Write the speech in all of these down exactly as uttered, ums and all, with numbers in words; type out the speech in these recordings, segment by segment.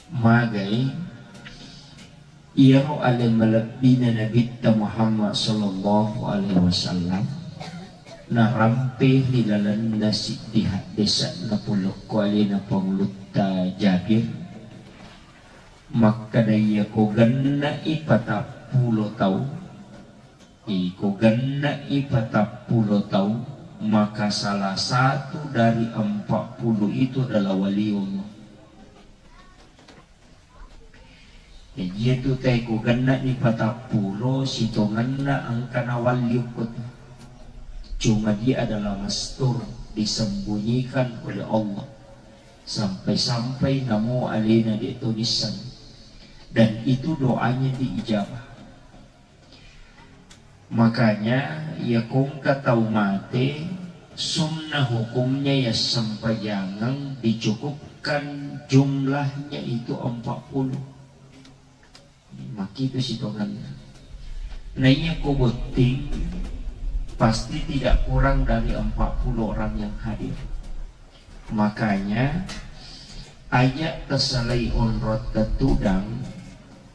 Magai iyaro ale malebbina Nabitta Muhammad sallallahu alaihi wasallam narampe ri lalenna siddi haddese'na polokko alena Pangulutta Jabir, makkeda, iyako genne'i patappulo tau, iko genne'i patappulo tau, maka salah satu dari empat puluh itu adalah waliullah. Jaji, iyatu tae ko genne'ni patappulo, sitongenna engka nawalli okko tu. Cuma dia adalah mastur, disembunyikan oleh Allah. Sampai-sampai namo alena de' to nisseng. Dan itu doanya diijabah. Makanya, iya ko engka tau mate, sunnah hukumnya iya sempajangeng dicukupkan jumlahnya itu empat puluh. Makkitu sitongenna. Nah, iya ko botting, pasti tidak kurang dari empat puluh orang yang hadir. Makanya, aja' tasalai onrotta tudang,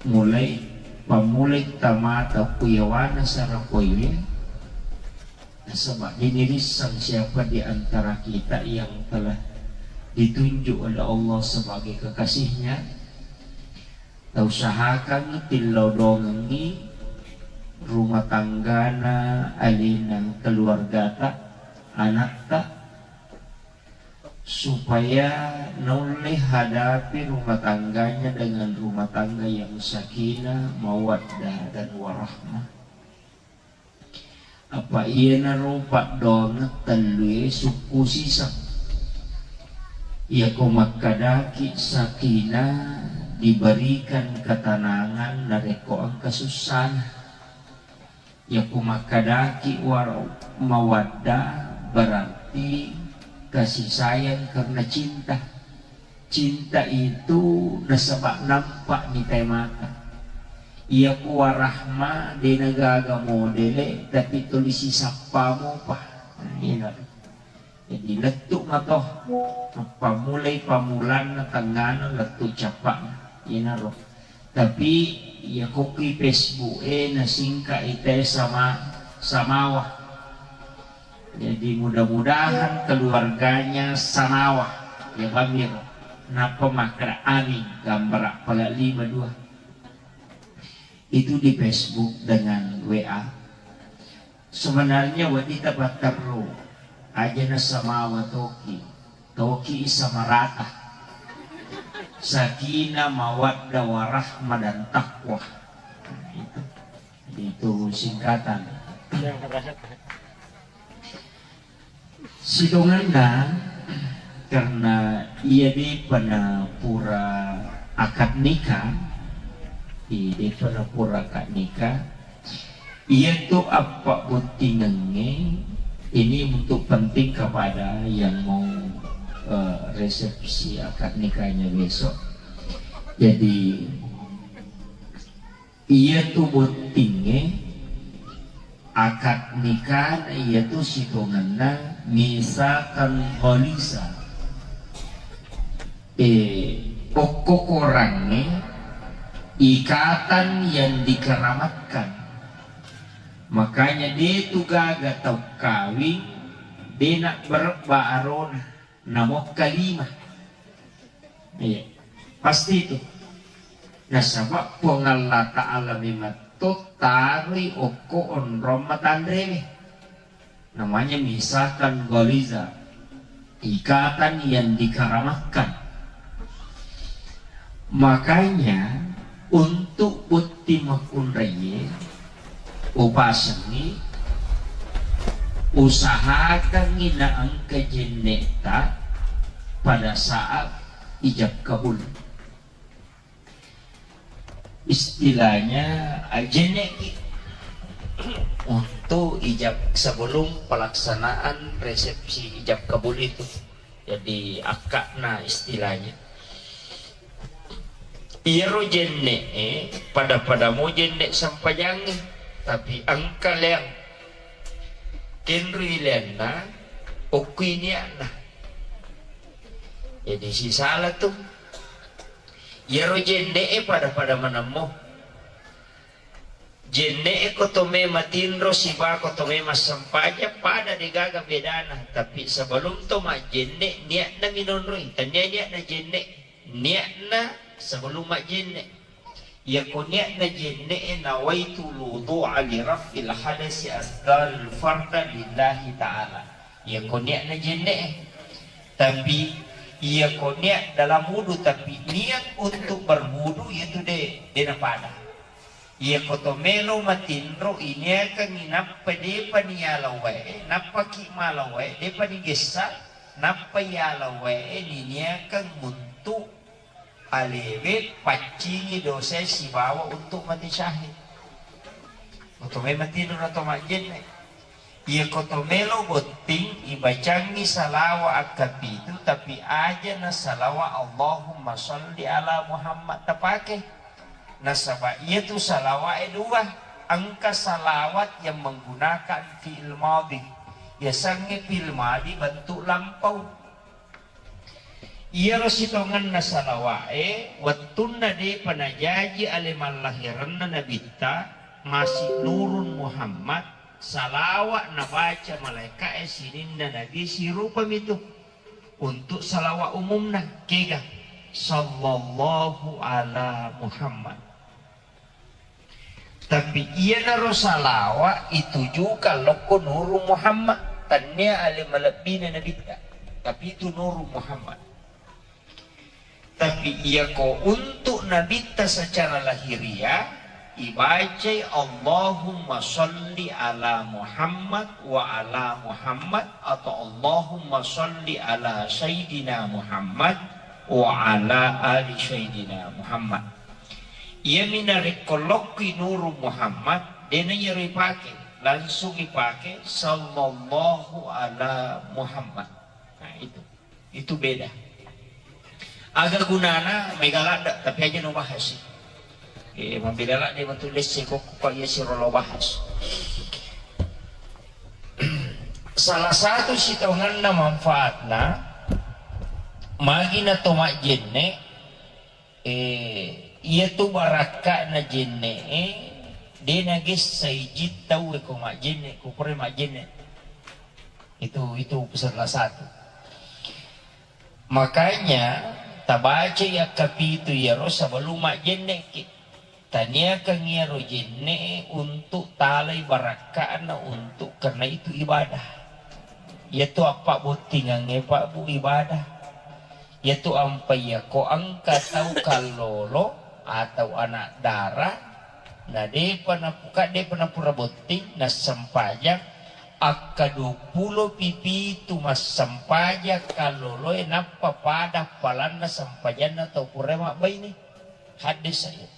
mulai, pammulai tamata ku yawana sarapoiwe, nasaba' de' nirisseng siapa di antara kita yang telah ditunjuk oleh Allah sebagai kekasihnya. Tausahakangngi tillau dongengngi rumah tanggana, alena, keluargata, anakta, supaya naulle hadapi rumah tangganya dengan rumah tangga yang sakinah, mawaddah, dan warahmah. Apa iyanaro paddoangeng tellue sukku siseng. Iyako makkadaki sakinah, diberikan ketenangan narekko engka sussana. Iyako makkadaki war-, mawaddah, berarti kasih sayang karena cinta. Cinta itu nasaba' nampa' ni tae mata. Iyako warahma de' nagaga modele, tapi tuli sisappa mopa. Nah, iyana. Jadi, lettu' mato, pammulai pammulanna, tengngana, lettu' cappa'na. Iyanaro. Tapi, iya ko ki Facebook e nasingka' i te sama, samawa. Jadi, mudah-mudahan keluarganya samawa. Ya, bamiro. Nappa makkeda amin, gambara' pala lima dua. Itu di Facebook dengan W A. Sebenarnya wedding tapatterru, aja' nasamawa toki, toki samarata. Sakinah, mawaddah, warahmah, dan taqwa. Nah, itu. Itu singkatan. Sitongenna, karena iya de'pa na pura akad nikah, i de'pa na pura akad nikah, iyatu appabbottingengnge ini untuk penting kepada yang mau, eh, resepsi akad nikahnya besok. Jadi, iyatu bottingnge, akad nikahna iyatu sitongenna misaqan ghaliza. Eh, okko korangnge, ikatan yang dikeramatkan. Makanya de' tu gaga tau kawing, de' nabberebba arona, namokka lima. Iya, pasti itu. Nasaba' Puang Allah Ta'ala memetto taroi okko onrong matanrewe. Namanya misaqan ghaliza, ikatan yang dikeramatkan. Makanya, untuk botting makkunraie, upasengngi, usahakangngi naengka jenne'ta pada saat ijab kabul. Istilahnya, ajenne'ki untuk ijab, sebelum pelaksanaan resepsi ijab kabul itu. Jadi, akka'na istilahnya. Iyaro jenne'e, pada-pada mo jenne' sempajangnge, tapi engka leang. Kenrui leanna, okkui nia'na. Jadi, sisala tu. Iyaro jenne'e pada-pada manemmo. Jenne'e ko to me matinro siba ko to me massempajang pada degaga bedana, tapi sebelum to majjenne niatna minonroi, tania niatna jenne, niatna sebelum majjenne. Iyako niatna jenne'e nawaitu wudu'a li raf'il hadasi asdal farda lillahi ta'ala. Iyako niatna jenne'e. Tapi iyako niat dalam wudu, tapi niat untuk berwudu itu de, de napada. Iyako to melo matinro iniakangngi nappa depa niyala wae, nappaki mala wae, depa nigessa, nappa yala wae niniakang untuk alewe paccingi dosae sibawa untuk mate syahid. Oto mai matinro na to majjenne. Iyako to melo botting, ibacangngi salawa akkapitu, tapi aja na salawa Allahumma sholli ala Muhammad tapake. Nasaba iyatu salawae dua, engka salawat yang menggunakan fi'il madhi. Yasengnge fi'il madhi bentuk lampau. Iyaro sitongenna salawa'e, wettunna depa najaji ale mallahirenna Nabitta, masi Nurun Muhammad, salawa nabaca malaeka'e sininna Nabi sirupamitu. Untuk salawa umumna, kega? Sallallahu ala Muhammad. Tapi iyanaro salawa itujukan lokko Nurun Muhammad, tannia ale malebbina Nabitta, tapi itu Nurun Muhammad. Tapi iyako untuk Nabitta secara lahiriah, ibacai Allahumma sholli ala Muhammad wa ala Muhammad atau Allahumma sholli ala Sayyidina Muhammad wa ala ali Sayyidina Muhammad. Iyami narekko lokkoi Nurun Muhammad, dena iyaro ipake, langsung ipake sallallahu ala Muhammad. Nah, itu. Itu beda. Aga gunana mega ladda, tapi aja no bahas. Eh, mabela ladde matu lesse kok kok iya siro lo bahas. Salah satu sitongenna manfaatna, magi na to majjenne, eh, iya tu barakka'na jenne'e, de nagessai jin tauwe ko majjenne, ko pura majjenne. Itu, itu salah satu. Makanya, tabacai akkapitu iyaro sebelum majjenne'ki. Taniakang iyaro jenne'e untuk talai barakka'na untuk karena itu ibadah. Iyatu appabbottingangnge, Pak, Bu, ibadah. Iyatu ampai iyako engka tau kallolo atau anak dara, na depa napuka, depa napura botting, nassempajang, akka duappulo pipitu massempajang kalloloe, nappa pada palanna sempajanna tau pura mabbaine. Haddesa iya.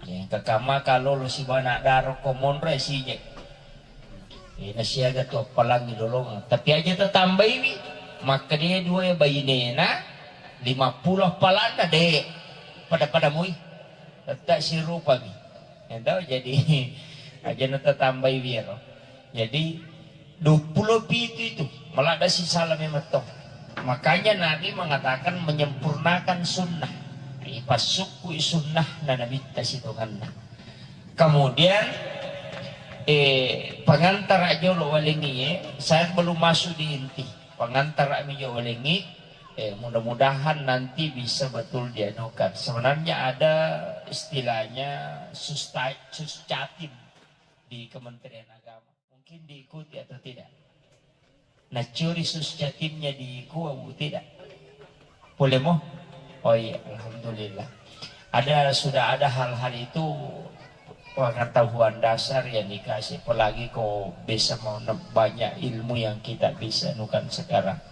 Engka kamma kallolo siba anak dara ko monro e sije. Eh, nasiaga tu appalangi lolongeng. Tapi aja tatambaiwi, makkeda dua bainena, lima puluh appalanna, de. Pada-pada mui. Tetap sirupami. Ento, jadi, aja na tatambaiwi ero. Jadi, duappulo pitu itu, maladda sisala memang to. Makanya Nabi mengatakan menyempurnakan sunnah. Ipassukkui sunnah na Nabitta sitonganna. Kemudian, eh, pangantara jolo walengi, eh, saya belum masuk di inti. Pangantara mi jolo walengi, eh, mudah-mudahan nanti bisa betul dianukan. Sebenarnya ada istilahnya susta-, suscatim di Kementerian Agama. Mungkin diikuti atau tidak? Nacuri suscatimnya diikuti atau tidak? Boleh mo? Oh iya, alhamdulillah. Ada, sudah ada hal-hal itu pengetahuan dasar yang dikasih, apalagi kau bisa mau ne-, banyak ilmu yang kita bisa nukan sekarang.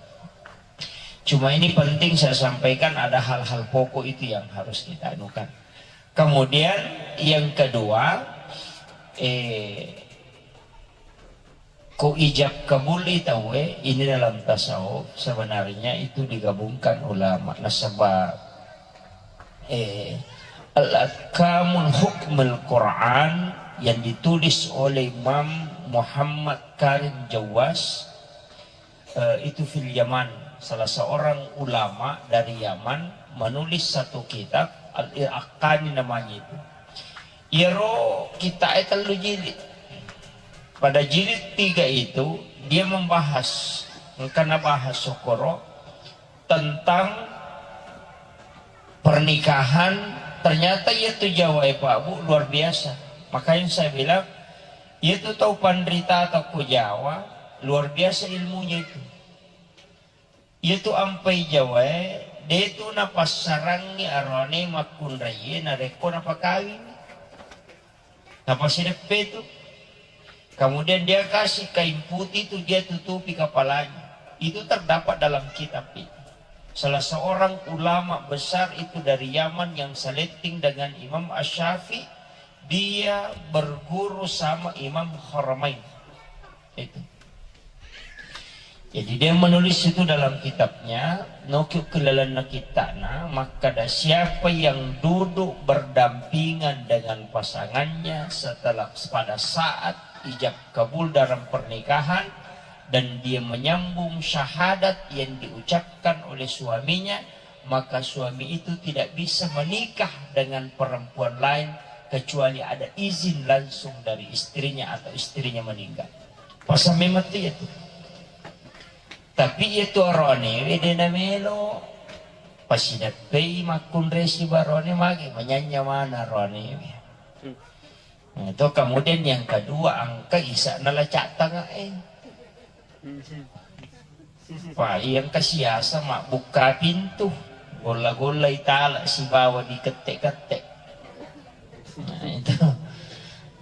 Cuma ini penting saya sampaikan, ada hal-hal pokok itu yang harus kita anukan. Kemudian yang kedua, eh, ko ijab kabul tauwe ini dalam tasawuf sebenarnya itu digabungkan ulama. Nasaba, eh, Al-Ahkamul Hukmul Quran yang ditulis oleh Imam Muhammad Karim Jawas, eh, itu fil Yaman, Salah seorang ulama dari Yaman menulis satu kitab, Al-Iraqani namanya itu. Iyaro kitab e tellu jilid. Pada jilid tiga itu, dia membahas, engka nabahas sokkoro tentang pernikahan. Ternyata iyatu Jawa e, Pak Bu, luar biasa. Makanya saya bilang, iyatu tau panrita tau ko Jawa, luar biasa ilmunya itu. Iyatu ampai Jawa e, de tu napassarangngi arone makkunraie narekko napakawingngi. Napasideppe tu. Kemudian dia kasih kain putih tu, dia tutupi kepalanya. Itu terdapat dalam kitab itu. Salah seorang ulama besar itu dari Yaman yang seletting dengan Imam Asy-Syafi'i, dia berguru sama Imam Haramain. Itu. Jadi dia menulis itu dalam kitabnya, noki kelalana kitabna, makkada siapa yang duduk berdampingan dengan pasangannya setelah, pada saat ijab kabul dalam pernikahan, dan dia menyambung syahadat yang diucapkan oleh suaminya, maka suami itu tidak bisa menikah dengan perempuan lain kecuali ada izin langsung dari istrinya atau istrinya meninggal. Pasang memang tu ya tu. Tapi iya tu aroanewe de namelo. Pasidappei makkunrai sibawa aroane, magi manyanya mana aroanewe. Nah, itu kemudian yang kedua, engka isa nala cattanga e. Wah, iya engka siasa mabbukka pintu, golla-golla itala sibawa dikette-kette. Nah, itu.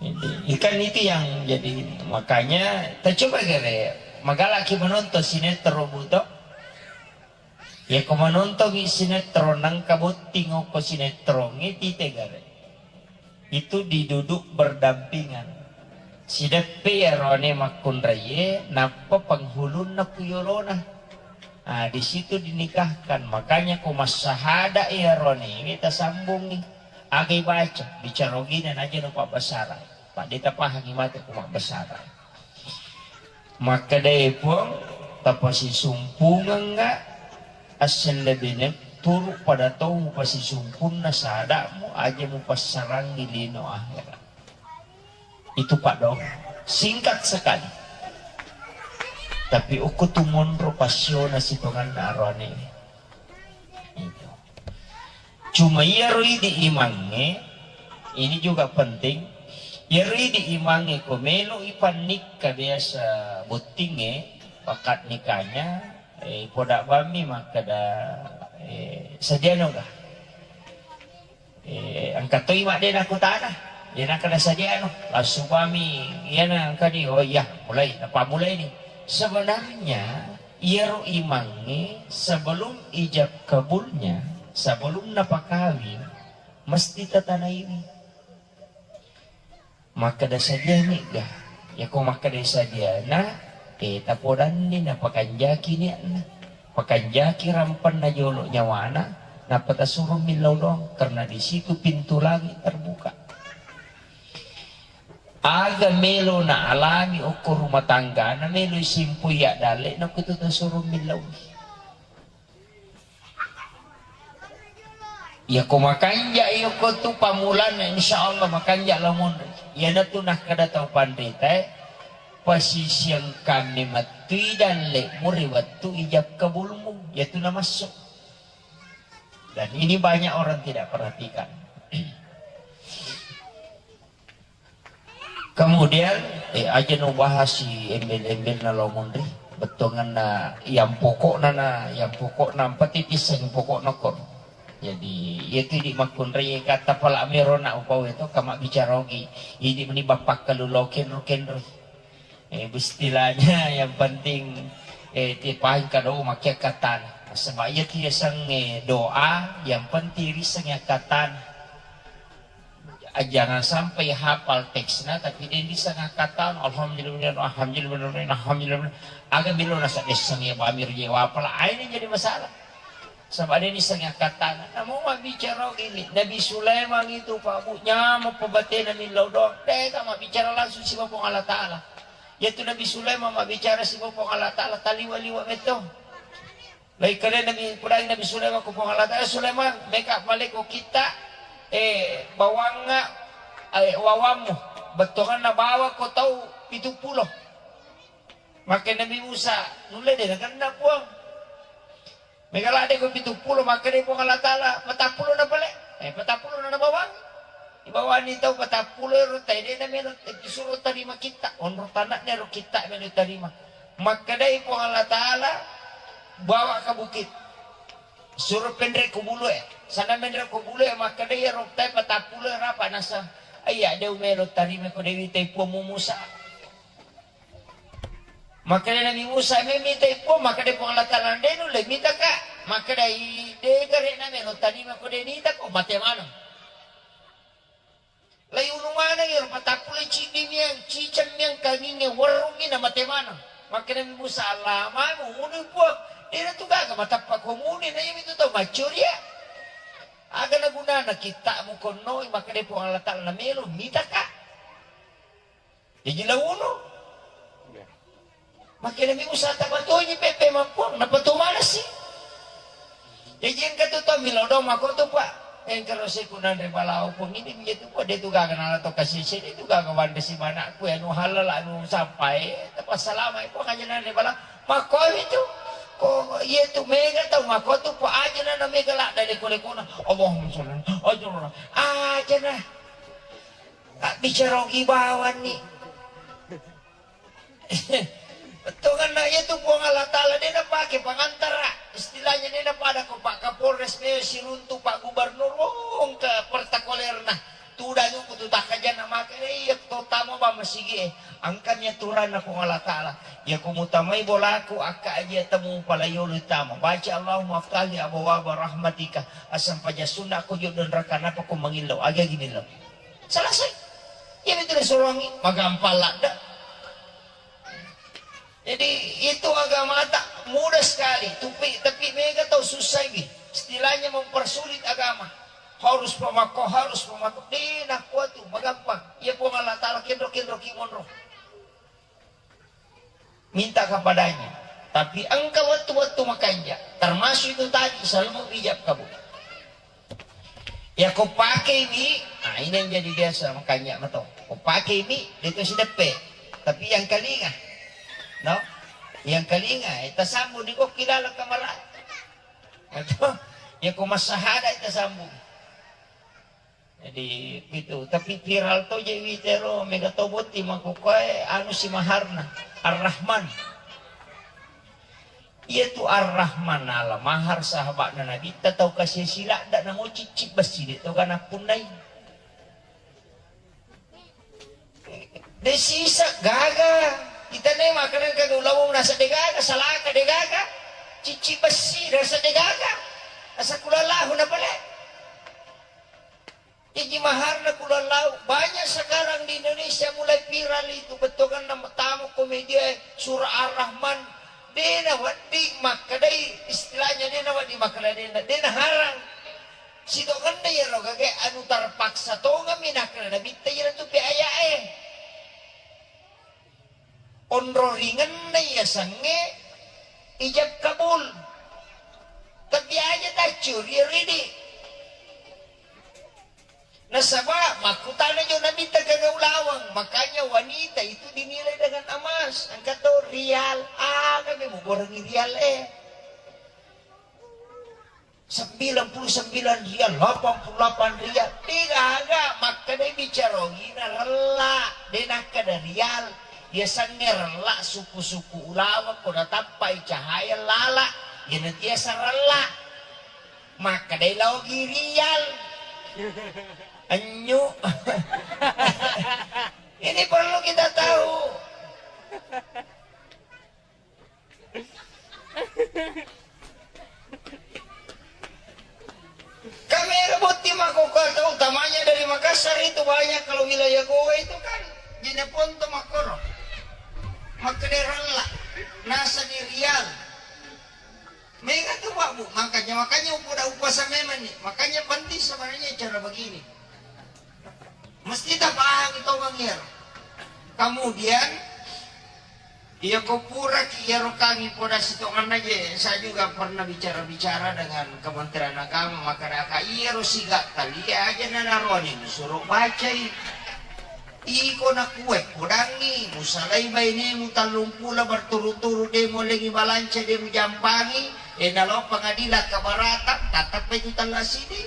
Jadi, ikan itu yang jadi, makanya kita coba gare, magalaki menonton sinetron buto. Ya ko menonton sinetron nangka botting ko sinetron itu tegare. Itu diduduk berdampingan. Sideppe iyarone makkunraie, nappa penghulunna ku yolona. Ah, di situ dinikahkan. Makanya ko massahada iyarone, kita sambungi. Agai baca, bicara ogina naja no pabbasara. Pak deta pahangi mate ko mabbasara. Makkedae Puang, tapasisumpungengga assellebene turu pada tau mupasisumpunna sadamu aja mupassarangi lino akhirat. Itu paddoang. Singkat sekali. Tapi okko tu monro passiona sitonganna aroane. Itu. Cuma iyaro idi imangnge, ini juga penting. Iyaro idi imangnge ko melo ipannikka biasa bottingnge, akad nikahnya, eh, poda bammi makkeda, eh, sadiano ga? Eh, engka toi madde nakutana. Iya nakkeda sadiano, langsung bammi, iyana engka ni, oh iya, mulai, napammulai ni. Sebenarnya, iyaro imangnge sebelum ijab kabulnya, sebelum napakawing, mesti tatanaiwi. Makkeda sadiani ga? Yako makkeda sadiana, eh, tapodanni napakanjaki niatna. Pakanjaki rampenna jolo nyawana, nappa tasuro millau doang, karena di situ pintu langit terbuka. Aga melo na alami okko rumah tanggana, melo isimpoi addalle na kutu tasuro millau. Yako makanja yako tu pamulanna, insya Allah makanja lamunri. Iyanatu nakkeda tau panritae, pasisiang kami mattui dalle muri wettu ijab kabulmu, yatu namassu. Dan ini banyak orang tidak perhatikan. Kemudian, eh, aja no bahas si embel-embel na lo monri, bettonganna yang pokokna na, yang pokokna empat titis yang pokokna kor. Jadi, iya tu di makkunrai kata pala mero na upau itu kama bicara ogi. Ini meni bapak kalu lo kenro kenro. Eh, istilahnya yang penting, eh, tipaing kado makia katan. Sebab iya tu yaseng, eh, doa, yang penting riseng ya katan. Ah, jangan sampai hafal teksna, tapi de niseng akkatana, alhamdulillah, alhamdulillah, alhamdulillah. Aga melo nasa desseng ya bamir je wapala, ah, ini jadi masalah. Sebab de niseng akkatana. Namu mabbicara gini, Nabi Sulaiman itu, Pak Bu, nyameng pebatena millau doang. De ka mabbicara langsung sibawa Puang Allah Ta'ala. Yaitu Nabi Sulaiman mabbicara sibawa Puang Allah Ta'ala, taliwa-liwa metto. Lai kale Nabi, pudai Nabi Sulaiman ko Puang Allah Ta'ala, "Sulaiman, meka pale ko kitta, eh, bawangnga, eh, wawammu, bettuanganna bawa ko tau pitu pulo." Makkeda Nabi Musa, "Nulle de nakenna, Puang. Mega ladde ko pitu pulo." Makkeda Puang Allah Ta'ala, "Patappulo na pale." Eh, patappulo na nabawang. Ibawani tau patappulo ero tai de na melo, eh, disuruh tarima kitta. Onro tanakna ero kitta melo tarima. Makkedai Puang Allah Ta'ala, "Bawa ke bukit. Suruh penre ko bulu e." Sana menre ko bulu e, makkedai ero tai patappulo ero apa nasa. Iya, de melo tarima ko Dewi tai Puang Musa. Makkeda Nabi Musa, "Memitai Puang," makkeda Puang Allah Ta'ala, "De nulle mitaka." Makkeda, "I, de gare na melo tarima ko de nita ko mate maneng." Lai unu maneng ero patappulo ciddi miang, ciceng miang, kanginge werrungi na mate maneng. Makkeda Nabi Musa, "Allah, manu unu Puang, de na tu gaga matappa ko muni na iyami tu tau maccoria. Aga na gunana kitta mu konnoi?" Makkeda Puang Allah Ta'ala, "Na melo mitaka." Jaji launo. Makkeda mi usata patonyi pepe mappuang, napatu manasi. Jaji engka tu tommi lodong mako tu, Pak. Engka ro seku nanre balao pong ini mi tu, Pak, de tu gaga nala to kasese, de tu gaga wanda si manakku, anu halal, anu sampai, tapassalama, Pak, aja nanre balao. Mako itu. Ko iya tu mega tau mako tu, Pak, aja nana mega la dari kole kona. Allahumma sholli. Aja nana. Aja nah. Abbicara ogi bawanni. Bettuanna iya tu Puang Allah Ta'ala de napake pangantara. Istilahnya de napada ko Pak Kapolres, Mayor, siruntu, Pak Gubernur, wong ke pertakolerna. Tudang ku tu takkajanna maka iya to tama ba masigi e. Angkami aturanna Puang Allah Ta'ala. Iya ko mutamai bolaku akka aja temu palayolo tama. Baca Allahumma aftahli abwaba rahmatika. Asam paja sunna ko jodoh neraka napa ko mangillau. Aga gini lo. Selesai. Iya betul disuruhangi. Magampang ladda. Jadi itu agama tak mudah sekali. Tapi, tapi mega tau susah ini. Istilahnya mempersulit agama. Harus pemako, harus pemako. Di nakua tu, magampang. Iya Puang Allah Ta'ala kendro-kendro ki monro. Minta kepadanya. Tapi engka wettu-wettu makanja, termasuk itu tadi, selalu ijab kabul. Ya, ko pakeimi, nah, ini yang jadi biasa makanja mato. Ko pakeimi, de to sideppe. Tapi yang kalinga, no? Yang kalinga, eh, tasambung di kokki dalam kamar. Atau, ya, ko massahada, eh, tasambung. Jadi, gitu. Tapi viral to je witero, mega to botti makkukkoe, anu si maharna, Ar-Rahman. Iya tu Ar-Rahman ala mahar sahabatna Nabitta tau kasi siladda namo cicci bessi de to gana punnai. De sisa gaga. Kita ne makanan ke ulawung nasa de gaga, salaka de gaga. Cicci bessi nasa de gaga. Asa kulallahu na pale. Iji maharna kulallau. Banyak sekarang di Indonesia mulai viral itu, bettuanna tama ko media, surah Ar-Rahman. Dena wedding makkedai, istilahnya dena wedding makkeda dena, dena harang. Sitongenna iyaro gage anu terpaksa tongeng mi nakkeda Nabitta iyaro tu pe aya'e. Onroringenna yasengnge ijab kabul. Tapi aja taccuri ridi. Nasaba makkutana jo Nabitta gaga ulaweng, makanya wanita itu dinilai dengan emas. Engka to rial, aga me mugorengi rial e. Sembilan puluh sembilan rial, delapan puluh delapan rial. De gaga, makkedai bicara ogina rella, de nakkeda rial. Yasengnge rella suku-suku ulaweng ko natappai cahaya lala, iyana tiasa rella. Makkedai laogi rial. Anyu. Ini perlu kita tahu. Kamera botti makkokkoe, utamanya dari Makassar itu banyak, kalau wilayah Gowa itu kan Jeneponto makkoro. Makkeda rella, nasani rial. Mega tu, Pak, Bu. Makanya, makanya upoda upasa memang nih. Makanya penting sebenarnya cara begini. Mesti tapahami tongeng iyaro. Kemudian, Iya ko puraki iyaro kami poda sitonganna je, saya juga pernah bicara-bicara dengan Kementerian Agama, makkadaka iyaro siga talia aja nanaroani musuro bacai. Iko nakue podangi, musalai bainemu tallumpulo berturu-turu de mulengi balanca de mujampangi, e nalo pengadilan keberatan, tattappai tu talla sidi.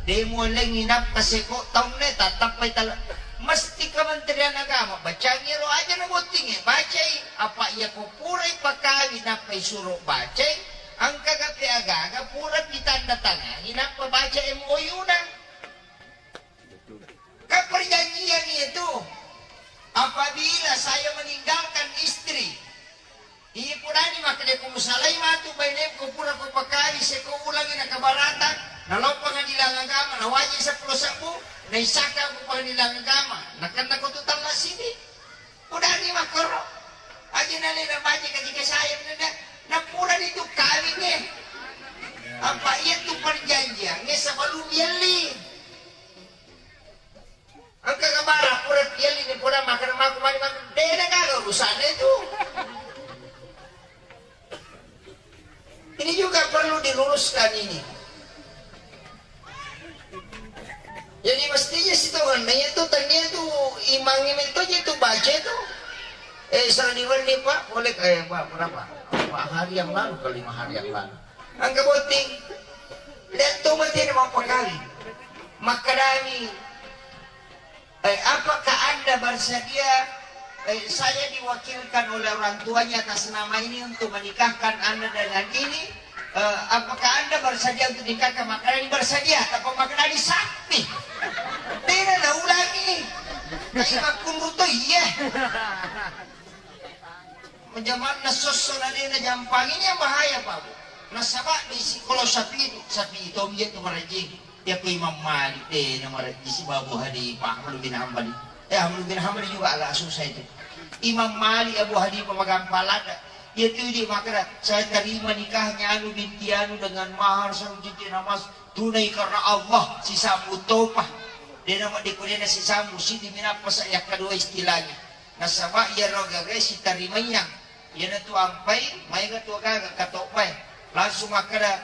De mulengi nappa seko taunne, tattappai talla. Mesti Kementerian Agama, bacangi ro aja na bottinge, bacai. Apa iya ko purai pakawing nappa isuro bacai, engka gape aga-aga pura pitanda tangangi nappa baca M O U na. Kan perjanjian itu, apabila saya meninggalkan istri, iya purani makkeda ko musalai matu bainemu ko pura ko pakawing seko ulangi na keberatan, nalo pengadilan agama, nawaji seppulo sebbu, naisaka ko pengadilan agama, nakenna ko tu talla sidi. Pudani makkoro. Aja nalena baca kaji kasayang nenda. Napurani tu kawinge. Apa iya tu perjanjiange sebelum yelli. Engka kabara pura yelli ni pura makan maku mani makan. Dena gaga urusannya itu. Ini juga perlu diluruskan ini. Jadi mestinya sitonganna itu tania itu imang itu aja itu baca itu. Eh, saliwanni Pak, boleh eh Pak berapa? Empat hari yang lalu ke lima hari yang lalu. Angka botting. Lihat tuh mati ini mau pekali. Makkadani Eh, apakah Anda bersedia, eh, saya diwakilkan oleh orang tuanya atas nama ini untuk menikahkan Anda dengan ini? Eh, apakah Anda bersedia untuk nikahkan? Makkadani bersedia, tapi makkadani sapi. Tidak ada ulangi. Kayak makunru tuh, iya. Jamanna sosso na de na jampang ini yang bahaya, Pak Bu. Nasaba di sikolo sapi, sapi itu dia tu marajing. Iya ko Imam Malik de na marajing si Abu Hanifah, Ahmad bin Hanbali. Eh, Ahmad bin Hanbali juga agak susah itu. Imam Malik, Abu Hanifah magampang lada. Iya tu di makara saya terima nikahnya anu binti anu dengan mahar satu cincin emas tunai karena Allah, sisambung topa. De na madikudena sisambung sidi minappa sa yakka dua istilahnya. Nasaba iyaro gaga sitarimaiyang, iyanatu ampai maega tu gaga katobbae. Langsung makkeda,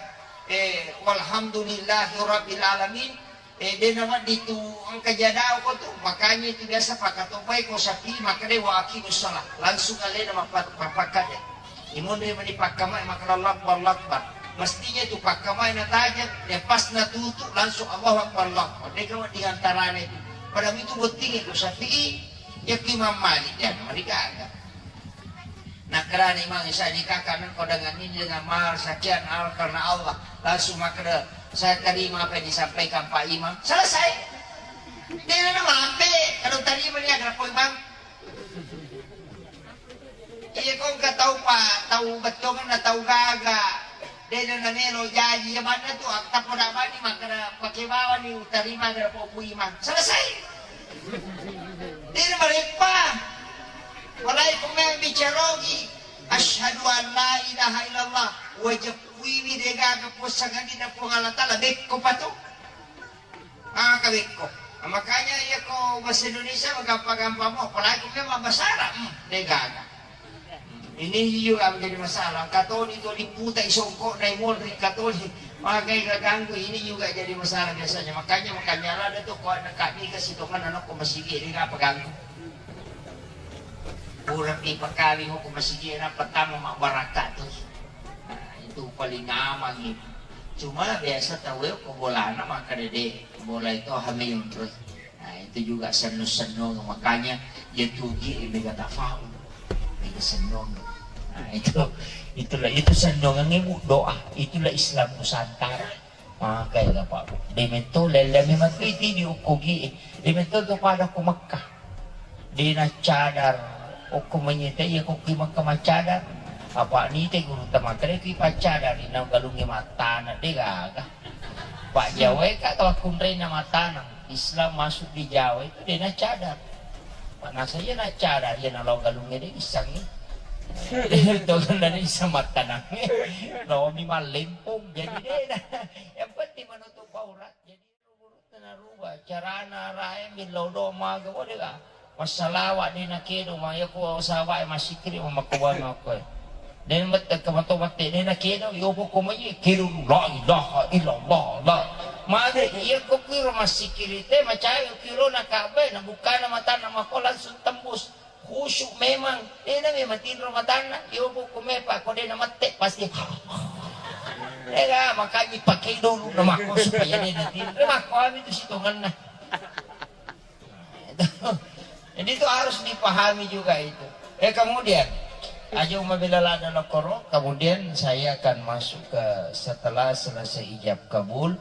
eh, walhamdulillahi rabbil alamin. Eh, de na wedding tu engka jadao ko tu, makanya itu biasa pakkatobbae ko sapi makkeda wa aqimus shalah. Langsung alena mappa-, mappakkade. Imonri mani pakkamae makkeda Allahu Akbar, Allahu Akbar. Mestinya itu pakkamae natajeng, ya pas natutu langsung Allahu Akbar, Allahu Akbar. Dega wedding antarana itu. Pada itu bottingi ko sapi. Yakki Imam Malik, ya, mari gaga. Nah, karena Imam Isa nikahkan engkau dengan ini dengan mahar sekian al karena Allah. Langsung makkeda, saya terima apa yang disampaikan Pak Imam. Selesai. Dia nama ampe, kalau terima dia kenapa Imam? Iya, kau nggak tahu Pak, tahu betongan, tahu gaga. Dena namelo jaji, ya mana tu akta poda bani makkeda pake bawani utarima gara popu Imam. Selesai. Dena mareppa. Walai kumeng bicarogi. Asyhadu an la ilaha illallah. Wajib kuiwi dega kepuasangan di Puang Allah Taala. Bekko patu. Ah, kawekko. Nah, makanya iya ko bahasa Indonesia gampang-gampang mo, apalagi memang bahasa Arab, hmm, de gaga. Hmm, ini juga menjadi masalah. Katoni to liputa isongko na monri katoni. Magai gaganggu ini juga jadi masalah biasanya. Makanya makanya ada tuh ko anak kami kasih tongan anak ko masigi ini apa ganggu. Pura pi pakawing ko masigi na pertama mak barakat tuh. Nah, itu paling aman itu. Cuma biasa tau e ko bolana makkeda de, bola itu hamil terus. Nah, itu juga senno-senno, makanya ya tugi mega tafaul, mega senno. Nah, itu itulah itu sennongan ibu doa, itulah Islam Nusantara. Makai ga Pak Bu. De metto lellemi matu iti di ukku gi. De metto tu pada ku Mekah. De naccadar, okko manyita iya ko ki Mekka maccadar. Apa nite guru ta makkeda ki paccadar, inau galungnge mattana, de gaga. Pak Jawa e ka kawakkunraina mattana. Islam masuk di Jawa itu de naccadar. Pak nasa iya naccadar, iya nalo galungnge de issangi. Tolong dari isa mattanangnge. Lomi mallempung, jadi de na. Yang penting menutup aurat. Jadi Tanaruba carana rae millau do maga wodega. Massalawa de nakedo, ma yako sawa e masikiri, ma makkuwai makko e. De mette kamato mette de nakedo, yo poko mai kedo, la ilaha illallah, la. Mage iya ko kuiro masikiri te, macai kiro na kabe, na bukana matanna mako langsung tembus. Khusyuk memang, de na memang tinro matanna, yo poko me pa ko de na mette, pasti. Ega, makanya pakai dulu na mako supaya de na tinro, mako ami tu sitonganna. Jadi itu harus dipahami juga itu. Eh, kemudian, aja mabela lada lokoro, kemudian saya akan masuk ke setelah selesai ijab kabul,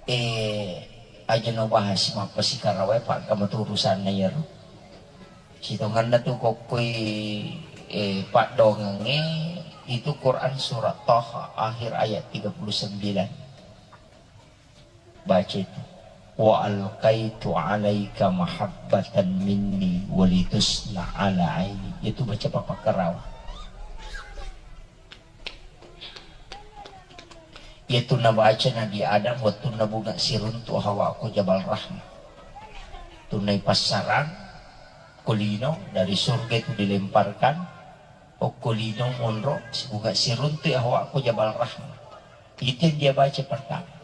eh, aja no bahas mappasikarawa, Pak, kamu tuh urusannya ya, Ru. Sitonganna tu kokkoi, eh, Pak Dongange itu Quran surat Taha akhir ayat tiga puluh sembilan. Baca itu. Wa alqaitu alaika mahabbatan minni walitusna ala aini. Itu baca papakkarawa. Itu nabaca Nabi Adam waktu nabunga siruntu Hawa ko Jabal Rahmah. Tunai passarang, kulino dari surga itu dilemparkan, okko lino monro, sibuka siruntu Hawa ko Jabal Rahmah. Itu yang dia baca pertama.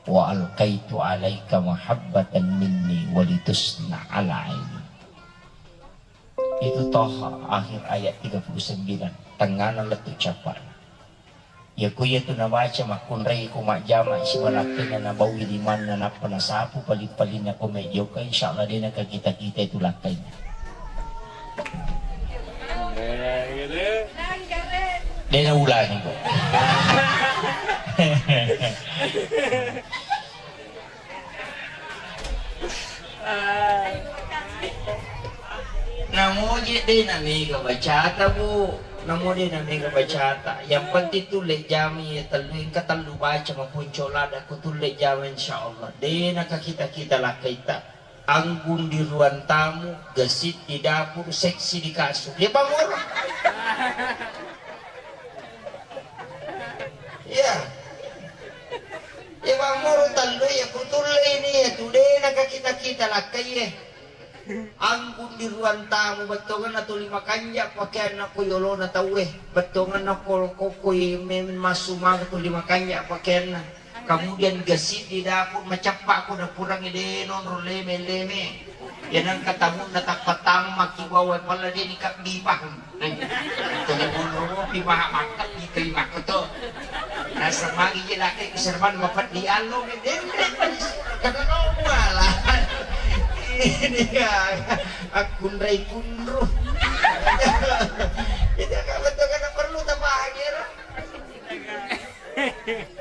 Wa alqaitu alaika mahabbatan minni walitusna ala aini. Itu Toha akhir ayat tiga puluh sembilan. Tengana lettu cappana. Iya ku iya tu nabaca makkunrai ko majjama isi malakkainna nabawi limanna nappa nasapu paling-palinna ko mejjoka, insyaallah de nakakita-kita itu lakkainna. De naulangi ko. Namo je de na mega bacata, Bu. Namo de na mega bacata. Yang penting tu le jami ya tellu, engka tellu baca mapunco lada ku tu le jami, insyaallah. De na ka kita-kita lakkaita. Anggun di ruang tamu, gesit di dapur, seksi di kasur. Ya, Bang Moro. Iya. Iya, Bang Moro, tallu ya, kutulle ini ya, tu de na ka kita-kita lakkai ya. Anggun di ruang tamu, bettonganna tuli makanja pakaianna ko yolona tauwe. Bettonganna ko, ko, ko i men massu maka tuli makanja pakaianna. Kemudian gesit di dapur, macappa ko dapurang de nonro leme-leme. Ya nangka tamunna tappa tamma ki wawa pala de ni kabbi pahun. Tuli bunro pi maha makkabbi kai makkoto. Nasamagi je laki keserban mapeddi allo me denre panis. Kada no wala. Ini ya, akkunrai kunru. Itu kan betul, kada perlu tapahang ya, Ro.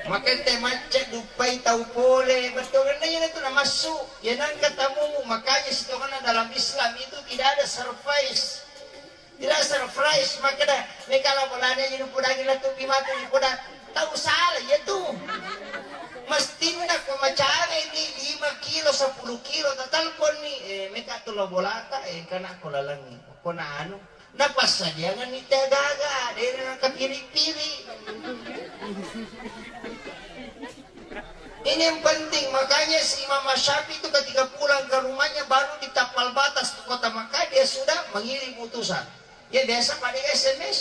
Maka te macca duppai tau pole, bettonganna iya tu namassu. Ya nangka tamu, makanya sitonganna dalam Islam itu tidak ada surprise. Tidak surprise, makanya mekala bolana ini pudangi latu bimatu di puda. Tau salah ya tu. Mestinna ko macana ini lima kilo, sepuluh kilo, tatalpon ni, eh, meka tu lo bolata, eh, kana ko lalangi. Ko na anu, Napassadiangenni teh gaga, de na kapiri-piri. Ini yang penting, makanya si Imam Syafi'i itu ketika pulang ke rumahnya baru ditampal batas ke kota Makkah, dia sudah mengirim utusan. Ya biasa pada S M S.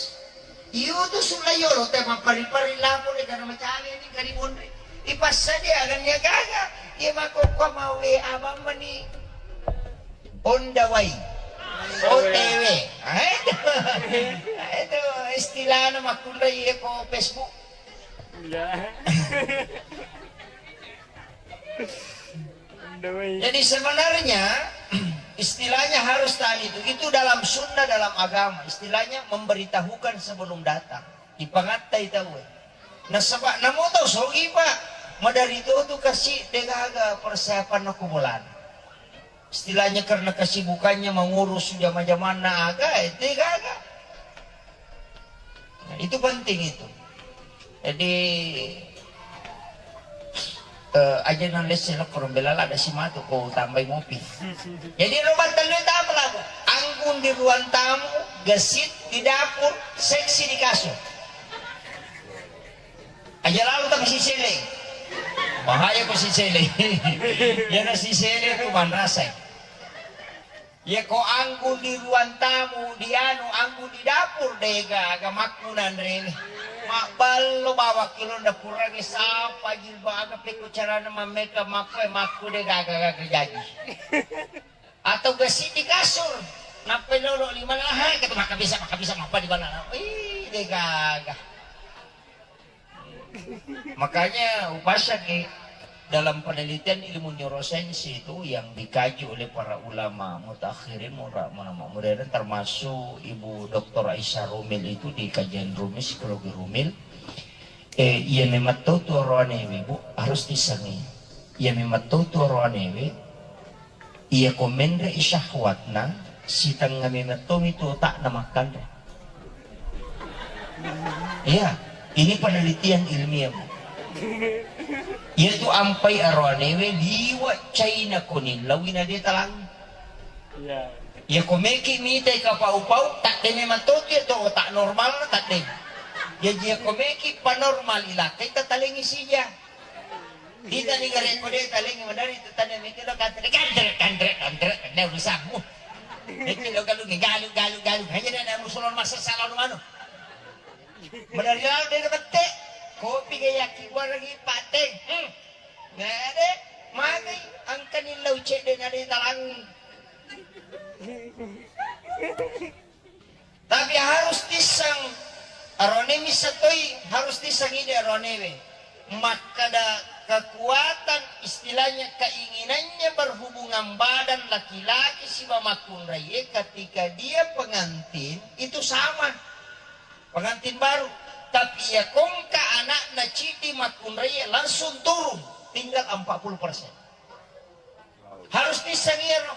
Iyo tu sulla yolo te mappari-pari lapor de karena macam ini kali monri. Ipassadiangenni gaga, dia makokko mau W A bambani. On the way. O T W. Ah, itu. Ah, itu istilahnya makkunrai ko Facebook. Iya. On the way. Jadi sebenarnya istilahnya harus tadi itu. Itu dalam sunnah, dalam agama. Istilahnya memberitahukan sebelum datang. Ipangattai tau. Nasaba namo tau sogi, Pak. Madari to tu kasi degaga persiapan aku bolana. Istilahnya karena kesibukannya mengurus jama-jamanna aga, eh, itu gaga. Nah, itu penting itu. Jadi, eh, aja nang lesse lo korong belala ada si matu ko tambai mopi. Jadi lo batang lo tamu lagu. Anggun di ruang tamu, gesit di dapur, seksi di kasur. Aja lalu tapi si Sele. Bahaya ko si Sele. Yana si Sele tu manrasai. Iya ko anggun di ruang tamu, di anu, anggun di dapur, de gaga makkunanre. Mabballo bawang kilonna purangi sapa jilbaga, pekko carana mammeka, makko, makku de gaga-gaga jaji. Atau gasi di kasur, nappai lolo lima laha, kata maka bisa, maka bisa, maka di mana? Ih, de gaga. Makanya upasaki dalam penelitian ilmu neurosains itu yang dikaji oleh para ulama mutakhirin, ulama modern, termasuk Ibu Doktor Aisyah Rumil itu di kajian Rumil, psikologi Rumil. Eh, iya memang tahu tu rohani ibu harus disangi. Iya memang tahu tu rohani ibu Iya ko menre'i syahwatna, sitengnga memettomi tu otakna makkanre. Iya, ini penelitian ilmiah, Bu. Iya tu ampai aroanewe liwa' caina ko nillaui na de talangi. Iya. Iya ko meki mitai kapau-pau, tadde memang totu iya tu otak normalna tadde. Jaji iya ko meki panormal ilakkai tatalengi sija. Kita ni gare ko de talengi madari tu tanda meki lo kantre, kantre, kantre, kantre, kantre, urusanmu. Meki lo galungi, galu, galu, galu. Hanya na musulon masa salon manu. Madari lalu de bette. Kopi gaya ki waragi pateng. Hmm. Ngade, magi angkani lau cedde na de talangi. Tapi harus tisseng, arone missa toi harus tisseng ide aronewe. Makkada kekuatan, istilahnya keinginannya berhubungan badan laki-laki siba makkunraie ketika dia pengantin itu sama. Pengantin baru. Tapi ya kongka anakna cidi makkunraie langsung turun, tinggal empat puluh persen. Harus tisseng iyaro.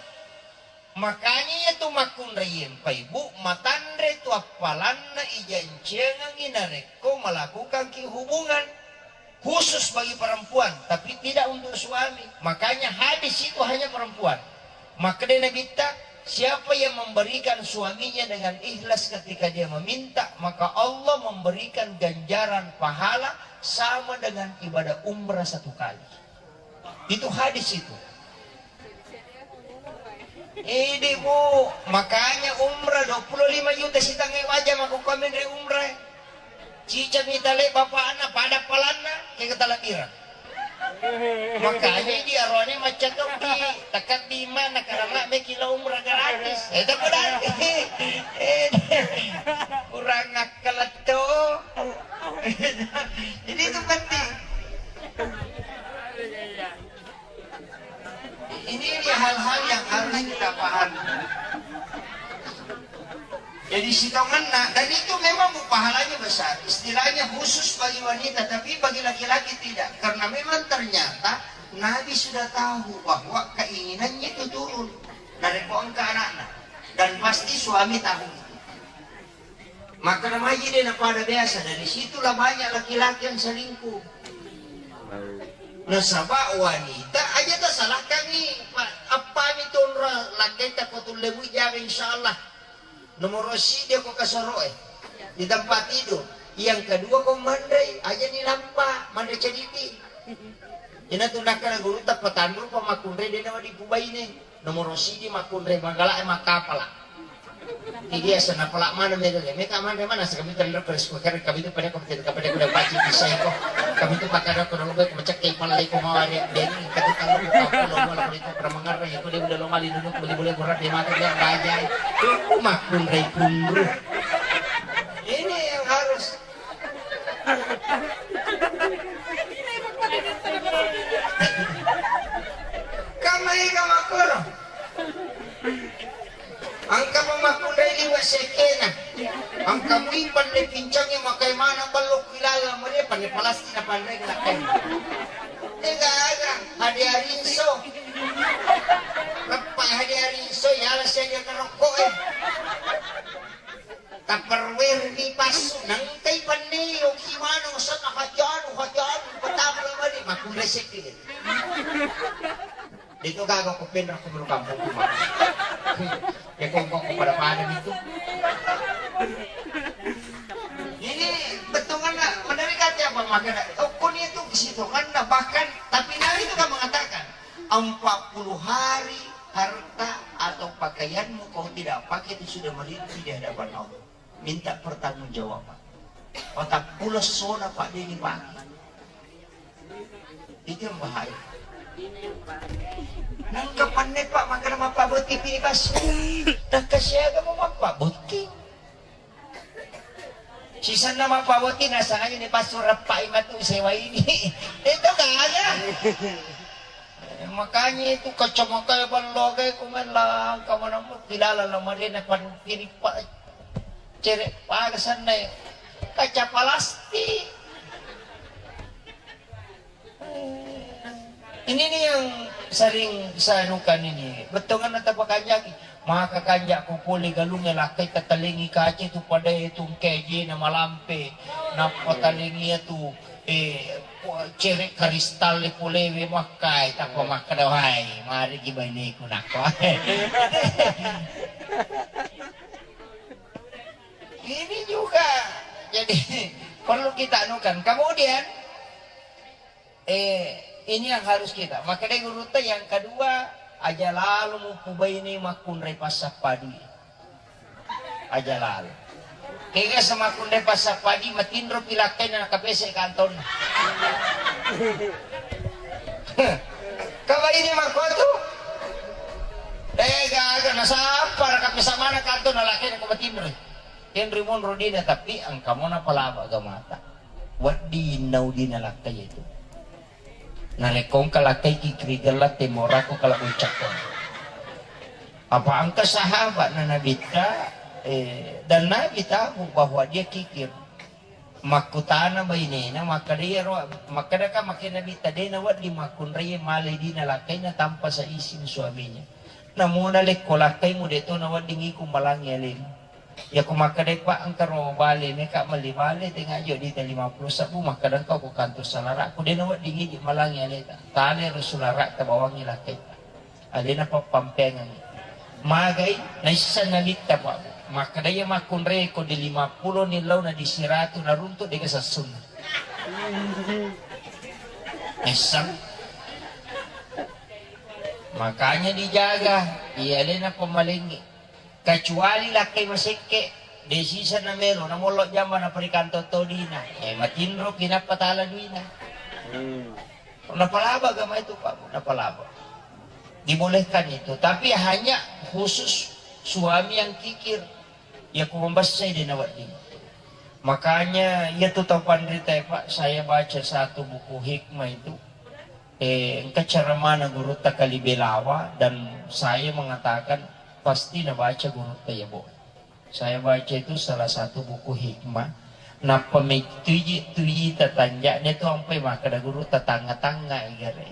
Makanya iya tu makkunraie mpa ibu matanre tu appalanna ijancengengi narekko melakukanki hubungan khusus bagi perempuan, tapi tidak untuk suami. Makanya hadis itu hanya perempuan. Makkeda Nabitta, siapa yang memberikan suaminya dengan ikhlas ketika dia meminta, maka Allah memberikan ganjaran pahala sama dengan ibadah umrah satu kali. Itu hadis itu. Idi, Bu, makanya umrah dua puluh lima juta sitangnge waja mako komen re umrah. Cica mita le bapakna pada palanna ke ketalabira. Makanya di arone macca tokki, takabbi mana karena meki lo umrah gratis. Eh, tak berarti. Eh, kurang akal tuh. Jadi itu penting. Ini, ini hal-hal yang harus kita pahami. Jadi sitongenna, dan itu memang pahalanya besar. Istilahnya khusus bagi wanita, tapi bagi laki-laki tidak. Karena memang ternyata Nabi sudah tahu bahwa keinginannya itu turun dari engka anakna. Dan pasti suami tahu. Maka namaji de napada biasa, dari situlah banyak laki-laki yang selingkuh. Nasaba wanita aja tasalahkangi, Pak. Appami tonra lakkaita ko tullemu jaga insyaallah. Nomoro sidi ko kasoroe di tempat tidur. Yang kedua ko manrei aja ni lampa manre cedidi. Ina tu nakkana guru tappa tanru pa makkunre de nawa dipubaine. Nomoro siji makkunrai magala e makkapala. Idi asa napala mana mega ge mega manre mana asa kami tenro ke resiko kare kami tu pada kami tu pada kuda paci bisa iko. Kami tu pakada ko lo baik macak ke pala iko mawari ben kami kalau ko lo mala ko itu pernah mengarang itu dia udah lo mali dulu beli boleh berat dia mati dia bajai. Itu makkunrai kunru. Ini yang harus Kamai ka makkoro. Engka pa makkunrai liwe' sekkena. Engka mui panre pincangnge makai mana ballo kilala mare panre palastik na panre lakkai. Tega aga hadiah rinso. Leppa hadiah rinso yala saja karokko e. Tupperware mi passu, nengkai penne, oki maneng, senna hajanu, hajanu, pertama lama ni, makkunrai sekki. Itu gaga ko penra ko kampung kuma. Ya kongkong ko pada-pada gitu. Ini betul kan nak? Menarik hati apa makanya? Oh, kuni itu situ kan bahkan tapi Nabi itu kan mengatakan empat puluh hari harta atau Pakaianmu kau tidak pakai itu sudah merintih di hadapan Allah. Minta pertanggungjawaban. Patappulo essona, Pak, de' dipakai. Itu yang bahaya. Nangka panne, Pak, makana mappabbotting pi di passu. Nangka siaga mau mappabbotting. Sisenna mappabbotting, nasengaja ni passu reppai matu sewa ini. Itu kagak. Eh, makanya itu kacamata ballo kayak kumelang, kamu nemu tilala lamarina pan piripa cere paga senna kaca plastik. Ini nih yang sering saya anukan ini. Bettongan atau pakanjaki. Maka kanjak ko pole galungnge lakkai tatalengi kace tu pada itu keje na malampe. Nappa talengi tu eh cere kristal le polewe makkai tappa makkeda wahai mari ki baineku nakko. Ini juga jadi perlu kita anukan. Kemudian Eh, ini yang harus kita. Makkedai gurutta yang kedua, aja lalo mupubaini makkunrai passappa dui. Aja lalo. Kega semakkunrai passappa dui, matinro pilakkaina nakapese kantonna. Kabaini makkotu? Eh, gaga nasappa nakapesa mana kantonna lakkaina ko matinro. Tenri monro dina, tapi engka mo napalaba gamata. Wedding naudina lakkai itu. Narekko engka lakkai kikir gella temorako kala ucakko. Apa engka sahabat na Nabitta, eh, dan Nabi tahu bahwa dia kikir. Makkutana bainena, makkeda iyaro, makkeda ka makke Nabitta, de nawedding makkunrai male dina lakkaina tanpa seizin suaminya. Namuna lekko lakkaimu de to nawedding iko malangi alemu. Yako makkedai, "Pak, engka ro bale, meka melli bale, tenga jo dita lima puluh sebbu, makkeda engka ko kantor salara'ku, de nawedding idi malangi aleta. Tale ro sulara'ta bawangi lakkaita." Alena pappampengangi. Magai, naisseng nalitta, Pak. Makkeda iya makkunrai ko di lima puluh ni launa di siratu naruntuk dega sessunna. Naisseng. Makanya dijaga, iya alena pemalengi. Kecuali lakkai masekke, de sisa na melo, na mollo jamba na perikantong todina. Eh, matinro pi nappa tala duina. Hmm. Napalaba agama itu, Pak, napalaba. Dibolehkan itu, tapi hanya khusus suami yang kikir. Ya ku membesai de nawedding. Makanya, iya tu tau panrita, Pak, saya baca satu buku hikmah itu. Eh, engka ceramahna gurutta Kali Belawa dan saya mengatakan pasti nabaca gurutta ya, Bu. Saya baca itu salah satu buku hikmah. Nappa mettuji tu ita tanja'na tu ampai makkeda gurutta tangnga-tangnga i gare.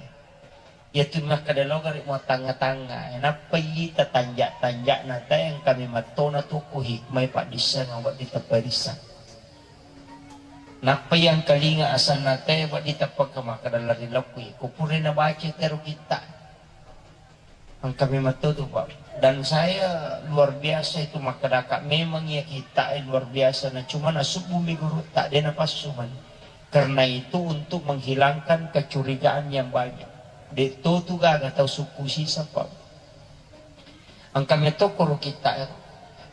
Iya tu makkeda lo gare mo tangnga-tangnga. Nappa ita tanja-tanja'na te engka memettona tu ku hikmah paddisseng wedding tapparissang. Nappa yang kalinga asanna te wedding tappa makkeda lari lokku. Ku pura nabaca tero kitta. Engka memetto tu, Pak. Dan saya luar biasa itu makkedaka, memang iya kitta e luar biasa, na cuma nasubbu mi gurutta, de napassu mani. Karena itu untuk menghilangkan kecurigaan yang banyak. De to tu gaga tau sukku sisa, Pak. Engka metto koro kitta e.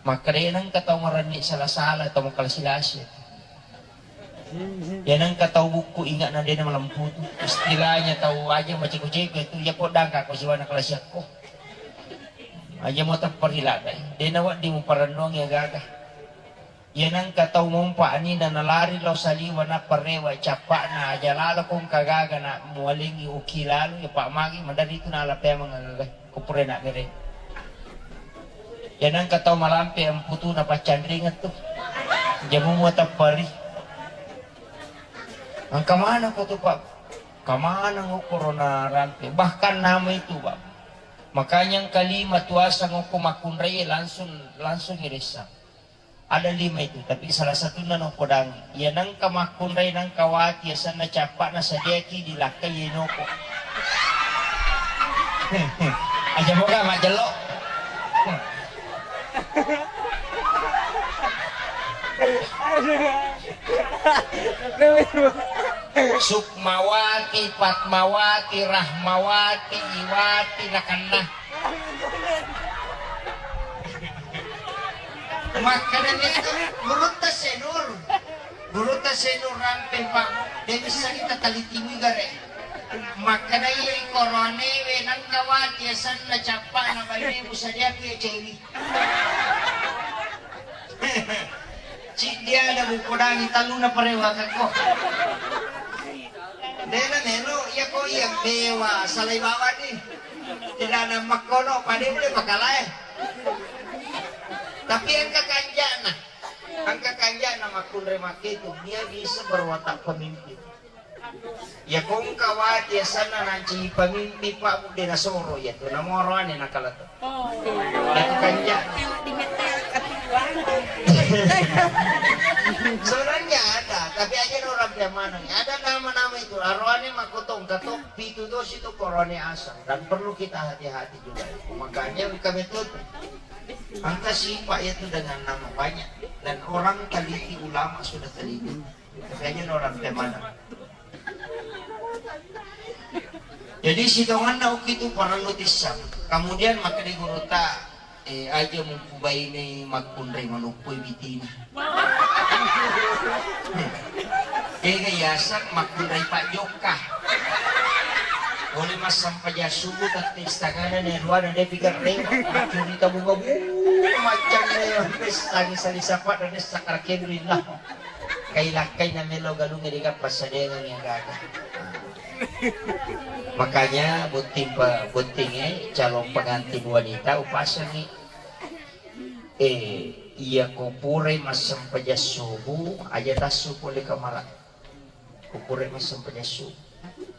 Makkeda nengka tau marenni sala-sala, tau makalasi-lasi. Iya nengka tau bukku ingatna de namalempu tu. Istilahnya tau aja maceko-ceko itu, iya poddangka ko siwana kalasiakko. Aja mo teppa ri ladai. De nawedding muparennongi agaga. Iya nengka tau mompa anina nalari lao saliwa nappa rewa cappa'na aja lalo kongka gaga na mualengi uki lalu, iya pa magi madari tu nala pemeng agaga. Ko pura nabbere. Iya nengka tau malampe amputuna paccanringeng tu. Jamu muateppari. Engka maneng ko tu, Pak. Engka maneng okkoro na rampe. Bahkan nama itu, Pak. Makanya engka lima tuaseng okko makkunrai langsung, langsung iressa. Ada lima itu, tapi salah satunna noppo dangi. Iya nengka makkunrai nengka wati asenna cappa'na sadiaki dilakkai iya noko. Aja moga majjello. Sukmawati, Patmawati, Rahmawati, Iwati, nakanna. Makkeda itu gurutta Senur. Gurutta Senur rampe, Pak. De' bisa kita talitimui gare. Makkeda iya koroane we nangka wati asanna cappa'na baine musadia ku ya cewi. Ciddi ada bukodangi taluna parewakakko. Dena melo iya ko iya bewa salai bawani. Tidak ada makkono pada boleh pakalae. Tapi engka kanjana. Engka kanjana makkunre makketu dia bisa berwatak pemimpin. Ya kongka wati asanna nanci pemimpin Pak Bude nasoro ya tu namoro ane nakala tu. Datu kanja. Sebenarnya ada, tapi aja orang yang mana? Ada nama-nama itu. Aroane makotong katok pitu dosi itu korone asal dan perlu kita hati-hati juga. Makanya kami tuh angka sifat itu dengan nama banyak dan orang teliti ulama sudah teliti. Makanya orang yang mana? Jadi sitonganna ukitu parellu tissang. Kemudian makkeda gurutta, eh, aja mumpu baine makkunrai manuppui bitina. Ega yaseng makkunrai Pak Jokka. Boleh massempajang subuh tette istangana ne ruana de pigarreng. Macuri tabunga bu macam ne pesta ni sali sapa dan sakar kendri lah. Kailakkai na melo galungnge de gappa sadengang yang gaga. Makanya botting pa-, botting, eh, calon pengantin wanita upasangi. Eh, iya ko purai massempajang subuh aja tassu pole kamara. Ko purai massempajang subuh.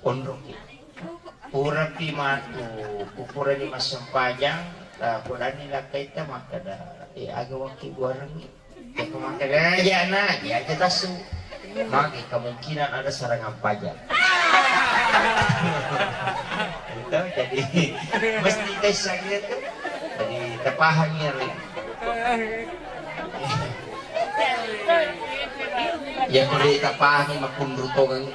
Onroki. Purapi matu, ko purani massempajang, ta kodani lakkaita makkeda, eh, aga wakki buarengngi. Jaka makkeda aja na, dia aja tassu. Maka kemungkinan ada serangan pajar. Itu jadi mesti tes gitu. Jadi terpahami ya. Ya kalau tapahami makunru tongang.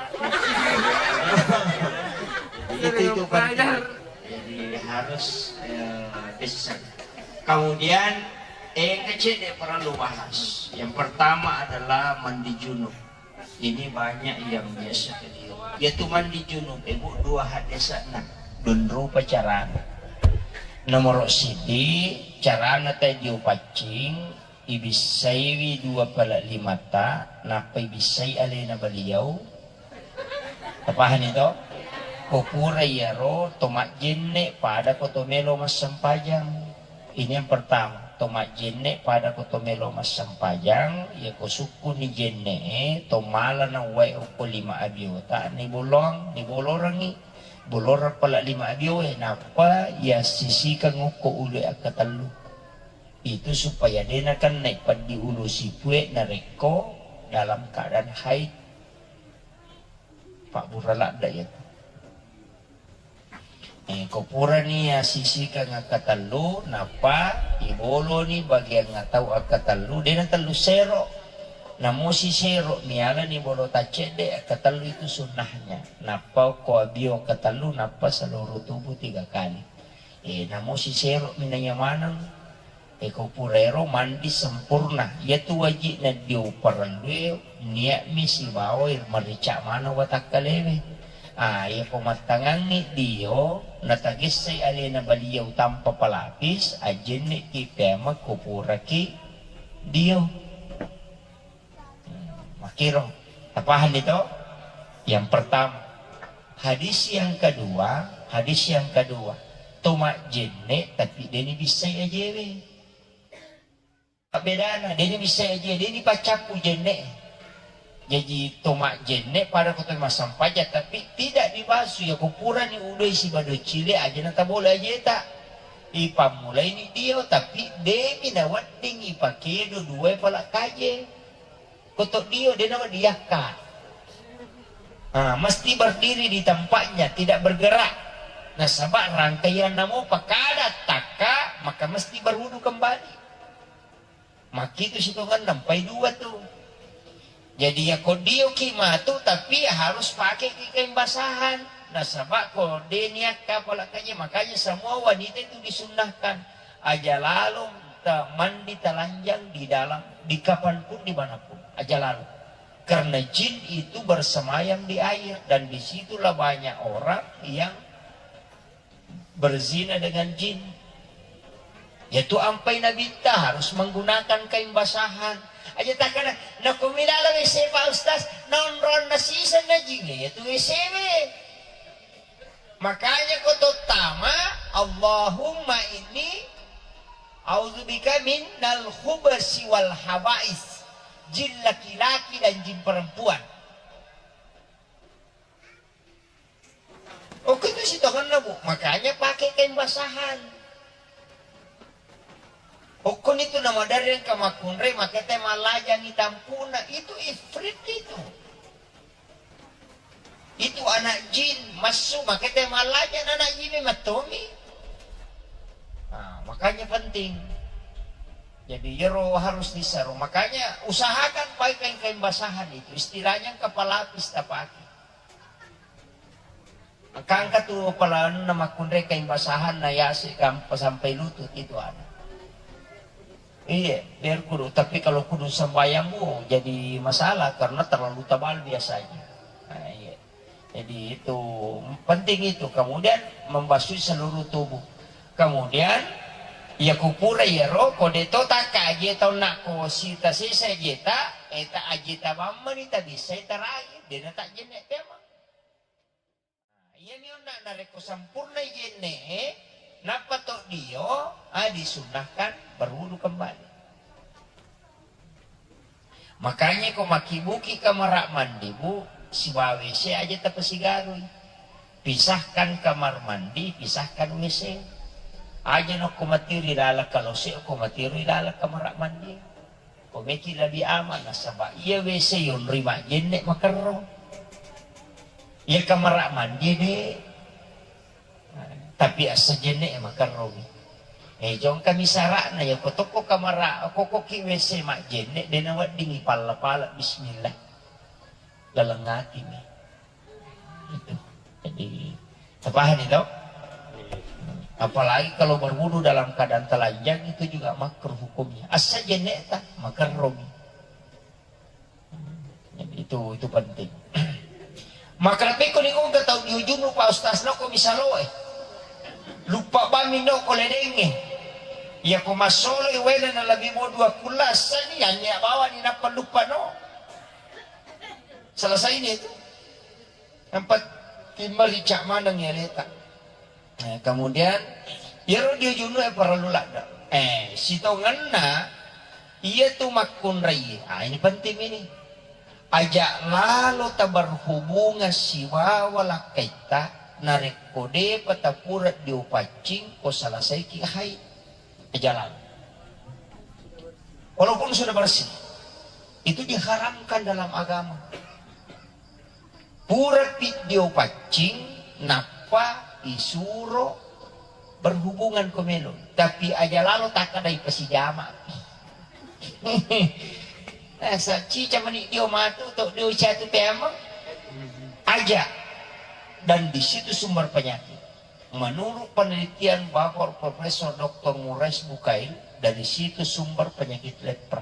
Itu itu penting. Jadi harus, eh, bisa. Kemudian, eh, kecil dia perlu bahas. Yang pertama adalah mandi junub. Ini banyak yang biasa keliru. Yaitu mandi junub, ibu dua hadesana. Dan rupa carana. Nomor sidi, carana tadi upaccing, ibissaiwi dua pala limata, nappa ibissai alena baliau. Tapahani to? Ko pura iyaro to majjenne pada ko to melo massempajang. Ini yang pertama, to majjenne pada ko to melo massempajang, iya ko sukkuni jenne e, to mala na uwae okko lima abiota, ni bolong, ni bolorangi. Bolorang pala lima abioe, nappa iya sisikang okko ulu akkatellu. Itu supaya de nakennai peddi ulu sipue narekko dalam keadaan haid. Pabbura ladda iyatu. Eh, ko purani iya sisikang akkatellu, nappa iboloni bagian atau akkatellu, de natellu sero. Namo sisero, nialani bolo taccedde, akkatellu itu sunnahnya. Nappa ko abio akkatellu, nappa seluruh tubuh tiga kali. Eh, namo sisero minanya maneng. Eko purairo mandi sempurna, iyatu waji'na dio parellue nia'mi sibawa marica maneng watakkalewe. Ah, iyako mattangangngi dio, natagessai alena baliau tanpa pelapis, ajjenne'ki pemeng ko puraki dio. Hmm, makkiro. Tapahanni to? Yang pertama. Hadis yang kedua, hadis yang kedua. To majjenne tapi deni bissai ajewe. Bedana, deni bissai ajewe, deni paccappu jenne. Jaji to majjenne pada ko to massempajang, tapi tidak dibasu ya ko purani udoi sibado cile aja na tabole ajeta. Ipammulaini dio, tapi demi nawedding ipakedo dua pala kaje. Koto dio de nawa diakka. Ah, mesti berdiri di tempatnya, tidak bergerak. Nasaba rangkaianna mo pakada takka, maka mesti berwudu kembali. Makkitu sitongenna, nampai dua tu. Jadi yako dio ki matu, tapi harus pakai ki kain basahan. Nasaba ko de niakka pala kaje, makanya semua wanita itu disunnahkan aja lalo Ta-, mandi talanjang di dalam, di kapanpun, di manapun, aja lalu. Karena jin itu bersemayam di air, dan disitulah banyak orang yang berzina dengan jin. Yaitu ampai Nabitta harus menggunakan kain basahan. Aja takkana, "Nakumilala W C, Pak Ustaz, naonronna siseng na jin, yaitu W C we." Makanya ko tottama, "Allahumma inni a'udzubika minal khubasi wal habais." Jin laki-laki dan jin perempuan. Okko itu sitongenna, Bu. Makanya pakai kain basahan. Okkoni tu namadereng ka makkunrai, makete mallajangi tampuna. Itu ifrit itu. Itu anak jin massu, makete mallaja anak jin mattomi. Nah, makanya penting. Jadi, yero harus disero. Makanya usahakan pakai kain-kain basahan itu. Istilahnya engka pelapis tapake. Engka tu pelaanna makkunrai kain basahan na yase gampa sampai lutut itu ada. Iya, biar kudu. Tapi kalau kudu sembahyang, bu, jadi masalah karena terlalu tebal biasanya. Nah, iya. Jadi itu penting itu. Kemudian membasuh seluruh tubuh. Kemudian, iya kupura iyaro, ko de to takka aje tau nakko sita sesa aje ta, eta aje ta mammani ta bisa tarai, dena tak jenek tema. Nah, iyami onna narekko sempurna jenne, nappa to dio, ah, disunnahkan berwudu kembali. Makanya ko makibuki kamar mandi, bu, sibawa W C aja tapasigarui. Pisahkan kamar mandi, pisahkan W C. Aja no ko mati ri laleng kalose, ko mati ri laleng kamar mandi. Ko meki lebih aman, nasaba iya W C yonri majenne makerro. Iya kamar mandi de. Tapi assa jenne e makerromi. Eh, jongkami sara'na, ya ko tokko kamara, ko koki W C majjenne, de naweddingi palla-pala, bismillah. Laleng atimi. Itu. Jadi, tapahani to? Apalagi kalau berwudu dalam keadaan telanjang, itu juga makruh hukumnya. Assa jenne ta, makerromi. Jadi itu, itu penting. Maka lebih ko ni ko tau diujunu, Pak Ustaz, no ko misalo e. Lupa bami no ko ledenge. Ya ko masolo e wena na lebih mau dua kula sani, hanya bawa ni napa lupa no. Selesai ni itu. Empat timbal licak maneng ya leta. Eh, kemudian, iyaro diujunu e parellu ladde. Eh, sitongenna, iya tu makkunrai. Ah, ini penting ini. Aja lalo taberhubungan sibawa lakkaitta, narekko depa tapura diopaccing, ko selesaiki haid. Aja lalo. Walaupun sudah bersih, itu diharamkan dalam agama. Purapi diopaccing, nappa isuro berhubungan ko melo. Tapi aja lalo takkadai pasijama. Eh, sa cica mani dio matu, to dio catu peameng. Aja. Dan di situ sumber penyakit. Menurut penelitian Bapak Profesor Doktor Murais Bukail, dari situ sumber penyakit lepra.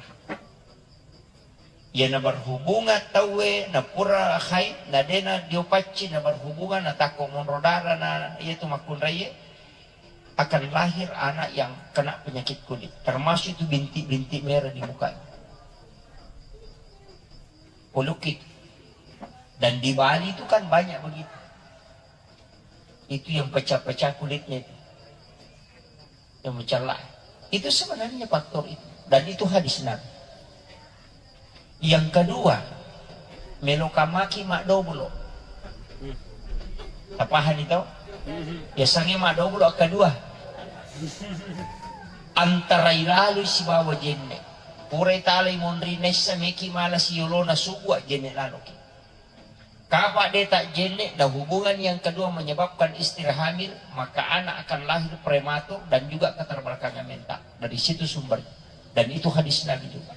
Iya naberhubungan tauwe, napura haid, nadena diopacci, naberhubungan, natakko monro darah, na iya tu makkunraiye, akan lahir anak yang kena penyakit kulit, termasuk itu bintik-bintik merah di mukanya. Polukit. Dan di Bali itu kan banyak begitu. Itu yang pecah-pecah kulitnya itu. Yang mencela. Itu sebenarnya faktor itu. Dan itu hadis Nabi. Yang kedua, melo kamaki madoblo. Tapahani tau? Biasanya madoblo kedua. Antara ilalu sibawa jenne. Pura italai monri nessa meki mala siyolona subuh jenne laloki. Kapa de tajjenne, dan hubungan yang kedua menyebabkan istri hamil, maka anak akan lahir prematur dan juga keterbelakangan mental. Dari situ sumbernya. Dan itu hadis Nabi juga.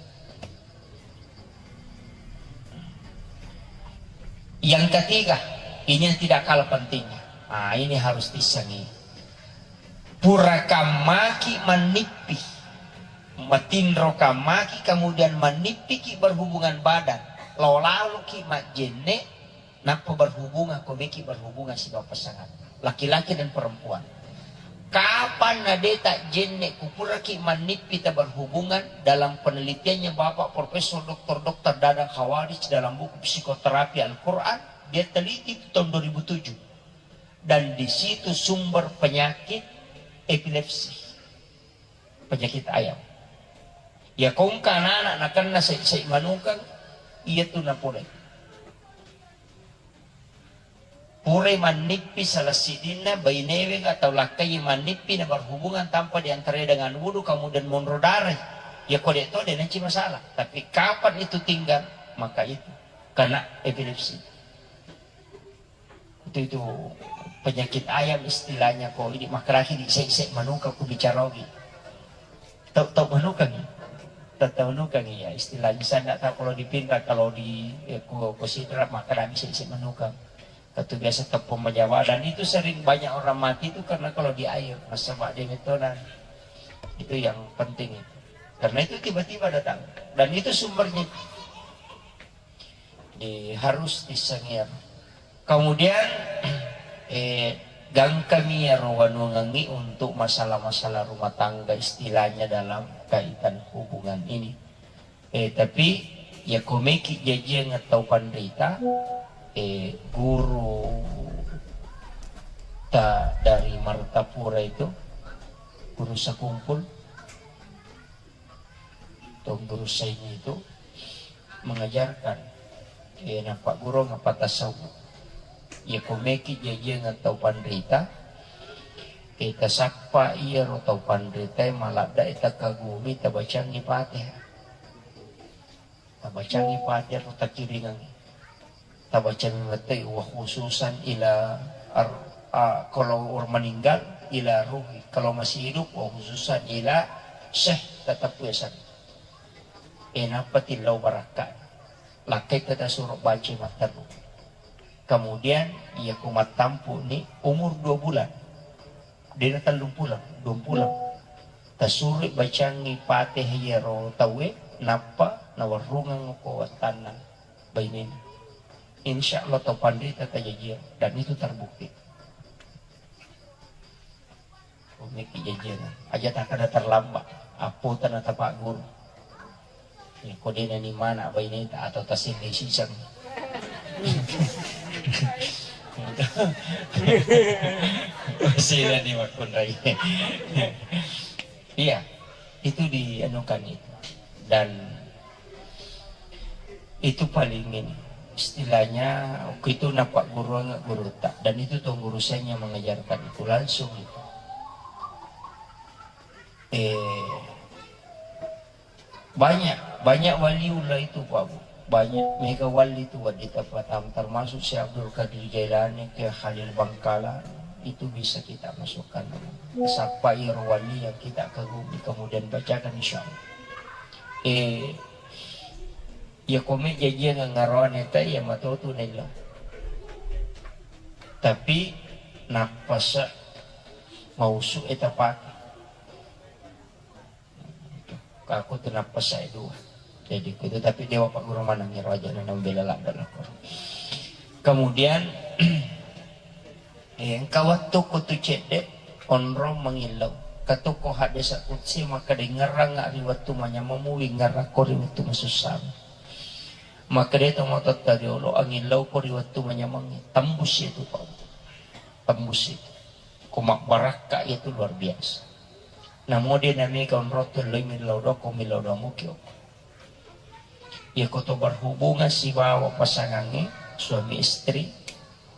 Yang ketiga, ini yang tidak kalah pentingnya. Ah, ini harus disengi. Pura kammaki mannippi. Matinro kammaki, kemudian mannippiki berhubungan badan, lao laloki majjenne, nappa berhubungan, ko meki berhubungan sibawa pasangan, laki-laki dan perempuan. Kapan na de tajjenne, kupuraki mannippi ta berhubungan, dalam penelitiannya Bapak Profesor Doktor Doktor Dadang Khawarij dalam buku Psikoterapi Al-Quran, dia teliti tahun dua ribu tujuh. Dan di situ sumber penyakit epilepsi, penyakit ayam. Ya, kongka anak-anak nakenna sai-sai manukang, iya tu napole. Purai mannippi salah sidinna bainewe atau lakkai mannippi na berhubungan tanpa diantarai dengan wudu, kemudian monro darai. Ya, kode to de nanci masalah. Tapi kapan itu tinggal, maka itu kena epilepsi. Itu, itu penyakit ayam istilahnya, ko ini makaraki di sek-sek manuka ku bicara ogi. Tau, tau manuka ni. Tau, tau manuka ni ya istilahnya. Saya nggak tahu kalau di Pinrang, kalau di, eh, ko, ko Sidrap makaraki sek-sek manuka. Katu biasa tepung menjawab, dan itu sering banyak orang mati itu karena kalau di air, nasaba de metonan. Itu yang penting itu. Karena itu tiba-tiba datang. Dan itu sumbernya. Di, harus disengir. Kemudian, eh, gangkami iyaro wanuangengngi untuk masalah-masalah rumah tangga istilahnya dalam kaitan hubungan ini. Eh, tapi ya komeki jajiang tau panrita, eh, guru ta dari Martapura itu, guru Sakumpul, Tong Guru Saini itu mengajarkan, eh, napaggurung apa tasawuf. Iya komeki jajiang tau panrita, eh, tasappa iyaro tau panrita, eh, maladda, eh, takagumi tabacangi Fatihah. Tabacangi Fatihah ro takiringangi. Tabaca memang tei, wa khususan ila ar-, a, kalau orang meninggal, ila ruhi, kalau masih hidup, wa khususan ila syekh, tetap biasa. Eh, napa tillau barakka. Lakkai kita suruh baca matteru. Kemudian, iya ku mattampu ni umur dua bulan. Dena tellung pulang, dua pulang. Tasurui bacangi Fatihah iyaro tauwe, nappa nawarrungang ko wattanna bainena. Insya Allah tau panrita tajajiang, dan itu terbukti. Komeki jajiang. Aja takkada terlambat, apota na tapagguru. Ya, ko dena ni mana baineta atau taselle siseng. Sila ni makkunrai. Iya, itu dianukan itu. Dan itu paling ini, istilahnya, waktu itu napak guru, guru tak, dan itu tuan guru saya yang mengajarkan itu langsung itu. Eh, banyak, banyak waliullah itu, Pak Bu. Banyak mega wali itu, Wak, di tempat, termasuk Syekh Abdul Qadir Jailani, ke Khalil Bangkalan, itu bisa kita masukkan. Siapa iro wali yang kita kagumi, kemudian bacakan, insya Allah. Eh, ya, kome jajiang ngaroane ta, ya, matotu nelo. Tapi nappasa mausu eta pake. Aku tu nappasa dua. Jadi, kutu, tapi dewa Pak Guru manang iro aja na nambela ladda lakor. Kemudian, eh, engka wettu kutu cedde, onrong mangillau. Katuko hadis qudsi, maka dengerang ri wettu manyameng mu, wingerang ko ri wettu masussa. Maka de to mototta riolo, angillau ko ri wettu manyameng, tembus itu, Pak. Tembus itu. Ko mabbarakka itu luar biasa. Namo de nami kaunrotto loi millau doko, millau domo kio. Iya ko to berhubungan sibawa pasangangnge, suami istri,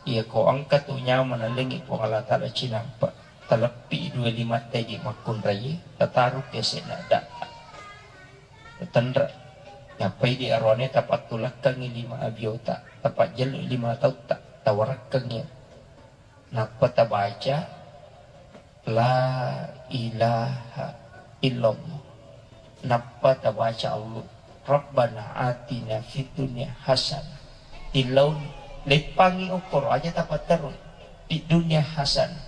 iya ko engka tu nyawa nalengi Puang Allah Taala cinampa, taleppi dua lima tegi makkunrai, tataru ke sena data. Tenre. Nappai di arone tapattulakkangi lima abiota, tapajjellu lima tautta, tawarakkangi. Nappa tabaca, "La ilaha illallah." Nappa tabaca, "Allah, Rabbana atina fid dunya hasanah." Tillauni, leppangi okkoro, aja tapatterui. "Fid dunya hasanah."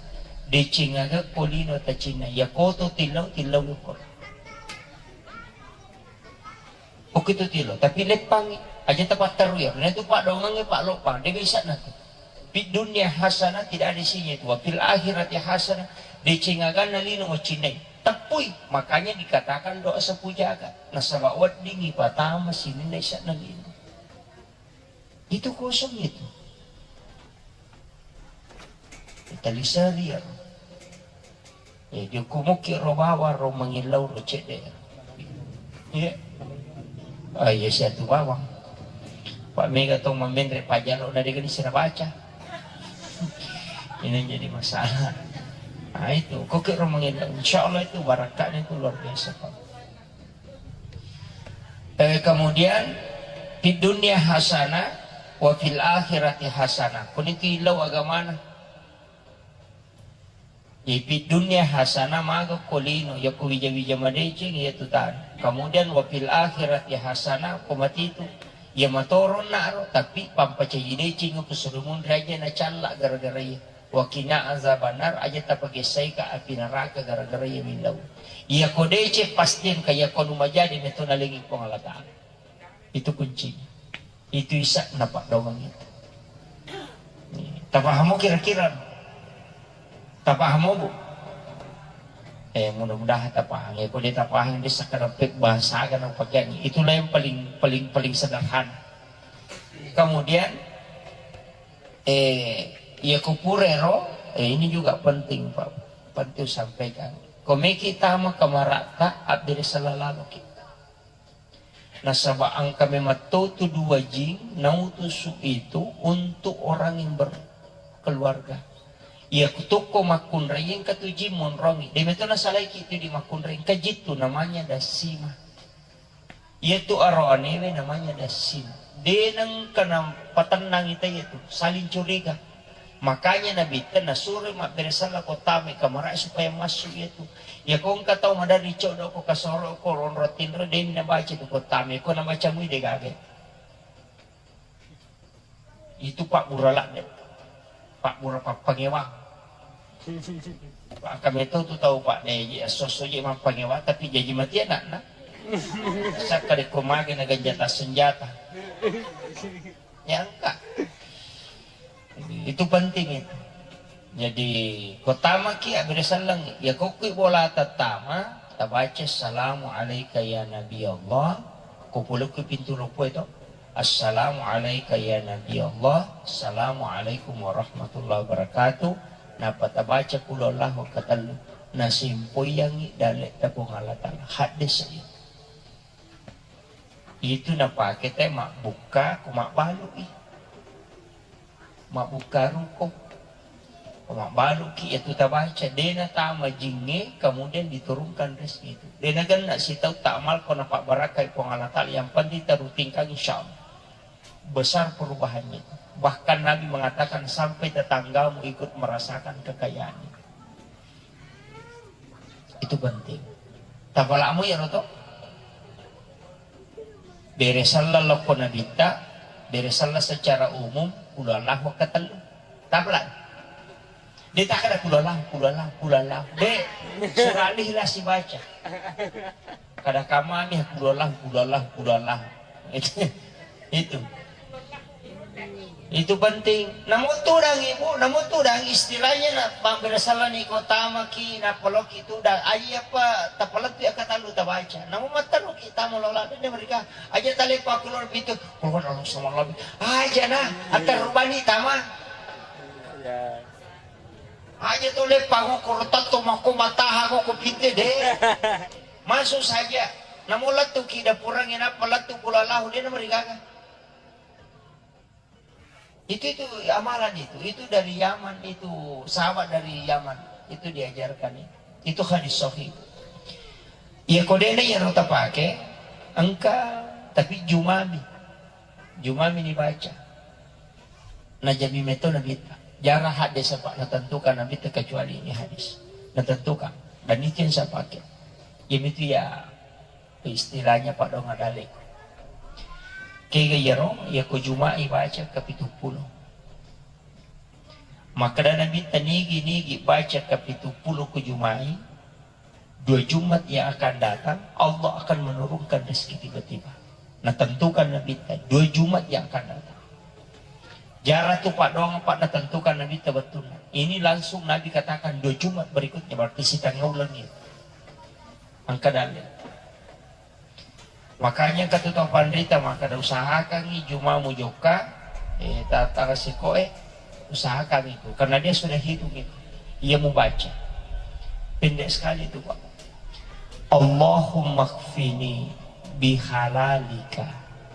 Deceng aga ko lino tacinna, iya koto tillau, tillauni okkoro. Kutu tilo, tapi leppangi aja tapatterru ya. Nah itu padongangnge pak loppang, de bisa na tu. Fid dunya hasanah, tidak ada isinya itu. Wa fil akhirati hasanah, deceng aganna lino macinnai. Teppui, makanya dikatakan doa sapu jagat. Nasaba weddingi patama sininna isanna lino. Itu kosong itu. Taliseri ya. Eh, diukumuki ro bawang ro mangillau ro cedde. Iya. Ah, iya siatu bawang. Pak mega tong mamenre pajalo na degani sira baca. Ini jadi masalah. Nah, itu koki ro mangillau. Insya Allah itu barakatnya itu luar biasa, Pak. Eh, kemudian fid dunya hasanah wa fil akhirati hasanah. Kuni tu illau agamana. Jadi fid dunya hasanah maga ko lino, ya ko wija-wija madeceng, iya tu tana. Kemudian wa fil akhirati hasanah, ko mati tu. Ya matoron naro, tapi pampacaji deceng ko surumun raja na calla gara-gara iya. Wa qina azabannar, aja tapagessaika api neraka gara-gara iya millau. Iya ko deceng pasti engka, iya ko nu majadi meto nalengi Puang Allah Ta'ala. Itu kuncinya. Itu isa na paddoangeng itu. Tapahamu kira-kira? Tapahamu, Bu? Eh, mudah-mudahan tapaham. Ya, ko de tapaham, de sakkarepek bahasa aga na pakeangngi. Itulah yang paling, paling, paling sederhana. Kemudian, eh, ya kupurero, eh, ini juga penting, Pak. Penting sampaikan. Komeki tama kamaratta, abbere sala laloki. Nasaba engka memang to tu dua jing nautusu itu untuk orang yang berkeluarga. Iya kutukko makkunrai engka tu jing monrongi. De meto nasalaiki tu di makkunrai, engka jittu namanya dassima. Iya tu aro anewe namanya dassima. De nengka napatennangi taiya tu, saling curiga. Makanya Nabitta nasuro mabbere sella ko tama kamarae supaya massu iya tu. Iya ko engka tau maderri coddo ko kasoro ko ronro tinro, demi nabaca tu ko tama, ko nabaca mui de gaga. Itu pabbura ladde. Pabbura pappangewang. Pak, kami tau tu tau, Pak, de esso-esso je mappangewang, tapi jaji mati anakna. Sakka dekko mage na ganjata senjata. Nyangka. Itu penting itu. Jadi, ko tamaki abbere selleng, ya ko kui bolata tama, tabaca, "Assalamu alaika ya Nabi Allah." Ko pole kui pintu loppo itu, "Assalamu alaika ya Nabi Allah, assalamu alaikum warahmatullahi wabarakatuh." Napa tabaca qul huwallahu katellu. Nasimpoyangi daletta Puang Allah Ta'ala. Hadis saya. Itu napake te mabbukka ko mabbalu'i. Mabbukka ruko. Ko mabbaluki iya tu tabaca, de natama jingnge, kemudian diturunkan rezeki itu. De nagenna sitau ta'mal ko napabbarakkai Puang Allah Ta'ala, yang penting tarutingkan, insya Allah. Besar perubahannya itu. Bahkan Nabi mengatakan sampai tetanggamu ikut merasakan kekayaan itu. Itu penting. Tapalakmu ya roto. Bere sella lokko nabitta, bere sella secara umum, qul huwallahu katellu. Tapalak. De takkada qul huwallahu, qul huwallahu, qul huwallahu. De, surah Al-Ikhlas dibaca. Kada kamami qul huwallahu, qul huwallahu, qul huwallahu. Itu. Itu. Itu penting. Namo tudang ibu, namo tudang istilahnya na mabbere sella ni ko tamaki, na poloki tudang. Aji apa tapalettu ya katellu tabaca. Namo matteruki tama lola de mereka. Aja tale pakkulor pitu. Kulon Allah sama Allah. Aja na, atar rubani tama. Ya. Aja tu leppang ko tetto mako mataha ko ko pinte de. Masuk saja. Namo lettu ki dapurang, nappa lettu qul huwallahu de na mereka. Itu, itu amalan itu, itu dari Yaman, itu sahabat dari Yaman, itu diajarkan itu. Itu hadis sahih. Iya ko dena iya ro tapake, engka, tapi jumami. Jumami ni baca. Najami meto Nabitta. Jara hadis apa natentukan Nabitta kecuali ini hadis. Natentukan. Dan itu yang saya pakai. Jadi itu ya istilahnya paddoangeng dalleku. Kega iyaro, iya ko Juma'i baca kapitu pulo. Makkeda Nabitta, nigi-nigi baca kapitu pulo ko Juma'i, dua Jumat yang akan datang, Allah akan menurunkan rezeki tiba-tiba. Natentukan Nabitta, dua Jumat yang akan datang. Jarang tu paddoangeng, Pak, natentukan Nabitta wettunna. Ini langsung Nabi katakan dua Jumat berikutnya, berarti sitengnga uleng itu. Engka dalil. Makanya engka tu tau panrita makkeda, usahakangngi Juma mujokka, eh, ta-, tara sikoe, usahakan itu. Karena dia sudah hitung itu. Ia mubaca. Pendek sekali itu, Pak. Allahumma kfini bihalalika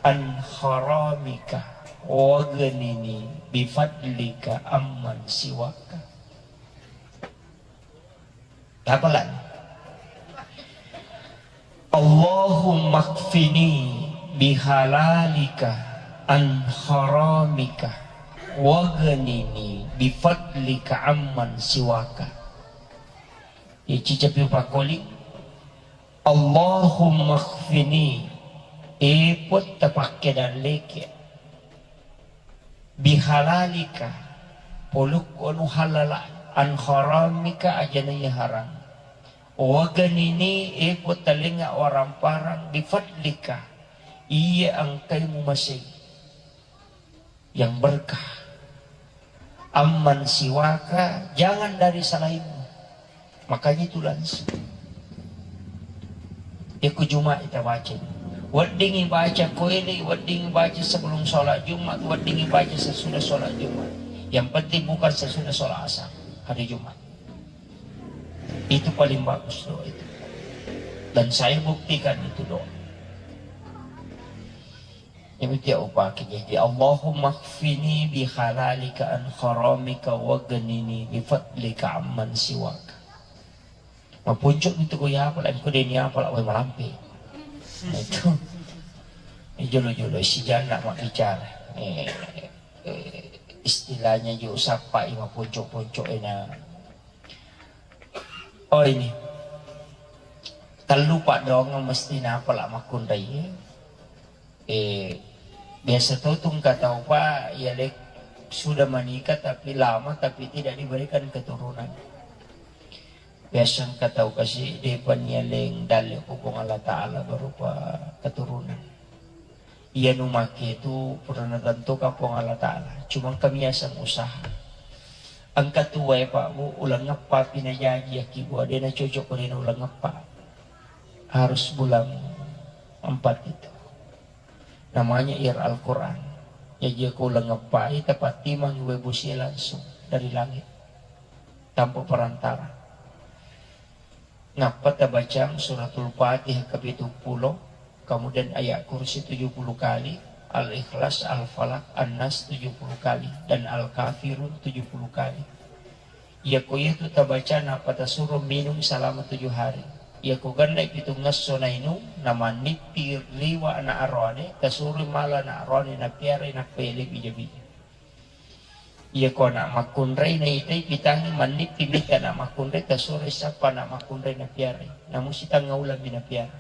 an haramika waghnini bifadlika amman siwaka. Apa lan? Allahumma kfini bihalalika an haramika waghnini bifadlika amman siwaka. Ici cepi pakoli. Allahumma kfini, e Puang, tapakke dalleke. Bihalalika, polukku anu halala, an haramika, aja na iya haram. Waghnini, e Puang, talengnga waramparang, bifadlika, iya engkai mumasei. Yang berkah. Amman siwaka, jangan dari selainmu. Makanya itu langsung. Iku Jumat kita baca. Weddingi baca koele, weddingi baca sebelum sholat Jumat, weddingi baca sesudah sholat Jumat. Yang penting bukan sesudah sholat asar hari Jumat. Itu paling bagus doa itu. Dan saya buktikan itu doa. Iyamitu upake. Jadi, Allahumma kfini bihalalika an haramika waghnini bifadlika amman siwaka. Mapuncu itu ko ya apa, ko deni apa lah, wai malampe. Nah, itu. Ini jolo-jolo si jana mak bicara. Eh, eh, istilahnya jo sapa i mapuncu-puncu ena. Oh, ini. Tellu paddoangeng mesti napa la makkunrai. Eh, biasa to tungka tau, Pak, ya lek sudah menikah tapi lama tapi tidak diberikan keturunan. Biasa engka tau kasi depan yaleng dalle ko Puang Allah Ta'ala berupa keturunan. Iya nu make tu pura natentukan Puang Allah Ta'ala. Cuma engka miaseng usaha. Engka tu wae Pak Bu, uleng eppa pi najaji aki bua, de nacocok ko de na uleng eppa. Harus bulan empat itu. Namanya ir Al-Quran. Jaji ko uleng eppa i tapattimang wae busia langsung dari langit. Tanpa perantara. Nappa tabacang Suratul Fatihah kapitu pulo, kemudian Ayat Kursi tujuh puluh kali, Al-Ikhlas, Al-Falaq, An-Nas tujuh puluh kali, dan Al-Kafirun tujuh puluh kali. Iyako iyatu tabaca nappa tasuro minung salama tujuh hari. Iyako gennai pitungngesso nainung, namannippi liwa ana aroane, tasuro mala ana aroane napiarai nappa yaleng bija-bija. Iyako ana makkunrai naitai pitangngi mannippi mita ana makkunrai tasuroi sappa ana makkunrai napiarai. Namu sitengnga uleng mi napiara.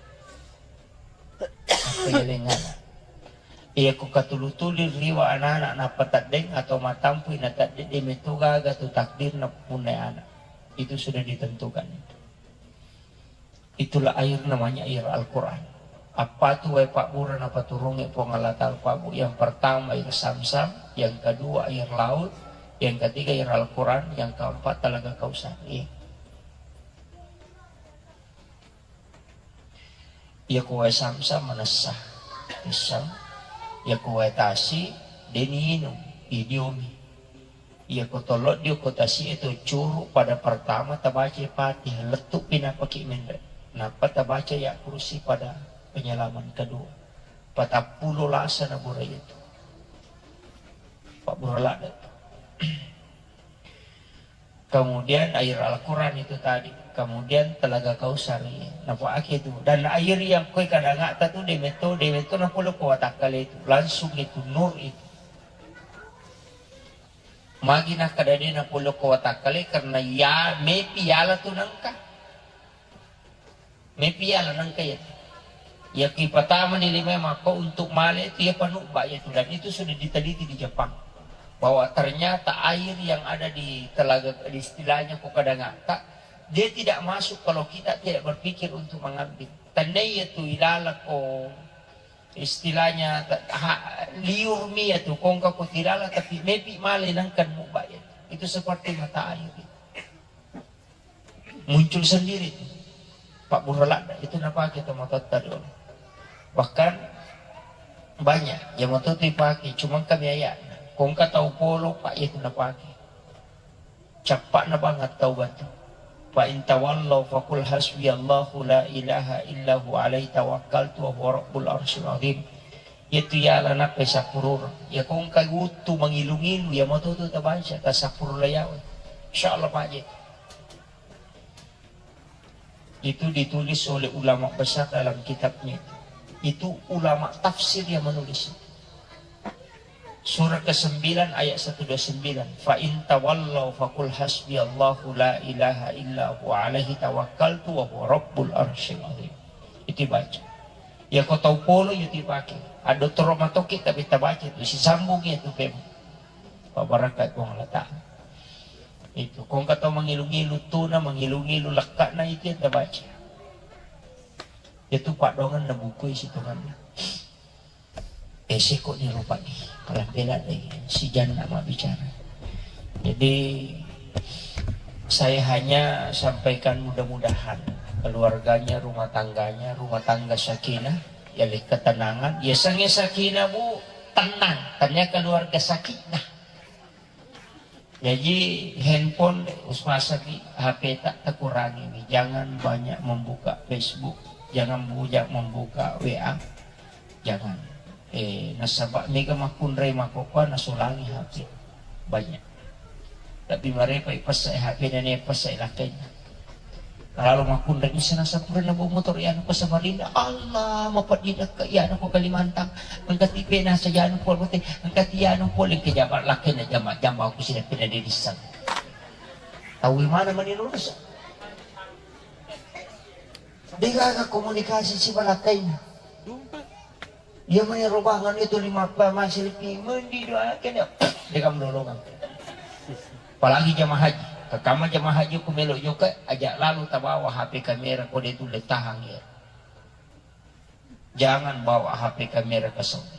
Apa yaleng ana. Iyako katulu-tuli riwa anana nappa teddeng atau matampui na teddeng de meto gaga tu takdirna punnai ana. Itu sudah ditentukan itu. Itulah air namanya air Al-Quran. Apa tu wae pabbura napaturungi Puang Allah Ta'ala pabbu? Yang pertama air Zamzam, yang kedua air laut, yang ketiga air Al-Quran, yang keempat Telaga Kausar. Iya. Iya ko wae Zamzam manessa, pissang. Iya ko wae tasi, deni inung, idiomi. Iyako tollo diokko tasi'e to curu pada pertama tabaca Fatihah, lettu'pi nappaki menre. Nappa tabaca ya kursi pada penyelaman kedua. Patappulo lasa na bura itu. Pak bura ladde. Kemudian air Al-Quran itu tadi. Kemudian telaga Kausar, iya. Napake itu. Dan air yang koi kadangata tu demetto, demetto napolo ko watakkale itu. Langsung itu, nur itu. Magi nakkeda de napolokko watakkale, karena ya mepi yala tu nengka. Mepi yala nengka ya. Ya kipatamani lima makko untuk male itu ya panubba ya tu, dan itu sudah diteliti di Jepang bahwa ternyata air yang ada di telaga, di istilahnya ko kadangata, dia tidak masuk kalau kita tidak berpikir untuk mengambil. Tandai ya tu ilala ko Istilahnya, liur mi iyatu, kongka ko tilala tapi mepi male nangkan mubba iyatu. Itu seperti mata air itu. Muncul sendiri itu. Pak Burhaladda itu napake to matotta dulu. Bahkan banyak ya moto tu ipake, cuma kami ayat. Kongka tau polo, Pak, itu napake. Cappa'na bang at-taubatu. Fa in tawallau faqul hasbiyallahu la ilaha illa huwa alaihi tawakkaltu wa huwa rabbul arsyil azim. Iyatu yala nappai sappurureng. Ya kongka wuttu mangilu-ngilu, ya moto tu tabaca, tasappuru layawe. Insyaallah paje. Itu ditulis oleh ulama besar dalam kitabnya itu. Itu ulama tafsir yang menulis itu. Surah kesembilan ayat seratus dua puluh sembilan. Fa in tawallau faqul hasbiyallahu la ilaha illa huwa alaihi tawakkaltu wa huwa rabbul arsyil azim. Itu baca. Ya ko tau polo itu dipake. Ado toro matoki tapi tabaca itu, sisambung itu pem. Pabarakka Puang Allah Ta'ala. Itu, kongka tau mangilu-ngilu tuna, mangilu-ngilu lekka'na itu yang tabaca. Itu paddoangenna buku isi tongenna. Ese ko ni rupa ni, kalau bela deh, si janna mabbicara. Jadi, saya hanya sampaikan mudah-mudahan keluarganya, rumah tangganya, rumah tangga sakinah, ya, ketenangan. Ya, sange sakinah, Bu, tenang. Tanya keluarga sakinah. Jaji, handphone, usmasaki H P ta, takurangi mi. Jangan banyak membuka Facebook, jangan banyak membuka W A, jangan. Eh, nasaba mega makkunrai makkokkoe nasulangi H P. Banyak. Tapi marepa ipessai H P na, ne pessai lakkainna. Lalu makkunrai, bisa nasapurana bawa motor, ya, anu, ko Samarinda. Allah, mapeddinakka, ya, anu, ko Kalimantan. Engka tipe nasa, ya, anu, pol, bote. Engka ti, ya, anu, pol, engka jama lakkainna, jama, jama, aku sida pina dedissang. Tahu mana mani lulus? Degaga komunikasi si balakkainna. Iya mani robangan itu lima pa masih lebih mendidoakan ya. Dega melolongan. Apalagi jamaah haji. Kakama jamaah haji ku melo joka, aja lalu tabawa H P kamera, kode itu letahang ya. Jangan bawa H P kamera ke Saudi.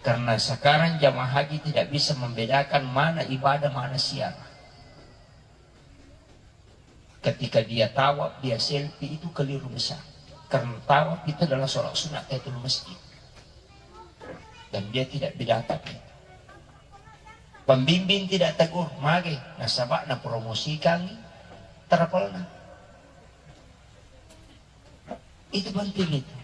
Karena sekarang jamaah haji tidak bisa membedakan mana ibadah, mana siarah. Ketika dia tawaf, dia selfie, itu keliru besar. Karena tawaf itu adalah sholat sunat tahiyatul masjid. Dan dia tidak bedakan itu. Pembimbing tidak tegur, mage, nasaba napromosikan travelna. Itu penting itu.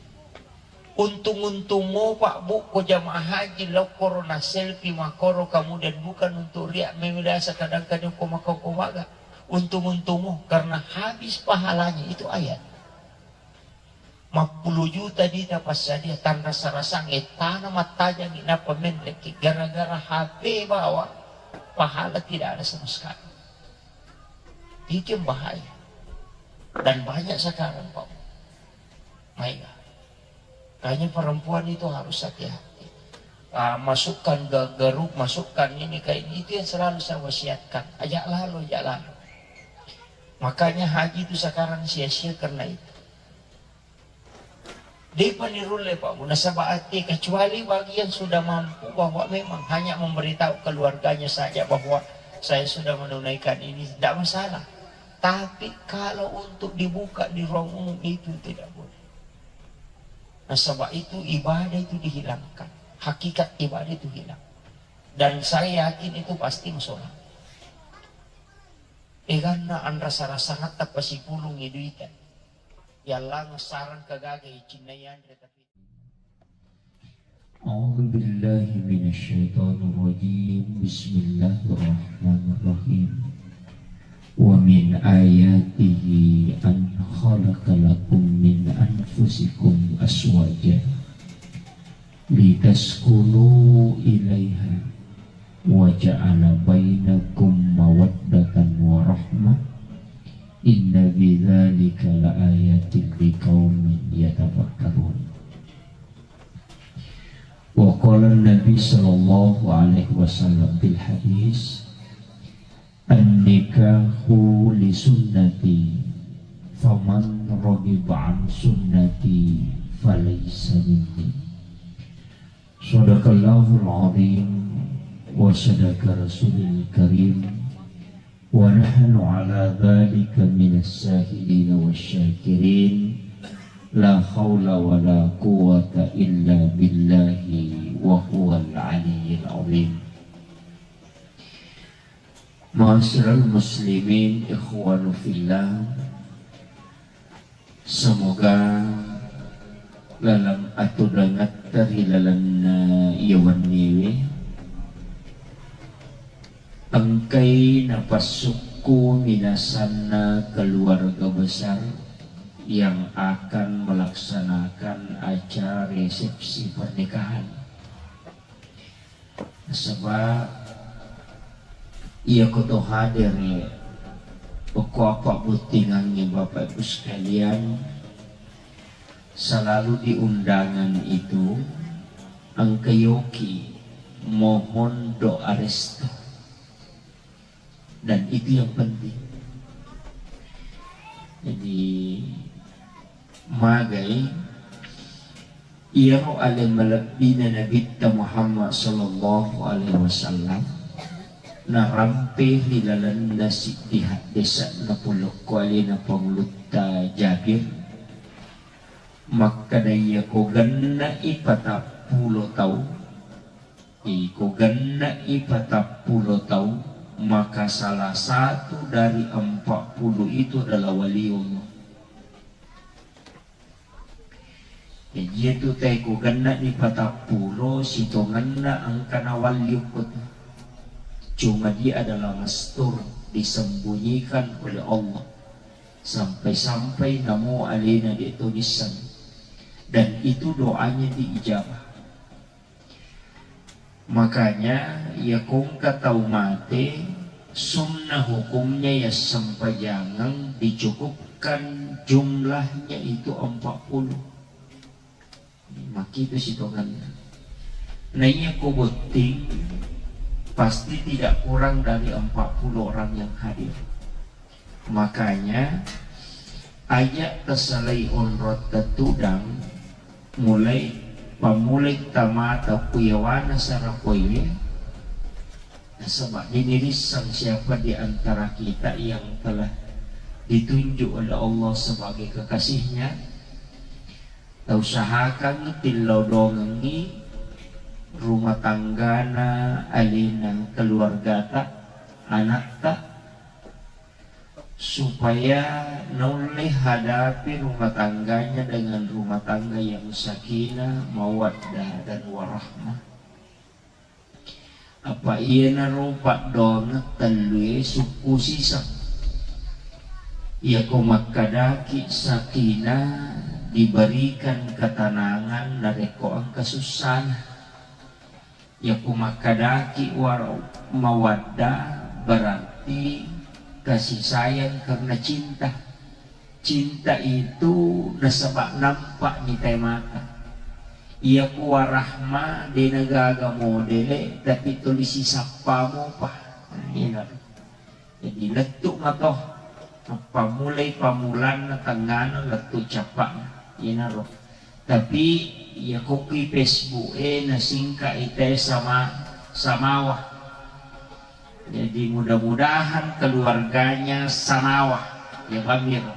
Untung-untung mo, Pak, Bu, ko jamaah haji, lo korona selfie makoro, kemudian bukan untuk riak, memilasa kadang-kadang ko makau ko maga. Untung-untung mo, karena habis pahalanya itu ayat. Mappulu juta dita passadia, tanrasa-rasang, eh, tana mattajang, inappa menreki, gara-gara H P bawa, pahala tidak ada sama sekali. Itu yang bahaya. Dan banyak sekarang, Pak. Maega. Makanya perempuan itu harus hati-hati. Ah, masukkan ke grup, masukkan ini, kayak ini, itu yang selalu saya wasiatkan. Ajak lalu, ajak lalu. Makanya haji itu sekarang sia-sia karena itu. Depa nirulle, Pak, Bu, nasaba ate, kecuali bagi yang sudah mampu bahwa memang hanya memberitahu keluarganya saja bahwa saya sudah menunaikan ini, tidak masalah. Tapi kalau untuk dibuka di ruang umum, itu tidak boleh. Nasaba itu ibadah itu dihilangkan. Hakikat ibadah itu hilang. Dan saya yakin itu pasti masalah. Eganna anrasa-rasangatta pasipulungngi duita. Yallang sarang kagaga icinna yanre tapi. أعوذ بالله من الشيطان الرجيم. بسم الله الرحمن الرحيم. ومن آياته أن خلق لكم من أنفسكم أزواجا لتسكنوا إليها وجعل بينكم مودة ورحمة إن في ذلك لآيات لقوم يتفكرون. وقال النبي صلى الله عليه وسلم في الحديث: النكاح لسنتي فمن رغب عن سنتي فليس مني. الله العظيم وصدق رسول الكريم ونحن على ذلك من الشاهدين والشاكرين. لا حول ولا قوة إلا بالله وهو العلي العظيم. Ma'asyiral muslimin, ikhwanu fillah, semoga laleng atudangetta ri lalenna iya wenniwe engkai napassukku minasanna keluarga besar yang akan melaksanakan acara resepsi pernikahan. Nasaba iya ko to hadir, okko apa bottingangnge Bapak Ibu sekalian, selalu di undangan itu engka yoki mohon doa restu. Dan itu yang penting. Jadi magai iyaro ale malebbina Nabitta Muhammad sallallahu alaihi wasallam narampe ri lalenna siddi haddese'na polokko alena Pangulutta Jabir, makkeda iya ko genne'i patappulo tau, iko genne'i patappulo tau, maka salah satu dari empat puluh itu adalah waliullah. Jaji iyatu tae ko genne'ni patappulo, sitongenna engka nawalli okko tu. Cuma dia adalah mastur, disembunyikan oleh Allah. Sampai-sampai namo alena de' to nisseng. Dan itu doanya diijabah. Makanya, iya ko engka tau mate, sunnah hukumnya iya sempajangeng dicukupkan jumlahnya itu empat puluh. Makkitu sitongenna. Nah, iya ko botting, pasti tidak kurang dari empat puluh orang yang hadir. Makanya, aja' tasalai onrotta tudang, mulai pammulai tamata ku yawana sarapoiwe, nasaba' de' nirisseng siapa di antara kita yang telah ditunjuk oleh Allah sebagai kekasihnya. Tausahakangngi tillau dongengngi rumah tanggana, alena, keluargata, anakta, supaya naulle hadapi rumah tangganya dengan rumah tangga yang sakinah, mawaddah, dan warahmah. Apa iyanaro paddoangeng tellue sukku siseng. Iyako makkadaki sakinah, diberikan ketenangan narekko engka sussana. Iyako makkadaki waro-, mawaddah, berarti kasih sayang karena cinta. Cinta itu nasaba' nampa' ni tae mata. Iyako warahma de' nagaga modele, tapi tuli sisappa mopa. Nah, iyana. Jadi lettu' mato. Pammulai pammulanna tengngana lettu' cappa'na. Iyanaro. Tapi iyako ki Facebook e nasingka' i tae sama, samawa. Jadi mudah-mudahan keluarganya sanawa, ya bamiro.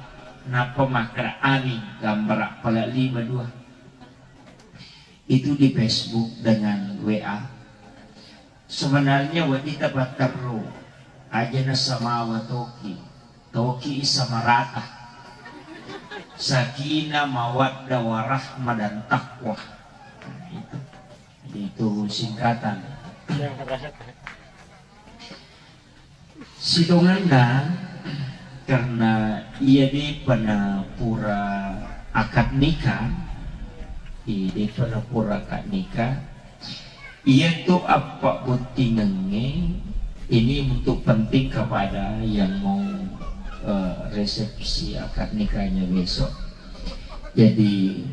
Nappa makkeda amin, gambara' pala' lima dua. Itu di Facebook dengan W A. Sebenarnya wedding tapatterru, aja' nasamawa toki, toki samarata. Sakinah, mawaddah, warahmah, dan takwa. Nah, itu. Itu singkatan. Sitongenna, karena iya de'pa na pura akad nikah, i de'pa na pura akad nikah, iya tu appabbottingengnge ini untuk penting kepada yang mau, eh, resepsi akad nikahnya besok. Jadi,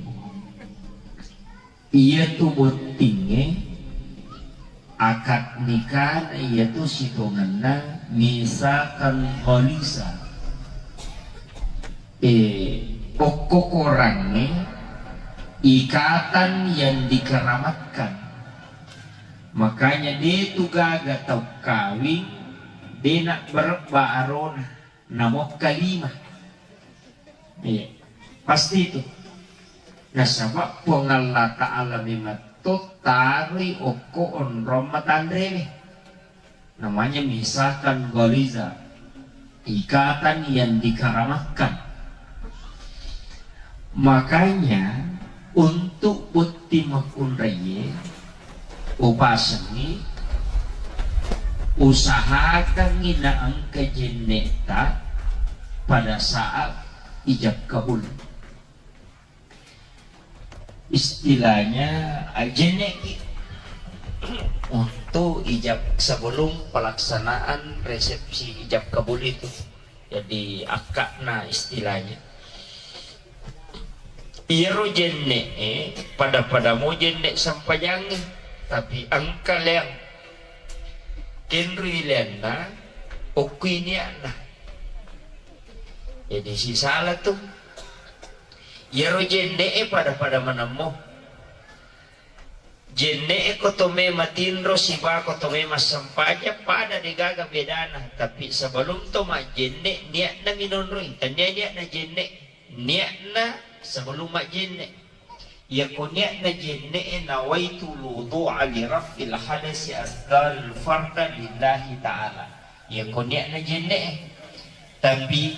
iyatu bottingnge, akad nikahna iyatu sitongenna misakan ghalidza. Eh, okko-korangnge, ikatan yang dikeramatkan. Makanya de tu gaga tau kawing de nabbarebba arona, namokka lima. Iya, pasti itu. Nasaba Puang Allah Ta'ala memetto taroi okko onrong matanrewe. Namanya misakan ghaliza, ikatan yang dikaramahkan. Makanya, untuk botting makkunraie, upasengi, usahakangi naengka jenne'ta pada saat ijab kabul. Istilahnya, ah, jenne'ki untuk ijab, sebelum pelaksanaan resepsi ijab kabul itu. Jadi, akka'na istilahnya. Iyaro jenne'e pada-pada mo jenne' sempajangnge, tapi engka leang. Kenrui leanna, okkui nia'na. Jadi, sisala tu. Iyaro jenne'e pada-pada manemmo. Jenne'e ko to me matinro siba ko to me massempajang pada degaga bedana, tapi sebelum to majjenne' nia'na minonroi, tania nia'na jenne', nia'na sebelum majjenne'. Iyako nia'na jenne'e nawaitu wudu'a li raf'il hadasi asgharil farda lillahi ta'ala. Iyako nia'na jenne'e. Tapi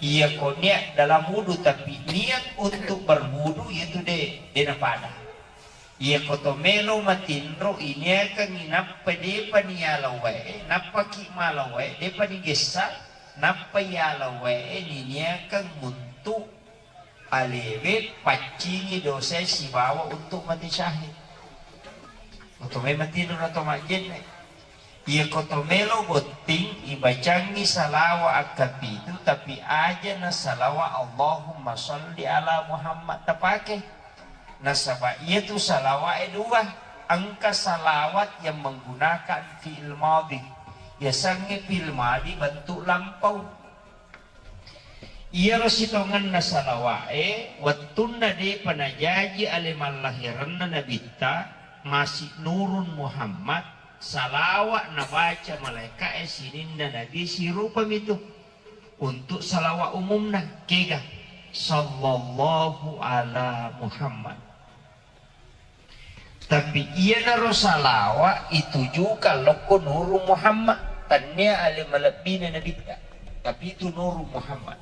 iyako niat dalam wudu tapi niat untuk berwudu, iyatu de, de napada. Iyako to melo matinro iniakangngi nappa depa niyala wae, nappaki mala wae, depa nigessa, nappa yala wae niniakang untuk alewe paccingi dosae sibawa untuk mate syahid. Oto mai matinro atau majjenne. Iyako to melo botting, ibacangngi salawa akkapitu, tapi aja na salawa Allahumma sholli ala Muhammad tapake. Nasaba iyatu salawae dua, engka salawat yang menggunakan fi'il madhi. Yasengnge fi'il madhi bentuk lampau. Iyaro sitongenna salawa'e, wettunna depa najaji ale mallahirenna Nabitta, masi Nurun Muhammad, salawa nabaca malaeka'e sininna Nabi sirupami tu. Untuk salawa umumna, kega? Sallallahu ala Muhammad. Tapi iyanaro salawa itujukan lokko Nuru Muhammad, tannia ale malebbina Nabitta, tapi itu Nuru Muhammad.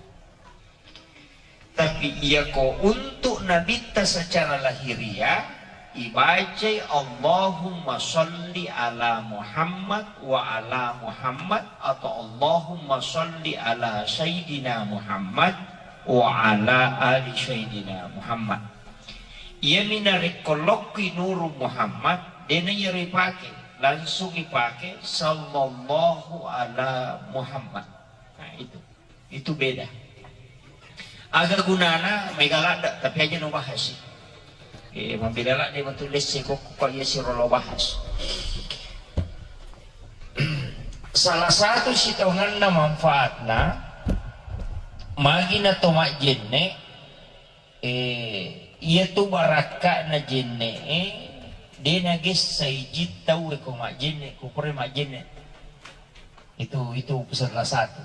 Tapi iyako untuk Nabitta secara lahiriah, ibacai Allahumma sholli ala Muhammad wa ala Muhammad atau Allahumma sholli ala Sayyidina Muhammad wa ala ali Sayyidina Muhammad. Iyami narekko lokkui Nuru Muhammad, dena iyaro ipake, langsung ipake sallallahu ala Muhammad. Nah, itu. Itu beda. Aga gunana mega ladda, tapi aja no bahas. Eh, mabeda ladde matu lesse kokko kok iya siro lo bahas. Salah satu sitonganna manfaatna, magi na to majjenne, eh, iya tu barakka'na jenne'e, de nagessai jin tauwe ko majjenne, ko pura majjenne. Itu, itu salah satu.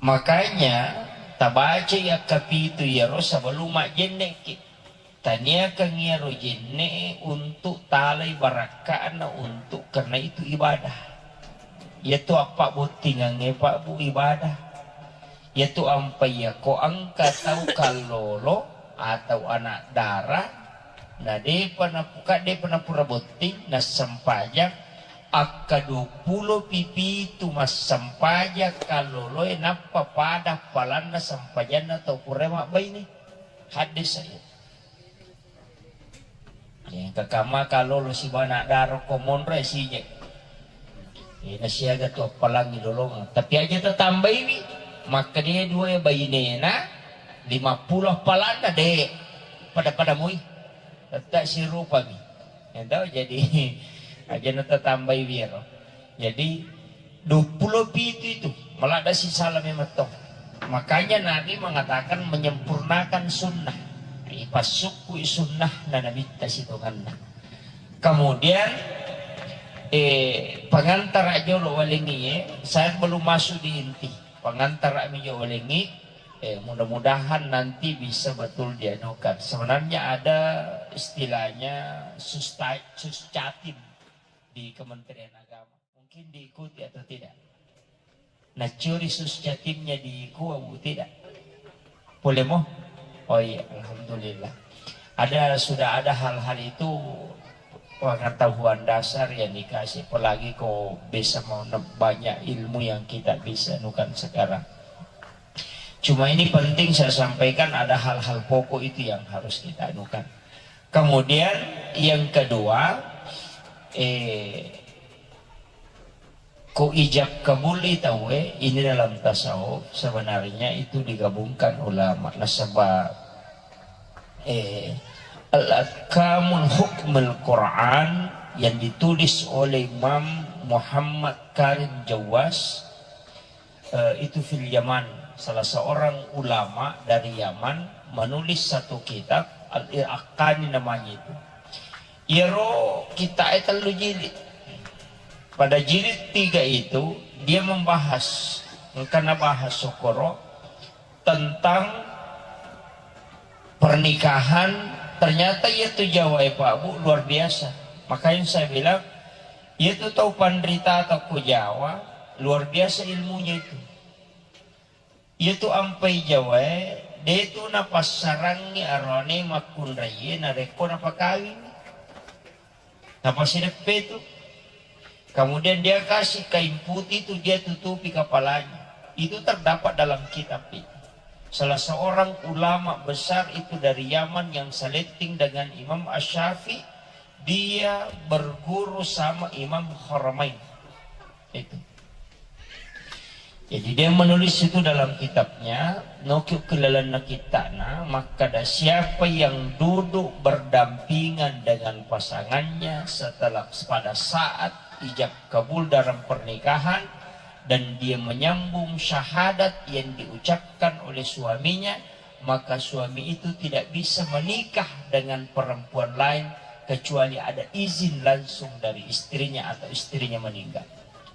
Makanya, tabacai akkapitu iyaro sebelum majjenne'ki. Taniakang iyaro jenne'e untuk talai barakka'na untuk karena itu ibadah. Iyatu appabbottingangnge, Pak, Bu, ibadah. Iyatu ampai iyako engka tau kallolo atau anak dara, na depa napuka, depa napura botting, nassempajang, akka duappulo pipitu massempajang kalloloe, nappa pada palanna sempajanna tau pura mabbaine. Haddesa iya. Iya, engka kamma kallolo siba anak dara ko monro e sije. Iya, nasiaga tu appalangi lolongeng. Tapi aja tatambaiwi, makkeda dua e bainena, lima puluh appalanna, de, pada-pada mui. Tetta sirupami. Iya tau, jadi aja na tatambaiwi ero. Jadi, duappulo pitu itu, maladda sisala memang to. Makanya Nabi mengatakan menyempurnakan sunnah. Ipassukkui sunnah na Nabitta sitonganna. Kemudian, eh, pengantara jolo walengi, eh, saya belum masuk di inti. Pengantara mi jolo walengi, eh, mudah-mudahan nanti bisa betul dianukan. Sebenarnya ada istilahnya susta-, suscatim di Kementerian Agama. Mungkin diikuti atau tidak? Nacuri suscatimnya diikuti atau tidak? Boleh mo? Oh iya, alhamdulillah. Ada, sudah ada hal-hal itu, pengetahuan dasar yang dikasih, apalagi kok bisa mau ne-, banyak ilmu yang kita bisa nukan sekarang. Cuma ini penting saya sampaikan, ada hal-hal pokok itu yang harus kita anukan. Kemudian yang kedua, eh, ku ijab kabul itawe ini dalam tasawuf sebenarnya itu digabungkan ulama. Nasaba, eh, Al-Ahkamul Hukmul Quran yang ditulis oleh Imam Muhammad Karim Jawas, eh, itu fil Yaman, salah seorang ulama dari Yaman menulis satu kitab, Al-Iraqani namanya itu. Iyaro kitab e tellu jilid. Pada jilid tiga itu, dia membahas, engka nabahas sokoro tentang pernikahan. Ternyata iya tu Jawa e, Pak Bu, luar biasa. Makanya saya bilang, iya tu tau panrita atau ku Jawa, luar biasa ilmunya itu. Iya tu ampai Jawa e, de tu napassarangi arone makkunraie narekko napakawing. Napasideppe tu. Kemudian dia kasih kain putih tu, dia tutupi kepalanya. Itu terdapat dalam kitab itu. Salah seorang ulama besar itu dari Yaman yang selenting dengan Imam Asy-Syafi'i, dia berguru sama Imam Haramain. Itu. Jadi dia menulis itu dalam kitabnya, noki kelalana kitabna, makkada siapa yang duduk berdampingan dengan pasangannya setelah, pada saat ijab kabul dalam pernikahan, dan dia menyambung syahadat yang diucapkan oleh suaminya, maka suami itu tidak bisa menikah dengan perempuan lain kecuali ada izin langsung dari istrinya atau istrinya meninggal.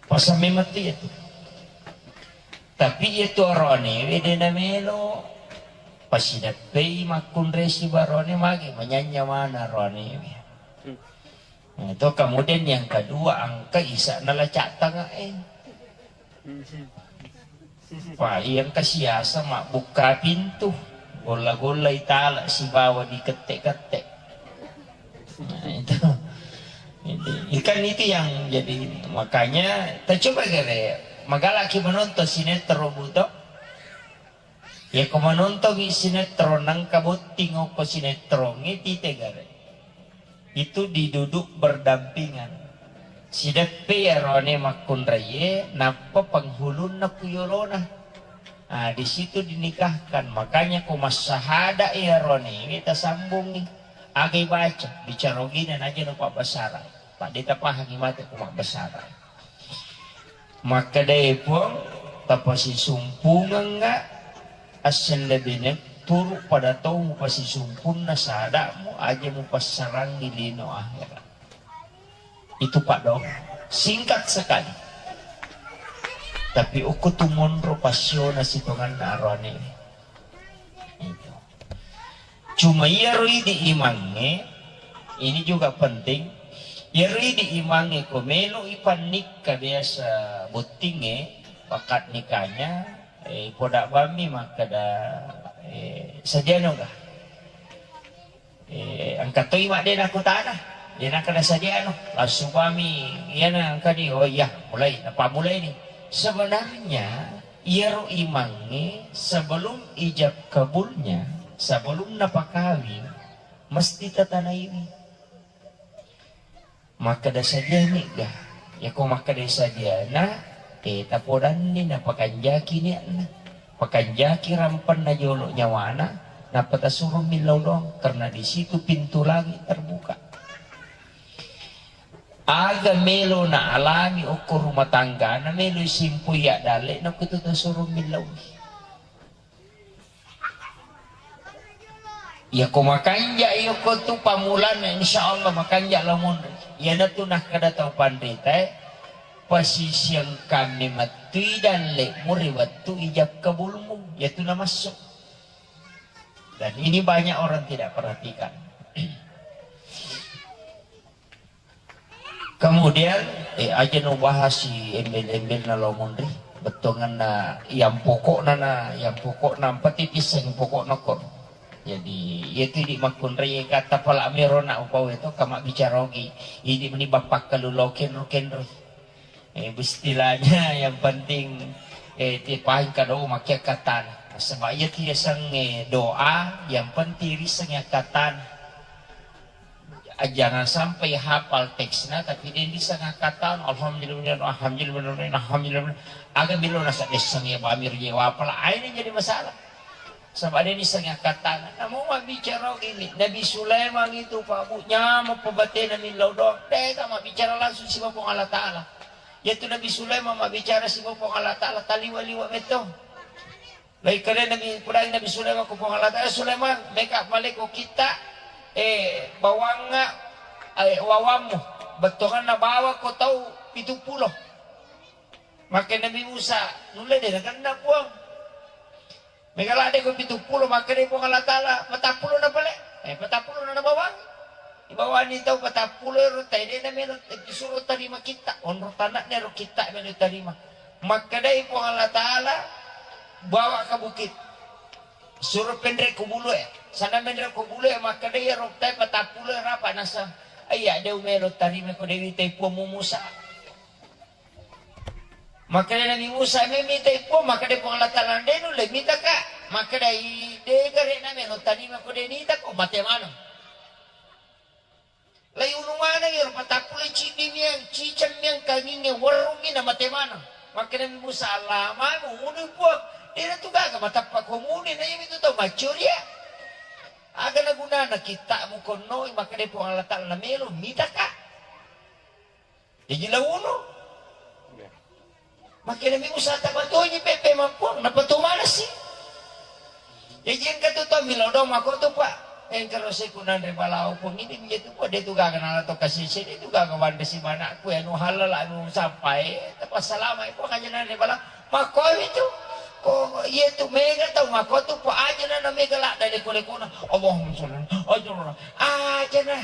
Pasang memang tu iya tu. Tapi iya tu aroanewe de namelo. Pasidappei makkunrai sibawa aroane, magi manyanya mana aroanewe. Nah, itu kemudian yang kedua, engka isa'na lacak tanga e. Pa, iya engka siasa mabbukka pintu, golla-golla itala sibawa dikette-kette. Nah, itu. Jadi, ikan itu yang jadi, makanya kita coba gare, magalaki menonton sinetron buto. Ya, ko menontongi sinetron, nangka botting okko sinetron, itu tegare. Itu diduduk berdampingan. Sideppe aroane makkunraie, nappa penghulunna ku yolona. Ah, di situ dinikahkan. Makanya ko massahada aroane, tasambungi. Aga ibaca, bicara ogina naja no pabbasara. Pak, de tapahangi mate ko mabbasara. Makkedae Puang, tapasisumpungengga assellebene, turu pada tau mupasisumpunna sadamu, aja mupassarangi lino akhirat. Itu Pak Dong, singkat sekali. Tapi okko tu monro passiona sitonganna aroane. Itu. Cuma iyaro idi imangnge, ini juga penting. Iyaro idi imangnge ko melo ipannikka biasa bottingnge, akad nikahnya, eh, poda bammi makkeda, eh, sadiano ga? Eh, engka toi madde nakutana, de nakkeda sadiano, langsung bammi, iyana engkani, oh iya, mulai, napammulai ni. Sebenarnya, iyaro imangnge sebelum ijab kabulnya, sebelum napakawing, mesti tatanaiwi. Makkeda sadiani ga? Yako makkeda sadiana, eh, tapodanni napakanjaki niatna. Pakanjaki rampenna jolo nyawana, nappa tasuro millau doang, karena di situ pintu langit terbuka. Aga melo naalami okko rumah tanggana, melo isimpoi addalle, nakkutu tasuro millau. Iyako makanja iyako tu pammulana, insya Allah makanja lao monri. Iyanatu nakkeda tau panritae, pasisiang kami mattui dalle muri wettu ijab kabulmu, iyatu namassu. Dan ini banyak orang tidak perhatikan. Kemudian, eh, aja no bahas si embel-embel na lao monri, bettuanganna yang pokokna na, yang pokokna empat tipiseng pokokna ko. Jadi, itu di makkunrai kata pala mero na upau itu kama bicara ogi. Ini meni bapak kalu lo kenro kenro. Eh, istilahnya yang penting, eh, tipain kado makia katan. Sebab iya tiaseng, eh, doa, yang penting riseng ya katan. Ah, jangan sampai hafal teksnya, tapi dia bisa ngangkatan, alhamdulillah, alhamdulillah, alhamdulillah. Aga milo nasa dessang ya bamir je wapala, ah, ini jadi masalah. Sebab dia bisa ngangkatan. Namu mak bicara gini, Nabi Sulaiman itu Pak Bu nyamuk pebatena milo dong. Deh, sama bicara langsung si Puang Allah Taala. Yaitu Nabi Sulaiman mak bicara si Puang Allah Taala taliwa-liwa metong. Baik, kalian Nabi, pudai Nabi Sulaiman ko Puang Allah Taala, Sulaiman, meka pale ko kita, eh, bawangnga, eh, wawammu, bettuanganna bawa ko tau pitu pulo. Maka Nabi Musa, nulle de nakenna Puang. Mega lade ko pitu pulo, maka de Puang Allah Taala, patappulo na pale, eh, patappulo na bawang. Ibawani tau patappulo ero tai de na melo, eh, disuruh tarima kita, onro tanah nero kita melo tarima. Makkedai Puang Allah Taala, "Bawa ke bukit. Suruh penrek ku bulu e." Sana menrek ku bulu e, makkedai ero tai patappulo rapa nasa. Iya, de melo tarima ko Dewi tai Puang Musa. Makkeda Nabi Musa, "Memitai Puang," makkeda Puang Allah Taala, "De nulle mitaka." Makkedai, "De gare na melo tarima ko de nita ko mate maneng." Lai unu maneng ero patappulo ciddi miang, ciceng miang, kanginge werrungi na mate maneng. Makkeda Nabi Musa, "Allah, manu unu Puang, de na tu gaga matappa ko muni na iyami tu tau maccoria. Aga na gunana kitta mu konnoi?" Makkeda Puang Allah Taala, "Na melo mitaka." Jaji launo. Iya. Makkedami Musa, "Tapatoji pepe mappuang, napatu manasi." Jaji engka tu tau milodong mako tu, Pak. Engka ro seku nanre balawo pong ini menjadi tu, Pak, de tu gaga nala to kasese, de tu gaga wanda si manakku, anu halala, anu sampai, tapassalama, Pak, aja nanre balawo. Mako itu, ko iya tu mega tau mako tu, Pak, aja nana mega la dari kolekona. Allahumma sholli, aja nana.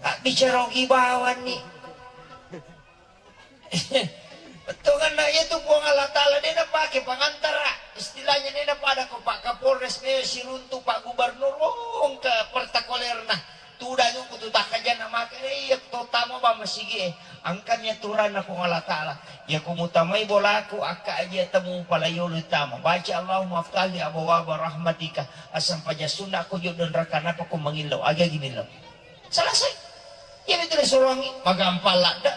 Abbicara ogi bawanni. Bettuanna iya tu Puang Allah Taala de napake pangantara. Istilahnya de napada ko Pak Kapolres, me siruntu Pak Gubernur, wong ke pertakolerna. Tudang ku tu takkajanna maka iya to tama ba masigi e. Angkami aturanna Puang Allah Taala. Iya ko mutamai bolaku akka aja temu palayolo tama. Baca Allahumma aftah li abwaba rahmatika. Asam paja sunna ko jodoh neraka napa ko mangillau. Aga gini lo. Selesai. Iya betul disuruhangi, magampang ladda.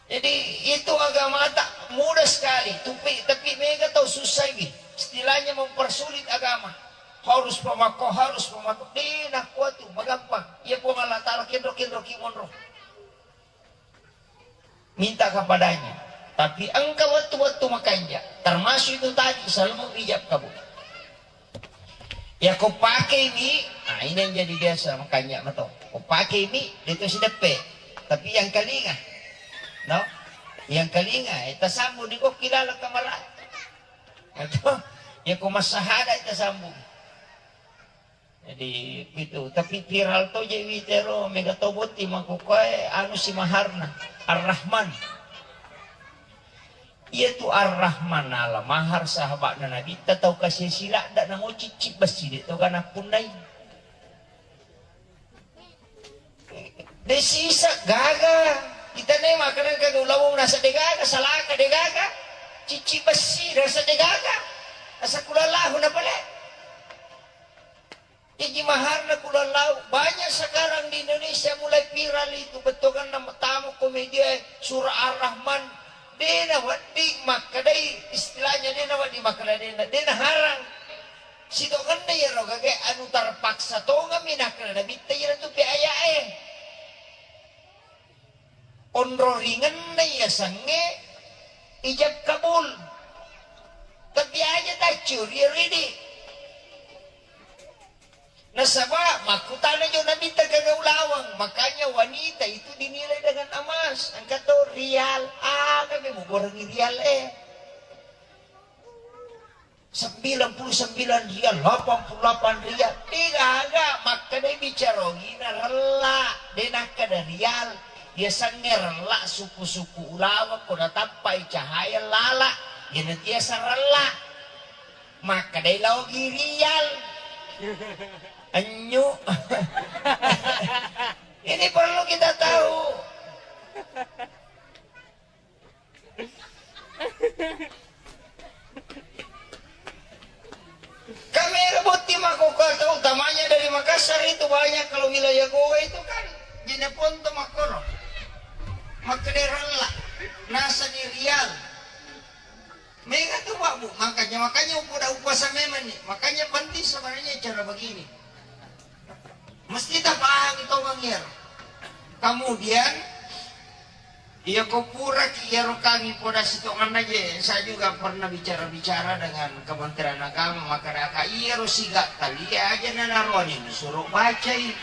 Jadi itu agama tak mudah sekali. Tapi, tapi mega tau susah ini. Istilahnya mempersulit agama. Harus pemako, harus pemako. Deh, nak kuat tu, magampang. Iya Puang Allah Taala kendro-kendro kimonro. Minta kepadanya. Tapi engka wettu-wettu makanja, termasuk itu tadi, selalu ijab kabul. Ya, ko pakeimi, nah, ini yang jadi biasa makanja mato. Ko pakeimi, itu sideppe. Tapi yang kalinga, no? Yang kalinga, eh, tasambung di kokki laleng kamara. Atau, ya, ko massahada, eh, tasambung. Jadi, gitu. Tapi viral to je witero, mega to botting makkukkue, anu si maharna, Ar-Rahman. Iya tu Ar-Rahman ala mahar sahabatna Nabitta tau kasi siladda namo cicci bessi de to gana punnai. De sisa gaga. Kita ne makanang ke ulawong nasa de gaga, salaka de gaga. Cicci bessi nasa de gaga. Asa kulallahu na pale. Jaji maharna kulallau, banyak sekarang di Indonesia mulai viral itu, bettuanna tamu ko media, surah Ar-Rahman, dena wedding makkedai, istilahnya dena wedding makkeda dena, dena harang. Sitongenna iyaro gaga anu terpaksa tongeng mi nakkeda Nabitta iyaro tu pe aya'e. Onro ringenna iya sangnge ijab kabul. Tapi aja taccu ri ridi. Nasaba makkutana jo Nabitta gaga ulaweng, makanya wanita itu dinilai dengan emas. Engka to rial, aga mi mugorengi rial e. Sembilan puluh sembilan rial, delapan puluh delapan rial. Degaga, makkedai bicara ogina rella, de nakkeda rial. Yasengnge rella suku-suku ulaweng ko natappai cahaya lala, iyana tiasa rella. Makkedai laogi rial. Enyu. Ini perlu kita tahu. Kamera botting makkokkoe, utamanya dari Makassar itu banyak, kalau wilayah Gowa itu kan Jeneponto makkoro. Makkeda rella, nasani rial. Mega tu, Pak, Bu. Makanya, makanya upoda upasa memang nih. Makanya penting sebenarnya cara begini. Mesti tapahami tongeng iyaro. Kemudian, iya ko puraki iyaro kami poda sitonganna je, saya juga pernah bicara-bicara dengan Kementerian Agama, maka daka iyaro siga talia aja nanaroani suro bacai.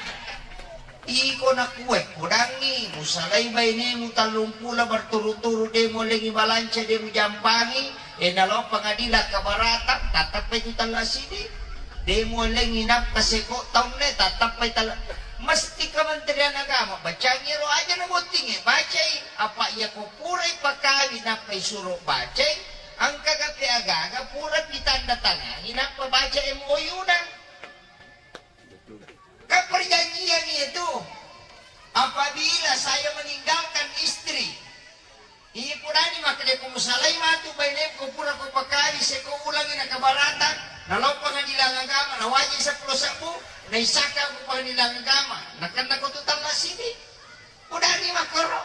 Iko nakue podangi, musalai bainemu tallung pula berturut-turut de muallengi balanca, de mujampangi, e nalo pengadilan keberatan, tattappai tu talla sidi. De muallengi nappa seko taunne, tattappai talla. Mesti Kementerian Agama bacangi ro aja na bottinge, bacai. Apa iya ko purai pakawi nappai suro bacai, engka gape agaga pura pitanda tangangi nappa baca M O U na. Kan perjanjian itu, apabila saya meninggalkan istri, iya purani makkeda ko musalai matu bainekko pura ko pakali seko ulangi na kabarata, na lao pengadilan agama, na wajib seppulo sebbu, na isaka ko pengadilan agama, na kenna ko tu talla sidi. Purani makkoro,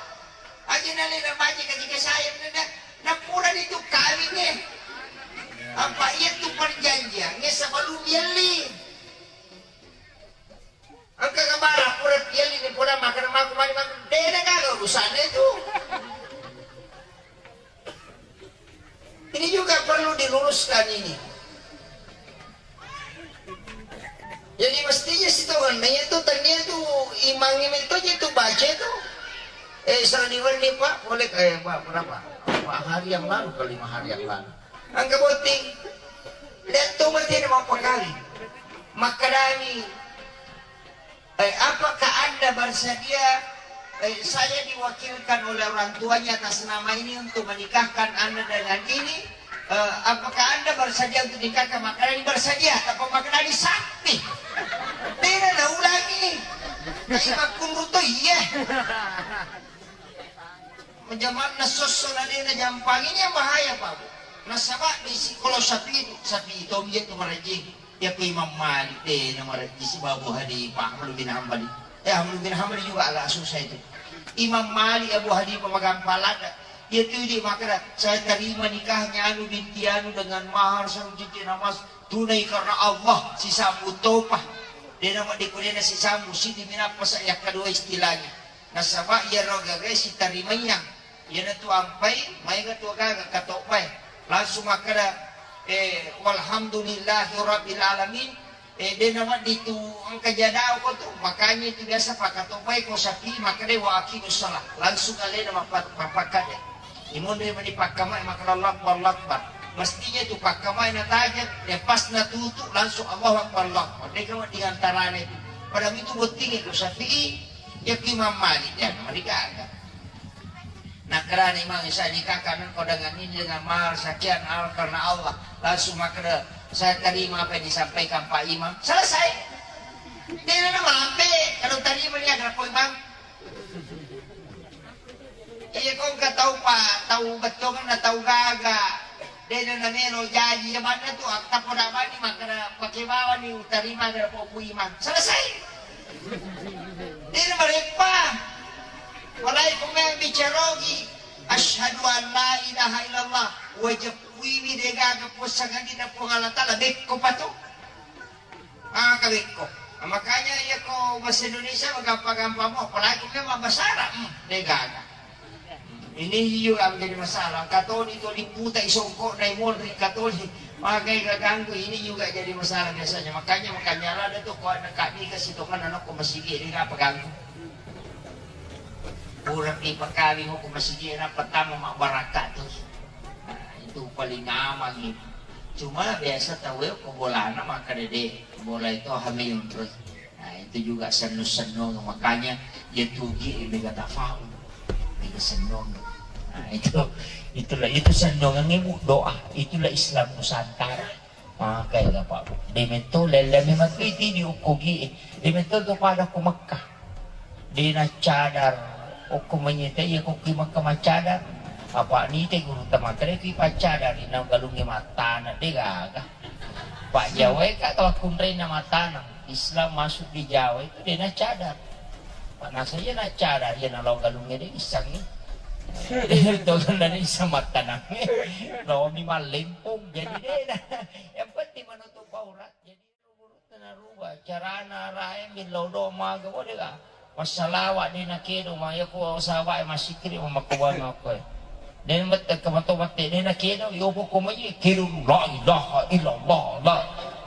aja na lena baca ketika saya na, na purani tu kawing e. Apa iya tu perjanjian e sebelum yelli. Engka kabara pura pielli ni pura makkeda mako mani mako. Dena gaga urusanna itu. Ini juga perlu diluruskan ini. Jadi mestinya sitonganna itu tania itu imang itu aja itu baca itu. Eh, sani wenni, Pak, boleh, eh, Pak, berapa? Empat hari yang lalu ke lima hari yang lalu. Engka botting. Lihat tu mesti ada mau penggali. Makadani. Eh, apakah Anda bersedia, eh, saya diwakilkan oleh orang tuanya atas nama ini untuk menikahkan Anda dengan ini? Eh, apakah Anda bersedia untuk nikahkan? Makadani bersedia, tapi makadani sakti. Tidak ada ulangi. Tapi makunru to iya. Jamanna sosso na de najampangi, ini yang bahaya, Pak, Bu. Nasaba bisi kalau sapi, sapi itu dia tu marajing. Ya ku Imam Malik de namarajing si Abu Hanifah, Ahmad bin Hambali. Eh, Ahmad bin Hambali juga agak susah itu. Imam Malik, Abu Hanifah magampang lada. Dia tu di makna saya terima nikahnya anu binti anu dengan mahar satu cincin emas tunai karena Allah, si sambut topa. Dia nama dikurena si sambut, si diminapa saya kedua istilahnya. Nasaba iyaro gaga sitarimaiang, iyanatu ampai maega tu gaga katobbae. Langsung makkeda, eh, walhamdulillahi rabbil alamin. Eh, de nawedding tu engka jadao ko tu, makanya itu biasa pakatobbae ko sapi makkeda wa aqimus shalah. Langsung alena mappa-, mappakkade. Imonri mani pakkamai makkeda Allahu Akbar, Allahu Akbar. Mestinya itu pakkamai natajeng, ya pas natutu langsung Allahu Akbar, Allahu Akbar. Deka wedding antarana itu. Pada itu bottingi ko sapi. Iya ki Imam Malik, ya, mari gaga. Nah, kerana Imam Isa nikahkan engkau dengan ini, dengan mahar sekian, al-, karena Allah. Langsung makkeda, saya terima apa yang disampaikan Pak Imam. Selesai. Dia nama lampe, kalau terima dia ada poin bang. Iya, kau nggak tahu Pak, tahu betul kan, tahu gaga. Dena namelo jaji, ya mana tu, akta poda bani, makkeda pake bawa ni, utarima gara popu Imam. Selesai. Dena mareppa. Walai kumeng bicarogi. Asyhadu an la ilaha illallah. Wajib kuiwi dega ke puasa kadi na Puang Allah Ta'ala. Bekko patu. Ah, kawekko. Nah, makanya iya ko bahasa Indonesia gampang-gampang mo, apalagi memang bahasa Arab, hmm, de gaga. Hmm. Ini juga menjadi masalah. Katoni tu liputai songkok nai monri katoni. Makai gaganggu ini juga jadi masalah biasanya. Makanya, makanya ada tu kuat dekat ni ke situ kan anak ko masigi ni apa ganggu. Pura pi pakawing ko masigi na pertama mak barakat tu. Nah, itu paling aman gitu. Cuma biasa tahu ya ko bolana maka dede bola itu hamil terus. Nah, itu juga senno-senno, makanya ya tugi mega tafau, mega senno. Nah, itu itulah itu sennongan ibu doa, itulah Islam Nusantara. Makai Bapak Bu. Demetto lele memang itu di ukugi. Demetto tu pada ku Mekah. Dena cadar okko manyita iya kokki Mekah macadar. Apa nite guru tamakere ki pacadar ina galungi matana de gaga. Pak Jawa ka tau kunrena matana. Islam masuk di Jawa itu dena cadar. Pak nasa iya na cadar iya na lo galungi de isangi. Itu kan dari isa matana. Lo mi malempung jadi dena. Yang penting menutup aurat. Jadi Tanaruba carana rae millau do maga wodega. Massalawa de nakedo ma yako sahabat e masikiri ma makkuwai makkoe. De mette kamato mette de nakedo yopo ko mai kedo la ilaha illallah la.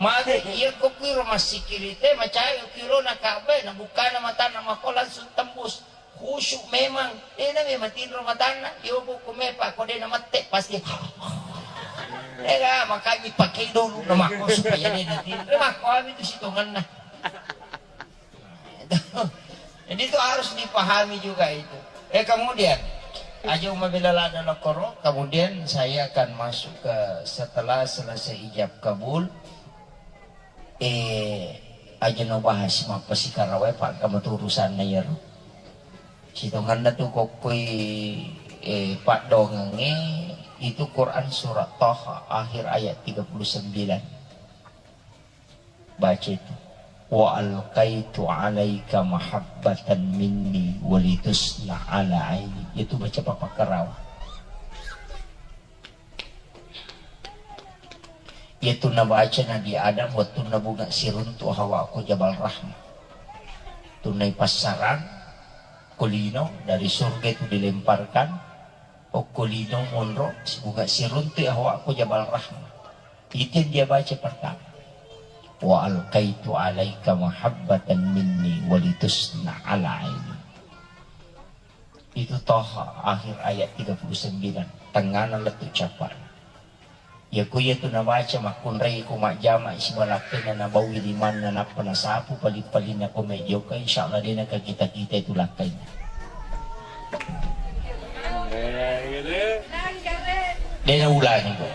Mage iya ko kiro masikiri te macai kiro na kabe na bukana matana mako langsung tembus. Khusyuk memang, dena memang tinro matanna, yobo ko mepa ko dena mette pasti. Ega makanya pakai dulu nama ko supaya dena tinro. Mako ami tu sitonganna. Jadi itu harus dipahami juga itu. Eh kemudian aja mabela lada lokoro, kemudian saya akan masuk ke setelah selesai ijab kabul. Eh, aja no bahas mappasikarawai, Pak, kamu tu urusanna iyaro. Sitonganna tu kokkoi, eh, paddoangengnge itu Quran surat Taha akhir ayat tiga puluh sembilan. Baca itu. Wa alqaitu alaika mahabbatan minni walitusna ala aini. Itu baca papa karawa. Iyatu nabaca Nabi Adam wettunna bunga siruntu Hawa ko Jabal Rahmah. Tunai passarang ko lino dari surga itu dilemparkan, okko lino monro bunga siruntu Hawa ko Jabal Rahmah. Itu yang dia baca pertama. Wa alqaitu alaika mahabbatan minni walitusna ala aini. Itu Toha akhir ayat tiga puluh sembilan, tengngana lettu cappa'na. Iya ku iya tu nabaca makkunrai ko majjama siba lakkainna nabaui limanna nappa nasapu paling-palinna ko mejjoka, insyaallah dena ka kita-kita itu lakkainna. Dena ulangi ko.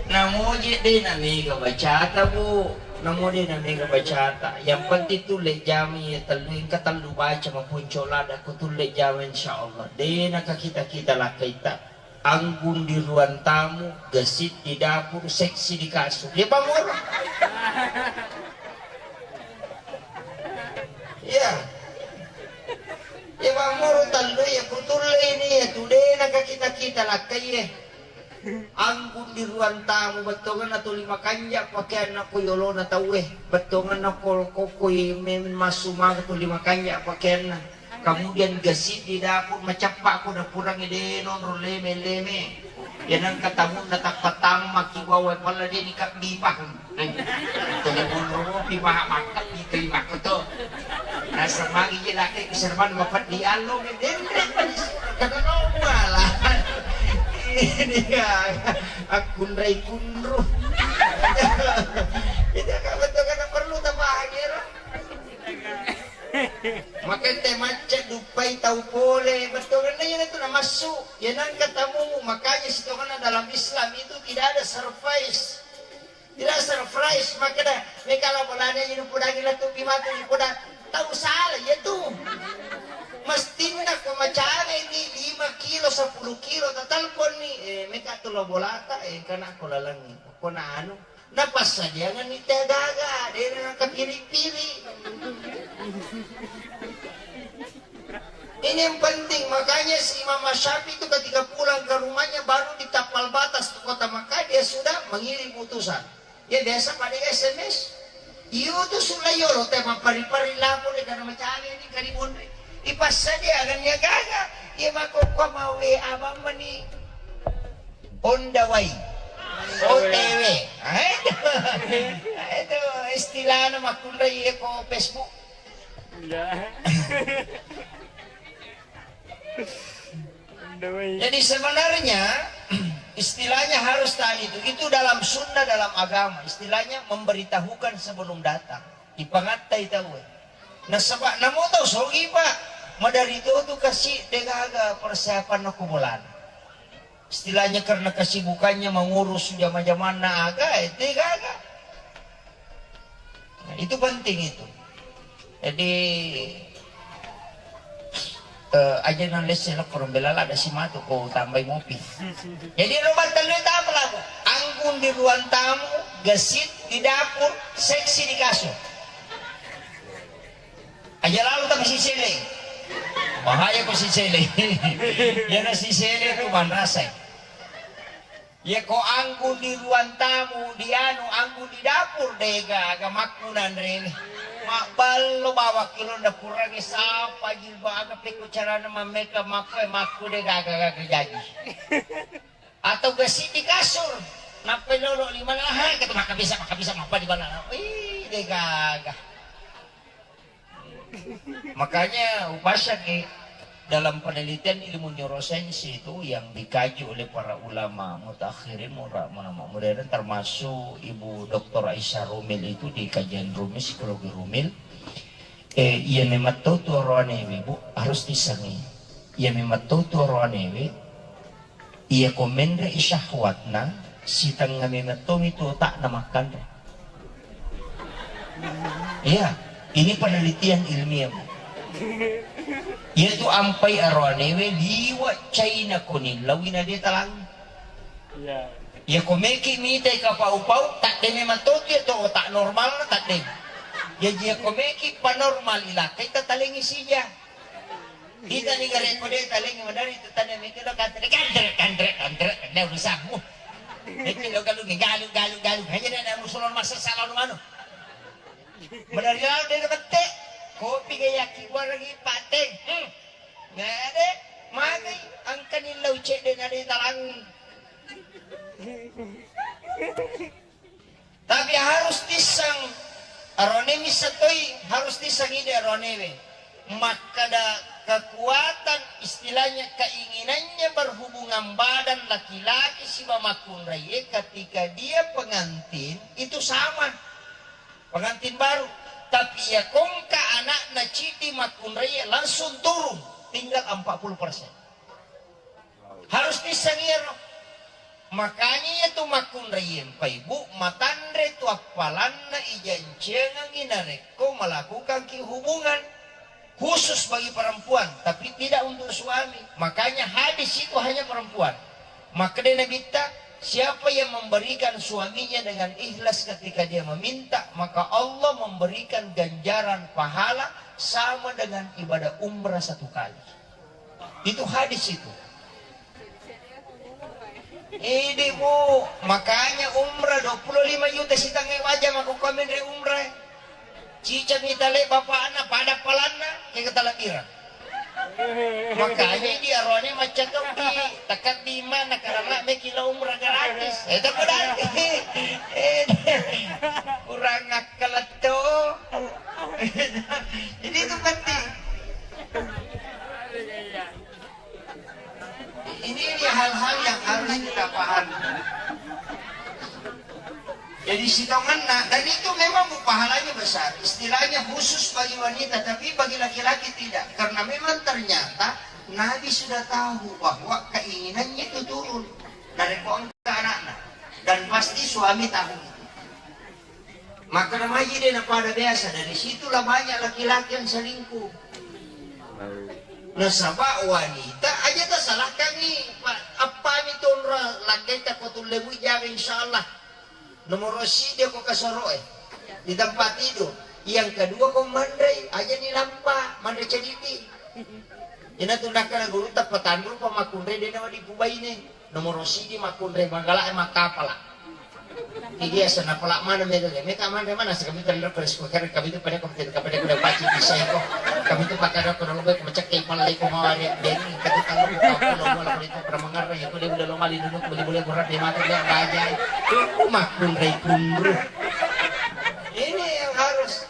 Namo je de na mega bacata, Bu. Namo de na mega bacata. Yang penting tu le jami ya tellu, engka tellu baca mapunco lada ku tu le jami, insyaallah. De na ka kita-kita lakkaita. Anggun di ruang tamu, gesit di dapur, seksi di kasur. Ya bang moro. Iya. Iya bang moro tellu ya kutulle ini ya tu de na ka kita-kita lakkai ya. Anggun di ruang tamu bettonganna tuli makanja pakaianna ko yolona tauwe, bettonganna ko kokoi memeng massu maka tuli makanja pakaianna. Kemudian gesit di dapur, macappa ko dapurangnge de nonro leme-leme. Ya nengka tamunna tappa tammaki wawa palla de ni kabbi paham. Tuli monro mopi maha makkabbi terima koto. Nasemmangi je laki keserban mapeddi allo denre. Kada nobala. Ini ya. Akkunrai kunru. Itu kan betul kan perlu tapahang ya. Maka te macet dupai tau pole, betul kan iya tu namassu. Ya nangka tamu, makanya sitonganna dalam Islam itu tidak ada surprise. Tidak surprise, makkeda, mekala bolana inu podangi latu bimatu ipoda tau sala iya tu. Mestinna ko macaga ini lima kilo, sepuluh kilo, tatalpon ni, eh, meka tu lo bolata, eh, kana ko lalangi. Ko na anu, napassadiangan ni teh gaga, dena nakapiri-piri. Ini yang penting, makanya si Imam Syafi'i itu ketika pulang ke rumahnya baru ditampal batas ke kota Makkah, dia sudah mengirim utusan. Ya biasa pada S M S. Iyo tu sulla yolo te mappari-pari lapor de karena macame ni kari monri. Ipassadia agan ya gaga. Iya makkokko mau W A bamma ni on the way. O T W. Ah, itu. Ah, itu istilahnya makkunrai ko Facebook. Iya. Jadi sebenarnya istilahnya harus tadi itu. Itu dalam sunnah, dalam agama. Istilahnya memberitahukan sebelum datang. Ipangattai tau. Nasaba namo tau sogi, Pak. Madari to tu kasi degaga persiapan aku bolana. Istilahnya karena kesibukannya mengurus jama-jamanna aga, eh, degaga. Nah, itu penting itu. Jadi eh, aja nalesse lo korong belala ada si matu ko tambai mopi. Jadi lo battalui tamu lagu. Anggun di ruang tamu, gesit di dapur, seksi di kasur. Aja lalu tapi si sele. Bahaya ko si sele. Yana si sele tu manrasai. Yako anggun di ruang tamu, di anu, anggun di dapur, degaga makkunanrene. Mabballo bawang kilonna kurangi sapa jilbab, aga pekko carana mammeka makko, eh, makku degaga gaga jaji. Atau gasi di kasur, nappai lolo lima laha, kata maka bisa, maka bisa, maka di mana? Ih, degaga. Makanya upasaki dalam penelitian ilmu neurosainsi itu yang dikaji oleh para ulama mutakhirin, ulama modern, termasuk Ibu Doktor Aisyah Rumil itu di kajian Rumil, psikologi Rumil. Eh, iya memang tahu tu oroanewe, Bu, harus disangi. Iya memang tahu tu oroanewe, Iya ko menre i syahwatna, sitengnga memeng tomi tu otakna makkanre. Iya, ini penelitian ilmiah, Bu. Iya tu ampai aroanewe liwa caina ko nillawi na de talangi. Iya. Iya ko meki mitai kapau-pau, tadde memang totu iya tu otak normalna tadde. Jaji iya ko meki panormal ilakai tatalengi sija. Kita ni gare ko de talengi madari tu tane meki lo kantre, kantre, kantre, kantre, ne urusanmu. Meki lo galungi, galu, galu, galu. Hanya de na musulon masa salah manu. Madari lalu de bette. Kopi gaya ki buah lagi pateng. Hmm. Ngade, magai angkani lau cedde na de talangi. Tapi harus tisseng arone misseng toi, harus tisseng ide aronewe. Makkada kekuatan, istilahnya keinginannya berhubungan badan laki-laki siba makkunraie ketika dia pengantin itu sama. Pengantin baru. Tapi ya kongka anakna cidi makkunraie langsung turun, tinggal empat puluh persen. Harus tisseng iyaro. Makanya iya tu makkunraie mpaibu matanre tu appalanna ijancengengi narekko melakukanki hubungan khusus bagi perempuan, tapi tidak untuk suami. Makanya hadis itu hanya perempuan. Makkeda Nabitta, siapa yang memberikan suaminya dengan ikhlas ketika dia meminta, maka Allah memberikan ganjaran pahala sama dengan ibadah umrah satu kali. Itu hadis itu. Idi, Bu, makanya umrah dua puluh lima juta sitangnge waja mako komen re umrah. Ciceng itale bapakna pada palanna ke ketalabira. Makanya di arone macca toki, tekat di mana karena meki lo umrah gratis. Itu berarti. Eh, kurang akal tuh. Jadi itu penting. Ini, ini hal-hal yang harus kita pahami. Jadi sitongenna, dan itu memang pahalanya besar. Istilahnya khusus bagi wanita, tapi bagi laki-laki tidak. Karena memang ternyata Nabi sudah tahu bahwa keinginannya itu turun dari ke anaknya. Dan pasti suami tahu. Maka namanya dia pada biasa, dari situlah banyak laki-laki yang selingkuh. Nasaba wanita aja tasalahkan nih, Pak. Apa nih tonra laki tak kau tullemu jaga insya Allah. Nomor sidi ko kasoroe di tempat tidur. Yang kedua ko manrei aja ni lampa manre cedidi. Ina tu nakkana guru tappa tanru pa makkunre de nawa dipubaine. Nomor sidi makkunre magala e makapala. Iya, sana pala mana mega, mega mana, mana sih kami kan rokok, kami itu pada kami itu pada kuda paci bisa itu. Kami itu pakai rokok dulu, baik macam kayak pala itu mau ada, dan kami kalau buka pulau, malah itu pernah mengarah, ya, udah, udah lo mali dulu, beli, beli, kurang dia mati, dia bajai. Rumah kunrai kunru. Ini yang harus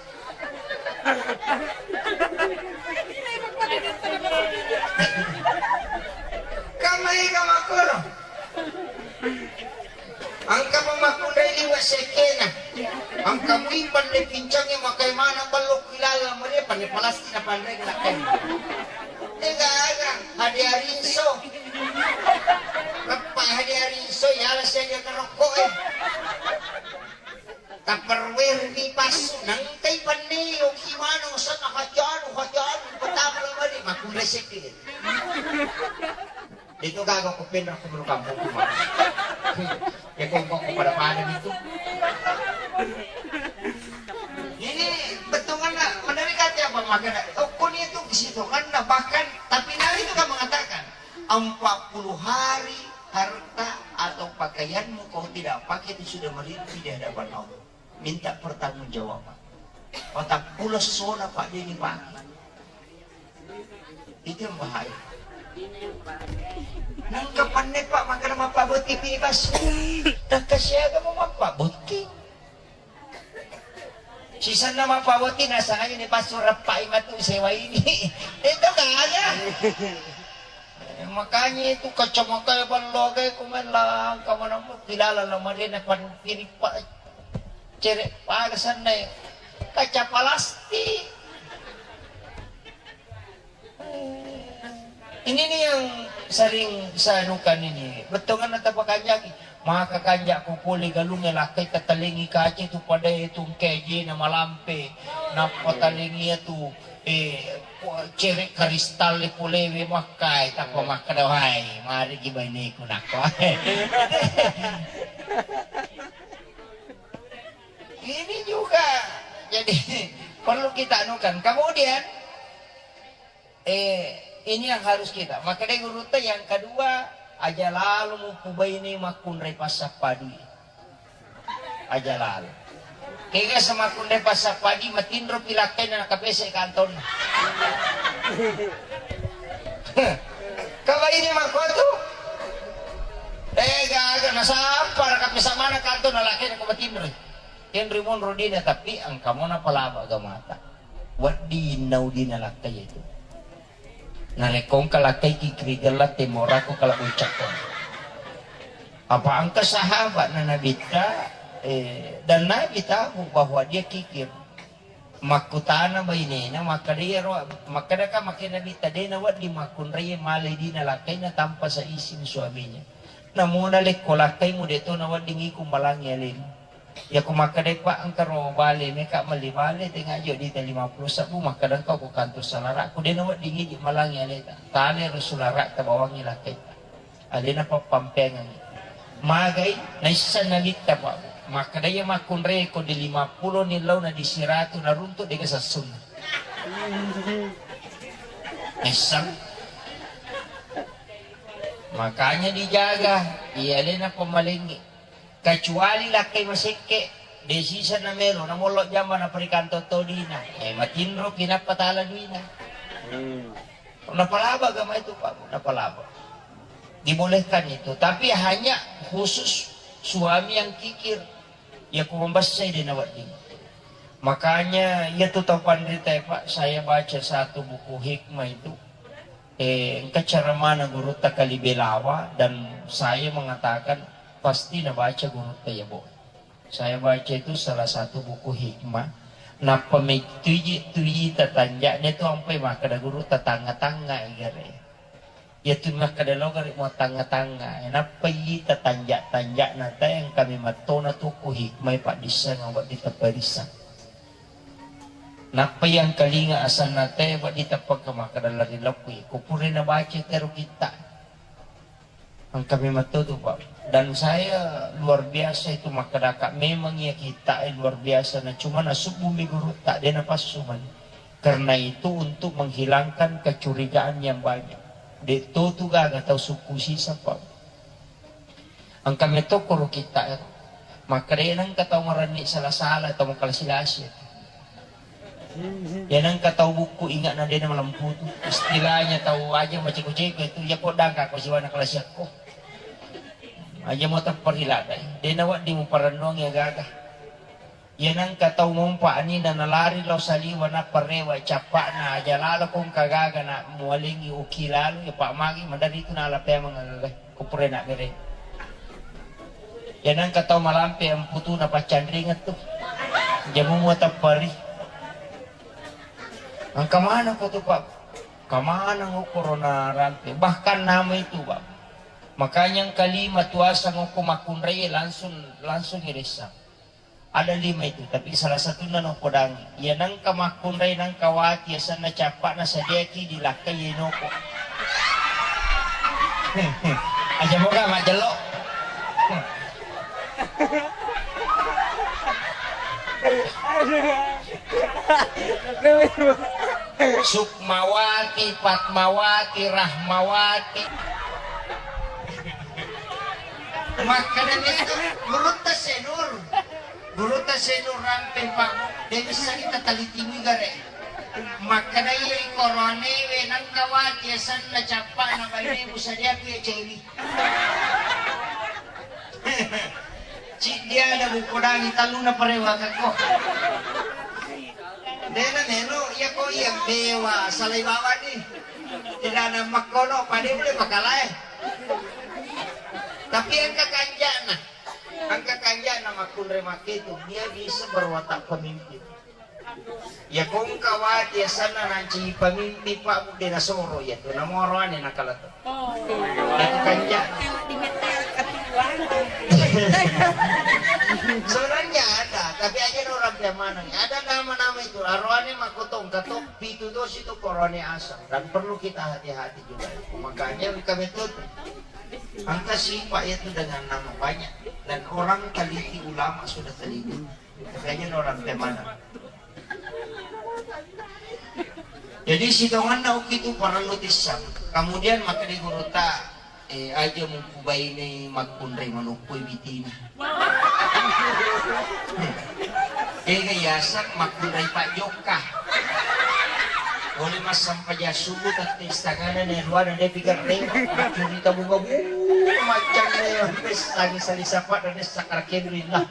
Kamai ka makkoro. Engka pemmakkunrai liwe' sekkena. Engka mui panre pincangnge makai mana ballo kilala mare panre palastik na panre kena. Tega aga hadiah rinso. Leppa hadiah rinso yala siaga karokko e. Tupperware mi passu, nengkai penne, yoki mano, sana hajanu, hajanu, pertama lama di, makunre sekki. Itu gaga ko penra ko kampung kuma. Ya ko ko pada pada itu. Ini betul kan, menarikati apa makanya? Oh, kuni itu di situ kan, bahkan tapi Nabi itu kan mengatakan empat puluh hari harta atau pakaianmu kau tidak pakai itu sudah merinti di hadapan Allah. Minta pertanggungjawaban. Patappulo sona, Pak, dia dipakai. Itu yang bahaya. Nangka panne, Pak, makana mappabotti pi pas. Nakka siaga mau mappabotti. Sisanna mappabotti, nasangaja ni passu reppai matu sewa ini. Itu kaya. Eh, makanya itu kacamata ballo gai kumela kamana mo tilala la marena pan kiri pa cere paga sanna kaca palastik. Ini nih yang sering saya anukan ini. Bettonganna tapakanjaki. Maka kanjako pole galungnge lakkai tatalengi kace tu padae tu engkae jena malampe. Nappa talengi tu, eh, cere kristal polewe makkai tappa makkeda, "Wai, mari ki baineku nakko." Ini juga jadi perlu kita anukan. Kemudian Eh, ini yang harus kita. Makkedai gurutta yang kedua, aja lalo mupubaini makkunrai passappa dui. Aja lalo. Kega semakkunrai passappa dui, matinro pilakkaina nakapese kantonna. Kabaini makkuatu? Eh, gaga, nasampara kapesa mana kantonna lakkaina ko matinroi. Tenri monro dina, tapi engka mo napalaba gamata. Wedding nau dina lakkai itu. Narekko engka lakkai kikiri gella temorako kala bocakkong. Apa engka sahabat na Nabitta, eh, dan Nabi tahu bahwa dia kikir. Makkutana bainena, makkeda iyaro, makkeda ka makke Nabitta, de nawedding makkunrai male dina lakkaina tanpa seizin suaminya. Namuna lekko lakkaimu de to nawedding ikung malangi alemu. Yako makkedai, "Pak, engka ro bale meka melli bale, tenga jo dita lima puluh sebbu, makkeda engka ko kantor salara'ku, de nawedding idi malangi aleta. Tale ro sulara'ta bawangi lakkaita." Alena pappampeangengi. Magai, naisseng nalitta, Pak. Makkeda iya makkunrai ko di lima puluh ni launa di siratu naruntu dega sassunna. Naisseng. Makanya dijaga, iya alena pamalengi. Kecuali lakkai masekke, de sisa na melo, na mollo jamba na perikantong to dina. Eh, matinro pi nappa tala duina. Hmm. Napalaba agama itu, Pak, napalaba. Dibolehkan itu, tapi hanya khusus suami yang kikir. Ya ku mambessai de nawedding. Makanya, iya tu tau panrita, Pak, saya baca satu buku hikmah itu. Eh, engka ceramana gurutta Kali Belawa dan saya mengatakan pasti nabaca gurutta ya, Bu. Saya baca itu salah satu buku hikmah. Nappa mettuji tu ita tanja'na tu ampai makkeda gurutta tangnga-tangnga igare. Ya tu makkeda lo gare mo tangnga-tangnga. Nappa ita tanjak-tanjakna te engka memettona tu ku hikmah paddisseng wedding tepparisseng. Nappa yang kalinga asanna te wedding teppa ke makkeda lari lokki. Kupure nabaca tero kitta. Engka memang to tu, Pak. Dan saya luar biasa itu makkedaka, memang iya kitta e luar biasa, na cuma nasubbu mi gurutta, de napassu mani. Karena itu untuk menghilangkan kecurigaan yang banyak. De to tu gaga tau sukku sisa, Pak. Engka metto koro kitta e. Makkeda, "Iya nengka tau marenni sala-sala, tau makalasi-lasi itu. Iya nengka tau bukku ingatna dena malemputu. Istilahnya tau aja maceko-ceko itu, iya ko dangka ko siwana kalasiakko. Aja mo tepperi ladai. Dena wedding muparennuang iya gaga. Iya nengka tau mompa anina nalari lao saliwa nappa rewa cappa'na aja lalo kongka gaga na mualengi uki lalu, iya pa magi madari itu nala peameng agaga." Ko pura na bere. Iya nengka tau malampe amputuna paccanringeng tu. Jamu mua tappari. Engka maneng ko tu, Pak. Kamaneng ukkoro na rampe. Bahkan nama itu, Pak. Makanya engka lima tuasang okko makkunrai langsung, langsung iressang. Ada lima itu, tapi salah satunna noppodangi. Iya nengka makkunrai nengka wati asenna cappa'na sadiaki dilakkai yenoko. Aja moga majjello. Sukmawati, Fatmawati, Rahmawati. Makkeda itu gurutta Senur. Gurutta Senur rampe, Pak. De bisa kita taliti mi gare. Makkeda iya i koronewe nengka wati asenna cappa'na bainemu sadiaku ya cewi. Ciddi ada bukodangi talluna parewakakko. Dena melo iya ko iya bewa salai bawani. Tidak ada makkono pada boleh pakalae. Tapi engka kanjana. Engka kanjana makkunrai makketu, dia bisa berwatak pemimpin. Ya kongka wati asenna nanci pemimpin, Pak, budde nasoro iya tu, namoro ane nakala tu. Oh. Iya tu kanjana. Sebenarnya ada, tapi aja orang maneng. Ada nama-nama itu, aroane makotong, katok, pitu dosi tu korone asam. Dan perlu kita hati-hati juga. Makanya kami tuh Engka sifat itu dengan nama banyak dan orang teliti, ulama sudah teliti. Makanya orang temana. Jadi sitonganna uki tu parellu tissang. Kemudian maka di guru ta, eh, aja muku baine makkunrai manukku bitina. Ega yaseng makkunrai Pak Jokka. Boleh massempajang subuh tette istangana ne ruana de pigerre. Curi tabu gabu macam ne sampai sali sapa dan sakar kendri lah.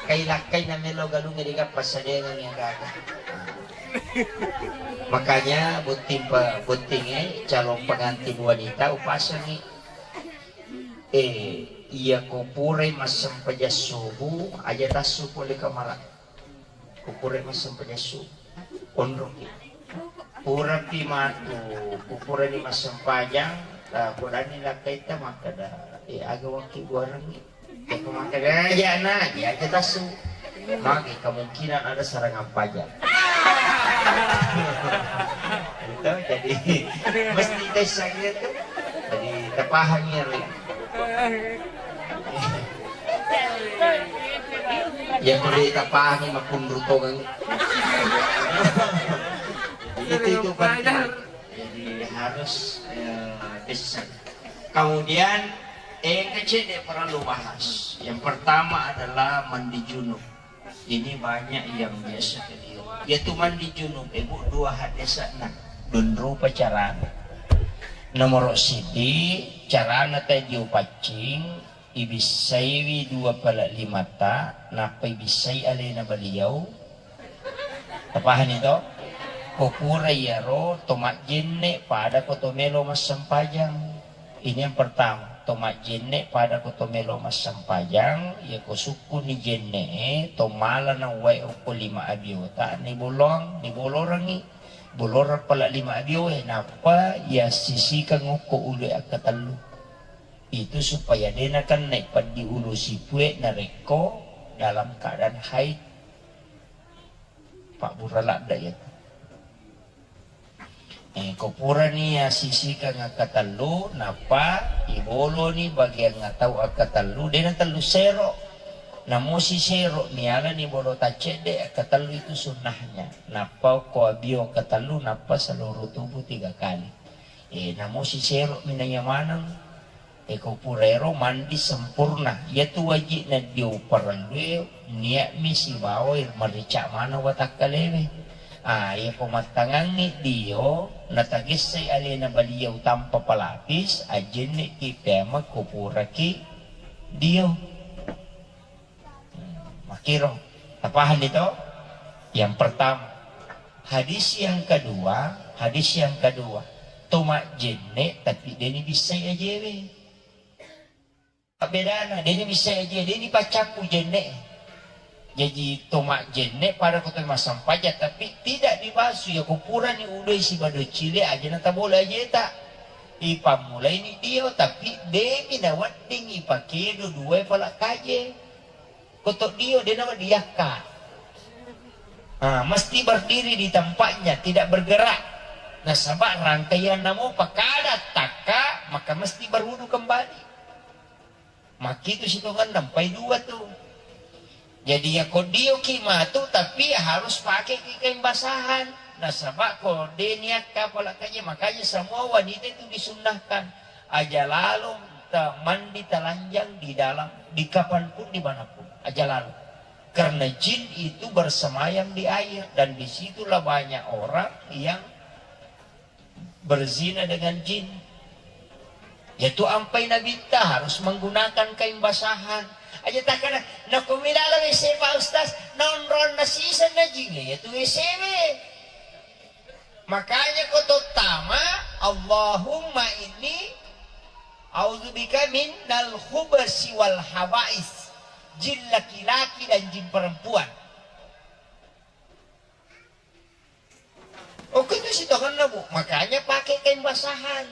Kai lakkai na melo galunge de gappa sadengang ya gaga. Makanya botting pa botting eh calon pengantin wanita upasangi. Eh, iya ko purai massempajang subuh, aja tassu pole kamara. Ko purai massempajang subuh, onroki. Purapi matu, ko purani massempajang, eh, kodani lakkaita makkeda, eh, aga wakki buarengngi. Ko makkeda, eh, aja na, aja tassu. Magi kemungkinan ada serangan pajar. Itu jadi mesti tes lagi itu. Jadi terpahami ya. Ya boleh terpahami makunru tongang. Itu itu penting. Jadi harus eh, tes. Kemudian eh kecil dia perlu bahas. Yang pertama adalah mandi junub. Ini banyak yang biasa keliru. Yaitu mandi junub, Ibu, dua hadesana. Don rupa carana. Nomor sidi, carana tadi upaccing, ibissaiwi dua pala limata, nappa ibissai alena baliau. Tapahani to? Ko pura iyaro to majjenne pada ko to melo massempajang. Ini yang pertama, to majjenne pada ko to melo massempajang, iya ko sukkuni jenne'e, to mala na uwae okko lima abiota, nibolong, nibolorangi, bolorang pala lima abioe, nappa iya sisikang okko ulu akkatellu. Itu supaya de nakennai peddi ulu sipue narekko dalam keadaan haid. Pabbura ladda iya. Eh, ko purani asisikeng akkatellu, nappa iboloni bagian atau akkatellu, de natellu sero. Namo sisero, mialani bolo taccedde, akkatellu itu sunnahnya. Nappa ko abio akkatellu, nappa seluruh tubuh tiga kali. Eh, namo sisero minaya maneng. Eko purairo mandi sempurna, iyatu waji'na dio parellue nia'mi sibawa marica maneng watakkalewe. Ah, iyako mattangangngi dio, natagessai alena baliau tanpa pelapis, ajjenne'ki pemeng ko puraki dio. Makkiro, tapahanni to? Yang pertama. Hadis yang kedua, hadis yang kedua, to majjenne tapi deni bissai ajewe. Bedana, deni bissai ajewe, deni paccappu jenne. Jaji to majjenne pada ko to massempajang, tapi tidak dibasu, ya ko purani udoi sibado cile aja na tabole ajeta. Ipammulaini dio, tapi demi nawedding ipakedo dua pala kaje. Koto dio de nawa diakka. Ah, mesti berdiri di tempatnya, tidak bergerak. Nasaba rangkaian namo pakada takka, maka mesti berwudu kembali. Makitu sitongenna, nampai dua tu. Jadi ya ko dio ki matu, tapi harus pakai ki kain basahan. Nasaba ko de niakka pala kaje, makanya semua wanita itu disunnahkan. Aja lalo ta-, mandi telanjang di dalam, di kapanpun, di manapun. Aja lalo. Karena jin itu bersemayam di air, dan disitulah banyak orang yang berzina dengan jin. Yaitu ampai nabitta harus menggunakan kain basahan. Aja takkada, nakumilala W C Pak Ustaz, nonronna siseng na jin, yaitu W C we. Makanya ko tottama, Allahumma inni a'udzubika minal khubasi wal habais. Jin laki-laki dan jin perempuan. Oke, itu sitongenna, Bu. Makanya pakai kain basahan.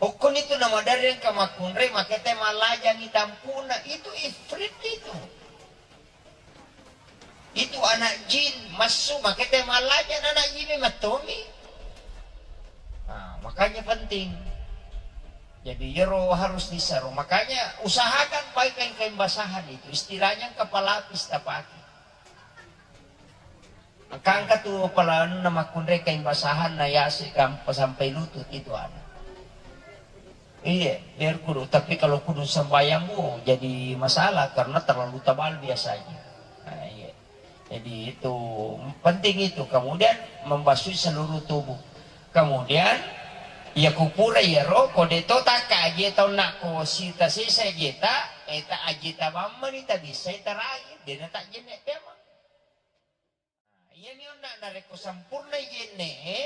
Okkoni tu namadereng ka makkunrai, makete mallajangi tampuna. Itu ifrit itu. Itu anak jin massu, makete mallaja anak jin mattomi. Nah, makanya penting. Jadi, yero harus disaro. Makanya usahakan pakai kain basahan itu. Istilahnya kapalapis tapake. Engka tu pala anu na makkunrai kain basahan na yase gampa sampai lutut itu ada. Iya, biar kudu. Tapi kalau kudu sembahyang, bu, jadi masalah karena terlalu tebal biasanya. Nah, iya. Jadi itu penting itu. Kemudian membasuh seluruh tubuh. Kemudian ya kupura ya ro, ko de to takka aje tau nak ko sita sesa aje ta, eta aje ta bamma ni ta bisa terakhir, de na tak jenek memang. Iyami onna narekko sempurnai jenne'e,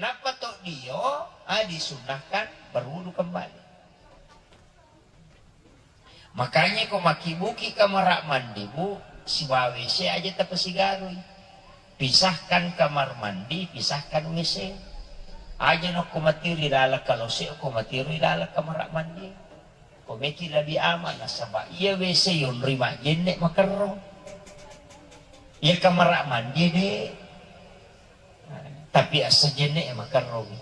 nappa to dio, ah, disunnahkan berwudu kembali. Makanya ko makibuki kamara mandi, Bu, sibawa W C aja tapasigarui. Pisahkan kamar mandi, pisahkan W C. Aja nokko matiru ilaleng kalose, ko matiru ilaleng kamara mandi. Ko meki lebih aman, nasaba iya W C yonroi majjenne makerro. Iya kamara mandi de. Tapi assa jenne makerro mi.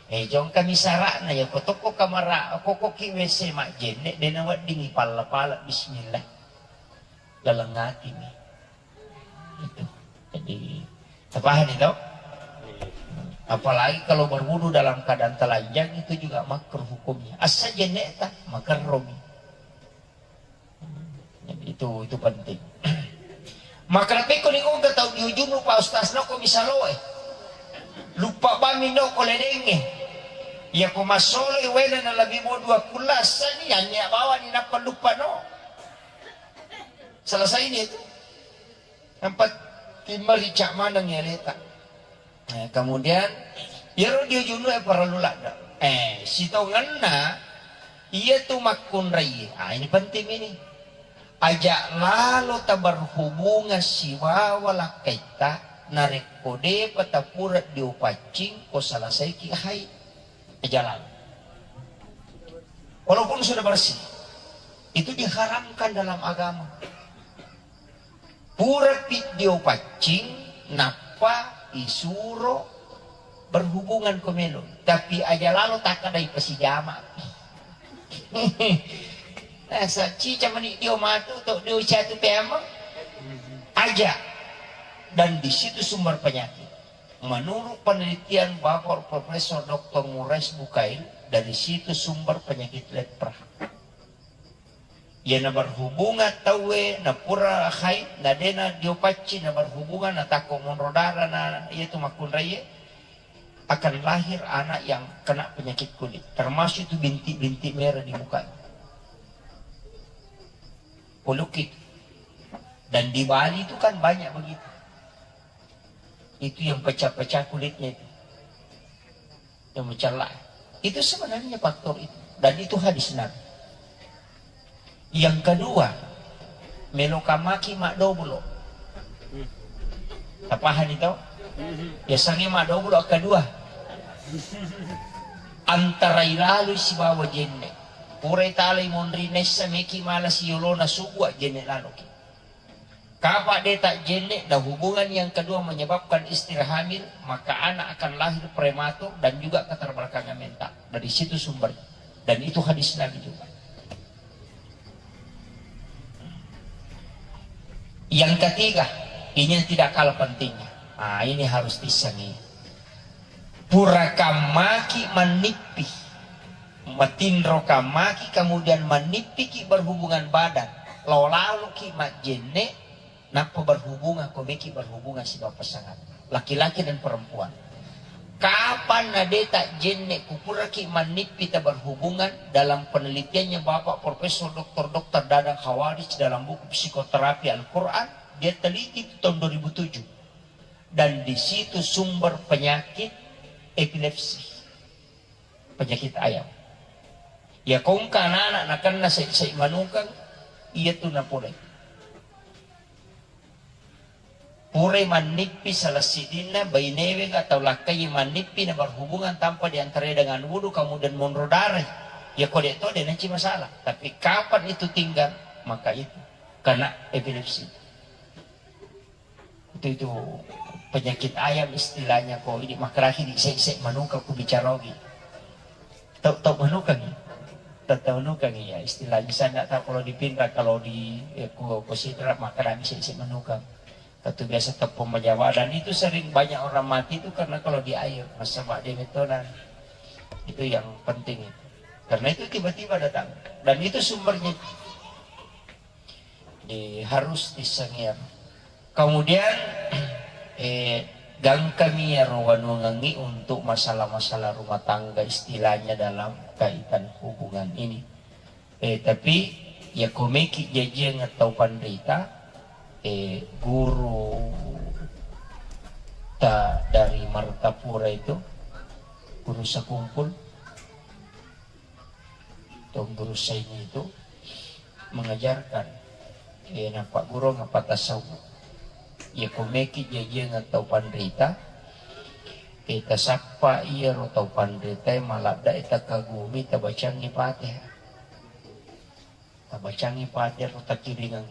Eh, jongka mi sara'na ya, ko tokko kamara, ko koki W C majjenne, de naweddingi palla-pala bismillah. Laleng ati mi. Itu. Jadi, tapahani to? Apalagi kalau berwudu dalam keadaan telanjang, itu juga makruh hukumnya. Assa jenne ta, makerro mi. Jadi itu, itu penting. Maka napekko ni kongka tau diujunu Pak Ustaz, nokko misaloe. Lupa bami nokko ledenge. Ya ko masolo wena na lebih mau dua kulas ni, hanya bawa ni napa lupa no. Selesai ni itu. Nampa timma rica maneng ya leta. Eh, kemudian, iyaro diujunue parellu ladde. Eh, sitongenna, iya tu makkunrai. Ah, ini penting ini. Aja lalo taberhubungan sibawa lakkaitta, narekko depa tapura diopaccing, ko selesaiki haid. Aja lalo. Walaupun sudah bersih, itu diharamkan dalam agama. Purapi diopaccing, nappa isuro berhubungan ko melo. Tapi aja lalo takkadai pasijama. Nah, sa cica mani dio matu, to dio catu pemeng. Aja. Dan di situ sumber penyakit. Menurut penelitian Bapak Profesor Doktor Ngurah Isbukail, Dari situ sumber penyakit lepra. Iya na berhubungan tauwe, na pura haid, na dena diopacci, na berhubungan, na takko monro darah, na iya tu makkunraie, akan lahir anak yang kena penyakit kulit, termasuk itu bintik-bintik merah di mukanya. Polukit. Dan di Bali itu kan banyak begitu. Itu yang pecah-pecah kulitnya itu. Yang mencela. Itu sebenarnya faktor itu. Dan itu hadis Nabi. Yang kedua, meloka maki madoblo. Tapahani to? Biasanya madoblo kedua. Antara ilalu sibawa jenne. Pura talai monri nessa meki mala siolona subua jenne laloki. Kapa de tajjenne, dan hubungan yang kedua menyebabkan istri hamil, maka anak akan lahir prematur dan juga keterbelakangan mental. Dari situ sumbernya. Dan itu hadis Nabi juga. Yang ketiga, ini yang tidak kalah pentingnya. Ah, ini harus disengi. Pura kammaki mannippi, matinro kammaki, kemudian mannippiki berhubungan badan, lao laloki majjenne, nappa berhubungan, komeki berhubungan sibawa pasangan, laki-laki dan perempuan. Kapan na de tajjenne, kupuraki mannippi ta berhubungan, dalam penelitiannya Bapak Profesor Doktor Doktor Dadang Khawarij dalam buku Psikoterapi Al-Quran, dia teliti itu tahun dua ribu tujuh. Dan di situ sumber penyakit epilepsi, penyakit ayam. Ya kongka anak-anak nakenna sai-sai manukang, iya tu napolai. Purai mannippi salah sidinna bainewe atau lakkai mannippi na berhubungan tanpa diantarai dengan wudu, kemudian monro darai. Ya kode to de nanci masalah. Tapi kapan itu tinggal, maka itu kena epilepsi. Itu, itu penyakit ayam istilahnya ko ini, makeraki di se-, se manukang ku bicara ogi. Tau, tau manukang ya? Tau, tau manukang ya istilahnya. Saya nggak tahu kalau di Pinrang, kalau di, eh, ku, ku Sidrap makeraki se, se manukang. Itu biasa tepung menjawab dan itu sering banyak orang mati itu karena kalau di air, masa bak dia metonan. Itu yang penting itu. Karena itu tiba-tiba datang. Dan itu sumbernya. Di, harus disengir. Kemudian, eh, gangkami iyaro wanuangengngi untuk masalah-masalah rumah tangga istilahnya dalam kaitan hubungan ini. Eh, tapi ya komeki jajiang tau panrita, eh, guru ta dari Martapura itu, guru Sakumpul, Tong guru saini itu mengajarkan, eh, napaggurung apa tasawuf. Iya komeki jajiang tau panrita, eh, tasappa iyaro tau panrita e maladda e takagumi tabacangi Fatihah. Tabacangi Fatihah ro takiringang.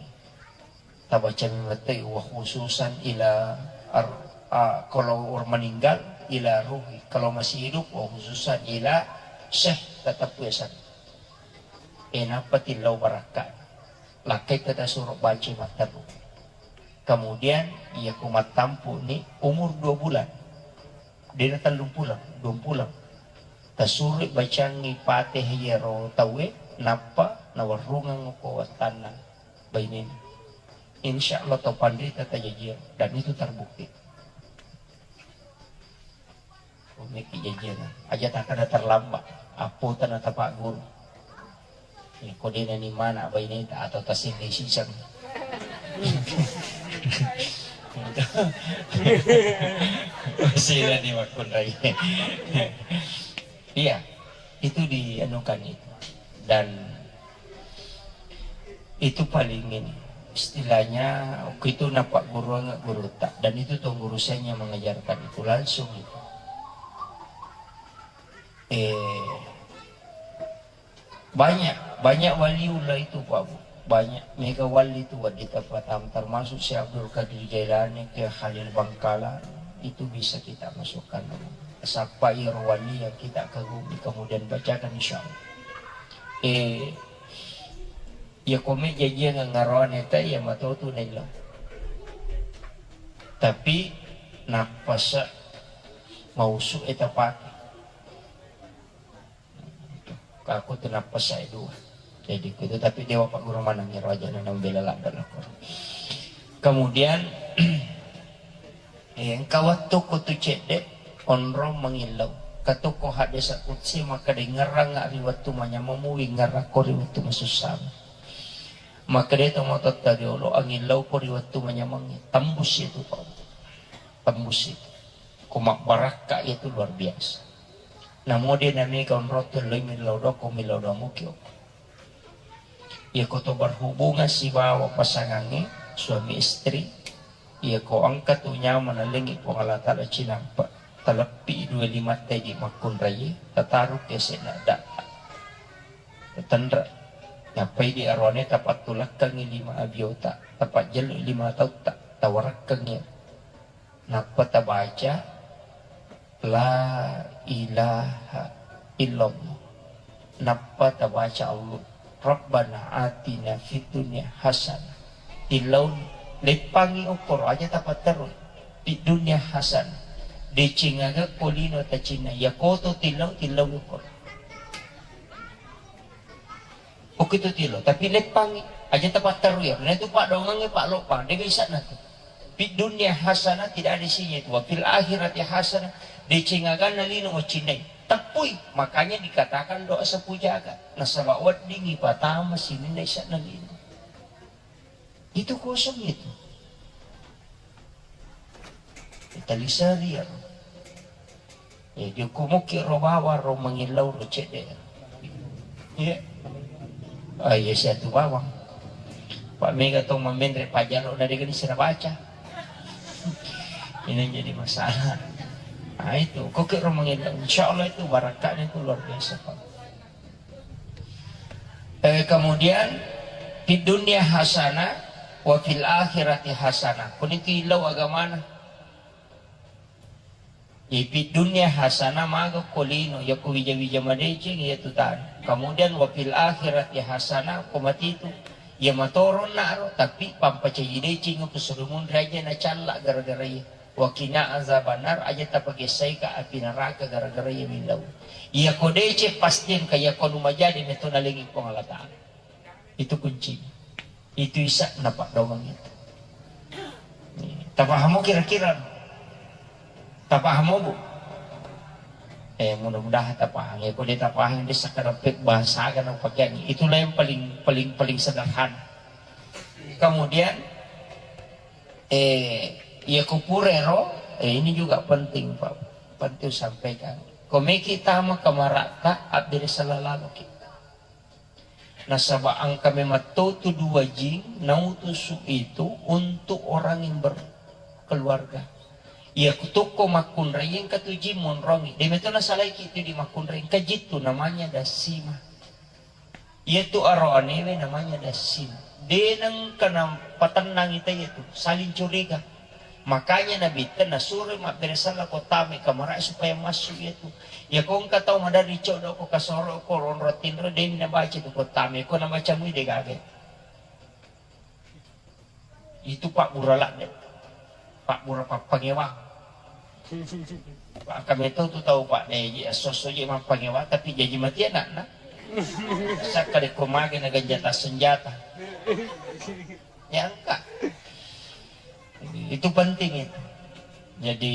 Tabacami mattei wa khususan ila ar-, a, kalau orang meninggal ila ruhi, kalau masih hidup wa khususan ila syekh tetap biasa. Eh, nappa tillau barakka. Lakkai kita suruh baca matteru. Kemudian iya ku mattampu ni umur dua bulan. Dena tellung pulang, dua pulang. Tasurui bacangi Fatihah iyaro tauwe, nappa nawarrungeng ko wattanna bainena. Insya Allah tau panrita tajajiang dan itu terbukti. Komeki jajiang. Aja takkada terlambat. Appo tana tapak guru. Iya, ko dena ni mana baineta atau tasende siseng. Sila ni makkunrai. Iya, itu dianukan itu. Dan itu paling ini, istilahnya, waktu itu napak guru nggak guru tak, dan itu tuan guru saya yang mengajarkan itu langsung itu. Eh, banyak, banyak waliullah itu, Pak Bu. Banyak mega wali itu, Wak, di tempat am, termasuk Syekh Abdul Qadir Jailani, Kiai Khalil Bangkalan, itu bisa kita masukkan. Siapa iro wali yang kita kagumi, kemudian bacakan, insya Allah. Eh, ya, kome jajiang ngarawane ta, ya, matotu nelo. Tapi, nappasa mausu eta pake. Aku tu nappa sae dua. Jadi kutu, tapi dewa Pak Guru manang ero aja na nambela ladda lakor. Kemudian, eh, engka wettu kutu cedde onrong mangillau. Katuko hadesa kutsi maka dengerang ri wettu manyamemu, wingerako ri wettu masussa. Maka de to mototta riolo angillau ko ri wettu manyameng, tembus itu, Pak. Tembus itu. Ko mabbarakka itu luar biasa. Namo de nami kaunrong tu loi millau doko, millau domo kio. Iya ko to berhubungan sibawa pasangangnge, suami istri, iya ko engka tu nyawa nalengi Puang Allah Ta'ala cinampa, taleppi dua lima taji makkunrai, tataru kese na data. Tenre. Nappai di arone tapattulakkangi lima abiota, tapajjellu lima tautta, tawarakkangi. Nappa tabaca, "La ilaha illallah." Nappa tabaca Allah, "Rabbana atina fid dunya hasanah." Tillauni, leppangi okkoro aja tapatterui. Fid dunya hasanah. Deceng aga ko lino tacinna. Iya koto tillau, tillau okkoro. Okko itu tilo, tapi leppangi. Aja tapatterui ya. Nah itu pak dongangnge pak lopang. Dia bisa na tu. Fid dunya hasanah, tidak ada isinya itu. Wa fil akhirati hasanah, deceng aganna lino macinnai. Teppui. Makanya dikatakan doa sapu jagat. Nasaba weddingi patama sininna isanna lino. Itu kosong itu. Talisari ya. Ya, joko muki ro bawang ro mangillau ro cedde. Iya. Ah, iya, siatu bawang. Pak mega to mamenre pajalo na degani sira baca. Ini jadi masalah. Nah, itu. Koki ro mangillau. Insya Allah itu barakatnya itu luar biasa, Pak. Eh, kemudian, fid dunya hasanah, wa fil akhirati hasanah. Kuni tillau agamana. Jadi, fid dunya hasanah, maga ko lino, ya ko wija-wija madeceng, ya tu tana. Kemudian, wa fil akhirati hasanah, ko matitu. Ya matoron naro, tapi pampacaji deceng, ko surumun raja na calla gara-gara iya. Wa qina azabannar, aja tapagessaika api neraka gara-gara iya millau. Iya ko deceng pasti engka, iya ko nu majadi meto nalengi Puang Allah Ta'ala. Itu kuncinya. Itu isa na paddoang itu. Tapahamo kira-kira? Tapahamo, Bu? Eh, mudah-mudahan tapaham. Ya, ko de tapaham, de sakkarepek bahasa aga na pakeangi. Itulah yang paling, paling, paling sederhana. Kemudian, Eh, iya ko purero, eh, ini juga penting, Pak. Penting sampaikan. Ko meki tama kamaratta, abbere sella laloki. Nasaba engka memang to tu dua jing nautusu itu untuk orang yang berkeluarga. Iya ko tokko makkunrai engka tu jing monrongi. De meto nasalaiki tu di makkunrai, engka jittu namanya dasima. Iyatu aroanewe namanya dassin. De nengka napatennangi tau iyatu, saling curiga. Makanya Nabitta nasuro mabbere sella ko tama kamarae supaya massu iyatu. Iya ko engka tau maderri coddo ko kasoro ko ronro tinro, de nabaca tu ko tama, ko nabaca mui de gaga. Itu pabbura ladde, pabbura pappangewang. Pak, kami tahu tu tahu, Pak, deh, esso-esso je mappangewang, tapi jaji mati anakna. Sakka de ko mage na ganjata senjata. Ya, engka. Itu penting itu. Jadi,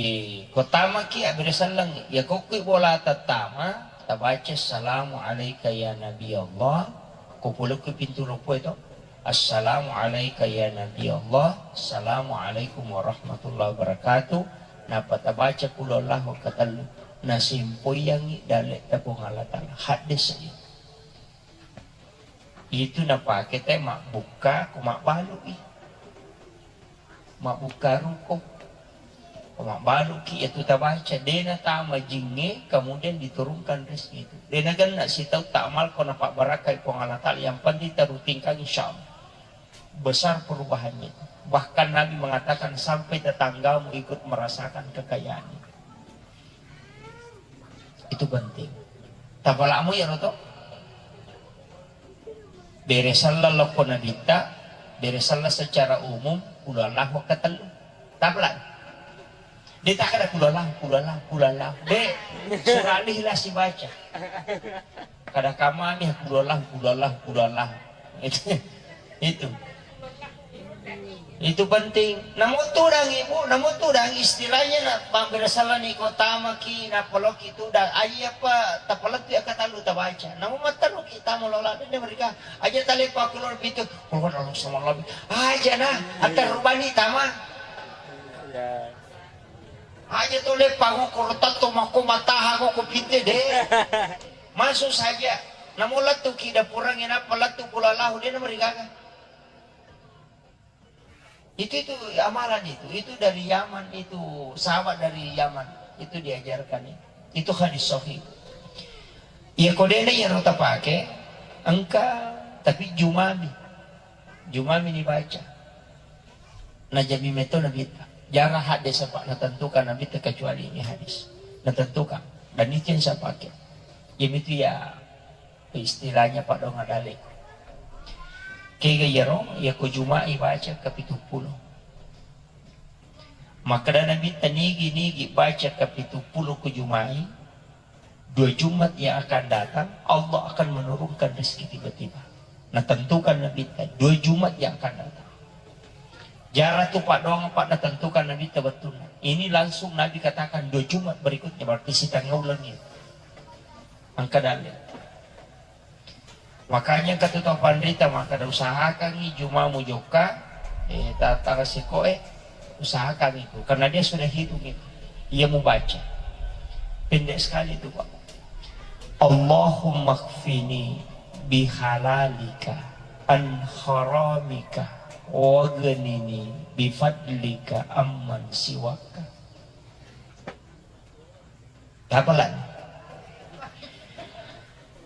ko tamaki abbere selleng, ya ko kui bola tattama, tabaca, "Assalamu alaika ya Nabi Allah." Ko pole kui pintu loppo itu, "Assalamu alaika ya Nabi Allah, assalamu alaikum warahmatullahi wabarakatuh." Napa tabaca, "Qul huwallahu ahad," katellu. Nasimpoyangi dalle tapong Allah Ta'ala. Hadis itu. Itu napake te mabbukka ko mabbalu'i. Mabbukka ruko. Ko mabbaluki iyatu tabaca, de natama jingnge, kemudian diturunkan rezeki itu. De nagenna sitau ta'mal ko napabbarakkai Puang Allah Ta'ala, yang penting tarutinkan, insya Allah. Besar perubahannya itu. Bahkan Nabi mengatakan sampai tetanggamu ikut merasakan kekayaan itu. Itu penting. Tapala'mu iyaro to? Bere sella lokko Nabitta, bere sella secara umum, qul huwallahu katellu. Tapala'. De takkada qul huwallahu, qul huwallahu, qul huwallahu. De, surah Al-Ikhlas sibaca. Kada kamami, qul huwallah, qul huwallah, qul huwallah. Itu. Itu. Itu penting. Namo tudang, Ibu, namo tudang istilahnya na, mabbere salani ko tamaki, na poloki tudang. Aja apa, tapalettu ya katalu tabaca. Namo matteruki tamo lola, dende mereka. Aja tale pa keluar pintu, keluar Allah sama Allah. Aja na, antar rubani tama. Ya. Aja to le pangokoro tatto mako mataha ko ko pinte de. Masuk saja. Namo lettu ki dapurang, nappa lettu qul huwallahu, de namarigaga. Itu, itu amalan itu. Itu dari Yaman itu, sahabat dari Yaman. Itu diajarkan itu. Itu hadis sahih. Iya ko de na iyaro tapake, engka, tapi jumami. Jumami ni baca. Najami meto Nabitta. Jara hadis apa natentukan Nabitta kecuali ini hadis. Natentukan. Dan itu yang saya pakai. Jadi itu ya istilahnya padonga dalek. Kega iyaro, ya ko Juma'i baca ke pitu pulo. Makkeda Nabitta, nigi-nigi baca ke pitu pulo ko Juma'i, dua Jumat yang akan datang, Allah akan menurunkan rezeki tiba-tiba. Nah, tentukan Nabitta, dua Jumat yang akan datang. Jara tu padonga, Pak, natentukan Nabitta bettuanna. Ini langsung Nabi katakan dua Jumat berikutnya, berarti setengah ulang itu. Angka dalil. Makanya kata tau panrita, maka usahakangi Juma mujokka, eh, ta-, tara sikoe, usahakan itu. Karena dia sudah hitung itu. Ia mau baca. Pendek sekali itu, Pak. Allahumma kfini bihalalika an haramika waghnini bifadlika amman siwaka. Tapalan.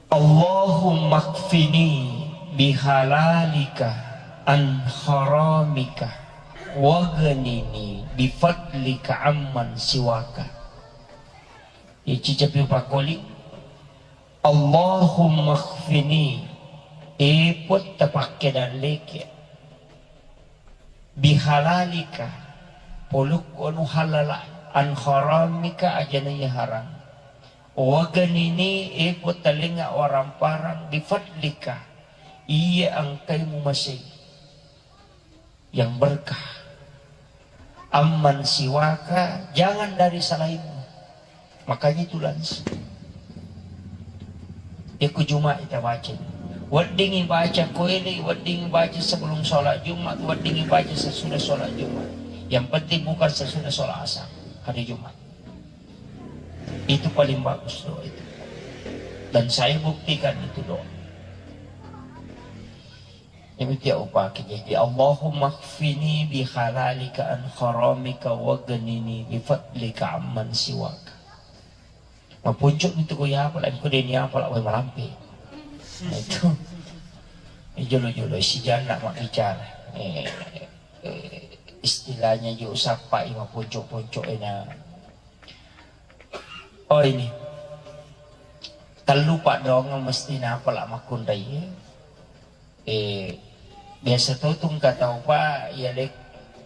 Allahumma kfini bihalalika an haramika waghnini bifadlika amman siwaka. Ici cepi pakoli. Allahumma kfini, epot tapakke dalleke. Bihalalika, polukku anu halala, an haramika, ajana iya haram. Waghnini, epot talenga waramparang, bifadlika, iya engkai mumasei. Yang berkah. Amman siwaka, jangan dari selainmu. Makanya itu langsung. Iku Jumat kita baca. Weddingi baca koeli, weddingi baca sebelum sholat Jumat, weddingi baca sesudah sholat Jumat. Yang penting bukan sesudah sholat asar hari Jumat. Itu paling bagus doa itu. Dan saya buktikan itu doa. Demikian upaki. Jadi, Allahumma kfini bihalalika an haramika waghnini bifadlika amman siwaka. Mapuncuk itu ko ya apa lagi, ko deni apa lagi malampe. Nah, itu. Ini jolo-jolo si jana mak bicara. Eh, eh, istilahnya jo sapa ima puncuk-puncuk ena. Oh, ini. Tellu paddoangeng mesti napa la makkunrai. Eh, biasa to tungka tau pa, ya lek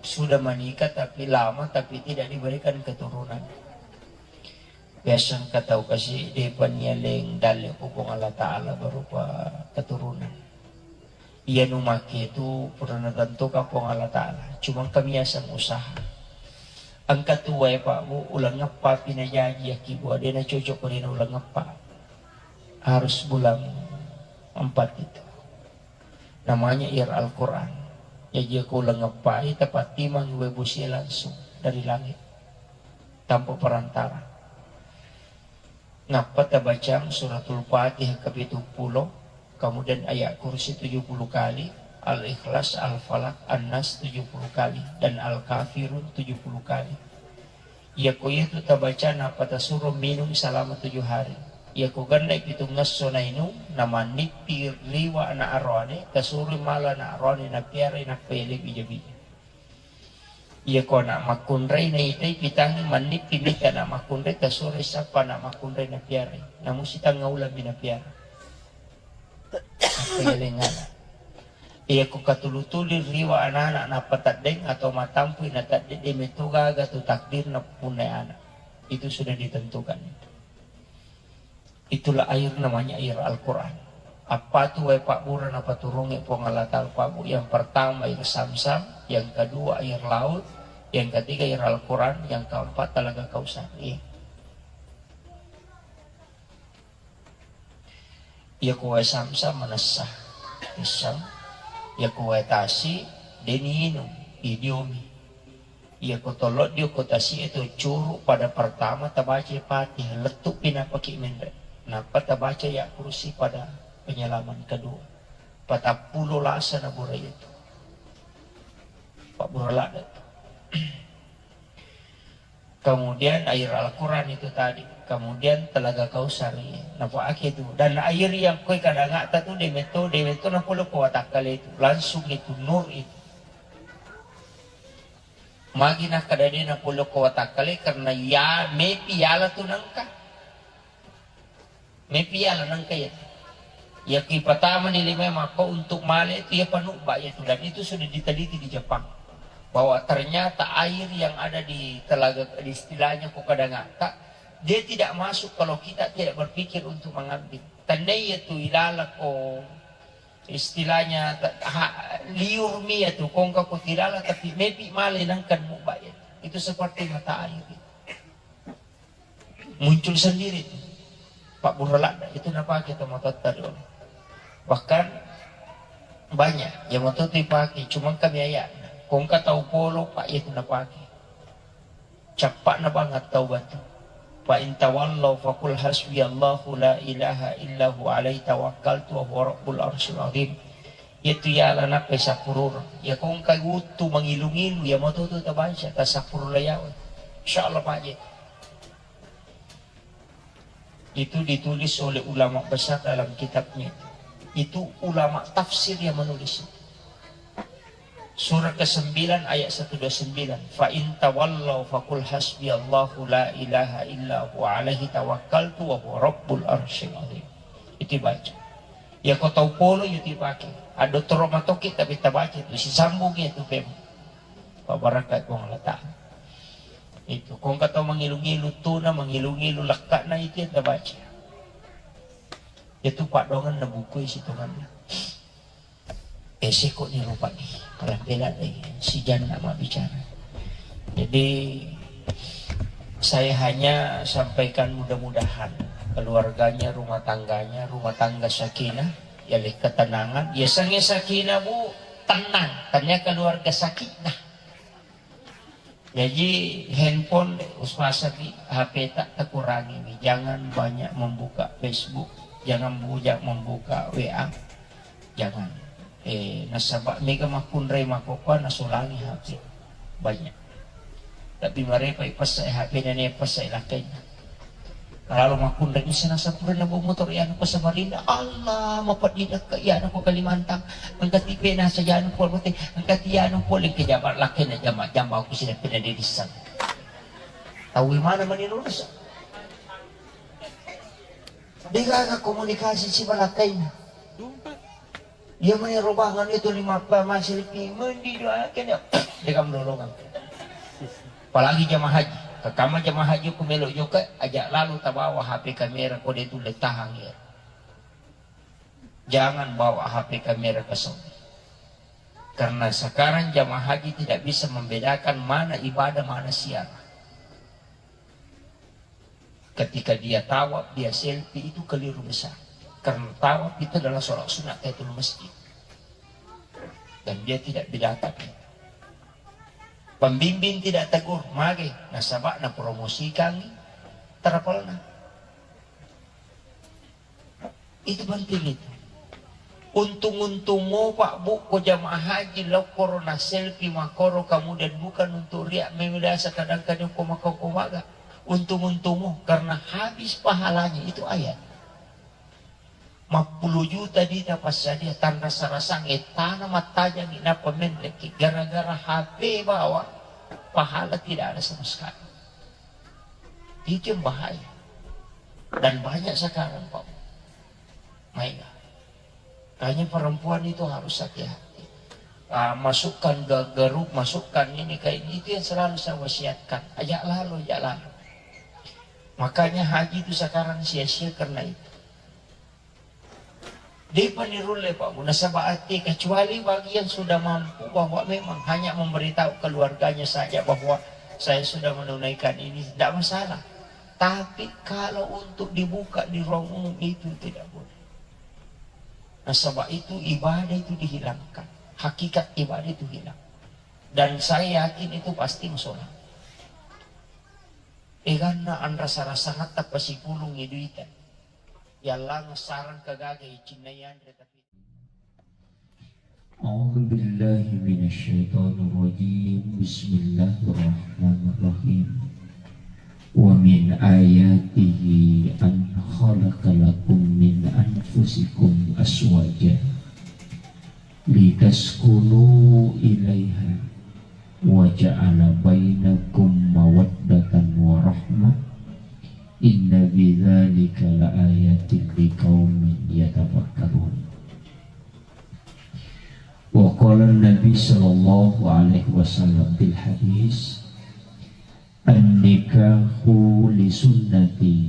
sudah menikah tapi lama tapi tidak diberikan keturunan. Biasa engka tau kasi depa nialeng dalle ko Puang Allah Ta'ala berupa keturunan. Iya nu make tu pura natentukan Puang Allah Ta'ala. Cuma kami asang usaha. Engka tu wae Pak Bu, uleng eppa pi najaji aki bua, de na cocok ko de na uleng eppa. Harus bulan empat itu. Namanya ir Al-Quran. Jaji ko uleng eppa, tapattimang wae bosie langsung dari langit. Tanpa perantara. Nappa tabacang Suratul Fatihah kapitu pulo, kemudian ayat kursi tujuh puluh kali, Al-Ikhlas, Al-Falaq, An-Nas tujuh puluh kali, dan Al-Kafirun tujuh puluh kali. Iyako iyatu tabaca nappa tasuro minum selama tujuh hari. Iyako genne pitungngesso nainung, namannippi liwa ana aroane, tasuroi mala ana aroane napiarai nappa yalebbi jabinya. Iyako ana makkunrai naitai pitangngi mannippi mita ana makkunrai, tasuroi sappa ana makkunrai napiarai. Namu sitengnga uleng mi napiara. Nappa yaleng ana. Iyako katulu-tuli riwa anana nappa teddeng atau matampui na teddeng, de meto gaga tu takdirna punnai ana. Itu sudah ditentukan itu. Itulah air namanya air Al-Quran. Apa tu wae pabbura napaturungi Puang Allah Ta'ala, Pak Bu? Yang pertama air Zamzam, yang kedua air laut, yang ketiga air Al-Quran, yang keempat Telaga Kausar. Iya. Iya ko wae Zamzam manessa. Isseng. Iya ko wae tasi, deni inung, idiomi. Iya ko tollo dio ko tasi itu curu pada pertama tabaca Fatihah, lettu pinapaki menre. Napa tabaca ya kursi pada penyelaman kedua. Patappulo lasa na bura itu. Pak Bura Lada itu. Kemudian air Al-Quran itu tadi, kemudian Telaga Kausar, iya. Napaake itu. Dan air yang koi kadangata tu demetto, demetto napolo ko watakkale itu, langsung itu nur itu. Magi nakkada de napolo ko watakkale, karena ya mepi yala tu nangka. Mepi yala nangka iya. Iya ki patama ni lima mako untuk male itu iya panubba iya tu, dan itu sudah diteliti di Jepang bahwa ternyata air yang ada di telaga, di istilahnya ko kadangata, dia tidak masuk kalau kita tidak berpikir untuk mengambil. Tandai iya tu ilala ko istilahnya ta-, ha-, liur mi iya tu kongka ko tilala tapi mepi male nangka mubba iya. Itu seperti mata air itu. Muncul sendiri tu. Pak Burhaladda itu napake tomatoatta dulu. Bahkan banyak yang moto tu ipake, cuma kami ayat. Kongka tau polo, Pak, itu napake. Cappa'na banget tau batu. Fa in tawallau faqul hasbiyallahu la ilaha illa huwa alaihi tawakkaltu wa huwa rabbul arsyil azim. Iyatu yala nappai sapurureng. Iya ko engka wuttu mangilu-ngilu, iya matotu tabaca, tasapurullah yawa. Insyaallah paje. Itu ditulis oleh ulama besar dalam kitabnya itu. Itu ulama tafsir yang menulis itu. Surah kesembilan ayat seratus dua puluh sembilan. Fa in tawallau faqul hasbiyallahu la ilaha illa huwa alaihi tawakkaltu wa huwa rabbul arsyil azim. Itu baca. Iya ko tau polo iya tu ipake. Ado toro matoki tapi tabaca itu, sisambung iya tu pem. Pabarakai Puang Allah Ta'ala. Itu, ko engka tau mangilu-ngilu tuna, mangilu-ngilu lekkana itu yang tabaca. Itu padongan na buku isi tonganna. Eh, seko ni rupa ni. Kalau bela deh, si janna mabbicara. Jadi, saya hanya sampaikan mudah-mudahan keluarganya, rumah tangganya, rumah tangga sakinah, ya, le ketenangan. Ya, sange sakinah, Bu, tenang. Tanya keluarga sakinah. Jaji, handphone, uspasaki, H P ta takurangi mi. Jangan banyak membuka Facebook, jangan banyak membuka W A. Jangan. Eh, nasaba mega makkunrai makkokkoe nasulangi H P. Banyak. Tapi marepa ipessai H P na, ne pessai lakkainna. Kalau makkunrai bisa nasapureng na bawa motor, iya, anu ko Samarinda, Allah, mapeddinna ke, iya, anu ko Kalimantan, engka tipe na saja anu pole, engka tianu pole, ke jabat lakkainna jama-jama aku sila pina dedissang. Tahu mana mani lurus? Degaga komunikasi si lakkainna. Iya mani robangan itu lima pa masih lebih mendi doakan ya. Dega melolongan. Apalagi jamaah haji. Kakama jamaah haji ku melo joka, aja lalu tabawa H P kamera ko de tulle tahang ya. Jangan bawa H P kamera ke Saudi. Karena sekarang jamaah haji tidak bisa membedakan mana ibadah, mana siaran. Ketika dia tawaf, dia selfie, itu keliru besar. Karena tawaf itu adalah sholat sunat tahiyatul masjid. Dan dia tidak bedakan. Pembimbing tidak tegur, mage, nasaba napromosikan travelna. Itu penting itu. Untung-untung mo, Pak, Bu, ko jamaah haji, lokkoro na selfie makoro, kemudian bukan untuk riak, memang biasa kadang-kadang ko makko ko maga. Untung-untung mo, karena habis pahalanya, itu ayat. Mappulo juta dita passadia, tanrasa-rasang, eh, tana mattajang, inappa menreki, gara-gara H P bawa, pahala tidak ada sama sekali. Itu yang bahaya. Dan banyak sekarang, Pak. Maega. Makanya perempuan itu harus hati-hati. Ah, masukkan ke grup, masukkan ini kayak ini, itu yang selalu saya wasiatkan. Ajak lalu, ajak lalu. Makanya haji itu sekarang sia-sia karena itu. Depa nirulle, Pak Bu, nasaba ati, kecuali bagi yang sudah mampu bahwa memang hanya memberitahu keluarganya saja bahwa saya sudah menunaikan ini, tidak masalah. Tapi kalau untuk dibuka di ruang umum, itu tidak boleh. Nasaba itu ibadah itu dihilangkan. Hakikat ibadah itu hilang. Dan saya yakin itu pasti masalah. Eganna anrasa-rasangatta pasipulungngi duita. Yallang sarang kagaga icinna yanre tapi. أعوذ بالله من الشيطان الرجيم. بسم الله الرحمن الرحيم. ومن آياته أن خلق لكم من أنفسكم أزواجا لتسكنوا إليها وجعل بينكم مودة ورحمة إن في ذلك لآيات لقوم يتفكرون. وقال النبي صلى الله عليه وسلم في الحديث: النكاح لسنتي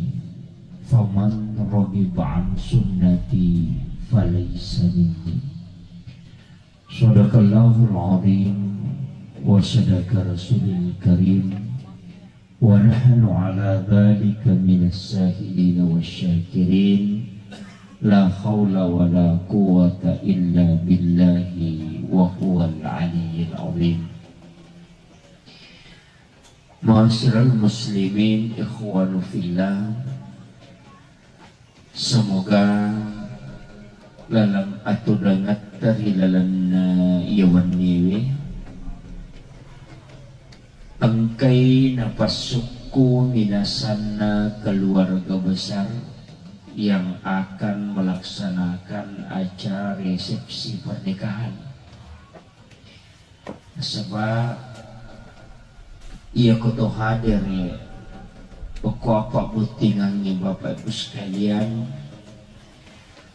فمن رغب عن سنتي فليس مني. صدق الله العظيم وصدق رسول الكريم ونحن على ذلك من الشاهدين والشاكرين لا حول ولا قوة إلا بالله وهو العلي العظيم. Ma'asyiral muslimin, ikhwanu fillah, semoga laleng atudangetta ri lalenna iya wenniwe engkai napassukku minasanna keluarga besar yang akan melaksanakan acara resepsi pernikahan. Nasaba iyako to hadir, okko apa bottingangnge Bapak Ibu sekalian,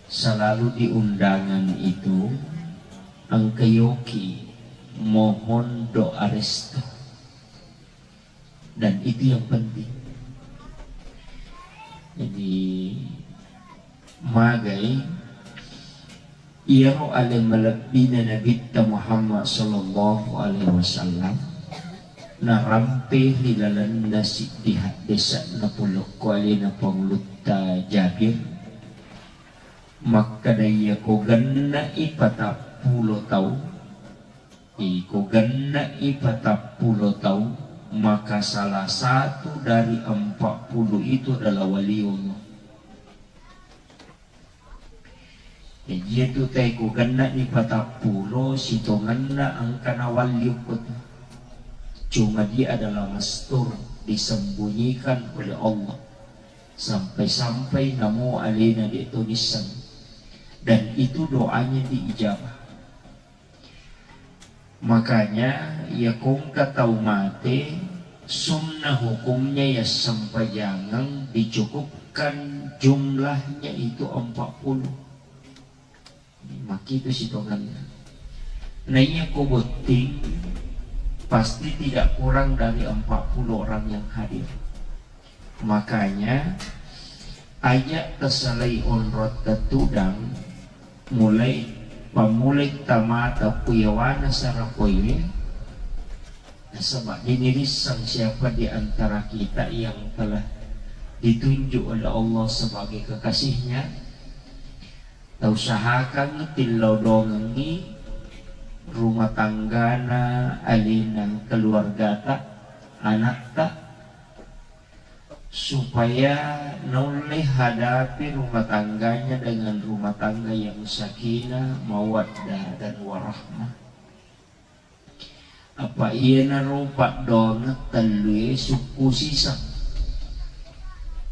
selalu di undangan itu engka yoki mohon doa restu. Dan itu yang penting. Jadi, magai iyaro ale malebbina Nabitta Muhammad sallallahu alaihi wasallam narampe ri lalenna siddi haddesa napolokko alena Pangulutta Jabir, makkeda, iyako genne'i patappulo taung, iko genne'i patappulo taung, maka salah satu dari empat puluh itu adalah waliullah. Jaji, iyatu tae ko genne'ni patappulo, sitongenna engka nawalli okkotu. Cuma dia adalah mastur, disembunyikan oleh Allah. Sampai-sampai namo alena de' to nisseng. Dan itu doanya diijabah. Makanya, iya ko engka tau mate, sunnah hukumnya iya sempajangeng dicukupkan jumlahnya itu empat puluh. Makkitu sitongenna. Nah, iya ko botting, pasti tidak kurang dari empat puluh orang yang hadir. Makanya, aja' tasalai onrotta tudang, mulai pammulai tamata ku yawana sarapoiwe, nasaba' de' nirisseng siapa di antara kita yang telah ditunjuk oleh Allah sebagai kekasihnya. Tausahakan tillau dongengngi rumah tanggana, alena, keluargata, anakta, supaya naulle hadapi rumah tangganya dengan rumah tangga yang sakinah, mawaddah, dan warahmah. Apa iyanaro paddoangeng tellue sukku siseng.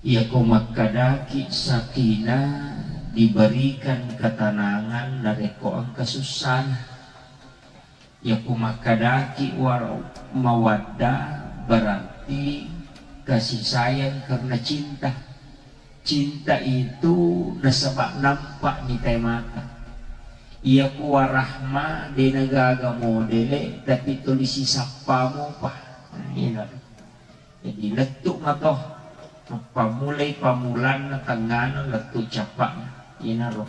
Iyako makkadaki sakinah, diberikan ketenangan narekko engka sussana. Iyako makkadaki war-, mawaddah, berarti kasih sayang karena cinta. Cinta itu nasaba' nampa' ni tae mata. Iyako warahma de' nagaga modele, tapi tuli sisappa mopa. Nah, iyana. Jadi, lettu' mato, pammulai pammulanna, tengngana, lettu' cappa'na. Iyanaro.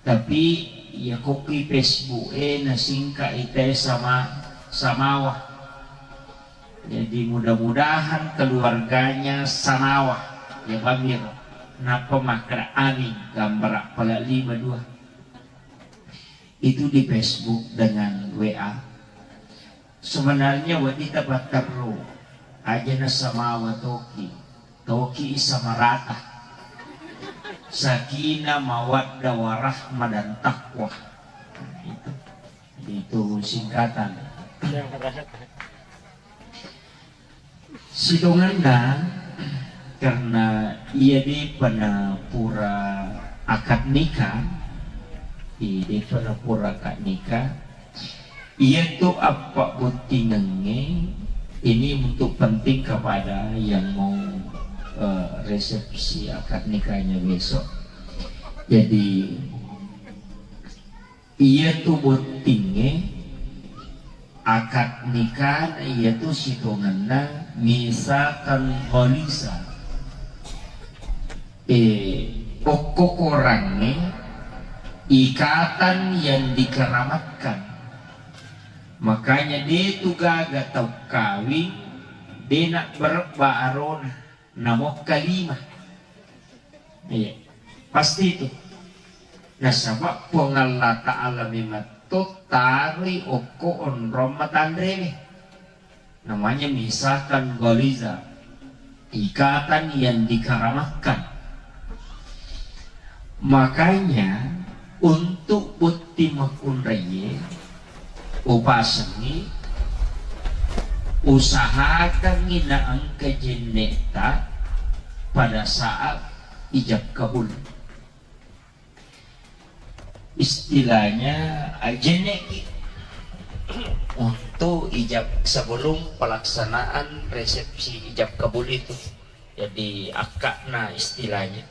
Tapi iya kokki Facebook e nasingka ite sama, samawa. Jadi mudah-mudahan keluarganya sanawa ya bamir. Nappa makkeda amin, gambar pala lima dua. Itu di Facebook dengan W A. Sebenarnya wedding tapatterru, aja nasamawa toki, toki samarata. Sakinah, mawaddah, warahmah, dan taqwa. Itu, itu singkatan. Sitongenna, karena iya depa na pura akad nikah, iya depa na pura akad nikah, iya tu apa bottingengnge ini untuk penting kepada yang mau, eh, resepsi akad nikahnya besok. Jadi, iyatu bottingnge akad nikah, iyatu sitongenna misaqan ghaliza. Eh, okko korangnge ikatan yang dikeramatkan. Makanya de tu gaga tau kawing de na berebba arona. Namokka lima. Iya, pasti itu. Nasaba Puang Allah Ta'ala memetto taroi okko onrong matanrewe. Namanya misaqan ghaliza, ikatan yang dikeramatkan. Makanya, untuk botting makkunraie, upasengngi, usahakangngi naengka jenne'ta pada saat ijab kabul. Istilahnya, ah, jenne'ki untuk ijab, sebelum pelaksanaan resepsi ijab kabul itu. Jadi, akka'na istilahnya.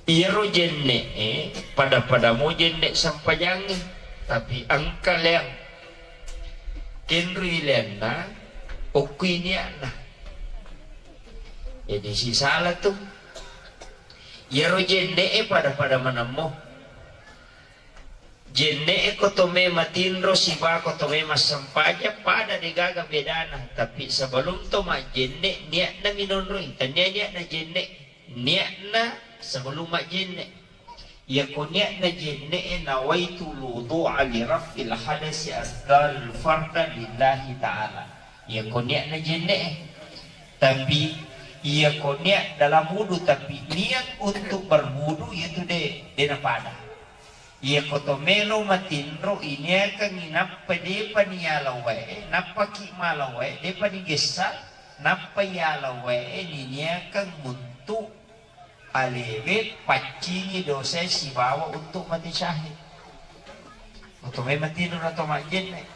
Iyaro jenne'e pada-pada mo jenne' sempajangnge, tapi engka leang. Kenrui leanna, okkui nia'na. Jadi, sisala tu. Iyaro jenne'e pada-pada manemmo. Jenne'e ko to me matinro siba ko to me massempajang pada degaga bedana, tapi sebelum to majjenne' nia'na minonroi, tania nia'na jenne', nia'na sebelum majjenne'. Iyako nia'na jenne'e nawaitul wudu'a li raf'il hadasi asgharil farda lillahi ta'ala. Iyako nia'na jenne'e, tapi iyako niat dalam wudu tapi niat untuk berwudu itu de, de napada. Iyako to melo matinro iniakangngi nappa depa niyala wae, nappaki mala wae, depa nigessa, nappa yala wae niniakang untuk alewe paccingi dosae sibawa untuk mate syahid. Oto mai matinro na to majjenne.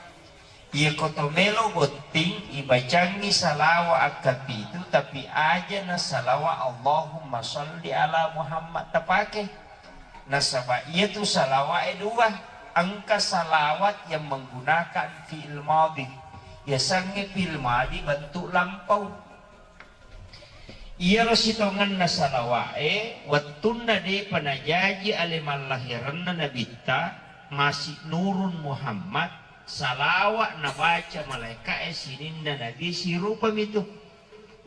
Iyako to melo botting, ibacangngi salawa akkapitu, tapi aja na salawa Allahumma sholli ala Muhammad tapake. Nasaba iyatu salawae dua, engka salawat yang menggunakan fi'il madhi. Yasengnge fi'il madhi bentuk lampau. Iyaro sitongenna salawa'e, wettunna depa najaji ale mallahirenna Nabitta, masi Nurun Muhammad, salawa nabaca malaeka'e sininna Nabi sirupamitu.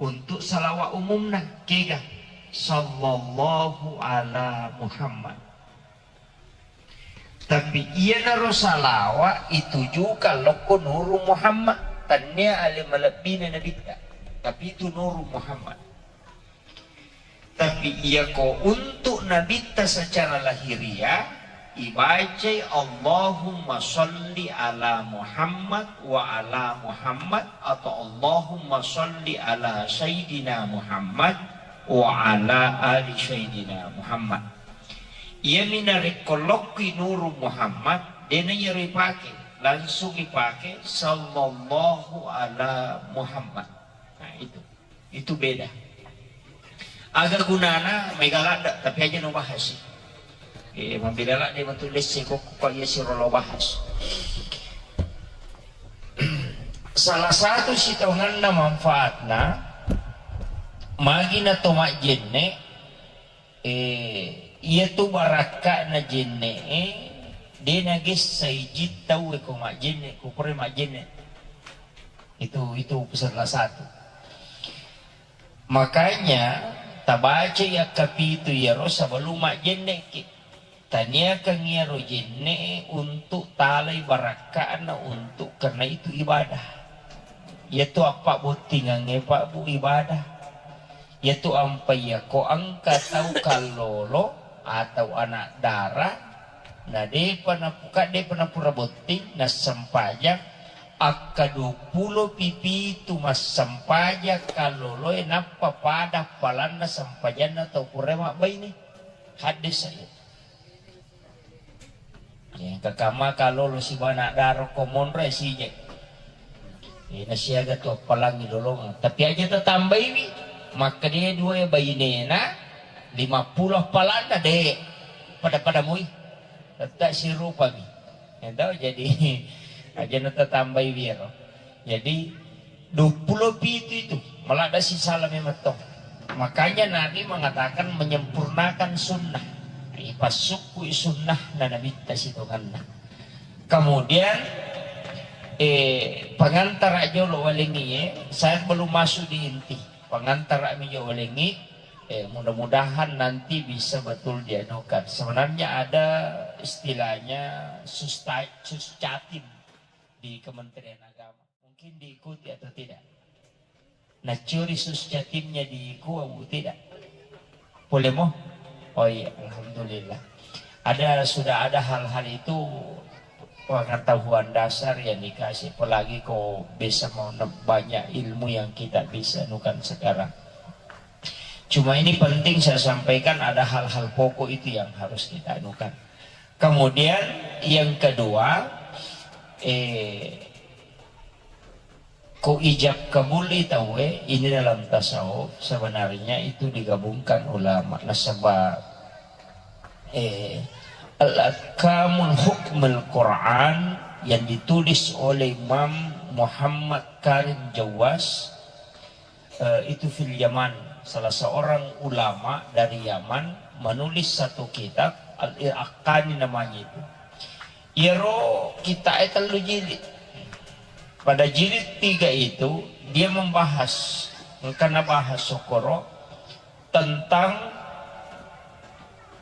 Untuk salawa umumna, kega? Sallallahu ala Muhammad. Tapi iyanaro salawa itujukan lokko Nuru Muhammad, tannia ale malebbina Nabitta, tapi itu Nuru Muhammad. Tapi iyako untuk Nabitta secara lahiriah, ibacai Allahumma sholli ala Muhammad wa ala Muhammad atau Allahumma sholli ala Sayyidina Muhammad wa ala ali Sayyidina Muhammad. Iyami narekko lokkoi Nuru Muhammad, dena iyaro ipake, langsung ipake sallallahu ala Muhammad. Nah, itu. Itu beda. Aga gunana mega ladda, tapi aja no bahas. Eh, mabela ladde matu lesse kok, kok iya siro lo bahas. Salah satu sitongenna manfaatna, magi na to majjenne, eh, Iyatu barakka'na jenne'e, de' nagessai jin tauwe ko majjenne', ko pura majjenne'. Itu, itu salah satu. Makanya, tabacai akkapitu iyaro sebelum majjenne'ki. Taniakang iyaro jenne'e untuk talai barakka'na untuk karena itu ibadah. Iyatu appabbottingangnge, Pak, Bu, ibadah. Iyatu ampai iyako engka tau kallolo atau anak dara, na de'pa napuka, de'pa napura botting, nassempajang, akka duappulo pipitu massempajang kalloloe, nappa pada palanna sempajanna tau pura mabbaine. Haddesa iya. Iya, engka kamma kallolo sibawa anak dara ko monro e sijek. Iya, nasiaga tu appalangi lolongeng. Tapi aja tatambaiwi, makkedae dua bainena, lima puluh appalanna, de'. Pada-pada mui. Tetap sirupami. Iya tau, jadi aja natatambaiwi ero. Jadi, duappulo pitu itu, maladda sisala memang to. Makanya Nabi mengatakan menyempurnakan sunnah. Ipassukkui sunnah na Nabitta sitonganna. Kemudian, eh, pangantara jolo walengi, eh, saya belum masuk di inti. Pangantara mi jolo walengi, eh, mudah-mudahan nanti bisa betul dianukan. Sebenarnya ada istilahnya susta-, suscatim di Kementerian Agama. Mungkin diikuti atau tidak? Nacuri suscatimnya diikuti atau tidak? Boleh mo? Oh iya, alhamdulillah. Ada, sudah ada hal-hal itu, pengetahuan dasar yang dikasih, apalagi kau bisa mau ne-, banyak ilmu yang kita bisa nukan sekarang. Cuma ini penting saya sampaikan, ada hal-hal pokok itu yang harus kita anukan. Kemudian yang kedua, eh, ko ijab kabul tauwe, ini dalam tasawuf sebenarnya itu digabungkan ulama. Nasaba, eh, Al-Ahkamul Hukmul Quran yang ditulis oleh Imam Muhammad Karim Jawas, eh, itu fil Yaman, salah seorang ulama dari Yaman menulis satu kitab, Al-Iraqani namanya itu. Iyaro kitab e tellu jilid. Pada jilid tiga itu, dia membahas, engka nabahas sokoro tentang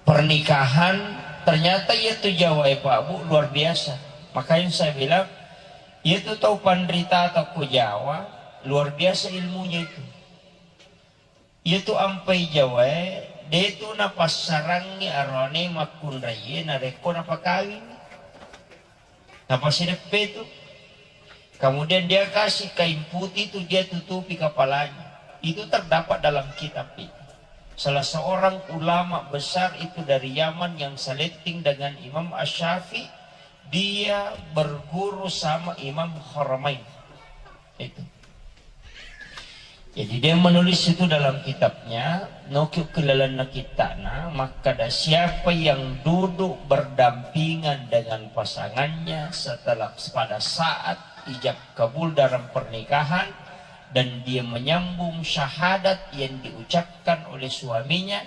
pernikahan. Ternyata iyatu Jawa e, Pak Bu, luar biasa. Makanya saya bilang, iyatu tau panrita tau ko Jawa, luar biasa ilmunya itu. Iyatu ampai Jawa e, de' tu napassarangngi aroane makkunraie narekko napakawingngi. Napasideppe tu. Kemudian dia kasih kain putih tu, dia tutupi kepalanya. Itu terdapat dalam kitab itu. Salah seorang ulama besar itu dari Yaman yang seletting dengan Imam Asy-Syafi'i, dia berguru sama Imam Haramain. Itu. Jadi dia menulis itu dalam kitabnya, noki kelalana kittana, makkada siapa yang duduk berdampingan dengan pasangannya setelah, pada saat ijab kabul dalam pernikahan, dan dia menyambung syahadat yang diucapkan oleh suaminya,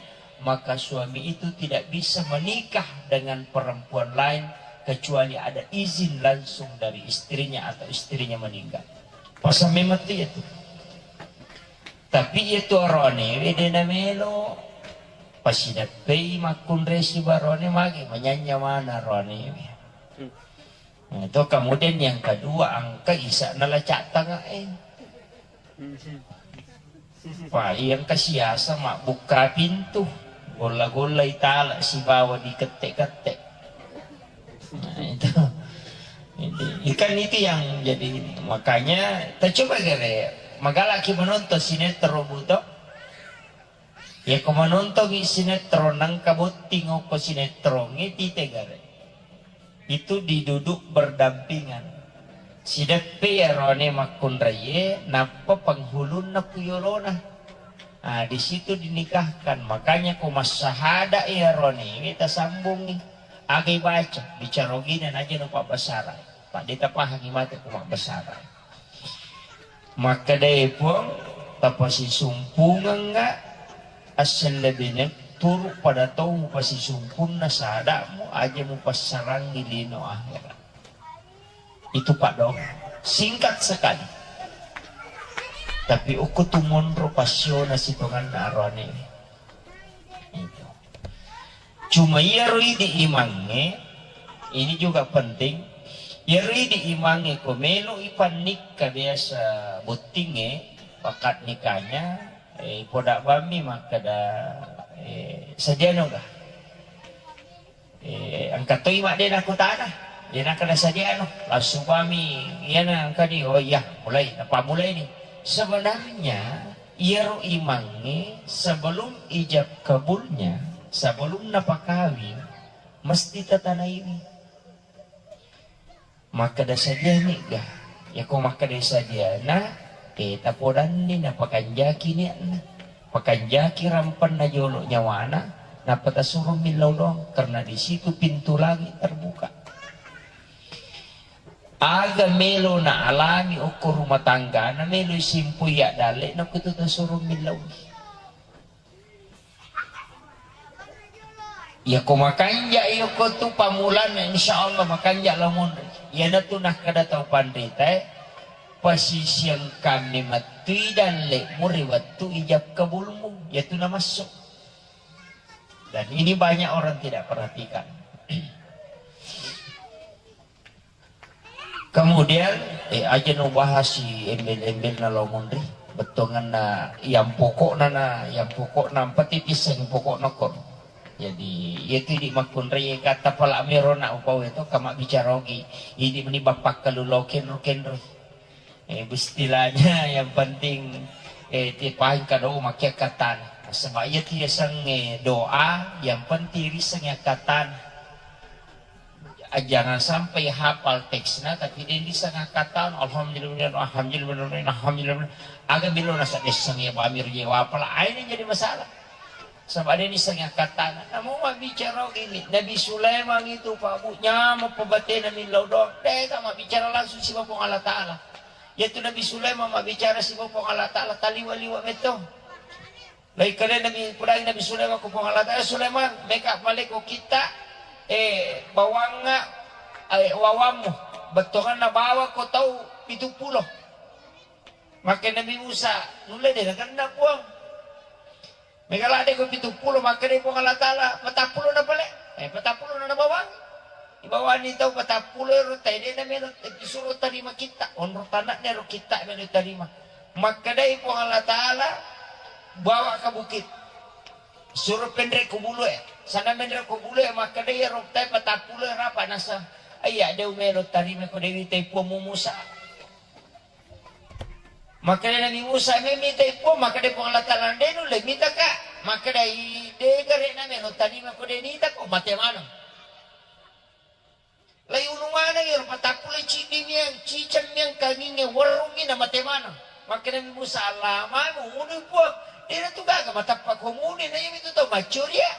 maka suami itu tidak bisa menikah dengan perempuan lain kecuali ada izin langsung dari istrinya atau istrinya meninggal. Pasang memang tu iyatu. Tapi iyatu aroanewe de' namelo. Pasideppei makkunrai sibawa aroane, magi manyanya mana aroanewe. Nah, itu kemudian yang kedua, engka isa'na lacak tangae. Wah, iya engka siasa mabbukka pintu, golla-golla itala sibawa dikette-kette. Nah, itu. Jadi, ikan itu yang jadi ini. Makanya, kita coba gare, magalaki menonton sinetron buto. Ya, ko menonton sinetron, nangka botting ko sinetron, itu gare. Itu diduduk berdampingan. Sideppe aroane makkunraie, nappa penghulunna ku yolona. Ah, di situ dinikahkan. Makanya ko massahada aroane, tasambungi. Aga ibaca, bicara ogina naja no pabbasara. Pak, de' tapahangi mate ko mabbasara. Makkedae Puang, tapasisumpungengnga assellebine, turu pada tau mupasisumpunna sadamu, aja mupassarangi lino akhirat. Itu paddoang. Singkat sekali. Tapi okko tu monro passiona sitonganna aroane. Itu. Cuma iyaro idi imangnge, ini juga penting. Iyaro idi imangnge ko melo ipannikka biasa bottingnge, akad nikahnya, eh, poda bammi makkeda, eh, sadiano ga? Eh, engka toi madde nakutana. De nakkeda sadiano. Langsung bammi, iyana engkani, oh iya, mulai, napammulaini. Sebenarnya, iyaro imangnge sebelum ijab kabulnya, sebelum napakawing, mesti tatanaiwi. Makkeda sadiani ga? Yako makkeda sadiana, eh, tapodanni napakanjaki niatna. Pakanjaki rampenna jolo nyawana, nappa tasuro millau doang, karena di situ pintu langit terbuka. Aga melo naalami okko rumah tanggana, melo isimpoi addalle, nakko tu tasuro millau. Yako makanja iyako tu pamulanna, insya Allah makanja lao monri. Iyanatu nakkeda tau panritae, pasisiang kami mattui dalle muri wettu ijab kabulmu, yatu namassu. Dan ini banyak orang tidak perhatikan. Kemudian, eh, aja no bahas si embel-embel na lao monri. Bettuanganna yang pokokna na, yang pokokna empat titis yang pokokna ko. Jadi, iya tu di makkunrai kata pala mero na upau itu kama bicara ogi. Ini meni bapak kalu lo kenro kenro. Eh, istilahnya yang penting, eh, tipain kado makia katan. Sebab iya tu sange doa, yang penting riseng ya katan. Ah, jangan sampai hafal teksna, tapi de' disanga katan, alhamdulillah, alhamdulillah, alhamdulillah. Aga bilo nasa dessang ya bamir je wapala, aina jadi masalah. Sebab de' disanga katan. Namu mabbicara gini, Nabi Sulaiman itu, Pak Bu, nyameng pebatena millau doang. De' ka mabbicara langsung sibawa Puang Allah Ta'ala. Yaitu Nabi Sulaiman mabbicara sibawa Puang Allah Ta'ala, taliwa-liwa metto. Naikkalenna mi, pudai Nabi Sulaiman ko Puang Allah Ta'ala, "Sulaiman, meka maleko kitta, eh, bawangnga, eh, wawammu, bettuanganna bawakko tau pitu pulo." Makkeda Nabi Musa, "Nulle de' nakenna, Puang. Mega ladde ko pitu pulo," makkeda Puang Allah Ta'ala, "Patappulo na pale." Eh, patappulo na nabawangi. Ibawani tau patappulo ero tai de' namelo, eh, suro tarima kitta. Onro tanakna ero kitta melo tarima. Makkedai Puang Allah Ta'ala, "Bawa ke bukit. Suro penre ko bulu e." Sana menre ko bulu e, makkedai ero tai patappulo ero apa nasa. Iya, de' umelo tarima ko de' witai Puang mu Musa. Makkeda Nabi Musa, "Memitai Puang," makkeda Puang Allah Ta'ala, "De' nulle mitaka." Makkedai, "De' gare' namelo tarima ko de' nitako, mate maneng." Lai unu maneng ero, patappulo ciddi miang, ciceng miang, kanginge werrungi na mate maneng. Makkeda Nabi Musa, "Allah, manu unu Puang, de' natu gaga matappa ko muni na iyami tu tau maccoria.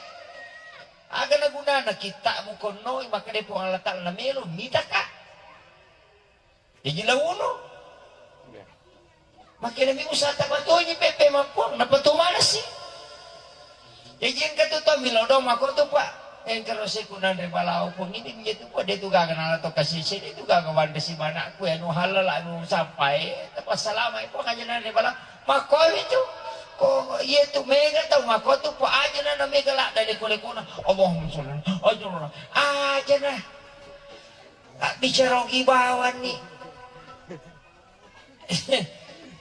Aga na gunana kitta mu konnoi?" Makkeda Puang Allah Ta'ala, "Namelo mitaka." Jaji launo. Makkeda mi usata patonyi pepe mappuang, napatu manasi. Jaji engka tu tau milodong mako tu, Pak. Engka roseku nanre balawo pong ini menjadi tu, Pak. De' tu gaga nala to kasih sini tu gaga wanda si manakku ya nu halala nu sampai. Tapa salama ipo aja nanre balawo. Mako itu. Ko iya tu mega tau mako tu, Pak, aja nana mega la dari kole kona. Allahumma sholli. Aja na. Aja na. Abbicara ogi bawang ni.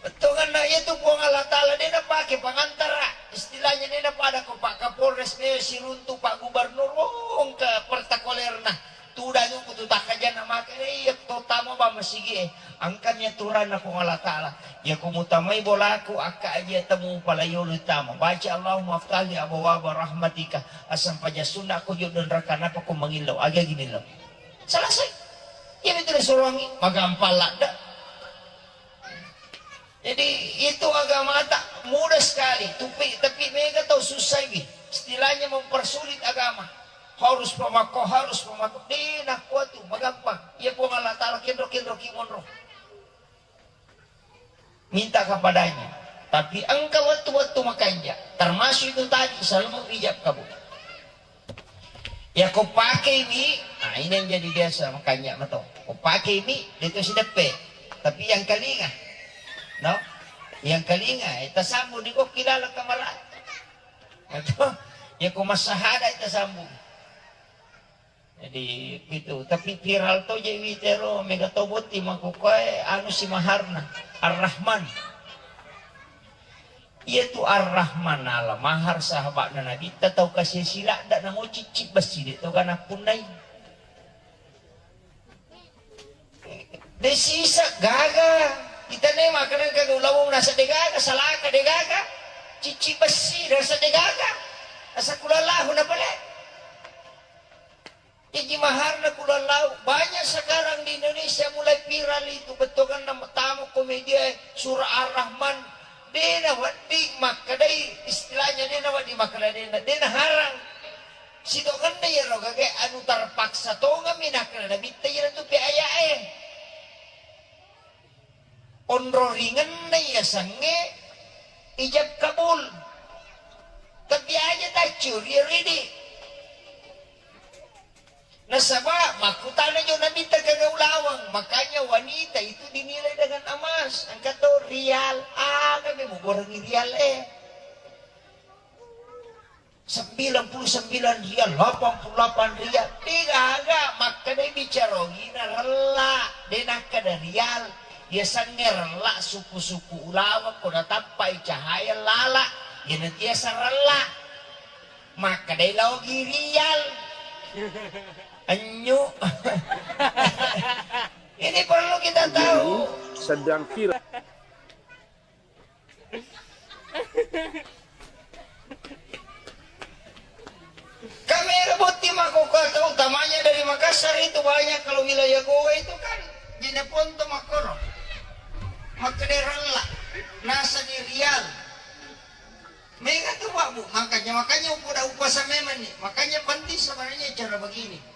Bettuanna iya tu Puang Allah Ta'ala de' napake pangantara. Istilahnya de' napada ko Pak Kapolres, me siruntu Pak Gubernur, wong ke pertakolerna. Tudang ku tu takkajanna maka, eh, iya to tama ba masigi e. Engkami aturanna Puang Allah Ta'ala. Iya ko mutamai bolaku, akka aja temu palayolo tama. Baca Allahumma aftahli abwaba rahmatika. Asam paja sunna ko jodoh neraka napa ko mangillau. Aga gini lo. Selesai. Iya betul disuruhangi. Magampang ladda. Jadi itu agama tak mudah sekali. Tapi, tapi mega tau susah ini. Istilahnya mempersulit agama. Harus pemako, harus pemako. De' nakko tu, magampang. Iya Puang Allah Ta'ala kenro-kenro ki monro. Minta kepadanya. Tapi engka wettu-wettu makanja, termasuk itu tadi, selalu ijab kabul. Ya ko pakeimi, nah ini yang jadi biasa makanja mato. Ko pakeimi, itu sideppe. Tapi yang kalinga, no? Yang kalinga, eh, tasambung di kokki laleng kamara. Atau, ya ko massahada, eh, tasambung. Jadi, gitu. Tapi viral to je witero, mega to botti makkukkoe, anu si maharna, Ar-Rahman. Iya tu Ar-Rahman ala mahar sahabatna Nabitta tau kasi siladda namo cicci bessi de to gana punnai. De sisa gaga. Kita ne makanang ke ulawung nasa de gaga, salaka de gaga. Cicci bessi nasa de gaga. Asa kulallahu na pale. Iji maharna kulallau. Banyak sekarang di Indonesia mulai viral itu. Bettuanna tamu komedia, eh, surah Ar-Rahman. Dena wedding makkedai, istilahnya dena wedding makkeda dena, dena harang. Sitongenna iyaro gagae anu terpaksa tongeng mi nakkeda Nabitta iyaro tu pe aya'e. Onroringenna yasengnge ijab kabul. Tapi aja taccuri ridi. Nasaba makkutana jo Nabitta kega ulaweng, makanya wanita itu dinilai dengan emas. Engka to rial, aga mi mugorengi rial e. Sembilan puluh sembilan rial, delapan puluh delapan rial. Degaga, makkedai bicara ogina rella, de nakkeda rial. Yasengnge rella suku-suku ulaweng ko natappai cahaya lala, iyana tiasa rella. Makkedai laogi rial. Enyu. Ini perlu kita tahu. Sedang viral. Kamera botting mako kata utamanya dari Makassar itu banyak kalau wilayah Gowa itu kan jeneponto makoro. Makkeda rella. Nasa di rial. Mega tu Pak Bu, makanya makanya upoda upasa memang nih. Makanya penting sebenarnya cara begini.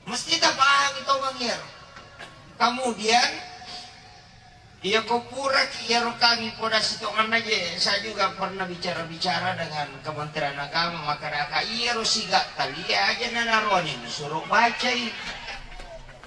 Mesti tapahami tongeng iyaro. Kemudian, iya ko puraki iyaro kami poda sitongenna je, saya juga pernah bicara-bicara dengan Kementerian Agama, maka daka iyaro siga talia aja nanaroani suro bacai.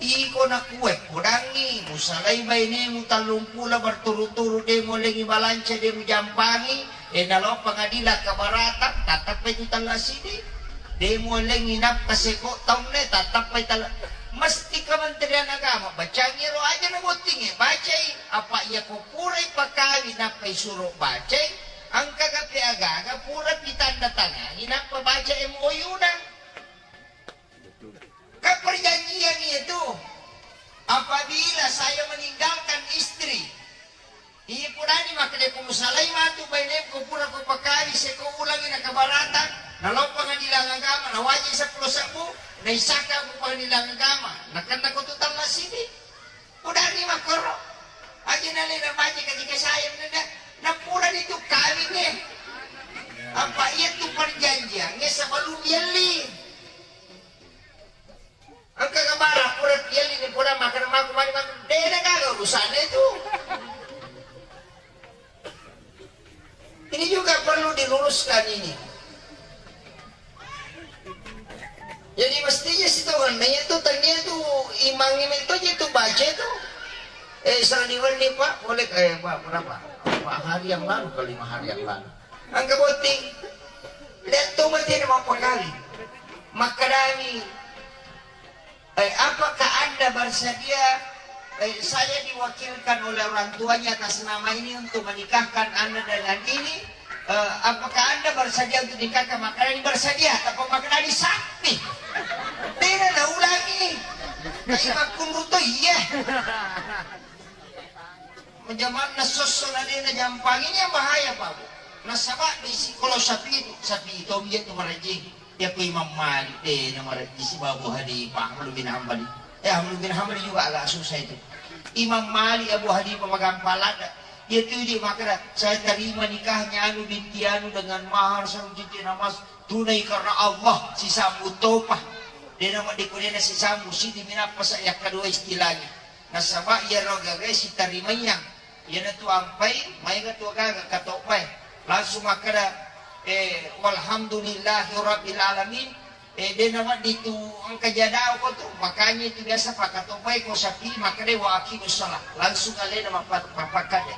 Iko nakue podangi, musalai bainemu tallung pulo berturut-turut de mulengi balanca de mujampangi, e nalo pengadilan keberatan, tatap itu talla sidi. De muellengi nappa seko taunna tatappai tala-, mesti Kementerian Agama bacangi ro aja na bottinge, bacai apa iya ko purai pakawi nappai suro bacai, engka gape agaga pura pitanda tangangi nappa baca M O U na. Kan perjanjian itu, apabila saya meninggalkan istri, Iya purani makkeda ko musalai matu bainekko pura ko pakali seko ulangi nakabaratang, nalao pengadilan agama, nawaji seppulo sebbu, naisaka ko pengadilan agama, nakenna ko tu talla sidi. Purani makkoro. Aja nalena baca kaji kasayang nenda, napurani tu kawinge. Apa iya tu perjanjiannya sebelum yelli. Engka kabara pura tielli ni pura makan maku mani makan. Dena gaga urusannya itu. Ini juga perlu diluruskan ini. Jadi mestinya sitongenna itu tania itu imang itu aja itu baca itu. Eh, saliwan nih Pak, boleh eh Pak berapa? Empat hari yang lalu ke lima hari yang lalu. Engka botting. Lihat tuh mati ada mau pekali. Makadani. Eh, apakah Anda bersedia, eh, saya diwakilkan oleh orang tuanya atas nama ini untuk menikahkan Anda dengan ini? Eh, apakah Anda bersedia untuk nikahkan? Makanya ini bersedia, tapi makanya ini sakti. Tidak ada ulangi. Kayak makunru tuh, iya. Jamanna sosso na de najampangi, ini yang bahaya, Pak Bu. Nasaba di sikolo sapi, sapi itu, om je tu marajing. Ya ku Imam Malik de na marajing si Abu Hanifah, Ahmad bin Hanbali. Eh, Ahmad bin Hanbali juga agak susah itu. Imam Malik, Abu Hanifah magampang lada. Dia tu di makna, saya terima nikahnya anu binti anu dengan mahar satu cincin emas tunai karena Allah, si sambut topa. Dia nama dikunena si sambut, si diminapa saya kedua istilahnya. Nasaba iyaro gaga sitarimayang. Iyanatu ampai, maega tu gaga katobbae. Langsung makkeda, eh, "Walhamdulillahi rabbil alamin." Eh, de' nawedding tu engka jadao ko tu. Makanya itu biasa pakkatobbae ko sapi, makkeda, "Wa aqimus shalah." Langsung alena mappa-, mappakkade.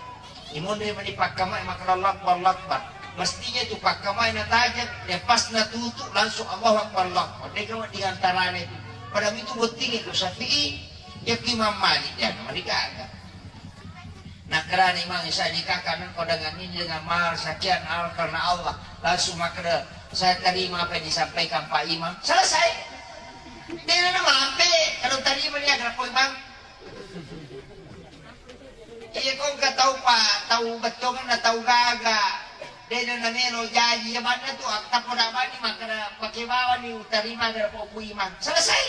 Imonri mani pakkamae makkeda, "Allahu Akbar, Allahu Akbar." Mestinya tu pakkamae natajeng, ya pas natutu langsung, "Allahu Akbar, Allahu Akbar." De' gaga wedding antarane tu. Pada itu bottingi ko sapi, ya ki Imam Malik, ya, mani gaga. Nakkedani Imam Isa, "Ini kakak, nengko dengan ini, dengan mahar sekian, al-, karena Allah." Langsung makkeda, "Saya terima apa yang disampaikan Pak Imam." Selesai. Dena namampe, kalau terima dia kena poin bang. Iya, kok nggak tahu, Pak, tahu betongan, tahu gaga. Dena namelo jaji, ya mana tu, akta poda bani, makkeda pakai bawa ni, utarima ada Pak Imam. Selesai.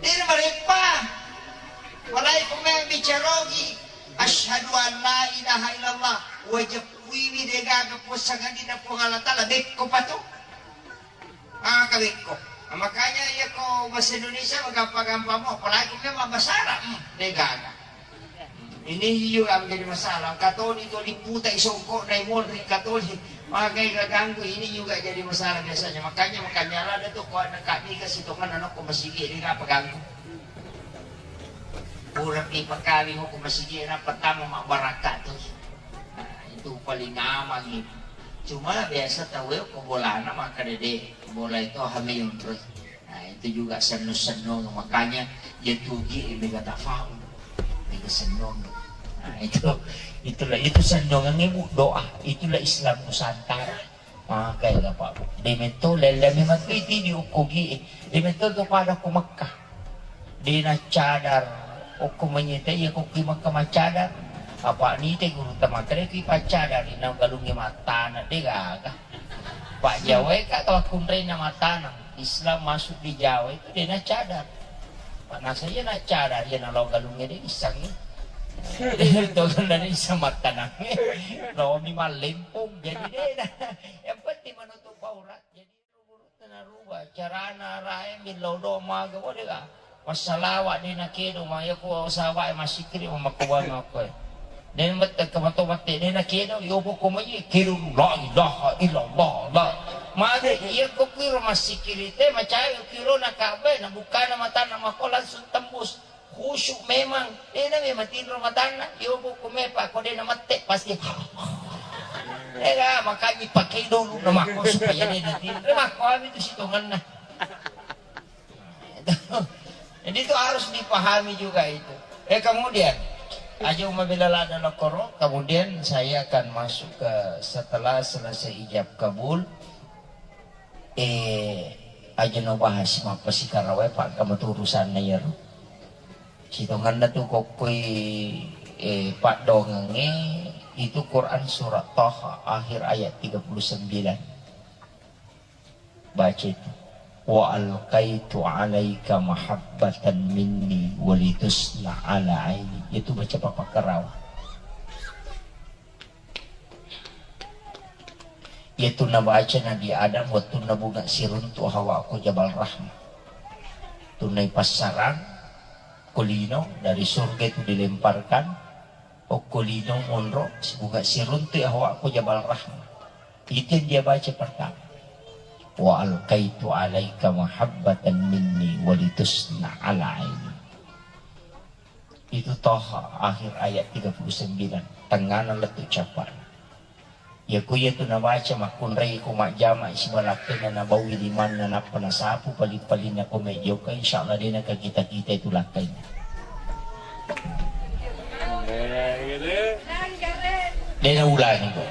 Dena mareppa. Walai kumeng bicarogi, "Asyhadu an la ilaha illallah." Wajib kuiwi degaga puasang adina Puang Allah Ta'ala, bekko pato. Maka bekko. Nah, makanya iya ko bahasa Indonesia gampang-gampang mo, apalagi memang bahasa Arab, hmm, degaga. Ini juga menjadi masalah. Katoni to liputai songkok dai monri katoni. Maka ganggu, ini juga jadi masalah biasanya. Makanya, makanya ada tuh kok anak kami kasih tongan anak ko masigi, ini apa ganggu? Pura pi pakawing ko masigi, na pertama mabbarakka tu. Nah, itu paling aman itu. Cuma biasa tau ko bolana maka dede, bola itu hamil terus. Nah, itu juga senno-senno, makanya ya tugi mega tafaul, mega senno. Nah, itu, itulah, itu sennongan ibu doa, itulah Islam Nusantara. Maka ya Pak, demetto lele memang itu diukugi, demetto tu pada ku Mekah. Dena cadar, okko manyita iya ko ki Mekah macadar. Apa nite guru tamakere ki pacadar, ina galungi matana, de gaga. Pak Jawa ka tawakkunrena matana. Islam masuk di Jawa itu dena cadar. Pak nasa iya na cadar, iya na lo galungi de isang. Itu kan dari isa matanang. Lo mi malempung, jadi dena. Yang penting menutup aurat. Jadi Tanaruba carana rae millau do maga wale ga. Massalawa de nakedo ma yako sawa e masikri ma makkuan makko e. De mette kemato mette de nakedo yobo ko mai kedo la ilaha illallah la. Made iya ko kiro masikri te macai kiro na kabe na bukana matana makko langsung tembus. Khusyuk memang, dena memang tinro matanna, yobo ko mepa ko dena mette pasti. Ega makanya pakai dulu nama ko supaya dena tinro. Makko ami tu sitonganna. Jadi itu harus dipahami juga itu. Eh kemudian aja mabela lada lokoro, kemudian saya akan masuk ke setelah selesai ijab kabul. Eh, aja no bahas mappasikarawae, Pak, kamu tu urusanna iyaro. Sitonganna tu kokkoi, eh, paddoangengnge itu Quran surat Taha akhir ayat tiga puluh sembilan. Baca itu. "Wa alqaitu alaika mahabbatan minni walitusna ala aini." Itu baca papakkarawa. Iyatu nabaca Nabi Adam wettunna bunga siruntu Hawa ko Jabal Rahmah. Tunai passarang ko lino dari surga itu dilemparkan, okko lino monro si bunga siruntu Hawa ko Jabal Rahmah. Itu yang dia baca pertama. "Wa alqaitu alaika mahabbatan minni walitusna ala aini." Itu Toha akhir ayat tiga puluh sembilan, tengngana lettu cappa'na. Iya ku iya tu nabaca makkunrai ko majjama sibalakkenna nabawi limanna nappa nasapu paling-palinna ko mejjoka, insyaallah dena ka kita-kita itu lakkainna. Dena ulangi ko.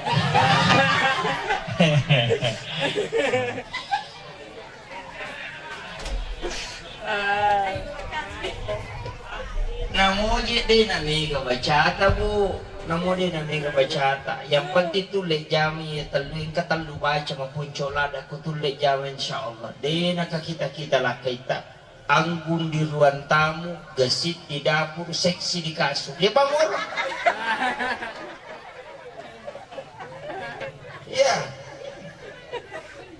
Namo je de na mega bacata, Bu. Namo de na mega bacata. Yang penting tulle jami ya tellu, engka tellu baca mapunco lada ku tulle jami, insyaallah. De na ka kita-kita lakkaita. Anggun di ruang tamu, gesit di dapur, seksi di kasur. Ya, Bang Moro. Iya.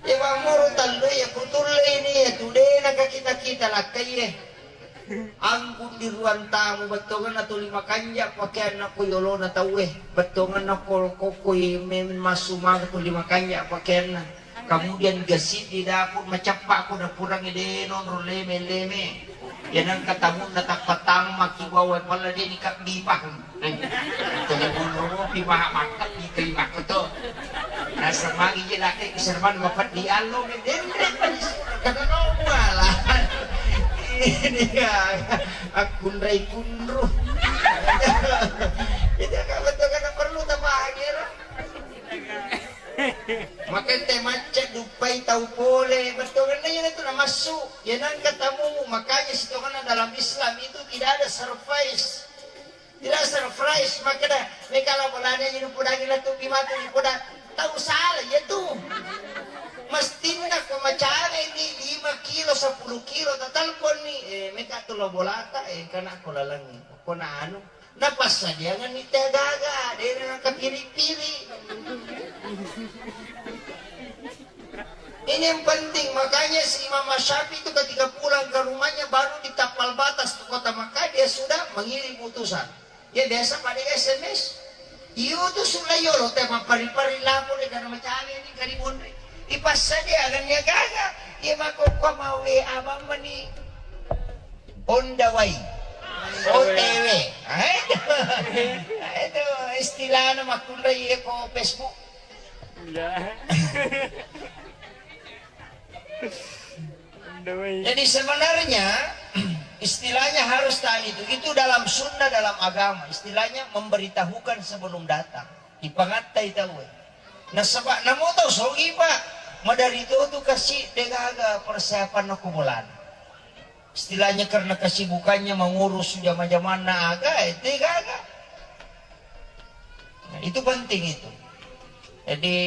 Ya, Bang Moro, tallo ya, kutulle ini ya, tudena ka kita-kita lakkai ya. Anggun di ruang tamu, bettuanna tuli makanja pakeanna ko yolona tauwe, bettuanna ko kokkoi memeng massu maka tuli makanja pakeanna. Kemudian gesit di dapur, macappa ko dapurangnge de nonro leme-leme. Ya nengka tamunna tappa tamma ki bawai palla de ni kabbi pahung. Tuli bunro mopi maha makkabbi kai makko to. Nasemmangi je laki keserban bapak di allo denre pani sura kada no muala. Ini ya akkunrai kunru. Itu kan betul kada perlu tapahang ya. Maka te macca duppai tau pole, bettuanna iya tu namassu. Ya nangka tamu, makanya sitonganna dalam Islam itu tidak ada surprise. Tidak surprise, makkeda, meka la bolana jadi pudangi la tu bimatu di puda. Tau salah ya tu. Mestinna ko macawe ni lima kilo, sepuluh kilo, tatalpon ni, eh, meka tu lo bolata, eh, kana ko lalangi. Ko na anu, napassadiangan ni teh gaga, dena nakapiri-piri. Ini yang penting, makanya si Imam Syafi'i itu ketika pulang ke rumahnya baru ditampal batas ke kota Makkah, dia sudah mengirim utusan. Ya biasa pada S M S. Iyo tu sulla yolo te mappari-pari lapor de kana macale ni kari bonre. Ipassadia agan ya gaga. Iya makokko mau W A bamma ni. On the way. O T W. Ah, itu. Ah, itu istilahnya makkunrai ko Facebook. Iya. On the way. Jadi sebenarnya istilahnya harus tadi itu. Itu dalam sunnah, dalam agama. Istilahnya memberitahukan sebelum datang. Ipangattai tau. Nasaba namo tau sogi, Pak. Madari to tu kasi degaga persiapan aku bolana. Istilahnya karena kesibukannya mengurus jama-jamanna aga, eh, degaga. Nah, itu penting itu. Jadi,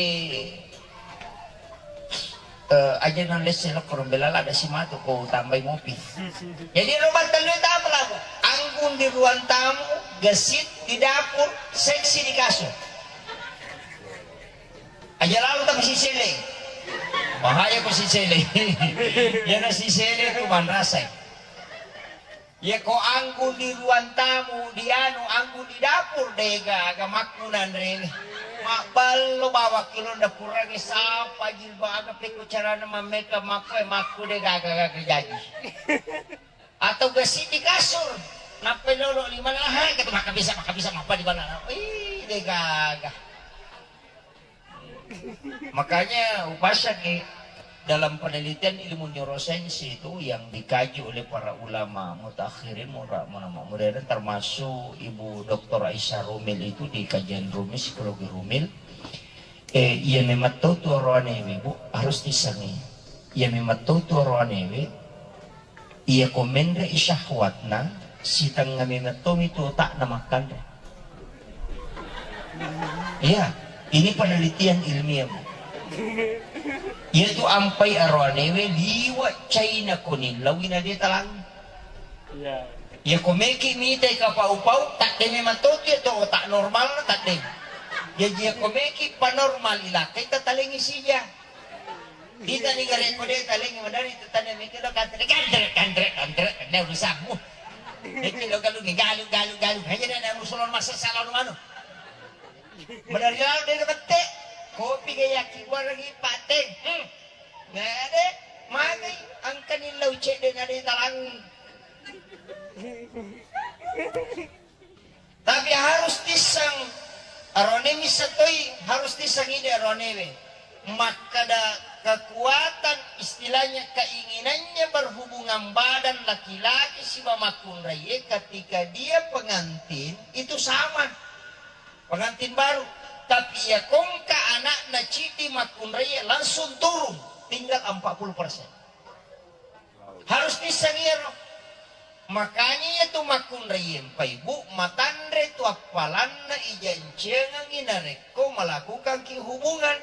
eh, aja nalesse lo korong belala ada si matu ko tambai mopi. Jadi, lo battalui tamu lagu. Anggun di ruang tamu, gesit di dapur, seksi di kasur. Aja lalu tapi sisele. Bahaya ko sisele. Yana sisele tu manrasai. Yako anggun di ruang tamu, di anu, anggun di dapur, degaga makkunanrene. Mabballo bawang kilonna purangi sapa jilbaga pekko carana mammeka makko e makku degaga gaga jaji. Atau gasi di kasur, nappai lolo lima laha, kata maka bisa, maka bisa, maka di mana? Ih, degaga. Makanya upasaki dalam penelitian ilmu neurosains itu yang dikaji oleh para ulama mutakhirin, ulama modern, termasuk Ibu Doktor Aisyah Rumil itu di kajian Rumil, psikologi Rumil. Eh, iya memang tau tu aroanewe, Bu, harus disangi. Iya memang tau tu aroanewe, Iya ko menre i syahwatna, sitengnga memeng tomi tu otakna makkanre. Iya, ini penelitian ilmiah, Bu. Iya tu ampai aroanewe liwa caina ko nillaui na de talangi. Iya. Iya ko meki mitai kapau-pau, tadde memang totu iya tu otak normal tadde. Jaji iya ko meki panormal ilakai tatalengi sija. Kita ni gare ko de talengi madari tu tanda miki lo kantre, kantre, kantre, kantre, kantre urusanmu. Miki lo galu ni galu, galu, galu. Hanya na musulon masa salon manu. Madari lalu de bette. Kopi gaya ki gua lagi pateng. Hmm. Ngade, magi angkani lau cedde na de talang. Tapi harus tisseng arone missa toi, harus tisseng ide aronewe. Makkada kekuatan, istilahnya keinginannya berhubungan badan laki-laki siba makkunraie ketika dia pengantin itu sama. Pengantin baru. Tapi ya kongka anakna cidi makkunraie langsung turun, tinggal empat puluh persen. Harus tisseng iyaro. Makanya iya tu makkunraie mpa ibu matanre tu appalanna ijancengengi narekko melakukanki hubungan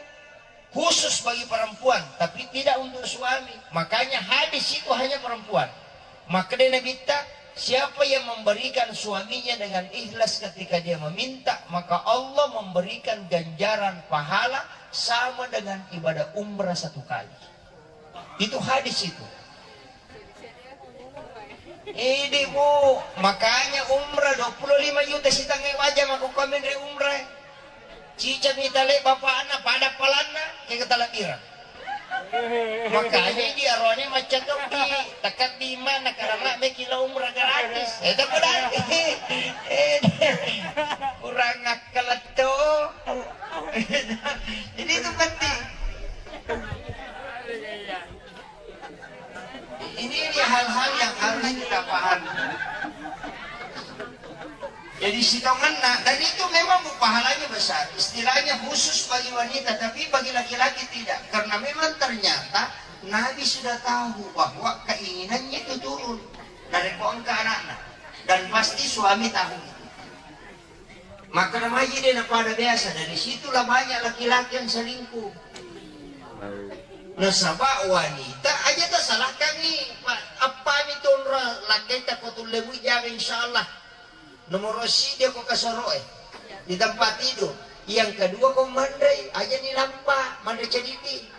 khusus bagi perempuan, tapi tidak untuk suami. Makanya hadis itu hanya perempuan. Makkeda Nabitta, siapa yang memberikan suaminya dengan ikhlas ketika dia meminta, maka Allah memberikan ganjaran pahala sama dengan ibadah umrah satu kali. Itu hadis itu. Idi, Bu, makanya umrah dua puluh lima juta sitengnga waja mako kami dari umrah. Cicami tale bapakna pada palanna, kega talabira. Makanya di arone macca tokki, takabbi mana karena meki lo umrah gratis. Eh, tak berarti. Eh, kurang akal tuh. Ini itu penting. Ini, ini hal-hal yang harus kita pahami. Jadi sitongenna, dan itu memang pahalanya besar. Istilahnya khusus bagi wanita, tapi bagi laki-laki tidak. Karena memang ternyata Nabi sudah tahu bahwa keinginannya itu turun dari engka anakna. Dan pasti suami tahu. Maka namaji de napada biasa, dari situlah banyak laki-laki yang selingkuh. Nasaba wanita aja tasalahkangi, Pak. Appami tonra lakkaita ko tullebui jaga, insyaallah. Nomor sidi ko kasoroe di tempat tidur. Yang kedua ko manrei, aja ni lampa, manre cedidi.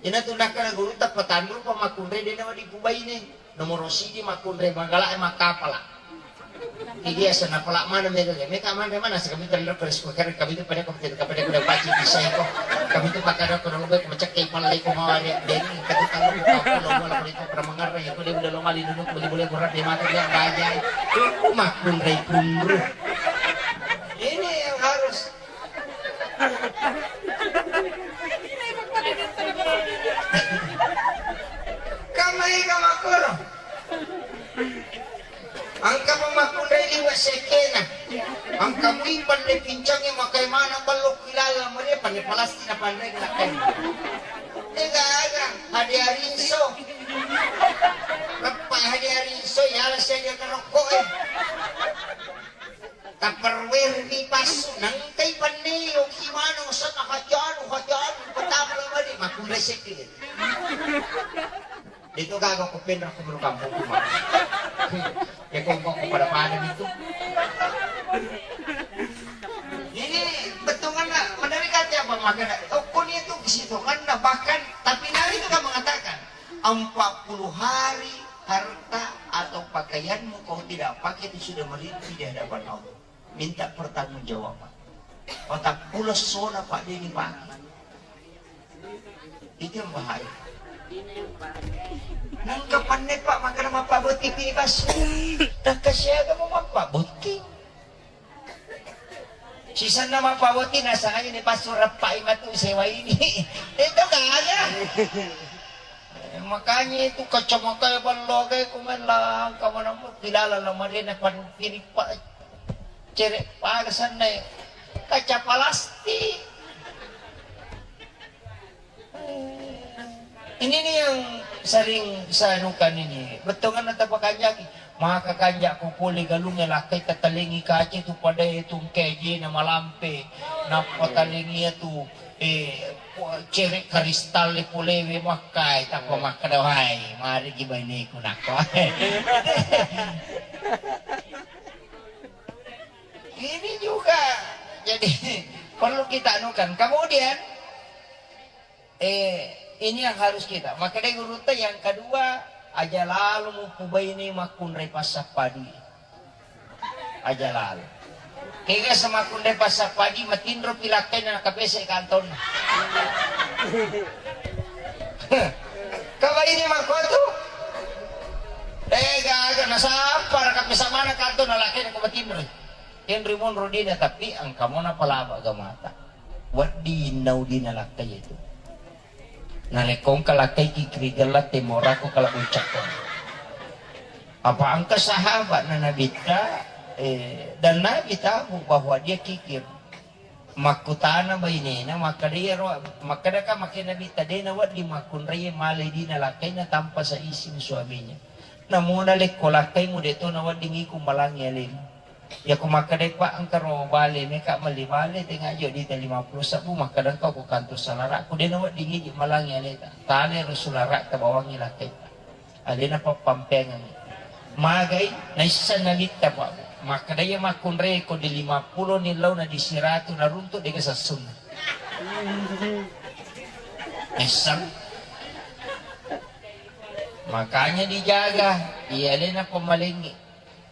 Ina tu nakkana guru tappa tanru pa makkunre de nawa dipubaine. Nomoro siji makkunrai magala e makkapala. Idi asa napala mana mega ge meka manre mana asa kami tanda peres ko kare kami tu pada ko pada ko pada ko paci bisa ko. Kami tu pakada ko lo be ko cek ke pala ko mawari den katu talu ko ko lo bola ko ko mangarre ko de udah lo mali dulu beli boleh borat de mata dia bajai. Makkunrai kunru. Ini yang harus Kamai ka makkoro. Engka pa makkunrai liwe' sekkena. Engka mui panre pincangnge makai maneng ballo kilala mare panre palastik na panre kena kai. Tega aga hadiah rinso. Leppa hadiah rinso yala siaga karokko e. Tupperware mi passu, nengkai penne, oki maneng, senna hajanu, hajanu, pertama mani, makkunrai sekki. Itu gaga ko penra ko kampung kuma. Ya kongkong ko pada-pada gitu. Ini betul mana? Menariknya apa makanya? Okon itu ke situ kan bahkan tapi Nabi itu kan mengatakan empat puluh hari harta atau pakaianmu kau tidak pakai itu sudah merintih di hadapan Allah. Minta pertanggungjawaban. Patappulo essona, Pak, de' nipake. Itu yang bahaya. Nangka panne, Pak, makana mappabbotting pi pas. Nakka siaga mau mappabbotting. Sisenna mappabbotting, nasangajani passu reppai matu sewa ini. Itu kagak. Eh, makanya itu kacamata ballo kayak kumain langka mana pun kilala lamarena pan piripa cere pada sana kaca plastik. Ini nih yang sering saya anukan ini. Betongan atau pakanjaki. Maka kanjak ko pole galungnge lakkai tatalengi kace tu pada itu engke jena malampe. Nappa talengi tu eh, cewek kristal di polewe makkai, tappa makkeda, "Wahai, mari ki baineku," nakko. Ini juga jadi perlu kita anukan. Kemudian, eh, ini yang harus kita. Makkeda gurutta yang kedua, aja lalo mupubaine makkunrai passappadi. Aja lalo. Kega semakkunde passappadi matinro pilakkaina nakapese kantonna. Kabaini makkotu? Eh, gaga nasappa nakapesa mana kantonna lakkaina ko matinro. Tenri monro dina tapi engka mona palaba gamata. Wedding naudina lakkai itu. Nalekko engka lakkai kikiri gella temorako kala boncakko. Apa engka sahabat na Nabitta, eh, dan Nabi tahu bahwa dia kikir. Makkutana bainena, makkeda iyaro, makkeda ka makke Nabitta, de nawedding makkunrai male dina lakkaina tanpa seizin suaminya. Namuna lekko lakkaimu de to nawedding iko malangi alemu. Yako makkedai, "Pak, engka ro bale meka melli bale, tenga jo dita lima puluh sebbu, makkeda engka ko kantor salara'ku, de nawedding iji malangi aleta. Tale ro sulara'ta bawangi lakkaita." Alena pappampeangengi. Magai, naisseng Nabitta, Pak. Makkeda iya makkunrai ko di lima puluh ni launa di siratu naruntuk dega sessunna. Naisseng. Makanya dijaga, iya alena pemalengngi.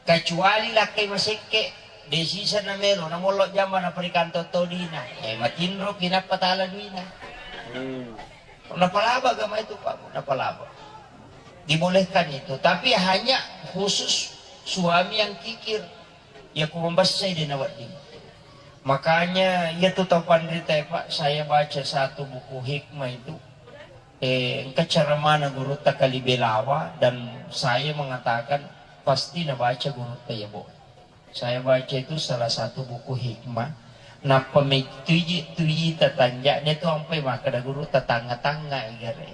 Kecuali lakkai masekke, de sisa na melo, na mollo jamba na perikantong todina. Eh, matinro kinappa tala duina. Hmm. Napalaba agama itu, Pak, napalaba. Dibolehkan itu, tapi hanya khusus suami yang kikir. Iya ku mabessai de nawedding. Makanya iya tu tau panrita, Pak, saya baca satu buku hikmah itu. Eh, engka ceramana gurutta Kalibelawa dan saya mengatakan pasti nabaca gurutta iya, Bu. Saya baca itu salah satu buku hikmah. Nappa mettuji tuji tatanja'na tu ampai makkeda gurutta tangnga-tangnga igare.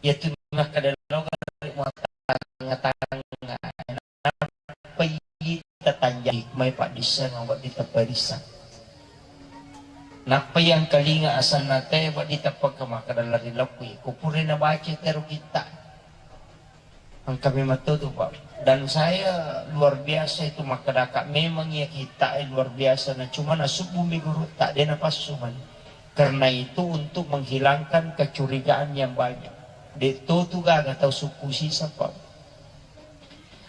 Iya tu makkeda lo gare muattang tangnga-tangnga. Nappai tatanja hikmai paddisseng, wedding tapparisseng. Nappai engkalinga asenna te, wedding tappakka makkeda lari lakkui. Ko pura nabaca tero kitta. Engka memang to tu, Pak. Dan saya luar biasa itu makkeda, Kak, memang iya kitta e luar biasa. Nah, cuma nasubbumi gurutta, de napassu mani. Karena itu untuk menghilangkan kecurigaan yang banyak. De to tu gaga tau sukku sisa, Pak.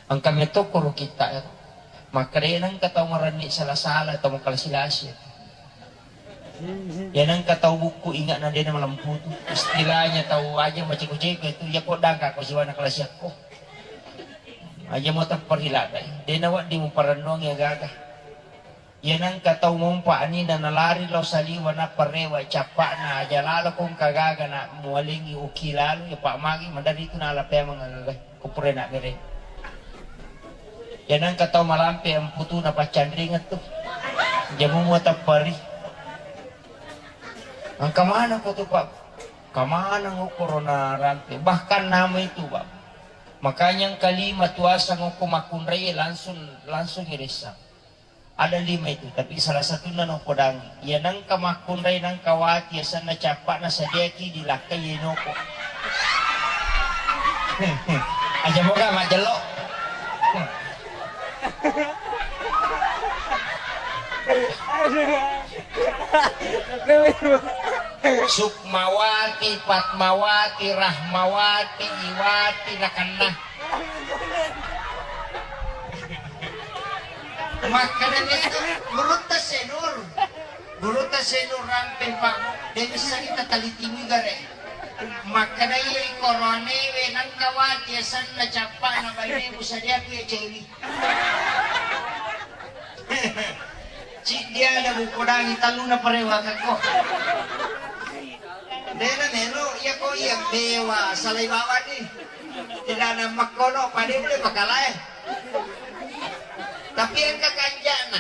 Engka metto koro kitta ero. Makkeda, iya nengka tau marenni sala-sala, tau makalasi-lasi. Iya nengka tau bukku inga na dena malempu tu. Istilahnya tau aja maceko-ceko itu, iya ko dangka ko siwana kalasiakko. Aja mo tappari ladai. Dena wedding muparennongi agaga. Iya nengka tau mompa anina nalari lao saliwa nappa rewa cappa'na aja lalo ko engka gaga na mualengi uki lalo, iya pa magi maderri tu nala pemeng agaga ko pura na bere. Iya nengka tau malampe amputu na paccanringeng tu. Jamu mua tappari. Engka maneng ko tu, Pak. Kamaneng ukkoro na rampe. Bahkan nama itu, Pak. Makanya engka lima tuasang okko makkunrai langsung, langsung iressa. Ada lima itu, tapi salah satunna napodangi. Iya nengka makkunrai nengka wati asenna cappa'na sadiaki dilakkai yenoko. Aja moga majjello. Sukmawati, Patmawati, Rahmawati, Iwati, nakenna. Makkeda itu gurutta Senur. Gurutta Senur rampe, Pak, de missengi tatalitingi gare. Makkeda iya koronewe nengka wati asenna cappa'na bainemu sadiaki ya cewi. Ciddi ada mupodangi telluna parewakakko. Dena melo iya ko iya bewa salai bawani. Tidak ada makkono pada boleh pakalae. Tapi engka kanjana.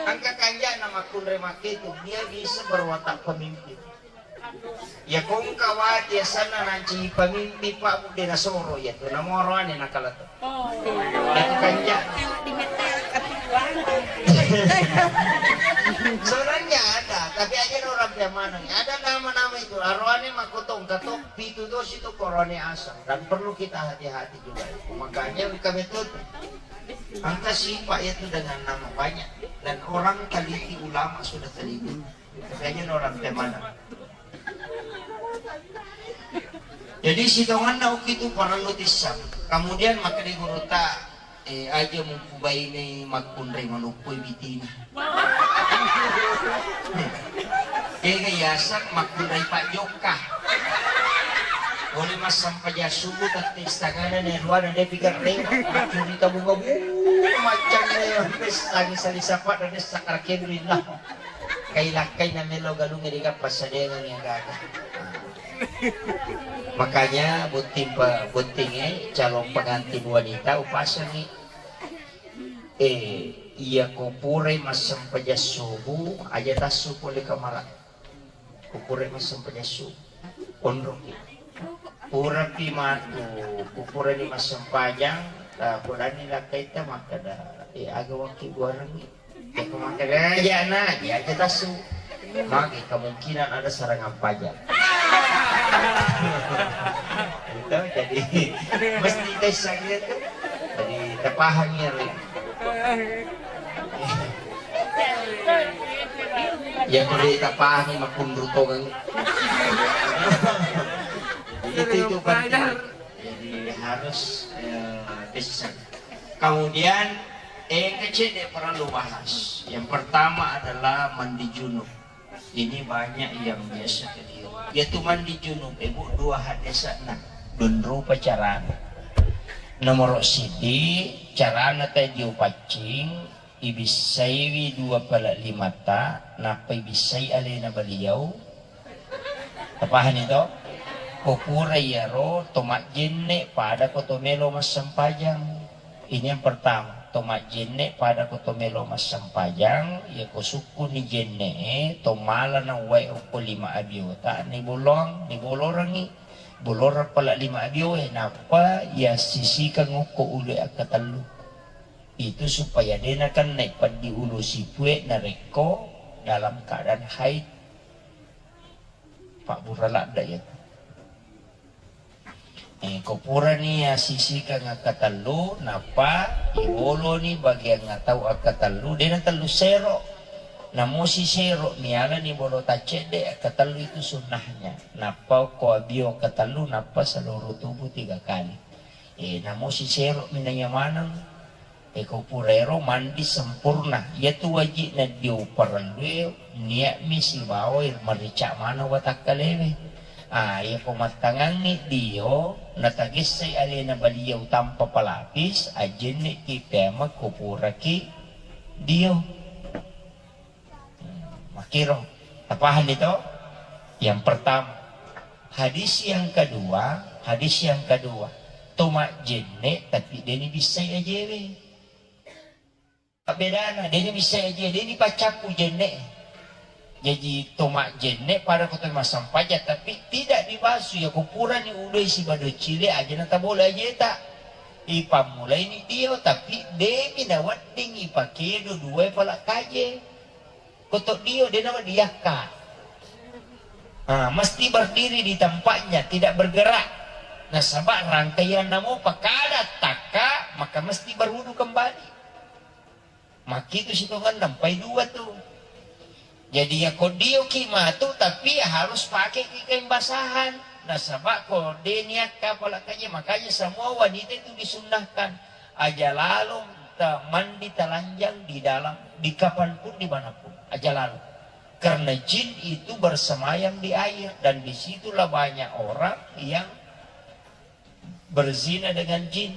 Engka kanjana makkunrai makketu, dia bisa berwatak pemimpin. Iya ko engka wati asenna nanci pamimpi, Pak, budde nasoro iya tu, namoro ane nakala tu. Iya tu kanja. Sebenarnya ada, tapi aja orang maneng. Ada nama-nama itu, aroane makkotong, katok, pitu dosi tu korone asang. Dan perlu kita hati-hati juga itu. Makanya engka metode. Engka sifat itu dengan nama banyak. Dan orang teliti, ulama sudah teliti. Makanya orang maneng. Jadi sitonganna ukitu parellu tisseng. Kemudian makkeda gurutta, eh, aja mupubainei makkunrai maluppoi bitina. Kega yaseng makkunrai pajjokka. Boleh massempajang subuh tette istagana ne ruana de pigarre. Maccurita bunga-bunga macam ne. Tangi sali sapa dan sakar kendri lah. Kai lakkai na melo galungnge de gappa sadengang iya gaga. Makanya botting pa-, bottingnge calon pengantin wanita upasengngi. Eh, iya ko purai massempajang subuh, aja tassu pole kamara. Ko purai massempajang subuh, onroki. Purapi matu, ko purani massempajang, ah, podanni lakkaitta makkeda, eh, aga wakki buarengngi. Iya ko makkeda, eh, aja na, aja tassu. Magi kemungkinan ada serangan pajar. Itu jadi mesti tes saja tu. Jadi terpaham ya, Ri. Ya, boleh terpahami makkunru tongang. Itu, itu penting. Jadi, Harus, eh, desa. Kemudian, eh, kecil dia perlu bahas. Yang pertama adalah mandi junub. Ini banyak yang biasa keliru. Yaitu mandi junub, ibu, dua hadesana. Dua rupa carana. Nomor sidi, carana tadi paccing, ibissaiwi dua pala limata, nappa ibissai alena baliau. Tapahani to? Ko pura iyaro to majjenne pada ko to melo massempajang. Ini yang pertama, to majjenne pada ko to melo massempajang, iya ko sukkuni jenne e, to mala na uwae okko lima abiota, ni bolong, ni bolorangi, bolorang pala lima abio e, nappa iya sisikang okko ulu akkatellu. Itu supaya de nakennai peddi ulu sipue narekko dalam keadaan haid. Pabbura ladda iyatu. Eh, ko purani asisikang akkatellu, nappa iboloni bagian atau akkatellu, de natellu sero. Namo sisero, mialani bolo taccedde, akkatellu itu sunnahnya. Nappa ko abio akkatellu, nappa seluruh tubuh tiga kali. Eh, namo sisero minaya maneng. Eko puraero mandi sempurna, iyatu waji'na dio parellue nia'mi sibawa marica maneng watakkalewe. Ah, iyako mattangangngi dio, natagessai alena baliau tanpa pelapis, ajjenne'ki pemeng ko puraki dio. Hmm, makkiro. Tapahani to? Yang pertama. Hadis yang kedua, hadis yang kedua. To majjenne tapi deni bissai ajewe. Bedana, deni bissai ajewe, deni paccappu jenne. Jaji to majjenne pada ko to massempajang, tapi tidak dibasu, ya ko purani uloi sibado cile aja natabole ajeta. Ipammulaini dio, tapi demi nawedding ipakedo dua pala kaje. Koto dio de nawedding yakka. Ah, mesti berdiri di tempatnya, tidak bergerak. Nasaba rangkaianna mo pakada takka, maka mesti berwudu kembali. Makkitu sitongenna, empai dua tu. Jadi ya ko dio ki matu, tapi harus pakai ki kain basahan. Nasaba ko de niakka pala kaje, makanya semua wanita itu disunnahkan. Aja lalo ta-, mandi telanjang di dalam, di kapanpun, di manapun. Aja lalo. Karena jin itu bersemayam di air, dan disitulah banyak orang yang berzina dengan jin.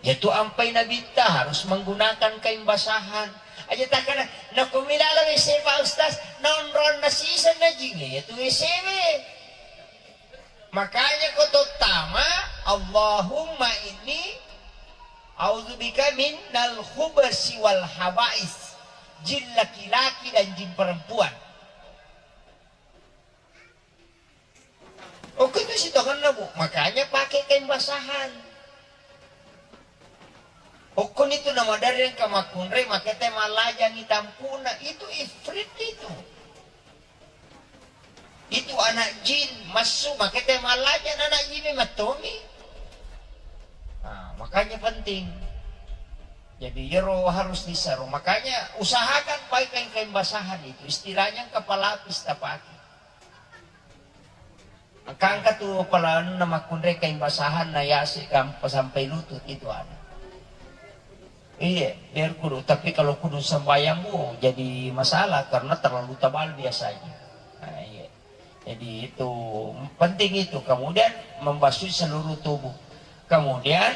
Yaitu ampai nabitta harus menggunakan kain basahan. Aja takana, nakumilala W C Pak Ustaz, naonronna sisenna jin, yaitu W C we. Makanya ko tottama, Allahumma inni a'udzubika minal khubasi wal habais. Jin laki-laki dan jin perempuan. Okko itu sitongenna, Bu. Makanya pakai kain basahan. Okkoni tu namadereng ka makkunrai, makete mallajangi tampuna. Itu ifrit itu. Itu anak jin massu, makete mallajang anak jin mattomi. Nah, makanya penting. Jadi, iyaro harus disaro. Makanya, usahakan pakai kain-kain basahan itu. Istilahnya engka pelapis tapake. Engka, engka tu pelawanna makkunrai kain basahan na yase gampa sampai lutut itu ada. Iya, biar kudu. Tapi kalau kudu sembahyang, bu, jadi masalah karena terlalu tebal biasanya. Nah, iya. Jadi itu penting itu. Kemudian membasuh seluruh tubuh. Kemudian,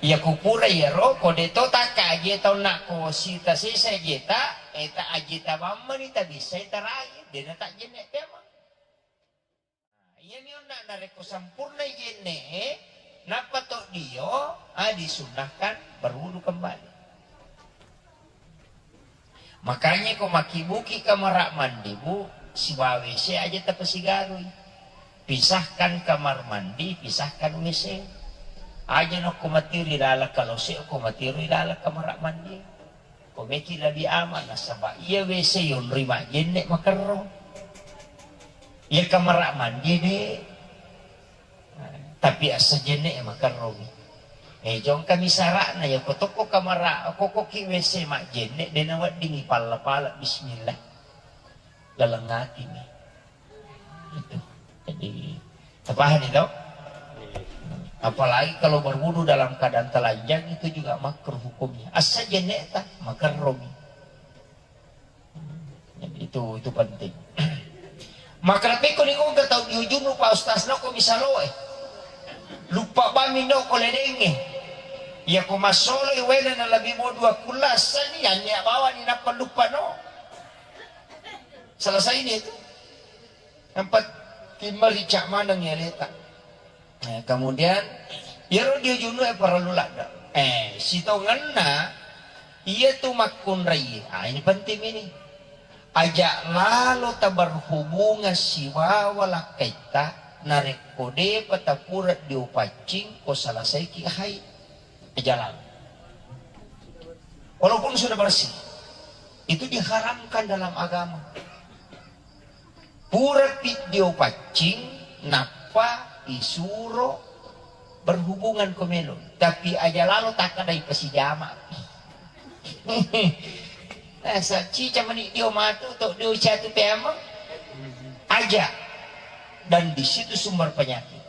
iya kupura iyaro, ko de to takka aje taunna ko sita sesa aje ta, eta aje ta mammani ta bisa terakhir, dena tak jenek tema. Nah, iyami onna narekko sempurna jenne, nappa to dio, ah, disunnahkan berwudu kembali. Makanya ko makibuki kamar mandi, Bu, sibawa W C aja tapasigarui. Pisahkan kamar mandi, pisahkan W C. Aja nokko matiru ri laleng kalose, ko matiru ri laleng kamar mandi. Ko meki lebih aman, nasaba iya W C yonri majjenne makerro. Iya kamar mandi de. Tapi assejenne e makerromi. Eh, jongkami sara'na, ya ko tokko kamara, ko koki W C majjenne, de naweddingi palla-pala bismillah. Laleng atimi. Itu. Jadi, tapahani to? Apalagi kalau berwudu dalam keadaan telanjang, itu juga makruh hukumnya. Assa jenneta, makerromi. Jadi itu, itu penting. Maka lebih ko ni ko tau diujunu Pak Ustaz no ko misalo e. Lupa bami no ko ledenge. Ya ko masolo i wena na lebih mau dua kula sani, hanya bawa ni napa lupa no. Selesai ni itu. Empat timma rica maneng ya leta. Nah, kemudian, iyaro diujunu e parellu ladde. Eh, sitongenna, iya tu makkunrai. Ah, ini penting ini. Aja lalo taberhubungan sibawa lakkaitta, narekko depa tapura diopaccing, ko selesaiki haid. Aja lalo. Walaupun sudah bersih, itu diharamkan dalam agama. Purapi diopaccing, nappa isuro berhubungan ko melo. Tapi aja lalo takkadai pasijama. Eh, sa cica mani dio matu, to dio catu peameng. Aja. Dan di situ sumber penyakit.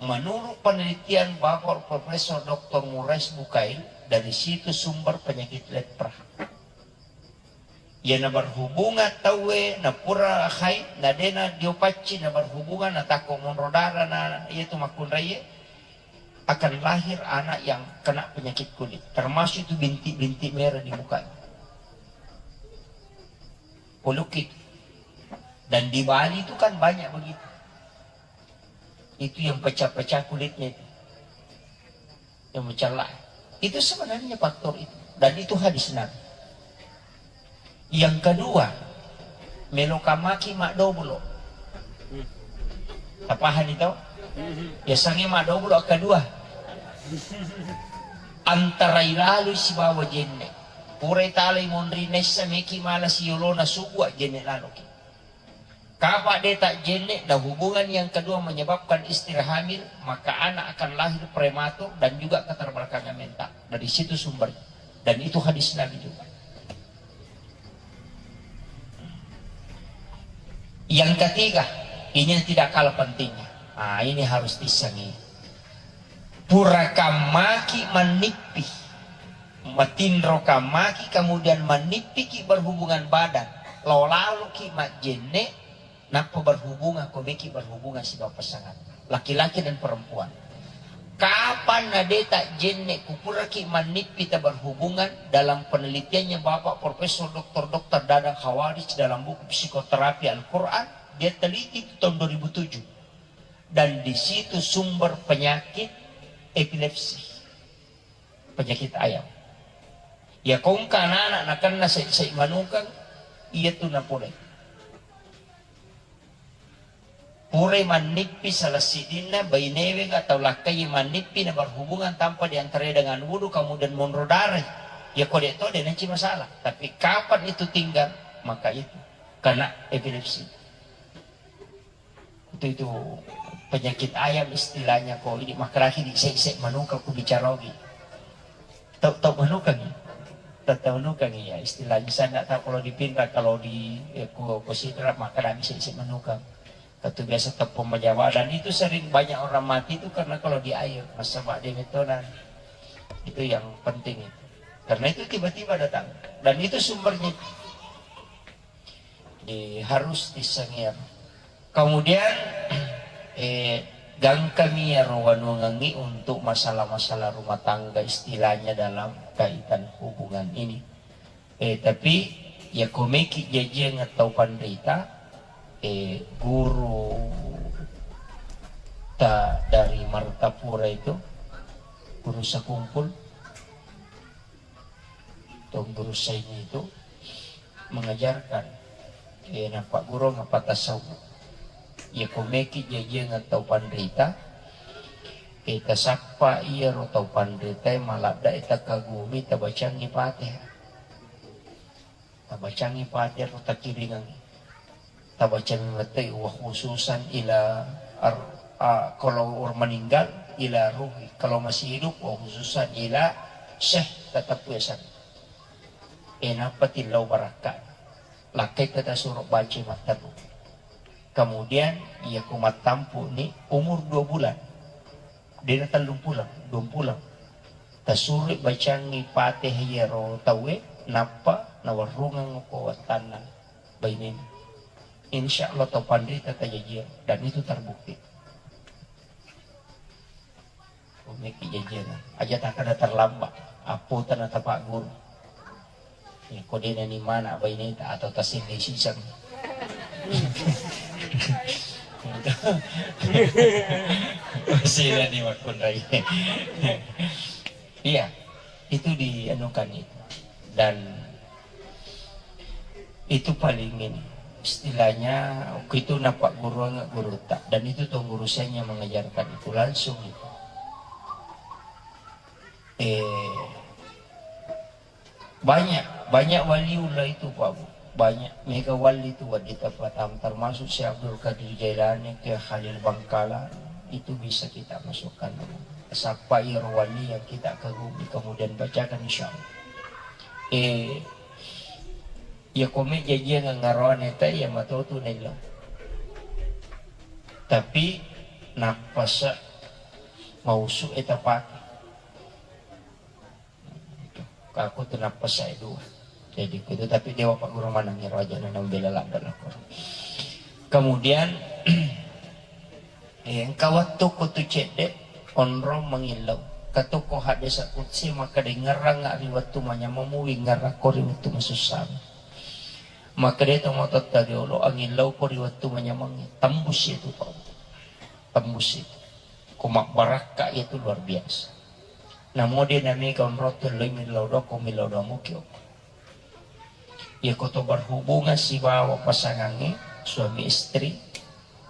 Menurut penelitian Bapak Profesor Doktor Murais Bukail, dari situ sumber penyakit lepra. Iya na berhubungan tauwe, na pura haid, na dena diopaccing, na berhubungan, na takko monro darah, na iya tu makkunraie, akan lahir anak yang kena penyakit kulit. Termasuk itu bintik-bintik merah di mukanya. Polukit. Dan di Bali itu kan banyak begitu. Itu yang pecah-pecah kulitnya itu. Yang mencela. Itu sebenarnya faktor itu. Dan itu hadis Nabi. Yang kedua, melo kamaki maddobulo. Tapahani tau? Biasanya maddobulo kedua. Antara ilalu sibawa jenne. Purai talai monri nessa meki mala siolona subua jenne laloki. Kapa de tajjenne, dan hubungan yang kedua menyebabkan istri hamil, maka anak akan lahir prematur dan juga keterbelakangan mental. Dari situ sumbernya. Dan itu hadis Nabi juga. Yang ketiga, ini yang tidak kalah pentingnya. Ah, ini harus disengi. Pura kammaki mannippi, matinro kammaki, kemudian mannippiki berhubungan badan, lao laloki majjenne, nappa berhubungan, ko meki berhubungan sibawa pasangan, laki-laki dan perempuan. Kapan na de tajjenne, kupuraki mannippi ta berhubungan, dalam penelitiannya Bapak Profesor Doktor Doktor Dadang Khawarij dalam buku Psikoterapi Al-Quran, dia teliti itu tahun dua ribu tujuh. Dan di situ sumber penyakit epilepsi, penyakit ayam. Ya, kongka anak-anak nakenna sai-sai manukang, iya tu napole. Pure mannippi salah sidinna bainewe atau lakkai mannippi na berhubungan tanpa diantarai dengan wudu, kemudian monro darai. Ya, kode to de nanci masalah. Tapi kapan itu tinggal, maka itu kena epilepsi. Itu, itu penyakit ayam istilahnya ko. Ini makalaki di ise-ise manukang ku bicara ogi. Tau, tau manukang ya? Tau, tau manukang ya istilahnya. Saya nggak tahu kalau di Pinrang, kalau di, eh, ko, ko Sidrap makalaki ise-ise manukang. Katu biasa tepung menjawab dan itu sering banyak orang mati itu karena kalau di air masa bak dia metonan. Itu yang penting itu. Karena itu tiba-tiba datang dan itu sumbernya. Di harus disengir. Kemudian, eh, gangkami iyaro wanungengi untuk masalah-masalah rumah tangga istilahnya dalam kaitan hubungan ini. Eh, tapi ya komeki jajiang tau panrita, eh, guru ta dari Martapura itu, guru Sakumpul, Tuan Guru Saini itu mengajarkan, eh, napaggurung apa tasawuf. Ya komeki jajiang tau panrita, eh, tasappa iyaro tau panrita, eh, maladda, eh, takagumi tabacangi Fatihah. Tabacangi Fatihah ro takiringang. Tabaca memettoi, wa khususan ila ar-, a, kalau orang meninggal, ila ruhi, kalau masih hidup, wa khususan ila syekh, tetap biasa. Eh, napa tillau barakka? Lakkai kita suruh baca matteru. Kemudian, iya ku mattampu ni umur dua bulan. Dena tellung pulo, duang pulo. Tasuroi bacangngi Fatihah iyaro tauwe, nappa nawarrungeng ko wattanna bainena. Insya Allah tau panrita tajajiang, dan itu terbukti. Komeki jajiang, aja takkeda terlambat, appo tana tapak guru. Ya, ko dena ni mana baineta atau tasende siseng. Sila ni makkunrai. Iya, itu dianukan itu. Dan itu paling ini, istilahnya, waktu itu napak guru guru tak, dan itu tuan guru saya yang mengajarkan itu langsung itu. Eh, banyak, banyak waliullah itu, Pak Bu. Banyak mega wali itu, wali pertama, termasuk Syekh Abdul Qadir Jailani, Kiai Khalil Bangkalan, itu bisa kita masukkan. Sapa iro wali yang kita kagumi, kemudian bacakan, insya Allah. Eh, ya, kome jajiang ngarone ta, ya, matotu nello. Tapi, nappasa mausu eta pake. Itu. Aku tu nappasa dua. Jadi, itu, tapi dewa Pak Guru manang iro aja na nambela ladda lako. Kemudian, eh, engka wettu ko tu cedde, onrong mangillau. Katuko hadis qudsi, maka dengerang ri wettu manyameng mu, wingerang ko ri wettu masussa. Maka de to mototta riolo, angillau ko ri wettu manyameng, tembus itu to. Tembus itu. Ko mabbarakka itu luar biasa. Namo de nami kaunrotto loi millau doang, ko millau doang muki okko. Iya ko to berhubungan sibawa pasangangnge, suami istri,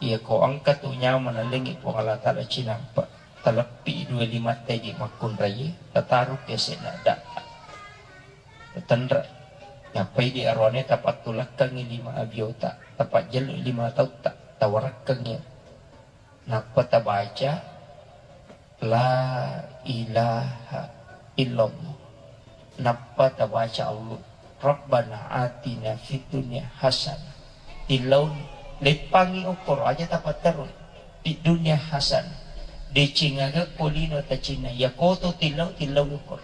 iya ko engka tu nyawa nalengngi Puang Allah Ta'ala cinampa, taleppi dua lima taji makkunrai, tataru ke sena datta. Tatenre. Nappai di arone tapattulakkangngi lima abiota, tapajjellu lima tautta, tawarakkangngi. Nappa tabaca, La ilaha illallah. Nappa tabaca Allah, Rabbana atina fid dunya hasanah. Tillauni, leppangngi okkoro, aja tapatterui. Fid dunya hasanah. Decengaga ko lino tacinna. Iya koto tillau, tillau okkoro.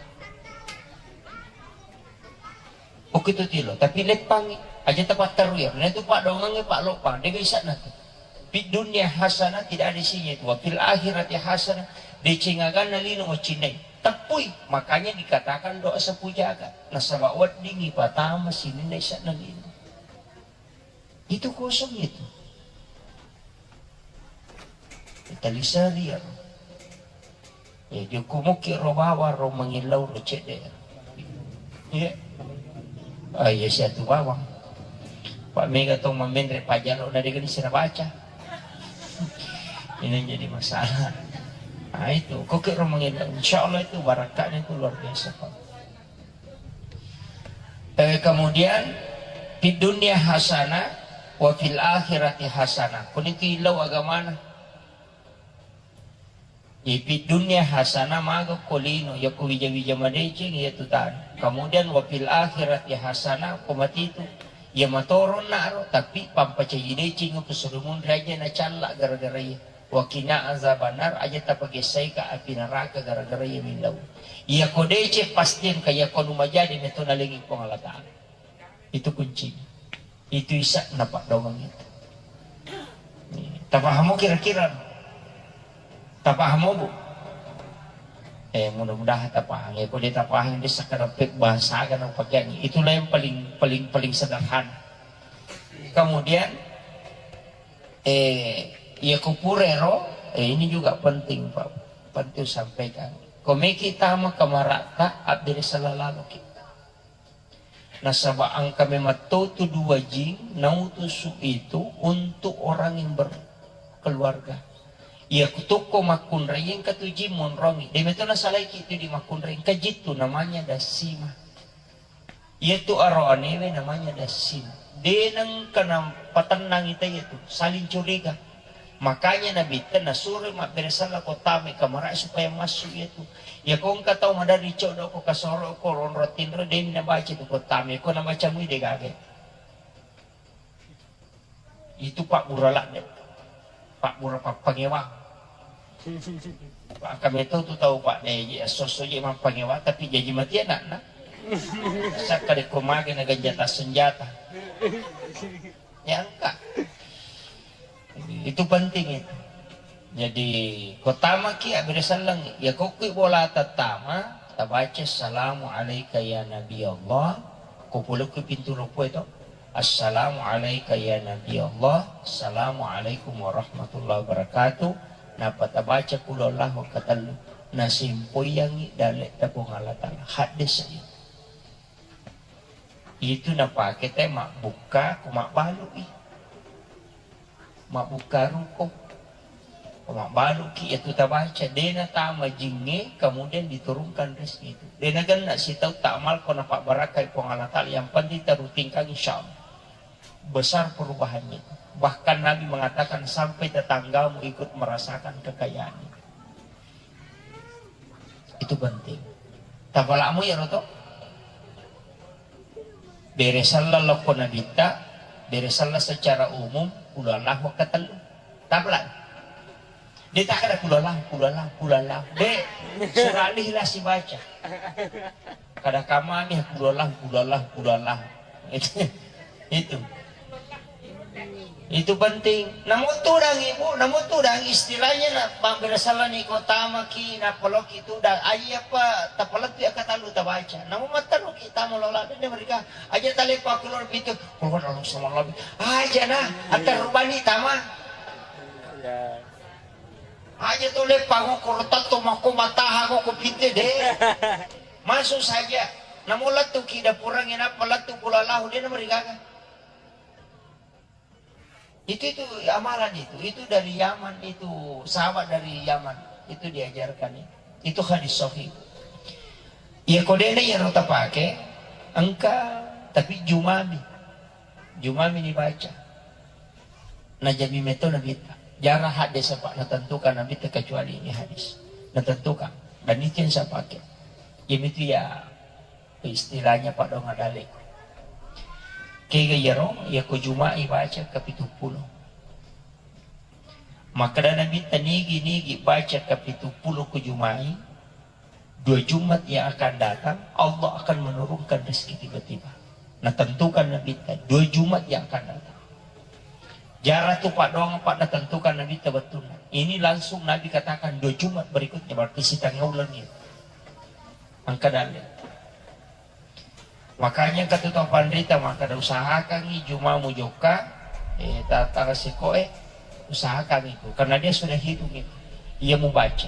Okko tu tilo, tapi leppangngi. Aja tapatterui. Nah, itu paddoangengnge, Pak, loppang. Dega isa'na tu. Fid dunya hasanah, tidak ada isinya itu. Wa fil akhirati hasanah, decengaganna lino macinnai. Teppui. Makanya dikatakan doa sapu jagat. Nasaba weddingngi patama sininna isa'na lino. Itu kosong itu. Talisari ya. Ya, joko muki ro bawang, ro mangillau, ro cedde. Iya. Ah, iya, siatu bawang. Pak, mega to mamenre pajalo na dega ni sira baca. Ini yang jadi masalah. Nah, itu, kok ke ro mangillau. Insya Allah itu barakatnya itu luar biasa, Pak. Eh, kemudian, fid dunya hasanah, wa fil akhirati hasanah. Kuni tu illau agamana. Ipi dunia hasana maga ko lino, yako wija-wija madeceng iya tu tana. Kemudian wa fil akhirati hasana, ko matitu. Iya matoro naro, tapi pampacaji deceng ko surumun raja na calla gara-gara iya. Wa qina azabannar, aja tapagessai ka api neraka gara-gara iya millau. Iya ko deceng pasti engka, iya ko nu majadi meto nalengi Puang Allah Ta'ala. Itu kuncinya. Itu isa napaddoangeng itu. Tapahamu kira-kira? Tapahamu, Bu? Eh, mudah-mudahan tapaham. Ya, kalau dia tapaham, dia sekedar pe-, bahasa aja nang pakai. Itulah yang paling, paling, paling sederhana. Kemudian, eh, ya kupurero, eh, ini juga penting, Pak. Penting sampaikan. Komeki tama kamarata, abdi salah lalu kita. Nasaba engka memang to tu dua jing nautusu itu untuk orang yang berkeluarga. Iya kutukko makkunrai, engka tu jing monrongi. Deme to nasalaiki tu di makkunrai, engka jittu namanya Dassima. Iya tu aroanewe namanya Dassima. De nengka napatennangi taiya tu, saling curiga. Makanya Nabitta nasuroi mabbere sella ko tama kamarae supaya massu iya tu. Iya ko engka tau maderri coddo ko kasoro ko ronro tinro, demi nabaca tu ko tama, ko nabaca mui de gaga. Itu pabbura ladde, pabbura pappangewang. Maka meto tu tau, Pak, de, esso-esso je mampangewa, tapi jaji mati anakna. Sakka de ko mage na ganjata senjata. Ya, engka. Itu penting itu. Jadi, ko tamaki abbere selleng, ya ko kui bola tattama, tabaca assalamu alaika ya Nabi Allah, ko pole kui pintu loppo itu. Assalamu alaika ya Nabi Allah, assalamu alaikum warahmatullahi wabarakatuh. Napa tabaca kulollahu katellu, nasimpoyangi dalek tapong Allah Ta'ala. Hadis saya. Itu napake te mabbukka ko mabbalu'i. Mabbukka ruko. Ko mabbaluki itu tabaca, de natama jingnge, kemudian diturunkan rezeki itu. De nagenna sitau ta'mal ko napabarakai Puang Allah Ta'ala, yang penting tarutingkan, insya Allah. Besar perubahannya. Bahkan Nabi mengatakan sampai tetanggamu ikut merasakan kekayaan itu. Itu penting. Tapala'mu iyaro to. Bere selleng lokko nabitta, bere selleng secara umum, kulollahu katellu. Tapala. De takkada kulollahu, kulollahu, kulollahu. De, surah Al-Ikhlas sibaca. Kada kamami kulollahu, kulollahu, kulollahu. Itu. Itu penting. Namu tudang, Ibu, namu tudang istilahnya na bang berasalah ni kota maki na poloki tudang. Aja apa tapalettu ya kata lu tabaca. Namu matalu kita melolak dia mereka aja tali pakulor pintu. Keluar Allah sama Allah. Aja nah, antar rubani tama. Ya. Aja tu lepa ngoko rotatto mako mataha ngoko pinte de. Masuk saja. Namu lettu ki dapurang enapa lettu kulollahu de na mereka. Itu, itu amalan itu, itu dari Yaman itu, sahabat dari Yaman itu diajarkan itu. Itu hadis sahih. Iya kodena iya rota pake, engka, tapi jumami. Jumami dibaca. Najami meto nabitta. Jara hadis apa natentukan nabitta kecuali ini hadis. Natentukan. Dan itu yang saya pakai. Jadi itu ya istilahnya paddoang dalleku. Kega iyaro, iya ko Juma'i baca kapituppulo. Makkeda Nabitta, nigi-nigi baca kapituppulo ko Juma'i, dua Jumat yang akan datang, Allah akan menurunkan rezeki tiba-tiba. Natentukan Nabitta, dua Jumat yang akan datang. Jara tu paddoang apa natentukan Nabitta bettuanna. Ini langsung Nabi katakan dua Jumat berikutnya, berarti setengah bulan ini. Engka dalle. Makanya engka tu tau panrita makkeda usahakangi Juma mujokka, eh, ta-, tanggal sikoe, usahakan itu. Karena dia sudah hitung itu. Ia mubaca.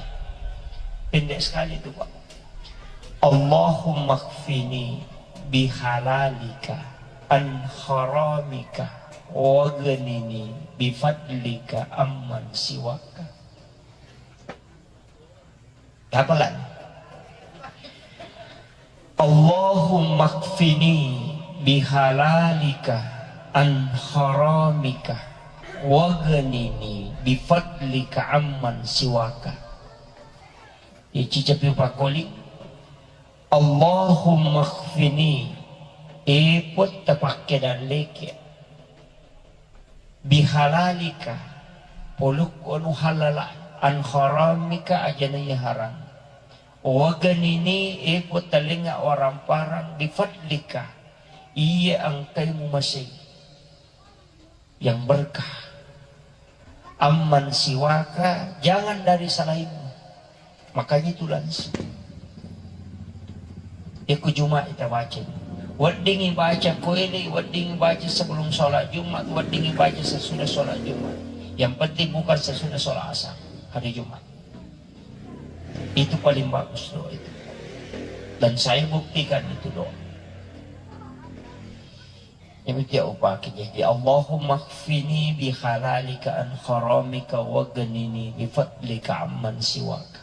Pendek sekali itu, Pak. Allahumma kfini bihalalika an haramika waghnini bifadlika amman siwaka. Tapalan. Allahumma kfini bihalalika an haramika waghnini bifadlika amman siwaka. Ici cepi pakoli. Allahumma kfini, e Puang tapakke dalleke. Bihalalika, polukku anu halala, an haramika, ajana iya haram. Waghnini, e Puang talengnga waramparang, bifadlika, iya engkai mumasei. Yang berkah. Amman siwaka, jangan dari selainmu. Makanya itu langsung. Iku Jumat kita baca. Weddingi baca koele, weddingi baca sebelum sholat Jumat, weddingi baca sesudah sholat Jumat. Yang penting bukan sesudah sholat asar, hari Jumat. Itu paling bagus doa itu. Dan saya buktikan itu doa. Demikian upaki jadi, Allahumma kfini bihalalika an haramika waghnini bifadlika amman siwaka.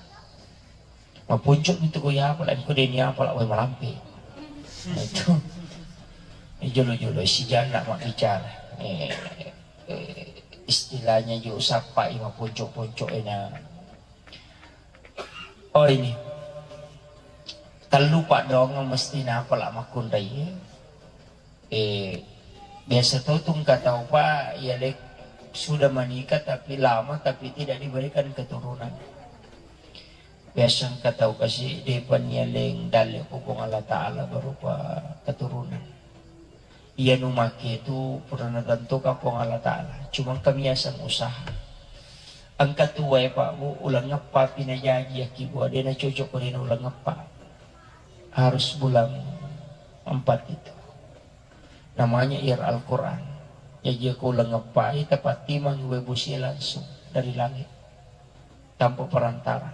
Mapuncuk itu ko ya apa lagi ko deni apa lah malampe. Nah, itu. Ini jolo-jolo si janda mak bicara. Eh, eh, istilahnya juga sapa ima puncuk-puncuk ena. Oh ini. Tellu paddoangeng mesti napa la makkunrai. Eh, biasa to tu engka tau pa iya lek sudah menikah tapi lama tapi tidak diberikan keturunan. Biasa engka tau kasi depa nialeng dalle ko Puang Allah Ta'ala berupa keturunan. Iya nu make tu pura natentukan Puang Allah Ta'ala. Cuma engka miaseng usaha. Engka tuae Pak Bu, uleng eppa pi najaji, akki bua de nacocok ko de na uleng eppa. Harus bulan empat itu. Namanya ir Al-Quran. Jaji ko uleng eppa i tapattimang wae bosie langsung dari langit. Tanpa perantara.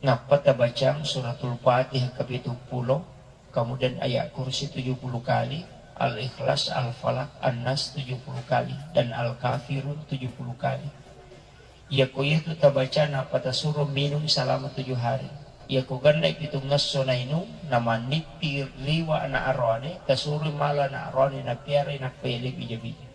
Nappa tabacang Suratul Fatihah ke pitu pulo, kemudian ayat kursi tujuh puluh kali, Al-Ikhlas, Al-Falaq, An-Nas tujuh puluh kali, dan Al-Kafirun tujuh puluh kali. Iyako iyatu tabaca nappa tasuro minum selama tujuh hari. Iyako gennai pitungngesso nainung, namannippi riwa anak aroane, tasuro mala anak aroane napiarai nappa yale bija-bija.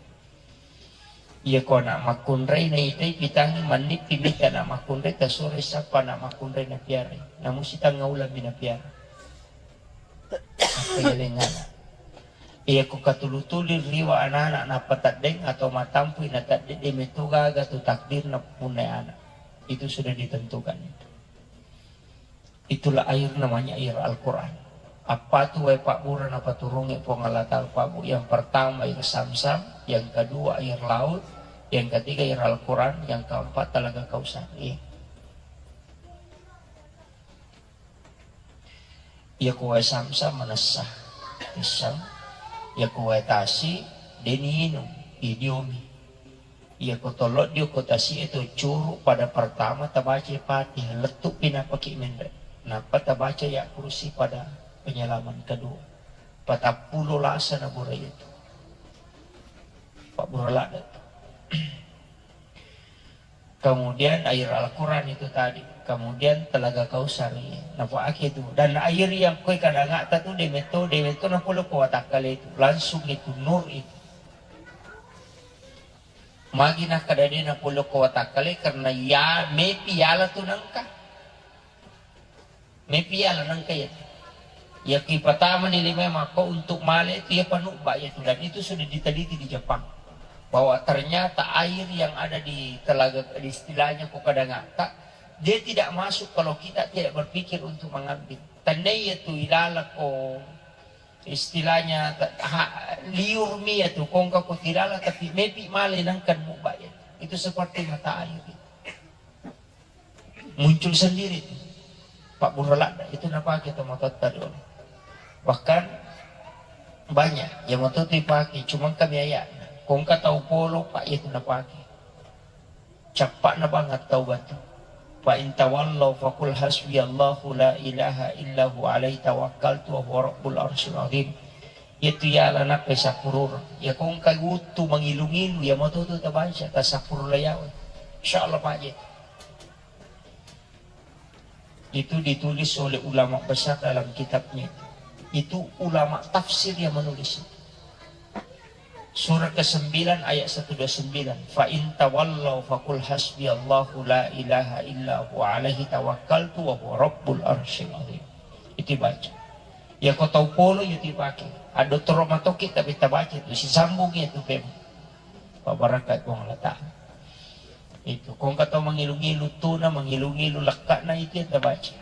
Iyako anak makkunrai naitai pitangngi, mannippi mita anak makkunrai, tasuroi sappa anak makkunrai napiarai. Namu sitengnga uleng mi napiara. Nappa yaleng anak. Iyako katulu-tuli riwa anak-anak nappa teddeng atau matampui na teddeng, de metto gaga tu takdirna punnai anak. Itu sudah ditentukan itu. Itulah air namanya air Al-Quran. Apa tu wae pabbura napaturungi Puang Allah Ta'ala, Pak Bu? Yang pertama air Zamzam, yang kedua air laut, yang ketiga air Al-Quran, yang keempat Telaga Kausar. Iya. Iyako wae Zamzam manessa, tisseng. Iyako wae tasi, de niinung, idiomi. Iyako tollo dio ko tasi e to curu pada pertama tabaca Fatihah, lettu pi napaki menre. Nappa tabaca ya kursi pada penyelaman kedua. Patappulo lasa na bura itu. Pabbura ladde tu. Kemudian air Al-Quran itu tadi, kemudian Telaga Kausar, iya. Napaake tu. Dan air yang koi kadangata tu de metto, de metto napole ko watakkale itu. Langsung itu, nur itu. Magi nakkeda de napole ko watakkale, karena ya mepi yala tu nengka. Mepi yala nengka iya. Iya ki pertama ni lima mako untuk male itu ya panubba iya tu, dan itu sudah diteliti di Jepang bahwa ternyata air yang ada di telaga, di istilahnya ko kadangata, dia tidak masuk kalau kita tidak berpikir untuk mengambil. Tandai iya tu ilala ko istilahnya ta-, ha-, liur mi iya tu, kongka ko tilala tapi mepi male nengka mubba iya. Itu seperti mata air itu. Muncul sendiri tu. Pabbura ladde itu napake tomatoatta dulu. Bahkan banyak, iya matu tu ipake, cuma kami ayat. Kongka tau polo, Pak, iya tu napake. Cappa'na banget tau batu. Fa in tawallau faqul hasbiyallahu la ilaha illa huwa alaihi tawakkaltu wa huwa rabbul arsyil azim. Iyatu yala nappai sappurureng. Iya kongka wuttu mangilu-ngilu, iya matu tu tabaca, tasappuru layawe. Insyaallah paje. Itu ditulis oleh ulama besar dalam kitabnya itu. Itu ulama tafsir yang menulis itu. Surah kesembilan ayat seratus dua puluh sembilan. Fa in tawallau faqul hasbiyallahu la ilaha illa huwa alaihi tawakkaltu wa huwa rabbul arsyil azim. Itu baca. Ya ko tau polo ya dipake. Ado toro matoki tapi tabaca itu. Sisambung ya tu pem. Pabarakai Puang Allah Ta'ala. Itu. Kongka tau mangilu-ngilu tuna, mangilu-ngilu lekkana itu yang tabaca.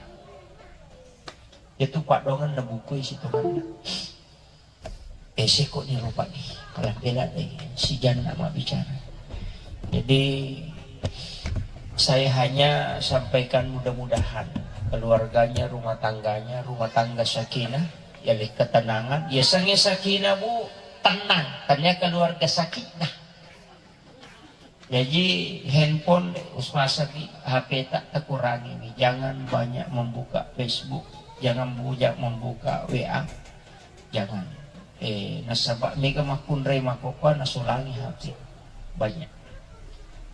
Itu padongan na buku isi tonganna. Ese kok ni rupa ni, kalau bela deh, si jangan nak bicara. Jadi saya hanya sampaikan mudah-mudahan keluarganya, rumah tangganya, rumah tangga sakinah, ya le ketenangan. Ya sange sakinah bu, tenang, tanya keluarga sakinah. Jaji handphone usmasaki H P ta takurangi mi. Jangan banyak membuka Facebook, jangan banyak membuka W A. Jangan. Eh, nasaba mega makkunrai makkokkoe nasolangi H P. Banyak.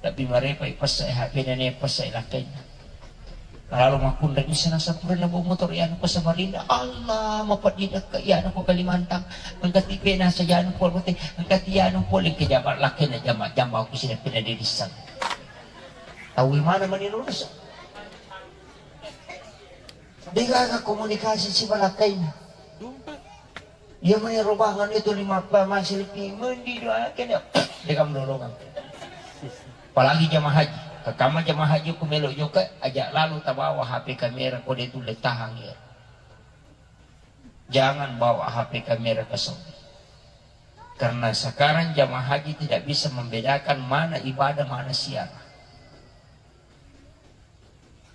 Tapi marepa ipessai H P na ne pessai lakkainna. Lalu makkunrai bisa nasapurai na bawa motor ya anu ke Samarinda. Allah, mapeddinna ke ya anu ke Kalimantan. Engka tipe nasa ya anu pol bote, engka ti ya anu pol ke jabat lakkainna jama-jama aku sini pina didissang. Tahu mana mani lulus? Degaga komunikasi si balakkainna. Iya mani robangan itu lima pa masih lebih mendi doa kena. Dega melolongan. Apalagi jamaah haji. Kakama jamaah haji ko melo jokka, aja lalo tabawa H P kamera ko de tulle tahang ya. Jangan bawa H P kamera ke Saudi. Karena sekarang jamaah haji tidak bisa membedakan mana ibadah, mana siarah.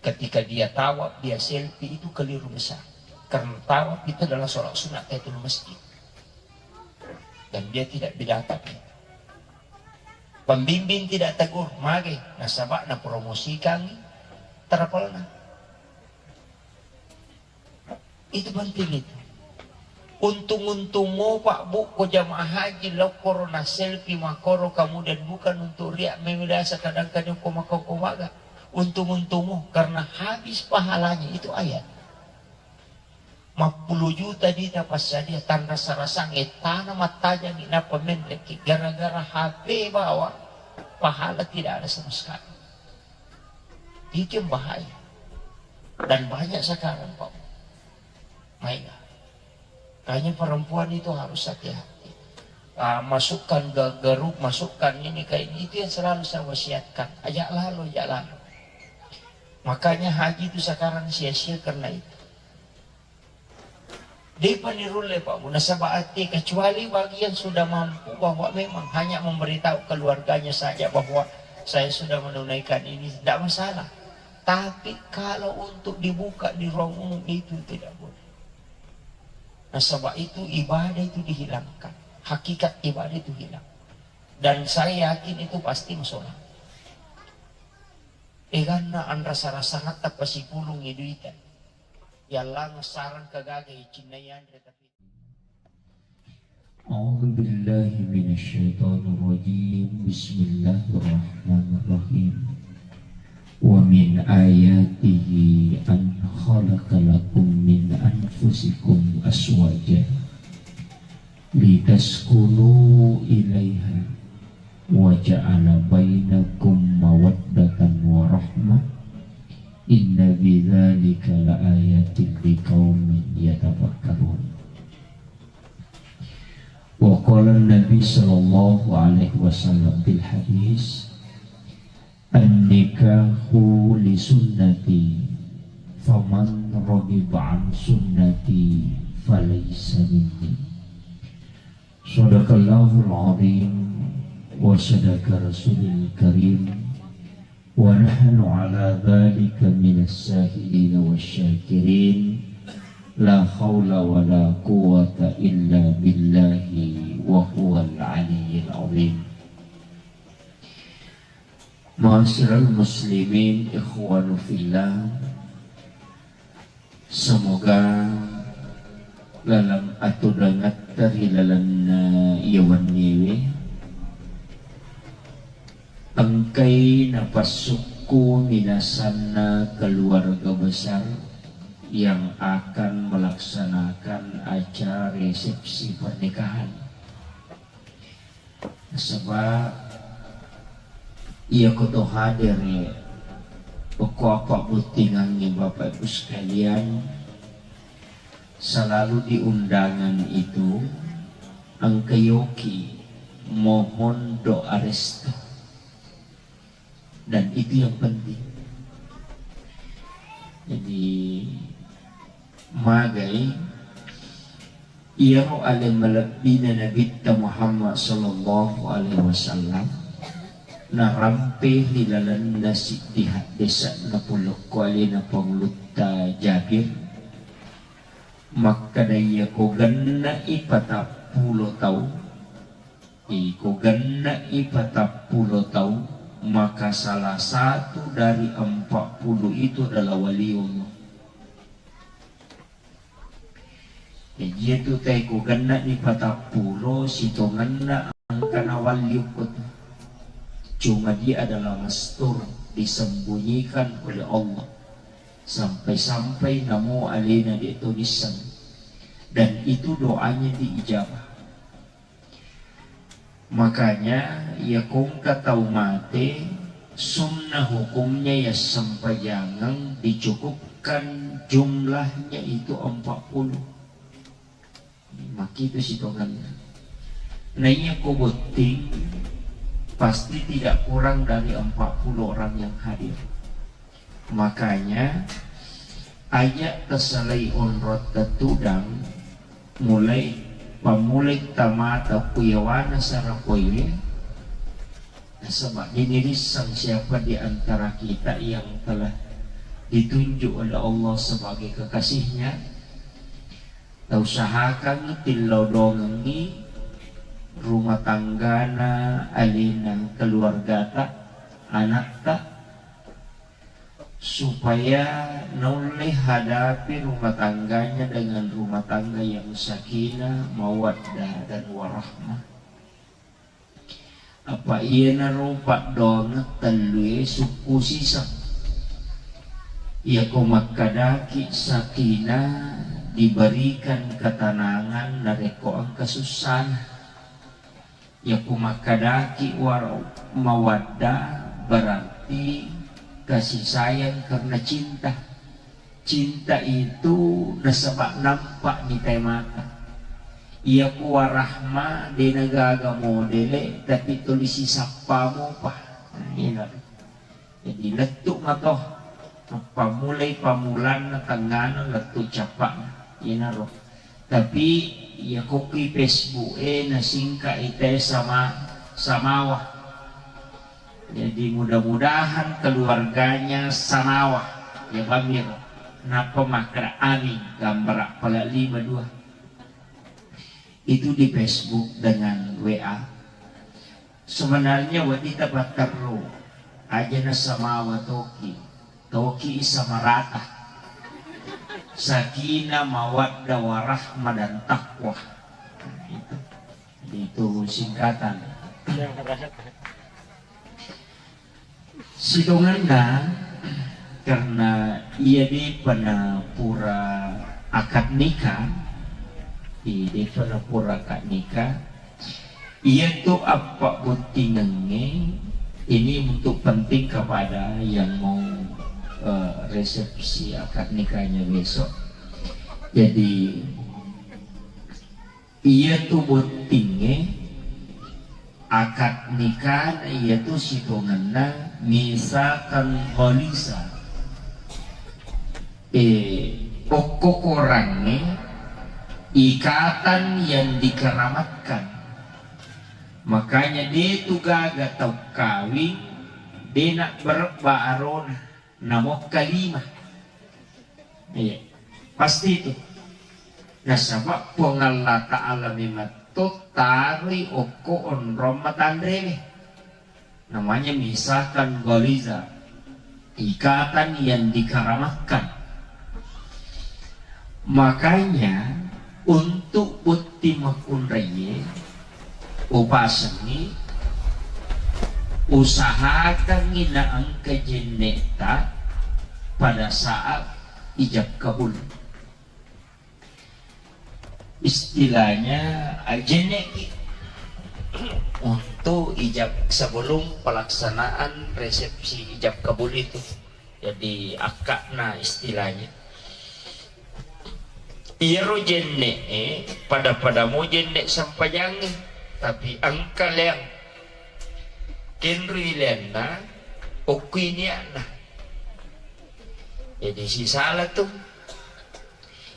Ketika dia tawaf, dia selfie, itu keliru besar. Karena tawaf itu adalah sholat sunat tahiyatul masjid. Dan dia tidak bedakan. Pembimbing tidak tegur, mage, nasaba napromosikan terapelna. Itu penting itu. Untung-untung mo, Pak, Bu, ko jamaah haji lokkoro na selfie makoro, kemudian bukan untuk riak, memilasa kadang-kadang ko makko ko maga. Untung-untung mo, karena habis pahalanya itu ayat. Mappulu juta dita passadia, tanrasa-rasang, eh, tana mattajangi, nappa menreki, gara-gara H P bawa, pahala tidak ada sama sekali. Itu yang bahaya. Dan banyak sekarang, Pak. Maega. Kayaknya perempuan itu harus hati-hati. Ah, masukkan ke grup, masukkan ini kayak ini, itu yang selalu saya wasiatkan. Ajak lalu, ajak lalu. Makanya haji itu sekarang sia-sia karena itu. Depa nirulle, Pak, Bu, nasaba ate, kecuali bagi yang sudah mampu bahwa memang hanya memberitahu keluarganya saja bahwa saya sudah menunaikan ini, tidak masalah. Tapi kalau untuk dibuka di ruang umum, itu tidak boleh. Nasaba itu ibadah itu dihilangkan, hakikat ibadah itu hilang. Dan saya yakin itu pasti masalah. Eganna anrasa-rasangatta pasipulungngi duita. Yallang sarang kagaga icinna yanre tapi. أعوذ بالله من الشيطان الرجيم. بسم الله الرحمن الرحيم. ومن آياته أن خلق لكم من أنفسكم أزواجا لتسكنوا إليها وجعل بينكم مودة ورحمة إن في ذلك لآيات لقوم يتفكرون. وقال النبي صلى الله عليه وسلم في الحديث: النكاح لسنتي فمن رغب عن سنتي فليس مني. صدق الله العظيم وصدق رسول الكريم ونحن على ذلك من الشاهدين والشاكرين. لا حول ولا قوة إلا بالله وهو العلي العظيم. Ma'asyiral muslimin, ikhwanu fillah, semoga lalang atudangatta ri lalenna iya wenniwe engkai napassukku minasanna keluarga besar yang akan melaksanakan acara resepsi pernikahan. Nasaba iyako to hadere, okko apa bottingangnge Bapak Ibu sekalian, selalu di undangan itu engka yoki mohon doa restu. Dan itu yang penting. Jadi, magai iyaro ale malebbina Nabitta Muhammad sallallahu alaihi wasallam narampe ri lalenna siddi haddese'na polokko alena Pangulutta Jabir, makkeda, iyako genne'i patappulo tau, iko genne'i patappulo tau, maka salah satu dari empat puluh itu adalah waliullah. Jaji iyatu tae ko genne'ni patappulo, sitongenna engka nawalli okko tu. Cuma dia adalah mastur, disembunyikan oleh Allah. Sampai-sampai namo alena de' to nisseng. Dan itu doanya diijabah. Makanya, iya ko engka tau mate, sunnah hukumnya ya sempajangeng dicukupkan jumlahnya itu empat puluh. Makkitu sitongenna. Na iya ko botting, pasti tidak kurang dari empat puluh orang yang hadir. Makanya, aja' tasalai onrong tettudang, mulai pammulai tamata ku yawana sarapoiwe, nasaba' de' nirissang siapa di antara kita yang telah ditunjuk oleh Allah sebagai kekasihnya. Tausahakangngi tillau dongengngi rumah tanggana, alena, keluargata, anakta, supaya naulle hadapi rumah tangganya dengan rumah tangga yang sakinah, mawaddah, dan warahmah. Apa' iyanaro paddoangeng tellue sukku siseng. Iyako makkadaki sakinah, diberikan ketenangan narekko engka sussana. Iyako makkadaki war-, mawaddah, berarti kasih sayang karena cinta. Cinta itu nasaba' nampa' ni tae mata. Iyako warahma de' nagaga modele, tapi tuli sisappa mopa. Nah, iyaro. Jadi lettu' mato, pammulai pammulanna, tengngana, lettu' cappa'na. Iyaro. Tapi iyako ki Facebook e nasingka' i tae sama, samawa. Jadi mudah-mudahan keluarganya samawa. Ya bamiro. Nappa makkeda amin, gambara' pala' lima dua. Itu di Facebook dengan W A. Sebenarnya wedding tapatterru, aja' nasamawa toki, toki samarata. Sakinah, mawaddah, warahmah, dan taqwa. Itu, itu singkatan. Sitongenna, karena iya de'pa na pura akad nikah, iya de'pa na pura akad nikah, iyatu appabbottingengnge ini untuk penting kepada yang mau, eh, resepsi akad nikahnya besok. Jadi, iyatu bottingnge, akad nikahna iyatu sitongenna misaqan ghaliza. Eh, okko-korangnge, ikatan yang dikeramatkan. Makanya de' tu gaga tau kawing, de' nabberebba arona, namokka lima. Iya, pasti itu. Nasaba' Puang Allah Ta'ala memetto taroi okko onrong matanrewe. Namanya misaqan ghaliza, ikatan yang dikeramatkan. Makanya, untuk botting makkunraie, upasengngi, usahakangngi naengka jenne'ta pada saat ijab kabul. Istilahnya, ajenne'ki untuk ijab, sebelum pelaksanaan resepsi ijab kabul itu. Jadi, akka'na istilahnya. Iyaro jenne'e, pada-pada mo jenne' sempajangnge, tapi engka leang. Kenrui leanna, okkui nia'na. Jadi, sisala tu.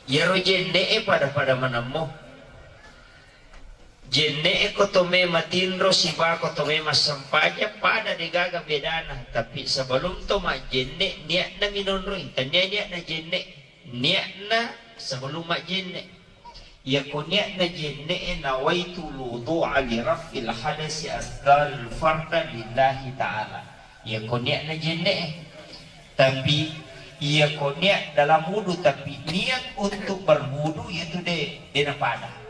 Iyaro jenne'e pada-pada manemmo. Jenne'e ko to me matinro siba ko to me massempajang, pada degaga bedana. Tapi sebelum to majjenne', nia'na minonroi. Tania nia'na jenne', nia'na sebelum majjenne'. Iyako nia'na jenne'e, nawaitul wudu'a li raf'il hadasi asdalul farda lillahi ta'ala. Iyako nia'na jenne'e. Tapi iyako niat dalam wudu, tapi niat untuk berwudu, iyatu de, de napada.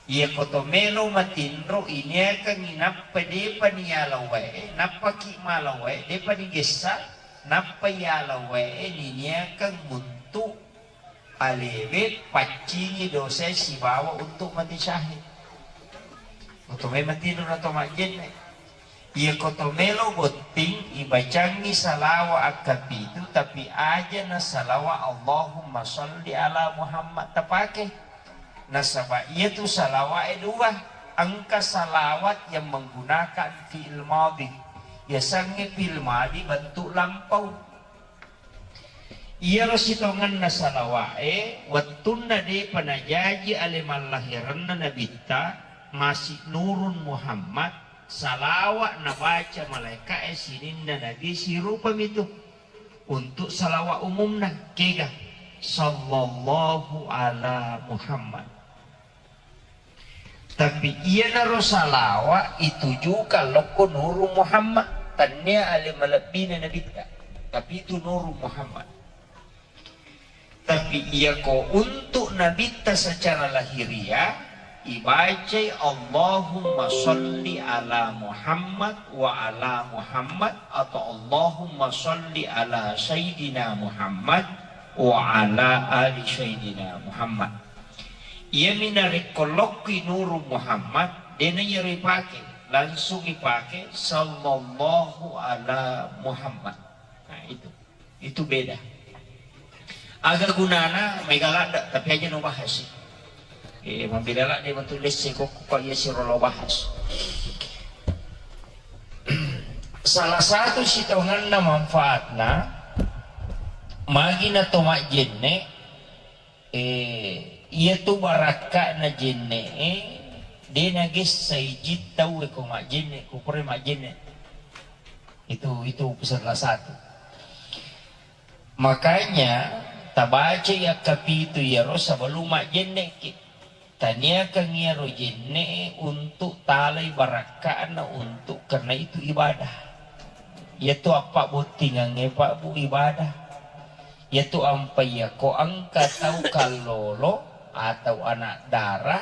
Iyako to melo matinro, iniakangngi nappa depa niyala wae, nappaki mala wae, depa nigessa, nappa yala wae niniakang untuk alewe paccingi dosae sibawa untuk mati syahid. Oto mai matinro nato majjenne. Iyako to melo botting, ibacangngi salawa akkapitu, tapi aja na salawa Allahumma shalli ala Muhammad tapake. Nasaba iyatu salawae dua. Engka salawat yang menggunakan fi'il madhi. Yasengnge fi'il madhi bentuk lampau. Iyaro sitongenna salawa'e, wettunna depa najaji ale mallahirenna Nabitta, masi Nurun Muhammad, salawat nabaca malaeka'e sininna Nabi sirupami tu. Untuk salawat umumna, kega? Sallallahu ala Muhammad. Tapi iyanaro salawat itujukan lokko Nurun Muhammad, tennia ale malebbina Nabitta, tapi itu Nurun Muhammad. Tapi iyako untuk Nabitta secara lahiriah, ibacai Allahumma sholli ala Muhammad wa ala Muhammad atau Allahumma sholli ala Sayyidina Muhammad wa ala ali Sayyidina Muhammad. Iyami narekko lokkoi Nurun Muhammad, dena iyaro ipake, langsung ipake sallallahu ala Muhammad. Nah, itu. Itu beda. Aga gunana mega ladde, tapi aja no bahas. Eh, mabela ladde matu lesse kok, kok iya siro lo bahas. Salah satu sitongenna manfaatna, magi na to majjenne, eh, iya tu barakka'na jenne'e, de nagessai jin tauwe ko majjenne, ko pura majjenne. Itu, itu salah satu. Makanya, tabacai akkapitu iyaro sebelum majjenne'ki. Taniakang iyaro jenne'e untuk talai barakka'na untuk karena itu ibadah. Iyatu appabbottingangnge, Pak, Bu, ibadah. Iyatu ampai iyako engka tau kallolo atau anak dara,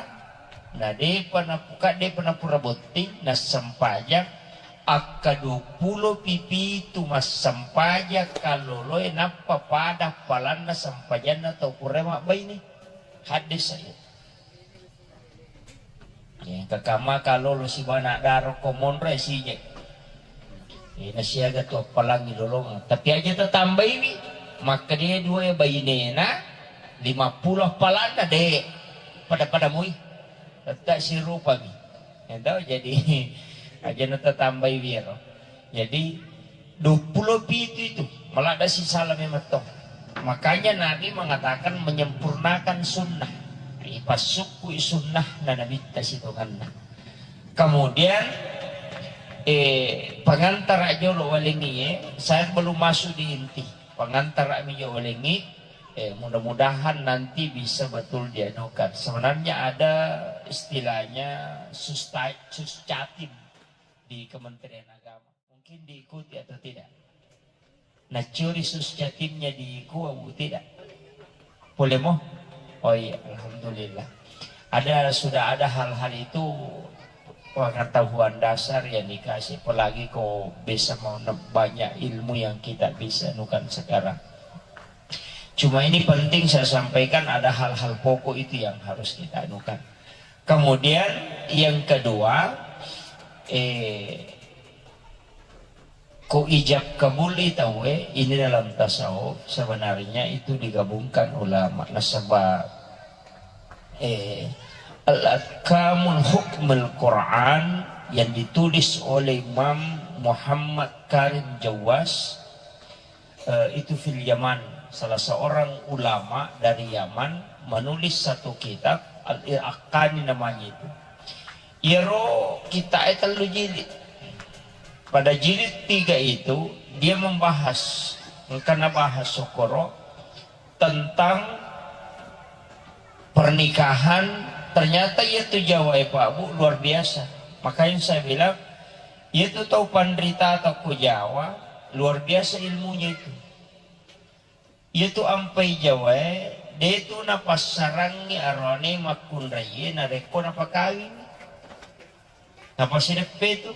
na depa napuka, depa napura botting, nassempajang, akka duappulo pipitu massempajang kalloloe, nappa pada palanna sempajanna tau pura mabbaine. Haddesa iya. Ya, kakama kallolo sibawa anak dara ko monro e sije. Eh, nasiaga tu appalangi lolongeng. Tapi aja tatambaiwi, makkedae dua bainena, lima puluh appalanna, de. Pada-pada mui. Tette sirupami. Ento, jadi, aja na tatambaiwi ero. Jadi, duappulo pitu itu, maladda sisala memang to. Makanya Nabi mengatakan menyempurnakan sunnah. Ipassukkui sunnah na Nabitta sitonganna. Kemudian, eh, pangantara jolo walengi, eh, saya belum masuk di inti. Pangantara mi jolo walengi, eh, mudah-mudahan nanti bisa betul dianukan. Sebenarnya ada istilahnya susta-, suscatim di Kementerian Agama. Mungkin diikuti atau tidak? Nacuri sus jatimnya diikuti atau tidak? Boleh mo? Oh iya, alhamdulillah. Ada, sudah ada hal-hal itu pengetahuan dasar yang dikasih, apalagi kok bisa mau ne-, banyak ilmu yang kita bisa anukan sekarang. Cuma ini penting saya sampaikan, ada hal-hal pokok itu yang harus kita anukan. Kemudian yang kedua, eh, ko ijab kabul tauwe, ini dalam tasawuf sebenarnya itu digabungkan ulama. Nasaba, eh, Al-Ahkamul Hukmul Quran yang ditulis oleh Imam Muhammad Karim Jawas, eh, itu fil Yaman, salah seorang ulama dari Yaman menulis satu kitab, Al-Iraqani namanya itu. Iyaro kitab e tellu jilid. Pada jilid tiga itu, dia membahas, engka nabahas sokoro tentang pernikahan. Ternyata iya tu Jawa e, Pak Bu, luar biasa. Makanya saya bilang, iya tu tau panrita tau ko Jawa, luar biasa ilmunya itu. Iya tu ampai Jawa e, de tu napassarangi arone makkunraie narekko napakawingi. Napasideppe tu.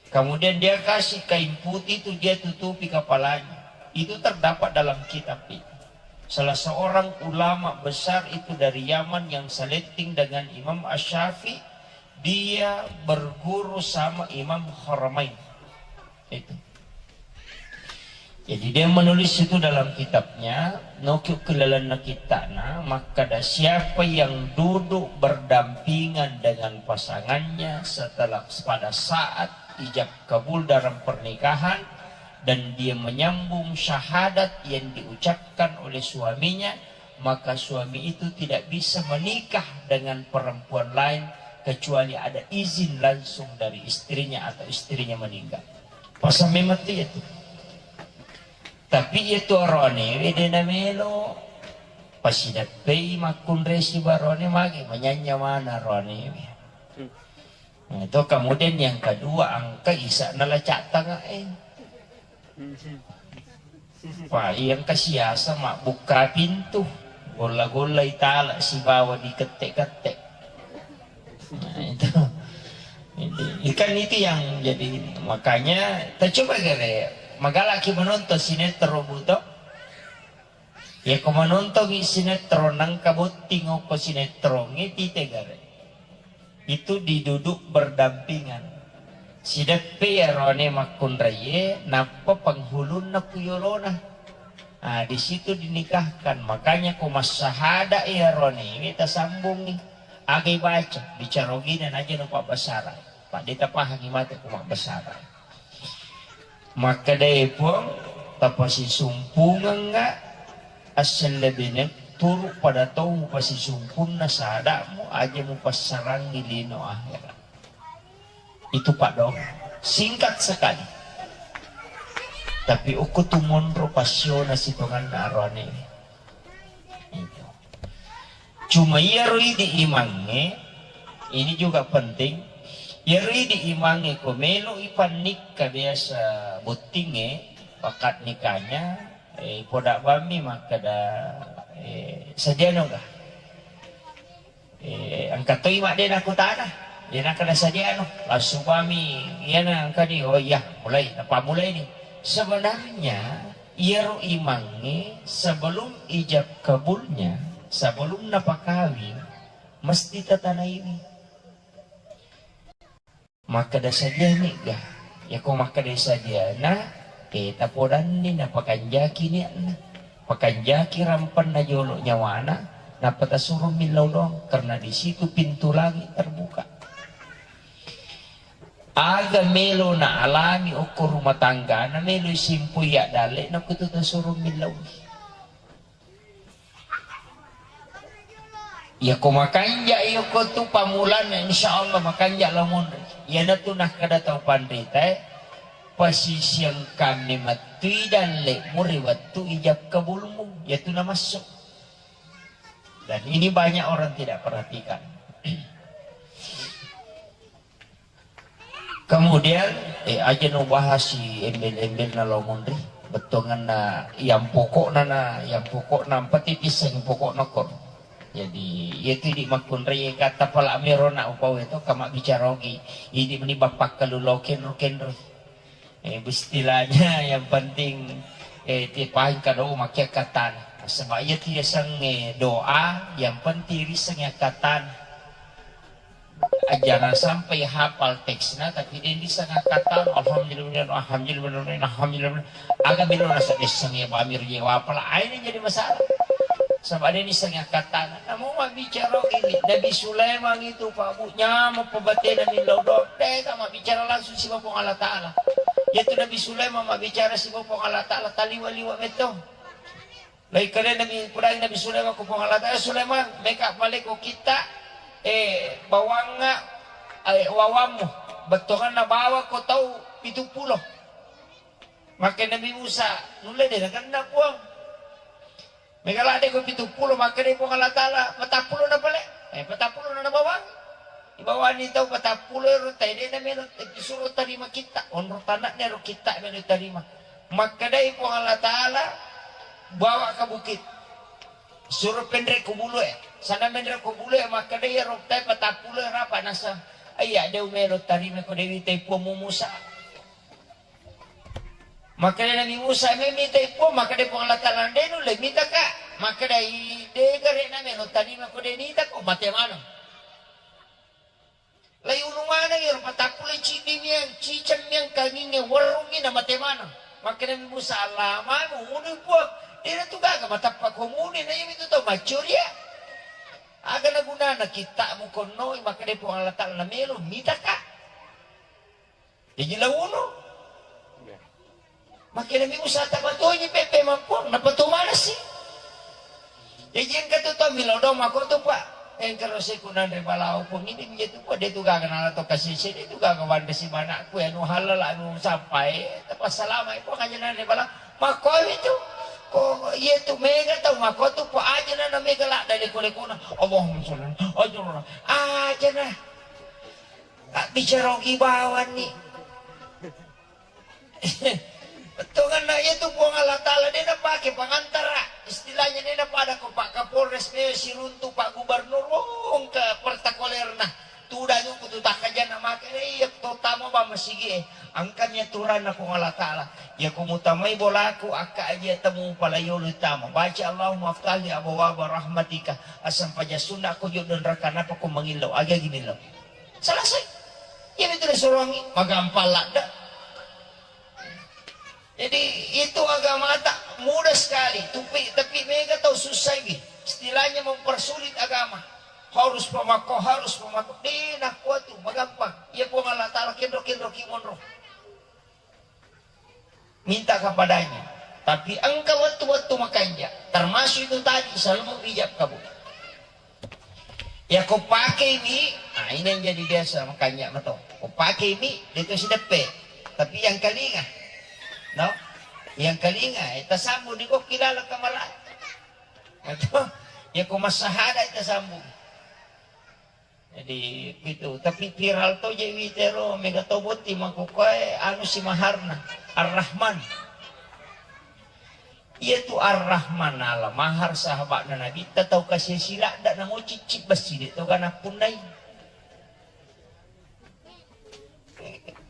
Kemudian dia kasih kain putih tu, dia tutupi kepalanya. Itu terdapat dalam kitab itu. Salah seorang ulama besar itu dari Yaman yang seletting dengan Imam Asy-Syafi'i, dia berguru sama Imam Haramain. Itu. Jadi dia menulis itu dalam kitabnya, noki ukkilalenna kittana, makkada siapa yang duduk berdampingan dengan pasangannya setelah pada saat ijab kabul dalam pernikahan dan dia menyambung syahadat yang diucapkan oleh suaminya, maka suami itu tidak bisa menikah dengan perempuan lain kecuali ada izin langsung dari istrinya atau istrinya meninggal. Pasang memang itu ya tuh. Tapi iya tu aroanewe de namelo. Pasideppei makkunrai sibawa aroane mage manyanya mana aroanewe. Nah, itu kemudian yang kedua angka isa nala cattanga eh. Wah, iya engka siasa mabbukka pintu, golla-golla itala sibawa dikette-kette. Nah, itu. Itu, ikan itu yang jadi ini. Makanya kita coba gare, magalaki menonton sinetron buto. Ya ko menonton sinetron nangka botting ko sinetron itu gare. Itu diduduk berdampingan. Sideppe iyarone makkunraie, nappa penghulunna ku yolona. Ah, di situ dinikahkan. Makanya ko massahada iyarone, ini tasambungi. Agai baca, bicara ogina naja no pabbasara. Pak Deta pahangi mate ko mabbasara. Makkedae Puang, tapasisumpungengnga assellebene turu pada tau mupasisumpunna sada'mu aja mupassarangi lino akhirat. Itu padong. Singkat sekali. Tapi uku tu monro pasiona sitonganna aroane. Itu. Cuma iyaro idi imangnge, ini juga penting. Iyaro idi imangnge ko melo ipannikka biasa bottingnge, akad nikahnya, eh, poda bammi makkeda, eh, sadiano ga? Eh, engka toi mak de nakutana, de nakkeda sadiano, langsung bammi iyana engka di, oh iya, mulai, napammulai ni. Sebenarnya iyaro imangnge sebelum ijab kabulnya, sebelum napakawing, mesti tatanaiwi. Makkeda sadiani ga? Yako makkeda sadiana, eh, tapodanni napakanjaki niatna. Pakanjaki rampenna jolo nyawana, nappa tasuro millau doang, karena di situ pintu langit terbuka. Aga melo na alami okko rumah tanggana, melo simpui addalle na kutu tasuro millau. Yako makanja yako tu pamulanna, insya Allah makanja lamonri. Iyanatu nakkeda tau panrita e, pasisiang kami mattui dalle muri wettu ijab kabulmu, yatu namassu. Dan ini banyak orang tidak perhatikan. Kemudian, eh, aja no bahas si embel-embel na lao monri, bettuanganna yang pokokna na, yang pokokna empat tipiseng pokokna kor. Jadi, iya tu di makkunrai kata pala mero na upau itu kama bicara ogi. Ini meni bapak kalu lo kenro kenro. Eh, istilahnya yang penting, eh, tipain kado makia katan. Sebab iya tu yaseng, eh, doa, yang penting riseng ya katan. Ah, jangan sampai hafal teksna, tapi de niseng akkatana, alhamdulillah, alhamdulillah, alhamdulillah. Aga melo nasa desseng ya bamir je wapala, ah, ini jadi masalah. Sebab de niseng akkatana. Namu mabbicara ini, Nabi Sulaiman itu, Pak Bu, nyameng pebatena millau doang. De ka mabbicara langsung sibawa Puang Allah Ta'ala. Yaitu Nabi Sulaiman mabbicara sibawa Puang Allah Ta'ala, taliwa-liwa metto. Lai kale Nabi, pudai Nabi Sulaiman ko Puang Allah Ta'ala, "Sulaiman, meka pale ko kitta, eh, bawangnga, eh, wawammu, bettuanganna bawa ko tau pitu pulo." Makke Nabi Musa, "Nulle de nakenna, Puang." Mega ladde ko pitu pulo, makke de Puang Allah Ta'ala, "Patappulo na pale." Eh, patappulo na nabawang. Ibawani tau patappulo ero tai de na melo, eh, suro tarima kitta, onro tanakna ero kitta melo tarima. Makkedai Puang Allah Ta'ala, "Bawa ke bukit. Suro penre ko bulu e." Sana menre ko bulu e, makkedai ero tai patappulo e rapa nasa, "Iya, de melo tarima ko Dewi tai Puang Musa." Makkeda Nabi Musa, "Me mitai Puang?" Makkeda Puang Allah Ta'ala, "De nulle mitaka." Makkedai, "De gare na melo tarima ko de nita ko mate maneng." Lai unu maneng ero patappulo ciddi miang, ciceng miang kanginge werrungi na mate maneng. Makkedami Musa, "Allamai mumunu Puang, dena tu gaga matappa ko munu, na iyami tu tau maccoria. Aga nagunana kitta'mu konnoi makkeda Puang Allah Ta'ala namelo mitaka." Jaji lawono. Makkedami Musa, "Tapatuoji peppe mampuang, napatuo manassi." Jaji engka tu tau melo doang makko tu, Pak. Engka ro seku nanre balawo Puang, idi mija tu, Pak, de tu gaga nala to kasese, de tu gaga wanda simanakku, anu halala, anu sampai, tapassalama, Puang, aja nanre balawo. Makko itu. Ko iya tu mega tau makko tu, Pak, aja nana mega ladda leko-lekona. Allahumma sholli ala, aja nana. Aja na. Abbicara ogi bawanni. Bettuanna iya tu Puang Allah Ta'ala de napake pangantara. Istilahnya de napada ko Pak Kapolres me siruntu Pak Gubernur wong ke pertakolerna. Tudang ku tu takkajanna make de iya to tamo ba masigi e. Angkami aturanna Puang Allah Ta'ala. Ya ku mutamai bolaku akka aja temu palayolo tama. Baca Allahumma aftahli abwaba rahmatika. Asam paja sunna ko jodoh neraka napa ko mangillau. Aga gini lo. Selesai. Iya betul disuruhangi, magampang ladda. Jadi itu agamata mudah sekali, tapi, tapi mega tau susah ini. Istilahnya mempersulit agama. Harus pemako, harus pemako. Di nakua tu, magampang. Iya Puang Allah Ta'ala kenro-kenro kimonro. Minta kepadanya. Tapi engka wettu-wettu makanja, termasuk itu tadi, selalu ijab kabul. Ya ko pakei mi, nah ini yang jadi biasa makanja mato. Ko pakei mi, itu sideppe. Tapi yang kalinga, no? Yang kalinga, eh, tasambung di kok kilala kamara. Atau, ya ko masahada itu sambung. Jadi, itu. Tapi viral to je witero, mega to botting makkukkue, anu si maharna, Ar-Rahman. Iya tu Ar-Rahman ala mahar sahabatna Nabitta tau kasi siladda namo cicci bessi de to gana punnai.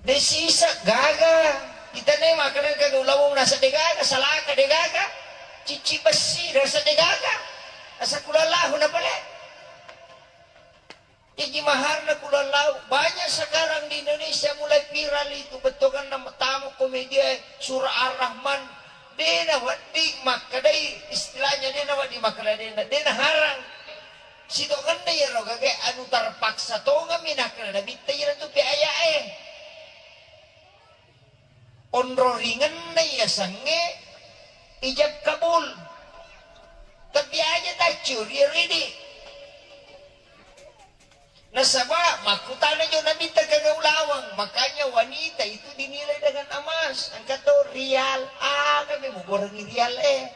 De sisa gaga. Kita ne makan kagak ulawong nasa de gaga, salaka de gaga. Cicci bessi nasa de gaga. Asa kulallahu na pale. Jaji maharna kulallau. Banyak sekarang di Indonesia mulai viral itu, bettuanna tamu komedia, surah Ar-Rahman. Dena wedding makkedai, istilahnya dena wedding makkeda dena, dena harang. Sitongenna iyaro gage anu terpaksa tongeng mi nakkeda Nabitta iyaro tu pe aya'e. Onroringenna yasengnge ijab kabul. Tapi aja taccio ri ridi. Nasaba makkutana jo Nabitta kega ulaweng, makanya wanita itu dinilai dengan emas, engka to rial, aga mi mugorengi rial e.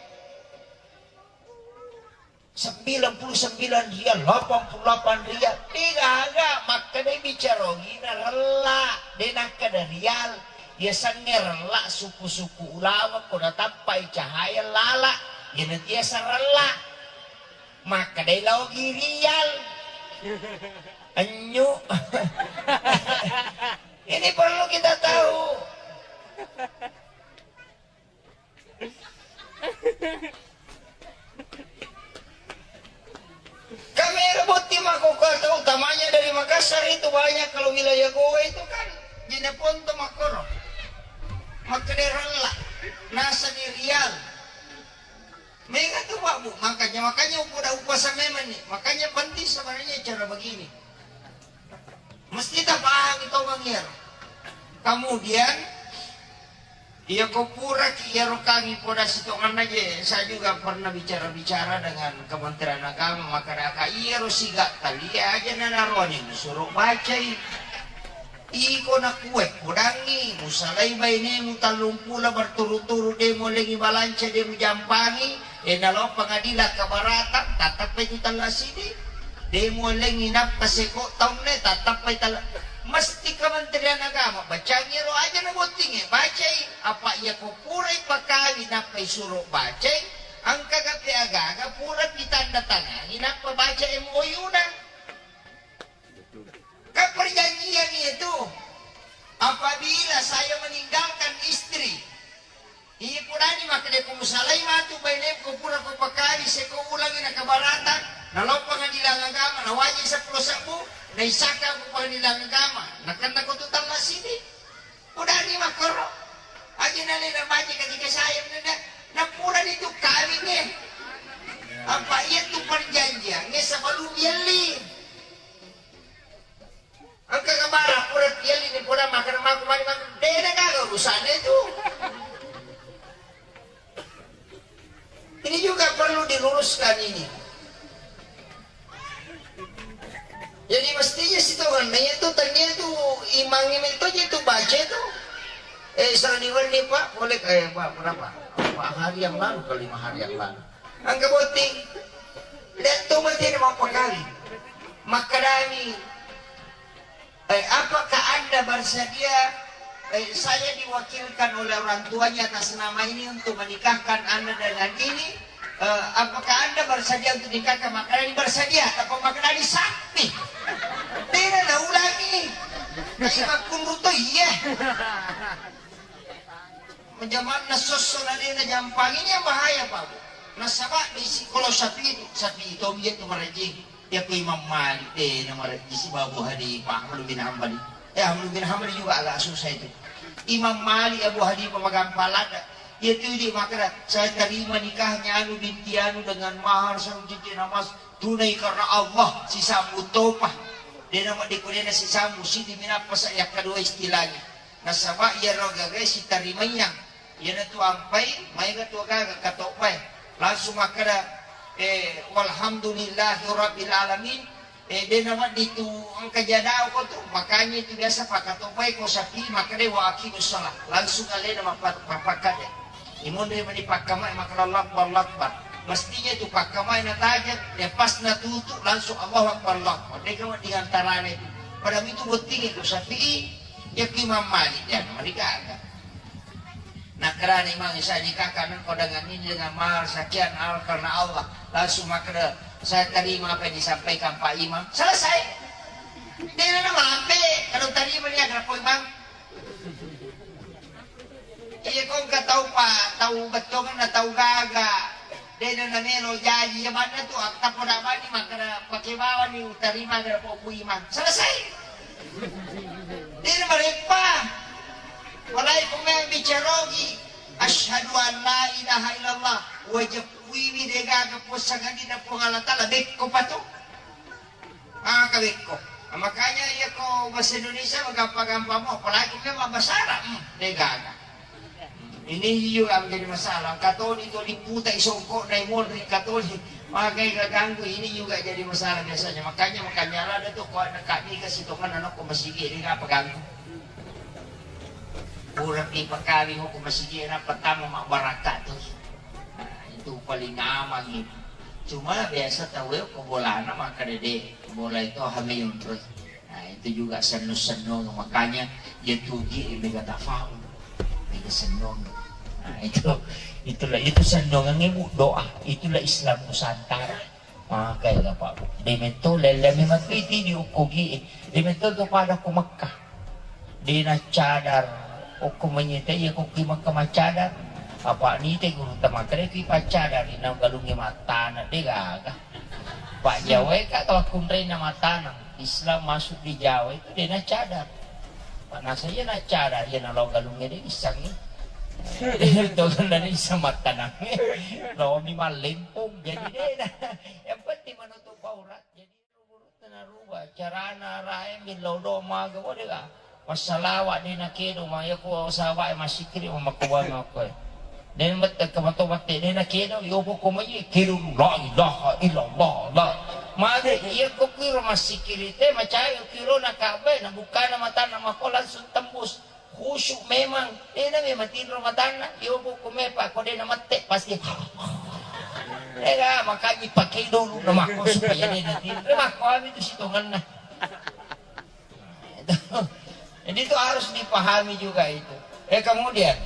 Sembilan puluh sembilan rial, delapan puluh delapan rial, degaga makkedai bicara ogina rella, de nakkeda rial, yasengnge rella suku-suku ulaweng ko natappai cahaya lala, iyana tiasa rella. Makkedai laogi rial. Anyu. Ini perlu kita tahu. Kamera botting makkokkoe, utamanya dari Makassar itu banyak kalau wilayah Gowa itu kan jeneponto makkoro. Makkeda rella, nasani rial. Mega tu Pak Bu, makanya, makanya upoda upasa memang nih. Makanya penting sebenarnya cara begini. Mesti tapahami tongeng iyaro. Kemudian, iya ko puraki iyaro kami poda sitongenna je, saya juga pernah bicara-bicara dengan Kementerian Agama, makkadaka iyaro siga talia aja nanaroani musuro bacai. Iko nakue podangi, musalai bainemu tallumpulo berturut-turut de muallengi balanca de mujampangi, e nalo pengadilan keberatan, tattappai tu talla sidi. De muallengi nappa seko taunne, tattappai talla. Mesti Kementerian Agama, bacangi ro aja na bottinge, bacai. Apa iya ko purai pakawi nappa isuro bacai, engka gape agaga pura pitanda tangangi nappa baca M O U na. Kan perjanjian itu, apabila saya meninggalkan istri, iya purani makkeda ko musalai matu bainemu ko pura ko pakali seko ulangi na keberatan, nalo pengadilan agama, na wajib seppulo sebbu, na isaka ko pengadilan agama, na kenna ko tu talla sidi. Purani makkoro, aja Alena maje katika saya menenda, napurani tu kawingnge. Apa iya tu perjanjiangnge sebelum yelli. Engka kabara pura yelli ni pura makan maku mani makan. Dena gaga urusannya itu. Ini juga perlu diluruskan ini. Jadi mestinya sitongenna itu tania itu imang itu aja itu baca itu. Eh, saliwan nih, Pak, boleh, eh, Pak, berapa? Empat hari yang lalu ke lima hari yang lalu. Angka botting. Lihat tuh mesti ada mau kali. Makadami. Eh, apakah Anda bersedia, eh, saya diwakilkan oleh orang tuanya atas nama ini untuk menikahkan Anda dengan ini? Eh, apakah Anda bersedia untuk nikahkan? Makanya ini bersedia, tapi makanya ini sakti. Tidak ada ulangi. Tapi makunruto iya. Menjamanna sosso na dena jampang ini yang bahaya, Pak. Nasaba di sikolo sapi, sapi itu dia tu marajing. Iya ko Imam Malik, de, na marejji sibawa Abu Hanifah, Ahmad bin Hambali. Eh, Ahmad bin Hambali juga agak susah itu. Imam Malik, Abu Hanifah, magampang ladda. Iya tu di makna, saya terima nikahnya anu binti anu dengan mahar satu cincin emas tunai karena Allah, sisambu topa. De na maddikurena sisambu, sidi minappa sa yang kedua istilahnya. Nasaba iya ro gagai sitarimayang. Iyanatu ampai, maega tu gaga katobbae. Langsung makkeda, eh, walhamdulillahi rabbil alamin. Eh, de na wedding tu engka jadao ko tu. Makanya itu biasa pakkatobbae ko sapi, makkeda wa aqimus shalah. Langsung alena mappa-, mappakkade. Imonri mani pakkamae makkeda Allahu Akbar, Allahu Akbar. Mestinya tu pakkamae natajeng, ya pas natutu langsung Allahu Akbar, Allahu Akbar. Deka wedding antarana itu. Pada itu botting itu sapi, ya Imam Malik, ya, mari gaga. Nakkedani Imam, "Saya nikahkan engkau dengan ini dengan mahar sekian, al-, karena Allah." Langsung makkeda, "Saya terima apa yang disampaikan Pak Imam." Selesai. Dena na malampe, kalau terima dia kena Pak Imam. Iya, kau engka tau pa, tau bettongan na tau gaga. Dena na melo jaji, ya manna tu, akta poda bani makkeda pake bawani utarima gara Pak Imam. Selesai. Dena mareppa. Walai ko memang bicarogi, "Asyhadu an la ilaha illallah, wajib kuiwi degaga puasangadi na Puang Allah Ta'ala, bekko pato." Maka bekko. Nah, makanya iya ko bahasa Indonesia gampang-gampang mo, apalagi memang bahasa Arab, hmm, degaga. Ini juga menjadi masalah. Katoni to liputai songkok na imodri katoni. Makanya ganggu, ini juga jadi masalah biasanya. Makanya, makanya ada tuh kok anak kami kasih tongan anak ko masigi ini apa ganggu. Pura pi pakawing ko masigi na pertama mak baraka tuh. Nah, itu paling aman itu. Cuma biasa tau ya ko bolana maka dede bola itu hamil terus. Nah, itu juga senno-senno, makanya ya tugi mega tafaul, mega senno. Nah, itu, itulah, itu sennongan ibu doa, itulah Islam Nusantara. Maka ya Pak, demetto lele memang itu di ukugi, demetto tu pada ku Mekah. Dena cadar, okko manyita iya ko ki Mekah macadar. Apa nite guru tamakkeda ki paccadar, ina galungnge mattana, de gaga. Pak Jawa ka tau akkunraina matanang. Islam masuk di Jawa itu dena cadar. Pak nasa iya na cadar, iya na lo galungnge de isang. Itu kan dari isa matanang. Lo mi malempung, jadi dena. Yang penting menutup aurat. Jadi Tanaruba carana rae millau do maga wodega. Massalawa de nakedo ma yako sawa e masikiri mamakkuwanga ko. De mette kamato mette de nakedo yobo ko mai kedo la ilaha illallah la. Made iya ko kiro masikiri te macai kiro na kabe na bukana matana mako langsung tembus. Khusyuk memang, dena memang tinro matanna, yobo ko mepa ko dena mette pasti. Ega makanya pakai dulu nama ko supaya dena tinro. Mako ami tu sitonganna. Jadi itu harus dipahami juga itu. Eh kemudian,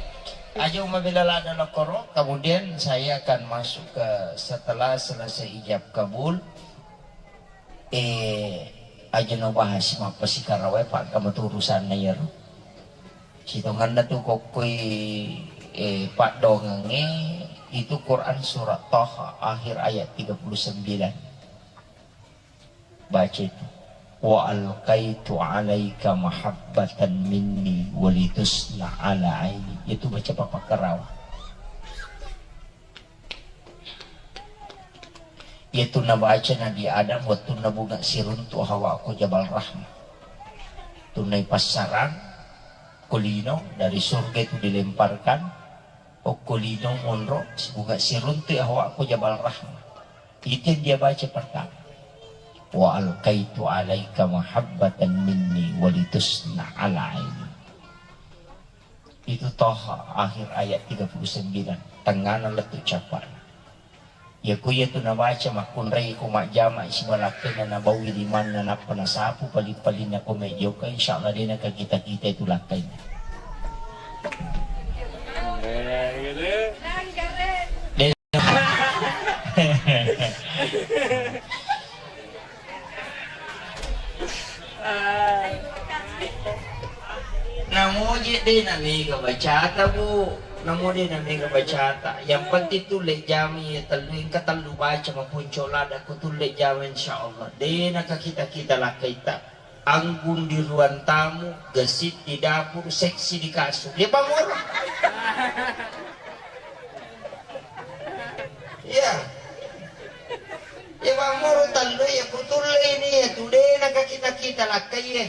aja mabila lada lokoro, kemudian saya akan masuk ke setelah selesai ijab kabul. Eh, aja no bahas mappasikarawae, Pak, kamu tu urusanna iyaro. Sitonganna tu kokkoi, eh, paddongengnge itu Quran surat Taha akhir ayat tiga puluh sembilan. Baca itu. Wa alqaitu alaika mahabbatan minni walitusna ala aini. Itu baca papa karawa. Iyatu nabaca Nabi Adam wettunna bunga siruntu hawa ko Jabal Rahmah. Tunai passarang ko lino dari surga itu dilemparkan, okko lino monro bunga siruntu hawa ko Jabal Rahmah. Itu yang dia baca pertama. Wa alqaitu alaika mahabbatan minni walitusna ala aini. Itu Toha akhir ayat tiga puluh sembilan. Tengana lettu cappa'na. Iya ku iyatu nabaca makkunrai ko majjama siba lakkainna nabawi limanna nappa nasapu pali-palinna ko mejjoka, insyaallah de' nakakita-kita itu lakkainna. De' Namo je de' namega bacata, Bu. Namo de' namega bacata. Yang penting tulle jami ya tellu, engka tellu baca mapunco lada ku tulle jami, insyaallah. De' nakakita-kita lakkaita. Anggun di ruang tamu, gesit di dapur, seksi di kasur. Ya, Pak Moro. Iya. Ya, Pak Moro, tallu ya, ku tulle ini ya, tu de' nakakita-kita lakkai ya.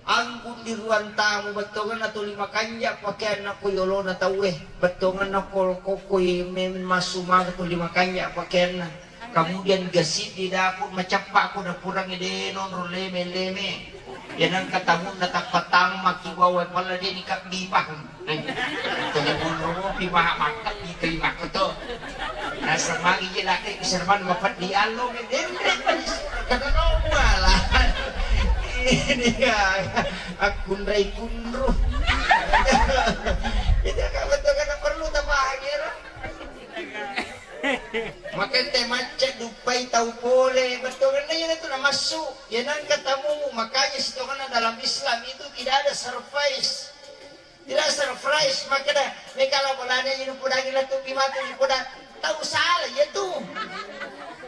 Anggun di ruang tamu, bettuanna tuli makanja' pakeanna ko yolona tauwe. Bettuanna ko, ko, ko, men massu maka tuli makanja' pakeanna. Kemudian gesit di dapur, macappa ko dapurang de' nonro leme-leme. Ya nangka tamunna tappa tammaki bawang pala de' nikabbi paham. Tuli monro mopi maha makkabbi terima ko to. Nasemmangi je laki serban mapeddi allo, denre panisura kada nobala. Ini ya, akkunrai kunru. Itu kan betul kan perlu tapahangi ro. Maka te macca duppai tau pole, bettuanna iya tu namassu. Ya nangka tamu, makanya sitonganna dalam Islam itu tidak ada surprise. Tidak surprise, makkeda, mekala bolana inu podangi latu bimatu ipoda, tau salah ya tu.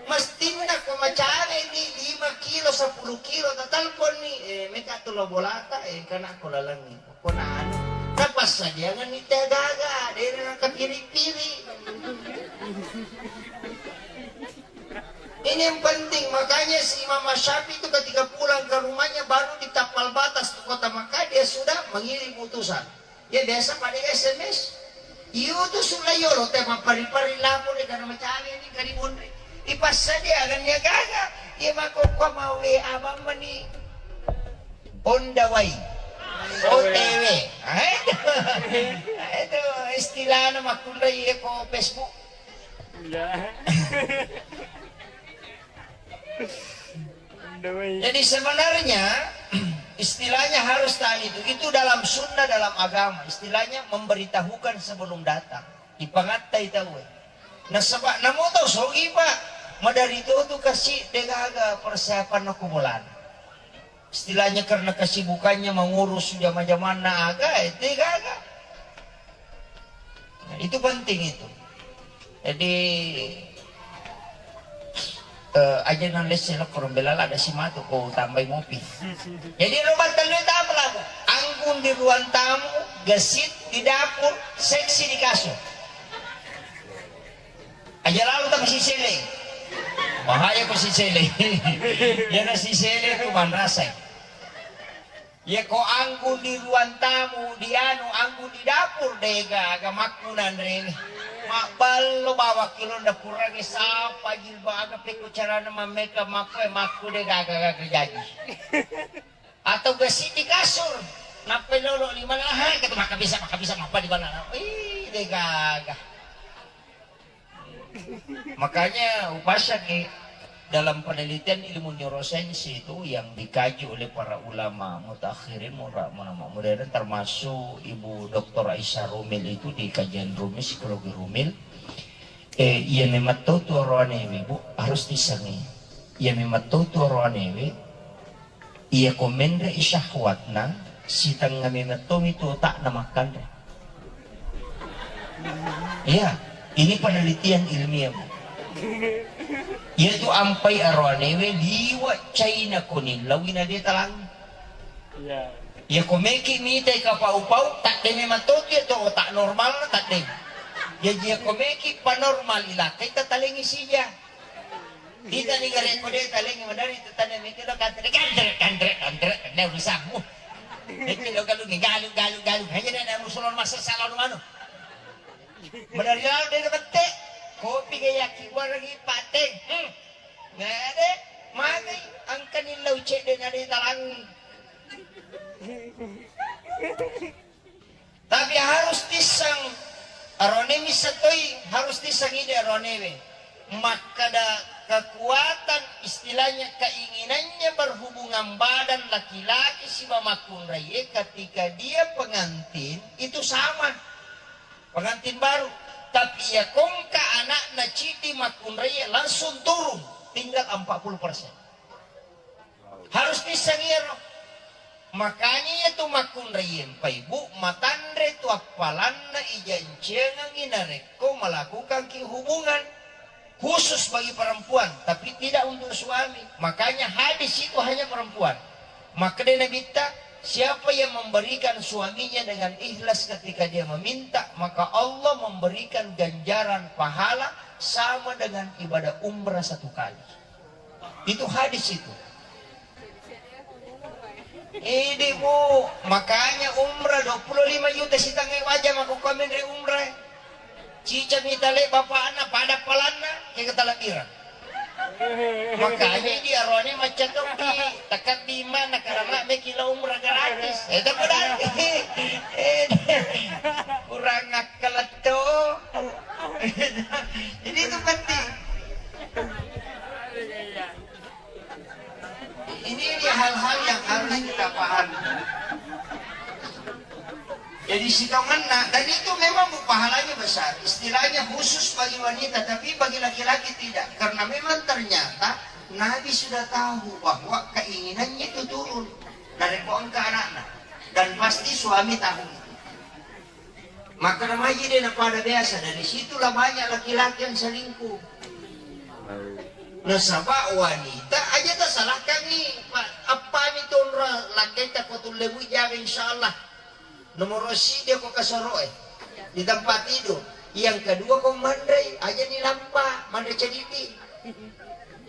Mestinna ko macawe ni lima kilo, sepuluh kilo, tatalpon ni, eh, meka tu lo bolata, eh, kana ko lalangi. Ko nanu, napassadiangan ni teh gaga, de' na kapiri-piri. Ini yang penting, makanya si Imam Syafi'i itu ketika pulang ke rumahnya baru ditampal batas ke kota Makkah, dia sudah mengirim utusan. Ya biasa pada S M S. Iyo tu sulla yolo te mappari-pari lapor de' kana macawe ni kari monri. Ipassadia kan ya gaga. Ya makokko mau W A bamma ni. On the way. O T W. Ah, itu. Ah, itu istilahnya makkunrai ya ko Facebook. Iya. On the way. Jadi sebenarnya istilahnya harus tadi itu. Itu dalam sunnah, dalam agama. Istilahnya memberitahukan sebelum datang. Ipangattai tau. Nasaba namo tau sogi, Pak. Madari to tu kasi de' gaga persiapan ko bolana. Istilahnya karena kesibukannya mengurus jama-jamanna aga, eh, de' gaga. Nah, itu penting itu. Jadi, eh, aja nalesse lo korong belala ada si matu ko tambai mopi. Jadi, lo battalui tamu lagu. Anggun di ruang tamu, gesit di dapur, seksi di kasur. Aja lalu tapi si Sele. Bahaya ko si Sele. Yana si Sele tu manrasai. Ya ko anggun di ruang tamu, di anu, anggun di dapur de' gaga makkunanre. Mabballo bawa kilo nda kurangi sapa jilbab aga pekko carana mammeka makku, eh, makku de' gaga-gaga jaji. Atau gesit di kasur. Nappai lolo lima laha, kata maka bisa, maka bisa, maka di mana? Ih, de' gaga. Makanya upasang, eh, dalam penelitian ilmu neurosains itu yang dikaji oleh para ulama mutakhirin, ulama modern, termasuk Ibu Doktor Aisyah Rumil itu di kajian Rumil, psikologi Rumil. Eh, iya memang tau tu oroanewe, Bu, harus disangi. Iya memang tau tu oroanewe, iya ko menre i syahwatna, sitengnga memang tomi tu otakna makkanre. Iya, ini penelitian ilmiah, Bu. Iyatu ampai aroanewe liwa' caina ko nillau ina de talang. Iya. Iya ko meki mitai kapau-pau, tadde memang totu iya to otak normal tadde. Jaji iya ko meki panormal ilakkai tatalengi sija. Kita ni gare ko de talengi madari tetane meki lo kantre, kantre, kantre, kantre, ne urusanmu. Meki lo galungi, galu, galu, galu. Hanya ne musulon masa salon mano. Madari lalo de bette. Kopi ga yaki waragi pateng. Hmm. Ngede, magi angkani lau cedde na de talangi. Tapi harus tissang arone missatoi, harus tissang ide aronewe. Makkada kekuatan, istilahnya keinginannya berhubungan badan laki-laki siba makkunraie ketika dia pengantin itu sama. Pengantin baru. Tapi iya kongka anakna cidi makkunraie langsung turun, tinggal empat puluh persen. Harus pisang iyaro. Makanya iya tu makkunraie mpa ibu matanre tu appalanna ijancengengi narekko melakukan ki hubungan. Khusus bagi perempuan, tapi tidak untuk suami. Makanya hadis itu hanya perempuan. Maka dia Nabi ta, siapa yang memberikan suaminya dengan ikhlas ketika dia meminta, maka Allah memberikan ganjaran pahala sama dengan ibadah umrah satu kali. Itu hadis itu. Ini bu, makanya umrah dua puluh lima juta sitanggai waja mako komen re umrah. Cica mita le bapakna pada palanna ke ketalabira. Makanya di arone macca toki tekat di mana karena me kilo umrah gratis. Itu berarti eh, kurang akal tuh. Jadi itu penting. Ini, ini hal-hal yang harus kita pahami. Jadi sitongenna, dan itu memang bu pahalanya besar. Istilahnya khusus bagi wanita, tapi bagi laki-laki tidak. Karena memang ternyata Nabi sudah tahu bahwa keinginannya itu turun dari pohon ke anaknya. Dan pasti suami tahu itu. Maka namanya dia pada biasa, dari situlah banyak laki-laki yang selingkuh. Nasaba wanita aja tasalahkangi, Pak. Apa mi tonra lakkaita ko tullemu jaga insyaallah. Nomoro sidi ko kasoroe di tempat tidur. Yang kedua ko manrei aja ni lampa, manre cedidi.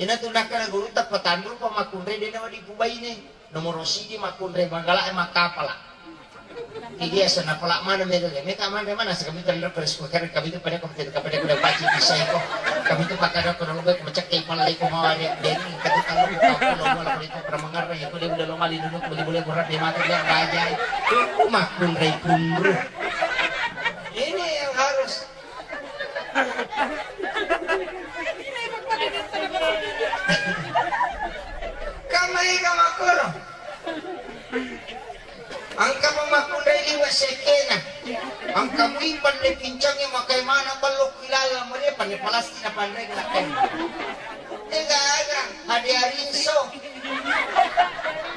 Ina tu nakkana guru tappa tanru pa makkunrei de nawa dipubaine. Nomoro sidi makkunrei magala e makkapala. Iya sana pala mana mega mega manre mana sekami kan terus ko kare kami tu pada kami tu pada kuda paci bisa iko. Kami tu pakada ko lo baik macak ke pala iko mawari den katu talu ko lo mala ko itu pernah mengerti iko dia udah lo mali dulu beli boleh berat dia mati dia bajai. Makkunrei kunru. Ini yang harus Kamai ka makkoro. Engka pa makkunrai liwe sekkena. Engka mui panre pincangnge makai mana ballo kilala mare panre palastik na panre lakkai. Tega aga hadiah rinso.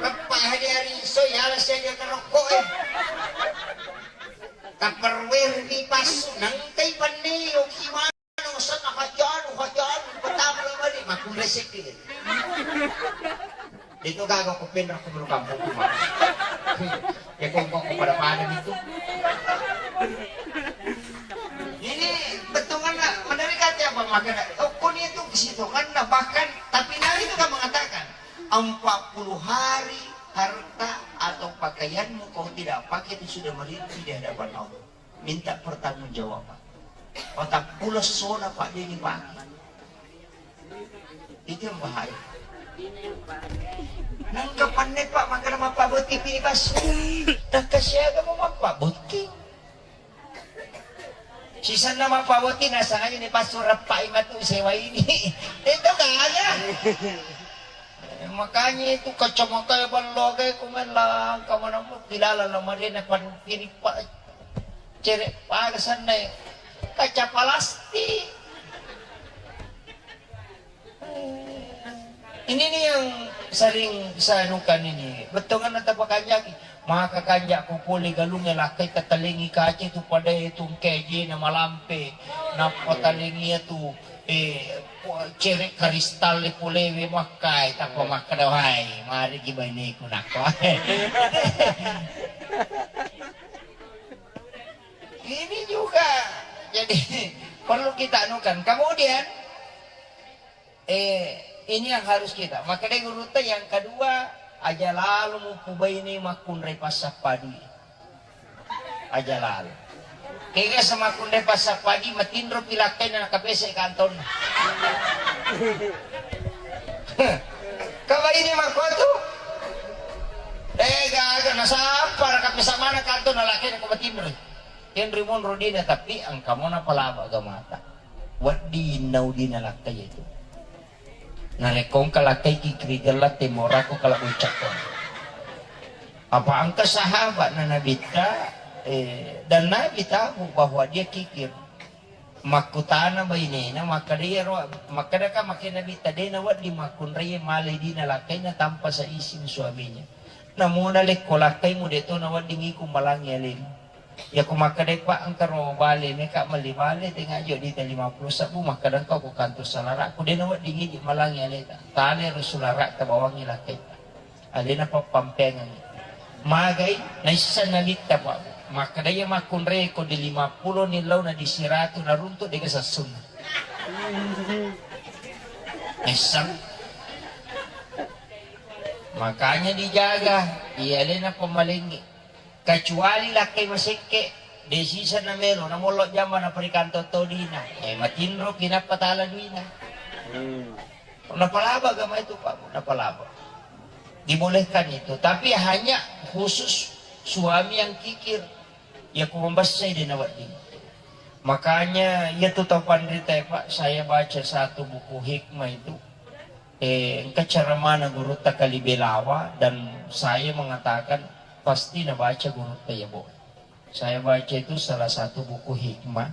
Leppa hadiah rinso yala siaga karokko e. Tupperware mi passu, nengkai penne, yoki mano, senna hajanu, hajanu, pertama lo mani, makkunrai sekki. Itu gaga ko penra ko baru kampung kuma. Ya kongko ko pada-pada itu. Ini bettuanna menarikati apa makanya tokkoni itu sitonganna bahkan tapi Nabi itu kan mengatakan empat puluh hari harta atau pakaianmu kau tidak pakai itu sudah merintih di hadapan Allah. Minta pertanggungjawaban. Patappulo sona Pak Deni Pak. Itu yang bahaya. Nangka panne Pak makana mappabotti pini passu. Takka siaga mau mappabotti. Sisanna mappabotti nasanganya ni passu reppai matu sewa ini. Itu kaya. Eh, makanya itu kacamata ballo kayak kumela kamu nemu kilala lo marina pan kiri Pak. Cere' pada sanna kaca palastik. Ini nih yang sering saya anukan ini. Bettongan nata pakanjaki. Maka kanjak ko pole galungnge lakkai tatalengi kaca itu pada itu keje na malampe. Nappa talengi itu Eh, cewek kristal le polewe makkai, tappa makkeda, "Wahai, mari ki baineku," nakko. Ini juga, jadi, perlu kita anukan. Kemudian, eh, ini yang harus kita. Makanya gurutta yang kedua, aja lalo mupubaine makkunrai passappa dui. Aja lalo. Kega semakkunrai passappa dui, matinro pilakkaina nakapese kantonna. Kabaine makkotu. Eh, gaga, nasappa raka pesa mana kantonna lakkaina ko matinroi. Tenri monro dina, tapi engka mo napalaba agamata. Wedding nau dina lakkai itu. Narekko engka lakkai ki kerigella temorako kala bocakko. Apa engka sahabat na Nabitta, eh, dan Nabi tahu bahwa dia kikir. Makkutana bainena, makkeda iyaro, makkeda ka makkeda Nabitta, de nawedding makkunrai male dina lakkaina tanpa seizin suaminya. Namuna lekko lakkaimu de to nawedding iko malangi alemu. Yako makkedai, "Pak, engka ro bale meka melli bale, tenga jo dita lima puluh sebbu," makkeda engka ko kantor salara'ku, de nawedding idi malangi aleta. Tale ro sulara'ta bawangi lakkaita. Alena pappampeangengi. Magai, naisseng Nabitta, Pak. Makkeda iya makkunrai ko di lima puluh ni launa di siratu naruntuk dega sessunna. Naisseng. Makanya dijaga, iya alena pemmalengi. Kecuali lakkai masekke, de sisa na melo, na mollo jamba na perikantong to dina. Eh, matinro ki nappa tala duina. Hmm. Napalaba agama itu, Pak, napalaba. Dibolehkan itu, tapi hanya khusus suami yang kikir. Ya ku membessai de nawedding. Makanya, iya tu tau panrita ya, Pak, saya baca satu buku hikmah itu. Eh, engka ceramahna gurutta Kali Belawa dan saya mengatakan pasti nabaca gurutta ya, Bu. Saya baca itu salah satu buku hikmah.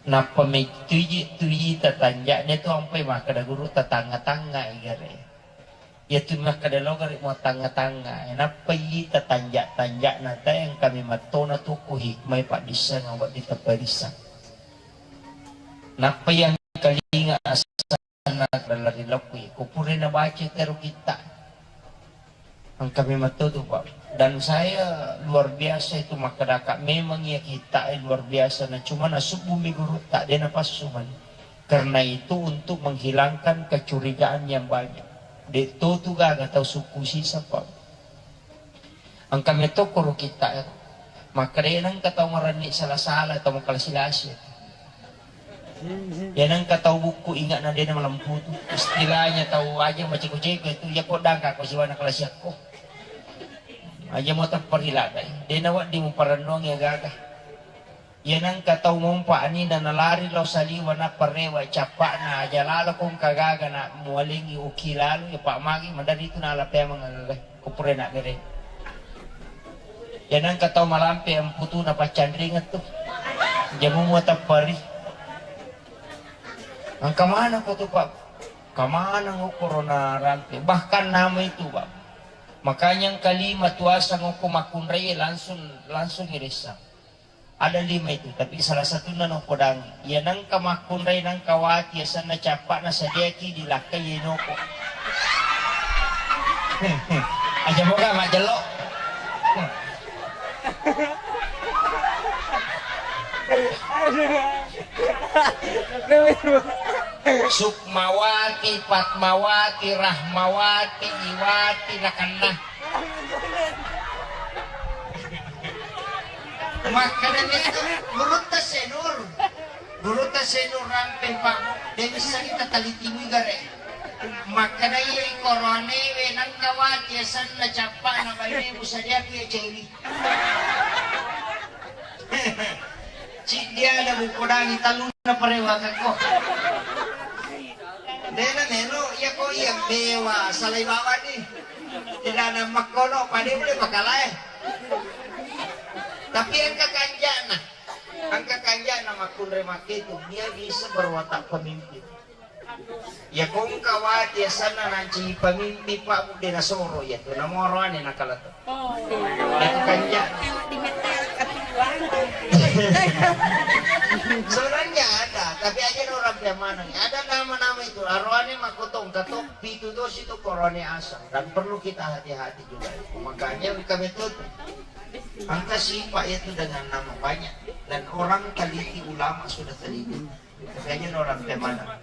Nappa mettuji tuji tatanja'na itu ampai makkeda gurutta tangnga-tangnga igare. Iya tu makkeda lo gare mo tangnga-tangnga. Nappa ita tanja-tanja'na tae engka memettona tu ku hikmah paddisseng wedding tepparisseng. Nappa yang kalinga asanna dalam rilokku, kupure nabaca tero kitta. Engka memang to tu, Pak. Dan saya luar biasa itu makkedaka, memang iya kitta e luar biasa, na cuma nasubbu mi gurutta, de napassu mani. Karena itu untuk menghilangkan kecurigaan yang banyak. De to tu gaga tau sukku sisa, Pak. Engka metto koro kitta e. Makkeda nengka tau marenni sala-sala, tau makalasi-lasi. Iya nengka tau bukku ingatna de namalemputu. Istilahnya tau aja maceko-ceko itu, iya ko dangka ko siwana kalasiakko. Aja mo tepperi ladai. De nawedding muparennongi agaga. Iya nengka tau mompa anina nalari lao saliwa nappa rewa cappa'na aja lalo ko engka gaga na mualengi uki lalo, iya pa magi madari tu nala pemeng agaga. Ko pura na bere. Iya nengka tau malampe amputuna paccanringeng tu. Jamu mua tappari. Engka maneng ko tu, Pak. Kamaneng okko ro na rampe. Bahkan nama itu, Pak. Makanya engka lima tuasa ngokko makkunrai langsung, langsung iressang. Ada lima itu, tapi salah satunna noko dangi. Iya nengka makkunrai nengka wati asenna cappa'na sadiaki dilakkai iya noko. Aja moga majjello. Sukmawati, Patmawati, Rahmawati, Iwati, nakenna. Makkeda itu gurutta Senur. Gurutta Senur rampeng, Pak. De bisa kita tali tiwi gare. Makkeda iya ikoroanewe nengka wati asenna cappa'na bainemu sadiaku iya cewi. Ciddiana mukodangi tallunna parewakakko. Dena melo iya ko iya bewa salai bawani. Tidak ada makkono pada boleh pakalae. Tapi engka kanjana, engka kanjana makkunre maketu dia bisa berwatak pemimpin. Iya ko engka wati asenna nanci pamimpi, Pak, de nasoro iya tu namoro ane nakala tu. Oh. Iya tu kanja. Sebenarnya ada, tapi aja orang Maneng. Ada nama-nama itu, aroane makkotong, kato pitu dosi itu korone asam, dan perlu kita hati-hati juga itu. Makanya kami tuh angka sifat itu dengan nama banyak, dan orang teliti, ulama sudah teliti. Makanya orang ke mana?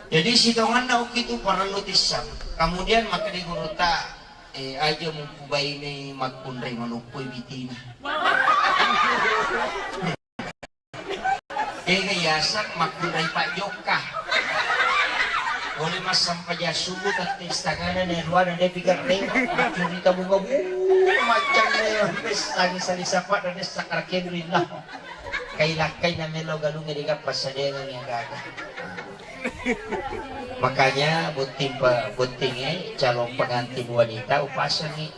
Jadi sitonganna uki itu parellu tissang. Kemudian maka di guru ta, eh, aja mumpu baine makkunrai maluppui bitina. Ega yaseng makkunrai Pak Jokka. Boleh massempajang subuh tette istangana ne ruana de pigerre. Maccurita bunga-bunga macam ne. Sangi sali sapa dan sakar kendri lah. Kai lakkai na melo galunge de gappa sadengang yang gaga. Makanya botting pa bottinge calon pengantin wanita upasangi.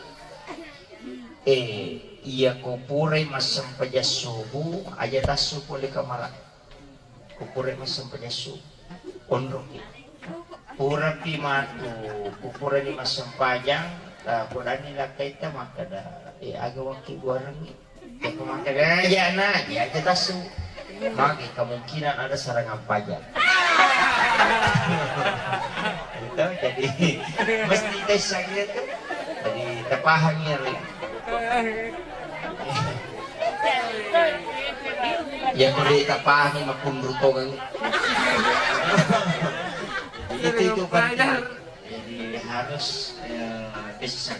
Eh, iya ko purai massempajang subuh, aja tassu pole kamara. Ko purai massempajang subuh, onroki. Purapi matu, ko purani massempajang, ah, purani lakkaita makkada, eh, aga wakki buarengngi. Iya ko makkada, eh, iya na, iya aja tassu. Magi kemungkinan ada serangan pajar. Itu jadi mesti tes gitu. Jadi terpahami ya. Ya, kalau terpahami mapunru tongang. Itu, itu penting. Jadi harus, eh, bisa.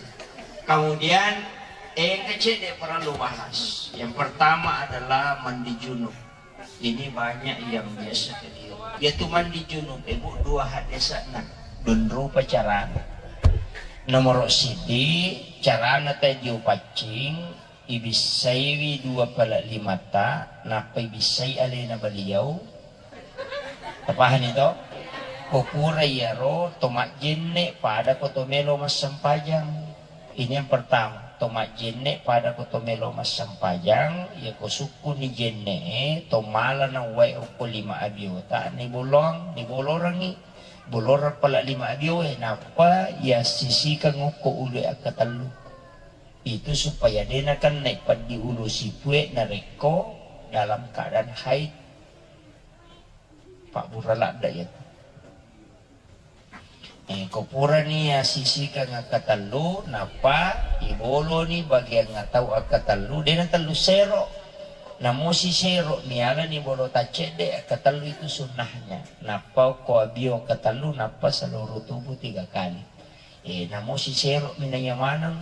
Kemudian, eh, kecil dia perlu bahas. Yang pertama adalah mandi junub. Ini banyak yang biasa ke dia. Dia tuh mandi junub, ibu dua hadis sana. Dan rupa carana. Nomor sidi, carana teh diupaccing, ibissaiwi dua pala limata, nappa ibissai alena baliau. Tapahani to? Ko pura iyaro to majjenne pada ko to melo massempajang. Ini yang pertama, to majjenne pada ko to melo massempajang, iya ko sukkuni jenne e, to mala na uwae okko lima abiota, ni bolong, ni bolorangi, bolorang pala lima abio e, nappa iya sisikang okko ulu akkatellu. Itu supaya de nakenna peddi ulu sipue narekko dalam keadaan haid. Pabbura ladda iyatu. Eh, ko purani asisikang akkatellu, nappa iboloni bagian atau akkatellu, de natellu sero. Namo sisero, nialani bolo taccedde, akkatellu itu sunnahnya. Nappa ko abio akkatellu, nappa seluruh tubuh tiga kali. Eh, namo sisero minanya maneng.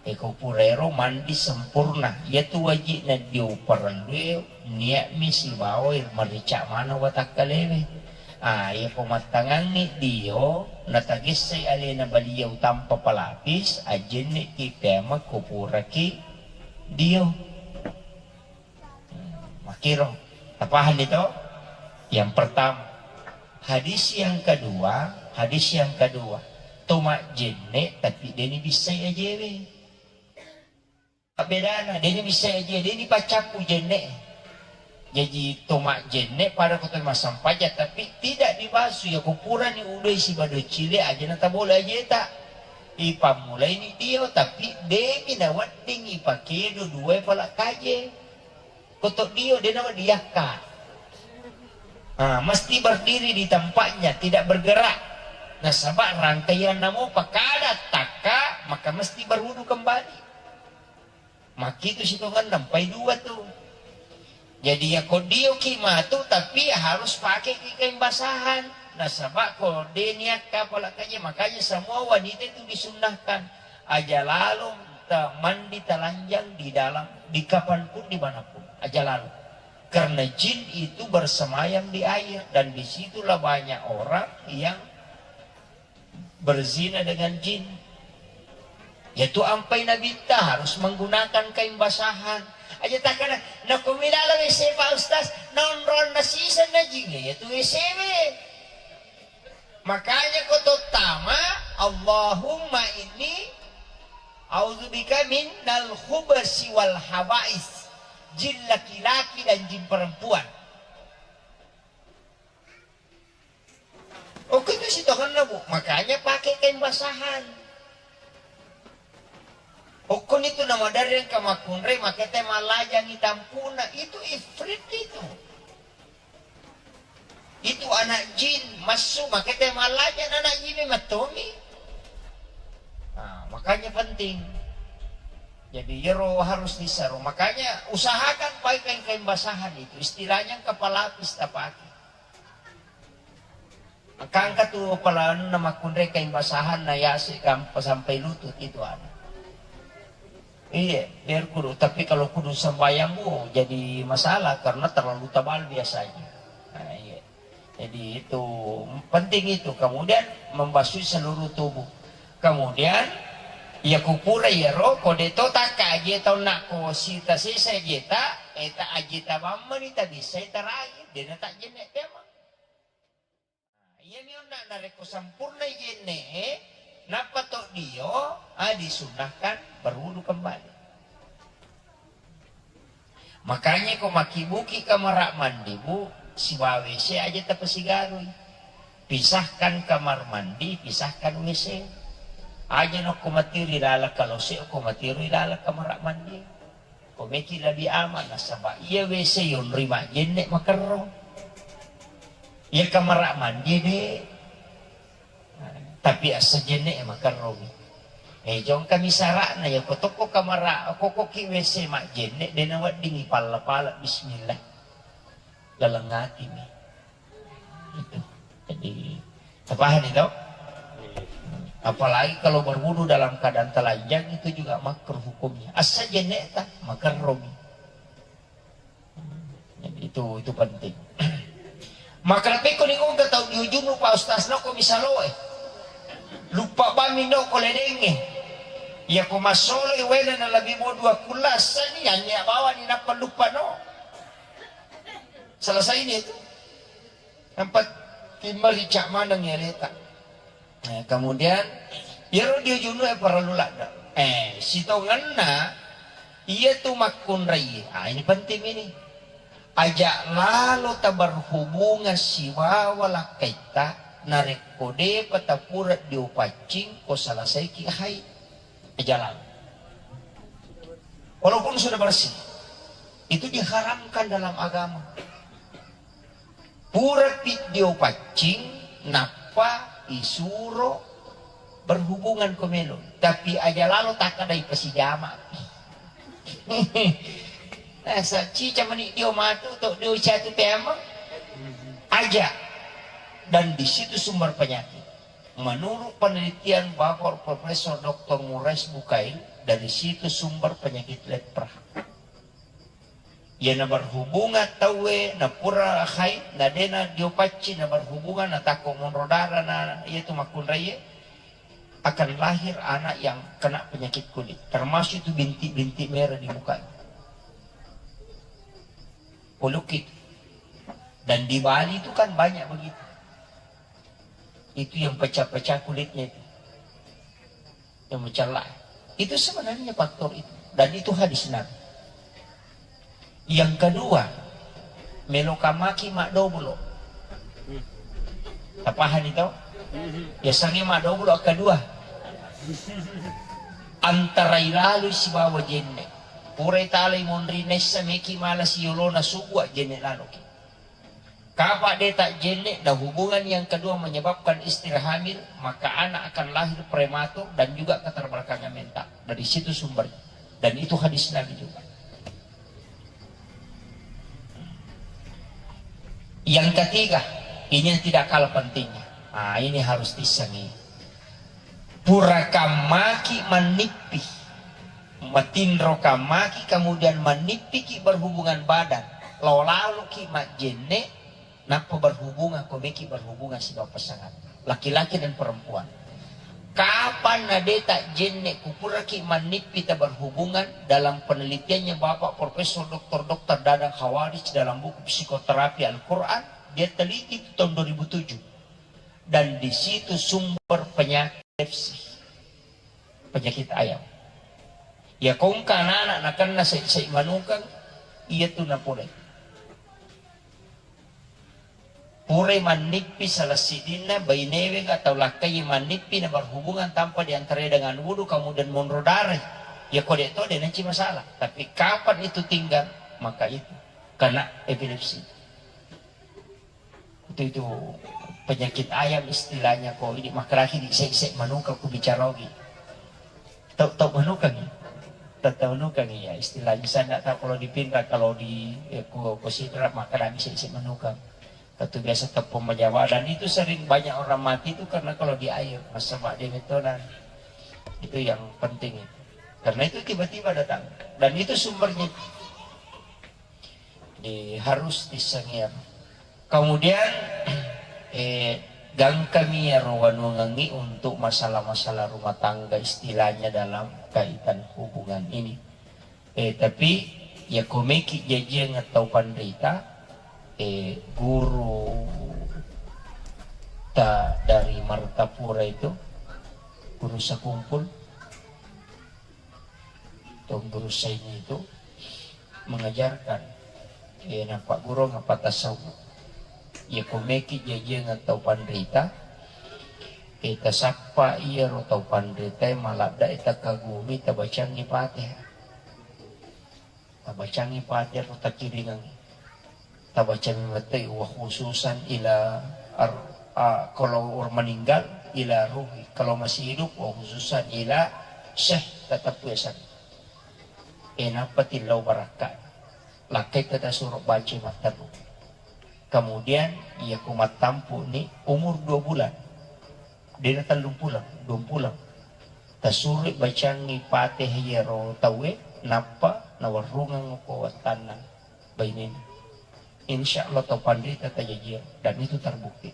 Eko purairo mandi sempurna, iyatu waji'na dio parellue nia'mi sibawa marica maneng watakkalewe. Ah, iyako mattangangngi dio, natagessai alena baliau tanpa pelapis, ajjenne'ki pema ko puraki dio. Makkiro, tapahanni to? Yang pertama. Hadis yang kedua, hadis yang kedua. To majjenne tapi deni bissai ajewe. Bedana, deni bissai ajewe, deni paccappu jenne. Jaji to majjenne pada ko to massempajang tapi tidak dibasu ya ko purani udoi sibado cile aja na tabole ajeta. Ipammulaini dio tapi demi nawedding ipakedo dua pala kaje. Koto dio de nawa diakka. Ah, mesti berdiri di tempatnya, tidak bergerak. Nasaba rangkaian namo pakada takka, maka mesti berwudu kembali. Makitu sitongenna, empai dua tu. Jadi ya ko dio ki matu, tapi harus pakai ki kain basahan. Nasaba ko de niakka pala kaje, makanya semua wanita itu disunnahkan. Aja lalo ta-, mandi telanjang di dalam, di kapanpun, di manapun. Aja lalo. Karena jin itu bersemayam di air dan disitulah banyak orang yang berzina dengan jin. Yaitu ampai nabitta harus menggunakan kain basahan. Aja takana, nakumilala W C Pak Ustaz, nonron nasisan na jin, yaitu W C W. Makanya ko tottama, Allahumma inni a'udzubika minal khubasi wal habais. Jin laki-laki dan jin perempuan. Okko itu sitongenna, Bu. Makanya pakai kain basahan. Okkoni tu namaderri engka makkunrai, makete mallajangi tampuna. Itu ifrit itu. Itu anak jin massu, makanya te mallaja anak jin mattomi. Nah, makanya penting. Jadi, iyaro harus disaro. Makanya usahakan pakai kain, kain basahan itu. Istilahnya engka pelapis tapake. Engka, engka tu pelaanna makkunrai kain basahan na yase gampa sampai lutut itu ada. Iya, biar kudu. Tapi kalau kudu sembahyang, bu, jadi masalah karena terlalu tebal biasanya. Nah, iya. Jadi itu penting itu. Kemudian membasuh seluruh tubuh. Kemudian, iya kupura iyaro, ko de to takka aje tau nakko sita sesa aje ta, eta aje ta mammani ta bisa tarai, dena tak jenek tema. Nah, iyami onna narekko sempurna jenne'e, nappa to dio, ah, disunnahkan berwudu kembali. Makanya ko makkibuki kamara mandi, bu, sibawa W C aja tapasigarui. Pisahkan kamar mandi, pisahkan W C. Aja nokko matiru ilalang kalose, ko matiru ilalang kamara mandi. Ko meki lebih aman, nasaba iya W C yonroi majjenne makerro. Iya kamara mandi de. Tapi assa jenne e makerromi. Eh, jongkami sara'na ya, ko tokko kamara, ko koki W C majjenne, de naweddingi palla-pala bismillah. Laleng atimi. Itu. Jadi, tapahani to? Apalagi kalau berwudu dalam keadaan telanjang, itu juga makruh hukumnya. Assa jenne ta, makerromi. Jadi itu, itu penting. Maka napekkoni ko engka tau diujunu, Pak Ustaz, nokko misaloe. Luppa bami nokko ledengnge. Iya ko massoloi wena na lebih mau dua kulla, sani, hanya bawani nappa luppa no. Selesai ini itu. Nampa timbali cak maneng ya leta. Eh, kemudian, iyaro diujunu e parellu ladde. Eh, sitongenna, iya tu makkunrai. Ah, ini penting ini. Aja lalo taberhubungan sibawa lakkaitta, narekko depa tapura diopaccing, ko selesaiki haid. Aja lalo. Walaupun sudah bersih, itu diharamkan dalam agama. Purapi diopaccing, nappa isuro berhubungan ko melo. Tapi aja lalo takkadai pasijama. Nasa cica mani dio matu to dio catu tema. Aja. Dan di situ sumber penyakit. Menurut penelitian Bapak Profesor Doktor Murais Bukail, dari situ sumber penyakit lepra. Iya naberhubungan tauwe, napura haid, nadena diopacci, naberhubungan, natakko monro darah, na iya tu makkunraie, akan lahir anak yang kena penyakit kulit, termasuk itu bintik-bintik merah di mukanya. Polukit. Dan di Bali itu kan banyak begitu. Itu yang pecah-pecah kulitnya itu. Yang mencela. Itu sebenarnya faktor itu. Dan itu hadis Nabi. Yang kedua, melo kamaki madoblo. Tapahani to? Biasanya madoblo kedua. Antara ilalu sibawa jenne. Pura talai monri nessa meki mala siyolona subuh jenne laloki. Kapa de tajjenne, dan hubungan yang kedua menyebabkan istri hamil, maka anak akan lahir prematur dan juga keterbelakangan mental. Dari situ sumbernya. Dan itu hadis Nabi juga. Yang ketiga, ini yang tidak kalah pentingnya. Ah, ini harus disengi. Pura kammaki mannippi, matinro kammaki, kemudian mannippiki berhubungan badan, lao laloki majjenne, nappa berhubungan, ko meki berhubungan sibawa pasangan, laki-laki dan perempuan. Kapan na de tajjenne, kupuraki mannippi ta berhubungan, dalam penelitiannya Bapak Profesor Doktor Doktor Dadang Khawarij dalam buku Psikoterapi Al-Quran, dia teliti itu tahun dua ribu tujuh. Dan di situ sumber penyakit sepsis, penyakit ayam. Ya, kongka anak-anak nakenna sai-sai manukang, iya tu napolai. Purai mannippi salah sidinna bainewe atau lakkai mannippi na berhubungan tanpa diantarai dengan wudu, kemudian monro darah. Ya, kode to de nanci masalah. Tapi kapan itu tinggal, maka itu kena epilepsi. Itu, itu penyakit ayam istilahnya ko ini, makkeraki di sek-sek manuka ku bicarogi. Tau, tau manuka ni? Tau, tau manuka ni ya istilahnya. Saya nggak tahu kalau di Pinrang, kalau di, eh, ku, ku Sidrap makkeraki sek-sek manuka. Itu biasa tepung menjawa dan itu sering banyak orang mati itu karena kalau di air, nasaba de metonan. Itu yang penting itu. Karena itu tiba-tiba datang dan itu sumbernya di harus disengiar. Kemudian eh, gangkami ero wanuangengi untuk masalah-masalah rumah tangga istilahnya dalam kaitan hubungan ini. Eh, tapi ya komeki jajiang tau panrita, eh, guru ta dari Martapura itu, guru Sakumpul, Tuan Guru Saini itu mengajarkan, eh, napagguru ngapa tasawuf. Ya komeki jajiang tau panrita, eh, tasappa iyaro tau panrita, eh, maladda, eh, takagumi, tabacangi Fatihah. Tabacangi Fatihah, takiringangi. Tabacangi matei, wa khususan ila ar-, a, kalau orang meninggal, ila ruhi. Kalau masih hidup, wa khususan ila syekh, tetap biasa. Eh, napa tillau barakka. Lakkai kita suruh baca matteru. Kemudian, iya ku mattampu ni umur dua bulan. Dena tellung pulang, dua pulang. Tasurui bacangi Fatihah iyaro tauwe, nappa nawarrungeng ko wattanna bainena. Insya Allah tau panrita tajajiang, dan itu terbukti.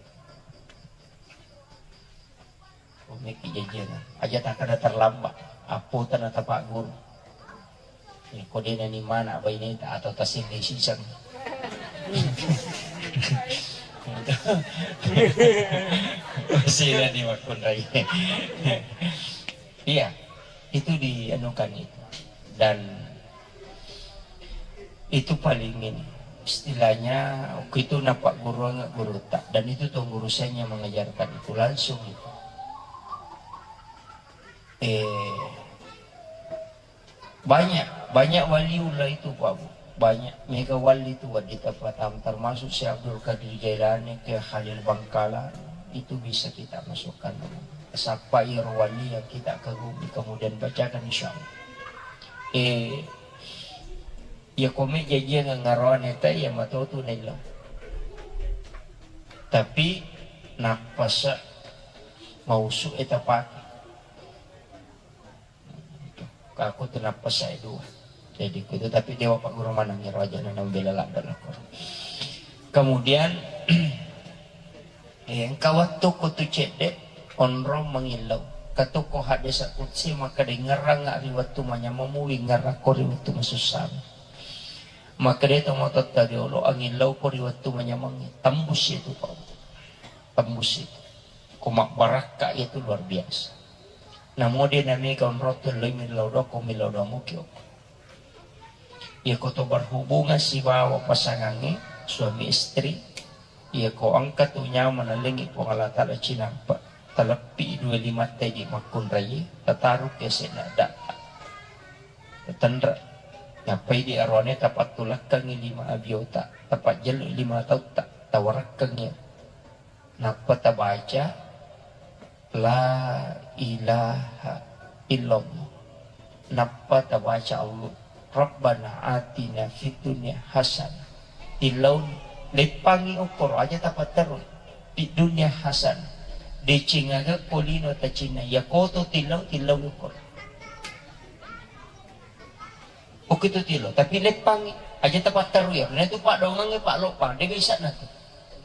Komeki jajiang, aja takkeda terlambat, appota na tapagguru. Ya, ko dena ni mana baineta atau tasende siseng. Sila ni makkunrai. Iya, itu dianukan itu. Dan itu paling ini, istilahnya, waktu itu napak guru nggak guru tak, dan itu tuan guru saya yang mengajarkan itu langsung itu. Eh, banyak, banyak waliullah itu, Pak Bu. Banyak mega wali itu, Wak, di tempat, termasuk Syekh Abdul Qadir Jailani, ke Khalil Bangkalan, itu bisa kita masukkan. Siapa iro wali yang kita kagumi, kemudian bacakan, insya Allah. Eh, ya kome jajiang ngaroane ta, ya matotu nello. Tapi, nappasa mausu eta pake. Aku tu nappasae dua. Jadi, kutu, tapi dewa Pak Guru manang iro aja na nambela ladda lako. Kemudian, eh, engka wettu kutu cedde, onrong mangillau. Katuko hadis qudsi, maka dengerang ri wettu manyameng mu, wingerako ri wettu masussang. Maka de to mototta riolo, angillau ko ri wettu manyameng, tembus itu, Pak. Tembus itu. Ko mabbarakka itu luar biasa. Namo de namega onrong tu, loi millau doang ko millau doang muki okko. Iya ko to berhubungan sibawa pasangangnge, suami istri, iya ko engka tu nyawa nalengngi Puang Allah Taala cinampa, taleppi dua limatta di makkunrai, tataru ke sedda da. Tatenre. Nappai di arone tapattulakkangngi lima abiota, tapajjellu lima tautta, tawarakkangngi. Nappa tabaca, "La ilaha illallah." Nappa tabaca Allah, "Rabbana atina fid dunya hasanah." Tillauni, leppangngi okkoro, aja tapatterui. "Fid dunya hasanah." Deceng aga ko lino tacinna, iya koto tillau, tillauni okkoro. Okko itu tillau, tapi leppangngi, aja tapatterui. Nah, itu paddoangengnge, Pak, loppang, de bisa na tu.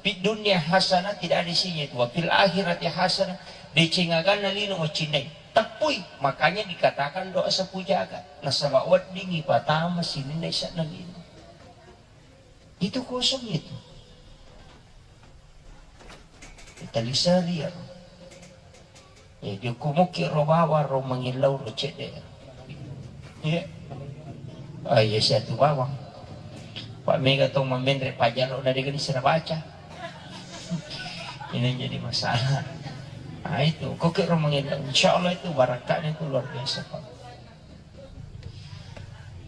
Fid dunya hasanah, tidak ada isinya itu. Wa fil akhirati hasanah, deceng aganna lino macinnai. Teppui, makanya dikatakan doa sapu jagat. Nasaba weddingngi patama sininna isanna lino. Itu kosong itu. Taliseri ya. Ya, diukumuki ro bawang, ro mangillau, ro cedde. Iya. Ah, iya, siatu bawang. Pak, mega to mamenre pajalo na degani sira baca. Ini jadi masalah. Nah, itu, koke ro mangillau. Insya Allah itu barakahnya itu luar biasa, Pak.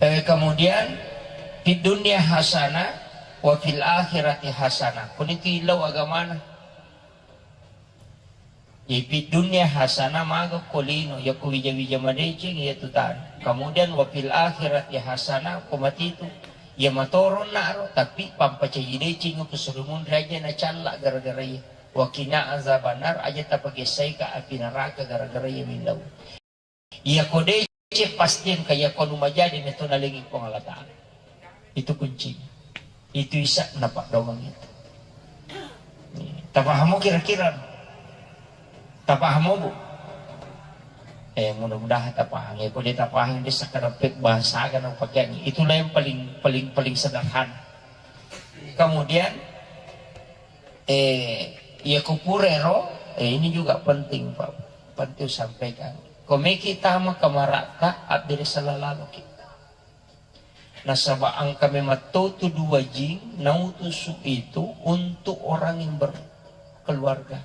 Eh, kemudian, di dunia hasanah, Wa fil akhirati hasanah. Kunitu illau agamana. Ipi dunia hasanah maga ko lino, yako wija-wija madeceng iya tu tana. Kemudian wa fil akhirati hasanah, ko matitu. Iya matoron naro, tapi pampacaji deceng ko surumun raja na calla gara-gara iya. Wa qina azabannar, aja tapagessaika api neraka gara-gara iya millau. Iyako deceng pasti engka, iyako nu majadi metto nalengi Puang Allah Ta'ala. Itu kuncinya. Itu isa napaddoang itu. Tapahamo kira-kira? Tapahamo, Bu? Eh, mudah-mudahan tapahang. Ya, ko de tapahang, de sakadappe bahasa aga na upakeangi. Itulah yang paling, paling, paling sederhana. Kemudian, eh, iya ko purero, eh, ini juga penting, Pak. Penting sampaikan. Ko meki tama kamaratta, abbere sella laloki. Nasaba engka memang to tu dua jin nautusu itu untuk orang yang berkeluarga.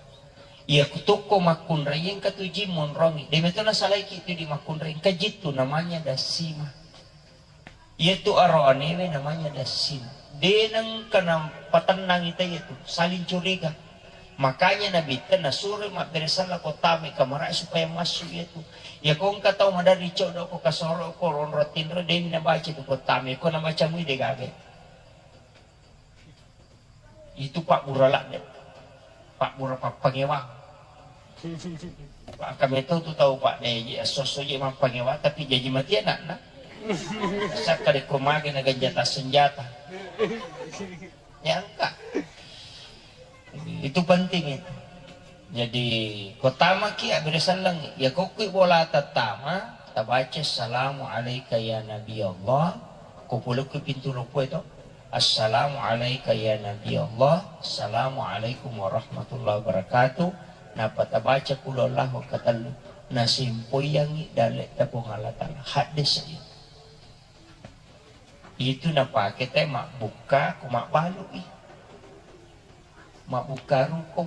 Iya kutukko makkunrai engka tu jin monrongi. De meto nasalaiki tu di makkunrai, engka jittu namanya Dassima. Iya tu aroanewe namanya Dassima. De nengka napatennangi ta iya tu, saling curiga. Makanya Nabitta nasuro mabbere sella ko tama kamara supaya massu iya tu. Iya ko engka tau maderri coddo ko kasoro ko ronro tinro, de nabaca tu ko tama, ko nabaca mui de gaga. Itu pabbura ladde. Pabbura pappangewang. Pak, kami tahu tu tau, Pak, de, esso-esso je mappangewa, tapi jaji mati anakna. Sakka de ko mage na ganjata senjata. Ya, engka. Itu penting itu. Jadi, ko tamaki abbere selleng, ya ko kui bola tattama, tabaca, "Assalamu alaika ya Nabi Allah." Ko pulukku pintu loppo itu, "Assalamu alaika ya Nabi Allah, assalamu alaikum warahmatullahi wabarakatuh." Napa tabaca qul huwallahu katellu. Nasimpoyangi dalle ta Puang Allah Ta'ala. Hadis saya. Itu napake te mabbukka ko mabbalu i. Mabbukka ruko.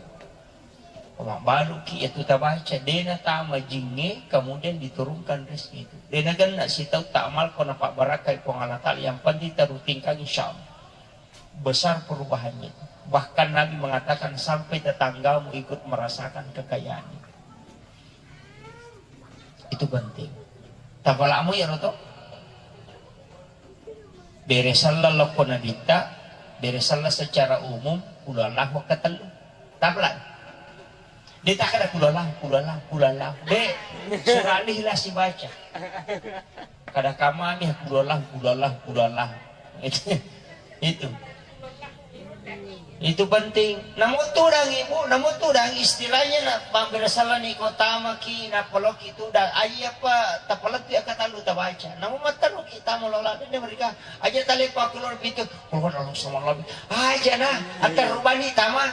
Ko mabbalu ki itu tabaca, de natama jingnge, kemudian diturunkan rezeki itu. De nagenna sitau ta'mal ko napabarakai Puang Allah Ta'ala, yang penting tarutinkan insya Allah. Besar perubahannya itu. Bahkan Nabi mengatakan sampai tetanggamu ikut merasakan kekayaan itu. Itu penting. Tapalamu ya roto. Bere sella lokko Nabitta, bere sella secara umum, qul huwallahu katellu. Tapala. De takkada qul huwallahu, qul huwallahu, qul huwallahu. De, surah Al-Ikhlas dibaca. Kada kamami qul huwallahu, qul huwallahu, qul huwallahu. Itu. Itu. Itu penting. Namu tudang, Ibu, namu tudang istilahnya na pabbere sella ni ko tamaki, napaloki tudang. Ai apa tapalettu ya katellu tabaca. Namu matteru ki tama lola de mereka. Aja tale pa keluar pintu. Keluar langsung lebih. Aja na, aterubani tama.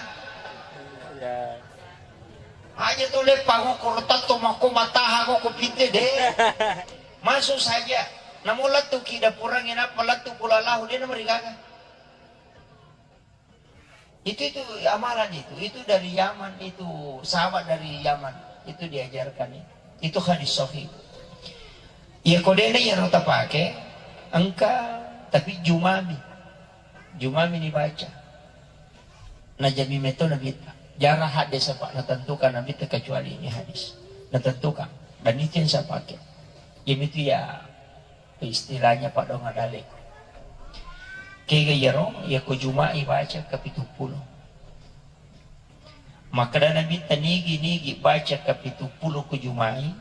Ya. Aja tu le pango ko rotatto mako mataha ko ko pinte de. Masuk saja. Namu lettu ki dapurang ina palettu pula lahu de na mereka. Itu, itu amalan itu, itu dari Yaman, itu sahabat dari Yaman, itu diajarkan itu. Itu hadis sahih. Iya kodena iya rota pake, engka, tapi jumami. Jumami dibaca. Najami meto Nabitta. Jara hadis apa natentukan Nabitta kecuali ini hadis. Natentukan. Dan itu yang saya pakai. Jadi itu ya Istilahnya paddoang dalle'ku. Kega iyaro, iya ko Juma'i baca kapitu pulo. Makkeda Nabitta, nigi-nigi baca kapitu pulo ko Juma'i,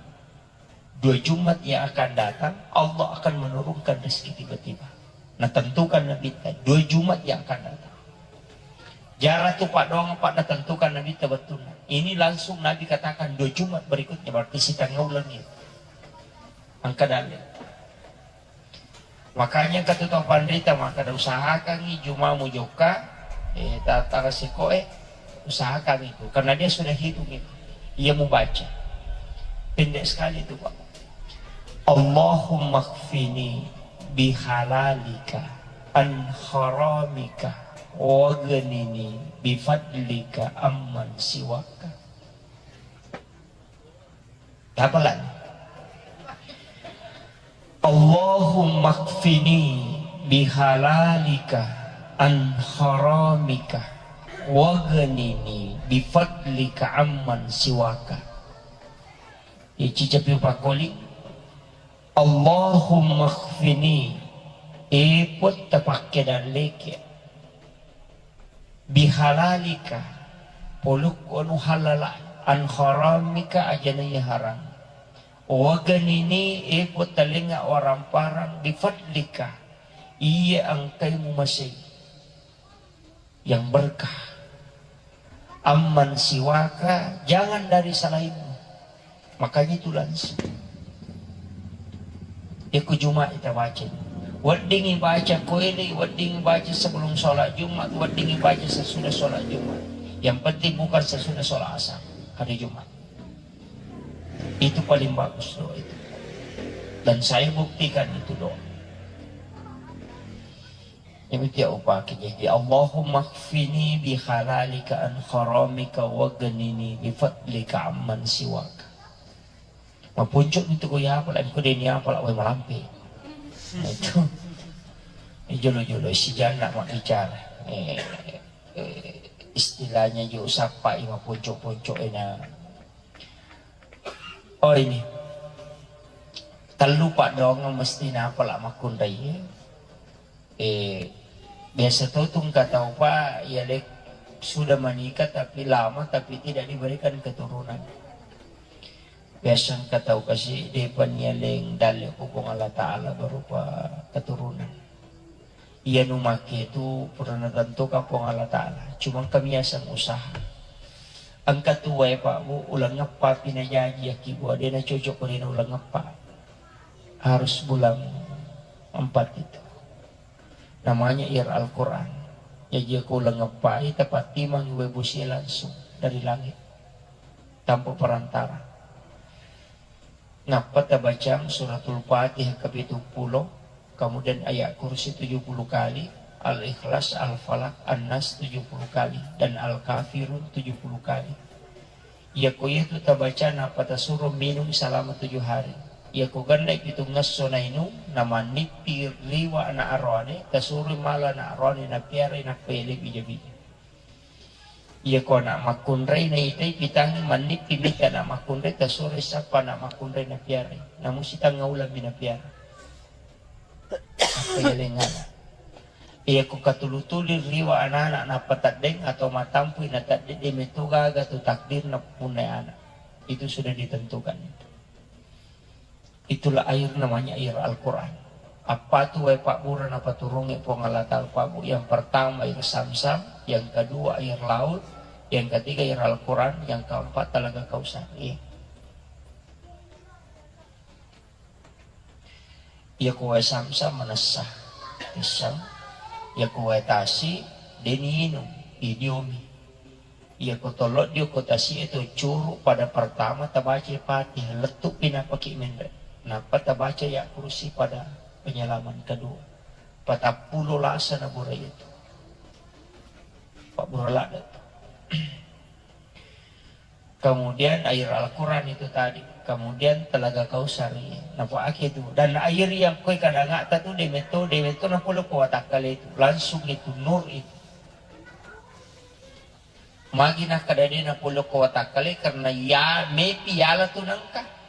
dua Jumat yang akan datang, Allah akan menurunkan rezeki tiba-tiba. Natentukan Nabitta, dua Jumat yang akan datang. Jara tu paddoang apa natentukan Nabitta wettunna. Ini langsung Nabi katakan dua Jumat berikutnya, berarti sitengnga uleng itu. Engka dalle. Makanya engka tu tau panrita makkeda, usahakangngi Juma mujokka, eh, ta-, tanggal sikoe, usahakan itu. Karena dia sudah hitung itu. Iya mubaca. Pendek sekali itu, Pak. Allahumma kfini bihalalika an haramika waghnini bifadlika amman siwaka. Tapalan. Allahumma kfini bihalalika an haramika waghnini bifadlika amman siwaka. Ici japi pakoli, Allahumma khfini, e Puatta pakkedalleke, bihalalika, polukku anu halala, an haramika, ajana iya haram. Waghnini, e Puatta lenga waramparang, bifadlika, iya engkai mumasei yang berkah. Amman siwaka, jangan dari selainmu. Makanya itu langsung. Iku Jumat kita baca. Weddingi baca koele, weddingi baca sebelum sholat Jumat, weddingi baca sesudah sholat Jumat. Yang penting bukan sesudah sholat asar hari Jumat. Itu paling bagus doa itu. Dan saya buktikan itu doa. Iyamitu upake, jadi, Allahumma kfini bihalalika an haramika waghnini bifadlika amman siwaka. Mapuncu itu ko ya, apalagi ko deni apa lah, wai malampe. Nah, itu. Ini jolo-jolo si jana mak bicara. Eh, eh, istilahnya jo sapa i mapuncu-puncu ena. Oh, ini. Tellu paddoangeng mesti napala makkunrai. Eh, biasa to tu engka tau pa, ya lek sudah menikah tapi lama tapi tidak diberikan keturunan. Biasa engka tau kasi depan ya leng dalle ko Puang Allah Taala berupa keturunan. Iya nu make tu pura natentukan Puang Allah Taala. Cuma engka miaseng usaha. Engka tu wae Pak Bu, uleng eppa pi najaji aki bua, de na cocok ko de na uleng eppa. Harus bulan empat itu. Namanya ir Al-Quran. Jaji ko uleng eppa i tapattimangi wae bosie langsung dari langit. Tanpa perantara. Nappa tabacang Suratul Fatihah kapitu puluh, kemudian Ayat Kursi tujuh puluh kali, Al-Ikhlas, Al-Falaq, An-Nas tujuh puluh kali, dan Al-Kafirun tujuh puluh kali. Iyako iyatu tabaca nappa tasuro minum selama tujuh hari. Iyako gennai pitungngesso nainung, namannippi liwa ana aroane, tasuro mala ana aroane napiarai nappa yalebbi jabi. Iyako ana makkunrai naitai pitangngi mannippi mita ana makkunrai, tasuroi sappa ana makkunrai napiarai. Namu sitengnga uleng mi napiara. Nappa yaleng ana. Iyako katulu-tuli riwa anana nappa teddeng atau matampui na teddeng, de meto gaga tu takdirna punnai ana. Itu sudah ditentukan itu. Itulah air namanya air Al-Quran. Apa tu wae pabbura napaturungi Puang Allah Ta'ala, Pak Bu? Yang pertama air Zamzam, yang kedua air laut, yang ketiga air Al-Quran, yang keempat Telaga Kausar. Iya. Iyako wae Zamzam manessa, tisseng. Iyako wae tasi, deni inung, idiomi. Iyako tollo diokko tasi'e to curu pada pertama tabaca Fatihah, lettu'pi nappaki menre. Nappa tabaca ya kursi pada penyelaman kedua. Patappulo lasa na bura itu. Pabbura ladde tu. Kemudian air Al-Quran itu tadi. Kemudian Telaga Kausar, iya. Napaake tu. Dan air yang koi kadangata tu demetto, demetto napolo ko watakkale itu. Langsung itu, nur itu. Magi nakkeda de napolokko watakkale, karena ya mepi yala tu nengka.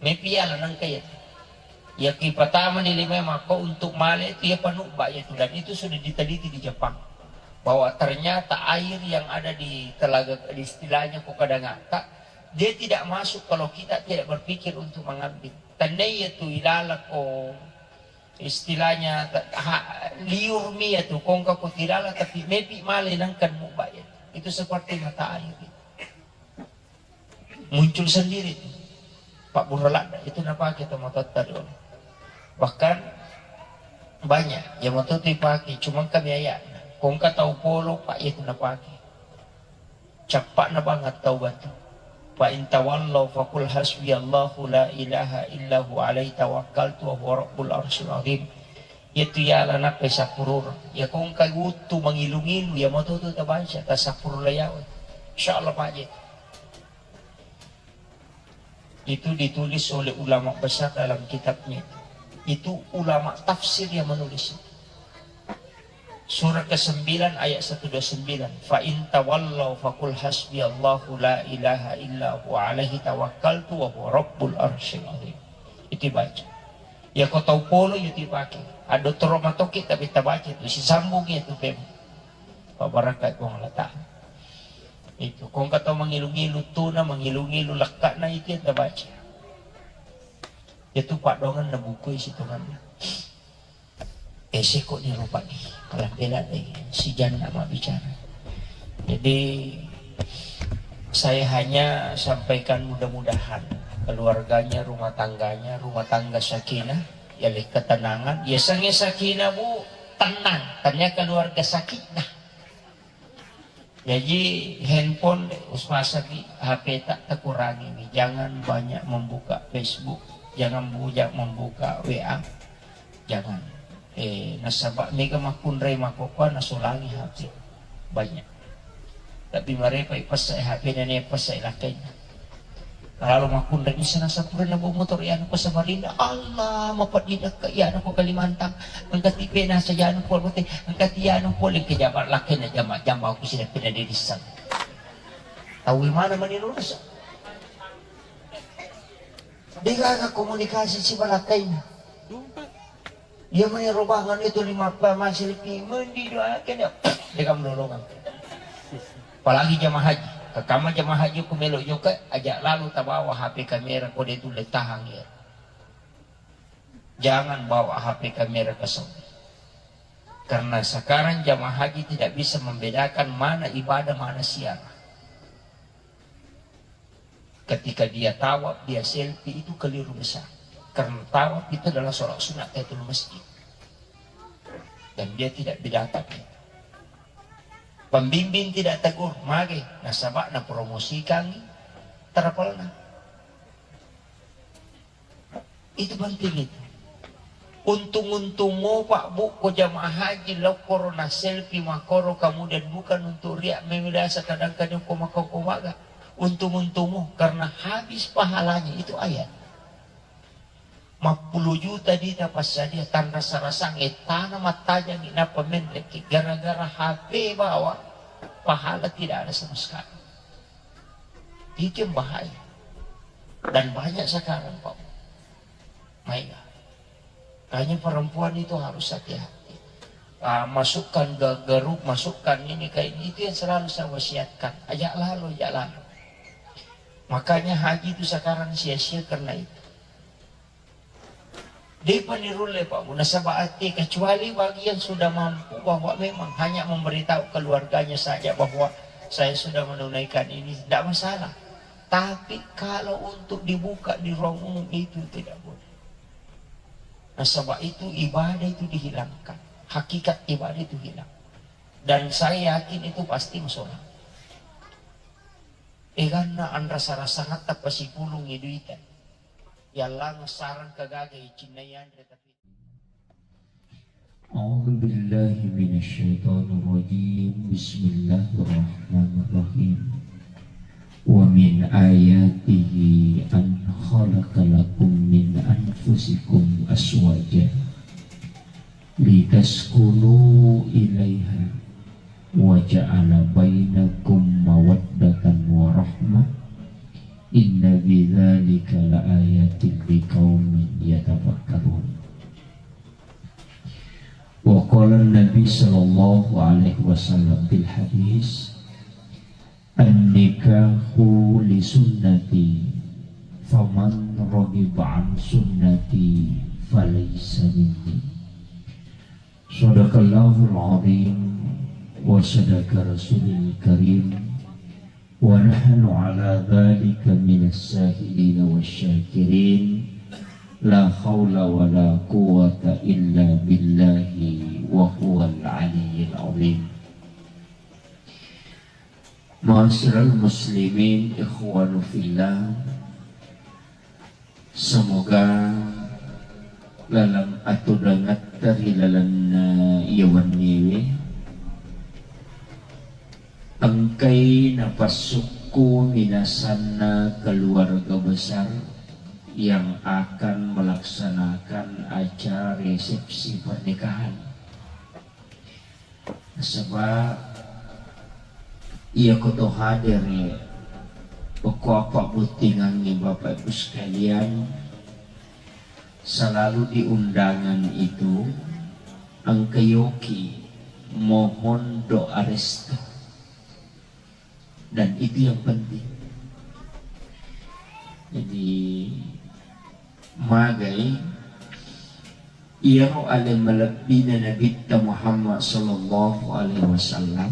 Mepi yala nengka ya. Ya ki pertama ni lima mako untuk male itu ya panubba ya tu, dan itu sudah diteliti di Jepang bahwa ternyata air yang ada di telaga, di istilahnya ko kadangata, dia tidak masuk kalau kita tidak berpikir untuk mengambil. Tandai ya tu ilala ko istilahnya, ta-, ha-, liur mi ya tu, kongka ko tilala, tapi mepi male nangkan mubba ya. Itu seperti mata air itu. Muncul sendiri tu. Pak Burhaladda itu napake to matotta dulu. Bahkan banyak ya moto tu ipake, cuma kami ayat. Kongka tau polo, Pak, itu napake. Cappa'na banget tau batu. Fa in tawallau faqul hasbiyallahu la ilaha illa huwa alaihi tawakkaltu wa huwa rabbul arsyil azim. Iyatu yala nappai sappurureng. Iya ko engka wuttu mangilu-ngilu, iya matotu tabaca, tasappurureng yawe. Insyaallah paje. Itu ditulis oleh ulama besar dalam kitabnya itu. Itu ulama tafsir yang menulis itu. Surah kesembilan ayat seratus dua puluh sembilan, "Fa in tawallau faqul hasbiyallahu la ilaha illa huwa alaihi tawakkaltu wa huwa rabbul arsyil azim." Itu baca. Ya ko tau polo itu dipake. Ado toro matoki tapi tabaca itu sisambung itu pem. Pabarakka Puang Allah Ta'ala. Itu kongka tau mangilu-ngilu tuna, mangilu-ngilu lekkana itu yang tabaca. Itu padongan na buku isi tonganna. Eh, seko ni rupa ni. Kalau bela deh, si jangan nak bicara. Jadi saya hanya sampaikan mudah-mudahan keluarganya, rumah tangganya, rumah tangga sakinah, ya le ketenangan. Ya sange sakinah bu, tenang. Tanya keluarga sakinah. Jaji handphone uspasangi H P ta takurangi mi, jangan banyak membuka Facebook, jangan banyak membuka W A, jangan. Eh, nasaba mega makkunrai makkokkoe nasulangi H P banyak. Tapi marepa ipessai H P na ne pessai lakkainna. Lalu makkunrai misa nasapurana bawa motor ya anu ko Samarinda. Allah, mapeddinakka ya anu ko Kalimantan. Engka tipe nasa ya anu pole, engka ti ya anu pole ke jabat lakkainna jama-jama aku sida pina dedissang. Tahu mana mani lurus. Degaga komunikasi si balakkainna. Iya mani robangan itu lima pa masih lebih mendi doakan ya. Dega melolongan. Apalagi jamaah haji. Kakama jamaah haji ku melo joka aja lalu tabawa H P kamera kode itu letahang ya. Jangan bawa H P kamera ke Saudi. Karena sekarang jamaah haji tidak bisa membedakan mana ibadah, mana siarah. Ketika dia tawaf, dia selfie, itu keliru besar. Karena tawaf itu adalah sholat sunat tahiyatul masjid. Dan dia tidak bedakan itu. Pembimbing tidak tegur, mage, nasaba napromosikan travelna. Itu penting itu. Untung-untung mo Pak Bu ko jamaah haji lao koro na selfie makoro, kemudian bukan untuk riak memilasa kadang-kadang ko makau ko maga. Untung-untung mo karena habis pahalanya itu ayat. Mappulo juta dita passadia tanrasa-rasang ettana mattajangi napa menreki gara-gara H P bawa pahala tidak ada sama sekali. Itu yang bahaya. Dan banyak sekarang, Pak. Maiga. Makanya perempuan itu harus hati-hati. Ah, masukkan ke grup, masukkan ini ke ini, itu yang selalu saya wasiatkan. Ajak lalu, ajak lalu. Makanya haji itu sekarang sia-sia karena itu. Depa nirulle, Pak Bu, nasaba ate, kecuali bagi yang sudah mampu bahwa memang hanya memberitahu keluarganya saja bahwa saya sudah menunaikan ini, tidak masalah. Tapi kalau untuk dibuka di ruang umum itu tidak boleh. Nasaba itu ibadah itu dihilangkan. Hakikat ibadah itu hilang. Dan saya yakin itu pasti masalah. Eganna anrasa-rasangatta pasipulungi duita. Yallang sarang kagaga cinnai anre tapi. أعوذ بالله من الشيطان الرجيم. بسم الله الرحمن الرحيم. ومن آياته أن خلق لكم من أنفسكم أزواجا لتسكنوا إليها وجعل بينكم مودة ورحمة إن في ذلك لآيات لقوم يتفكرون. وقال النبي صلى الله عليه وسلم في الحديث: النكاح لسنتي فمن رغب عن سنتي فليس مني. صدق الله العظيم وصدق رسوله الكريم ونحن على ذلك من الشاهدين والشاكرين. لا حول ولا قوة إلا بالله وهو العلي العظيم. Ma'asyiral muslimin, ikhwanu fillah, semoga laleng atudangetta ri lalenna iya wenniwe engkai napassukku minasanna keluarga besar yang akan melaksanakan acara resepsi pernikahan. Nasaba iya ko to hadere, okko apa bottingangnge Bapak Ibu sekalian, selalu di undangan itu engka yoki mohon doa restu. Dan itu yang penting. Jadi, magai iyaro ale malebbina Nabitta Muhammad sallallahu alaihi wasallam,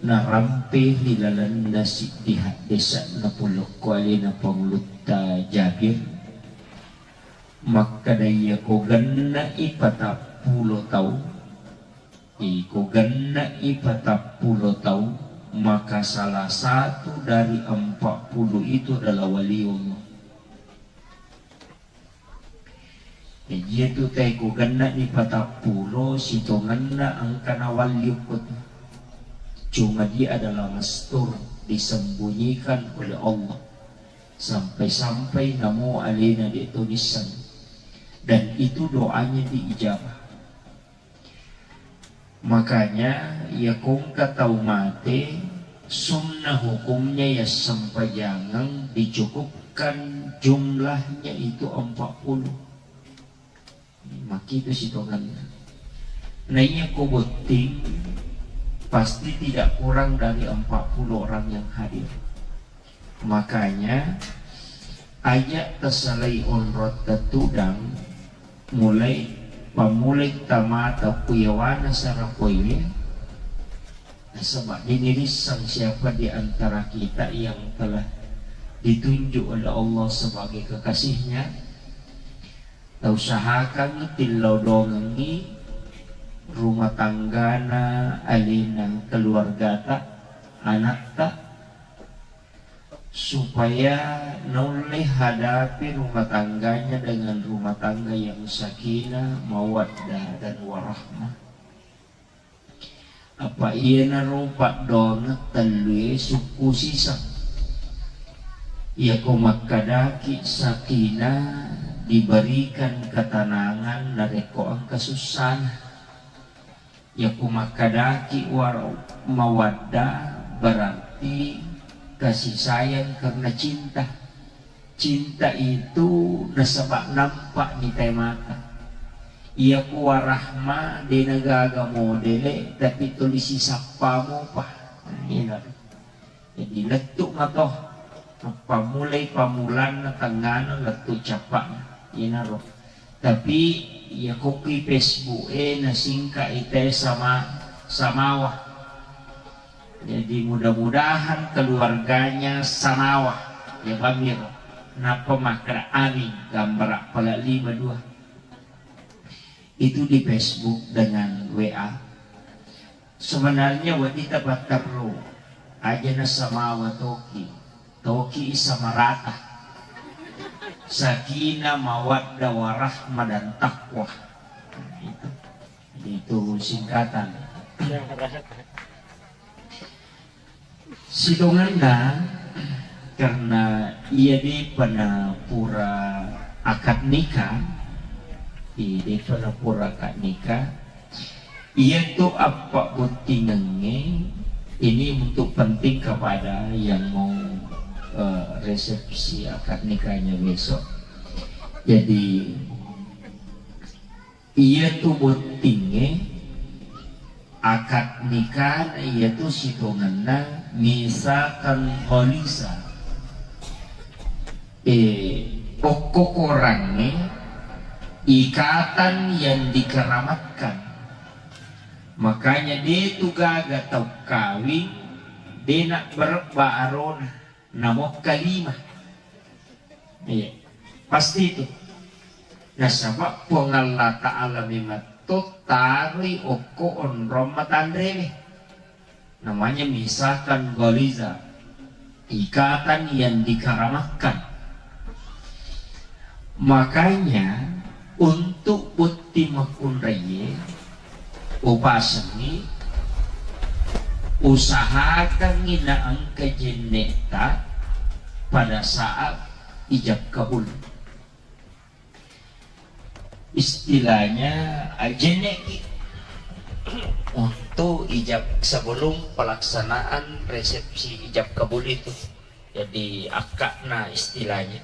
narampe ri lalenna siddi haddese'na polokko alena Pangulutta Jabir, makkeda, iya ko genne'i patappulo tau, iko genne'i patappulo tau, maka salah satu dari empat puluh itu adalah waliullah. Jaji, iyatu tae ko genne'ni patappulo, sitongenna engka nawalli okko tu. Cuma dia adalah mastur, disembunyikan oleh Allah. Sampai-sampai namo alena de' to nisseng. Dan itu doanya diijabah. Makanya, iya ko engka tau mate, sunnah hukumnya yassempajangeng dicukupkan jumlahnya itu empat puluh. Makkitu sitongenna. Nah, iya ko botting, pasti tidak kurang dari empat puluh orang yang hadir. Makanya, aja' tasalai onrotta tudang, mulai, pammulai tamata ku yawana sarapoewe, nasaba' de' nirissang siapa di antara kita yang telah ditunjuk oleh Allah sebagai kekasihnya. Tausahakangngi tillau dongengngi rumah tanggana alena keluargata, anatta, supaya naulle hadapi rumah tangganya dengan rumah tangga yang sakinah, mawaddah, dan warahmah. Apa iyanaro paddoangeng tellue sukku siseng. Iyako makkadaki sakinah, diberikan ketenangan narekko engka sussana. Iyako makkadaki war-, mawaddah, berarti kasih sayang karena cinta. Cinta itu nasaba' nampa'ni tae mata. Iyako warahma de' nagaga modele, tapi tuli sisappa mopa. Nah, iyana. Jadi, lettu' mato. Pammulai pammulanna, tengngana, lettu' cappa'na. Iyanaro. Tapi, iyako ki Facebook e nasingka'i tae sama, samawa. Jadi, mudah-mudahan keluarganya sanawa. Ya, bamiro. Nappa makkeda amin, gambara' pala' lima dua. Itu di Facebook dengan W A. Sebenarnya wedding tapatterru. Aja' nasamawa toki. Toki samarata. Sakinah, mawaddah, warahmah, dan taqwa. Nah, itu. Jadi, itu singkatan. Sitongenna, karena iya de'pa na pura akad nikah, iya de'pa na pura akad nikah, iyatu appabottingengnge ini untuk penting kepada yang mau, eh, resepsi akad nikahnya besok. Jadi, iyatu bottingnge, akad nikahna iyatu sitongenna misaqan ghaliza. Eh, okko-korangnge, ikatan yang dikeramatkan. Makanya, de' tu gaga tau kawing, de' na berebba arona, namokka lima. Iya, pasti itu. Nasaba' Puang Allah Ta'ala memetto taroi okko onrong matanrewe. Namanya misaqan ghaliza, ikatan yang dikeramatkan. Makanya, untuk botting makkunraie, upasengngi, usahakangngi naengka jenne'ta pada saat ijab kabul. Istilahnya, ah, jenne'ki. Oh, Tu ijab sebelum pelaksanaan resepsi ijab kabul itu. Jadi akka'na istilahnya.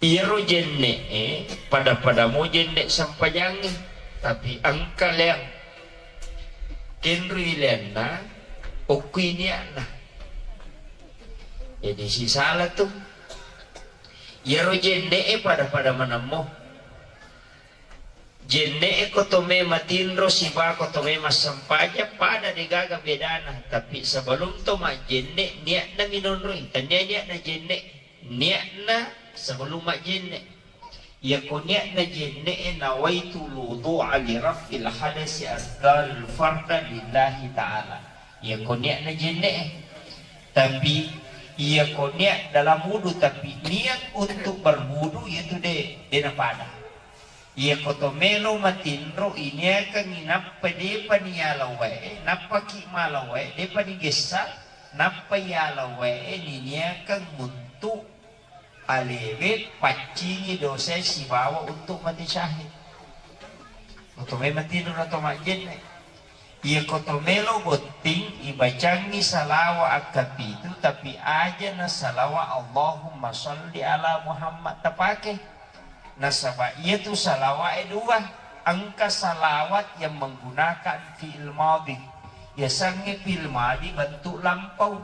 Iyaro jenne'e pada-pada mo jenne' sempajangnge, tapi engka leang. Kenrui leanna, okkui nia'na. Jadi sisala tu. Iyaro jenne'e pada-pada manemmo. Jenne'e ko to me matinro siba ko to me massempajang pada degaga bedana, tapi sebelum to majjenne' nia'na minonroi, tania nia'na jenne', nia'na sebelum majjenne'. Iyako nia'na jenne'e nawaitu wudu'a li raf'il hadasi asgharil farda lillahi ta'ala. Iyako nia'na jenne'e. Tapi iyako niat dalam wudu tapi niat untuk berwudu itu de, de napada. Iyako to melo matinro iniakengngi nappa depa niyala wae, nappaki mala wae, depa nigessa, nappa yala wae niniakeng untuk alewe paccingi dosae sibawa untuk mate syahid. Oto mai matinro nato majjenne. Iyako to melo botting ibacangngi salawa akkapitu, tapi aja na salawa Allahumma sholli ala Muhammad tapake. Nasaba iyatu salawae dua, engka salawat yang menggunakan fi'il madhi. Yasengnge fi'il madhi bentuk lampau.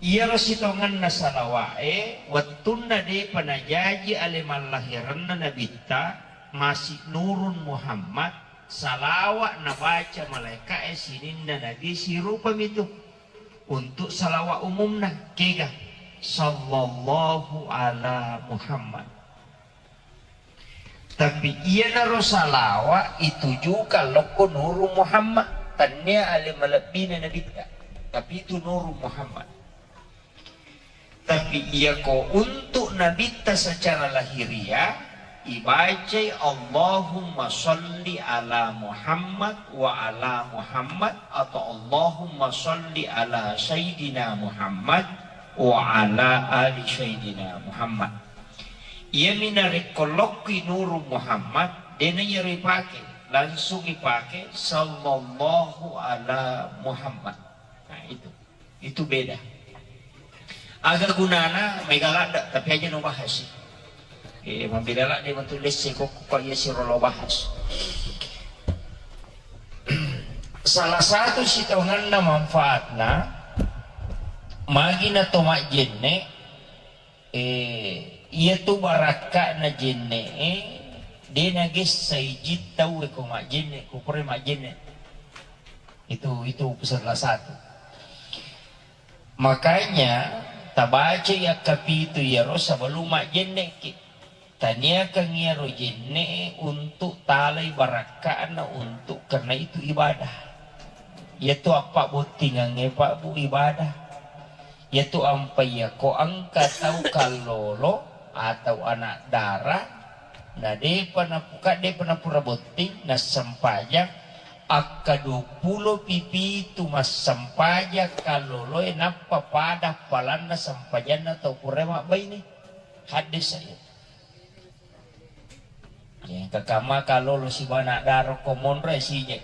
Iyaro sitongenna salawa'e, wettunna depa najaji ale mallahirenna Nabitta, masi Nurun Muhammad, salawa nabaca malaeka'e sininna Nabi sirupamitu untuk salawa umumna, kega, sallallahu ala Muhammad. Tapi iyanaro salawa itujukan lokko Nuru Muhammad, tannia ale malebbina Nabitta, tapi itu Nuru Muhammad. Tapi iyako untuk Nabitta secara lahiriah, ibacai Allahumma sholli ala Muhammad wa ala Muhammad atau Allahumma sholli ala Sayyidina Muhammad wa ala ali Sayyidina Muhammad. Iyami narekko lokkui Nuru Muhammad, dena iyaro ipake, langsung ipake sallallahu ala Muhammad. Nah, itu. Itu beda. Aga gunana mega ladde, tapi aja no bahas. Eh, mabeda ladde matu lesse ko, ko iya siro lo bahas. Salah satu sitonganna manfaatna, magi na to majjenne, eh, iya tu barakka'na jenne'e, de nagessai jin tauwe ko majjenne, ko pura majjenne. Itu, itu salah satu. Makanya, tabacai akkapitu iyaro sebelum majjenne'ki. Taniakeng iyaro jenne'e untuk talai barakka'na untuk karena itu ibadah. Iyatu appabbottingangnge, Pak, Bu, ibadah. Iyatu ampai iyako engka tau kallolo atau anak dara, na depa napuka, depa napura botting, nassempajang, akka duappulo pipitu massempajang kalloloe, nappa pada palanna sempajanna tau pura mabbaine. Haddesa iya. Iya, engka kamma kallolo siba anak dara ko monro e sije.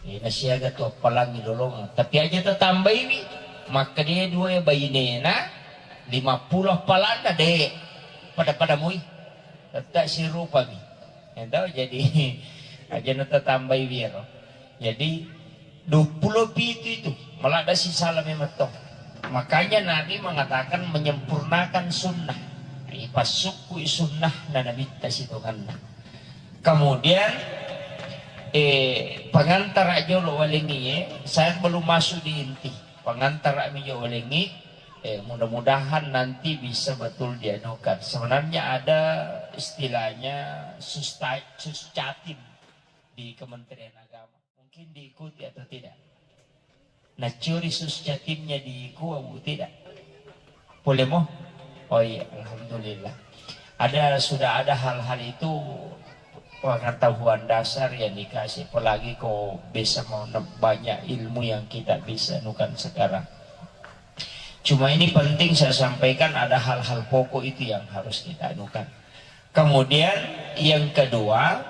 Iya, nasiaga tu appalangi lolongeng. Tapi aja tatambaiwi, makkedae dua e bainena, lima pulo appalanna, de. Pada-pada mui. Tette sirupami. Iya tau, jadi aja na tatambaiwi ero. Jadi, duappulo pitu itu, maladde sisala memang to. Makanya Nabi mengatakan menyempurnakan sunnah. Ipassukkui sunnah na Nabitta sitonganna. Kemudian, eh, pangantara jolo walengi, eh, saya belum masuk di inti. Pangantara mi jolo walengi, eh, mudah-mudahan nanti bisa betul dianukan. Sebenarnya ada istilahnya susta-, suscatim di Kementerian Agama. Mungkin diikuti atau tidak? Nacuri suscatimnya diikuti atau tidak? Boleh mo? Oh iya, alhamdulillah. Ada, sudah ada hal-hal itu pengetahuan dasar yang dikasih, apalagi kok bisa mau ne-, banyak ilmu yang kita bisa nukan sekarang. Cuma ini penting saya sampaikan, ada hal-hal pokok itu yang harus kita anukan. Kemudian yang kedua,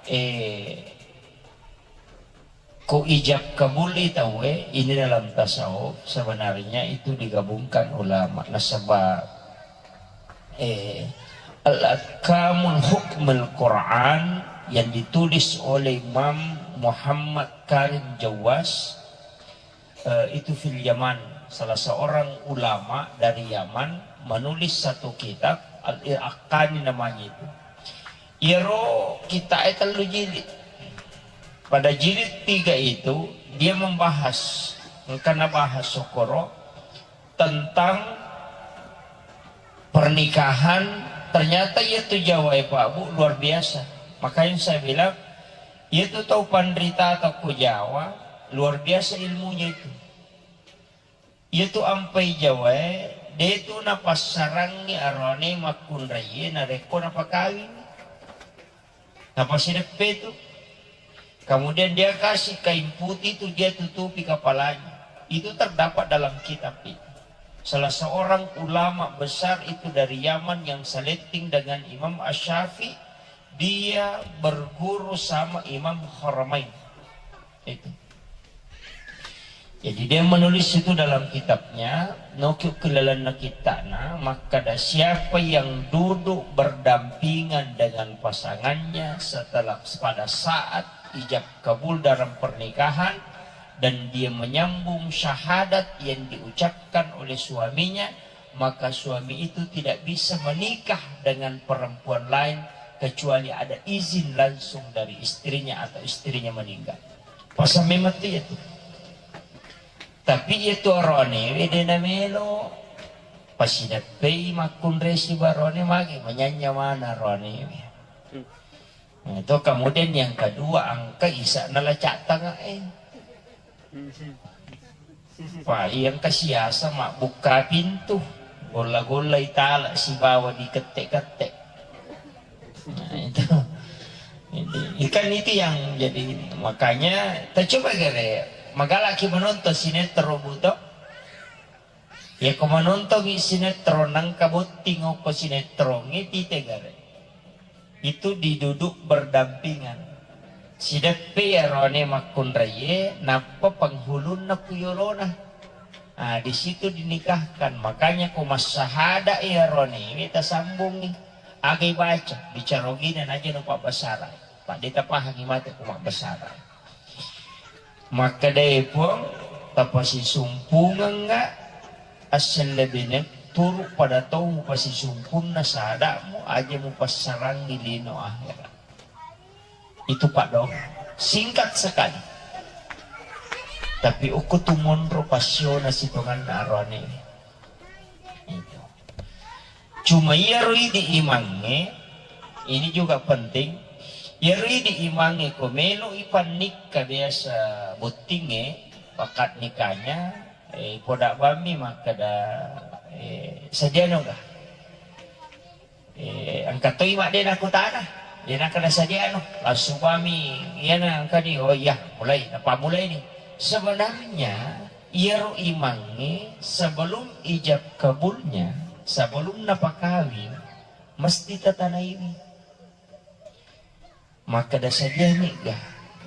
eh, ku ijab kabul i tauwe, ini dalam tasawuf sebenarnya itu digabungkan ulama. Nasaba, eh, Al-Ahkamul Hukmul Quran yang ditulis oleh Imam Muhammad Karim Jawas, eh, itu fil Yaman, salah seorang ulama dari Yaman menulis satu kitab, Al-Ahkani namanya itu. Iyaro kitab e tellu jilid. Pada jilid tiga itu, dia membahas, engka nabahas sokoro tentang pernikahan. Ternyata iya tu Jawa e, Pak Bu, luar biasa. Makanya saya bilang, iya tu tau panrita atau ku Jawa, luar biasa ilmunya itu. Iya tu ampai Jawa e, de tu napassarangi arone makkunraie narekko napakawing. Napasideppe tu. Kemudian dia kasih kain putih tu, dia tutupi kepalanya. Itu terdapat dalam kitab itu. Salah seorang ulama besar itu dari Yaman yang seletting dengan Imam Asy-Syafi'i, dia berguru sama Imam Haramain. Itu. Jadi dia menulis itu dalam kitabnya, noki ukkilalanna kittana, makkada siapa yang duduk berdampingan dengan pasangannya setelah, pada saat ijab kabul dalam pernikahan, dan dia menyambung syahadat yang diucapkan oleh suaminya, maka suami itu tidak bisa menikah dengan perempuan lain kecuali ada izin langsung dari istrinya atau istrinya meninggal. Pasang memang tu ya tu. Tapi iya tu aroanewe de namelo. Pasideppei makkunrai sibawa aroane, magi manyanya mana aroanewe. Nah, itu kemudian yang kedua, engka isa'na lacak tangae. Wah, iya engka siasa mabbukka pintu, golla-golla itala sibawa dikette-kette. Nah, itu. Jadi, ikan itu yang jadi, makanya kita coba gare, magalaki menonton sinetron buto. Ya, ko menontongi sinetron, nangka botting okko sinetron, itu gare. Itu diduduk berdampingan. Sideppe iyarone makkunraie, nappa penghulunna ku yolona. Ah, di situ dinikahkan. Makanya ko massahada iyarone, we tasambungi. Agai baca, bicara ogina naja no pabbasara. Pak de tapahangi mate ko mabbasara. Makkedae Puang, tapasisumpungengnga assellebene turu pada tau mupasisumpunna sada'mu, aja mupassarangi lino akhirat. Itu paddoang. Singkat sekali. Tapi okko tu monro passiona sitonganna aroane. Itu. Cuma iyaro idi imangnge, ini juga penting. Iyaro idi imangnge ko melo ipannikka biasa bottingnge, akad nikahnya, eh, poda bammi makkeda, eh, sadiano ga? Eh, engka toi mak de nakutana, de nakkeda sadiano, langsung bammi, iyana engkani, oh iya, mulai, napammulai ni. Sebenarnya, iyaro imangnge sebelum ijab kabulnya, sebelum napakawing, mesti tatanaiwi. Makkeda sadiani ga?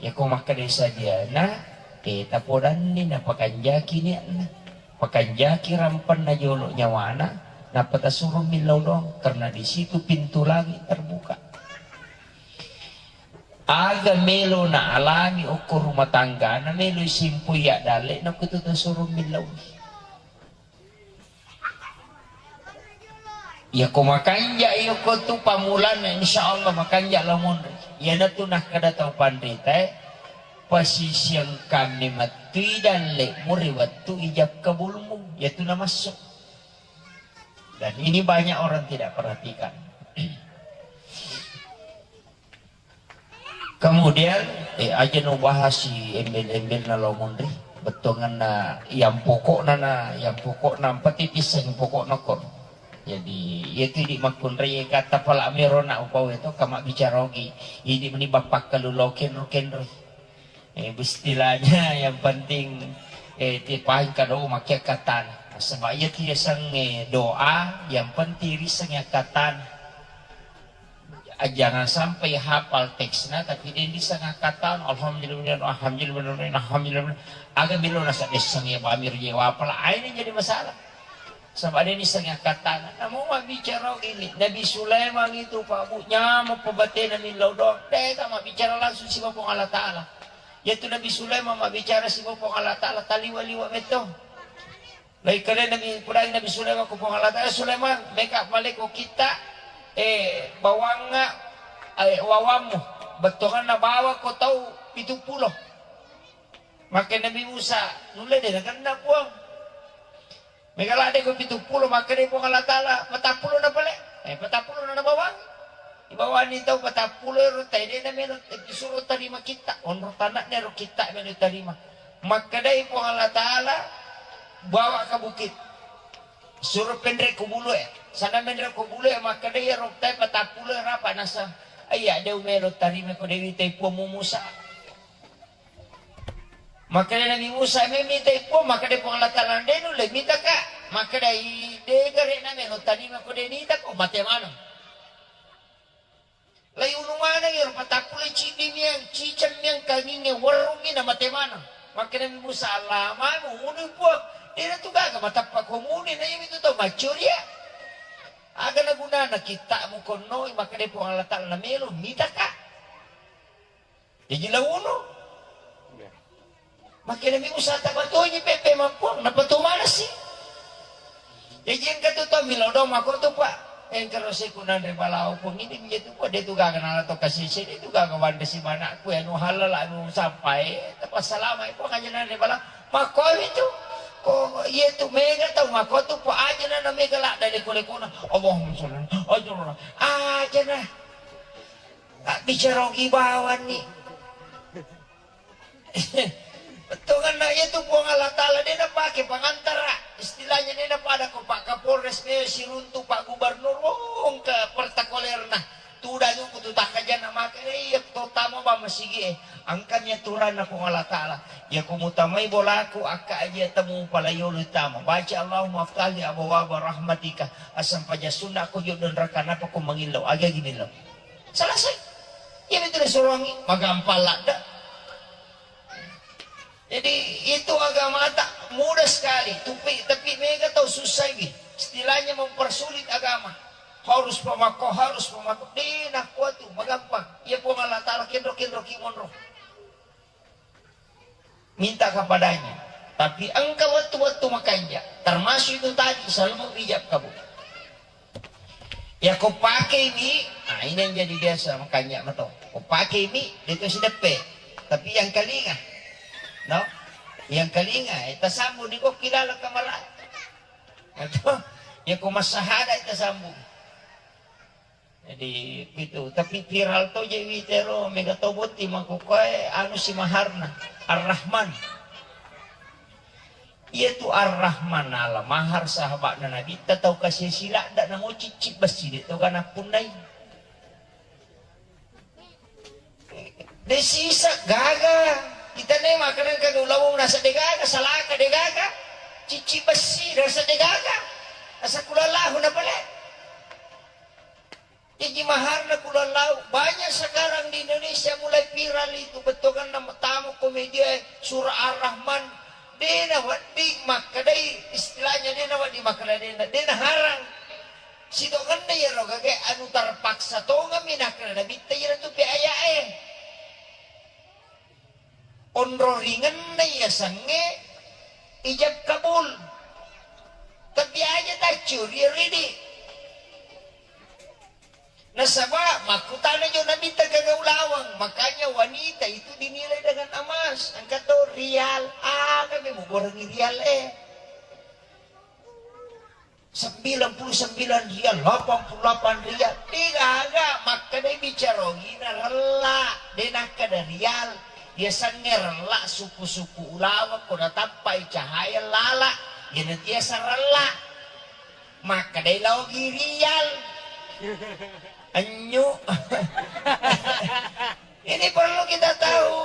Yako makkeda sadiana, eh, tapodanni napakanjaki niatna. Pakanjaki rampenna jolo nyawana, nappa tasuro millau doang, karena di situ pintu langit terbuka. Aga melo na alami okko rumah tanggana, melo isimpoi addalle na kutu tasuro millau. Yako makanja yako tu pamulanna, insya Allah makanja lao monri. Iyanatu nakkeda tau panrita e, pasisiang kami mattui dalle muri wettu ijab kabulmu, yatu namassu. Dan ini banyak orang tidak perhatikan. Kemudian, eh, aja no bahas si embel-embel na lao monri, bettuanganna yang pokokna na, yang pokokna empat tipiseng pokokna kon. Jadi, iya tu idi makkunrai kata pala mero na upau itu kama bicara ogi. Idi meni bapak kalu lao kenro-kenro. Eh, istilahnya yang penting, eh, tipain kado makia katan. Sebab iya tu yaseng, eh, doa, yang penting riseng ya katan. Jangan sampai hafal teksna tapi de' disseng akkatana. Alhamdulillah, alhamdulillah, alhamdulillah. Aga melo nasabessang ya bamir je wapala aina jadi masalah. Saba' de' disseng akkatana. Namo mabbicara ini Nabi Sulaiman itu Pak Bu nyameng pebatena millau doang. De' ta mabbicara langsung siba Puang Allah Taala. Yaitu Nabi Sulaiman mabbicara siba Puang Allah Taala taliwa-liwa metto. Naikkalenami, pudai Nabi Sulaiman ko Puang Allah Ta'ala, "Sulaiman, meka pale ko kitta, eh, bawangnga, eh, wawammu, bettuanganna bawa ko tau pitu pulo." Makkeda Nabi Musa, "Nulle de' nakenna, Puang. Mega ladde ko pitu pulo." Makkeda Puang Allah Ta'ala, "Patappulo na pale?" Eh, patappulo na nabawang. Ibawani tau patappulo ero tai de' namelo, eh, suro tarima kitta. Onro tanakna ero kitta melo tarima. Makkedai Puang Allah Ta'ala, "Bawa ke bukit. Suro penre ko bulu e." Sana menre ko bulu e, makkedai ero tai patappulo rapa nasa. Iya, de' melo tarima ko Dewi tai Puang Musa. Makkeda Nabi Musa, "Me mitai Puang?" Makkeda Puang Allah Ta'ala, "De' nulle mitaka." Makkeda, "I, de' gare' na melo tarima ko de' nita ko mate maneng." Lai unu maneng ero patappulo ciddi miang, ciceng miang, kanginge werrungi na mate maneng. Makkeda Nabi Musa, "Allah, manu unu Puang. De' na tu gaga matappa ko muni na iyami tu tau maccoria. Aga na gunana kitta mu konnoi?" Makkeda Puang Allah Ta'ala, "Na melo mitaka." Jaji lawono. Iya. Makkedami Musa, "Tapatuoji peppe mampuang, napatuo manassi." Jaji engka tu tommi lao dong makko tu, Pak. Engka ro seku nanre balawo pong ini menjadi tu, Pak, de' tu gaga nala to kasese, de' tu gaga wanda si manakku, anu halala, anu sampai, tapassalama, Pak, aja nanre balawo. Makko itu. Ko iya tu mega tau makko tu, Pak, aja nana mega ladda leko-lekona. Allahumma sholli ala, aja nana. Aja na. Abbicara ogi bawanni. Bettuanna iya tu Puang Allah Ta'ala de' napake pangantara. Istilahnya de' napada ko Pak Kapolres me siruntu Pak Gubernur wong ke pertakolerna. Tudang ku tu takkajanna make iya to tama ba masigi e. Angkami aturanna Puang Allah Ta'ala. Iya ko mutamai bolaku akka aja temu palayolo tama. Baca Allahumma aftahli abwaba rahmatika. Asam paja sunna ko jodoh neraka napa ko mangillau. Agi-agi millau. Selesai. Iya betul disuruhangi, magampang ladda. Jadi itu agamata mudah sekali, tapi, tapi mega tau susah ini. Istilahnya mempersulit agama. Harus pemako, harus pemako. Dina kuat tu, magampang. Iya Puang Allah Ta'ala kenro-kenro kimonro. Minta kepadanya. Tapi engka wettu-wettu makanja, termasuk itu tadi, selalu ijab kabul. Ya ko pakei mi, nah ini yang jadi biasa makanja mato. Ko pakei mi, itu sideppe. Tapi yang kalinga, no? Yang kalinga, eh, tasambung di kok kilala kamara. Atau, ya ko masahada itu sambung. Jadi, itu. Tapi viral to je witero, mega to botti mako koe, anu si maharna. Ar-Rahman. Iya tu Ar-Rahman ala mahar sahabatna Nabitta tau kasi siladda namo cicci bessi de to kana punnai. De sisa gaga. Kita ne makanang ka ulawong nasa de gaga, salaka de gaga. Cicci bessi nasa de gaga. Asa kulallahu na pale. Jaji maharna kulallahu. Banyak sekarang di Indonesia mulai viral itu, bettuanna matamu ko media, surah Ar-Rahman. Dena wedding makkedai, istilahnya dena wedding makkeda dena, dena harang. Sitongenna iyaro gagae anu terpaksa tongeng mi nakkeda nabitta iyaro tu pe aya'e. Onro ringenna iya sangnge ijab kabul. Tapi aja taccu ri ridi. Nasaba makkutana jo nabitta gaga ulaweng, makanya wanita itu dinilai dengan emas. Engka to rial, aga mi muborengi rial e. Sembilan puluh sembilan rial, delapan puluh delapan rial. De gaga, makkeda bicara ogina rella, de nakkeda rial. Yasengnge rella suku-suku ulaweng ko natappai cahaya lala, iyana tiasa rella. Makkedai laogi rial. Anyu. Ini perlu kita tahu.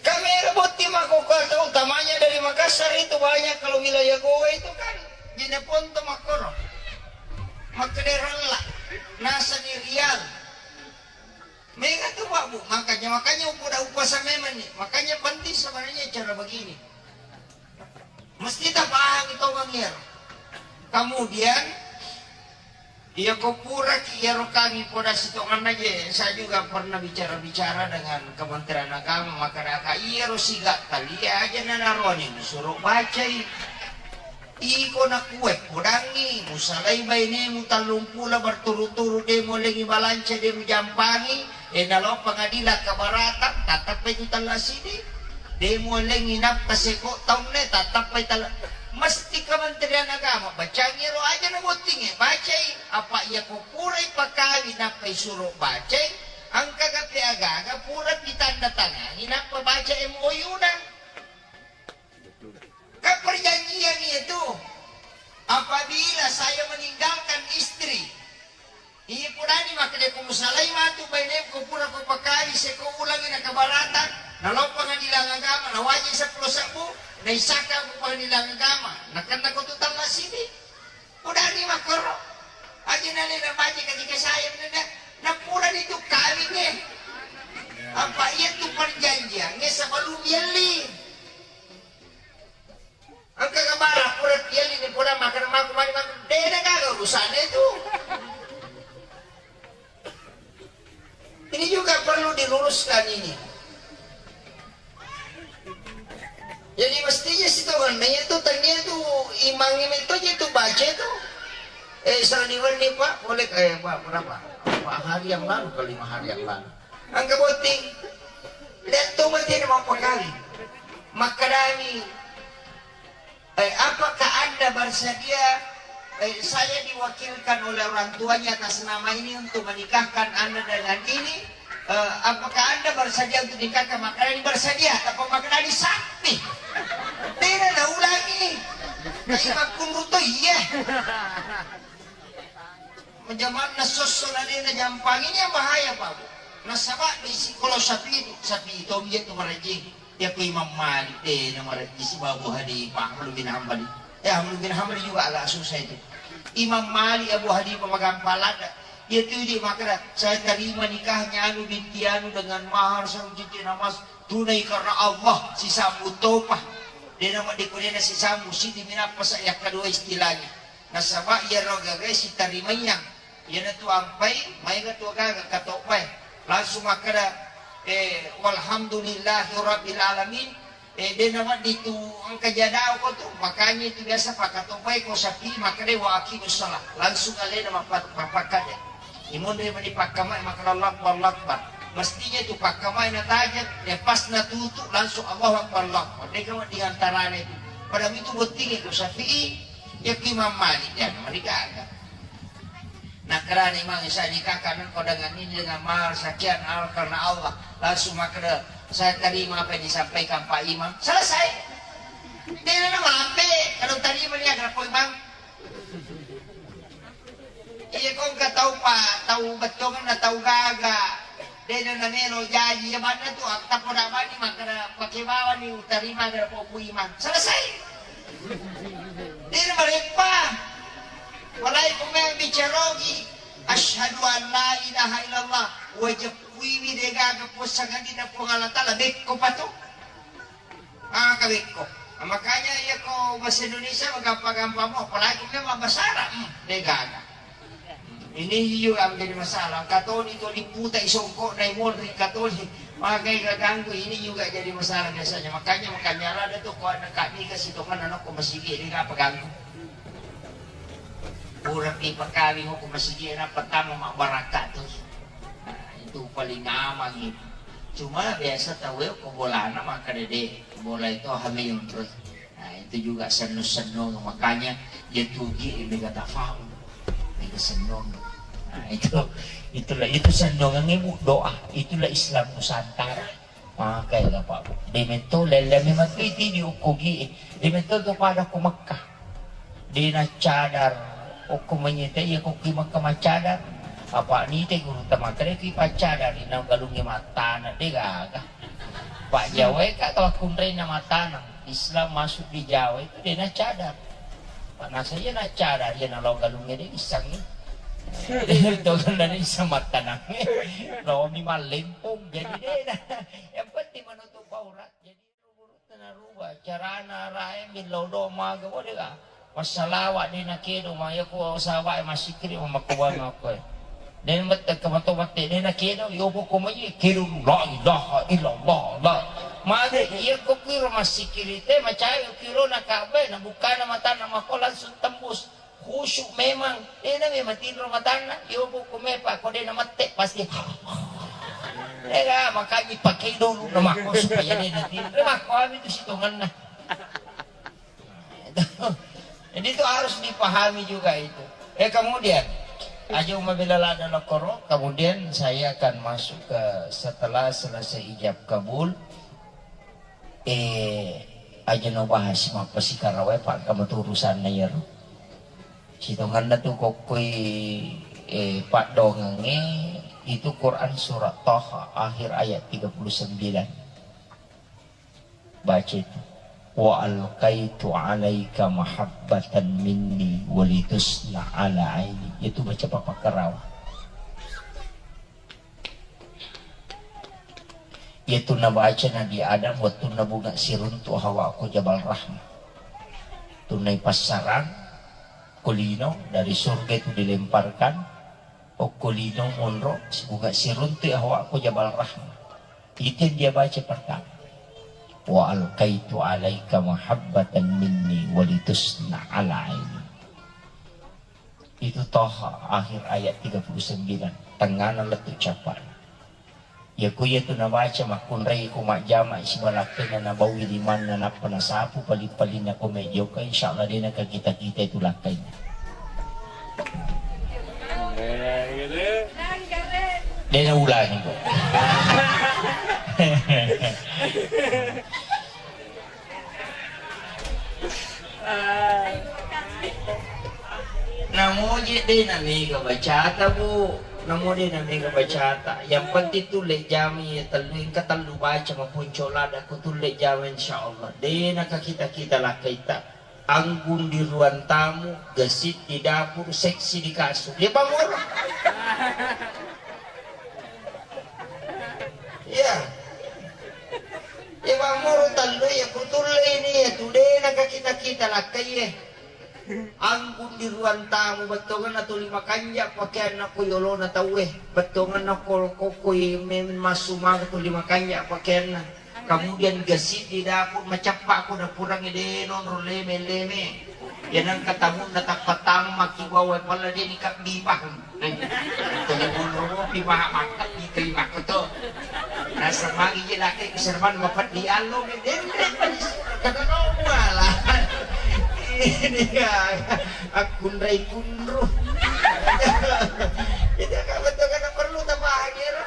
Kamera botti mako kata utamanya dari Makassar. Sari itu banyak kalau wilayah Gowa itu kan, jina ponto makkoro. Makkeda rella, nasani rial. Mega tu, Pak, Bu. Makanya, makanya udah upasa memang nih. Makanya penting sebenarnya cara begini. Mesti tapahami tongeng iyaro. Kemudian, iya ko puraki iyaro kami poda sitonganna je, saya juga pernah bicara-bicara dengan Kementerian Agama, makkadaka iyaro siga talia aja nanaroani musuro bacai. Iko nakue podangi, musalai bainemu tallumpulo berturut-turut de muallengi balanca, de mujampangi, e nalo pengadilan keberatan, tattappai tu talla sidi. De muallengi nappa seko taunne, tattappai talla. Mesti Kementerian Agama bacangi ro aja na bottinge, bacai. Apa iya ko purai pakawi nappa isuro bacai, engka gape agaga pura pitanda tangangi nappa baca M O U na. Kan perjanjian itu, apabila saya meninggalkan istri, iya purani makkeda ko musalai matu bainemu ko pura ko pakawi seko ulangi na keberatan, nalo pengadilan agama, na wajib seppulo sebbu, na isaka ko pengadilan agama, na kenna ko tu talla sidi. Purani makkoro, aja nale na baca ketika saya menenda, na purani tu kawinge. Apa iya tu perjanjiannya sebelum yelli. Engka kabara pura tielli ni pura makan maku mani makan. Dena gaga urusannya itu. Ini juga perlu diluruskan ini. Jadi mestinya sitonganna itu tania itu imang itu aja itu baca itu. Eh, saliwan nih, Pak, boleh, eh, Pak, berapa? Empat hari yang lalu ke lima hari yang lalu. Engka botting. Lihat tu mati ni mau pekali. Makadami. Eh, apakah Anda bersedia, eh, saya diwakilkan oleh orang tuanya atas nama ini untuk menikahkan Anda dengan ini? Eh, apakah Anda bersedia untuk nikahkan? Makanya ini bersedia, tapi makanya ini sakti. Tidak ada ulangi. Tapi makunruto iya. Jamanna sosso na de na jampangi, ini yang bahaya, Pak, Bu. Nasaba di sikolo sapi, sapi itu dia tu marajing. Ya ku Imam Malik de na marajing si Abu Hanifah, Ahmad bin Hambali. Ya, Ahmad bin Hambali juga agak susah itu. Imam Malik, Abu Hanifah magampang lada. Dia tu di makna, saya terima nikahnya anu binti anu dengan mahar satu cincin emas tunai karena Allah, si sambu topa. Dia nama dikurena si sambu, si diminapa saya kedua istilahnya. Nasaba iyaro gaga sitarimayang, iyanatu ampai, maega tu gaga katobbae. Langsung makkeda, eh, walhamdulillahi rabbil alamin. Eh, de nawedding tu engka jadao ko tu, makanya itu biasa pakatobbae ko sapi, makkeda wa aqimus shalah. Langsung alena mappa-, mappakkade. Imonri mani pakkamai makkeda Allahu Akbar, Allahu Akbar. Mestinya itu pakkamai natajeng, ya pas natutu langsung Allahu Akbar, Allahu Akbar. Deka wedding antarana itu. Pada itu bottingi ko sapi, Yakki Imam Malik, ya, mari gaga. Nah, karena Imam Isa nikahkan engkau dengan ini, dengan mahar sekian, al-, karena Allah. Langsung makkeda, saya terima apa yang disampaikan Pak Imam. Selesai. Dia nama lampe, kalau terima dia ada Pak Imam. Iya, kau nggak tahu, Pak, tahu betongan, tahu gaga. Dena namelo jaji, ya, banna tu, aku tak poda bani, makkeda pake bawani, utarima gara popu Imam. Selesai. Dena mareppa. Walai kumeng bicarogi. Asyhadu an la ilaha illallah. Wajib kuiwi degaga posang adina Puang Allah Ta'ala. Bekko patu. Ah, kawekko. Ah, makanya iya ko bahasa Indonesia gampang-gampang mo, apalagi memang bahasa Arab, hmm, degaga. Ini juga menjadi masalah. Katoni to liputai songkok nai monri katoni. Makai gaganggu ini juga jadi masalah biasanya. Makanya makanya ada tuh kau anak kami kasih tuh kan anak ko masigi ini apa ganggu. Pura pi pakawing ko masigi na pertama mak baraka tuh. Nah, itu paling aman itu. Cuma biasa tau ya ko bolana maka dede bola itu hamil terus. Nah, itu juga senno-senno makanya dia tugi mega tafau. Mega senno. Nah, itu itulah itu sennongan ibu doa. Itulah Islam Nusantara. Makai ga Pak Bu. Demetto lellemi mati di ukkugi. Demetto tu pada ku Mekah. Dena cadar, okko manyita iya ko ki Mekah macadar. Apa nite guru tamakkeda ki paccadar, ina galungnge mattana, de gaga. Pak Jawa ka tau akkunraina matanang. Islam masuk di Jawa itu dia na cadar. Mana saya na cadar, dia na lo galungnya dia isang ni. Itu kan dari isang matanang. Lo mi malempung jadi dia na. Yang penting menutup aurat. Jadi Tanaruba carana rae millau do maga wale ga. Massalawa de nakedo ma yako sahabat masikri makkuwanga ko. Den mette kamato mette de nakedo yo poko mai kedo la ilaha illallah la. Mage iya ko kiro masikri te macai kiro na kabe na bukana matana mako langsung tembus. Khusyuk memang, dena memang tinro matanna, yo buku mepa ko dena mette pasti. Ega makanya pakai dulu nama ko supaya dena tinro. Mako ami tu sitonganna. Jadi itu harus dipahami juga itu. Eh kemudian aja mabela lada lokoro, kemudian saya akan masuk ke setelah selesai ijab kabul. Eh, aja no bahas mappasikarawai, Pak, kamu tu urusanna iyaro. Sitonganna tu kokkoi, eh, paddoangengnge itu Quran surat Taha akhir ayat tiga puluh sembilan. Baca itu. Wa alqaitu alaika mahabbatan minni walitusna ala aini. Itu baca papa karawa. Iyatu nabaca Nabi Adam wettunna bunga siruntu Hawa ko Jabal Rahmah. Tunai passarang ko lino dari surga itu dilemparkan, okko lino monro bunga siruntu Hawa ko Jabal Rahmah. Itu yang dia baca pertama. Wa alqaitu alaika mahabbatan minni walitusna ala aini. Itu Toha akhir ayat tiga puluh sembilan, tengngana lettu cappa'na. Iya ku iya tu nabaca makkunrai ko majjama sibalakkainna nabawi limanna nappa nasapu paling-palinna ko mejoka, insyaallah dena ka kita-kita itu lakkainna. Dena ulangi ko. Namo je de na mega bacata, Bu. Namo de na mega bacata. Yang penting tu le jami ya tellu, engka tellu baca mapunco lada ku tu le jami, insyaallah. De na ka kita-kita lakkaita. Anggun di ruang tamu, gesit di dapur, seksi di kasur. Ya, Bang Moro. Iya. Iya, Bang Moro, tallu ya, kutulle ini ya, tudena ka kita-kita lakkai ya. Anggun di ruang tamu, bettonganna tuli makanja pakaianna ko yolona tauwe. Bettonganna ko, ko, ko, men massu maka tuli makanja pakaianna. Kemudian gesit di dapur, macappa ko dapurangnge de nonro leme-leme. Ya nengka tamunna tappa tammaki bawai pala de ni kabbi pahang. Tuli bunro pi maha makan di terima ko to. Rasa magi je laki keserban bapak di allo me dendre panis. Kada no wala. Ini ya akkunrai kunru. Itu kamu tuh kada perlu tapahang ya.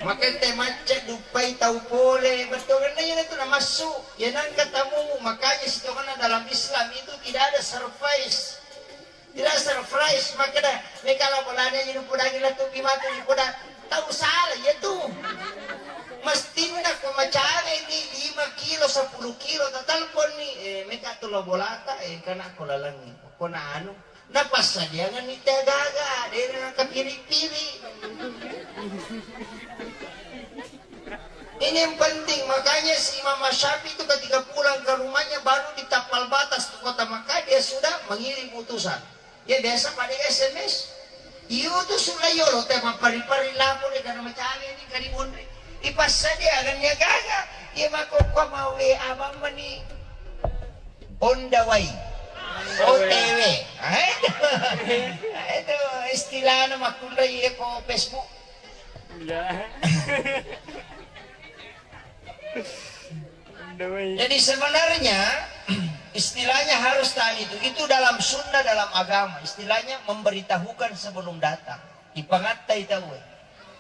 Makanya te macca duppai tau pole, bettuanna iya tu namassu. Ya nangka tamu, makanya sitonganna dalam Islam itu tidak ada surprise. Tidak surprise, makanya meka la bolana ini pudangi la tu bimatu di puda. Tau salah ya tu. Mestinna ko macane ni lima kilo, sepuluh kilo, tatalpon ni, eh, meka tu lo bolata, eh, kana ko lalangi. Ko na anu, Napassadiangenni te gaga, de na kapiri-piri. Ini yang penting, makanya si Imam Syafi'i itu ketika pulang ke rumahnya baru ditampal batas tuh kota Makkah, dia sudah mengirim utusan. Ya biasa pada S M S. Iyo tuh sudah yolo tema pari-pari lapor ya karena macam ini kali mondre. Ipassadiangenni gaga, iya makokko mau W A mamani. On the way. O T W. Ah, itu. Ah, itu istilahnya makkunrai ko Facebook. Iya. On the way. Jadi sebenarnya istilahnya harus tadi itu. Itu dalam sunnah, dalam agama. Istilahnya memberitahukan sebelum datang. Ipangattai tau.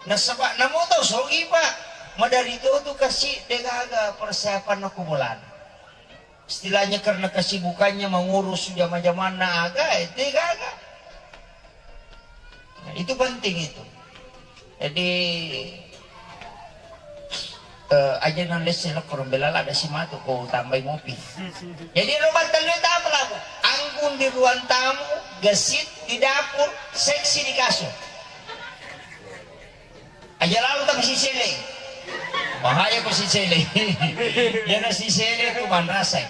Nasaba namo tau sogi, Pak. Madari tu tu kasi degaga persiapan aku bolana. Istilahnya karena kesibukannya mengurus jama-jamanna aga, eh, itu gaga. Nah, itu penting itu. Jadi Eh, aja na lesse lo korong belala ada si matu ko tambai mopi. Jadi robat telu tamu labu. Anggun di ruang tamu, gesit di dapur, seksi di kasur. Aja lalu tak sisele. Bahaya ko sisele. Yana sisele tu manrasai.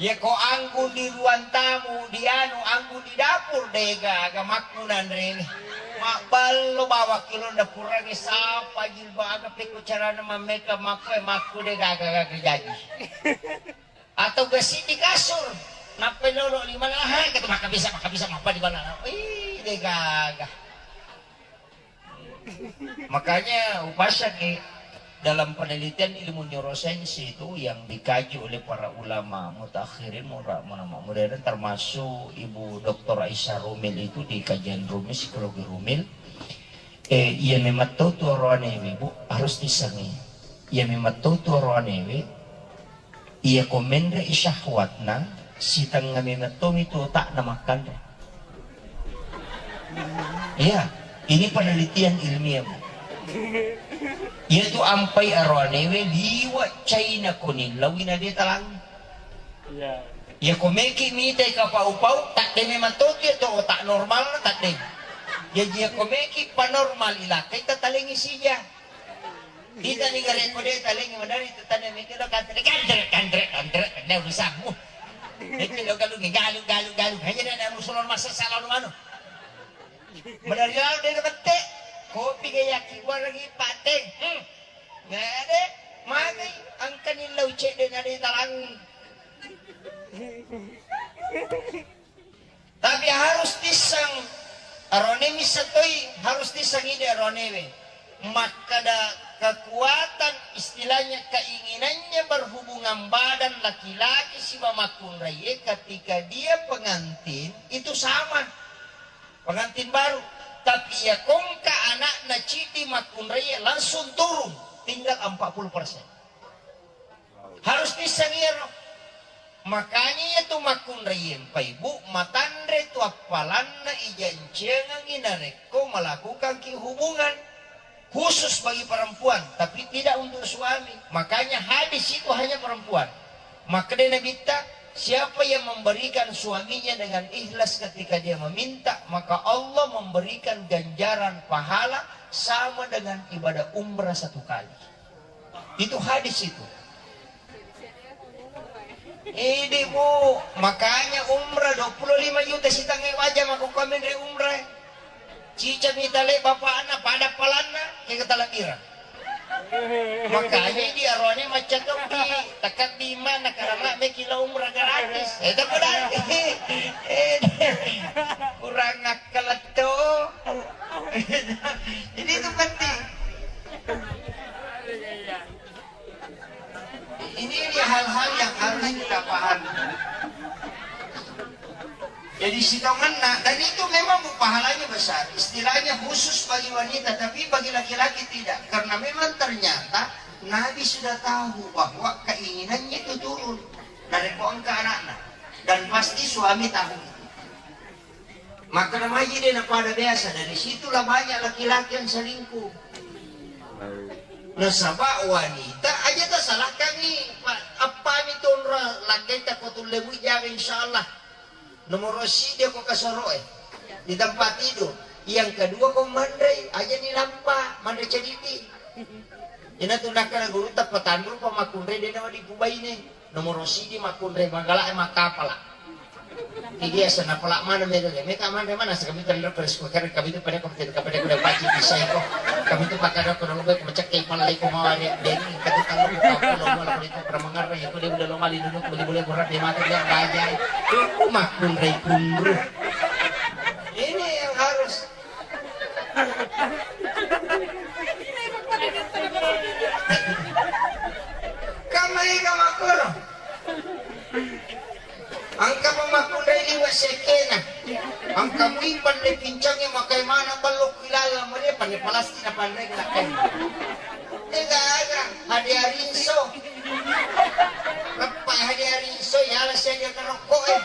Iya ko anggun di ruang tamu, di anu, anggun di dapur, de gaga makkunanreni. Mabballo bawang kilonna purane sapa jilbab aga pekko carana mammeka makku, eh, makku de gaga-gaga jaji. Atau gasi di kasur, nappai lolo lima laha, kata maka bisa, maka bisa, maka di bala. Ih, de gaga. Makanya upasang, eh, dalam penelitian ilmu neurosains itu yang dikaji oleh para ulama mutakhirin, mura-, ulama modern, termasuk Ibu Doktor Aisyah Rumil itu di kajian Rumil, psikologi Rumil, eh, iya memang tahu tu aroanewe, Bu, harus disangi. Iya memang tahu tu aroanewe, Iya ko menre i syahwatna, sitengnga memettomi tu otakna makkanre. Iya, ini penelitian ilmiah, Bu. Iya tu ampai aroanewe liwa caina ko nillawi na de talangi. Iya. Iya ko meki mitai kapau-pau, tadde memang toki tu otak normalna tadde. Jaji iya ko meki panormal ilakai tatalengi sija. Ita ni gare ko de talengi madari tu tane meki lo kantre, kantre, kantre, kantre, ne urusanmu. Meki lo galungi, galu, galu, galu. Hanya na musulon masa salah anu. Madari lalu de bette. Kopi ga yaki gua lagi pateng. Hmm. Ngade, magai angkani lau cedde na de talang. Tapi harus tisseng, arone misseng toi harus tisseng ide aronewe. Makkeda kekuatan, istilahnya keinginannya berhubungan badan laki-laki siba makkunraie ketika dia pengantin itu sama. Pengantin baru. Tapi ya kongka anakna citi makkunraie langsung turun tinggal empat puluh persen. Harus tisseng iyaro. Makanya iya tu makkunraie mpaibu matanre tu appalanna ijanciangengi narekko melakukanki hubungan khusus bagi perempuan, tapi tidak untuk suami. Makanya hadis itu hanya perempuan. Makkeda Nabitta, siapa yang memberikan suaminya dengan ikhlas ketika dia meminta, maka Allah memberikan ganjaran pahala sama dengan ibadah umrah satu kali. Itu hadis itu. Ini, Bu, makanya umrah dua puluh lima juta sitangnge waja mako kami dari umrah. Cica mita le bapakna pada palanna ke kata lebira. Makanya di arone macam toki, tekat di mana karena meki la umrah gratis. Eh, tak berarti. Eh, kurang akal tuh. Ini itu penting. Ini, ini hal-hal yang harus kita pahami. Jadi sitongenna, dan itu memang, Bu, pahalanya besar. Istilahnya khusus bagi wanita, tapi bagi laki-laki tidak. Karena memang ternyata Nabi sudah tahu bahwa keinginannya itu turun dari angka anaknya. Dan pasti suami tahu itu. Maka namanya dia pada biasa, dari situlah banyak laki-laki yang selingkuh. Nasaba wanita aja tasalahkangi, Pak, apa mi tonra lakkaita ko tulle mui jaga insyaallah. Nomor siji ko kasoroe di tempat tidur. Yang kedua ko manre aja ni lampa, manre cediti. Ina tu nakkeda guru tappa tanru pa makkunre de nawa dipubaine. Nomor siji makkunre magala e makkapala. Ki biasa napala mana mega ge, mega manre mana sekami tanru peres ko kare kami tu pada ko pada ko paci bisa ko. Kami tu pakada ko lo be ko cekke pala ko mawari de ni katu tanru ko ko lo mala ko itu pernah mengerti ko de udah lo mali dulu ko de boleh berat de mati de bajai. Itu makkunre kunru. Ini yang harus Kamai ka makkoro. Engka pa makkunrai liwe' sekkena. Engka mui pelle pincangnge makai mana ballo kilala male panne palasti na panre lakkai. Tega aga hadiah rinso. Leppa hadiah rinso yala siaga kerokko e.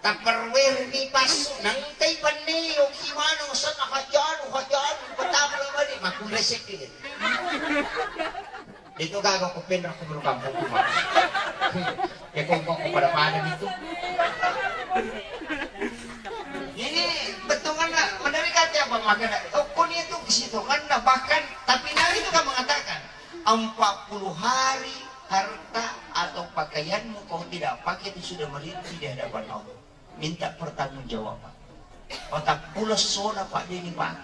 Tupperware mi passu, nengkai penne, oki maneng, senna hajanu, hajanu, pertama lo mani, makkunrai sekke. Benro kuburu kampung kuma. Ya kongko pada pada itu. Ini betunganna menarikati apa makanya. Okuni itu sitonganna bahkan tapi Nabi itu kan mengatakan empat puluh hari harta atau pakaianmu kau tidak pakai itu sudah merintih di hadapan Allah. Minta pertanggungjawaban. Otak pulas sona pak dini pak.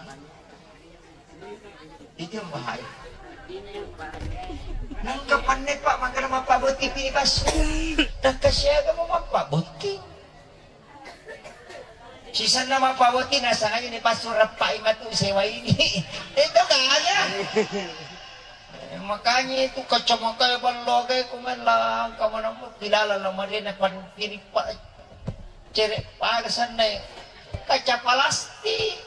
Itu yang bahaya. Nangka panne pak makana mappabotti pini pasu. Nangka siaga mau mappabotti. Sisanna mappabotti nasanganya ni pasu reppai matu sewa ini. Itu kagak. Eh, makanya itu kacamata ballo kayak kumen langka mana mau pilala lamari na pan pini pak. Cere' pada sanna kaca palastik.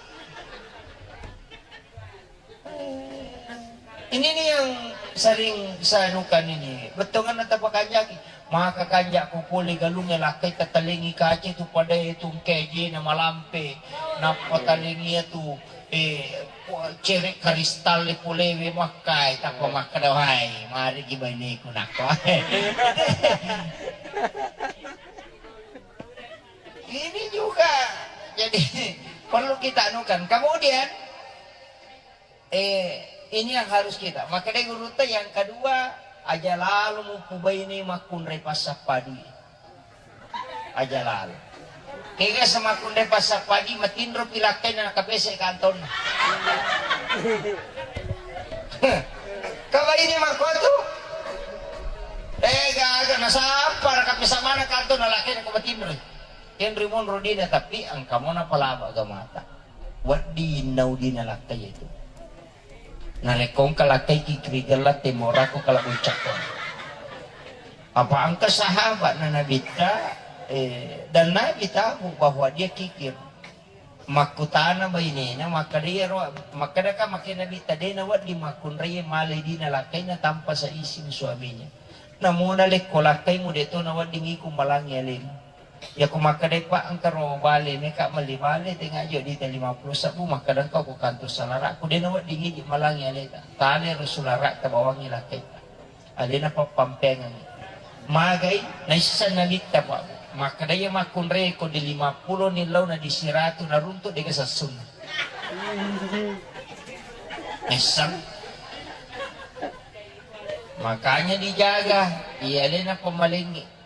Ini nih yang sering saya anukan ini. Bettongan nata pakanjaki. Maka kanjak ko pole galung e lakkai tatalengi kaca tu pada itu keje na malampe. Nappa talengi tu eh cere' kristal le polewe makkai tappa makkada wai mari ki baineku nakko. Ini juga jadi perlu kita anukan. Kemudian eh ini yang harus kita. Maka dari gurutta yang kedua aja lalu mupubaini makkunrai passappa dui. Aja lalu. Kega semakkunrai passappa dui matinro pilakkaina nakapese kantonna. Kaba ini makkotu. Eh gaga nasappa raka pesa mana kantonna lakkaina ko matinro. Kenri monro dina tapi angkamo napalaba agamata. Wedding nau dina lakkai itu. Narekko engka lakkai ki kerigella temorako kala ucapkan. Apa engka sahabat na nabitta eh, dan Nabi tahu bahwa dia kikir. Makkutana bainena makkada iyaro makkadaka makke nabitta de nawedding makkunrai male dina lakkaina tanpa seizin suaminya. Namuna lekko lakkaimu de to nawedding iku malangi alemu. Yako makkadai pa engka ro bale meka melli bale tenga jo dita lima puluh sebbu makkada engka ko kantor salara'ku de nawedding idi malangi aleta. Tale ro sulara'ta bawangi lakkaita. Alena pappampengengngi. Magai naisseng nabitta pa. Makkada iya makkunrai ko di lima puluh ni launa di siratu naruntuk dega sassunna. Naisseng. Makanya dijaga iya alena pemalengngi.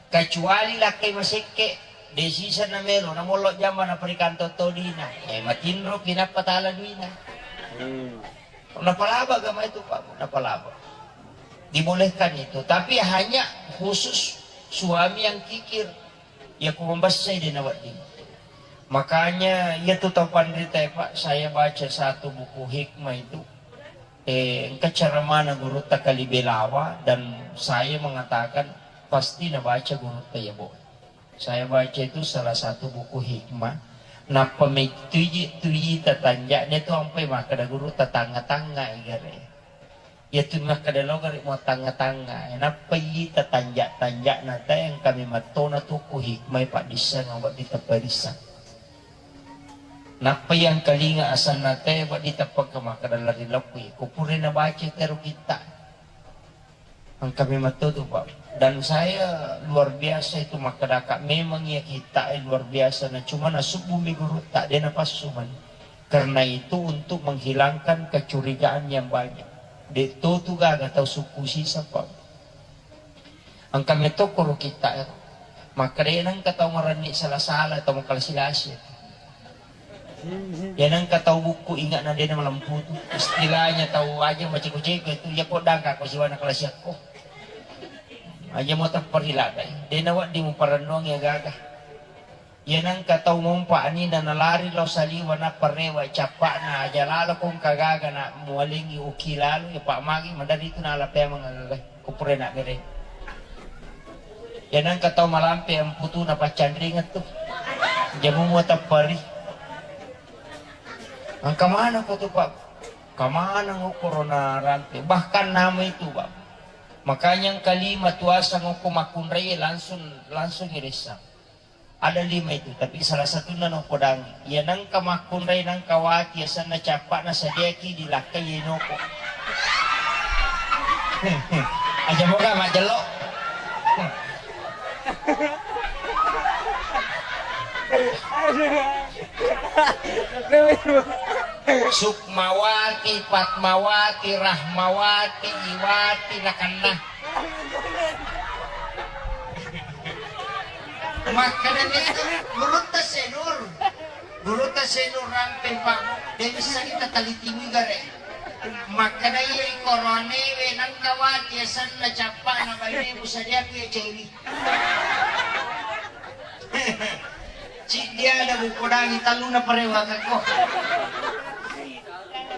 Kecuali lakkai masekke, de sisa na melo, na mollo jamba na perikanto todina. Eh, matinro pi nappa tala duina. Hmm. Napalaba agama itu, Pak, napalaba. Dibolehkan itu, tapi hanya khusus suami yang kikir. Ya ku membessai de nawedding. Makanya iya tu tau panrita ya, Pak, saya baca satu buku hikmah itu. Eh, engka ceramahna gurutta Kali Belawa dan saya mengatakan pasti nabaca gurutta ya, Bu. Saya baca itu salah satu buku hikmah. Nappa mettuji tuji tatanja'na itu ampai makkada gurutta tangnga-tangnga igare. Iya tu makkada lo gare mo tangnga-tangnga. Nappa iji tatanja-tanja'na tae engka memettona tu ku hikmah paddisseng wedding tappa risseng. Nappa yang kalinga asanna te, wedding tappa engka makkada lari lappui. Ko pura nabaca tero kitta. Engka memang to tu, Pak. Dan saya luar biasa itu makkadaka memang iya kitta e luar biasa na cuma nasubbu mi gurutta de napassu mani. Karena itu untuk menghilangkan kecurigaan yang banyak. De to tu gaga tau sukku sisa, Pak. Engka metto koro kitta ero. Makkeda iya nengka tau marenni sala-sala, tau makalasi-lasi. Iya nengka tau bukku ingatna dena malemputu. Istilahnya tau aja maceko-ceko itu, iya ko dangka ko siwana kalasiakko. Aja mo teppa ri ladai. Dena wedding muparennuang iya gaga. Iya nengka tau mompa anina nalari lao saliwa nappa rewa cappa'na aja lalo ko engka gaga na mualengi uki lalo ya Pak Magi madari itu nala pemeng agaga ko pura na bere. Iya nengka tau malampe amputuna paccanringeng tu. Jamu mua tappari. Engka mana ko tu Pak? Kamana ngokoro na rampe? Bahkan nama itu Pak. Makanya engka lima tuasa ngoko makkunrai langsung langsung iressa. Ada lima itu, tapi salah satunna nopodang. Iya nengka makkunrai nengka wati asenna cappa'na sadiaki dilakkai iya noko. Aja moga majjelo. Sukmawati, Fatmawati, Rahmawati, Iwati, nakenna. Makkeda nitu, gurutta Senur. Gurutta Senur rampeng, Pak. De' bisa kita talitiwi gare. Makkeda iya i koronewe nangka Wati asenna cappa'na bainemu sadiaku iya cewi. Ciddi ada mupodangi telluna parewakakko.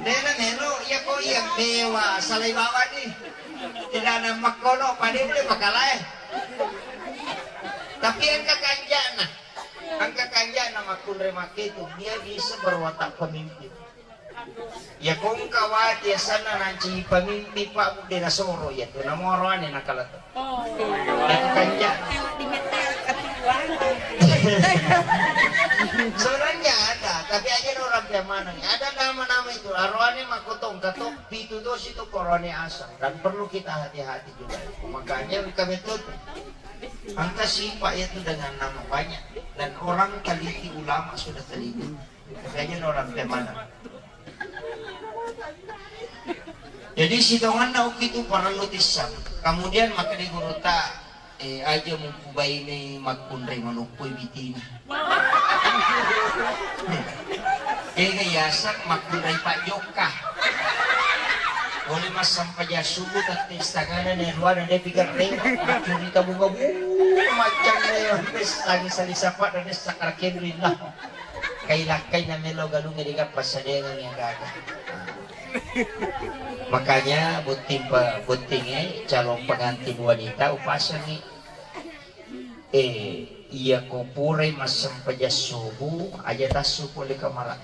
Dena melo iya ko iya bewa salai bawani. Tidak ada makkono pada udah pakalae. Tapi engka kanjana, engka kanjana makkunre makke tu dia bisa berwatak pemimpin. Ya kongka Wati asenna nanci pemimpin Pak Bude nasoro ya tu namoro ane nakala tu. Iya tu kanja. Sebenarnya ada, tapi aja orang maneng. Ada nama-nama itu. Aroane makotong kato pitu dosi itu korone asal dan perlu kita hati-hati juga. Makanya kami tuh angka sifat itu dengan nama banyak dan orang teliti ulama sudah teliti. Makanya orang maneng. Jadi sitonganna ukitu parellu tisseng. Kemudian makkeda gurutta, eh, aja mupubaine makkunrai manuppui bitina. Ega yaseng makkunrai pajokka. Boleh massempajang subuh tette istagana ne ruana de pigerre. Maccurita bunga bunga macam ne. Pesta di sali sapa dan sakar kendri lah. Kailakkai na melo galungnge digappa sadengang iya gaga. Makanya botting pa-, bottingnge calon pengantin wanita upasangi, eh, iya ko purai massempajang subuh aja tassu pole kamara.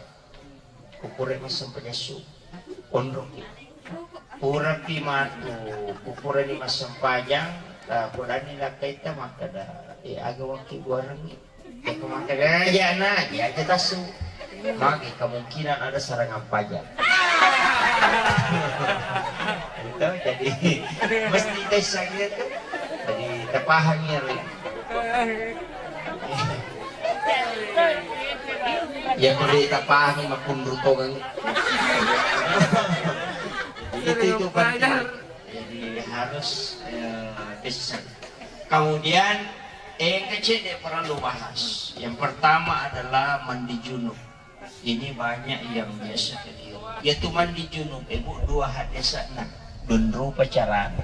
Ko purai massempajang subuh, onroki. Purapi matu, ko purani massempajang, ah, purani lakkaitta makkeda, eh, aga wakki buarengngi. Iya, ko makkeda, "Eh, iya, na, iya aja tassu." Magi kemungkinan ada serangan pajar. Itu jadi mesti tes gitu. Jadi terpaham ya, Ri. Ya perlu terpahami makunru tongang. Itu, itu penting. Jadi harus, eh, tes. Kemudian, eh, engka cedde perlu bahas. Yang pertama adalah mandi junub. Ini banyak yang biasa keliru. Yaitu mandi junub, Ibu, dua hadesana. Dua rupa carana.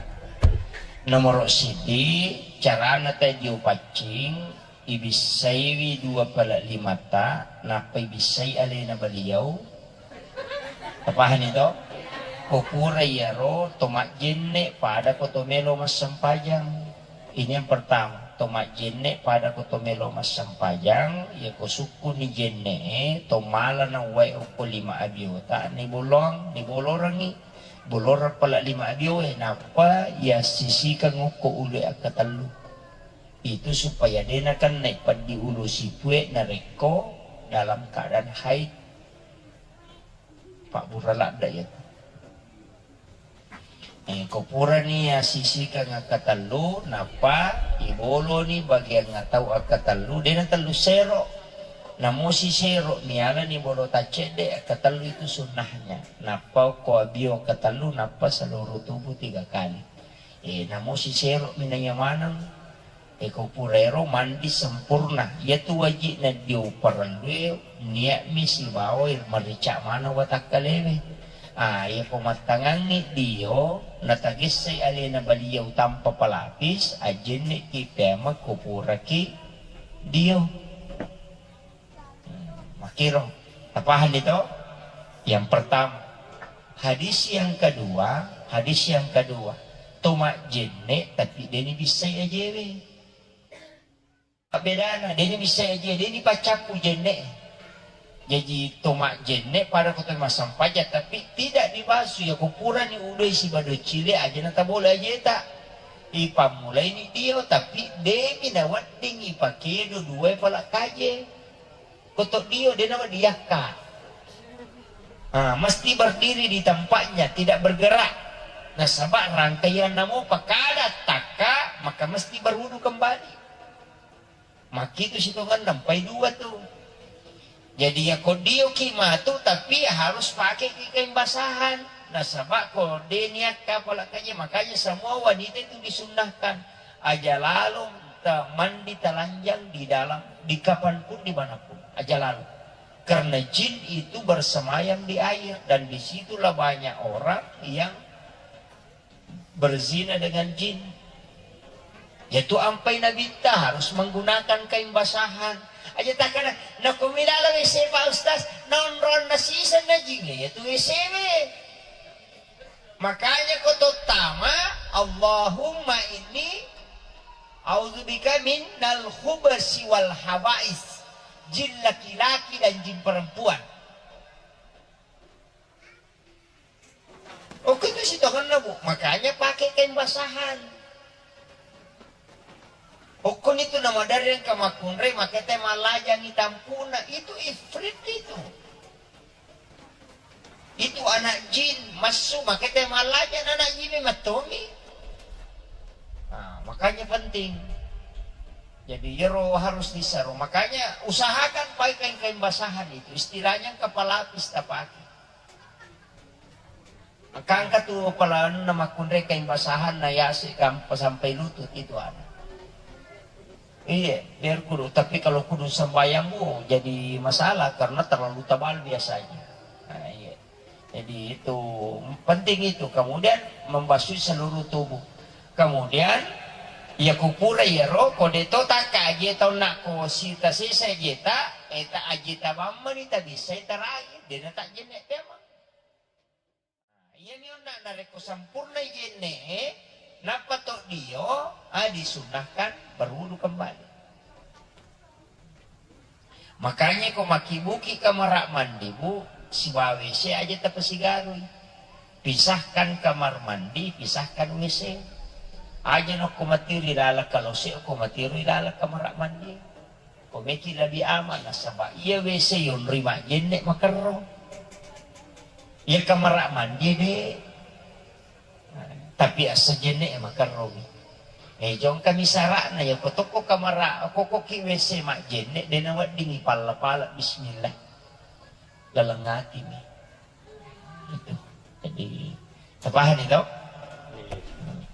Nomor siji, carana tadi upaccing, ibissaiwi dua pala limata, nappa ibissai alena baliau. Tapahani to? Ko pura iyaro to majjenne pada ko to melo massempajang. Ini yang pertama, to majjenne pada ko to melo massempajang, iya ko sukkuni jenne e, to mala na uwae okko lima abiota, ni bolong, ni bolorangi, bolorang pala lima abioe, nappa iya sisikang okko ulu akkatellu. Itu supaya de nakennai peddi ulu sipue narekko dalam keadaan haid. Pabbura ladda iya. Eh, ko purani asisikang akkatellu, nappa iboloni bagian atau akkatellu, de natellu sero. Namosi sero, mialani bolo taccedde, akkatellu itu sunnahnya. Nappa ko abio akkatellu, nappa seluruh tubuh tiga kali. Eh, namosi sero minaya maneng. Eko purairo mandi sempurna, iyatu waji'na dio parellue nia'mi sibawa marica maneng watakkalewe. Ah, iyako mattangangngi dio, natagessai alena baliau tanpa pelapis, ajjenne'ki pemeng ko puraki dio. Makkiro, tapahanni to? Yang pertama. Hadis yang kedua, hadis yang kedua, to majjenne tapi deni bissai ajewe. Bedana, deni bissai ajewe, deni paccappu jenne. Jaji to majjenne pada ko to massempajang, tapi tidak dibasu, ya ko purani udoi sibado cile aja na tabole ajeta. Ipammulaini dio, tapi demi nawedding ipakedo duai palak kaje. Kotok dio, de nawa diakka. Ah, mesti berdiri di tempatnya, tidak bergerak. Nasaba rangkaianna mopa kada takka, maka mesti berwudu kembali. Makkitu sitongenna, empai dua tu. Jadi, yako dioki matu, tapi harus pakeki kain basahan. Nasaba ko de niakka pala kaje, makanya semua wanita itu disunnahkan. Aja lalo ta-, mandi telanjang di dalam, di kapanpun, di manapun. Aja lalo. Karena jin itu bersemayam di air, dan disitulah banyak orang yang berzina dengan jin. Yaitu ampai nabitta harus menggunakan kain basahan. Aja takana, nakumilala W C Pak Ustaz, nonron nasisan na jin, yaitu W C W. Makanya ko tottama, Allahumma inni a'udzubika minal khubasi wal habais. Jin laki-laki dan jin perempuan. Okko itu sitongenna, Bu. Makanya pakai kain basahan. Okkoni tu namaderri engka makkunrai, makete mallajangi tampuna. Itu ifrit itu. Itu anak jin massu, makete mallaja anak jin mattomi. Nah, makanya penting. Jadi, iyaro harus disaro. Makanya usahakan pakai kain-kain basahan itu. Istilahnya engka pelapis tapake. Engka tu pala anunna makkunrai kain basahan na yase gampa sampai lutut itu ada. Iya, biar kudu. Tapi kalau kudu sembahyang, oh, jadi masalah karena terlalu tebal biasanya. Nah, iya. Jadi itu penting itu. Kemudian membasuh seluruh tubuh. Kemudian, iya kupura iyaro, ko de to takka aje taunna ko sita sesa aje ta, eta aje ta bammani ta bisa ta rai, de na ta jenne tema. Nah, iyami onna narekko sempurna jenne'e, nappa to dio, ah, disunnahkan berwudu kembali. Makanya ko makibuki kamar mandi, Bu, sibawa W C aja tapasigarui. Pisahkan kamar mandi, pisahkan W C. Aja no ko matiru laleng kalose, ko matiru laleng kamar mandi. Ko meki lebih aman, nasaba iya W C yonroi majjenne makerro. Iya kamar mandi de. Tapi assejenne makerromi. Eh, jongkami sara'na ya, ko tokko kamar, ko koki W C majjenne, de naweddingi palla-pala, bismillah. Laleng atimi. Itu. Jadi, tapahani to?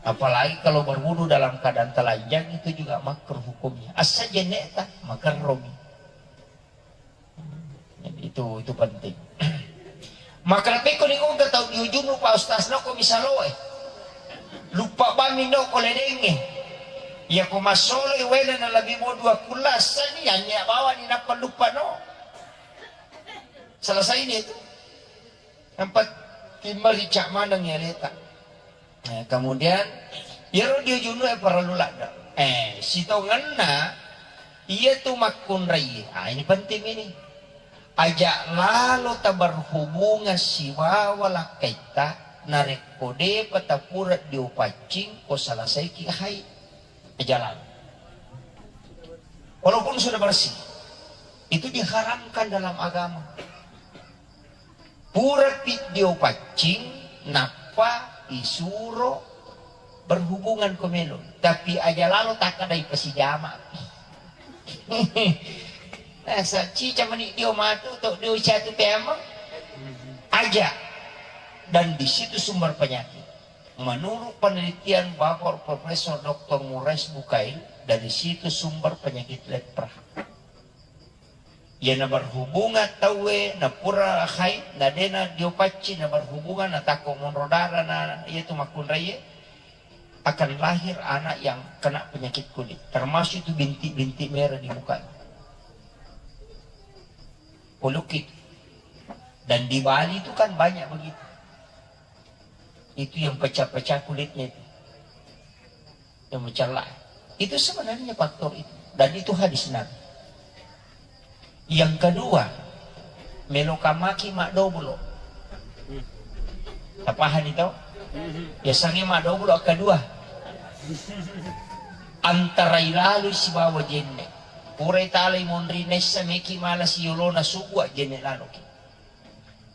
Apalagi kalau berwudu dalam keadaan telanjang, itu juga makruh hukumnya. Assejenne ta, makerromi. Jadi itu, itu penting. Maka lebih ko nikongka tau diujunu Pak Ustaz, nako misaloe. Lupa bami no ko ledenge. Iya ko masolo wena na lebih mau dua kula sani, hanya bawa ni napa lupa no. Selesai ni itu. Nampa timma ricak maneng ya leta. Eh, kemudian, iyaro diujunu e parellu ladde. Eh, sitongenna, iya tu makkunrai. Ah, ini penting ini. Aja lalo taberhubungan sibawa lakkaitta, narekko depa tapura diopaccing, ko selesaiki haid. Aja lalo. Walaupun sudah bersih, itu diharamkan dalam agama. Purapi diopaccing, nappa isuro berhubungan ko melo. Tapi aja lalo takkadai pasijama. Nasa cica mani dio matu, to dio catu peameng. Aja. Dan di situ sumber penyakit. Menurut penelitian Bapak Profesor Doktor Ngurah Isbukail, dari situ sumber penyakit lepra. Iya naberhubungan tauwe, napura haid, nadena diopacci, naberhubungan, natakko monro darah, na iya tu makkunraie, akan lahir anak yang kena penyakit kulit. Termasuk itu bintik-bintik merah di mukanya. Polukit. Dan di Bali itu kan banyak begitu. Itu yang pecah-pecah kulitnya itu. Yang mencela. Itu sebenarnya faktor itu. Dan itu hadis Nabi. Yang kedua, meloka maki maddobulo. Tapahani tau? Biasanya maddobulo kedua. Antara ilalu sibawa jenne. Purai talai monri nessa meki mala siolona suku jenne laloki.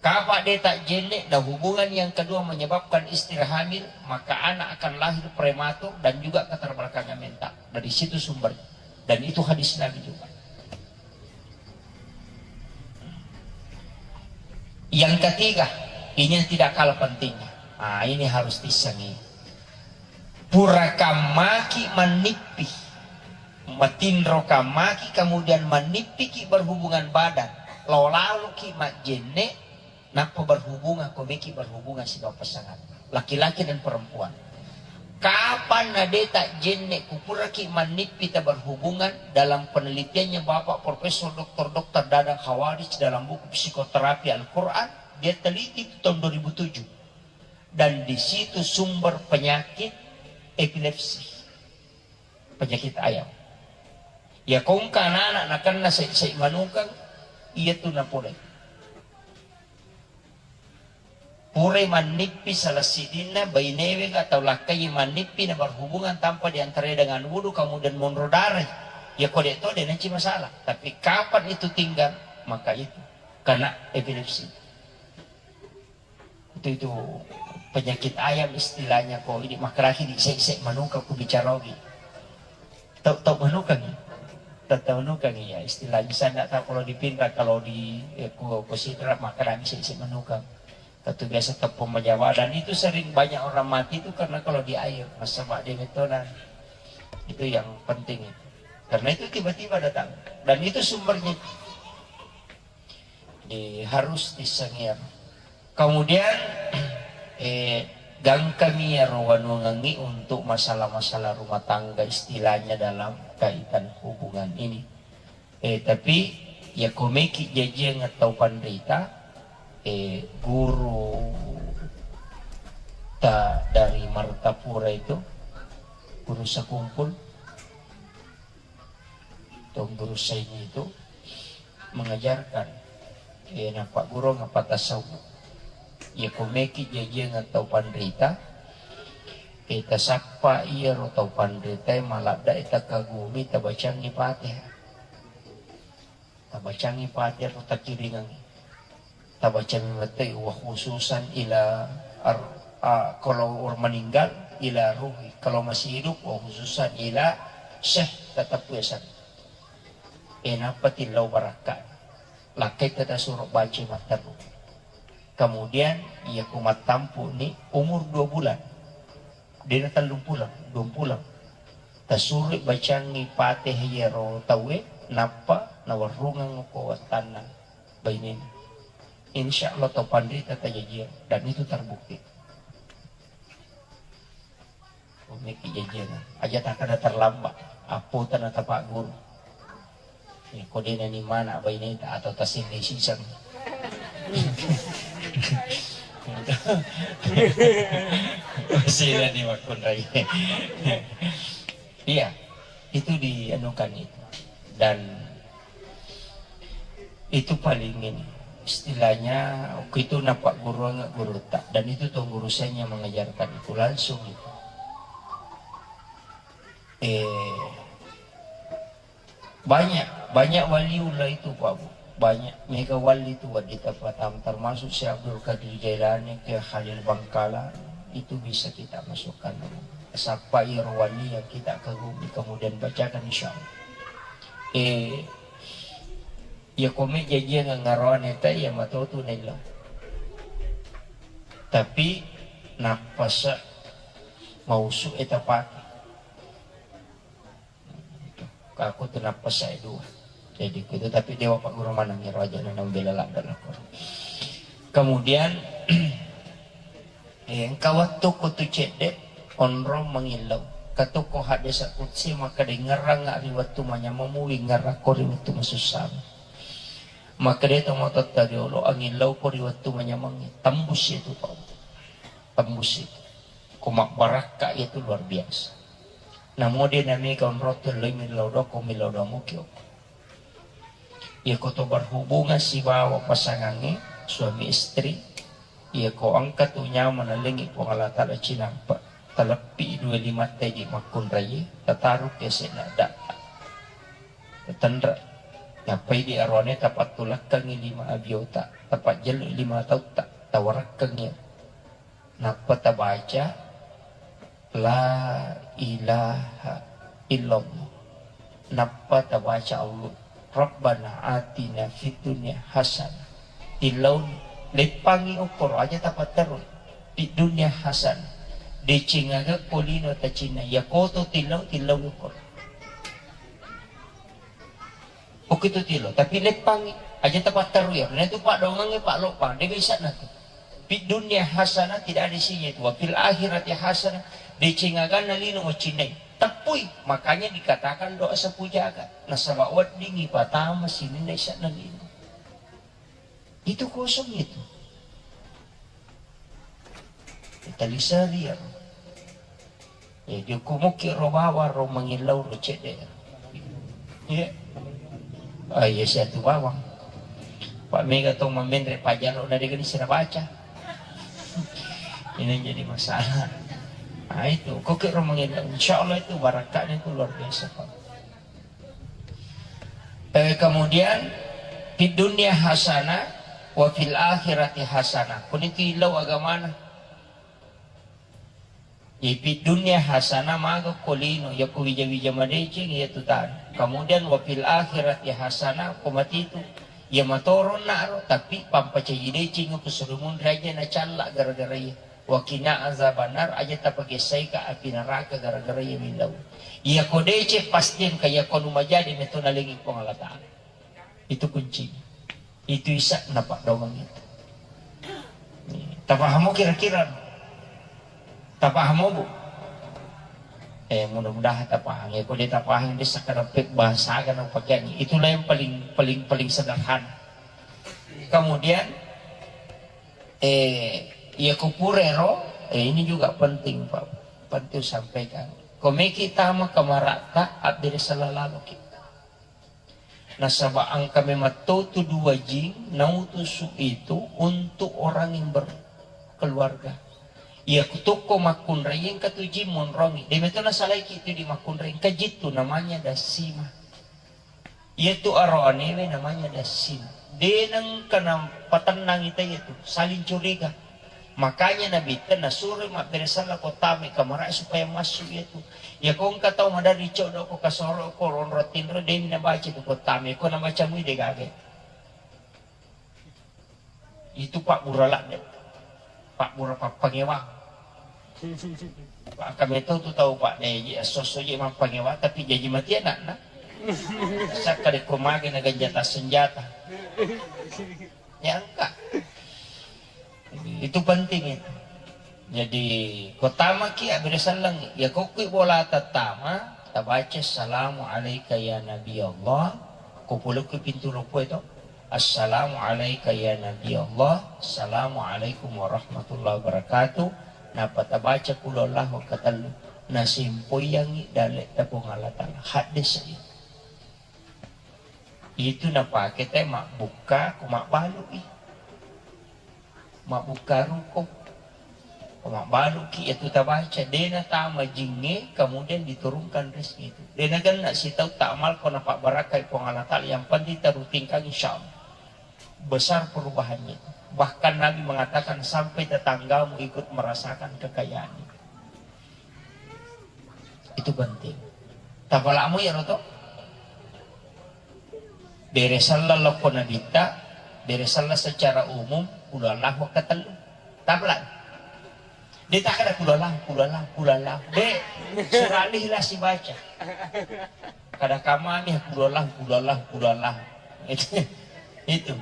Kapa de tajjenne, nah hubungan yang kedua menyebabkan istri hamil, maka anak akan lahir prematur dan juga keterbelakangan mental. Dari situ sumbernya. Dan itu hadis Nabi juga. Yang ketiga, ini yang tidak kalah pentingnya. Ah, ini harus disengi. Pura kammaki mannippi, matinro kammaki, kemudian mannippiki berhubungan badan, lo laluki majjenne, nappa berhubungan, ko meki berhubungan sibawa pasangan, laki-laki dan perempuan. Kapan na de tajjenne, kupuraki mannippi ta berhubungan, dalam penelitiannya Bapak Profesor Doktor Doktor Dadang Khawarij dalam buku Psikoterapi Al-Quran, dia teliti itu tahun dua ribu tujuh. Dan di situ sumber penyakit epilepsi, penyakit ayam. Ya, kongka anak-anak nakenna sai-sai manukang, iya tu napolai. Purai mannippi salah sidinna bainewe atau lakkai mannippi na berhubungan tanpa diantarai dengan wudu, kemudian monro darai. Ya, kode to de nanci masalah. Tapi kapan itu tinggal, maka itu kena epilepsi. Itu, itu penyakit ayam istilahnya ko. Ini makaraki di ise-ise manuka ku bicara ogi. Tau, tau manuka ni? Tau, tau manuka ni ya istilahnya. Saya nggak tahu kalau di Pinrang, kalau di, eh, ko, ko Sidrap makaraki ise-ise manuka. Katu biasa tepung menjawa dan itu sering banyak orang mati itu karena kalau di air masa mak dia metonan. Itu yang penting itu. Karena itu tiba-tiba datang dan itu sumbernya. Di harus disengir. Kemudian, eh, gangkami iyaro wanungengi untuk masalah-masalah rumah tangga istilahnya dalam kaitan hubungan ini. Eh, tapi ya komeki jajiang tau panrita, eh, guru ta dari Martapura itu, guru Sakumpul, Tuan Guru Saini itu mengajarkan, eh, napaggurung apa tasawuf. Ya komeki jajiang tau panrita, eh, tasappa iyaro tau panrita, eh, maladda, eh, takagumi tabacangi Fatihah. Tabacangi Fatihah ro takiringangi. Tabacami mettai wa khususan ila ar-, a, kalau orang meninggal ila ruhi, kalau masih hidup wa khususan ila syekh tetap biasa. Eh, nappa tillau barakka. Lakkai tata suruh baca matteru. Kemudian iya ku mattampu ni umur dua bulan. Dena tellung pulang, dua pulang. Tasuri bacangi Fatihah iyaro tauwe, nappa nawarrungeng ko wattanna bainena. Insya Allah to panrita tajajiang dan itu terbukti. Komeki jajiang. Aja takkada terlambat. Apota na tapak guru. Ya, ko dena ni mana baineta atau tasende siseng. Sila ni makunrai. Iya, itu dianukan itu. Dan itu paling ini, istilahnya, waktu itu napak guru gurutta, dan itu tuan guru saya yang mengajarkan itu langsung itu. Eh, banyak, banyak waliullah itu, Pak Bu. Banyak mega wali itu, Wadi Tapatam, termasuk Syekh Abdul Qadir Jailani, Kiai Khalil Bangkalan, itu bisa kita masukkan. Sapa iro wali yang kita kagumi, kemudian bacakan, insya Allah. Eh, ya, kome jajiang ngaroane ta, ya, matotu nello. Tapi, nappasa mausu eta pake. Kaku tu nappasa dua. Jadi, itu, tapi dewa Pak Guru manang iro aja na nambela ladda lako. Kemudian, eh, engka wettu ko tu cedde, onrong mangillau. Katuko hadis qudsi, maka dengerang ri wettu manyamemu, wingerako ri wettu masussa. Makkeda to matotta riolo, angillau ko ri wettu manyamengnge, tembus itu, Pak. Tembus itu. Ko mabbarakka itu luar biasa. Namo de namega onrong tu lao millau doang, ko millau doang muki okko. Iya ko to berhubungan sibawa pasangangnge, suami istri, iya ko engka tu nyawa nalengngi Puang Allah Taala cinampa, taleppi dua limatta di makkunraie, tataru ke sena datta. Tenre. Nappai di aroane tapattulakkangngi lima abiota, tapajjellu lima tautta, tawarakkangngi. Nappa tabaca, "La ilaha illallah." Nappa tabaca Allah, "Rabbana atina fid dunya hasanah." Tillauni, leppangngi okkoro, aja tapatterui. "Fid dunya hasanah." Deceng aga ko lino tacinna, yakoto tillau, tillauni okkoro. Okkitu tilo, tapi leppangngi, aja tapatterui. Nah, itu paddoangengnge, Pak, loppang, de' bisa na tu. Fid dunya hasanah, tidak ada isinya itu. Wa fil akhirati hasanah, deceng aganna lino wacinnai. Teppui, makanya dikatakan doa sapu jagat. Nasaba weddingngi patama sininna isanna lino. Itu kosong itu. Taliseri ya. Ya, joko muki ro bawang ro mangillau ro cedde. Iya. Ah, iya, siatu bawang. Pak mega tong mamenre pajalo na dega disira baca. Ini jadi masalah. Nah, itu. Koke ro mangillau. Insya Allah itu barakatnya itu luar biasa, Pak. Eh, kemudian, "Fid dunya hasanah wa fil akhirati hasanah." Kuni tu illau agamana. Jadi, fid dunya hasanah, maga ko lino, ya ko wija-wija madeceng, ya tu tana. Kemudian, "Wa fil akhirati hasanah," ko mati tu. Ya matoron naro, tapi pampacaji deceng ko surumun raja na calla gara-gara iya. "Wa qina azabannar," aja tapagessaika api neraka gara-gara iya millau. Iya ko deceng, pasti engka iya ko nu majadi meto nalengi Puang Allah Ta'ala. Itu kuncinya. Itu isa na paddoangeng itu. Tapahamo kira-kira? Tapahamo, Bu? Eh, mudah-mudahan tapahang. Ya, ko de' tapahang, de' sakkarappe bahasa aga na upakeangi. Itulah yang paling, paling, paling sederhana. Kemudian, eh, iya ko purero, eh, ini juga penting, Pak. Penting sampaikan. Ko meki tama kamara'ta, abbere sella laloki. Nasaba engka memang to tu dua jing nautusu itu untuk orang yang berkeluarga. Iya kutukko makkunrai, engka tu jing monrongi. De' meto nasalaiki tu di makkunrai, engka jittu namanya dassima. Iya tu aroanewe namanya dassima. De' nengka napatennangi ta iya tu, saling curiga. Makanya Nabitta nasuro mabbere sella ko tama kamarae supaya massu iya tu. Iya ko engka tau maderri coddo ko kasoro ko ronro tinro, de' nabaca tu ko tama, ko nabaca mui de' gaga. Itu pabbura ladde. Pabbura pappangewang. Pak, kami tau tu tau, Pak, de' ji esso-esso ji mappangewang, tapi jaji mati anakna. Sakka de' ko mage na ganjata senjata. Ya engka. Itu penting itu. Jadi, ko tamaki abbere selleng, ya kokkui bola tattama, tabaca, "Assalamu alaika ya Nabi Allah." Ko pulukki pintu loppo itu, "Assalamu alaika ya Nabi Allah, assalamu alaikum warahmatullahi wabarakatuh." Nappa tabaca qul huwallahu katellu. Nasempoyangi dalle'ta Puang Allah Ta'ala. Haddese. Itu napake te mabbukka ko mabbalu'i. Mabbukka ruko. Ko mabbaluki iya tu tabaca, de' natama jingnge, kemudian diturunkan rezeki itu. De' nagenna sitau ta'amal ko napabbarakkai Puang Allah Ta'ala, yang penting tarutinkan, insya Allah. Besar perubahannya itu. Bahkan Nabi mengatakan sampai tetanggamu ikut merasakan kekayaan itu. Itu penting. Tapala'mu iyaro to? Bere selleng lokko Nabitta, bere selleng secara umum, qul huwallahu katellu. Tapala'. De' takkada qul huwallahu, qul huwallahu, qul huwallahu. De', surah Al-Ikhlas sibaca. Kada kamami qul huwallahu, qul huwallahu, qul huwallahu. Itu. Itu.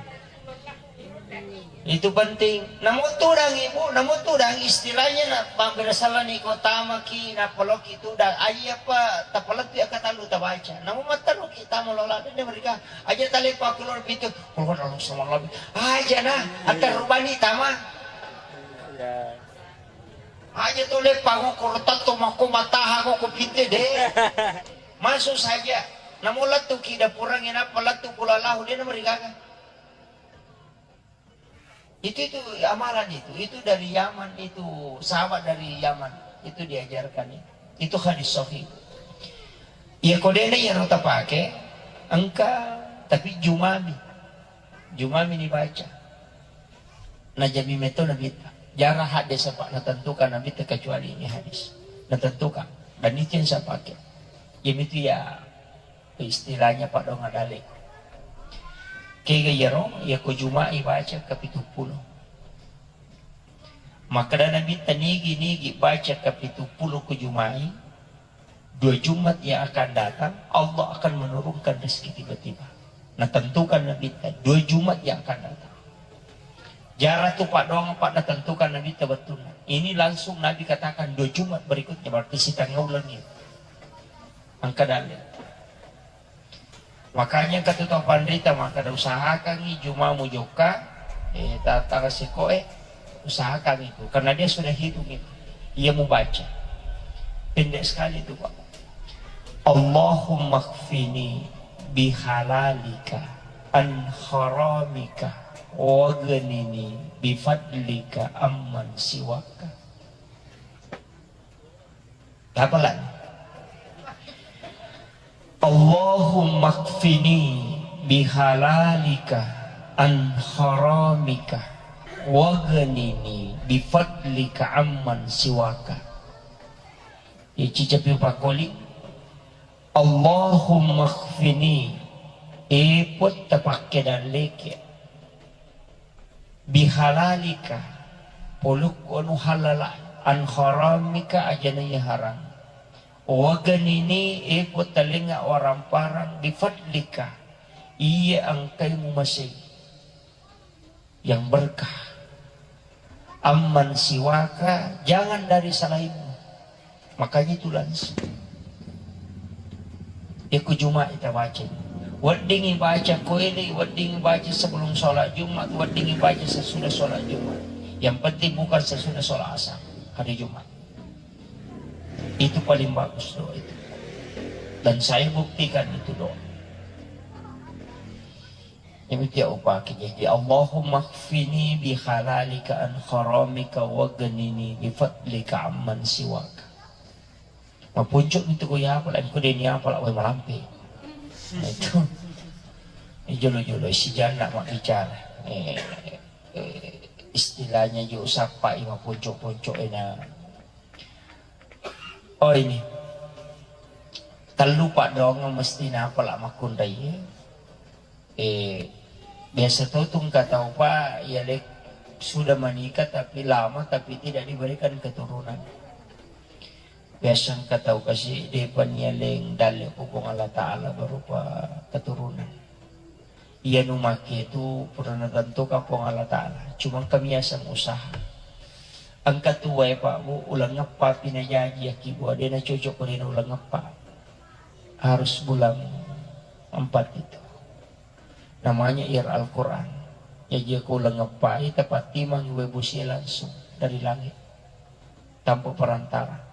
Itu penting. Namo tudang, Ibu, namo tudang istilahnya na mabbere selleng ni ko tamaki, napaloki tudang. Aji apa tapalettu ya katallu tabaca. Namo matteruki tama lola de' mereka. Aja tale pakulor pitu. Kulon Allah sama Allah. Aja na, atarubani tama. Ya. Aja to le pangokor tetto mako mataha ko pinte de'. Masuk saja. Namo lettuki dapurangnge nappa lettu qul huwallahu de' na mereka. Itu, itu amalan itu, itu dari Yaman, itu sahabat dari Yaman, itu diajarkan itu. Itu hadis sahih. Iya ko de'na iyaro tapake, engka Tapi jumami, jumami nibaca. Najami meto Nabitta. Jara hadis apa natentukan Nabitta kecuali ini hadis. Natentukan. Dan itu yang saya pakai. Jadi itu ya istilahnya Pak Donga Dalek. Kega yaro, ya ko Juma'i baca ke pitu pulo. Makkeda Nabitta, nigi-nigi baca ke pitu pulo ko Juma'i, dua Jumat yang akan datang, Allah akan menurunkan rezeki tiba-tiba. Natentukan Nabitta, dua Jumat yang akan datang. Jara tu Pak Donga, Pak, natentukan Nabitta bettuanna. Ini langsung Nabi katakan dua Jumat berikutnya, berarti setengah bulan itu. Angka dalil. Makanya kata tau panrita, maka usahakangi Juma mujokka, eh, ta-, tanggal siko, eh, usahakan itu. Karena dia sudah hitung itu. Dia mau baca. Pendek sekali itu, Pak. Allahumma kfini bihalalika an haramika waghnini bifadlika amman siwaka. Apa lagi? Allahumma kfini bihalalika an haramika waghnini bifadlika amman siwaka. Ici cepi pakoli. Allahumma kfini, epot tapakke dalleke. Bihalalika, polukku anu halala, an haramika, ajana iya haram. Waghnini, epot talengnga waramparang, bifadlika, iya engkai mumasei. Yang berkah. Amman siwaka, jangan dari selainmu. Makanya itu langsung. Iku Jumat kita baca. Weddingi baca koeli, weddingi baca sebelum sholat Jumat, weddingi baca sesudah sholat Jumat. Yang penting bukan sesudah sholat asar, hari Jumat. Itu paling bagus doa itu. Dan saya buktikan itu doa. Demikian upaki. Jadi, Allahumma kfini bihalalika an haramika waghnini bifadlika amman siwaka. Mapuncuk itu ku ya apa lah, ku deni apa lah, wai malampe. Nah, itu. Ini jolo-jolo, si jana mak bicara. Eh, eh, istilahnya jo sapa i mapuncuk-puncuk ena. Oh, ini. Tellu paddoangeng mesti napa la makkunrai. Eh, biasa to tu engka tau pa, ya, lek, sudah menikah tapi lama tapi tidak diberikan keturunan. Biasa engka tau kasi depan ya leng dalle ku Puang Allah Ta'ala berupa keturunan. Iya nu make tu pura natentuka Puang Allah Ta'ala. Cuma engka miaseng usaha. Engka tuwae Pak Bu, uleng eppa pi najaji aki bua, de nacocok ko de na uleng eppa. Harus bulan empat itu. Namanya ir Al-Quran. Jaji ko uleng eppa i tapattimangi wae bosie langsung dari langit. Tanpa perantara.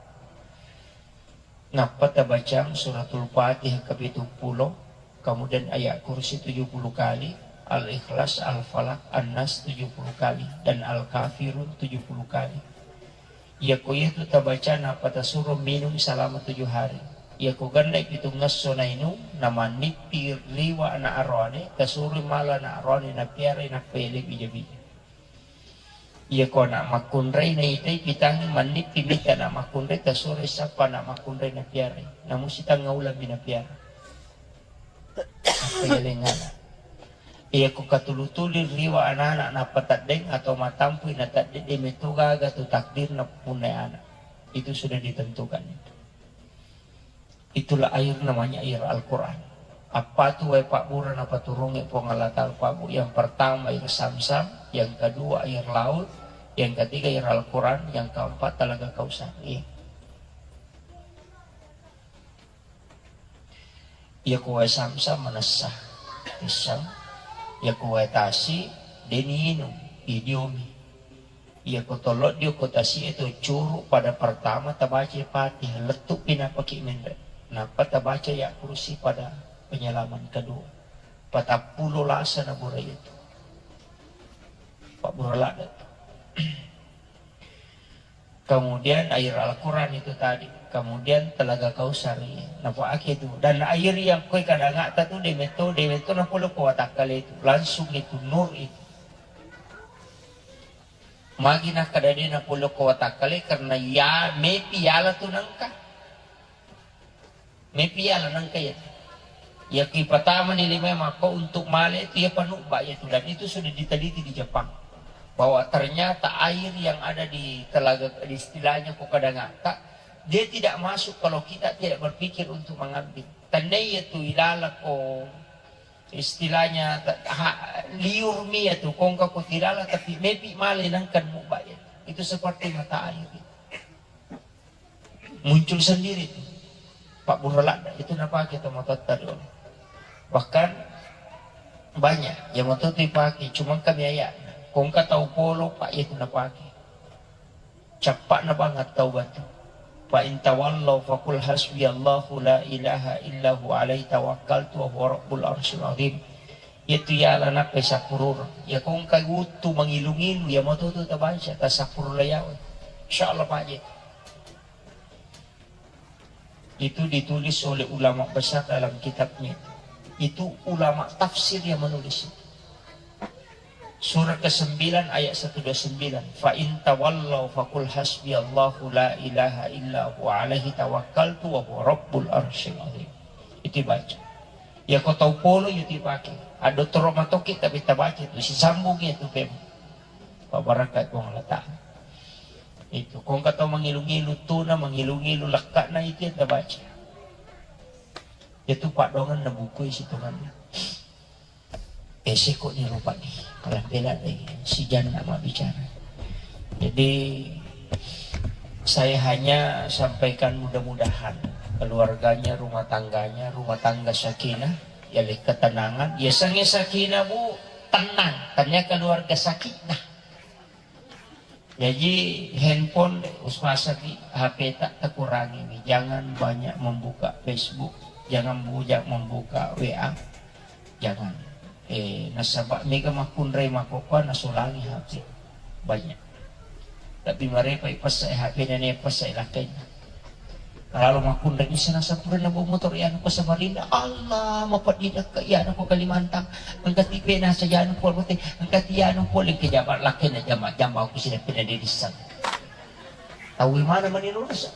Nappa tabacang Suratul Fatihah ke pitu pulo, kemudian ayat kursi tujuh puluh kali, Al-Ikhlas, Al-Falaq, An-Nas tujuh puluh kali, dan Al-Kafirun tujuh puluh kali. Iyako iyatu tabaca nappa tasuro minum selama tujuh hari. Iyako gennai pitungngesso nainung, namannippi riwa ana aroane, tasuro mala ana aroane napiarai nappa yale bija-bija. Iyako ana makkunrai naitai pitangngi mannippi mita ana makkunrai, tasuro sappa ana makkunrai napiarai. Namu sitengnga uleng mi napiara. Nappa yaleng ana. Iyako katulu-tuli riwa anana nappa teddeng atau matampui na teddeng, de meto gaga tu takdirna punnai ana. Itu sudah ditentukan itu. Itulah air namanya air Al-Quran. Apa tu wae pabbura napaturungi Puang Allah Ta'ala pabbu? Yang pertama air Zamzam, yang kedua air laut, yang ketiga air Al-Quran, yang keempat Telaga Kausar. Iya. Iyako wae Zamzam manessa, pissang. Iyako wae tasi, deni inung, idiomi. Iyako tollo dioko tasi itu curu pada pertama tabaca Fatihah, lettu pinapaki menre. Nappa tabaca ya kursi pada penyelaman kedua. Patappulo lasa na bura itu. Pak bura ladde. Kemudian air Al-Quran itu tadi. Kemudian Telaga Kausar, iya. Napaake tu. Dan air yang koi kadangata tu, de metto, de metto napolo ko watakkale tu. Langsung itu, nur itu. Magi nakkeda de napolo ko watakkale, karena ya, mepi yala tu nangka. Mepi yala nangka ya. Ya ki pertama ni lima mako untuk male itu ya panubba ya tu. Dan itu sudah diteliti di Jepang. Bahwa ternyata air yang ada di telaga, di istilahnya ko kadangata, dia tidak masuk kalau kita tidak berpikir untuk mengambil. Tennai ya tu ilala ko istilahnya, ta-, ha-, liur mi ya tu, kongka ko tilala, tapi mepi male nangkan mubba ya. Itu seperti mata air itu. Muncul sendiri tu. Pak Burhaladda itu napake to matotta dulu. Bahkan banyak yang moto tu ipake, cuma kami ayat. Kongka tau polo, Pak, itu napake. Cappa'na banget tau batu. Fa in tawallau faqul hasbiyallahu la ilaha illa huwa alaihi tawakkaltu wa huwa rabbul arsyil azim. Iyatu yala nappai sappurureng. Iya kongka guttu mangilu-ngilu, iya matotu tabaca, tasappurureng yawe. Insyaallah paje. Itu ditulis oleh ulama besar dalam kitabnya itu. Itu ulama tafsir yang menulis itu. Surah kesembilan ayat seratus dua puluh sembilan. Fa in tawallau faqul hasbiyallahu la ilaha illa huwa alaihi tawakkaltu wa huwa rabbul arsyil azim. Itu baca. Ya ko tau polo ya dipake. Ado toro matoki tapi tabaca itu. Sisambung itu pem. Pabarakai Puang Allah Ta'ala. Itu. Kongka tau mangilu-ngilu tuna, mangilu-ngilu lekkana itu yang tabaca. Itu padongan na buku isi tunganna. Eh, siko ni rupa ni, kalau bela deh, si Jan nama bicara. Jadi, saya hanya sampaikan mudah-mudahan keluarganya, rumah tangganya, rumah tangga sakinah, ya, le-, ketenangan. Ya, sange sakinah, Bu, tenang. Tanya keluarga sakinah. Jaji, handphone, usmasaki H P tak takurangi. Jangan banyak membuka Facebook, jangan banyak membuka W A, jangan. Eh, nasaba mega makkunrai makopa nasolangi H P. Banyak. Tapi marepa ipasai H P nene pasai lakkainna. Lalo makkunrai bisa nasapurana bawa motor ya anu ko Samarinda. Allah, mapeddinakka ya anu ko Kalimantan. Engka tipe nasa ya anu pole, engka ti ya anu pole ke jabat lakkainna jama-, jama aku sida pina dedissang. Tahu mana mani lulus?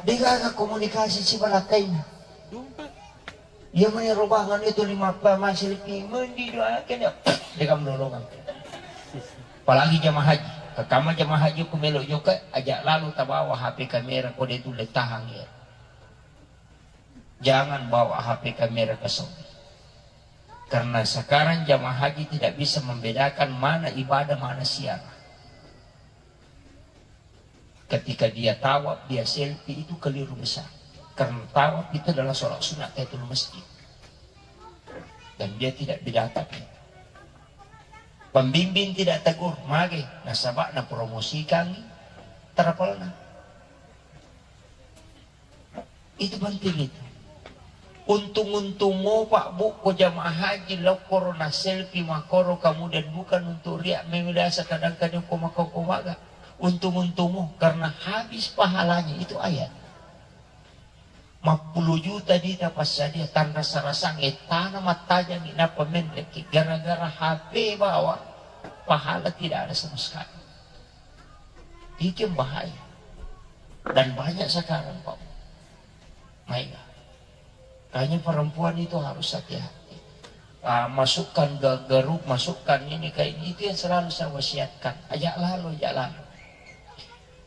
Degaga komunikasi si balakkainna. Iya mani robangan itu lima pa masih lebih mendi doakan ya. Dega melolongan. Apalagi jamaah haji. Kakama jamaah haji ku melo joka aja lalu tabawa H P kamera kode tu letahang ya. Jangan bawa H P kamera ke Saudi. Karena sekarang jamaah haji tidak bisa membedakan mana ibadah, mana siarah. Ketika dia tawaf, dia selfie, itu keliru besar. Karena tawaf itu adalah sholat sunat tahiyatul masjid. Dan dia tidak bedakan itu. Pembimbing tidak tegur, mage, nasaba napromosikan travelna. Itu penting itu. Untung-untung mo, Pak, Bu, ko jamaah haji, lokkoro na selfie makoro, kemudian bukan untuk riak, memang biasa kadang-kadang ko makau ko maga. Untung-untung mo, karena habis pahalanya, itu ayat. Mappulo juta dita passadia, tanrasa-rasang, eh, tana mattajang, inappa menreki, gara-gara H P bawa, pahala tidak ada sama sekali. Itu yang bahaya. Dan banyak sekarang, Pak. Maega. Kayaknya perempuan itu harus hati-hati. Ah, masukkan ke grup, masukkan ini, kayak ini, itu yang selalu saya wasiatkan. Ajak lalu, ajak lalu.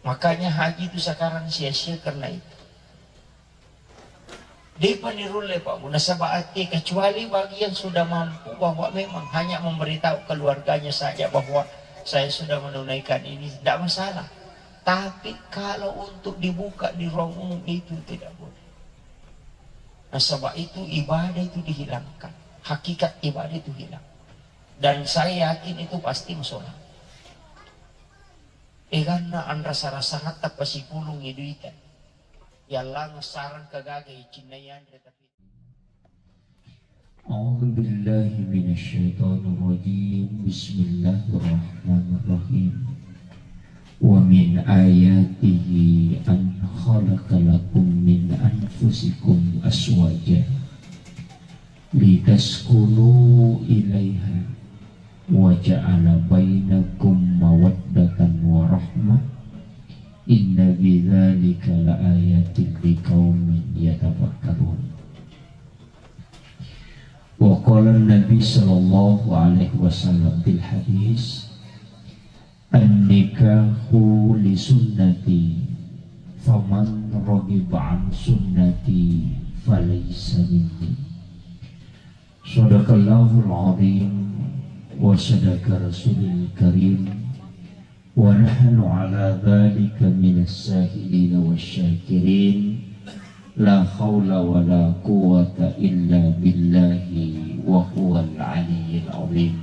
Makanya haji itu sekarang sia-sia karena itu. Depa nirulle, Pak Bu, nasaba ate, kecuali bagi yang sudah mampu bahwa memang hanya memberitahu keluarganya saja bahwa saya sudah menunaikan ini, tidak masalah. Tapi kalau untuk dibuka di ruang umum itu tidak boleh. Nasaba itu ibadah itu dihilangkan. Hakikat ibadah itu hilang. Dan saya yakin itu pasti masalah. Eganna anrasa-rasangatta pasipulungngi duita. Yallang sarang kagaga icinnai anre tapi. أعوذ بالله من الشيطان الرجيم. بسم الله الرحمن الرحيم. ومن آياته أن خلق لكم من أنفسكم أزواجا لتسكنوا إليها وجعل بينكم مودة ورحمة إن في ذلك لآيات لقوم يتفكرون. وقال النبي صلى الله عليه وسلم في الحديث: النكاح لسنتي فمن رغب عن سنتي فليس مني. صدق الله العظيم وصدق رسول الكريم ونحن على ذلك من الشاهدين والشاكرين. لا حول ولا قوة إلا بالله وهو العلي العظيم.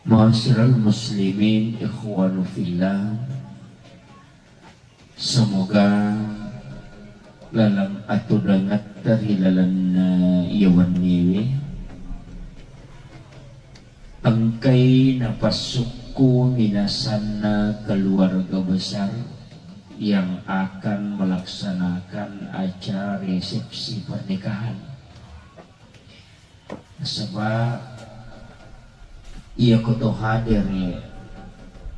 Ma'asyiral muslimin, ikhwanu fillah, semoga laleng atudangetta ri lalenna iya wenniwe engkai napassukku minasanna keluarga besar yang akan melaksanakan acara resepsi pernikahan. Nasaba iyako to hadir,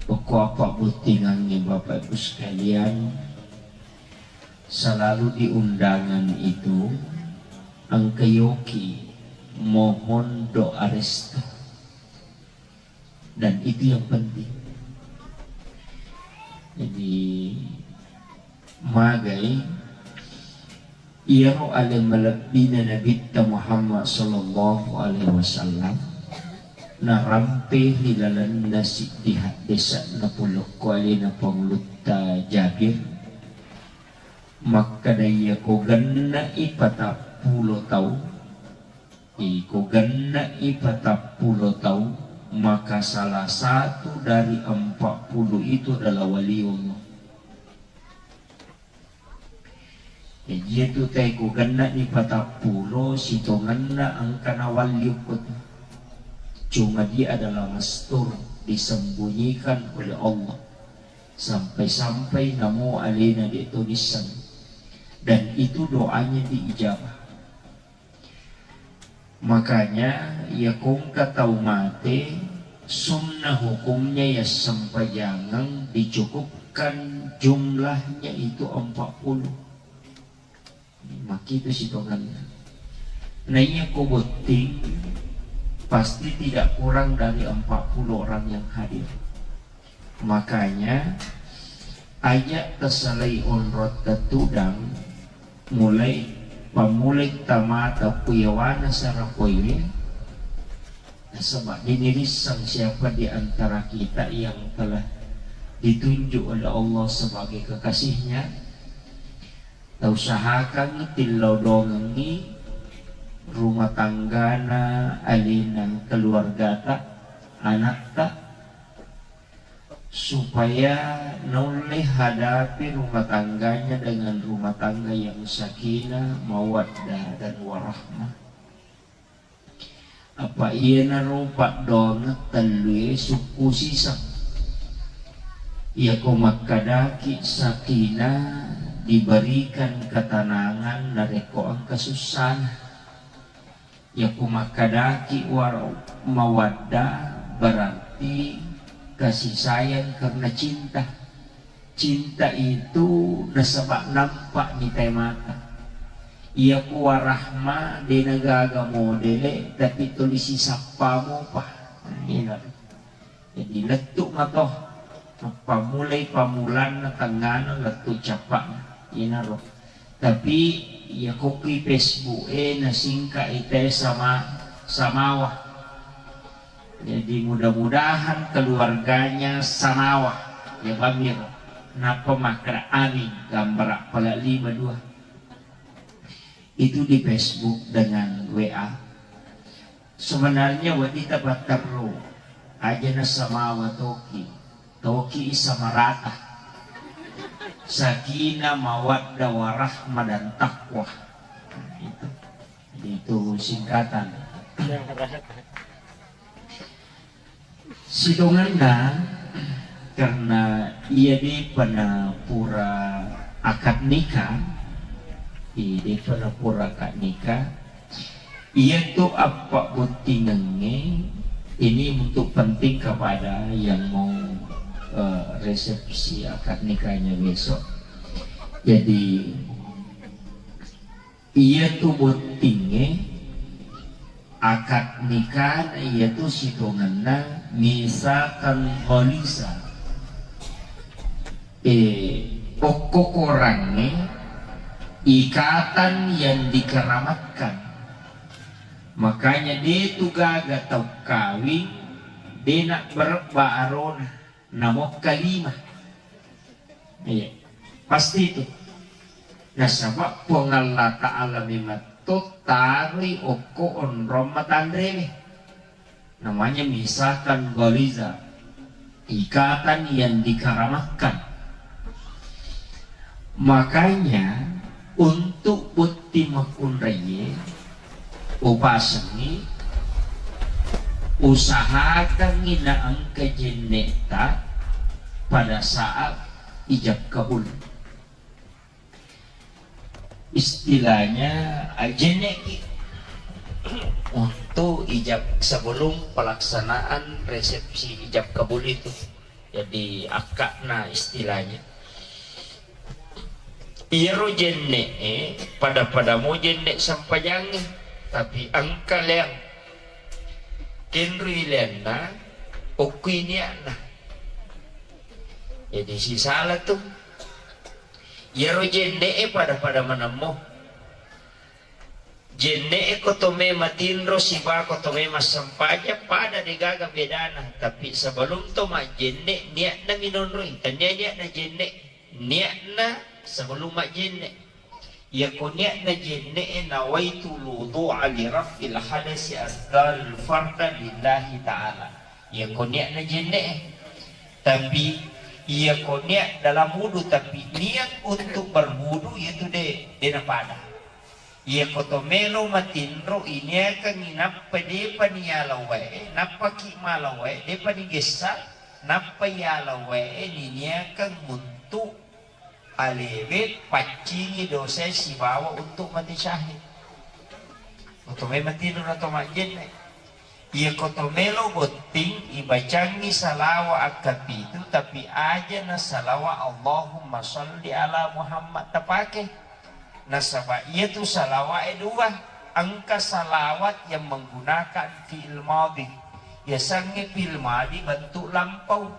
okko apa bottingangnge Bapak Ibu sekalian, selalu di undangan itu engka yoki mohon doa restu. Dan itu yang penting. Jadi, magai iyaro ale malebbina Nabitta Muhammad sallallahu alaihi wasallam narampe ri lalenna siddi haddesa napolokko alena Pangulutta Jabir, makkeda, iyako genne'i patappulo tau, iko genne'i patappulo tau, maka salah satu dari empat puluh itu adalah waliullah. Jaji, iyatu tae ko genne'ni patappulo, sitongenna engka nawalli okko tu. Cuma dia adalah mastur, disembunyikan oleh Allah. Sampai-sampai namo alena de' to nisseng. Dan itu doanya diijabah. Makanya, iya ko engka tau mate, sunnah hukumnya ya sempajangeng dicukupkan jumlahnya itu empat puluh. Makkitu sitongenna. Nah, iya ko botting, pasti tidak kurang dari empat puluh orang yang hadir. Makanya, aja' tasalai onrotta tudang, mulai pammulai tamata ku yawana sarapoiwe, nasaba' de' nirisseng siapa di antara kita yang telah ditunjuk oleh Allah sebagai kekasihnya. Tausahakangngi tillau dongengngi rumah tanggana alena keluargata, anatta, supaya naulle hadapi rumah tangganya dengan rumah tangga yang sakinah, mawaddah, dan warahmah. Apa iyanaro paddoangeng tellue sukku siseng. Iyako makkadaki sakinah, diberikan ketenangan narekko engka sussana. Iyako makkadaki war-, mawaddah, berarti kasih sayang karena cinta. Cinta itu nasaba' nampa' mita mata. Iyako warahma de' nagaga modele, tapi tuli sisappa mopa. Nah, iyana. Jadi, lettu' mato. Pammulai pammulanna, tengngana, lettu' cappa'na. Iyanaro. Tapi, iya ko ki Facebook e nasingka' i te sama, samawa. Jadi, mudah-mudahan keluarganya samawa. Ya, bamiro. Nappa makkeda amin, gambara' pala lima dua. Itu di Facebook dengan W A. Sebenarnya wedding tapatterru, aja' nasamawa toki, toki samarata. Sakinah, mawaddah, warahmah, dan taqwa. Nah, itu. Jadi, itu singkatan. Sitongenna, Karena iya depa na pura akad nikah, i depa na pura akad nikah, iya tu apa bottingengnge ini untuk penting kepada yang mau eh, resepsi akad nikahnya besok. Jadi iya tu bottingnge akad nikah, iya tu sitongenna misakan ghalidha. Eh, okko korangnge ikatan yang dikeramatkan. Makanya de tu gaga tau kawing de na berebba arona. Namo kalima. Iya. Pasti itu. Nasaba Puang Allah Ta'ala mematto taroi okko onrong matanrewe. Namanya misakan ghalidha. Ikatan yang dikeramatkan. Makanya untuk botting makkunraie upasengngi, usahakangngi na engka jenne'ta pada saat ijab kabul. Istilahnya, eh, jenne'ki untuk ijab, sebelum pelaksanaan resepsi ijab kabul itu. Jadi akka'na istilahnya. Iyaro jenne'e pada-pada mo jenne' sempajangnge, tapi engka leang. Kenrui leanna, okkui nia'na. Jadi sisala tu. Iyaro jenne'e pada-pada manemmo. Jenne'e ko to me matinro siba ko to me massempajang pada degaga bedana, tapi sebelum to majjenne nia'na minonroi, tania nia'na jenne, nia'na sebelum majjenne. Iyako nia'na jenne'e nawaitu wudu'a li raf'il hadasi asgharil farda lillahi ta'ala. Iyako nia'na jenne'e. Tapi iyako niat dalam wudu tapi niat untuk berwudu itu de, de napada. Iyako to melo matinro iniakangngi nappa depa niyala wae, nappaki mala wae, depa nigessa, nappa yala wae niniakang untuk alewe paccingi dosae sibawa untuk mate syahid. Oto mai matinro na to majjenne. Iyako to melo botting ibacangngi salawa akkapitu tapi aja na salawa Allahumma sholli ala Muhammad tapake. Nasaba iyatu salawae dua, engka salawat yang menggunakan fi'il madhi. Yasengnge fi'il madhi bentuk lampau.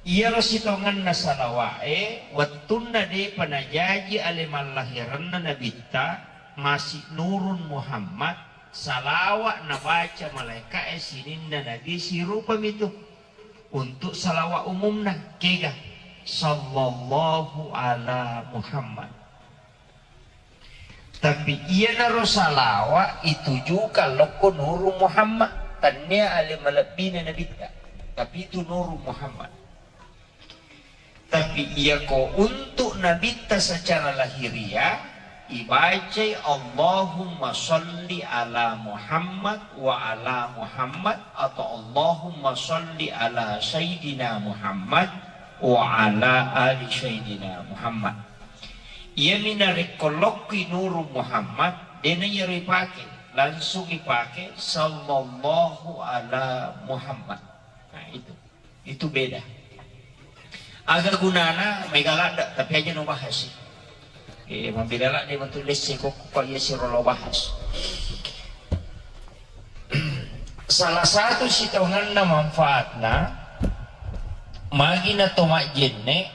Iyaro sitongenna salawa'e, wettunna depa najaji ale mallahirenna Nabitta, masi Nurun Muhammad, salawa nabaca malaeka'e sininna Nabi sirupamitu. Untuk salawa umumna, kega? Sallallahu ala Muhammad. Tapi iyanaro salawa itujukan lokko Nuru Muhammad, tannia ale malebbina Nabitta, tapi itu Nuru Muhammad. Tapi iyako untuk Nabitta secara lahiriah, ibacai Allahumma sholli ala Muhammad wa ala Muhammad atau Allahumma sholli ala Sayyidina Muhammad wa ala ali Sayyidina Muhammad. Iyami narekko lokkui Nuru Muhammad, dena iyaro ipake, langsung ipake sallallahu ala Muhammad. Nah, itu. Itu beda. Aga gunana mega ladde, tapi aja no bahas. Eh, mabeda ladde matu lesse kok, kok iya siro lo bahas. Salah satu sitongenna manfaatna, magi na to majjenne,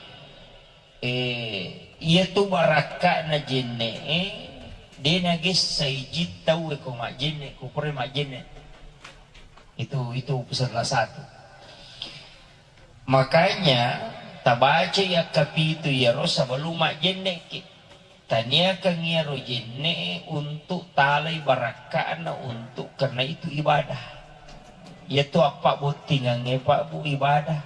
eh, iya tu barakka'na jenne, eh, de nagessai jin tauwe ko majjenne, ko pura majjenne. Itu, itu salah satu. Makanya, tabacai akkapitu iyaro sebelum majjenne'ki. Taniakang iyaro jenne'e untuk talai barakka'na untuk karena itu ibadah. Iyatu appabbottingangnge, Pak, Bu, ibadah.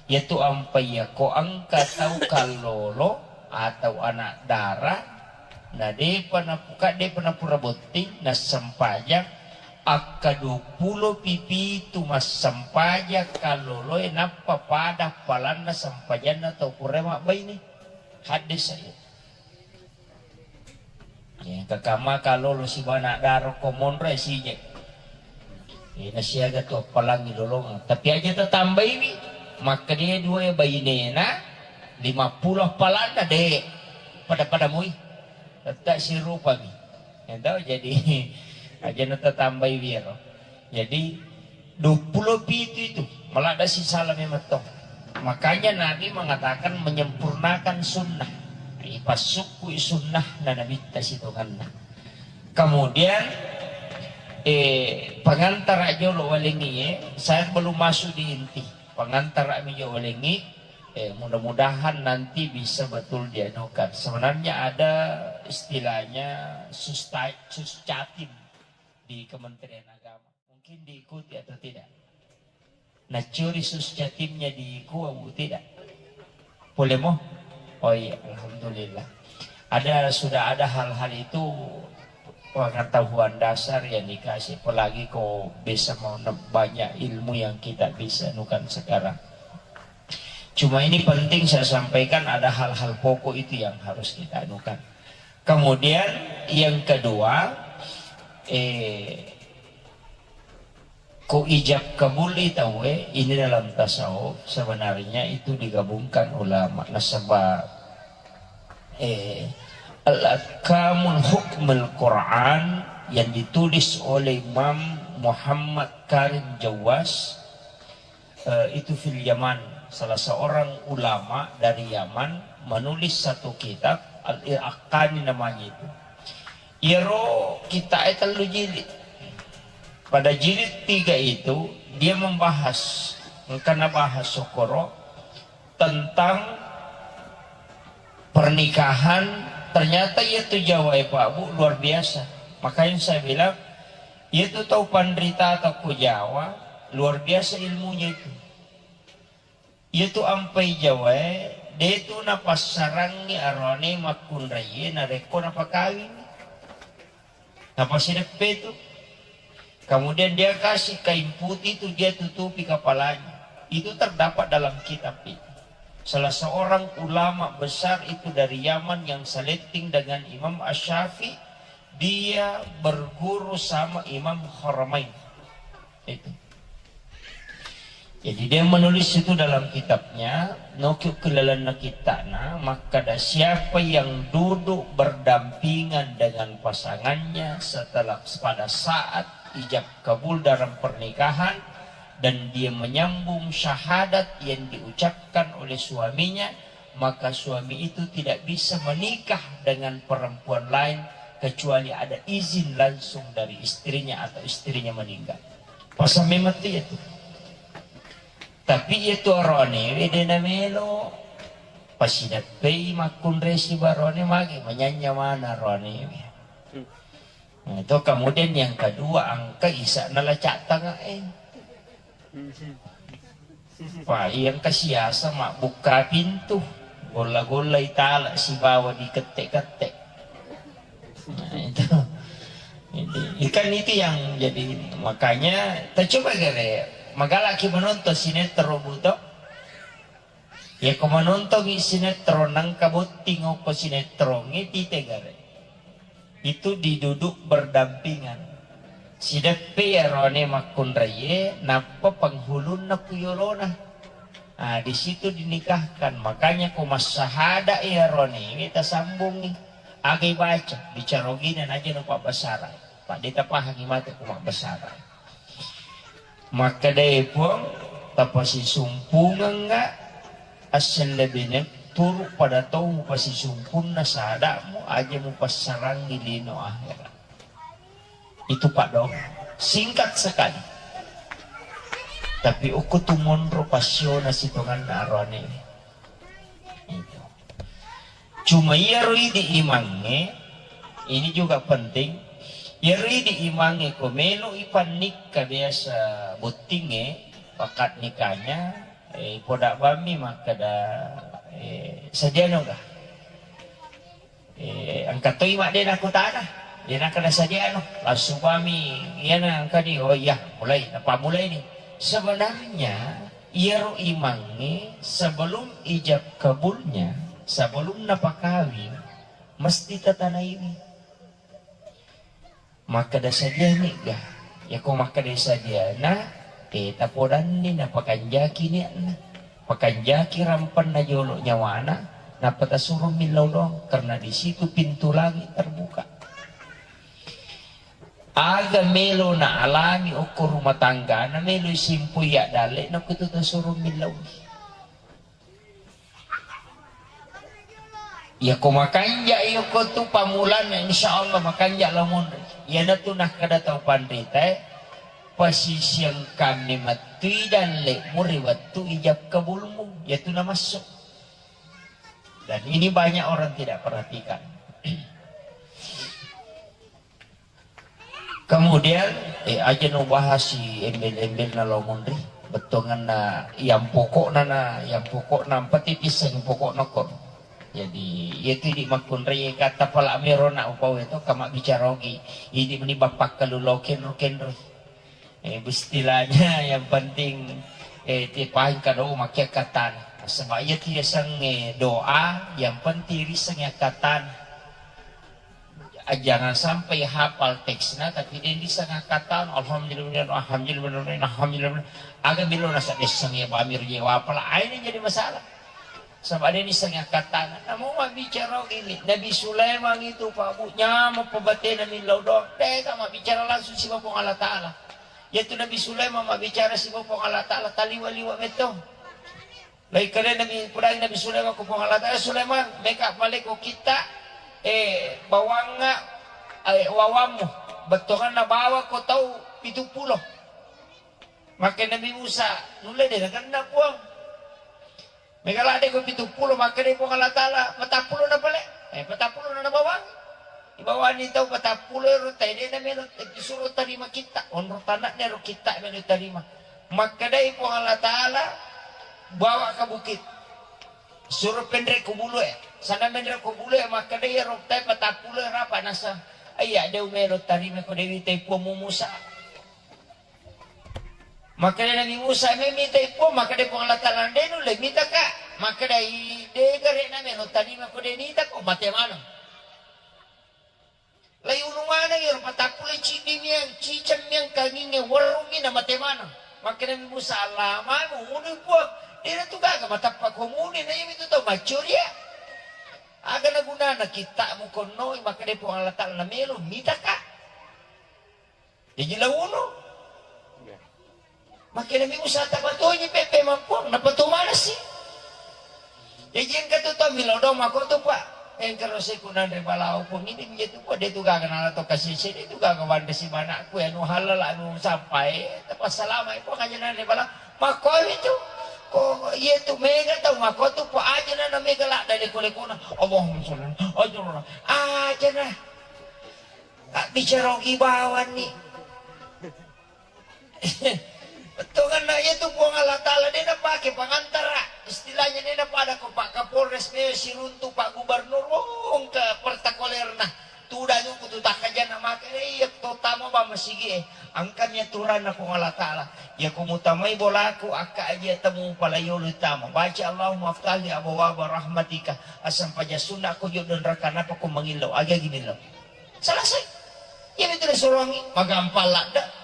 Iyatu ampai iyako engka tau kallolo atau anak dara, na depa napuka, depa napura botting, nassempajang, Akka duappulo pipitu massempajang kalloloe nappa pada palanna sempajanna tau purae mabbaine. Haddesa iya. Iya, kakama kallolo sibana daro ko monro e sije. Iya, nasiaga tu appalangi lolongeng. Tapi aja tatambaiwi, makkedae dua e bainena, lima pulo appalanna de. Pada-pada mui. Tette sirupami. Ento jadi aja natatambaiwi ero. Jadi duappulo pitu itu maladda sisala memang to. Makanya Nabi mengatakan menyempurnakan sunnah. Ipassukkui sunnah na Nabitta sitonganna. Kemudian eh, pangantara jolo walengi, eh, saya belum masuk di inti. Pangantara mi jolo walengi, eh, mudah-mudahan nanti bisa betul dianukan. Sebenarnya ada istilahnya susta-, suscatim di Kementerian Agama. Mungkin diikuti atau tidak? Nacuri suscatimnya diikuti atau tidak? Boleh mo? Oh iya, alhamdulillah. Ada, sudah ada hal-hal itu pengetahuan dasar yang dikasih, apalagi kok bisa mau ne-, banyak ilmu yang kita bisa nukan sekarang. Cuma ini penting saya sampaikan, ada hal-hal pokok itu yang harus kita anukan. Kemudian yang kedua, eh, ko ijab kabul tauwe ini dalam tasawuf sebenarnya itu digabungkan ulama. Nasaba, eh, Al-Ahkamul Hukmul Quran yang ditulis oleh Imam Muhammad Karim Jawas, eh, itu fil Yaman, salah seorang ulama dari Yaman menulis satu kitab, Al-Ahkani namanya itu. Iyaro kitab e tellu jilid. Pada jilid tiga itu dia membahas, engka nabahas sokoro tentang pernikahan. Ternyata iya tu Jawa e Pak Bu luar biasa. Makanya saya bilang, iya tu tau panrita atau ku Jawa luar biasa ilmunya itu. Iya tu ampai Jawa e, de tu napassarangi arone makkunraie narekko napakawing. Napasideppe tu. Kemudian dia kasih kain putih itu, dia tutupi kepalanya. Itu terdapat dalam kitab itu. Salah seorang ulama besar itu dari Yaman yang seletting dengan Imam Asy-Syafi'i, dia berguru sama Imam Haramain. Itu. Jadi dia menulis itu dalam kitabnya, noki kelalanna kittana, makkada siapa yang duduk berdampingan dengan pasangannya setelah pada saat ijab kabul dalam pernikahan dan dia menyambung syahadat yang diucapkan oleh suaminya, maka suami itu tidak bisa menikah dengan perempuan lain kecuali ada izin langsung dari istrinya atau istrinya meninggal. Pasang memang tu ya tu. Tapi iya tu aroanewe de namelo. Pasideppei makkunrai sibawa aroane magi manyanya mana aroanewe. Nah, itu kemudian yang kedua, engka isa'na lacak tangae. Wah, iya engka siasa mabbukka pintu, golla-golla itala sibawa dikette-kette. Nah, itu. Jadi, ikan itu yang jadi, makanya kita coba gare, magalaki menonton sinetron buto. Ya ko menonton sinetron nangka botting ko sinetron itu gare. Itu diduduk berdampingan. Sideppe iyarone makkunraie, nappa penghulunna ku yolona. Ah, di situ dinikahkan. Makanya ko massahada iyarone, kita sambungi. Agai baca, bicara gini aja no Pak Basara. Pak Deta pahangi mate ko Mak Basara. Makkedae Puang, tapasisumpungengga, assellebene turu pada tau mupasisumpunna sadamu aja mupassarangi lino akhirat. Itu paddoang. Singkat sekali. Tapi okko tu monro passiona sitonganna aroane. Itu. Cuma iyaro idi imangnge, ini juga penting. Iyaro idi imangnge ko melo ipannikka biasa bottingnge, akad nikahnya, eh, poda bammi makkeda, eh, sadiano ga? Eh, engka toi madde nakutana. Jadi nakkeda sadiano, langsung bami iyana engkani, oh iya, mulai, napammulaini. Sebenarnya iyaro imangnge sebelum ijab kabulnya, sebelum napakawing, mesti tatanaiwi. Makkeda sadianiga? Yako makkeda sadiana, eh, tapodanni napakanjaki niatna, pakanjaki rampenna jolo nyawana, nappa tasuro millau doang, karena di situ pintu langit terbuka. Aga melo naalami okko rumah tanggana, melo simpui addalle, nakkutu tasuro millau. Yako makanja, yako tu pamulanna, insya Allah makanja lamonri. Iyanatu nakkeda tau panritae, pasisiang kami mattui dalle muri wettu ijab kabulmu, yatu namassu. Dan ini banyak orang tidak perhatikan. Kemudian, eh, aja no bahas si embel-embel na lamonri, bettuanganna yang pokokna na, yang pokokna, yang penting pisseng pokokna ko. Jadi, itu di makkunrai kata pala mero na upau itu kama bicara ogi. Ini meni bapak kalu lo kenro kenro. Eh, istilahnya yang penting, eh, tipain kado makia katan. Sebab ia tidak sange doa, yang penting riseng ya katan. Ah, jangan sampai hafal teksnya, tapi dia bisa ngangkatan, alhamdulillah, alhamdulillah, alhamdulillah. Aga bilo nasa dessang ya bamir je wapala, ah, ini jadi masalah. Sama dia bisa ngangkatan. Namu mabbicara ini, Nabi Sulaiman itu, Pak Bu, nyamuk pebatena millau doang. Deh, sama bicara langsung si Bapak Allah Ta'ala. Yaitu Nabi Sulaiman mabbicara si Bapak Allah Ta'ala, taliwa-liwa metong. Lai kale Nabi, pudai Nabi Sulaiman ko Puang Allah Ta'ala, "Sulaiman, meka pale ko kitta, eh, bawangnga, eh, wawammu, bettuanganna bawa ko tau pitu pulo." Makkeda Nabi Musa, "Nulle de nakenna, Puang. Mega ladde ko pitu pulo," makkeda Puang Allah Ta'ala, "Patappulo na pale." Eh, patappulo na nabawang. Ibawani tau patappulo ero tae, de na melo, eh, suro tarima kitta. Onro tanakna ero kitta melo tarima. Makkedai Puang Allah Ta'ala, "Bawa ke bukit. Suro penre ko bulu e." Sana menre ko bulu e, makkedai ero tae patappulo e rapa nasa. Iya, de melo tarima ko dewi tai Puang Musa. Makkeda Nabi Musa, "Memitai Puang," makkeda Puang Allah Ta'ala, "De nulle mitaka." Makkedai, "De gare na melo tarima ko de nita ko mate maneng." Lai unu maneng iyaro patappulo ciddi miang, ciceng miang, kanginge werrungngi na mate maneng. Makkeda Nabi Musa, "Allah, manu unui Puang, de na tu gaga matappa ko muni na iyami tu tau maccoria. Aga na gunana kitta mu konnoi?" Makkeda Puang Allah Ta'ala, "Na melo mitaka." Jaji launu. Makkeda mi usata patonyi pepe mampuang, napatu manasi. Jaji engka tu tau milodong mako tu, Pak. Engka ro seku nanre balawo pun ini menjadi tu, Pak, de tu gaga nala to kasese, de tu gaga wanda si manakku, anu halala, anu sampai, tapassalama, Pak, aja nanre balawo. Mako itu, ko iya tu mega tau mako tu, Pak, aja nana mega ladda leko-lekona. Allahumma sholli, aja nana, aja nah. Abbicara ogi bawanni. Bettuanna iya tu Puang Allah Ta'ala, de napake pangantara. Istilahnya de napada ko Pak Kapolres me siruntu Pak Gubernur, wong ke pertakolerna. Tudangi ku tu takkajanna maka iya to tama ba masigi e. Angkami aturanna Puang Allah Ta'ala. Iya ku mutamai bolaku akka aja temu pala yolo tama. Baca Allahumma aftahli abwaba rahmatika. Asam paja sunna ko jodoh neraka napa ko mangillau. Aga gini lo. Selesai. Iya betul suruhangi, magampang ladda.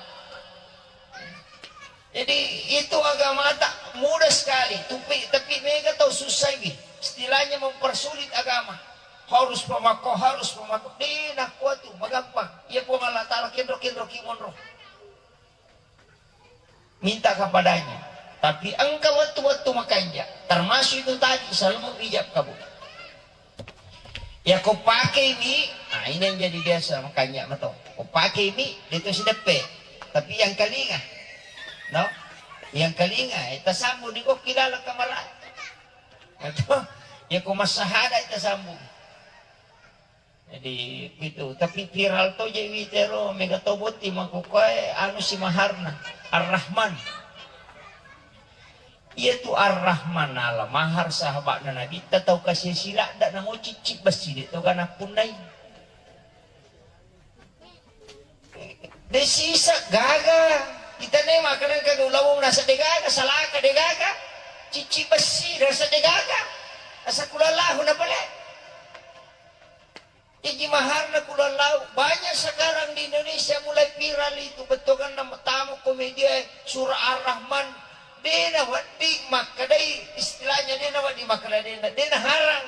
Jadi itu agamata mudah sekali, tapi, tapi mega tau susah ini. Istilahnya mempersulit agama. Harus pemako, harus pemako. Di nakua tu, magampang. Iya Puang Allah Ta'ala kenro-kenro kimonro. Minta kepadanya. Tapi engka wettu-wettu makanja, termasuk itu tadi, selalu ijab kabul. Ya ko pakei mi, nah ini yang jadi biasa makanja mato. Ko pakei mi, de to sideppe. Tapi yang kalinga, no? Yang kalinga, eh, tasambung di kokki laleng kamara. Atau, ya ko massahada, eh, tasambung. Jadi, itu. Tapi viral to je witero, mega to botti mako koe, anu si maharna, Ar-Rahman. Iya tu Ar-Rahman ala mahar sahabatna Nabi, ta tau kasi siladda na mo cicci besi de to kana punnai. Sisa gaga. Kita ne makan ke ulawung nasa degaga, salaka degaga, cici besi nasa degaga. Asa kulallahu na pale. Iji maharna kulallahu. Banyak sekarang di Indonesia mulai viral itu, bettuanna tamu komedia, eh, surah Ar-Rahman. Dena wedding makkedai, istilahnya dena wedding makkeda, dena, dena harang.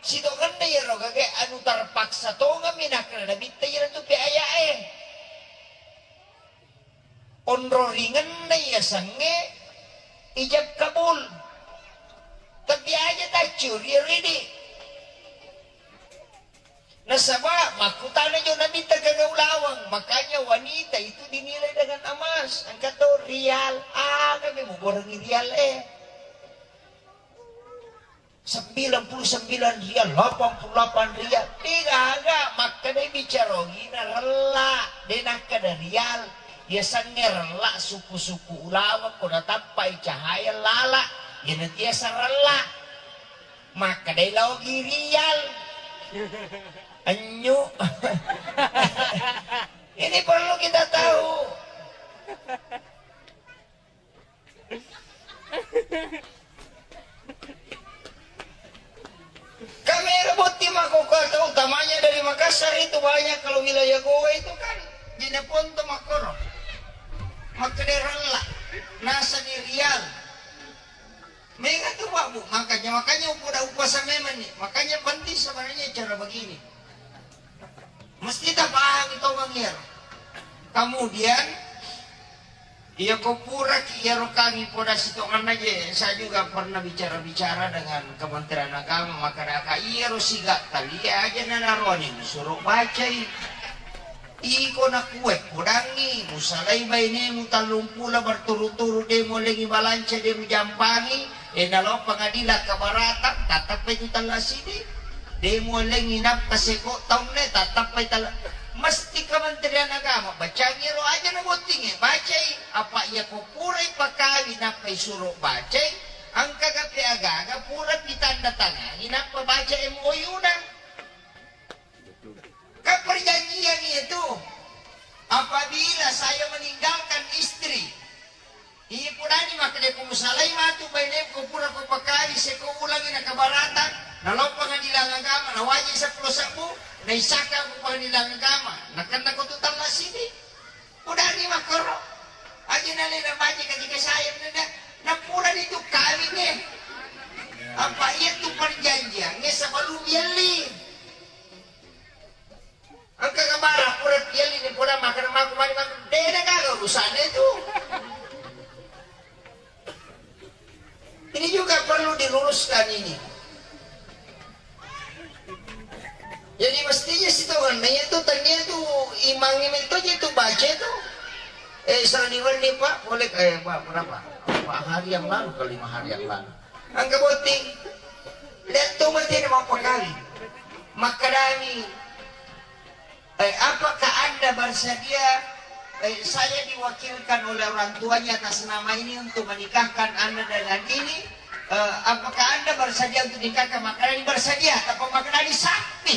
Sitongenna iyaro gaga anu terpaksa tongeng mi nakkeda nabitta iyaro tu pe aya'e. Onroringenna yasengnge ijab kabul. Tapi aja taccu ri ridi. Nasaba makkutana jo nabitta gaga ulaweng, makanya wanita itu dinilai dengan emas. Engka to rial, aga me muborengi rial e. Sembilan puluh sembilan rial, delapan puluh delapan rial. Degaga, makkedai bicara ogina rella. De nakkeda rial. Yasengnge rella suku-suku ulaweng ko natappai cahaya lala. Iyana tiasa rella. Makkedai laogi rial. Anyu. Ini perlu kita tahu. Kamera botting makkokkoe, utamanya dari Makassar itu banyak, kalau wilayah Gowa itu kan jeneponto makkoro. Makkeda rella, nasani rial. Mega tu, Pak, Bu. Makanya, makanya upoda upuasa memang nih. Makanya penting sebenarnya cara begini. Mesti tapahami tongeng iyaro. Kemudian, iya ko puraki iyaro kami poda sitongenna je, saya juga pernah bicara-bicara dengan Kementerian Agama, makkadaka iyaro siga talia aja nanaroani musuro bacai. Iko nakue podangi, musalai bainemu tallung pulo berturut-turut de muallengi balanca, de mujampangi, e nalo pengadilan keberatan, tattappai tu talla sidi. De muallengi nappa seko taunne, tattappai tala. Mesti Kementerian Agama, bacangi ro aja na bottinge, bacai. Apa iya ko purai pakawi nappai suro bacai, engka gape agaga pura pitanda tangangi nappa baca M O U na. Kan perjanjian itu, apabila saya meninggalkan istri, Iya, purani makkeda ko musalai matu bainemu, ko pura ko pakali, seko ulangi na keberatan, nalo pengadilan agama, na wajib seppulo sebbu, na isaka ko pengadilan agama, na kenna ko tu talla sidi. Purani makkoro. Aja nale na baca kaji kasayang na, na purani tu kawing e. Apa iya tu perjanjian e sebelum yelli. Engka kabara pura pielli ni pura makan maku mani makan. Dena gaga urusannya itu. Ini juga perlu diluruskan ini. Jadi mestinya sitongenna itu tania itu imang itu aja itu baca itu. Eh, saliwan nih, Pak, boleh, eh, Pak, berapa? Empat hari yang lalu ke lima hari yang lalu. Engka botting. Lihat tu mati na mappakali. Makkedami, eh, apakah Anda bersedia, eh, saya diwakilkan oleh orang tuanya atas nama ini untuk menikahkan Anda dengan ini? Eh, apakah Anda bersedia untuk nikahkan? Makkedani bersedia, tapi makkedani sappi.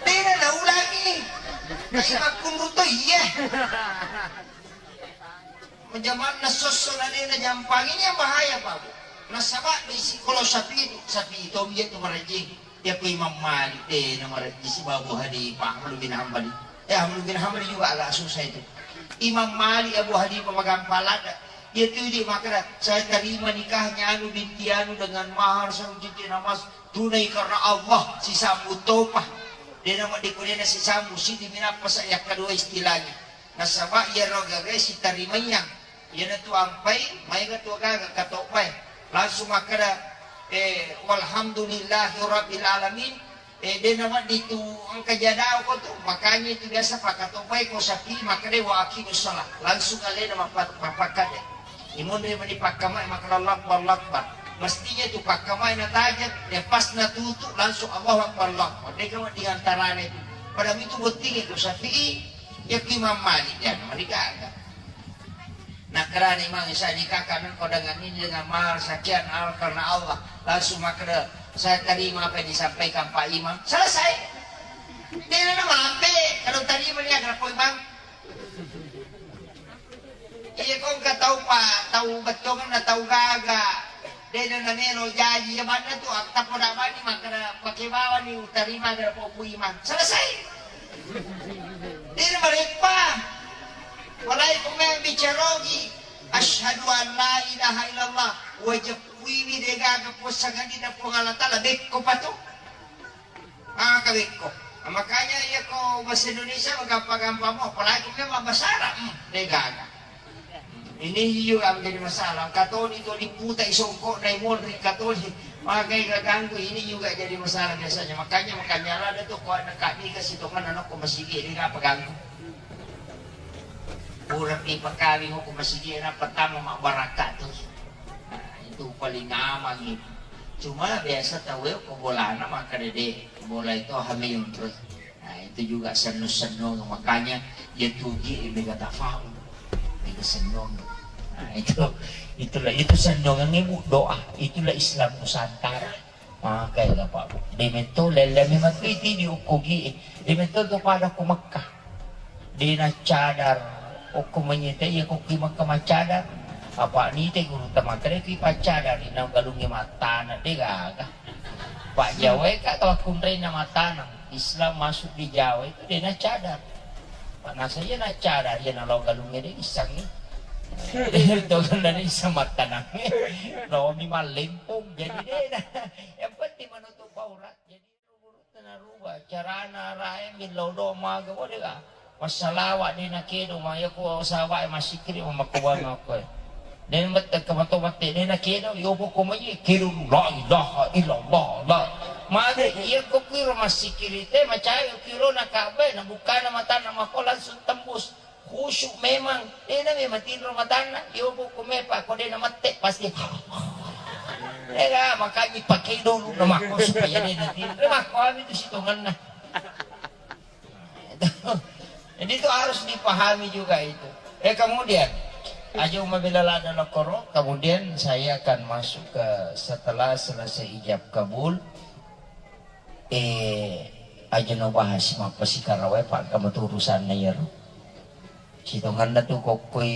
Tidak ada ulangi. Tapi makkunru to iya. Menjamanna sosso na de na jampangi ini yang bahaya, Pak, Bu. Nasaba di sikolo sapi, sapi itu dia tu marajing. Dia ku Imam Malik de na marajing si Abu Hanifah, Ahmad bin Hambali. Ya, Ahmad bin Hambali juga agak susah itu. Imam Malik, Abu Hanifah magampang lada. Dia tu di makna, saya terima nikahnya anu binti anu dengan mahar satu cincin emas tunai karena Allah, sisambut topah. Dia nama dikunena sisambut, sidi minappa saya kedua istilahnya. Nasaba iyaro gaga sitarimaiang, iyanatu ampai maega tu gaga katobbae. Langsung makkeda, eh, walhamdulillahi rabbil alamin. Eh, de nawedding tu engka jadao ko tu, makanya itu biasa pakatobbae ko sapi, makkedai wa aqimus shalah. Langsung alena mappa-, mappakkade. Imonri mani pakkamae makkeda Allahu Akbar, Allahu Akbar. Mestinya tu pakkamae natajeng, ya pas natutu langsung Allahu Akbar, Allahu Akbar. Deka wedding antarane tu. Pada itu bottingi tu sapi. Yakku Imam Malik, ya, mari gaga. Nakkedani Imam, saya nikahkan engkau dengan ini dengan mahar sekian, ah, karena Allah. Langsung makkeda, saya terima apa yang disampaikan Pak Imam. Selesai. Dia nama ampe, kalau terima dia akan Pak Imam. Iya, ko engka tau pa, tau bettuanna tau gaga. Dena namelo jaji, iya manna tu, tappa na bani makkeda pake bawani utarima gara Pak Buiman. Selesai. Dena mareppa. Walai ko memang bicarogi. Asyhadu an la ilaha illallah. Wajib kuiwi de gaga puasa gadi na Puang Allah Taala, bekko patu. Maka bekko. Makanya iya ko bahasa Indonesia gampang-gampang mo, apalagi memang bahasa Arab, hmm, de gaga. Ini juga menjadi masalah. Katoni to diputai songkok na monri katoni. Makanya ganggu ini juga jadi masalah biasanya. Makanya makanya ada tuh kok anak kami kasih to mana ko masigi ini apa ganggu. Kurang dipakawing ko masigi na pertama mak baraka tuh. Nah, itu paling aman itu. Cuma biasa tau ko bolana maka dede bola itu hamil terus. Nah, itu juga senno-senno, makanya ya tugi mega tafaul, mega senno. Nah, itu itulah itu sennongan ibu doa, itulah Islam Nusantara. Maka ya Pak Bu, demetto lele memang itu di ukugi, demetto to pada ku Mekah. Dena cadar, okko manyete iya ko ki Mekah macadar. Apa nite guru tamakre ki pacadar, ina galungi matana de gaga. Pak Jawa ka tau kunrena matana. Islam masuk di Jawa itu dena cadar. Pak nasa iya na cadar, iya na lo galungi de isang ni. Itu kan dari isang matana. Lo mi malempung jadi dena. Yang penting menutup aurat. Jadi Tena ruba carana rae millau do maga wode ga. Massalawa de na kedo ma yako sawa e masikiri ma makkuwanga ko. De mette ke mato mette de na kedo yo poko mai kedo la ilaha illallah la. Mage iya ko kiro masikiri te macai kiro na kabe na bukana matana mako langsung tembus. Khusyuk memang, dena memang tinro matanna, yobo ko mepa ko dena mette pasti. Ega makanya pakai dulu nama ko supaya dena tinro. Mako ami tu sitonganna. Jadi itu harus dipahami juga itu. Eh kemudian aja mabela lada lokoro, kemudian saya akan masuk ke setelah selesai ijab kabul. Eh, aja no bahas mappasikarawai, Pak, kamu tu urusanna iyaro. Sitonganna tu kokkoi,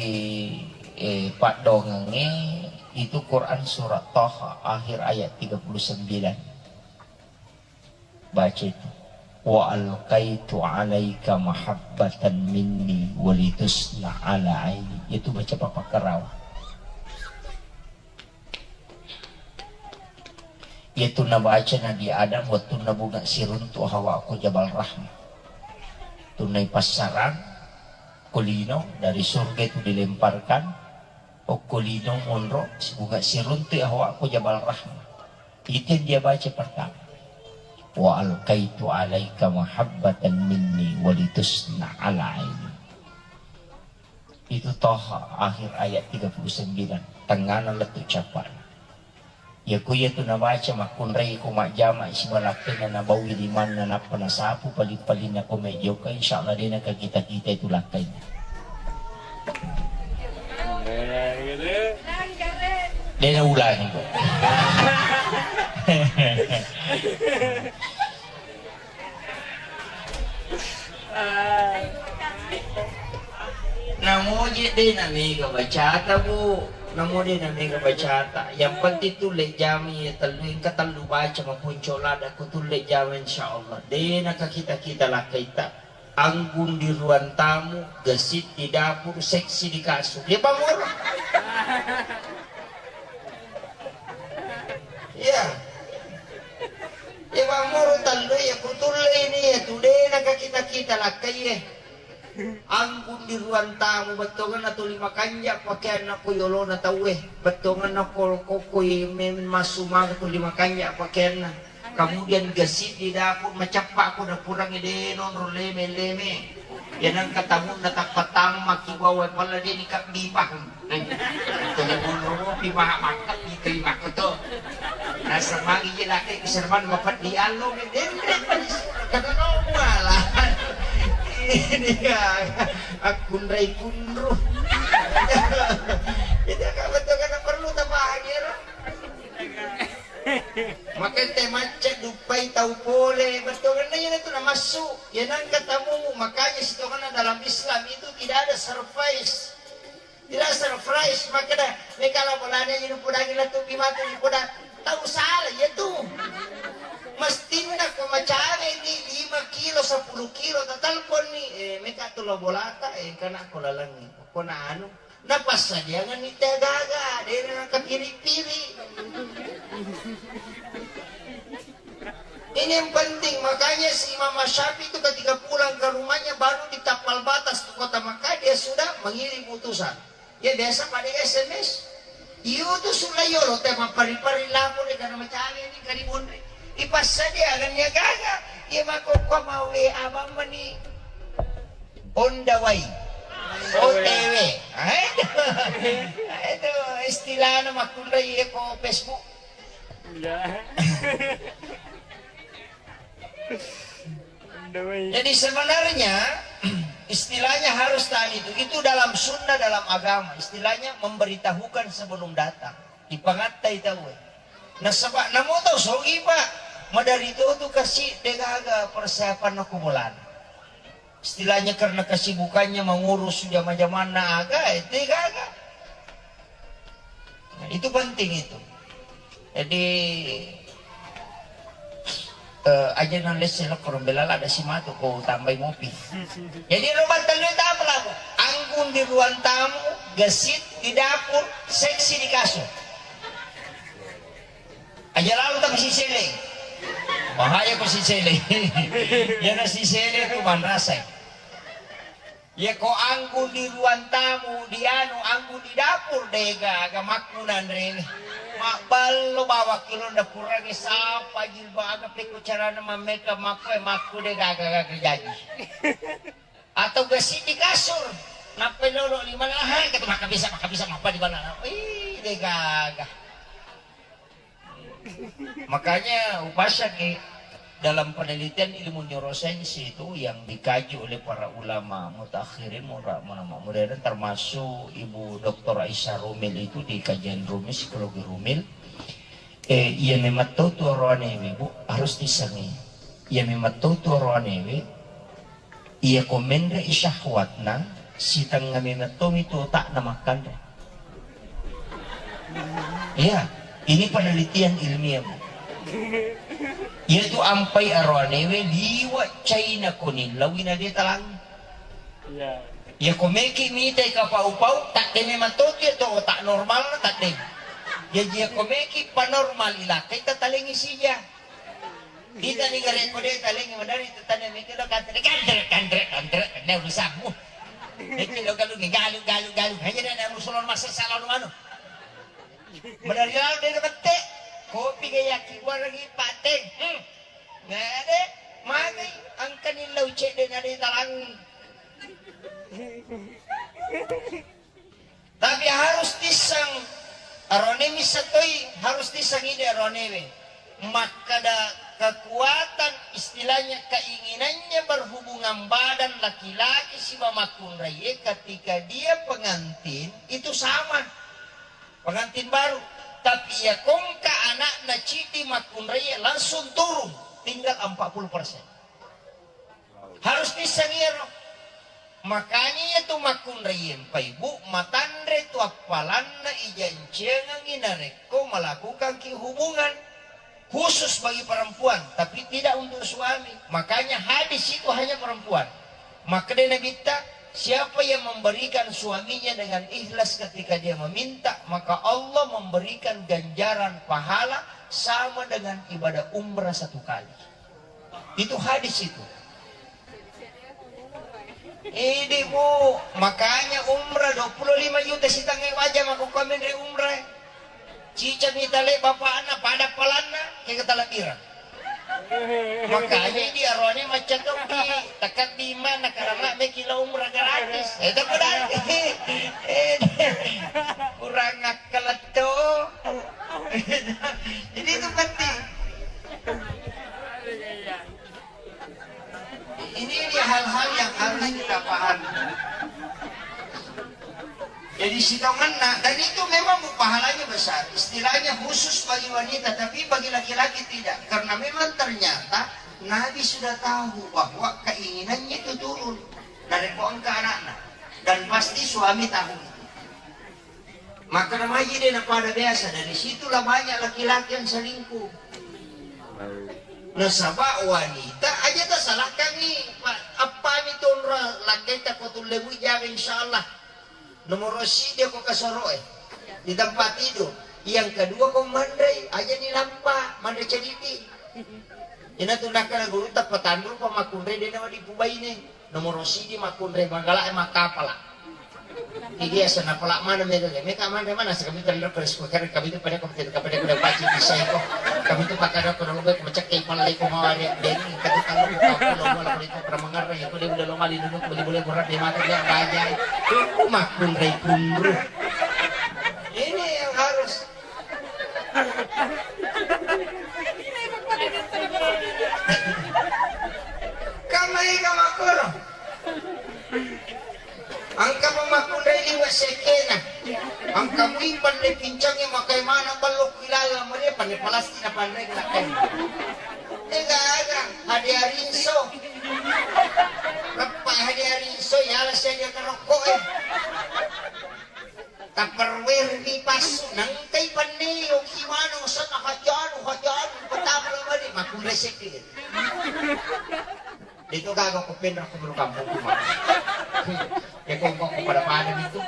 eh, paddongengnge itu Quran surat Taha akhir ayat tiga puluh sembilan. Baca itu. Wa alqaitu alaika mahabbatan minni walitusna ala aini. Itu baca papa karawa. Iyatu nabaca Nabi Adam wettunna bunga siruntu Hawa ko Jabal Rahmah. Tunna ipassarang ko lino dari surga itu dilemparkan, okko lino monro bunga siruntu Hawa ko Jabal Rahmah. Itu yang dia baca pertama. Wa alqaitu alaika mahabbatan minni walitusna ala aini. Itu Toha akhir ayat tiga puluh sembilan, tengngana lettu cappa'na. Iya ku iyatu nabaca makkunrai ko majjama siba lakkainna nabaui limanna nappa nasapu paling-palinna ko mejjoka, insyaallah dena kakita-kita itu lakkainna. Dena ulangi ko. Namo je de na mega bacata, Bu. Namo de na mega bacata. Yang penting tu le jami ya tellu, engka tellu baca mapunco lada ku tu le jami, insyaallah. De na ka kita-kita lakkaita. Anggun di ruang tamu, gesit di dapur, seksi di kasur. Ya, Bang Moro. Iya. Ya, Bang Moro, tallu ya, kutulle ini ya, tu de na ka kita-kita lakkai, eh. Anggun di ruang tamu, bettuanna tuli makanja pakaianna ko yolona tauwe. Bettuanna ko, ko, ko, men massu maka tuli makanja pakaianna. Kemudian gesit di dapur, macappa ko dapurangnge de nonro leme-leme. Ya nengka tamunna tappa tammaki wawa palla de ni kabbi pahang. Tuli bunro mopi maha makan di terima ko to. Nasemmangi je laki keserman mapeddi allo me denre panis. Kada no muala. Ini ya akkunrai kunru. Jadi agak betul kada perlu tapahang ya ro. Maka ente macca duppai tau pole, bettuanna iya tu namassu, ya nengka tamu, makanya sitonganna dalam Islam itu tidak ada surprise. Tidak surprise, makkeda, "Mekala bolana jadi pudangi lettu bimatu di puda." Tau salah, iya tu. Mestinna ko macawe ni lima kilo, sepuluh kilo, tatelpon ni, "Eh, meka tu lo bolata, eh, kana ko lalengi." Ko na anu, napassadiangan ni teh gaga, dena nakapiri-piri. Ini yang penting, makanya si Imam Syafi'i itu ketika pulang ke rumahnya baru ditampal batas tu kota Makkah, dia sudah mengirim utusan. Ya biasa pada S M S. Iyo tu sulla yolo te mappari-pari lapor de kana macawe ni kari bonre. Ipassadia agan ya gaga. Iya makokko mau W A bamma ni on the way. O T W. Ah, itu. Ah, itu istilahnya makkunrai ko Facebook. Iya. Jadi sebenarnya istilahnya harus tahan itu. Itu dalam sunnah, dalam agama. Istilahnya memberitahukan sebelum datang. Dipangattai tau. Nasaba namo tau sogi, Pak. Madari tu tu kasi degaga persiapan aku bulan. Istilahnya karena kesibukannya mengurus jama-jamanna aga, eh, degaga. Nah, itu penting itu. Jadi, eh, aja nang lesse lo korong belala ada si matu ko tambai mopi. Jadi lo battalnya tak apa lah, Bu? Anggun di ruang tamu, gesit di dapur, seksi di kasur. Aja lalu tapi si sele. Bahaya ko si sele. Yana si sele tu manrasai. Iya ko anggun di ruang tamu, di anu, anggun di dapur, degaga makkunanrene. Mabballo bawang kilonda purage sapa jilbab aga pekko carana mammeka makko e makku degaga gaga jaji. Atau gasi di kasur, nappai lolo lima lahan, kata maka bisa, maka bisa, mapa di mana? Ih, degaga. Makanya upasang, eh, dalam penelitian ilmu neurosains itu yang dikaji oleh para ulama mutakhirin, mura-, ulama modern, termasuk Ibu Doktor Aisyah Rumil itu di kajian Rumil, psikologi Rumil, eh, iya memang tahu tu oroane, Bu, harus disangi. Iya memang tahu tu oroane, Iya ko menre'i syahwatna, sitengnga memeng tommi tu otakna makkanre. Iya, ini penelitian ilmiah, Bu. Iya tu ampai aroanewe liwa' caina ko nillaui na de talangngi. Iya. Iya ko meki mitai kapau-pau, tadde memang to tu iya to otak normalna tadde. Jaji iya ko meki panormal ilakai tatalengi sija. Itani gareko de talengi madari tetane meki lo kantre, kantre, kantre, kantre, ne urusanmu. Meki lo galungi, galu, galu, galu. Hanya de na musulon masa salon manu. Madari lalu de mette. Kopi gaya kibuarangi pateng. Hmm. Ngade, magai, angkani lau cedde na de talangi. Tapi harus tisseng, arone misseng toi harus tisseng ide aronewe. Makkada kekuatan, istilahnya keinginannya berhubungan badan laki-laki siba makkunraie ketika dia pengantin itu sama. Pengantin baru. Tapi iya kongka anakna cidi makkunraie langsung turun tinggal empat puluh persen. Harus tisseng iyaro. Makanya iya tu makkunraie mpaibu matanre tu appalanna ijanciangengi narekko melakukanki hubungan khusus bagi perempuan, tapi tidak untuk suami. Makanya hadis itu hanya perempuan. Makkeda Nabitta, siapa yang memberikan suaminya dengan ikhlas ketika dia meminta, maka Allah memberikan ganjaran pahala sama dengan ibadah umrah satu kali. Itu hadis itu. Idi, Bu, makanya umrah dua puluh lima juta sitangnge waja makkukkua menre umrah. Cica mita le bapakna pada palanna, kega talabira. Makanya di arone macca tokki, takabbi imana karena meki la umrah gratis. Itu berarti. Eh, kurang akal tuh. Jadi itu penting. Ini, ini hal-hal yang harus kita pahami. Jadi sitongenna, dan itu memang pahalanya besar. Istilahnya khusus bagi wanita, tapi bagi laki-laki tidak. Karena memang ternyata Nabi sudah tahu bahwa keinginannya itu turun dari pohon ke anaknya. Dan pasti suami tahu itu. Makkeda maji de' napada biasa, dari situlah banyak laki-laki yang selingkuh. Nasaba wanita aja tasalahkangngi, pa-, appami tonra lakkaita ko tulle bui jaga, insyaallah. Nomoro siddi ko kasoroe di tempat tidur. Yang kedua ko manrei, aja ni lampa manre cedidi. Ina tu nakkeda gurutta, patanru pa makkunrai de' nawedding pubaine. Nomoro siddi makkunrai, magala e makkapala. Jadi asana pala mana mega mega manre mana, sekami tanda peres ko kare kami tu pada ko pada ko pada paci bisa ko. Kami tu pakada ko dolo be ko cek kai pala ko mawari de' ni kata kalau ko pulo mala ko itu pernah mengerti ko de' udah lo mali dulu boleh boleh berat de' mata de' bajai. Ko makkunrai kunru. Ini yang harus Kamai kamakkoro. Engka pa makkunrai liwe' sekkena. Engka mui panre pincangnge makai mana ballo kilala maria panre palasti na panre kena kai. Tega aga hadiah rinso. Reppa hadiah rinso yala siaga karokko e. Tupperware mi passu, nengkai penne, yoki mano, sana hajanu, hajanu, pertama lo mani, makkunrai sekki. Itu gaga ko penra ko baru kampung kuma. Ya ko ko pada pada itu.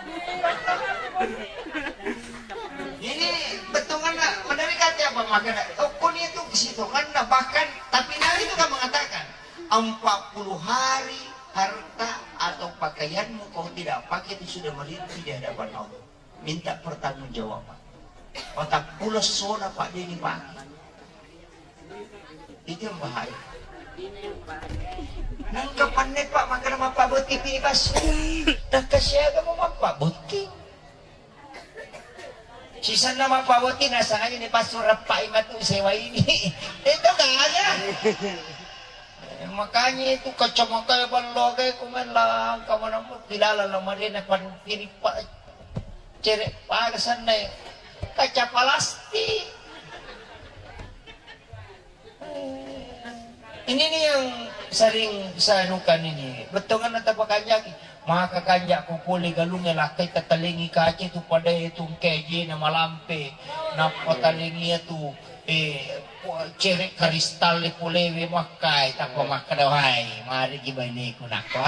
Ini betul kan, menarikati apa makanya? Oh, kuni itu di situ kan, bahkan tapi Nabi juga mengatakan empat puluh hari harta atau pakaianmu kau tidak pakai itu sudah melinci di hadapan Allah. Minta pertanggungjawaban. Otak pulo sona Pak Deni pake. Itu yang bahaya. Nangka panne Pak, makana mappabotti pi pas. Nangka siaga mau mappabotti. Sisanna mappabotti nasangani ni passu reppai matu sewa ini. Itu kagak. Eh, makanya itu kacamata ballo kayak kumain langka mana mau kilala lo marina pan kiri pak cere pada sana kaca plastik. Ini nih yang sering saya anukan ini. Bettongan atau pakanjaki. Maka kanjak ko pole galung e lakkai tatalengi kace tu padae tu keje na malampe. Nappa talengi tu eh cere kristal le polewe makkai tappa makkeda wai mari ki baineku nakko.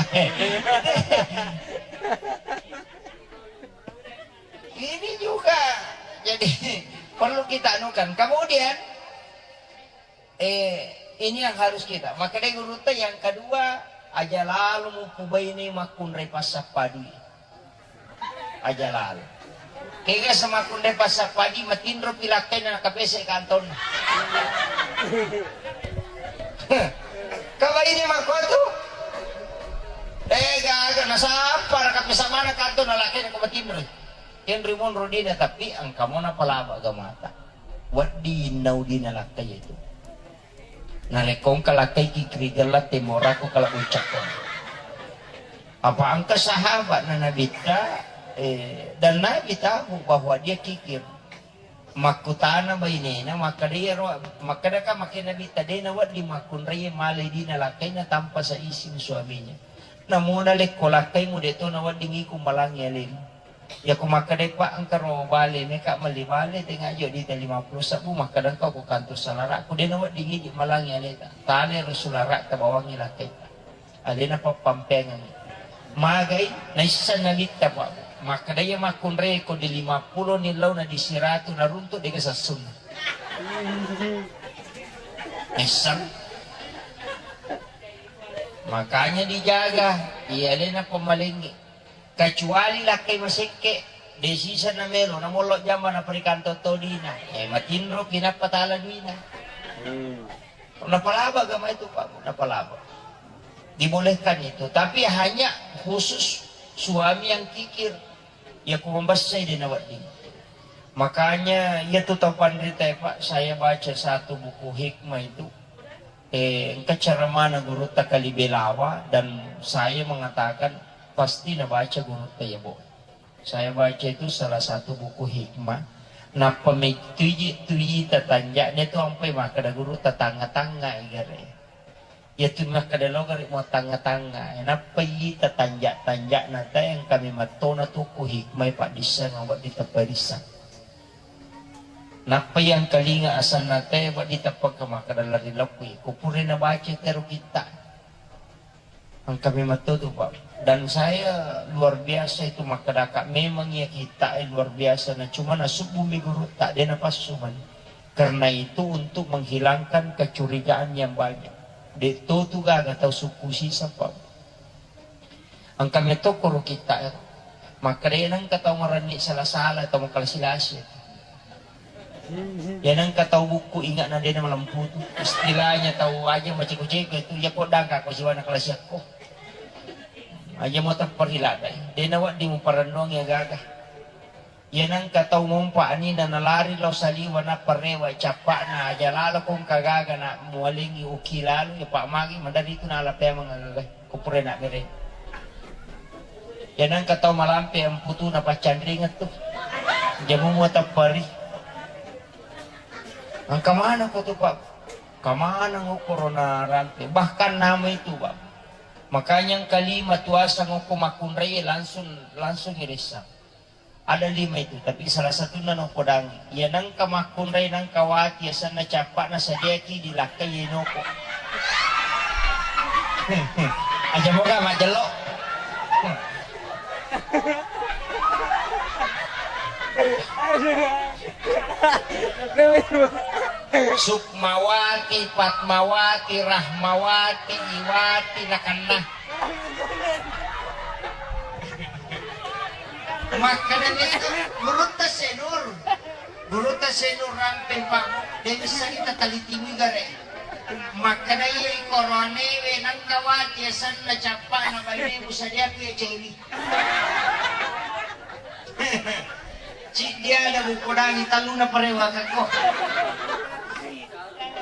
Ini juga jadi perlu kita anukan. Kemudian Eh, ini yang harus kita. Makkedai gurutta yang kedua, aja lalo mupubaini makkunrai passappa dui. Aja lalo. Kega semakkunrai passappa dui, matinro pilakkaina nakapese kantonna. Kabaini makkotu. Eh, gaga nasappa nakapesa mana kantonna lakkaina ko matinro. Kenri monro dina tapi engka mona palaba gamata. Wedding naudina lakkai itu. Narekko engka lakkai kikiri gella temorako kala bocakko. Apa engka sahabat na nabitta eh, dan Nabi tahu bahwa dia kikir. Makkutana bainena makkada iyaro makkadaka makke Nabitta de nawedding makkunrai male dina lakkaina tanpa seizin suaminya. Namuna lekko lakkaimu de to nawedding iku malangi alemu. Yako makkeda, "Pak, engka ro bale meka melli bale, tenga jo di lima puluh sebbu," makkeda engka ko kantor salara'ku, de nawedding idi malangi aleta. Tale ro sulara'ta bawangi lakkaita. Alena pappampengengi. Magai, naisseng nalitta, Pak. Makkeda iya makkunrai ko di lima puluh ni launa di siratu naruntuk dega sessunna. Naisseng. Makanya dijaga, iya alena pemmalengi. Kecuali lakkai masekke, de sisa na melo, na mollo jamba na perikantong to dina. Eh, matinro pi nappa tala duina. Hmm. Napalaba agama itu, Pak, napalaba. Dibolehkan itu, tapi hanya khusus suami yang kikir. Ya ku membessai de nawedding. Makanya iya tu tau panrita, Pak, saya baca satu buku hikmah itu. Eh, engka ceramahna gurutta Kali Belawa dan saya mengatakan pasti nabaca gurutta iya, Bu. Saya baca itu salah satu buku hikmah. Nappa mettuji tuji tatanja'na itu ampai makkeda gurutta tangnga-tangnga igare. Iyatu makkeda lo gare' mua tangnga-tangnga, nappai ita tanja'-tanja'na tae engka memettona tu ko hikmai paddisseng wedding tapparisseng. Nappai engkalinga asenna tae wedding tappakka makkeda lari lakkui. Ko purai nabaca tero kitta. Engka memetto tu, Pak. Dan saya luar biasa itu makkedaka, memang iya kitta e luar biasa, na cuma nasubbu mi gurutta, de napassu mani. Karena itu untuk menghilangkan kecurigaan yang banyak. De to tu gaga tau sukku siseng, Pak. Engka metto koro kitta e. Makkeda nengka tau marenni sala-sala, tau makalasi-lasi. Iya nengka tau bukku ingatna de namalempu tu. Istilahnya tau aja maceko-ceko itu, iya ko dangka ko siwana kalasiakko. Aja mo tepperi ladai. De nawedding muparennongi agaga. Iya nengka tau mompa anina nalari lao saliwa nappa rewa cappa'na aja lalo ko engka gaga na mualengi uki lalu ya Pak magi mandari itu nala pemeng agaga. Ko purai nabbere. Iya nengka tau malampe emputuna paccanringeng tu. Jamu mua tappari. Engka maneng ko tu, Pak. Kamaneng okkoro narampe. Bahkan nama itu, Pak. Makanya engka lima tuasa ngokko makkunrai langsung, langsung iressa. Ada lima itu, tapi salah satunna noppodangi. Iya nengka makkunrai nengka wati asenna cappa'na sadiaki dilakkai yenoko. Aja moga majjello. Sukmawati, Fatmawati, Rahmawati, Iwati, nakenna. Makkeda itu gurutta Senur. Gurutta Senur rampeng, Pak. De missengi tatalitiwi gare. Makkeda iya ikoroanewe nengka wati asenna cappa'na bainemu sadiaku ya cewi. Ciddi ada mupodangi telluna parewakakko.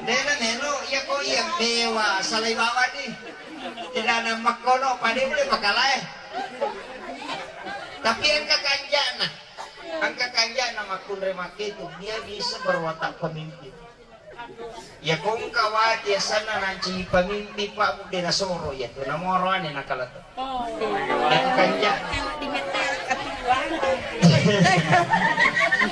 Dena melo iya ko iya bewa salai bawani. Tidak ada makkono pada boleh pakalae. Tapi engka kanjana, engka kanjana makkunrai makketu dia bisa berwatak pemimpin. Ya ko engka wati asenna nanci pamimpin Pak Bude nasoro ya tu namoro ane nakala tu. Oh. Ya ko kanja.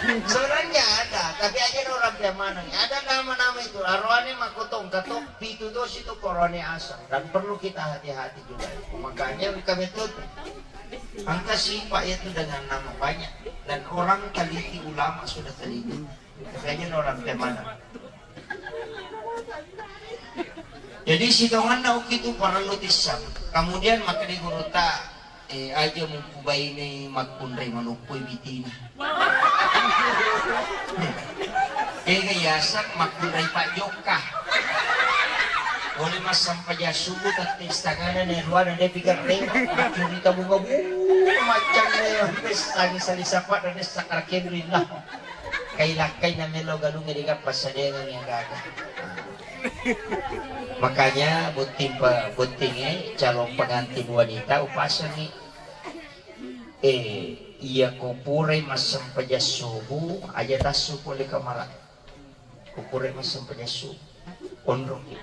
Sebenarnya ada, tapi aja orang piamanang. Ada nama-nama itu. Aroane makotong katok pitu dosi itu korone asal dan perlu kita hati-hati juga. Makanya engka betul. Engka sifat itu dengan nama banyak dan orang teliti ulama sudah teliti. Makanya orang piamanang. Jadi sitonganna ukitu parellu tissang. Kemudian makkeda gurutta, eh, aja mupubaine makkunrai maluppoi bitina. Ega yaseng makkunrai pajokka. Boleh massempajang subuh tette istagana ne ruana de pigarre. Curita bunga-bunga macam ne. Pesta ni sali sapa dan sakar kendri lah. Kai lakkai na melo galungnge digappa sadengang yang gaga. Makanya botting pa-, bottingnge calon pengantin wanita upasangi. Eh, iya ko purai massempajang subuh, aja tassu pole kamara. Ko purai massempajang subuh, onroki.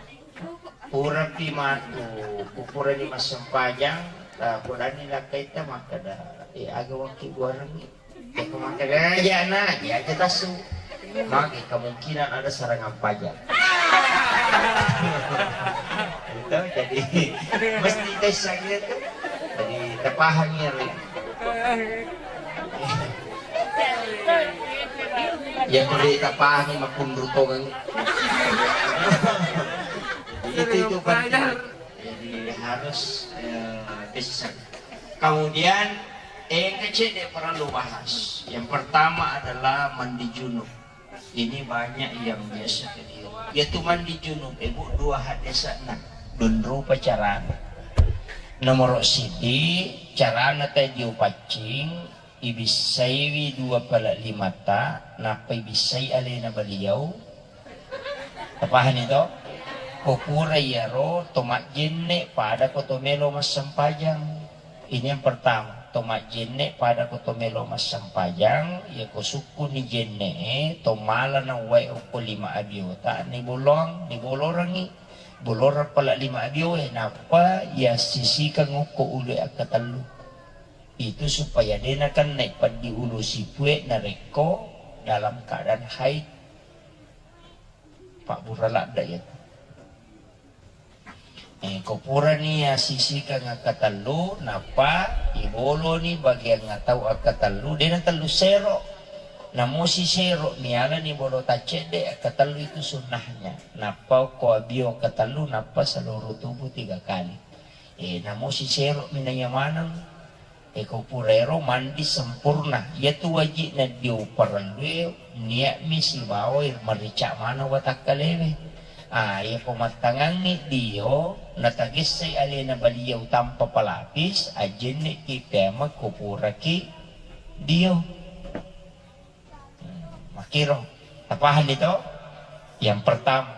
Purapi matu, ko purani massempajang, ah, purani lakkaitta makkeda, eh, aga wakki buarengngi. Iya, ko makkeda, "Eh, iya, na, iya, aja tassu." Magi kemungkinan ada serangan pajar. Itu jadi mesti tes gitu. Jadi terpaham ya, Ri. Ya, boleh terpaham, makunru tongang. Itu, itu penting. Jadi harus, eh, tes. Kemudian, eh, engka cedde perlu bahas. Yang pertama adalah mandi junub. Ini banyak yang biasa keliru. Yaitu mandi junub, Ibu, dua hadesana. Don rupa carana. Nomor sidi, carana tadi upaccing, ibissaiwi dua pala limata, nappa ibissai alena baliau. Tapahani to? Ko pura iyaro to majjenne pada ko to melo massempajang. Ini yang pertama, to majjenne pada ko to melo massempajang, iya ko sukkuni jenne e, to mala na uwae okko lima abiota ni bolong, ni bolorangi. Boloreng pala lima abioe, nappa yassisikeng okko ulu akkatellu. Itu supaya de nakennai peddi ulu sipue narekko dalam keadaan haid. Pabbura ladde iyatu. Eh, ko purani yassisikeng akkatellu, nappa iboloni bagian atau akkatellu, de natellu sero. Namo sisero mialani bolo taccedde, akkatellu itu sunnahnya. Nappa ko abio akkatellu, nappa seluruh tubuh tiga kali. Eh, namo sisero minaya maneng. Eko puraero mandi sempurna, iyatu waji'na dio parellue nia'mi sibawa marica maneng watakkalewe. Ah, iyako mattangangngi dio, natagessai alena baliau tanpa pelapis, ajjenne'ki peameng ko puraki dio. Hmm, makkiro. Tapahanni to? Yang pertama.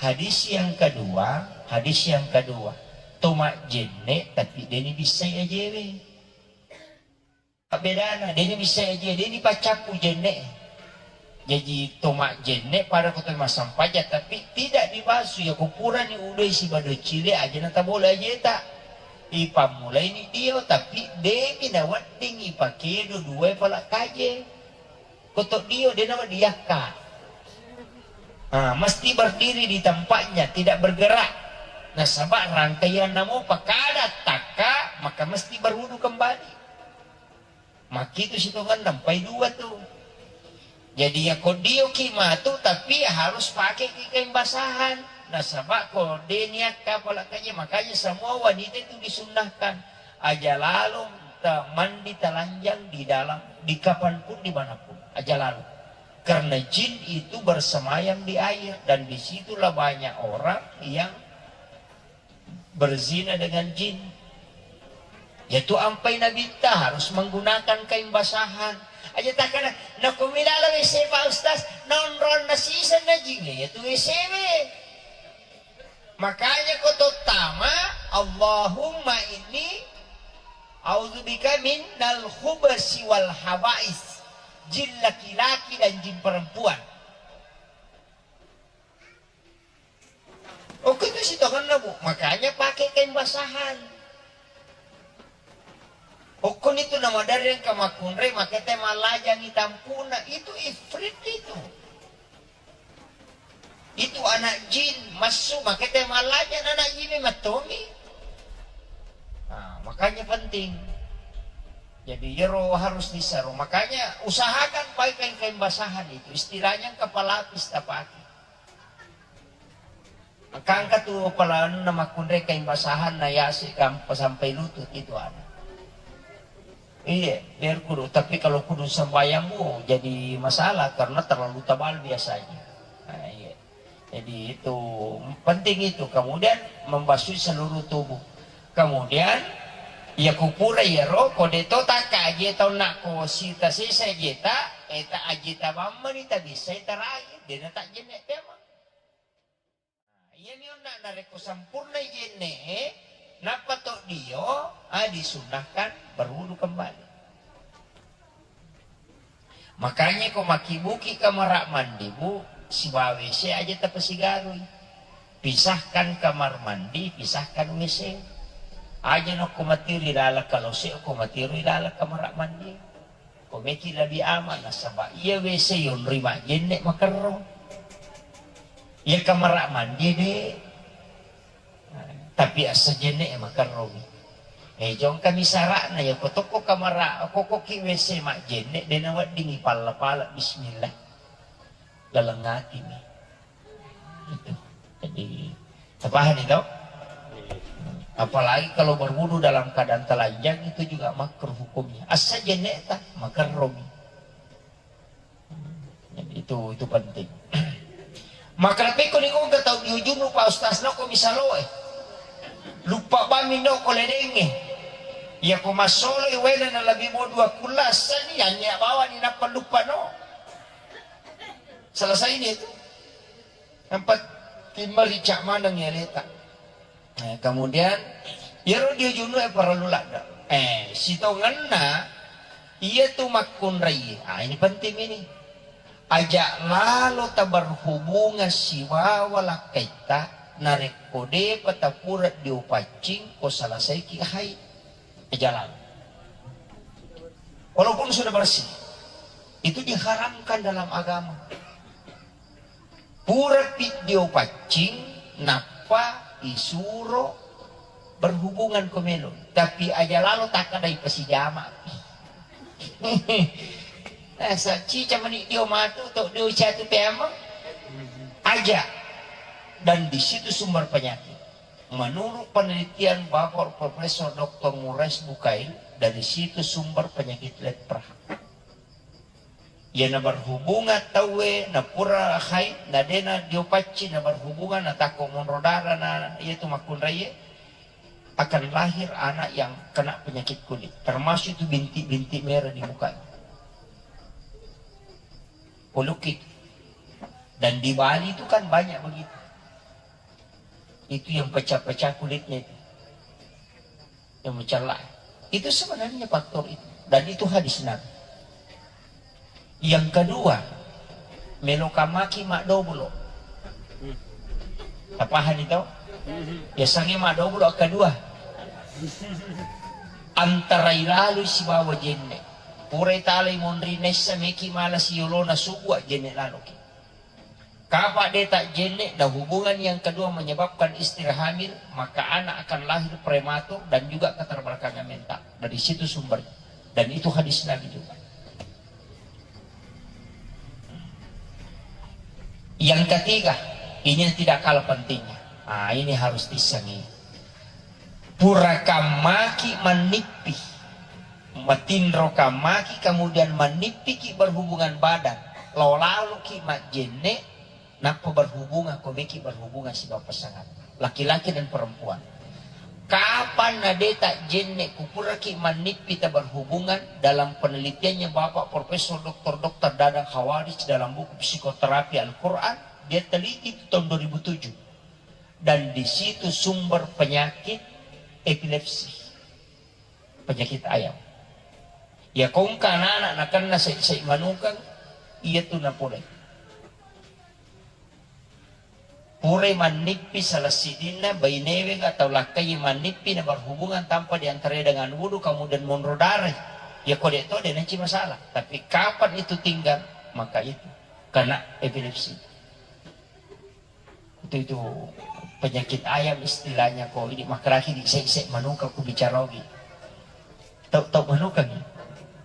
Hadis yang kedua, hadis yang kedua. To majjenne tapi deni bissai ajewe. Bedana, deni bissai ajewe, deni paccappu jenne. Jaji to majjenne pada ko to massempajang tapi tidak dibasu ya ko purani udoi sibado cile aja na tabole ajeta. Ipammulaini dio tapi demi nawedding ipakedo dua pala kaje. Kotok dio de nawa diakka. Ah, mesti berdiri di tempatnya, tidak bergerak. Nasaba rangkaian namo pakada takka, maka mesti berwudu kembali. Makitu sitongan nampai dua tu. Jadi ya ko dio ki matu tapi harus pakai ki kain basahan. Nasaba ko de niakka pala kaje, makanya semua wanita itu disunnahkan aja lalo ta-, mandi telanjang di dalam, di kapanpun, di manapun, aja lalu. Karena jin itu bersemayam di air, dan disitulah banyak orang yang berzina dengan jin. Yaitu ampai Nabitta harus menggunakan kain basahan. Aja takana, nakumilala W C Pak Ustaz, nonron nasisan na jin, yaitu W C we. Makanya ko tottama, Allahumma inni a'udzubika minal khubasi wal habais. Jin laki-laki dan jin perempuan. Okko itu sitongenna, Bu. Makanya pakai kain basahan. Okkoni tu namadereng ka makkunrai, makete mallajangi tampuna. Itu ifrit itu. Itu anak jin massu, makete mallaja anak jin mattomi. Nah, makanya penting. Jadi yero harus disaro. Makanya usahakan pakai kain basahan itu. Istilahnya kapalapis tapake. Engka tu pelaanna makkunrai kain basahan na yase gampa sampai lutut itu ada. Iya, biar kudu. Tapi kalau kudu sembahyang, bu, jadi masalah karena terlalu tebal biasanya. Nah, iya. Jadi itu penting itu. Kemudian membasuh seluruh tubuh. Kemudian ya kupura ya ro, ko de to taka aje tau nak ko sita sesa aje ta, eta aje ta bamma ni ta bisa ta rai, de na tak jenek tema. Nah, iyami onna narekko sempurna jenne'e, nappa to dio, ah, disunnahkan berwudu kembali. Makanya ko makibuki kamar mandi, Bu, sibawa W C aja tapasigarui. Pisahkan kamar mandi, pisahkan W C. Aja nokko matiru ri laleng kalose, ko matiru ri laleng kamar mandi. Ko meki lebih aman, nasaba iya W C yonroi majjenne makerro. Iya kamar mandi de. Tapi assejenne makerromi. Eh, jongkami sara'na ya, ko tokko kamar, ko koki W C majjenne, de naweddingi palla-pala bismillah. Laleng atimi. Itu. Jadi, tapahani to? Apalagi kalau berwudu dalam keadaan telanjang, itu juga makruh hukumnya. Assa jenne ta, makerromi. Jadi, itu, itu penting. Maka lebih ko ni ko tau dio junub, Pak Ustaz, no ko misalo, eh. Lupa bami no ko ledenge. Ya ko masolo i wena na lebih mau dua kula sani, hanya bawa ni napa lupa no. Selesai ni itu. Nampa timma ricak maneng ya leta. Eh, kemudian, iyaro dio junub e parellu ladde. Eh, sitongenna, iya tu makkunrai. Ah, ini penting ini. Aja lalo taberhubungan sibawa lakkaitta, Narekko depa tapura dio paccing, ko salasaiki haid, aja lalo. Walaupun sudah bersih, itu diharamkan dalam agama. Purapi dio paccing, nappa isuro berhubungan ko melo. Tapi aja lalo takkadai pasijama. Asa cica mani dio matu, to dio catu peameng. Aja. Dan di situ sumber penyakit. Menurut penelitian Bapak Profesor Doktor Ngurah Isbukail, dari situ sumber penyakit lepra. Iya na berhubungan tauwe, na pura haid, na dena dio paccing, na berhubungan, na takko monro darah, na iya tu makkunraie, akan lahir anak yang kena penyakit kulit, termasuk itu bintik-bintik merah di mukanya. Polukit. Dan di Bali itu kan banyak begitu. Itu yang pecah-pecah kulitnya itu. Yang mencela. Itu sebenarnya faktor itu. Dan itu hadis Nabi. Yang kedua, melo kamaki maddobulo. Tapahani to? Biasanya maddobulo kedua. Antara ilalu sibawa jenne. Purai talai monri nessa meki mala siolona subua jenne laloki. Kapa de tajjenne, dan hubungan yang kedua menyebabkan istri hamil, maka anak akan lahir prematur dan juga keterbelakangan mental. Dari situ sumbernya. Dan itu hadis Nabi juga. Yang ketiga, ini yang tidak kalah pentingnya. Ah, ini harus disengi. Pura kammaki mannippi, matinro kammaki, kemudian mannippiki berhubungan badan, lao laloki majjenne, nappa berhubungan, ko meki berhubungan sibawa pasangan, laki-laki dan perempuan. Kapan na de tajjenne, kupuraki mannippi ta berhubungan, dalam penelitiannya Bapak Profesor Doktor Doktor Dadang Khawarij dalam buku Psikoterapi Al-Quran, dia teliti itu tahun dua ribu tujuh. Dan di situ sumber penyakit epilepsi, penyakit ayam. Ya kongka anak-anak nakenna sai-sai manukang, iya tu napole. Purai mannippi salah sidinna bainewe atau lakkai mannippi na berhubungan tanpa diantarai dengan wudu, kemudian monro darai. Ya kode to de nanci masalah. Tapi kapan itu tinggal, maka itu kena epilepsi. Itu, itu penyakit ayam istilahnya ko. Ini makaraki di ise-ise manuka ku bicara ogi. Tau, tau manuka ni.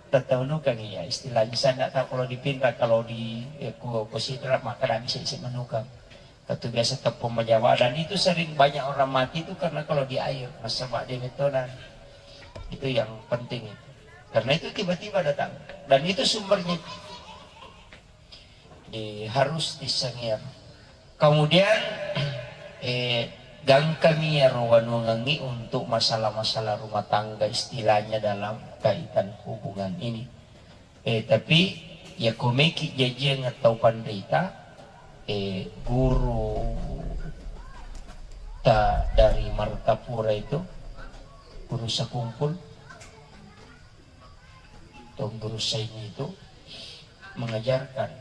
Tau, tau manuka ni ya istilahnya. Saya nggak tahu kalau di Pinrang, kalau di, eh, ko, ko Sidrap makaraki ise-ise manuka. Katu biasa tepung menjawa dan itu sering banyak orang mati itu karena kalau di air nasaba de metonan. Itu yang penting itu. Karena itu tiba-tiba datang dan itu sumbernya. Di harus disengir. Kemudian eh, gangkami iyaro wanuangengngi untuk masalah-masalah rumah tangga istilahnya dalam kaitan hubungan ini. Eh, tapi ya komeki jajiang tau panrita, eh, guru ta dari Martapura itu, guru Sakumpul, Tuan Guru Saini itu mengajarkan,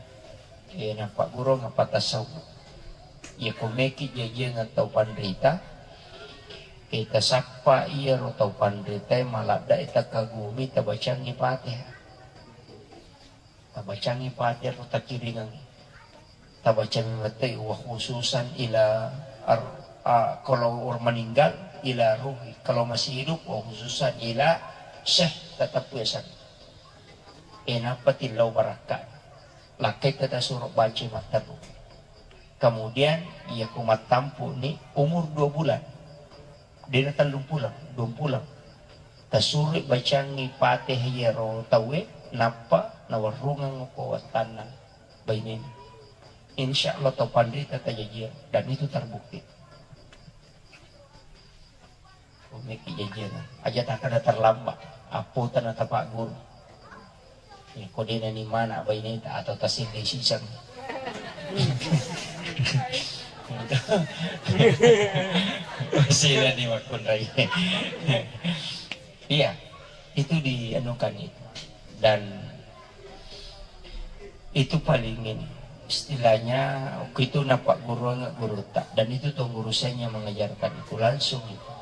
eh, napaggurung apa tasawuf. Iya komeki jajiang tau panrita, eh, tasappa iyaro tau panrita maladda takagumi tabacangi Fatihah. Tabacangi Fatihah ro takiringangi. Tabaca memang tei wa khususan ila ar-, a, kalau orang meninggal ila ruhi, kalau masih hidup wa khususan ila syekh tetap biasa. Eh, napa tillau barakka. Lakkai kita suruh baca matteru. Kemudian ia kumatampu ni umur dua bulan. Dena tellung pulang, duang pulang. Tasuroi bacangi Fatihah iyaro tauwe, nappa nawarrungeng ko wattanna bainena. Insya Allah tau panrita tajajiang, dan itu terbukti. Ko meki jajiang, aja takkada terlambat, appo tana tapak guru. Ya, ko dena ni mana baineta atau taselle siseng. Sila ni makkunrai. Iya, itu dianukan itu. Dan itu paling ini. Istilahnya, waktu itu napagguruang gurutta, dan itu tuan guru saya yang mengajarkan itu langsung itu.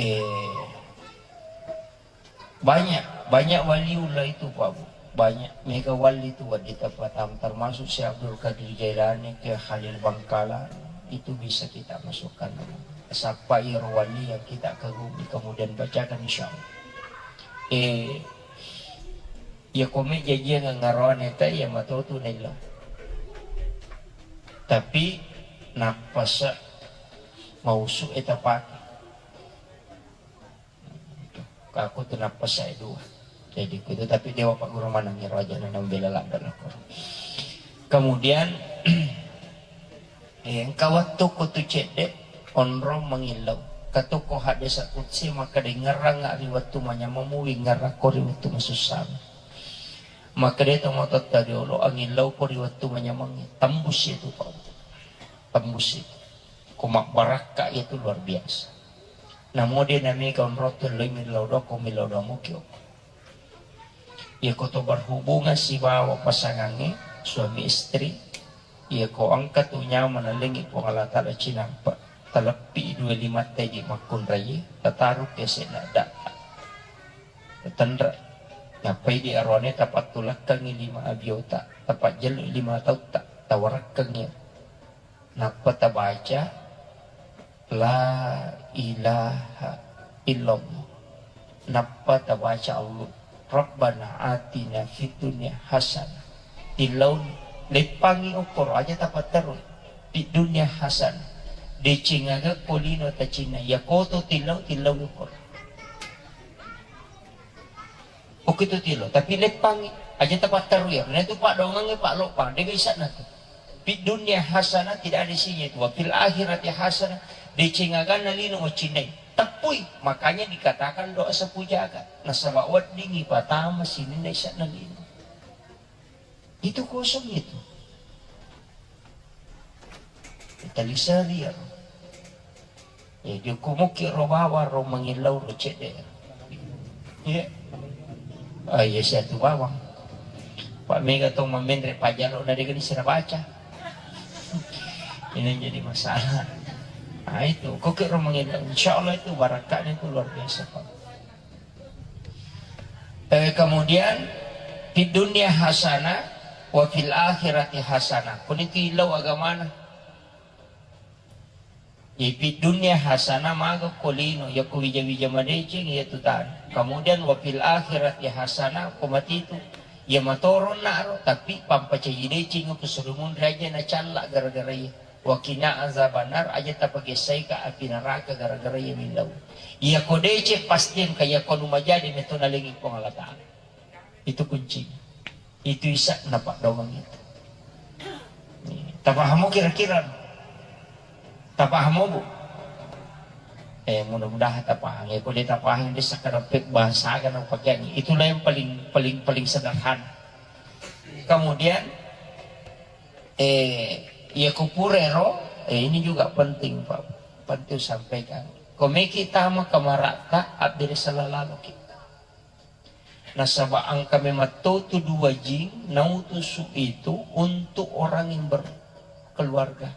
Eh, banyak, banyak waliullah itu, Pak Bu. Banyak mega wali itu, Pak, di tempat, termasuk Syekh Abdul Qadir Jailani, Kiai Khalil Bangkalan, itu bisa kita masukkan. Siapa iro wali yang kita kagumi, kemudian bacakan, insya Allah. Eh, iya, kome jajiang ngaroane ta iya matotu naillau. Tapi nappasa mausu eta pake. Aku tu nappasa dua. Jadi kutu, tapi dewa Pak Guru manang iro aja na nambela ladda lako. Kemudian, eh, engka wettu ko tu cedde onrong mangillau. Katoko hadesa kutsi maka dengerang ri wettu manyamammu, wingerako ri wettu masussana. Makkeda to matotta riolo, angillauko ri wettu manyamangnge, tembus itu, Pak. Tembus itu. Ko mabbarakka itu luar biasa. Namo de namega onrotto loi millau doang, ko millau doang muki okko. Iya ko to berhubungan sibawa pasangangnge, suami istri, iya ko engka tu nyawa nalengngi Puang Allah Taala cinampa, taleppi dua limatta di makkunraie, tataru ke sena da. Tenre. Nappai di aroane tapattulakkangngi lima abiota, tapajjellu lima tautta, tawarakkangngi. Nappa tabaca, La ilaha illallah. Nappa tabaca Allah, Rabbana atina fid dunya hasanah. Tillauni, leppangngi okkoro, aja tapatterui. Fid dunya hasanah. Deceng aga ko lino tacinna, iya koto tillau, tillau okkoro. Okko itu tilo, tapi leppangngi. Aja tapatterui, na itu paddoangengnge, Pak, loppang, de bisa na tu. Fid dunya hasanah, tidak ada isinya itu. Wa fil akhirati hasanah, deceng aganna lino wacinnai. Teppui, makanya dikatakan doa sapu jagat. Nasaba weddingngi patama sininna isanna lino. Itu kosong itu. Taliseri ya. Ya, joko muki ro bawang, ro mangillau, ro cedde. Iya. Ah, iya, siatu bawang. Pak, mega tong mamenre pajalo na dega ni sira baca. Ini jadi masalah. Nah, itu. Koke ro mangillau. Insya Allah itu barakatnya itu luar biasa, Pak. Eh, kemudian, fid dunya hasanah, wa fil akhirati hasanah. Kuni tillau agamana. Jadi, fid dunya hasanah, maga ko lino, iya ko wija-wija madeceng, iya tu tana. Kemudian, wa fil akhirati hasanah, ko matitu. Iya matoronna ro, tapi pampacaji deceng ko sulumun raja na calla gara-gara iya. Wa qina azabannar, aja tapagessaika api neraka gara-gara iya millau. Iya ko deceng, pasti engka iya ko nu majadi metto nalengi Puang Allah Taala. Itu kunci. Itu isa na paddoangeng itu. Tapahamu kira-kira? Tapahamu, Bu? Eh, mudah-mudahan tapaham. Ya, ko de tapaham, de sakadang pek bahasa aga na upakeangi. Itulah yang paling, paling, paling sederhana. Kemudian, Eh, iya kupurero, eh, ini juga penting, Pak. Penting sampaikan. Komeki tama kamarata, abbere sala laloki. Nasaba engka memang to tu dua jing nautusu itu untuk orang yang berkeluarga.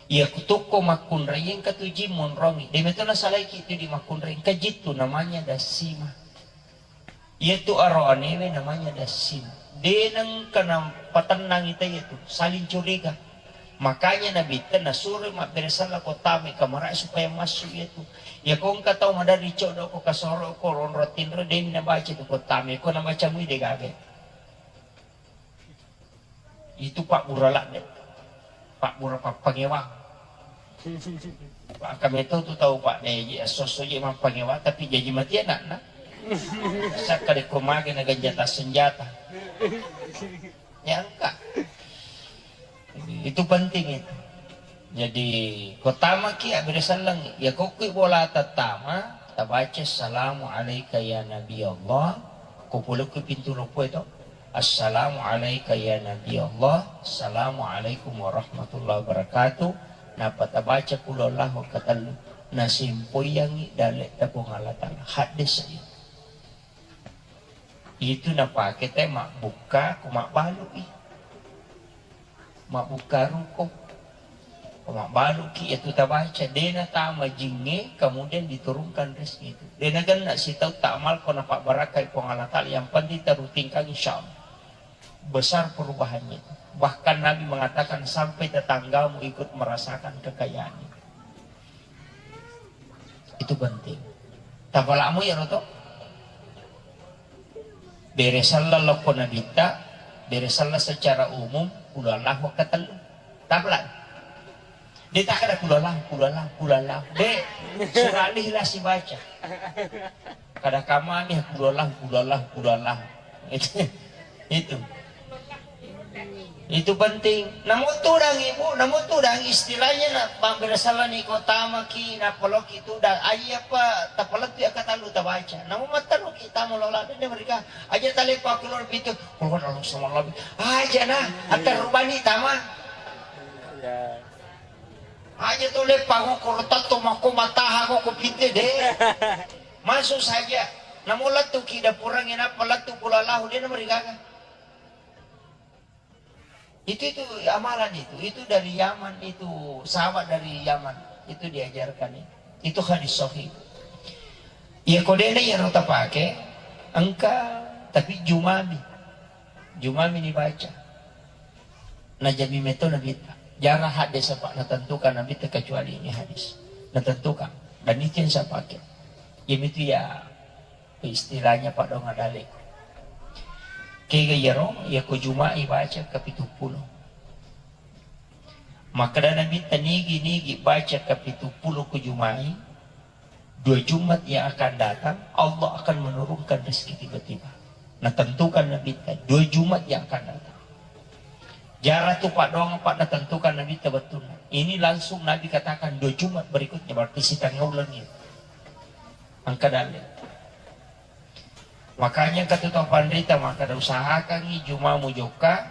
Iya kutukko makkunrai engka tu jing monrongi. Deme to nasalaiki tu di makkunrai, engka jittu namanya dasima. Iyatu aroanewe namanya dassim. De nengka napatennangi tau iyatu, saling curiga. Makanya Nabitta nasuro mabbere sella ko tama kamarae supaya massu iyatu. Iyako engka tau maderri coddo ko kasoro ko ronro tinro, deni nabaca tu ko tama, ko nabaca mui de gaga. Itu pabbura ladde, pabbura pappangewang. Maka meto tu tau, Pak, de ji esso-esso ji mappangewang, tapi jaji mati anakna. Sakka de ko mage na ganjata senjata. Ya engka. Itu penting itu. Jadi, ko tamaki abbere selleng, ya ko kui bola tattama, tabaca, "Assalamu alaika ya Nabi Allah," ko pole kui pintu loppo itu, "Assalamu alaika ya Nabi Allah, assalamu alaikum warahmatullahi wabarakatuh." Napa tabaca, "Qul huwallahu ahad," katellu, nasimpoyangi dalle'ta Puang Allah Ta'ala. Haddesa iya. Itu napake te mabbukka ko mabbalu i. Mabbukkaruko, mabbaluki iyatu tabaca, de natama jingnge, kemudian diturunkan rezeki itu. De nagenna sitau ta'amalko napabbarakkai Puang Allah Ta'ala, yang penting tarutinkan, insya Allah besar perubahannya itu. Bahkan Nabi mengatakan sampai tetanggamu ikut merasakan kekayaan itu. Itu penting. Tapalamu ya roto. Bere sella lokko nabitta, bere sella secara umum, kulo Allahu akkatellu. Tapala. Dia tak ada kulo Allahu, kulo Allahu, kulo Allahu. De, surah Al-Ikhlas dibaca. Kada kamani kulo Allahu, kulo Allahu, kulo Allahu. Itu. Itu. Itu penting. Namo tudang ibu, namo tudang istilahnya na bang bere sella ni kota maki na poloki tudang. Aja apa tapalettu ya kata lu tabaca. Namo mataruki tamu lola de mereka. Aja tale pa keluar pintu. Keluar Allah sama Allah. Aja nah, atar rubani tama. Ya. Aja tu le pango ko tatto mako mataha ko ko pinte de. Masuk saja. Namo lettu ki dapurang ina palettu kulo Allahu de mereka. Itu, itu amalan itu, itu dari Yaman, itu sahabat dari Yaman, itu diajarkan itu. Itu hadis sahih. Ya kodena ya rota pake, engka, tapi jumami, jumami dibaca. Najami meto Nabitta. Jarang hadis apa natentukan Nabitta kecuali ini hadis. Natentukan. Dan itu yang saya pakai. Jadi itu ya istilahnya Pak Donga Daleko. Kega iyaro, iya ko Juma'i baca kapituppulo. Makkeda Nabitta nigi-nigi baca kapituppulo ko Juma'i, dua Jumat yang akan datang, Allah akan menurunkan rezeki tiba-tiba. Nah, tentukan Nabitta, dua Jumat yang akan datang. Jara tu Pak Donga, Pak, natentukan Nabitta bettuanna. Ini langsung Nabi katakan dua Jumat berikutnya, berarti setengah bulan ini. Angka dalil. Makanya engka tu tau panrita makkeda usahakangi Juma mujokka,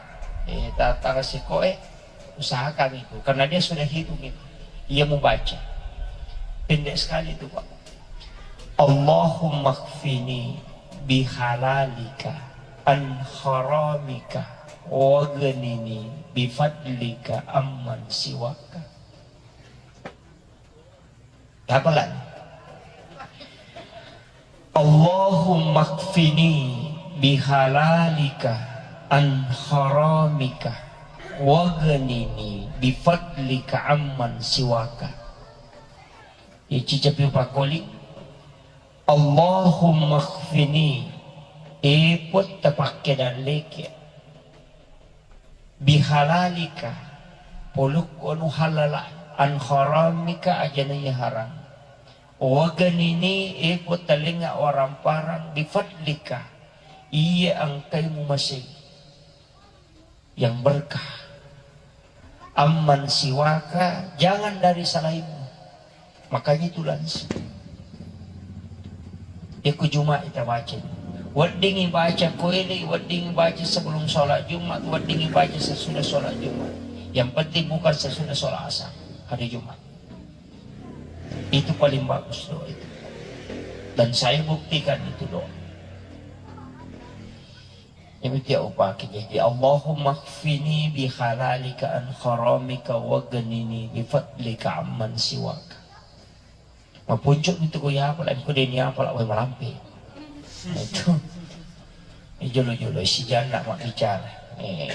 eh, ta-, tanggal sikoe, usahakan itu. Karena dia sudah hitung itu. Ia mubaca. Pendek sekali itu, Pak. Allahumma kfini bihalalika an haramika waghnini bifadlika amman siwaka. Tapalan. Allahumma kfini bihalalika an haramika waghnini bifadlika amman siwaka. Ici cepi pakoli. Allahumma kfini, epot tapakke dalleke. Bihalalika, polukku anu halala, an haramika, ajana iya haram. Waganini, eko talenga orang parang, bifadlika, iya angkaimu masei yang berkah. Amman siwaka, jangan dari selainmu. Makanya itu langsung. Iku Jumat kita baca. Weddingi baca koeli, weddingi baca sebelum sholat Jumat, weddingi baca sesudah sholat Jumat. Yang penting bukan sesudah sholat asar, hari Jumat. Itu paling bagus doa itu. Dan saya buktikan itu doa. Demikian upaki jadi, Allahumma kfini bihalalika an haramika waghnini bifadlika amman siwaka. Mapuncuk itu ko ya apa lagi ko deni apa lah wai malampe. Itu. Ini jolo-jolo si janda mak bicara. Eh,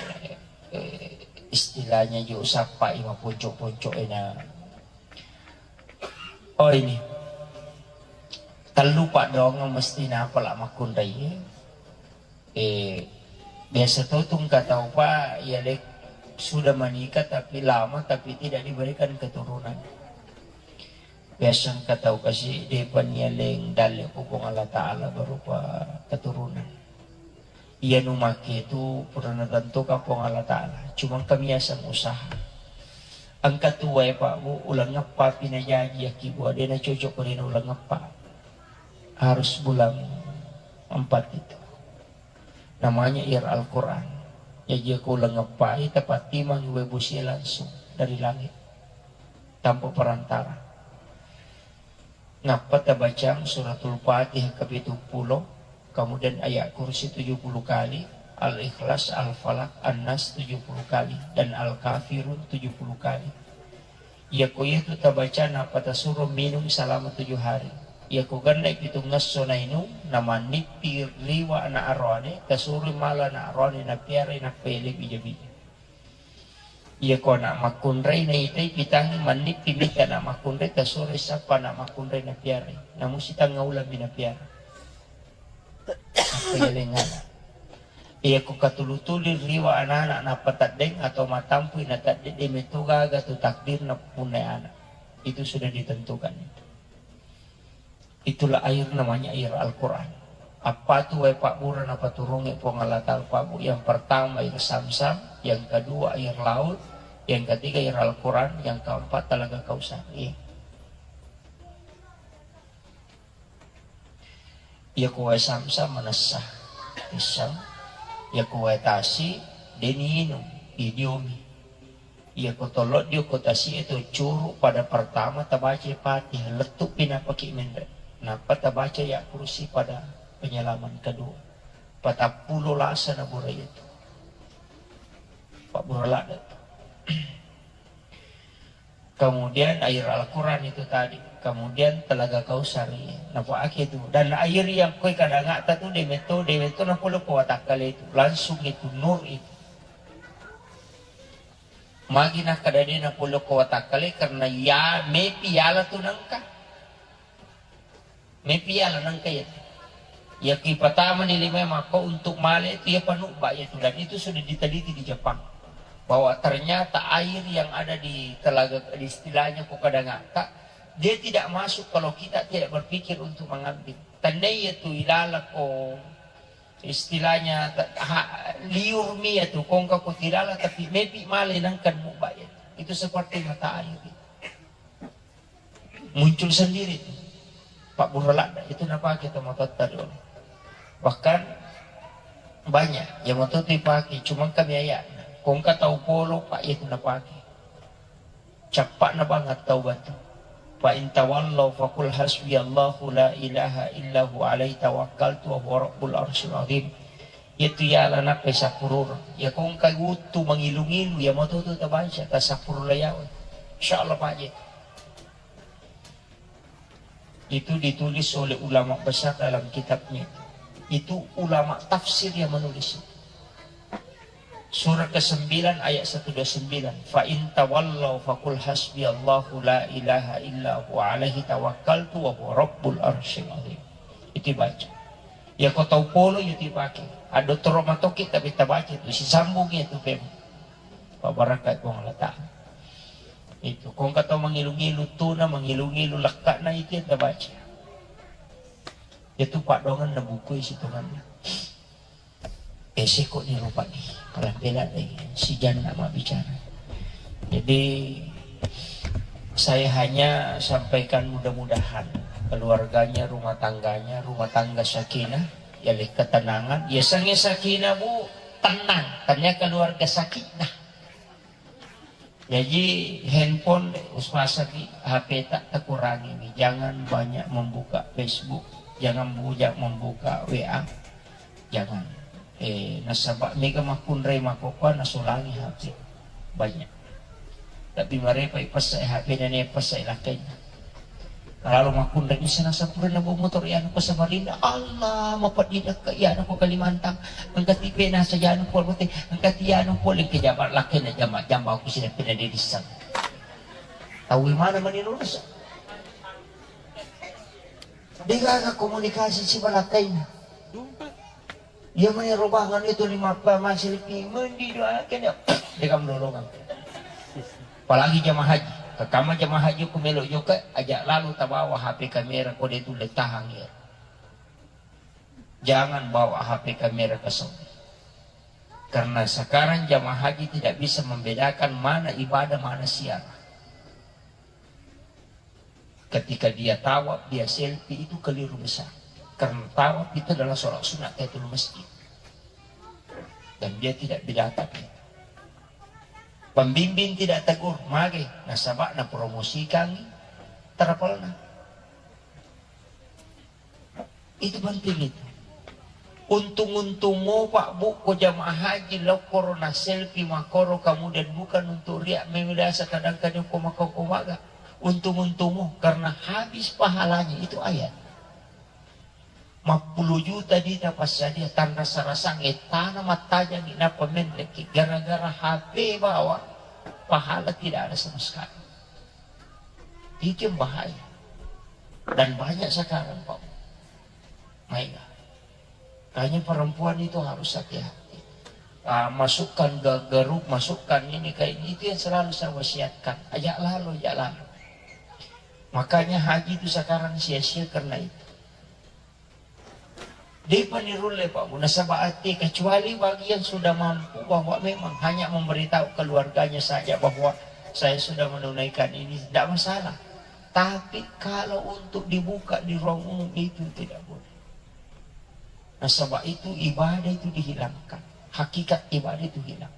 eh, istilahnya jo sapa i mapuncuk-puncuk ena. Oh ini. Tellu paddoangeng mesti napa la makkunrai. Eh, biasa to tu engka tau pa, iya lek sudah menikah tapi lama tapi tidak diberikan keturunan. Biasa engka tau kasi depan iya leng dalle ku Puang Allah Ta'ala berupa keturunan. Iya nu make tu pura natentukan Puang Allah Ta'ala. Cuma engka miaseng usaha. Engka tuwae Pak Bu, uleng eppa pi najaji aki Bu, de na cocok ko de na uleng eppa. Harus bulan empat itu. Namanya iqra Al-Quran. Jaji ko uleng eppa i tapattimangi wae bosie langsung dari langit. Tanpa perantara. Nappa tabacang suratul Fatihah kapitu pulo, kemudian ayat kursi tujuh puluh kali, Al-Ikhlas, Al-Falaq, An-Nas tujuh puluh kali, dan Al-Kafirun tujuh puluh kali. Iyako iyatu tabaca nappa tasuro minum salama tujuh hari. Iyako genne pitungngesso nainung, namannippi riwa ana' aroane, tasuroi mala ana' aroane napiarai nappa yalebbi jabi. Iyako ana' makkunrai naitai pitangngi, mannippi mita ana' makkunrai, tasuroi sappa ana' makkunrai napiarai. Namusi tangnga ulammi napiara. Nappa yaleng ana'. Iyako katulu-tuli riwa anana' nappa teddeng atau matampui na teddeng, de' metto gaga tu takdirna punnai ana'. Itu sudah ditentukan. Itulah air namanya air Al-Quran. Apa tu wae pabbura napaturungi Puang Allah Ta'ala, Pak Bu? Yang pertama air Zamzam, yang kedua air laut, yang ketiga air Al-Quran, yang keempat Telaga Kausar. Iya. Iyako wae Zamzam manessa, isseng. Iyako wae tasi, de' niinung, idiomi. Iyako tollo diokko tasi e tu curu, pada pertama tabaca Fatihah, lettupi nappaki menre. Nappa tabaca ya kursi pada penyelaman kedua. Patappulo lasa na bura itu. Pak bura ladde. Kemudian air Al-Quran itu tadi, kemudian Telaga Kausar, iya. Napaake itu. Dan air yang koi kadangata tu de' metto, de' metto napole ko watakkale itu, langsung itu nur itu. Magi nakkeda de' napole ko watakkale, karena ya mepi yala tu nengka. Mepi yala nengka iyatu. Iyako ipatamani lima makko untuk male itu, iya panubba iyatu, dan itu sudah diteliti di Jepang, bahwa ternyata air yang ada di telaga, di istilahnya ko kadangata, dia tidak masuk kalau kita tidak berpikir untuk mengambil. Tandai iyatu ilala ko istilahnya ta-, ha-, liur mi iyatu, ko engka ko tilala tapi mepi male nengka mubba iyatu. Itu seperti mata air itu. Muncul sendiri tu. Pak bura ladde itu napake tomatoatta riolo. Bahkan banyak yang matoa tu ipake, cuma kami ayana. Ko engka tau polo, Pak, iyatu napake. Cappa'na banget tau batu. Fa in tawallau faqul hasbiyallahu la ilaha illa huwa alaihi tawakkaltu wa huwa rabbul arsyil azim. Iyatu yala nappai sapurureng. Iyako engka wuttu mangilu-ngilu, iya matoa tu tabaca, tasapurureng yawa. Insyaallah paje. Itu ditulis oleh ulama besar dalam kitabnya itu. Itu ulama tafsir yang menulis itu. Surah kesembilan ayat seratus dua puluh sembilan. Fa in tawallau faqul hasbiyallahu la ilaha illa huwa alaihi tawakkaltu wa huwa rabbul arsyil azim. Itu baca. Iyako tau polo iyatu ipake. Ado toro matoki tapi tabaca itu, sisambung iyatu pem. Pabarakai Puang Allah Ta'ala. Itu. Ko engka tau mangilu-ngilu tuna, mangilu-ngilu lekkana, itu yang tabaca. Iyatu paddoangenna buku sitongenna. Ese ko ni rupa ni, pala bela deh, si janna mabbicara. Jadi saya hanya sampaikan, mudah-mudahan keluarganya, rumah tangganya, rumah tangga sakinah, ya, ketenangan. Ya, sange sakinah, Bu, tenang. Tanya keluarga sakinah. Jaji, handphone, usmasaki H P ta, takurangi mi. Jangan banyak membuka Facebook, jangan banyak membuka W A, jangan. Eh, nasaba mega makkunrai makkokkoe nasolangi H P. Banyak. Tapi marepa ipessai H P na, ipessai lakkainna. Kalau makkunrai bisa nasapureng na bawa motor, ya, anu ko Samarinda, Allah, mapeddinna ke, ya, anu ko Kalimantan. Engka tipe nasa janu pol bote, engka tianu pol ke jama lakkainna, jama, jama aku sini pina di desa. Tahu mana mani lurus? Degaga komunikasi si lakkainna. Iya mani robangan itu lima pa masih lebih mendi doa kena. Dega melolongan. Apalagi jamaah haji. Kekama jamaah haji ku melo jokka, aja lalu tabawa H P kamera, kode itu letahang ya. Jangan bawa H P kamera ke Saudi. Karena sekarang jamaah haji tidak bisa membedakan mana ibadah, mana siarah. Ketika dia tawaf, dia selfie, itu keliru besar. Karena tawaf itu adalah sholat sunat tahiyatul masjid. Dan dia tidak bedakan. Pembimbing tidak tegur, mage, nasaba napromosikan terapalna. Itu penting itu. Untung-untung mo, Pak, Bu, ko jamaah haji, lokkoro na selfie makoro, kemudian bukan untuk riak, memang biasa kadang-kadang ko makau ko maga. Untung-untung mo, karena habis pahalanya itu ayat. Mappulo juta dita passadia, tanrasa-rasang ettana mattajangi, nappa menreki gara-gara H P bawa, pahala tidak ada sama sekali. Itu yang bahaya. Dan banyak sekarang, Pak. Maega. Makanya perempuan itu harus hati-hati. Ah, masukkan ke grup, masukkan ini kayak ini, itu yang selalu saya wasiatkan. Ajak lalu, ajak lalu. Makanya haji itu sekarang sia-sia karena itu. Depa nirulle, Pak, Bu, nasaba ate, kecuali bagi yang sudah mampu bahwa memang hanya memberitahu keluarganya saja bahwa saya sudah menunaikan ini, tidak masalah. Tapi kalau untuk dibuka di ruang umum, itu tidak boleh. Nasaba itu ibadah itu dihilangkan. Hakikat ibadah itu hilang.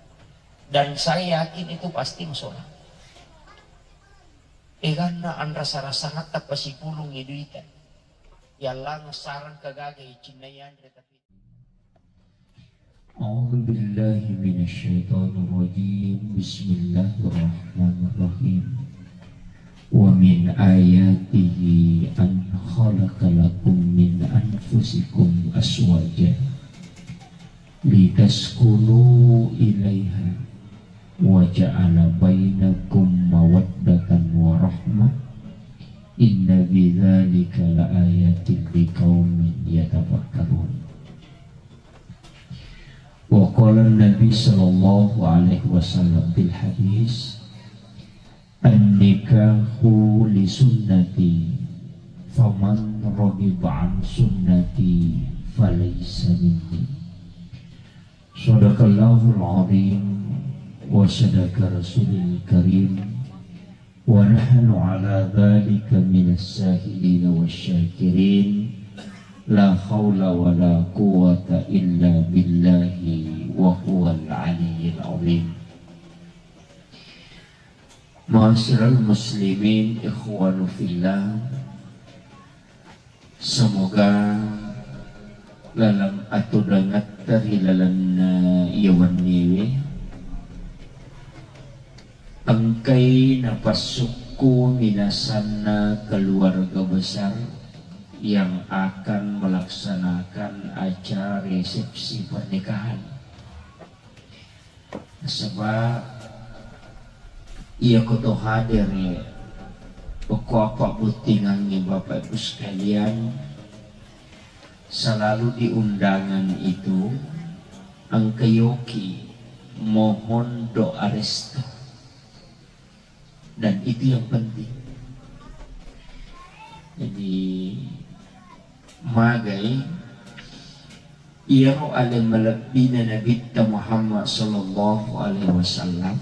Dan saya yakin itu pasti masalah. Eganna anrasa-rasangatta pasipulungngi duita. Yallang sarang kagaga icinnai anre tapi. أعوذ بالله من الشيطان الرجيم. بسم الله الرحمن الرحيم. ومن آياته أن خلق لكم من أنفسكم أزواجا لتسكنوا إليها وجعل بينكم مودة ورحمة إن في ذلك لآيات لقوم يتفكرون. وقال النبي صلى الله عليه وسلم في الحديث: النكاح لسنتي فمن رغب عن سنتي فليس مني. صدق الله العظيم وصدق رسوله الكريم ونحن على ذلك من الشاهدين والشاكرين. لا حول ولا قوة إلا بالله وهو العلي العظيم. Ma'asyiral muslimin, ikhwanu fillah, semoga laleng atudangetta ri lalenna iya wenniwe engkai napassukku minasanna keluarga besar yang akan melaksanakan acara resepsi pernikahan. Nasaba iya koto hadir, okko apa bottingangnge Bapak Ibu sekalian, selalu di undangan itu engka yoki mohon doa restu. Dan itu yang penting. Jadi, magai iyaro ale malebbina Nabitta Muhammad sallallahu alaihi wasallam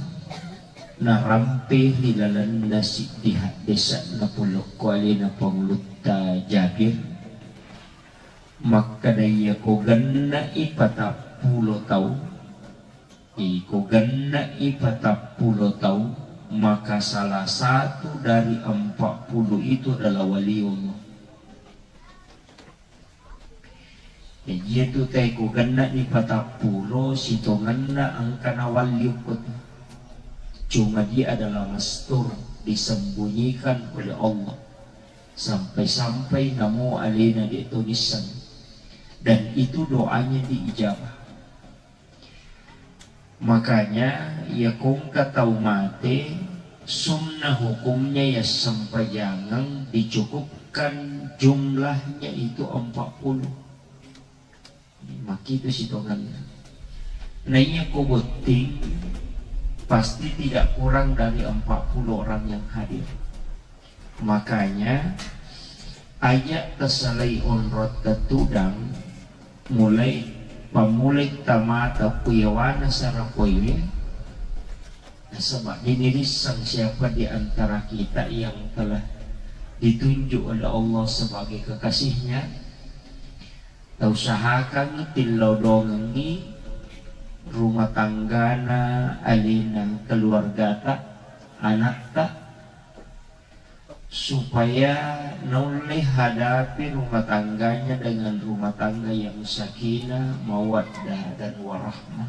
narampe ri lalenna siddi haddese'na polokko alena Pangulutta Jabir, makkeda, iya ko genne'i patappulo tau, iko genne'i patappulo tau, maka salah satu dari empat puluh itu adalah waliullah. Jaji, iyatu tae ko genne'ni patappulo, sitongenna engka nawalli okko tu. Cuma dia adalah mastur, disembunyikan oleh Allah. Sampai-sampai namo alena de' to nisseng. Dan itu doanya diijabah. Makanya, iya ko engka tau mate, sunnah hukumnya iya sempajangeng dicukupkan jumlahnya itu empat puluh. Makkitu sitongenna. Nah, iya ko botting, pasti tidak kurang dari empat puluh orang yang hadir. Makanya, aja' tasalai onrotta tudang, mulai, pammulai tamata ku yawana sarapoiwe, nasaba' de' nirisseng siapa di antara kita yang telah ditunjuk oleh Allah sebagai kekasihnya. Tausahakangngi tillau dongengngi rumah tanggana, alena, keluargata, anakta. supaya naulle hadapi rumah tangganya dengan rumah tangga yang sakinah, mawaddah, dan warahmah.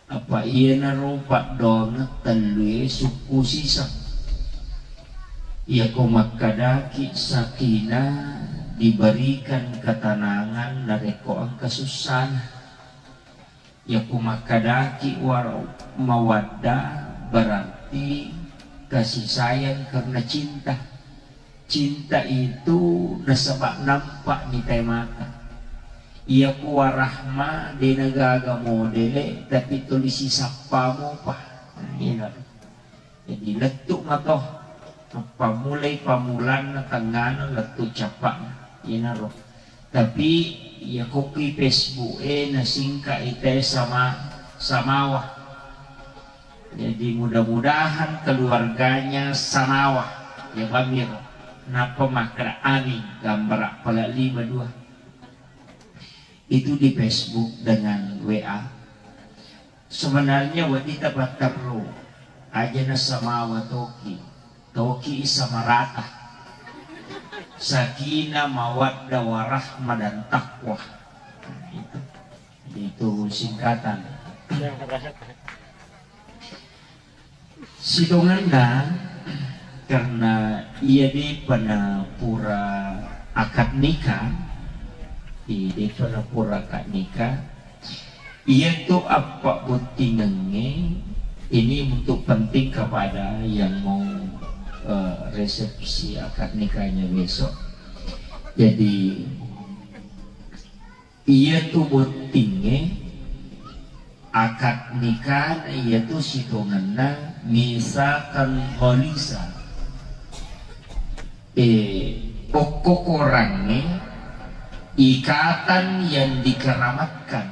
Apa iyanaro paddoangeng tellue sukku siseng. Iyako makkadaki sakinah diberikan ketenangan narekko engka sussana. Iyako makkadaki war-, mawaddah berarti kasih sayang karena cinta. Cinta itu nasaba nampa mitai mata. Iyako warahma de nagaga modele, tapi tuli sisappa mopa. Nah, iyaro. Jadi lettu mato. Pammulai pammulanna, tengngana, lettu cappa'na. Iyanaro. Tapi iyako ki Facebook e nasingka ite sama samawa. Jadi mudah-mudahan keluarganya sanawa, ya bamiro. Nappa makkeda amin, gambar pala lima dua. Itu di Facebook dengan W A. Sebenarnya wedding tapatterru, aja nasamawa toki, toki samarata. Sakinah, mawaddah, warahmah, dan taqwa. Nah, itu. Itu singkatan. Sitongenna, karena iya depa na pura akad nikah, i depa na pura akad nikah, iya tu apa bottingengnge ini untuk penting kepada yang mau, eh, resepsi akad nikahnya besok. Jadi, iyatu bottingnge akad nikahna iyatu sitongenna misakan ghalidha. Eh, okko korangnge ikatan yang dikeramatkan.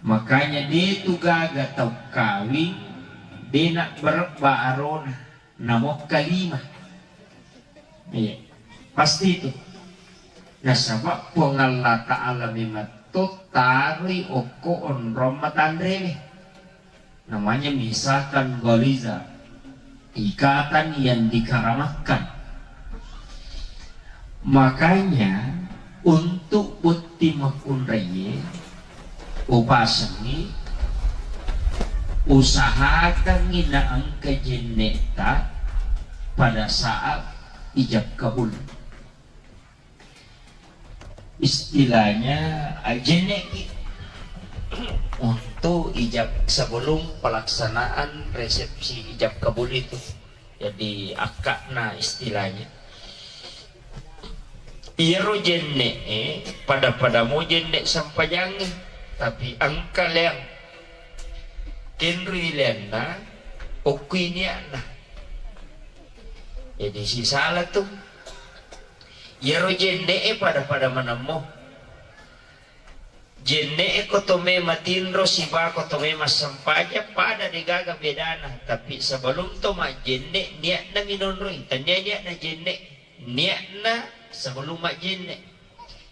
Makanya de tu gaga tau kawing de na berebba arona. Namo kalima. Iya. Pasti itu. Nasaba Puang Allah Ta'ala memetto taroi okko onrong matanrewe. Namanya misakan ghalidha. Ikatan yang dikeramatkan. Makanya, untuk botting makkunraie, upasengngi, usahakangngi naengka jenne'ta pada saat ijab kabul. Istilahnya, eh, jenne'ki untuk ijab, sebelum pelaksanaan resepsi ijab kabul itu. Jadi, akka'na istilahnya. Iyaro jenne'e, pada-pada mo jenne' sempajangnge, tapi engka leang. Kenrui leanna, okkui nia'na. Jadi, sisala tu. Iyaro jenne'e pada-pada manemmo. Jenne'e ko to me matinro siba ko to me massempajang pada degaga bedana, tapi sebelum to majjenne niatna minonroi, tania niatna jenne, niatna sebelum majjenne.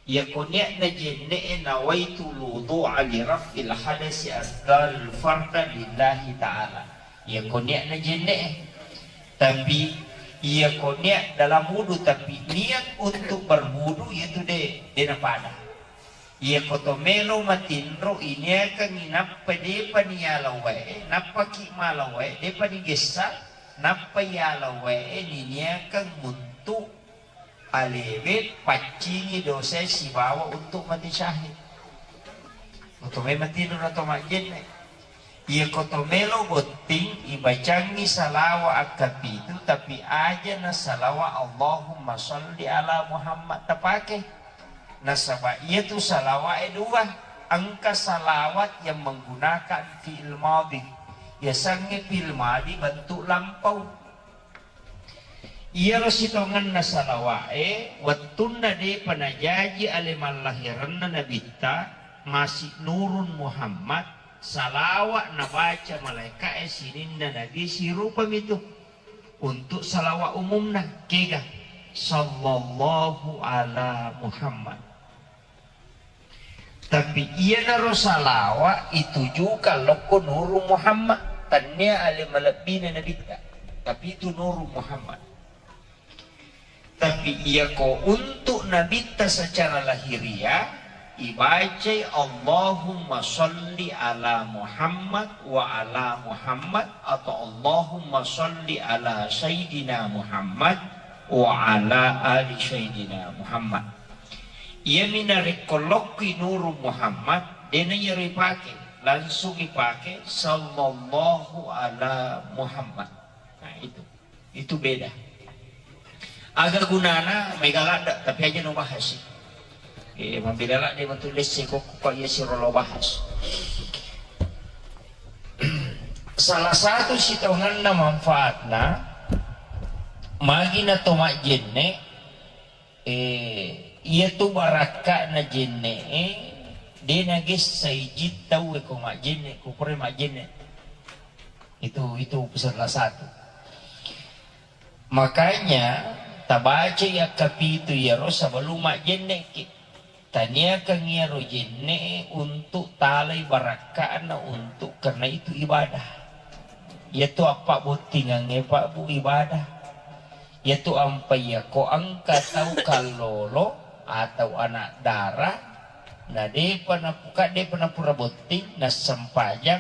Iyako niatna jenne'e nawaitu wudu'a li raf'il hadasi asgharil farda lillahi ta'ala. Iyako niatna jenne'e. Tapi iyako niat dalam wudu tapi niat untuk berwudu itu de, de napada. Iyako to melo matinro iniakengngi nappa depa niyala wae, nappaki mala wae, depa nigessa, nappa yala wae niniakeng untuk alewe paccingi dosae sibawa untuk mati syahid. Untuk memang matinro atau majjenne. Iyako to melo botting ibacangngi salawa akkapitu, tapi aja na salawa Allahumma sholli ala Muhammad tapake. Nasaba iyatu salawae dua, engka salawat yang menggunakan fi'il madhi. Yasengnge fi'il madhi bentuk lampau. Iyaro sitongenna salawa'e, wettunna depa najaji ale mallahirenna Nabitta, masi Nurun Muhammad, salawa nabaca malaeka'e sininna Nabi sirupamitu. Untuk salawa umumna, kega, sallallahu ala Muhammad. Tapi iyanaro salawa itujukan lokko Nurun Muhammad, tania ale malebbina Nabitta. Kapitu Nuru Muhammad. Tapi iyako untuk nabitta secara lahiriah, ibacai Allahumma sholli ala Muhammad wa ala Muhammad atau Allahumma sholli ala Sayyidina Muhammad wa ala ali Sayyidina Muhammad. Iyami narekko lokkui Nuru Muhammad, dena iyaro ipake, langsung ipake sallallahu ala Muhammad. Nah, itu. Itu beda. Aga gunana mega ladde, tapi aja no bahas. Eh, mabela ladde matu lesse kok, kok iya siro lo bahas. Salah satu sitonganna manfaatna, magi na to majjenne, eh, iya tu barakka'na jenne'e, de nagessai jin tauwe ko majjenne, ko pura majjenne. Itu, itu salah satu. Makanya, tabacai akkapitu iyaro sebelum majjenne'ki. Taniakang iyaro jenne'e untuk talai barakka'na untuk karena itu ibadah. Iyatu appabbottingangnge, Pak, Bu, ibadah. Iyatu ampai iyako engka tau kallolo atau anak dara, na depa napuka, depa napura botting, nassempajang,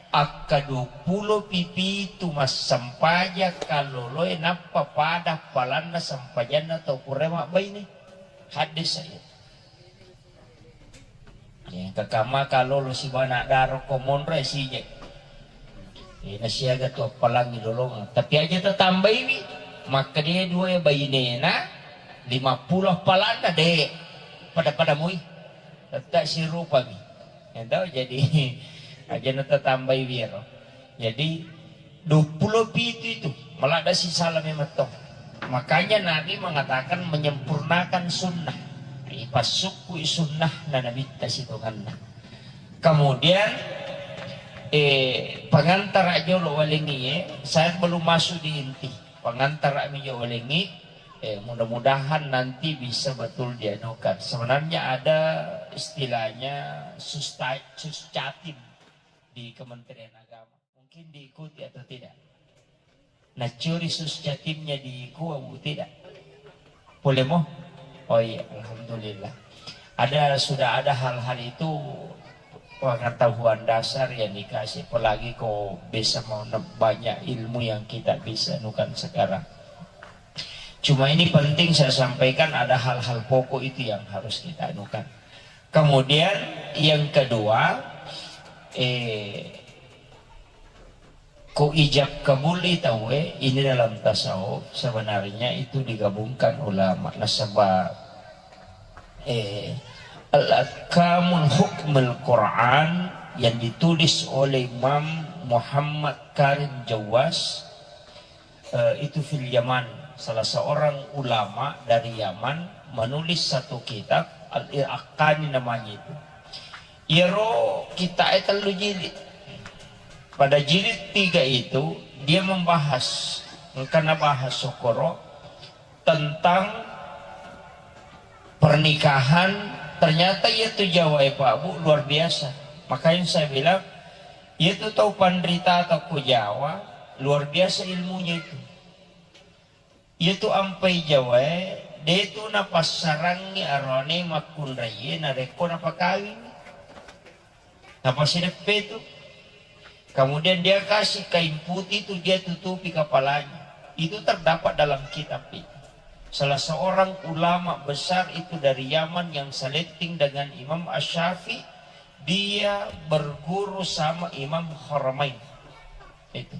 akka duappulo pipitu massempajang kalloloe, nappa pada palanna sempajanna tau pura mabbaine. Haddesa iya. Eh, kakama kallolo siba anak dara ko monro e sije. Eh, nasiaga tu appalangi lolongeng. Tapi aja tatambaiwi, makkedae dua e bainena, lima puluh appalanna, de. Pada-pada mui. Tetap sirupami. Ento, jadi, aja na tatambaiwi ero. Jadi, duappulo pitu itu, maladda sisala memang to. Makanya Nabi mengatakan menyempurnakan sunnah. Ipassukkui sunnah na Nabitta sitonganna. Kemudian, eh, pengantara jolo walengi, eh, saya belum masuk di inti. Pengantara mi jolo walengi, eh, mudah-mudahan nanti bisa betul dianukan. Sebenarnya ada istilahnya susta-, suscatim di Kementerian Agama. Mungkin diikuti atau tidak? Nacuri suscatimnya diikuti atau tidak? Boleh mo? Oh iya, alhamdulillah. Ada, sudah ada hal-hal itu, pengetahuan dasar yang dikasih, apalagi kok bisa mau ne-, banyak ilmu yang kita bisa nukan sekarang. Cuma ini penting saya sampaikan, ada hal-hal pokok itu yang harus kita anukan. Kemudian yang kedua, eh, ko ijab kabul tauwe, ini dalam tasawuf sebenarnya itu digabungkan ulama. Nasaba, eh, Al-Ahkamul Hukmul Quran yang ditulis oleh Imam Muhammad Karim Jawas, eh, itu fil Yaman, salah seorang ulama dari Yaman menulis satu kitab, Al-Ahkani namanya itu. Iyaro kitab e tellu jilid. Pada jilid tiga itu, dia membahas, engka nabahas sokoro tentang pernikahan. Ternyata iya tu Jawa e, Pak Bu, luar biasa. Makanya saya bilang, iya tu tau panrita tau ko Jawa, luar biasa ilmunya itu. Iya tu ampai Jawa e, de tu napassarangi arone makkunraie narekko napakawing. Napasideppe tu. Kemudian dia kasih kain putih tu, dia tutupi kepalanya. Itu terdapat dalam kitab itu. Salah seorang ulama besar itu dari Yaman yang seletting dengan Imam Asy-Syafi'i, dia berguru sama Imam Haramain. Itu.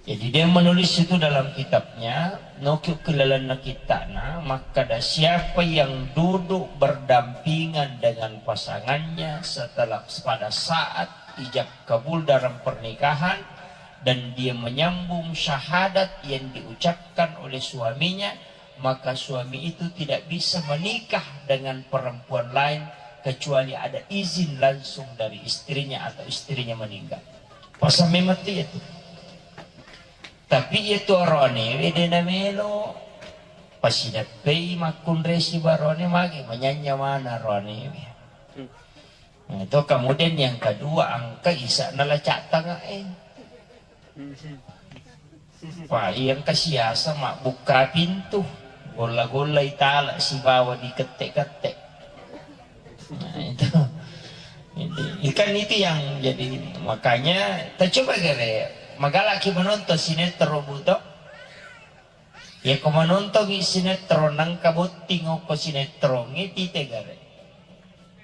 Jadi dia menulis itu dalam kitabnya, noki ukkilalenna kitta'na, makkada siapa yang duduk berdampingan dengan pasangannya setelah, pada saat ijab kabul dalam pernikahan, dan dia menyambung syahadat yang diucapkan oleh suaminya, maka suami itu tidak bisa menikah dengan perempuan lain kecuali ada izin langsung dari istrinya atau istrinya meninggal. Pasang memang tu iya tu. Tapi iya tu aroanewe de namelo. Pasidappei makkunrai sibaroane, magi manyanya mana aroanewe. Nah, itu kemudian yang kedua, angka isa nala cattanga e. Wah, iya engka siasa mabbukka pintu, golla-golla itala sibawa dikette-kette. Nah, itu. Jadi, ikan itu yang jadi, makanya kita coba gare, magalaki menonton sinetron buto. Ya ko menonton sinetron nangka botting ko sinetron itu gare.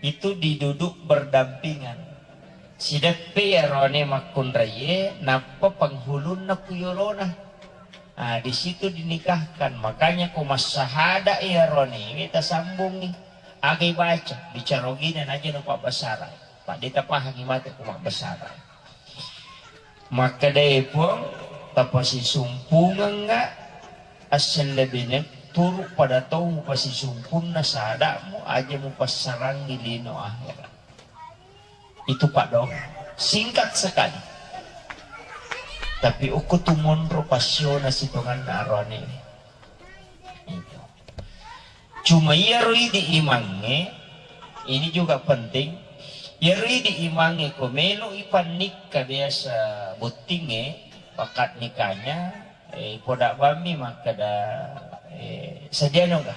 Itu diduduk berdampingan. Sideppe iyarone makkunraie, nappa penghulunna ku yolona. Ah, di situ dinikahkan. Makanya ko massahada iyarone, tasambungi. Aga ibaca, bicara ogina naja no pabbasara. Pak de tapahangi mate ko mabbasara. Makkedae Puang, tapasisumpungeng ga assellebene turu pada tau mupasisumpunna sadamu aja mupassarangi lino akhirat. Itu paddoang. Singkat sekali. Tapi okko tu monro passiona sitonganna aroane. Itu. Cuma iyaro idi imangnge, ini juga penting. Iyaro idi imangnge ko melo ipannikka biasa bottingnge, akad nikahnya, eh, poda bammi makkeda, eh, sadiano ga?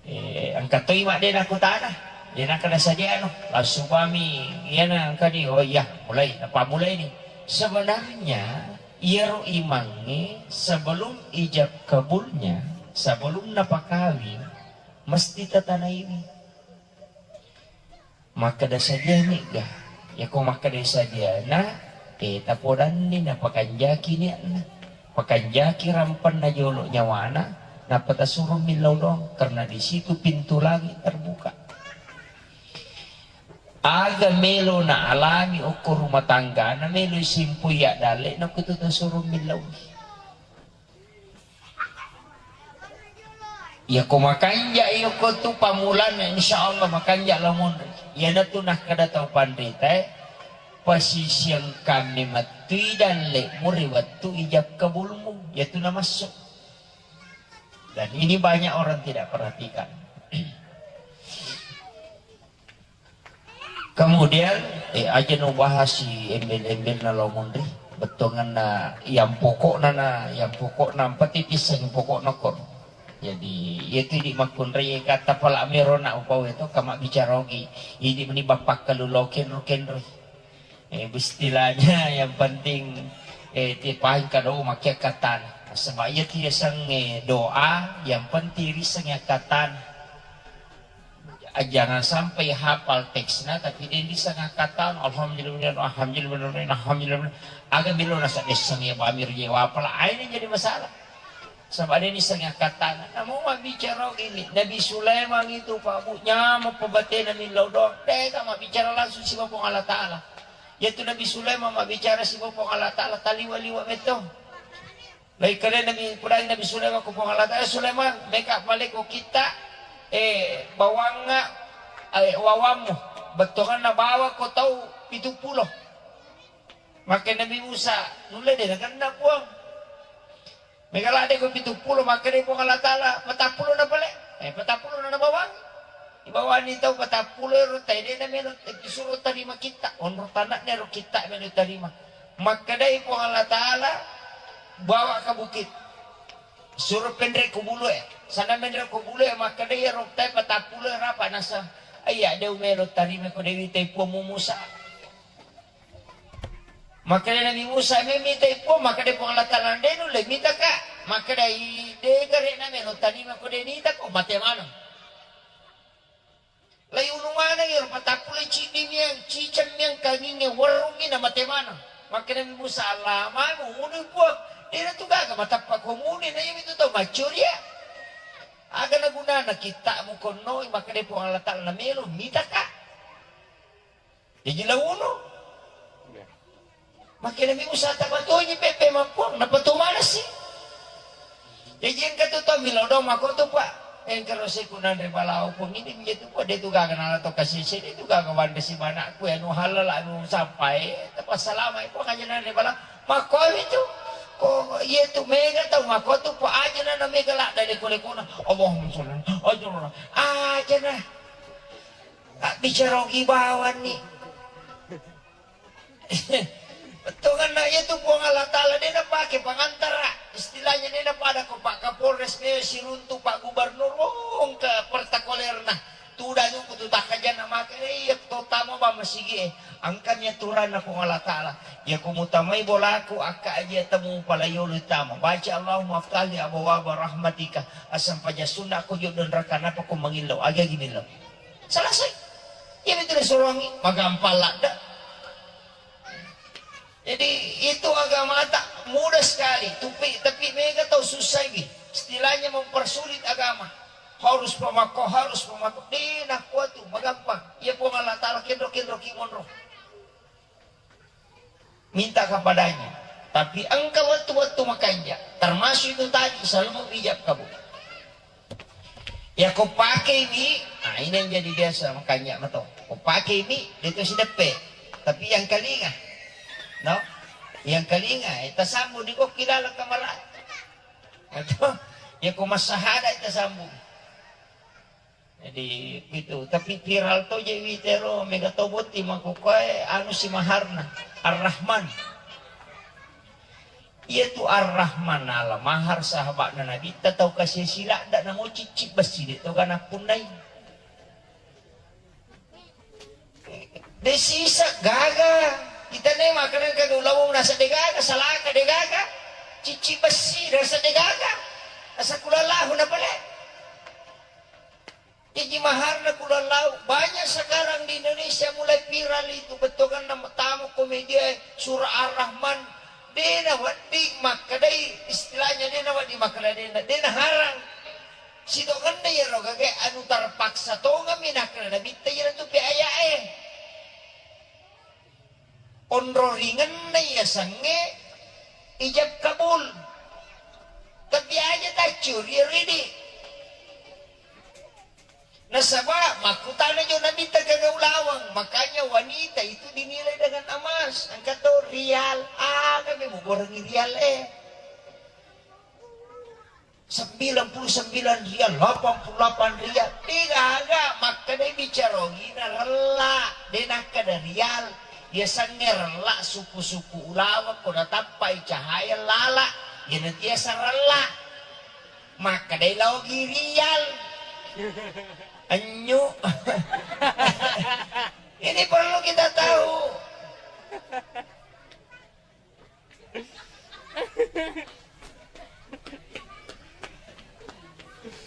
Eh, engka toi madde nakutana, de nakkeda sadiano, langsung bammi iyana engkani, oh iya, mulai, napammulai ni. Sebenarnya iyaro imangnge sebelum ijab kabulnya, sebelum napakawing, mesti tatanaiwi. Makkeda sadiani ga? Yako makkeda sadiana, eh, tapodanni napakanjaki niatna. Pakanjaki rampenna jolo nyawana, nappa tasuro millau doang, karena di situ pintu langit terbuka. Aga melo na alami okko rumah tanggana, melo simpui addalle na kutu tasuro millau. Iyako makanja iyako tu pamulanna, insya Allah makanja lamun. Iyanatu nakkeda tau panritae, pasisiang kami mattui dalle muri wettu ijab kabulmu, yatu namassu. Dan ini banyak orang tidak perhatikan. Kemudian, eh, aja no bahas si embel-embel na lo munri, bettonganna yang pokokna na, yang pokokna empat titis yang pokokna kor. Jadi, itu di makunri kata pala mero na upau itu kama bicara ogi. Ini meni bapak kelulu kenro kenro. Eh, istilahnya yang penting, eh, tipain kado makia katan. Sebab iya tiaseng, eh, doa, yang penting riseng ya katan. Ah, jangan sampai hafal teksna, tapi de' disseng akkatana, alhamdulillah, alhamdulillah, alhamdulillah. Aga melo nasa desseng ya bamir je wapala, ah, ini jadi masalah. Sebab de' disseng akkatana. Namu mabbicara gini, Nabi Sulaiman itu, Pak Bu, nyameng pabatena millau doang. Deka mabbicara langsung sibawa Puang Allah Ta'ala. Yaitu Nabi Sulaiman mabbicara sibawa Puang Allah Ta'ala, taliwa-liwa metto. Naikkalenami, pudai Nabi Sulaiman ko Puang Allah Ta'ala, "Sulaiman, meka pale ko kitta, eh, bawangnga, eh, wawammu, bettuanganna bawa ko tau pitu pulo." Makkeda Nabi Musa, "Nulle de' nakenna, Puang. Mega ladde ko pitu pulo." Makkeda Puang Allah Ta'ala, "Patappulo na pale." Eh, patappulo na nabawang. Ibawani tau patappulo ero tai de' namelo, eh, suro tarima kitta. Onro tanakna ero kitta melo tarima. Makkedai Puang Allah Ta'ala, "Bawa ke bukit. Suro penre ko bulu e. Sana menre ko bulu e," makkedai ero tai patappulo e rapa nasa. Iya, de' umelo tarima ko Dewi tai Puang Musa. Makkeda Nabi Musa, "Memitai Puang," makkeda Puang Allah Ta'ala, "De' nulle mitaka." Makkeda, "I, de' gare' na melo tarima ko de' nitako, mate maneng." Lai unu maneng iyaro patappulo ciddi miang, ciceng miang kanginge werrungngi na mate maneng. Makkeda Nabi Musa, "Allah, manu unu Puang, de' na tu gaga matappa ko muni na iyami tu tau maccuria. Aga na gunana kitta mu konnoi?" Makkeda Puang Allah Ta'ala, "Na melo mitaka." Jaji launu. Makkeda mi usata batonyi pepe mampuang, napatu manasi. Jaji engka tu tau milodong mako tu, Pak. Engka ro seku nanre balawo pong ini menjadi tu, Pak. De' tu gaga nala to kasese, de' tu gaga wanda si banakku, anu halala, anu sampai, tapassalama, Pak, aja nanre balawo. Mako itu. Ko iya tu mega tau mako tu, Pak, aja nana mega la dari kole kona. Allahumma sholli. Aja nana. Aja nana. Abbicara ogi bawanni. Tongenna iyatu Puang Allah Ta'ala de' napake pangantara. Istilahnya de' napada ko Pak Kapolres me siruntu Pak Gubernur wong ke pertakolerna. Tudanu ku tu takkajanna maka iya to tama ba masigi e. Angkami aturanna Puang Allah Ta'ala. Iya ko mutamai bolaku akka aja temu pala yolo tama. Baca Allahumma aftahli abwaba rahmatika. Asam paja sunna ko jodo neraka napa ko mangillau. Aga gini lo. Selesai. Iya betul suruhangi. Magampang ladda. Jadi itu agama tak mudah sekali. Tapi, tapi mega tau susah ini. Istilahnya mempersulit agama. Harus pemako, harus pemako. Di nakua tu, magampang. Iya Puang Allah Ta'ala kenro-kenro kimonro. Minta kepadanya. Tapi engka waktu-waktu makanja. Termasuk itu tadi, selalu ijab kabul. Ya ko pakei mi, nah ini yang jadi biasa makanya mato. Ko pakei mi, itu si depe. Tapi yang kalinga, no? Yang kalinga, eh, tasambung di kok kilala kamara. Atau, ya ko masahada tasambung. Jadi gitu. Tapi viral to je witero mega to botti mako koe anu si maharna Ar-Rahman. Iya tu Ar-Rahman ala mahar sahabatna Nabitta tau kasi siladda namo cicci bessi de to gana punnai. De sisa gaga. Kita ne makanan kagak ulawong nasa de gaga, salaka de gaga. Cicci bessi nasa de gaga. Asa kulallahu na pale. Iji maharna kulallau. Banyak sekarang di Indonesia mulai viral itu. Bettuanna tama ko media, surah Ar-Rahman. Dena wedding makkedai istilahnya, dena wedding makkeda dena, dena harang. Sitongenna iyaro gage anu terpaksa tongeng mi nakkeda Nabitta iyaro tu pe aya'e. Onro ringenna yasengnge ijab kabul. Tapi aja taccu ri ridi. Nasaba makkutana jo Nabitta gaga ulaweng, makanya wanita itu dinilai dengan emas. Engka to rial, aga me muborengi rial e. Sembilan puluh sembilan rial, delapan puluh delapan rial. De gaga, makkeda bicara ogina rella, de nakkeda rial. Yasengnge rella suku-suku ulaweng ko natappai cahaya lala. Iyana tiasa rella. Makkeda laogi rial. Anyu. Ini perlu kita tahu.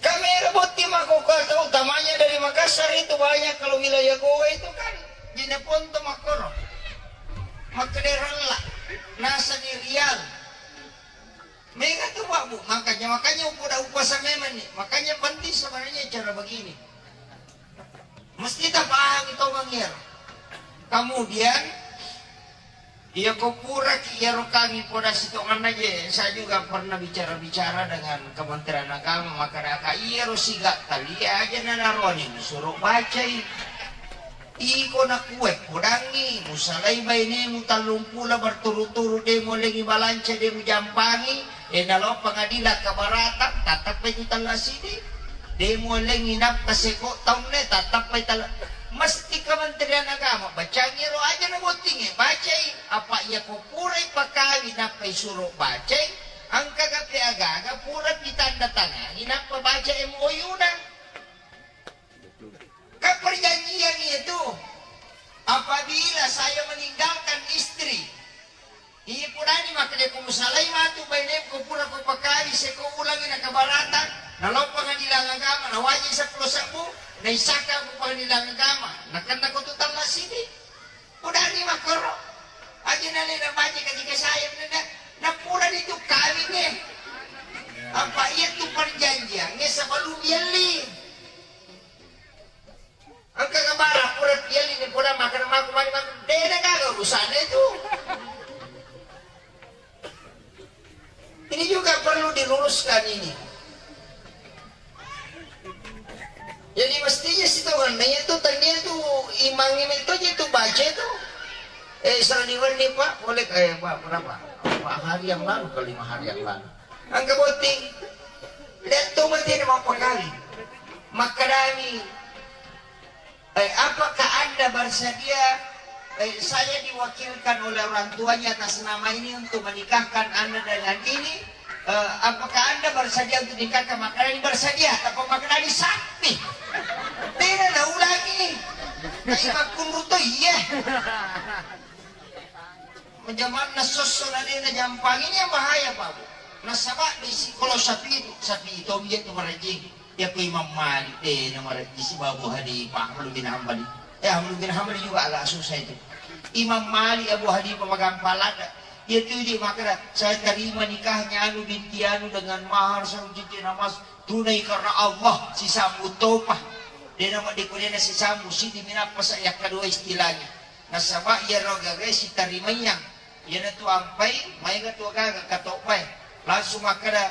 Kamera botting makkokkoe, utamanya dari Makassar itu banyak, kalau wilayah Gowa itu kan Jeneponto makkoro. Makkeda rella, nasani rial. Mega tu, Pak, Bu. Makanya, makanya upoda upuasa memang nih. Makanya penting sebenarnya cara begini. Mesti tapahangi tongeng iyaro. Kemudian, iya ko puraki iyaro kami poda sitongenna je, saya juga pernah bicara-bicara dengan Kementerian Agama, makkadaka iyaro siga talia aja nanaroni musuro bacai. Iko nakue podangi, musalai bainemu tallumpulo berturut-turut de muallengi balanca, de mujampangi, de nalo pengadilan keberatan, tattappai tu talla sidi. De muallengi nappa seko taunne, tattappai tala. Mesti Kementerian Agama bacangi ro aja na bottinge, bacai. Apa iya ko purai pakawi nappai suro bacai, engka gape agaga pura pitanda tangangi nappa baca M O U na. Kan perjanjian itu, apabila saya meninggalkan istri, Iya, purani makkeda ko musalai matu bainemu ko pura ko pakali seko ulangi na kabarata, nalo pengadilan agama, na wajib seppulo sebbu, na isaka ko pengadilan agama, na kenna ko tu talla sidi. Purani makkoro, aja na lena baca ketika saya menenda, na purani tu kawing e. Apa iya tu perjanjian e sebelum yelli. Engka kabara pura pielli ni pura makan maku mani makan. Dena gaga urusannya itu. Ini juga perlu diluruskan ini. Jadi mestinya sitongenna itu tania itu imang itu aja itu baca itu. Eh, sering diwendi, Pak, boleh, eh, Pak, berapa? Empat hari yang lalu ke lima hari yang lalu. Engka botting. Lihat tu mati dia mau pengkali. Makadami. Eh, apakah Anda bersedia Eh, saya diwakilkan oleh orang tuanya atas nama ini untuk menikahkan Anda dengan ini. Eh, apakah Anda bersedia untuk nikahkan? Makanya bersedia, tapi makanya sapi. Tidak ada ulangi. Tapi makunruto iya. Menjamanna sosso na dena jampang ini yang bahaya, Pak Bu. Nasaba di si kalau sapi itu, sapi itu dia itu merejing. Ya, ku Imam Malik, eh, na marejji sibawa Abu Hanifah, Ahmad bin Hanbal. Eh, Ahmad bin Hanbal juga agak susah itu. Imam Malik, Abu Hanifah, magampang ladda. Iya tu di makna, "Saya terima nikahnya anu binti anu dengan mahar satu cincin emas tunai karena Allah," sisambu topa. Dia nama dikurena sisambu, sidi minappa sa yang kedua istilahnya. Nasaba iya rogaga sitarimaiang. Iyanatu ampai, maega tu gaga katobbae. Langsung makkeda,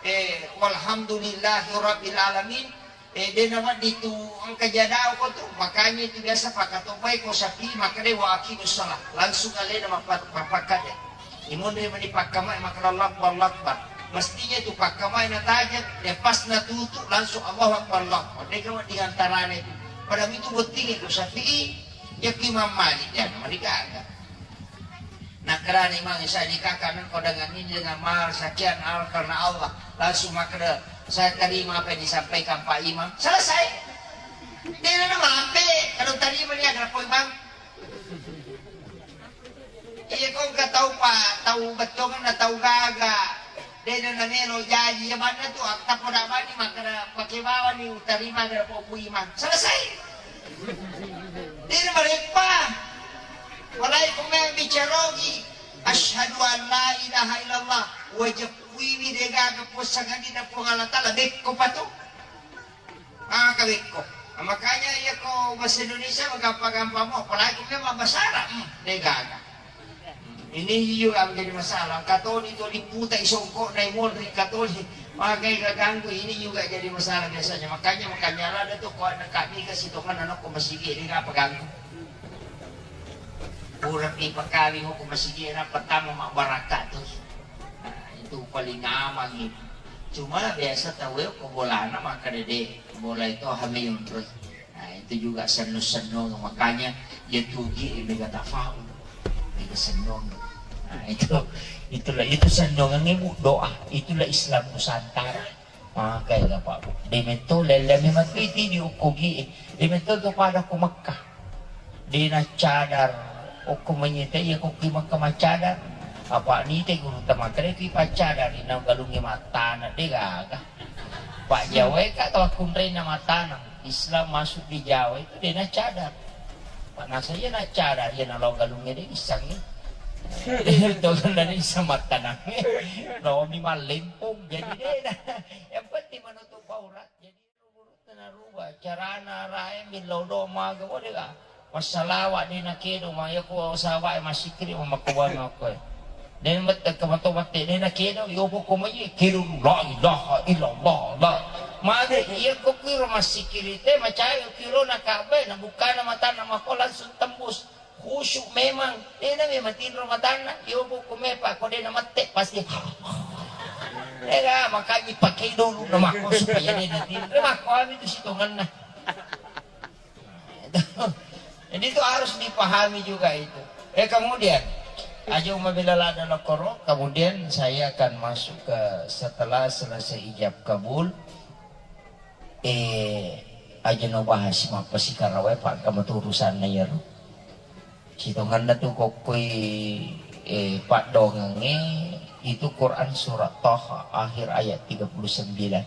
eh, "Walhamdulillahi rabbil alamin." Eh, de nawedding tu engka jadao ko tu. Makanya itu biasa pakatobbae ko sapi, makkeda, "Wa aqimus shalah." Langsung alena mappa-, mappakkade. Imonri mani pakkamai makkeda, "Allahu Akbar, Allahu Akbar." Mestinya itu pakkamai natajeng, ya pas natutu langsung, "Allahu Akbar, Allahu Akbar." Deka wedding antarane itu. Pada itu bottingi ko sapi, ya Imam Malik, ya, mari gaga. Nakkerana Imam, "Saya nikahkan engkau dengan ini dengan mahar sekian, mahar karena Allah." Langsung makkeda, "Saya terima apa yang disampaikan Pak Imam." Selesai. Dia nama lampe, kalau terima dia ada poin bang. Iya, kau nggak tahu Pak, tahu betongan, tahu gaga. Dena namelo jaji, ya mana tu, akta poda bani makkeda pake bawani utarima gara popu Imam. Selesai. Dena mareppa. Walai kumeng bicarogi. Asyhadu an la ilaha illallah. Wajib kuiwi dega ke posangani na Puang Allah Ta'ala. Bekko patu. Ah, kawekko. Nah, makanya iya ko bahasa Indonesia gampang-gampang mo, apalagi memang bahasa Arab, hmm, deh gaga. Ini juga menjadi masalah. Katoni to liputa isongko dai monri katoni. Magai gaganggu ini juga jadi masalah biasanya. Makanya makanya ada tuh kok anak kami kasih tongan anak ko masigi ini apa ganggu. Kurang dipakali mau ko masigi ini pertama mak barakat tuh. Nah, itu paling aman itu. Cuma biasa tahu ya ko bolana maka dede bola itu hamil terus. Nah, itu juga senno-senno, makanya ya tugi mega tafaul, mega senno. Nah, itu itulah itu sennongan ibu doa, itulah Islam Nusantara. Maka ya Pak Bu, de metto lele memang itu di ukugi, de metto tu pada ku Mekah. De naccadar, okko manyita iya ko ki Mekah maccadar. Apa ni te guru tamakre ki paccadar, ina galungi matana de gaga. Pak Jawa ka tau kunrena matana. Islam masuk di Jawa itu de naccadar. Pak nasa iya naccadar, iya nalo galungi de isang. Itu kan dari isang matana. Lo mi malempung jadi de. Yang penting menutup aurat. Jadi Naruba carana rae millau do maga wode ga. Massalawa de nakedo ma yako sawa e masikri ma makkuwang makko e. De mette ke mato mette de nakedo yo poko mai kedo la ilaha illallah la. Mage iya ko kiro masikri te macai kiro na kabe na bukana matana mako langsung tembus. Khusyuk memang, dena memang tinro matanna, yobo ko mepa ko dena mette pasti. Ega makanya pakai dulu nama ko supaya dena tinro. Mako ami tu sitonganna. Jadi itu harus dipahami juga itu. Eh kemudian aja mabela lada lokoro, kemudian saya akan masuk ke setelah selesai ijab kabul. Eh aja no bahas mappasikarawai pak kamu tuh urusanna yero. Sitonganna tu kokkoi, eh, paddoangengnge itu Quran surat Taha akhir ayat tiga puluh sembilan.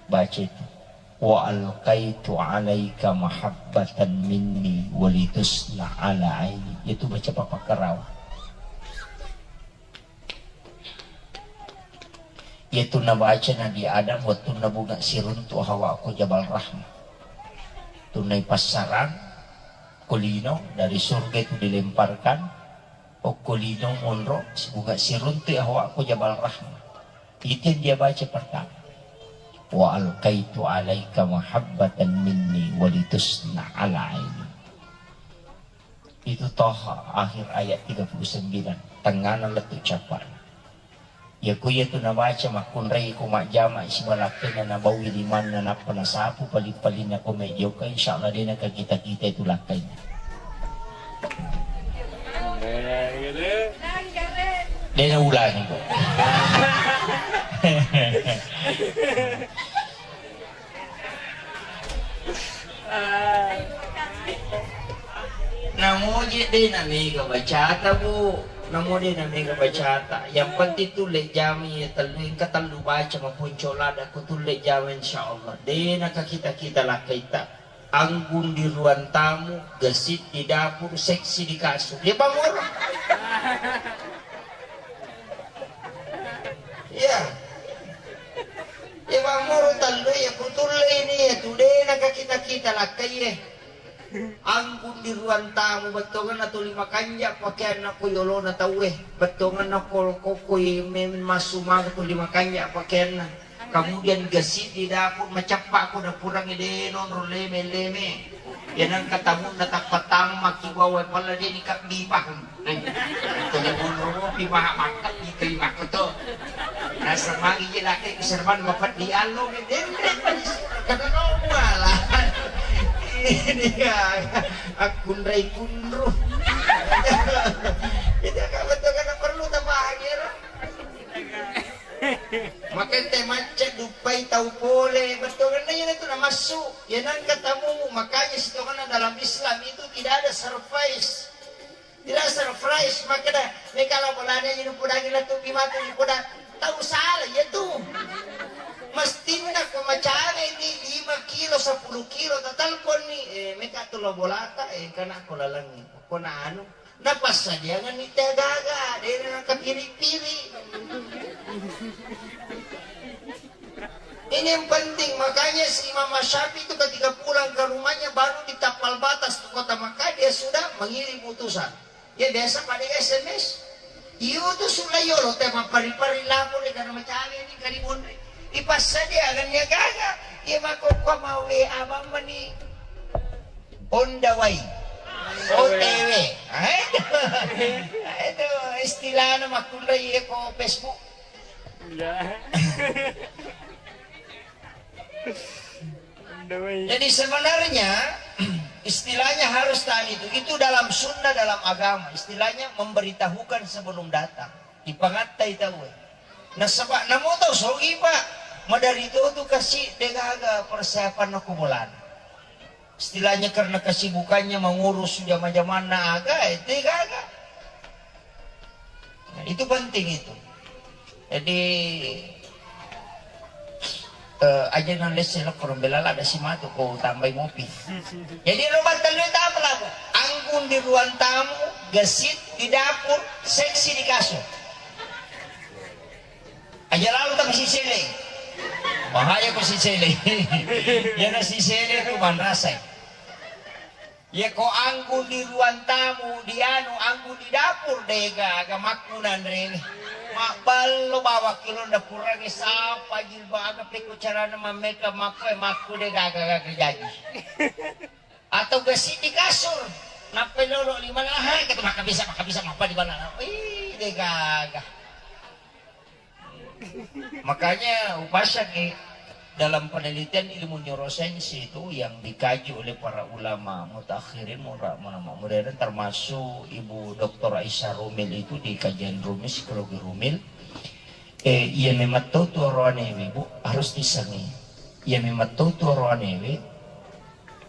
Baca itu. "Wa alqaitu alaika mahabbatan minni walitusna ala aini." Itu baca papa karawa. Iyatu nabaca Nabi Adam wettunna bunga siruntu Hawa ko Jabal Rahmah. Tunai passarang ko lino dari surga itu dilemparkan, okko lino monro bunga siruntu Hawa ko Jabal Rahmah. Itu yang dia baca pertama. "Wa alqaitu alaika mahabbatan minni walitusna ala aini." Itu Toha akhir ayat tiga puluh sembilan. Tengngana lettu cappa'na. Iya ku iya tu nabaca makkunrai ko majjama siba lakkainna nabaui limanna nappa nasapu paling-palinna ko mejjoka, insyaallah dena ka kita-kita itu lakkainna. De' naulangi, Bu. Namo je de' namega bacata, Bu. Namo de' namega bacata. Yang penting tulle jami ya tellu, engka tellu baca maponco lada ko tulle jami, insyaallah. De' nakakita-kita lakkaita. Anggun di ruang tamu, gesit di dapur, seksi di kasur. Ya, Pak Moro. Iya. Iya, Pak Moro, tallu ya, kutulle ini ya, tu de' nakakita-kita lakkai ya. Anggun di ruang tamu, bettuanna tuli makanja' pakaianna ko yolona tauwe. Bettuanna ko, ko, ko, men massu maka tuli makanja' pakaianna. Kemudian gesit di dapur, maceppa ko dapurangnge de' nonro leme-leme. Ya nengka tamunna tappa tammaki wae pala de' ni kabbi pahung. Tuli bunru pi maha makkabbi terima ko to. Nasemangi je laki serban mapeddi allo me denre panis. Kada no wala. Ini ya akkunrai kunru. Itu kamu tuh kada perlu tapahang ya. Makanya te macca duppai tau pole, bettuanna iya tu namassu, ya nengka tamu, makanya sitongenna dalam Islam itu tidak ada surprise. Tidak surprise, makanya meka la bolana ini pudangi la tu bimatu di puda, tau salah ya tu. Mestinna ko macawe ni lima kilo, sepuluh kilo, tatalpon ni, eh, meka tu lo bolata, eh, kana ko lalangi, ko na anu. Napassadiangenni te gaga, de' nakapiri-piri. Ini yang penting, makanya si Imam Syafi'i itu ketika pulang ke rumahnya baru ditampal batas ke kota Makkah, dia sudah mengirim utusan. Ya biasa pada S M S. Iyo tu sulla yolo te mappari-pari lapor de' kana macawe ni kari bonre. Ipassadiangenni gaga, iya makokko mau W A bambani. On the way. O T W. Ah, itu. Itu istilahnya makkunrai ko Facebook. Iya. On the way. Jadi sebenarnya istilahnya harus tadi itu. Itu dalam sunnah, dalam agama. Istilahnya memberitahukan sebelum datang. Ipangattai tauwe. Nasaba namo tau sogi, Pak. Madari to tu kasi de' gaga persiapan ko bolana. Istilahnya karena kesibukannya mengurus jama-jamanna aga, eh, de' gaga. Nah, itu penting itu. Jadi, eh, aja nang lesse lo korong belala ada si matu ko tambai mopi. Jadi lo battalui tapa labu. Anggun di ruang tamu, gesit di dapur, seksi di kasur. Aja lalu tapi sisele. Bahaya ko sisele. Yana sisele tu manrasai. Iya ko anggun di ruang tamu, di anu, anggun di dapur, de' gaga makkunanreni. Mabballo bawa kilonda purangi sapa jilbab aga pekko carana mammeka makku, eh, makku de' gaga-gaga jaji. Atau gesit di kasur. Nappai lolo lima lahan, kata maka bisa, maka bisa, maka di mana? Ih, de' gaga. Makanya upasaki dalam penelitian ilmu neuroscience itu yang dikaji oleh para ulama mutakhirin, ulama modern, termasuk Ibu Doktor Aisyah Rumil itu di kajian Rumil, psikologi Rumil. Eh, iya memang tau tu oroane ibu harus disangi. Iya memang tau tu oroane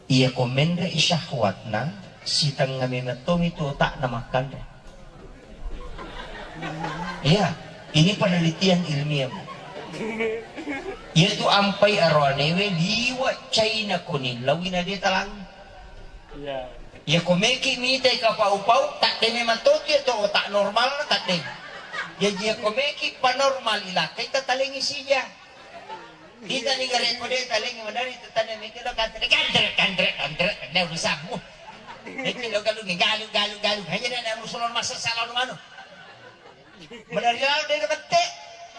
Iya ko menre'i syahwatna, sitengnga memettomi tu otakna makkanre. Iya, ini penelitian ilmiah, Bu. Iya tu ampai aroanewe liwa' caina ko nillaui na de' talang. Iya. Iya ko meki mitai kapau-pau, tadde memang totu iya to otak normalna tadde. Jaji iya ko meki panormal ilakkai tatalengi sija. Kita ni gare ko de' talengi madari tu tane meki lo kantre, kantre, kantre, kantre, ne urusanmu. Meki lo galungi, galu, galu, galu. Hanya ne, ne urusan masa salah lu anu. Madari lalu de' bette.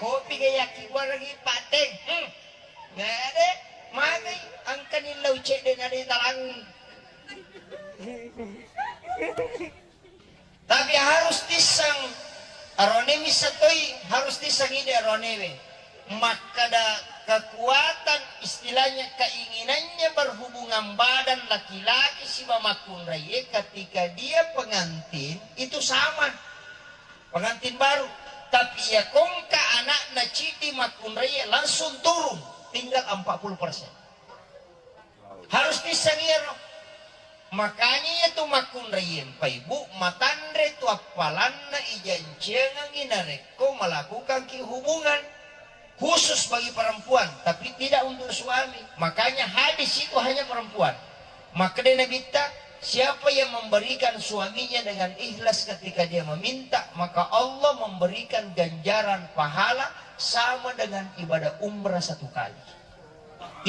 Kopi ga yaki gua lagi pateng. Hmm. Ngade, magi angkani lau cedde na de' talangi. Tapi harus tisseng, arone misseng toi harus tisseng ide aronewe. Makkada kekuatan, istilahnya keinginannya berhubungan badan laki-laki siba makkunraie ketika dia pengantin itu sama. Pengantin baru. Tapi iya kongka anakna ciddi makkunrai langsung turun, tinggal empat puluh persen. Harus pisang iyaro. Makanya iya tu makkunrai empa ibu matanre tu appalanna ijanciangengi narekko melakukanki hubungan. Khusus bagi perempuan, tapi tidak untuk suami. Makanya hadis itu hanya perempuan. Makkeda Nabitta, siapa yang memberikan suaminya dengan ikhlas ketika dia meminta, maka Allah memberikan ganjaran pahala sama dengan ibadah umrah satu kali.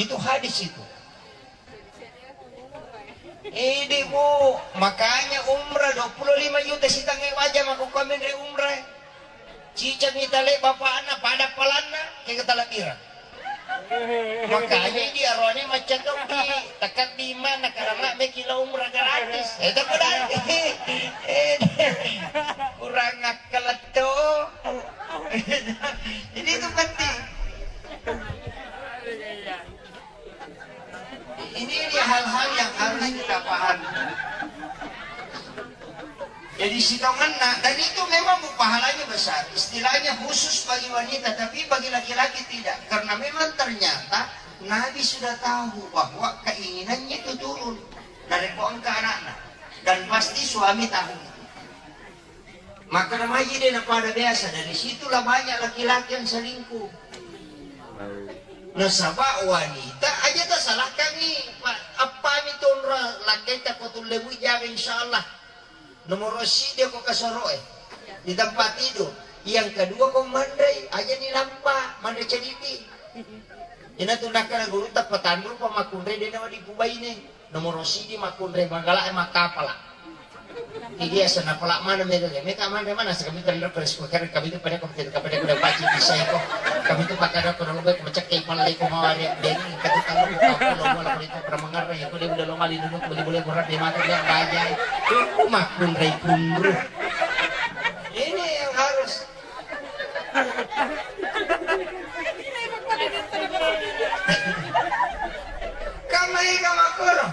Itu hadis itu. Idi, Bu, makanya umrah dua puluh lima juta sitangnge waja mako kamin re umrah. Cica mita le bapakna pada palanna ke ketala bira. Makanya di arone macca toki, tekat di mana karena me kilo umrah gratis. Itu berarti eh, kurang akal to. Jadi itu penting. Ini, ini hal-hal yang harus kita pahami. Jadi sitongenna, dan itu memang pahalanya besar. Istilahnya khusus bagi wanita, tapi bagi laki-laki tidak. Karena memang ternyata Nabi sudah tahu bahwa keinginannya itu turun dari engka anakna. Dan pasti suami tahu itu. Maka namanya dia pada biasa, dari situlah banyak laki-laki yang selingkuh. Nasaba wanita aja tasalahkangi, Pak. Appami tonra lakkaita ko tulle bui jaga, insyaallah. Nomoro sidi ko kasoroe di tempat tidur. Yang kedua ko manrei, aja ni lampa manre cedidi. Ina tu nakkana guru tappa tanru pa makkunre de nawa dipubaine. Nomoro sidi makkunre magala e makkapala. Jadi asa napala mana mega mega manre mana sekami tanra peres ko kare kami tu pada ko pada ko pada ko paci bisa ko. Kami tu pakada ko lo ko cek ke palle ko mawari de ni katu talu ko kapu lo mala ko itu pernah mengerti ko dia udah lo mali dulu boleh boleh berat dia mata dia bajai. Itu makkunre kunru. Ini yang harus Kamai ka makkoro.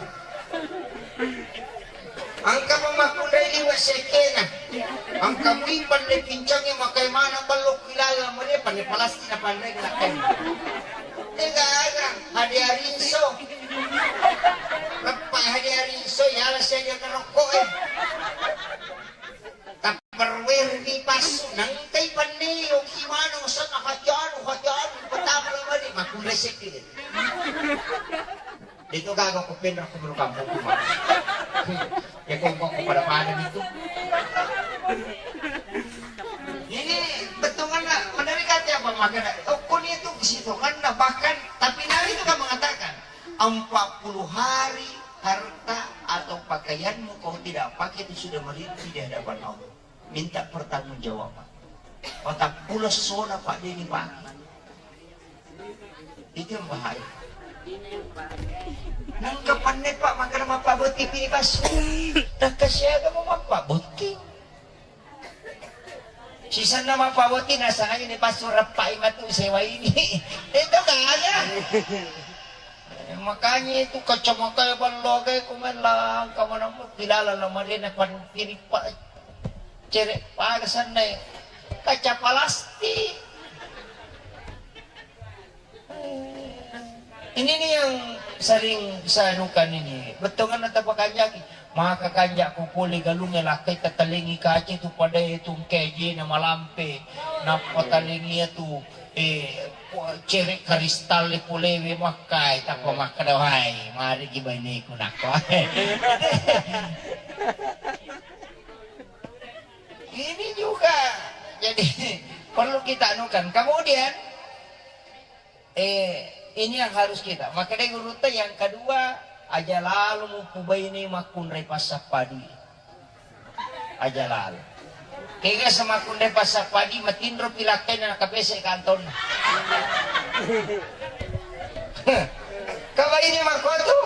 Engka pa makkunrai liwe sekkena. Engka mui palle pincangnge makai mana ballo kilala mane panne palasti na panre lakkai. Tega aga hadiah rinso. Leppa hadiah rinso yala sia karokko e. Tapperwerni passu, nengkai penne, yoki maneng, senna hajanu, hajanu, pertama lo mani, makkunrai sekki de. Itu gaga ko penra ko bulu kampung ku mah. Ya ko ko pada pada gitu. Ini betul kan, menarikati apa makanya? Oh, kun itu situ kan, bahkan tapi Nabi itu kan mengatakan empat puluh hari harta atau pakaianmu kau tidak pakai itu sudah merintih di hadapan Allah. Minta pertanggungjawaban. Patappulo sona Pak Deni Pak. Itu yang bahaya. Nangka panne Pak makana mappabotti pini pasu. Nakka siaga mau mappabotti. Sisanna mappabotti nasangani ni pasu rappai matu sewa ini. Itu kaya. Eh, makanya itu kacamata ballo kayak kumela kamu tilala lamari na pan kiri Pak. Cere' paga sanna e, kaca palastik. Ini nih yang sering saya anukan ini. Bettonganna tapakanjaki. Maka kanja'ko pole galungnge lakkai tatalengi kaca tu pada itu engkae jena malampe. Nappa talengi tu eh cere' karistal polewe makkai tappa makkeda wai marigi baineku nakko. Ini juga jadi perlu kita anukan. Kemudian, eh, ini yang harus kita. Maka deh gurutta yang kedua, aja lalu mupubaini makkunrai passappadi. Aja lalu. Kega semakkunrai passappadi matinro pilakkaina nakapese kantonna. Kabaini makkotu.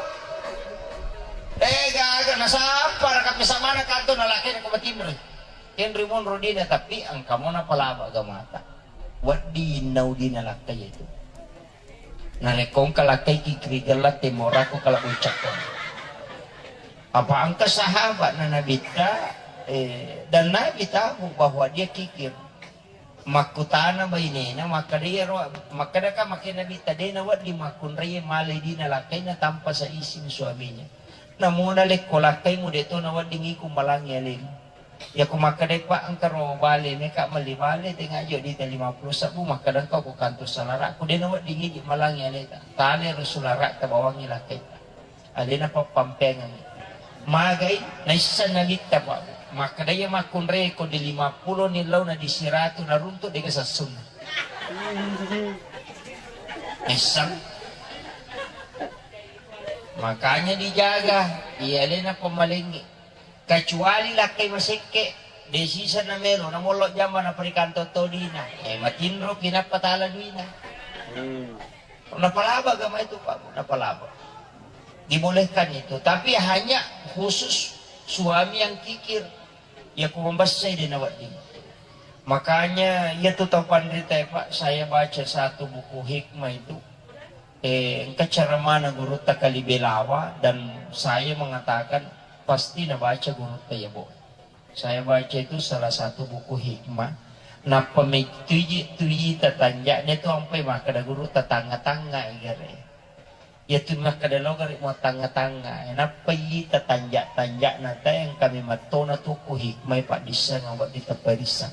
Eh, gaga nasappa raka pesamana kanto nalakena ko matinro. Kenri monro dina tapi engka mona palaba gamata. Wedding nau dina lakkai itu. Narekko engka lakkai kikiri gella temorako kala ucakko. Apa engka sahabat na nabitta eh, dan Nabi tahu bahwa dia kikir. Makkutana bainena, makkeda, "Iyaro, makkedaka makkeda Nabitta, de nawedding makkunrai male dina lakkainna tanpa seizin suaminya. Namuna lekko lakkaimu, de to nawedding iko malangi alemu." Yako makkedai, "Pak, engka ro bale meka melli bale, tenga jo dita lima puluh sebbu, makkeda engka ko kantor salara'ku, de nawedding iji malangi aleta." Tale ro sulara'ta bawangi lakkaita. Alena pappampeangengngi. Magai, naisseng Nabitta, Pak. Makkeda, "Iya makkunrai ko di lima puluh ni launa di siratu naruntuk dega sassunna." Naisseng. Makanya dijaga, iya alena pemalengngi. Kecuali lakkai masekke, de sisa namelo, namollo jamba naparikantong todina. Eh, matinropi nappa tala duina. Napalaba agama itu, Pak, napalaba. Dibolehkan itu, tapi hanya khusus suami yang kikir. Yako mabessai de nawedding. Makanya, iya tu tau panrita, Pak, saya baca satu buku hikmah itu. Eh, engka ceramahna gurutta Kali Belawa dan saya mengatakan pasti nabaca gurutta iya, Bu. Saya baca itu salah satu buku hikmah. Nappa mettuji tuji tatanja'na itu ampai makkeda gurutta tangnga-tangnga gare. Iyatu makkeda lo gare muattangnga-tangnga. Nappa ita tanja-tanja'na tae engka memettona tu ku hikmai paddisseng wedding tepparisseng.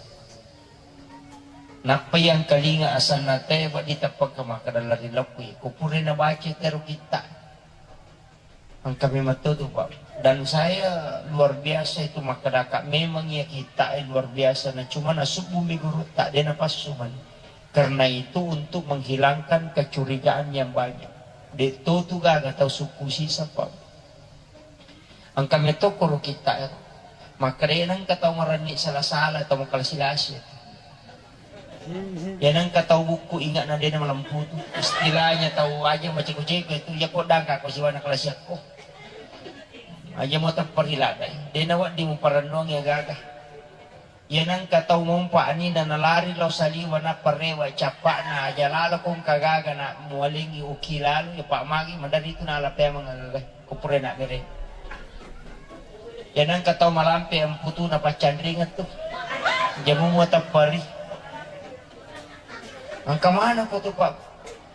Nappa yang kalinga asanna tae wedding teppakka makkeda lari lokku. Ko pura nabaca tero kitta. Engka memetto tu, Pak. Dan saya luar biasa itu makkedaka, memang iya kitta e luar biasa, na cuma nasubbumi gurutta, de napassu mani. Karena itu untuk menghilangkan kecurigaan yang banyak. De to tu gaga tau sukku sisa, Pak. Engka metto koro kitta e. Makkeda nengka tau marenni sala-sala, tau makalasi-lasi. Iya nengka tau bukku ingatna de namalempu tu. Istilahnya tau aja maceko-ceko itu, iya ko dangka ko siwana kalasiakko. Aja mo tepperilada. De nawedding muparennuang iya gaga. Iya nengka tau mompa anina nalari lao saliwa nappa rewa cappa'na aja lalo ko engka gaga na mualengi uki lalo, iya pa magi madari tu nala pemeng gaga. Ko pura nabbere. Iya nengka tau malampe emputuna paccanringeng tu. Jamu mua tappari. Engka maneng ko tu, Pak.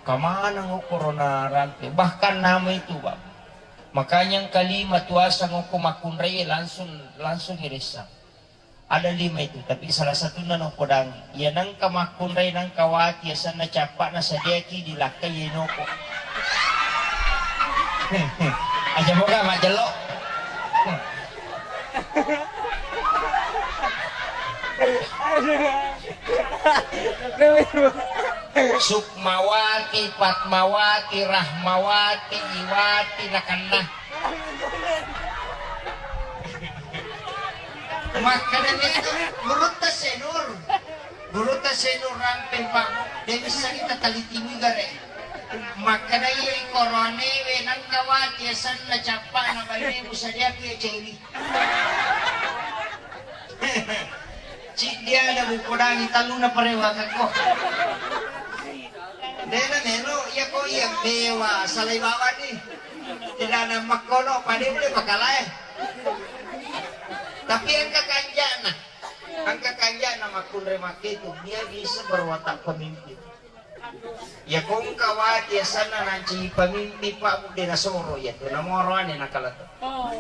Kamaneng okkoro narampe. Bahkan nama itu, Pak. Makanya engka lima tuasa ngokko makkunrai langsung, langsung iressa. Ada lima itu, tapi salah satunna noppodangi. Iya nengka makkunrai nengka wati asenna cappa'na sadiaki dilakkai yenoko. Aja moga majjello. Sukmawati, Patmawati, Rahmawati, Iwati, nakenna. Makkeda itu gurutta Senur. Gurutta Senur rampeng, Pak. De missengi tataliti mui gare. Makkeda iya iko roanewe nengka wati asenna cappa'na bainemu sadiaku iya cewi. Ciddi ada mupodangi telluna parewakakko. Dena melo iya ko iya bewa salai bawani. Tidak ada makkono pada boleh pakalae. Tapi engka kanjana. Engka kanjana makkunrai makketu, dia bisa berwatak pemimpin. Ya ko engka wati asenna nanci pemimpin, Pak, de nasoro iya tu, namoro ane nakala tu.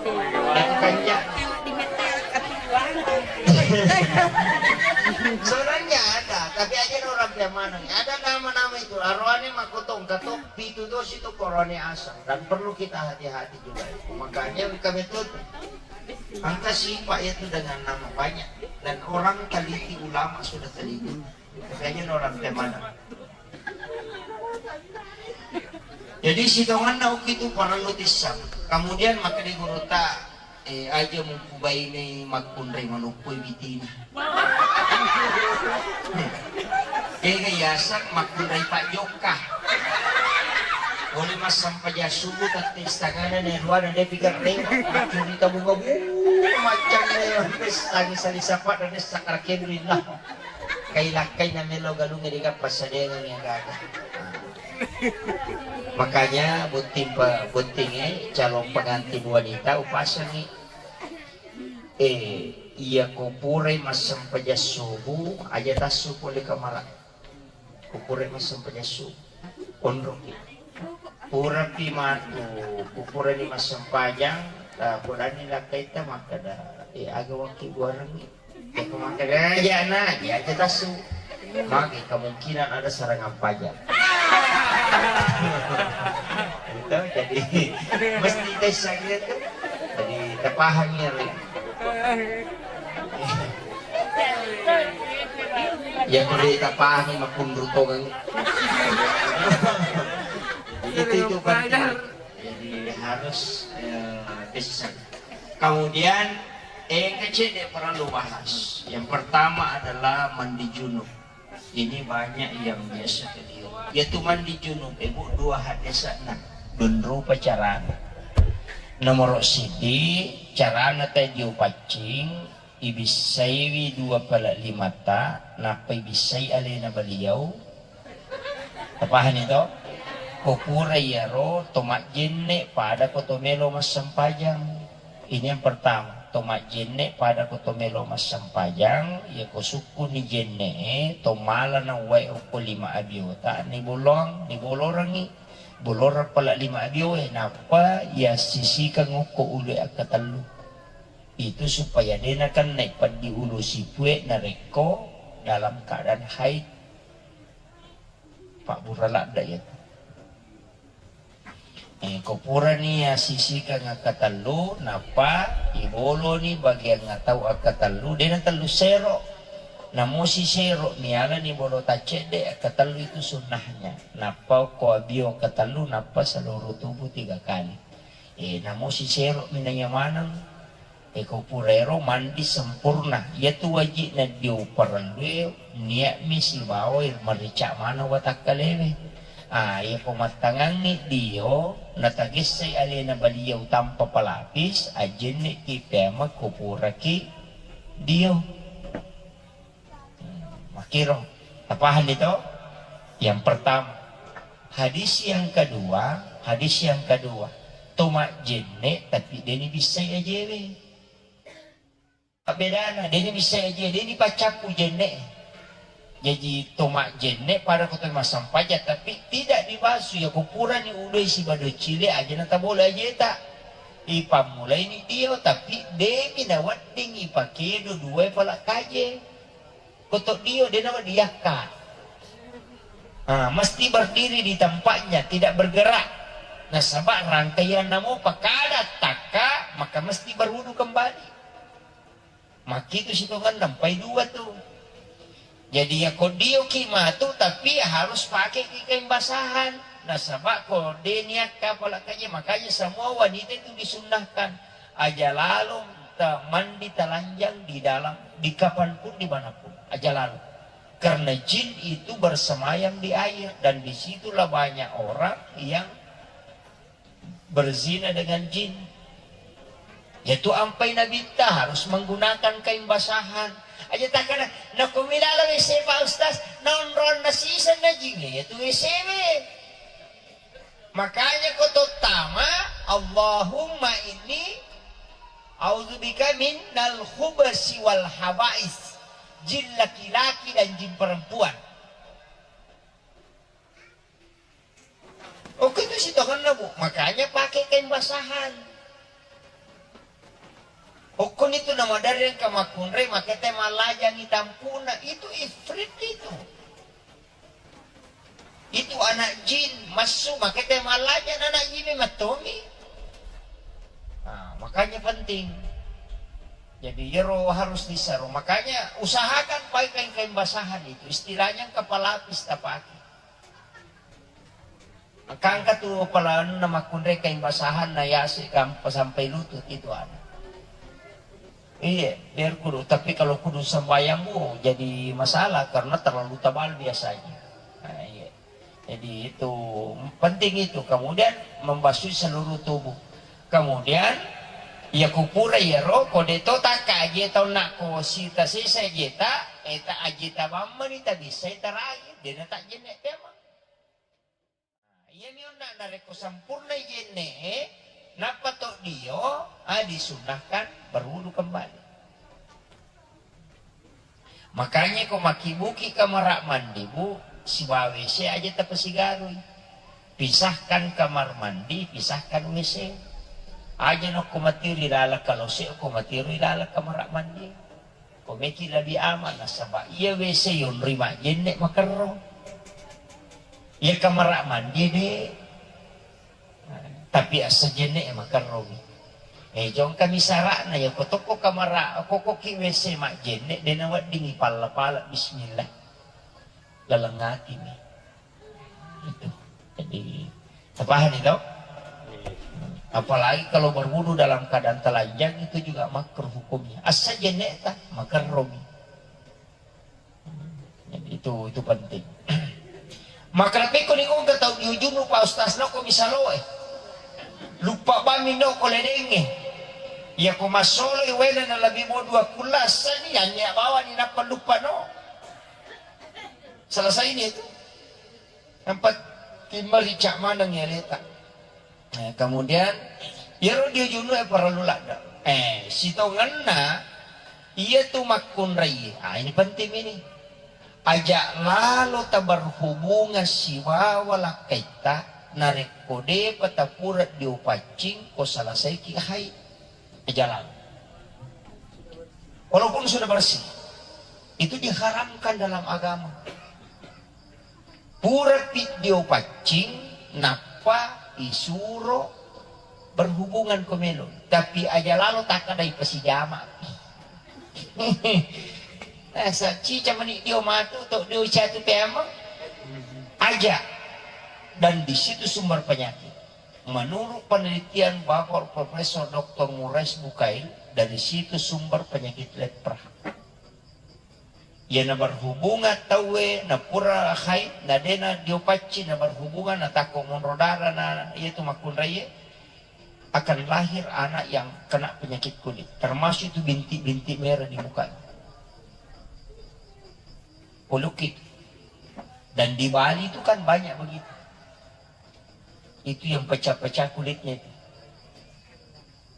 Iya tu kanja. Sebenarnya ada, tapi aja orang maneng. Ada nama-nama itu, aroane makotong, kato pitu dosi tu korone asang. Dan perlu kita hati-hati juga itu. Makanya engka betul. Engka sifat itu dengan nama banyak. Dan orang teliti, ulama sudah teliti. Makanya orang maneng. Jadi sitonganna uki tu parellu tissang. Kemudian makkeda gurutta, eh, aja mupubaine makkunrai manuppui bitina. Ega yaseng makkunrai pajokka. Boleh massempajang subuh tette istangana ne ruana de pigerre. Maccurita bunga bu macam ne. Tangis sali sapa dan sakar kendri lah. Kai lakkai na melo galungnge de gappa sadengang iya gaga. Makanya botting pa-, bottingnge calon pengantin wanita upasangi, eh, Iya, ko purai massempajang subuh, aja tassu pole kamara. Ko purai massempajang subuh, onroki. Purapi matu, ko purani massempajang, ah, podani lakkaitta makkada, eh, aga wakki buarengngi. Iya, ko makkada aja na, iya aja tassu. Magi kemungkinan ada serangan pajar. Gitu, jadi mesti tes gitu. Jadi tapahangi ya. Ya, perlu tapahangi makunru tongang. Itu, itu penting. Jadi harus, eh, bisa. Kemudian, eh, kecil dia perlu bahas. Yang pertama adalah mandi junub. Ini banyak yang biasa ke dia. Yaitu mandi junub, ibu, dua hadesana. Dua rupa carana. Nomor sidi, carana teh dio paccing, ibissaiwi dua pala limata, nappa ibissai alena baliau. Tapahani to? Ko pura iyaro to majjenne pada ko to melo massempajang. Ini yang pertama, to majjenne pada ko to melo massempajang, iya ko sukkuni jenne e, to mala nauwai okko lima abiota, ni bolong, ni bolorangi, bolorang pala lima abio e, nappa iya sisikang okko ulu akkatellu. Itu supaya de nakennai peddi ulu sipue narekko dalam keadaan haid. Pabbura ladda iyatu. Eh, ko purani asisikang akkatellu, nappa iboloni bagian atau akkatellu, de natellu sero. Namo sisero, nialani bolo taccedde, akkatellu itu sunnahnya. Nappa ko abio akkatellu, nappa seluruh tubuh tiga kali. Eh, namo sisero minanya maneng. Eko purairo mandi sempurna, iyatu waji'na dio parellue nia'mi sibawa marica maneng watakkalewe. Ah, iyako mattangangngi dio, natagessai alena baliau tanpa pelapis, ajjenne'ki pemeng ko puraki dio. Hmm, makkiro. Tapahanni to? Yang pertama. Hadis yang kedua, hadis yang kedua. To majjenne tapi deni bissai ajewe. Bedana, deni bissai ajewe, deni paccappu jenne. Jaji to majjenne pada ko to massempajang tapi tidak dibasu ya ko purani udoi sibado cile aja na tabole ajeta. Ipammulaini dio tapi demi nawedding ipakedo dua pala kaje. Koto dio de nawa diakka. Ah, mesti berdiri di tempatnya, tidak bergerak. Nasaba rangkaianna mo pakada takka, maka mesti berwudu kembali. Makkitu sitongenna, empai dua tu. Jadi ya ko dio ki matu, tapi harus pakai ki kain basahan. Nasaba ko de niakka pala kaje, makanya semua wanita itu disunnahkan. Aja lalo ta-, mandi telanjang di dalam, di kapanpun, di manapun. Aja lalo. Karena jin itu bersemayam di air dan disitulah banyak orang yang berzina dengan jin. Yaitu ampai nabitta harus menggunakan kain basahan. Aja takana, nakumilala W C Pak Ustaz, nonron nasisan na jin, yaitu W C W. Makanya ko tottama, Allahumma inni a'udzubika minal khubasi wal habais. Jin laki-laki dan jin perempuan. Oke, itu sitongenna, Bu. Makanya pakai kain basahan. Okkoni tu namadareng ka makkunrai, makete mallajangi tampuna. Itu ifrit itu. Itu anak jin massu, makete mallaja anak jin mattomi. Nah, makanya penting. Jadi, yero harus disero. Makanya usahakan pakai kain-kain basahan itu. Istilahnya engka pelapis tapake. Engka tu pala anunna makkunrai kain basahan na yase gampa sampai lutut itu ada. Iya, biar kudu. Tapi kalau kudu sembahyang, bu, jadi masalah karena terlalu tebal biasanya. Nah, iya. Jadi itu penting itu. Kemudian membasuh seluruh tubuh. Kemudian iya kupura iyaro ko de to takka aje tau nakko sita sesa aje ta, eta aje ta bammani ta bisa tarakhir, de na tak jenne tema. Iyami onna narekko sempurna jenne'e, nappa to dio, ah, disunnahkan berwudu kembali. Makanya ko makibuki kamara mandi, Bu, sibawa W C aja tapasigarui. Pisahkan kamar mandi, pisahkan W C. Aja nokko matiru ri laleng kalose, ko matiru ri laleng kamara mandi. Ko meki lebih aman, nasaba iya W C yonroi majjenne makerro. Iya kamara mandi de. Tapi assajenne e makerromi. Eh, jongkami sara'na, ya ko tokko kamara, kokkoki W C majjenne, de naweddingi palla-pala bismillah. Laleng atimi. Itu. Jadi, tapahani tau? Apalagi kalau berwudu dalam keadaan telanjang, itu juga makruh hukumnya. Assajenne ta, makerromi. Jadi itu, itu penting. Maka lebih ko ni ko tau diujunu Pak Ustaz no ko misaloe. Lupa bami no ko ledenge. Ya ko masolo wena na lebih mau dua kula sani, hanya bawa ni napa lupa no. Selesai ni itu. Nampa timmali cak maneng ya leta. Eh, kemudian, iyaro dio junue parellu ladde. Eh, sitongenna, iya tu makkunrai. Ah, ini penting ini. Aja lalo taberhubungan sibawa lakkaitta, narekko depa tapura dio paccing, ko selesaiki haid. Aja lalo. Walaupun sudah bersih, itu diharamkan dalam agama. Purapi dio paccing, nappa isuro berhubungan ko melo. Tapi aja lalo takkadai pasijama. Eh, sa cica mani dio matu, to dio catu peameng. Aja. Dan di situ sumber penyakit. Menurut penelitian Bapak Profesor Doktor Murais Bukail, dari situ sumber penyakit lepra. Iya naberhubungan tauwe, napura haid, nadena dio pacci, naberhubungan, natakko monro darah, na iya tu makkunraie, akan lahir anak yang kena penyakit kulit, termasuk itu bintik-bintik merah di mukanya. Polukit. Dan di Bali itu kan banyak begitu. Itu yang pecah-pecah kulitnya itu.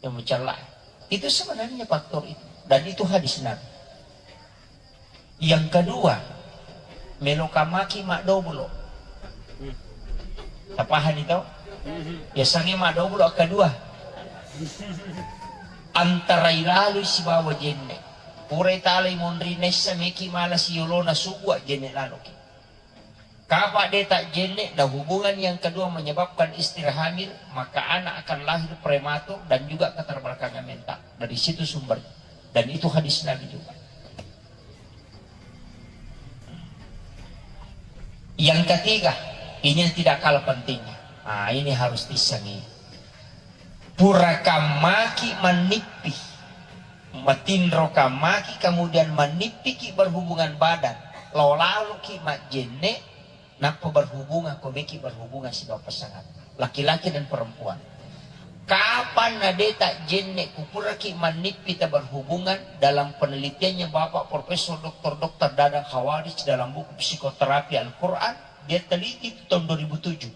Yang mencela. Itu sebenarnya faktor itu. Dan itu hadis Nabi. Yang kedua, melo kamaki madoblo. Tapahani tau? Ya sange madoblo kedua. Antara ilalu sibawa jenne. Purai talai monri nessa meki mala siolona subua jenne laloki. Kapa de tajjenne na hubungan yang kedua menyebabkan istri hamil, maka anak akan lahir prematur dan juga keterbelakangan mental. Dari situ sumbernya. Dan itu hadis Nabi juga. Yang ketiga, ini yang tidak kalah pentingnya. Nah, ini harus disengi. Pura kammaki mannippi, matinro kammaki, kemudian mannippiki berhubungan badan, lao laloki majjenne, nappa berhubungan, ko meki berhubungan sibawa pasangan, laki-laki dan perempuan. Kapan na de tajjenne, kupuraki mannippi ta berhubungan, dalam penelitiannya Bapak Profesor Doktor Doktor Dadang Khawarij dalam buku Psikoterapi Al-Quran, dia teliti itu tahun dua ribu tujuh.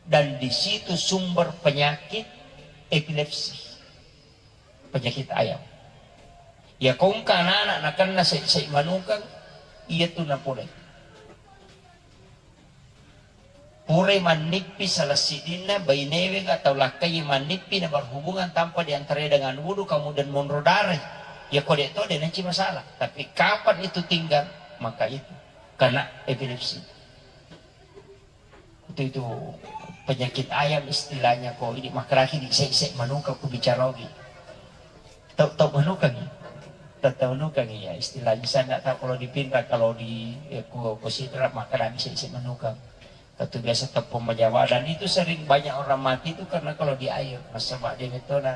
Dan di situ sumber penyakit epilepsi, penyakit ayam. Ya, kongka anak-anak nakenna sai-sai manukang, iya tu napole. Pure mannippi salah sidinna bainewe atau lakkai mannippi na berhubungan tanpa diantarai dengan wudu, kemudian monro darah. Ya, kode to de nanci masalah. Tapi kapan itu tinggal, maka itu kena epilepsi. Itu, itu penyakit ayam istilahnya ko. Ini makaraki di ise-ise manuka ku bicara ogi. Tau, tau manuka ni? Tau, tau manuka ni ya istilahnya. Saya nggak tahu kalau di Pinrang, kalau di, eh, ku, ku Sidrap makaraki ise-ise manuka. Katu biasa tepung majawa dan itu sering banyak orang mati itu karena kalau di air nasaba dia metonan.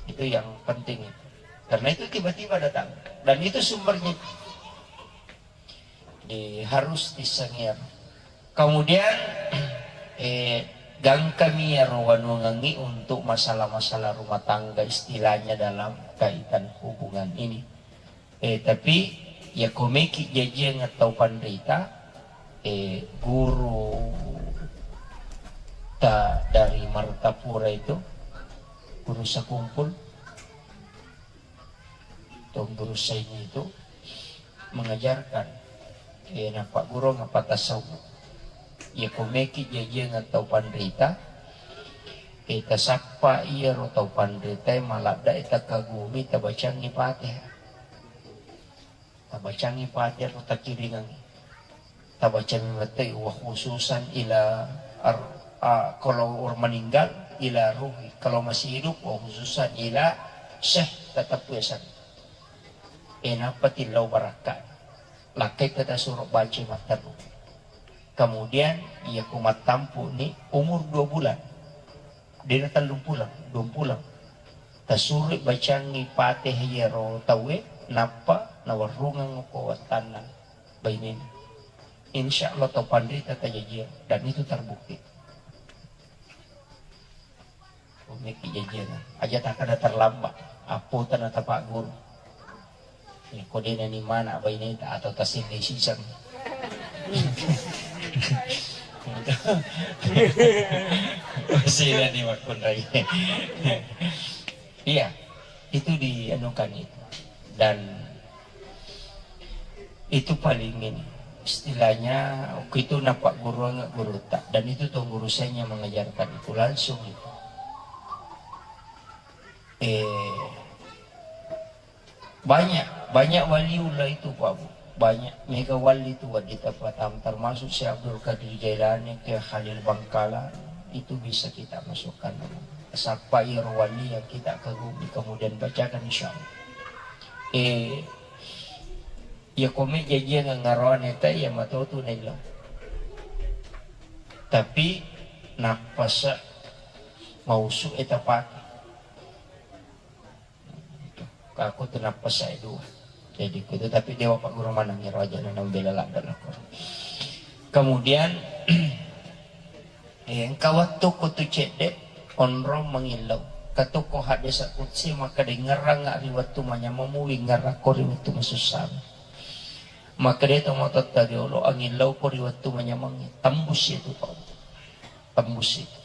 Itu yang penting itu. Karena itu tiba-tiba datang dan itu sumbernya. Di, harus disengir. Kemudian, eh, gangkami iyaro wanuangengngi untuk masalah-masalah rumah tangga, istilahnya dalam kaitan hubungan ini. Eh, tapi ya komeki jajiang atau panrita, eh, guru ta dari Martapura itu, guru Sakumpul, Tuan Guru Saini itu, mengajarkan, eh, napaggurung apa tasawuf. Iya, ko meki jajiang tau panrita, eh, tasappa iyaro tau panrita e maladda e takagumi tabacangi Fatihah. Tabacangi Fatihah ko takiringangi. Tabacami mettai wa khususan ila ar-, a, kalau orang meninggal ila ruhi, kalau masih hidup wa khususan ila syekh tetap biasa. Eh, nappa tillau barakka. Lakkai kita suruh baca matteru. Kemudian, iya ku mattampu ni umur dua bulan. Dena tellung pulang, dua pulang. Tasurui bacangi Fatihah iyaro tauwe, nappa nawarrungang ko wattanna bainena. Insya Allah tau panrita tajajiang, dan itu terbukti. Meki jajiang. Aja takkada terlambat. Appo tana tapak guru. Ya, ko dena ni mana baineta atau tasende siseng. Masih ni makkunrai. Iya, itu dianukan itu. Dan itu paling ini, istilahnya, waktu itu napagguruang gurutta, dan itu tuh guru saya yang mengajarkan itu langsung itu. Eh, banyak, banyak waliullah itu, Pak Bu. Banyak mega wali itu, wali pertama, termasuk Syekh Abdul Qadir Jailani, ke Khalil Bangkalan, itu bisa kita masukkan. Siapa iro wali yang kita kagumi, kemudian bacakan, insya Allah. Eh, ya, kome jajiang ngarone ta, ya, matotu nelo. Tapi, nappasa mausu eta pake. Kaku tu nappasa dua. Jadi, kutu, tapi dewa Pak Guru manang iro aja na nambela ladda lako. Kemudian, eh, engka wettu kutu cedde, onrong mangillau. Katuko hadis kutsi, maka dengerang ri wettu manyamamu, wingerako ri wettu masussa. Maka dia to mototta riolo, angillau ko ri wettu manyamang, tembus itu, Pak. Tembus itu.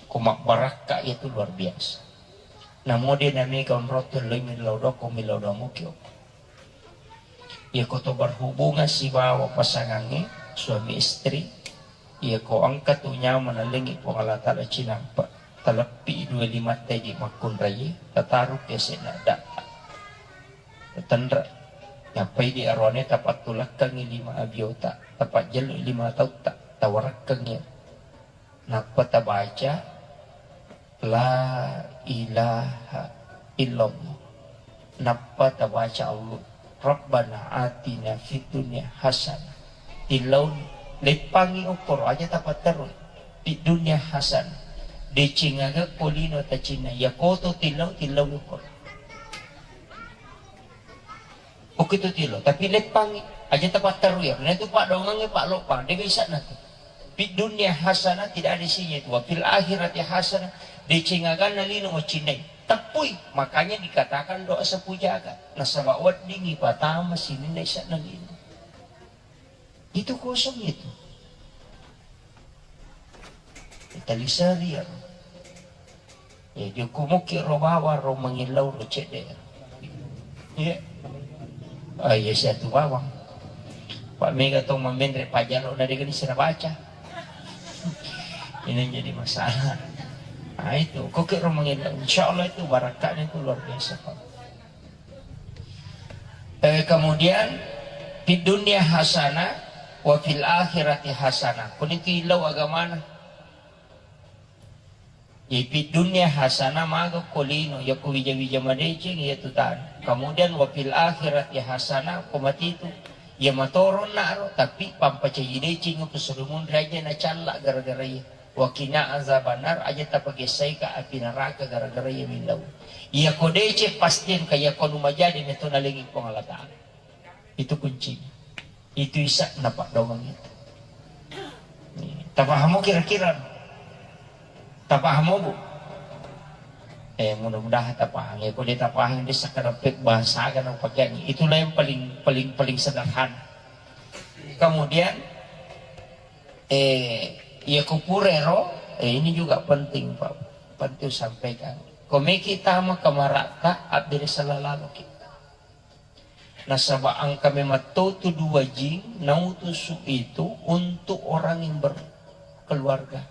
Ko mabbarakka itu luar biasa. Namo de nami kaun rotto loi millau doko millau domo kio. Iya ko to berhubungan sibawa pasangangnge, suami istri, iya ko engka tu nyawa nalengi Puang Allah Taala cinampa, taleppi dua lima tegi makkunrai, tataru ke sena data. Tenre. Nappai di arone tapattulakkangi lima abiota, tapajjellu lima tautta, tawarakkangi. Nappa tabaca, "La ilaha illallah." Nappa tabaca Allah, "Rabbana atina fid dunya hasanah." Tillauni, leppangi okkoro aja tapatterui. Fid dunya hasanah. Deceng aga ko lino tacinna, iya koto tillau, tillauni okkoro. Oke tu tilo, tapi leppangi aja tapatterui. Nah itu pak dongangi pak lopang, de bisa nanti. Fid dunya hasanah, tidak ada isinya itu. Wa fil akhirati hasanah, decengaganna lino macinnai. Teppui, makanya dikatakan doa sapu jagat. Nasaba weddingi patama sininna isanna lino. Itu kosong itu. Talisari ya. Ya, diukumuki ro bawang ro mangillau ro cedde. Iya. Ah, iya, siatu bawang. Pak mega to mamenre pajalo na degani sira baca. Ini yang jadi masalah. Nah, itu, kok ke ro mangillau. Insya Allah itu barakatnya itu luar biasa, Pak. Eh, kemudian, fid dunya hasanah, wa fil akhirati hasanah. Kuni tu illau agamana. Jadi, fid dunya hasanah, maga ko lino, ya ko wija-wija madeceng, ya tu tana. Kemudian, wa fil akhirati hasanah, ko mati tu. Ya matorong naro, tapi pampacaji deceng, pesurumun raja na calla gara-gara iya. Wa qina azabannar, aja tapagessaika api neraka gara-gara iya millau. Iya ko deceng pasti engka, iya ko nu majadi meto nalengi Puang Allah Ta'ala. Itu kuncinya. Itu isa napaddomeng itu. Tapahamo kira-kira? Tapahamo, Bu? Eh, mudah-mudahan tapahang. Ya, ko de tapahang, de sakadappek bahasa aga na upakeangi. Itulah yang paling, paling, paling sederhana. Kemudian, Eh, iya ko purero, eh, ini juga penting, Pak. Penting sampaikan. Ko meki tama kamaratta, abbere sala laloki. Nasaba engka memang to tu dua jin nautusu itu untuk orang yang berkeluarga.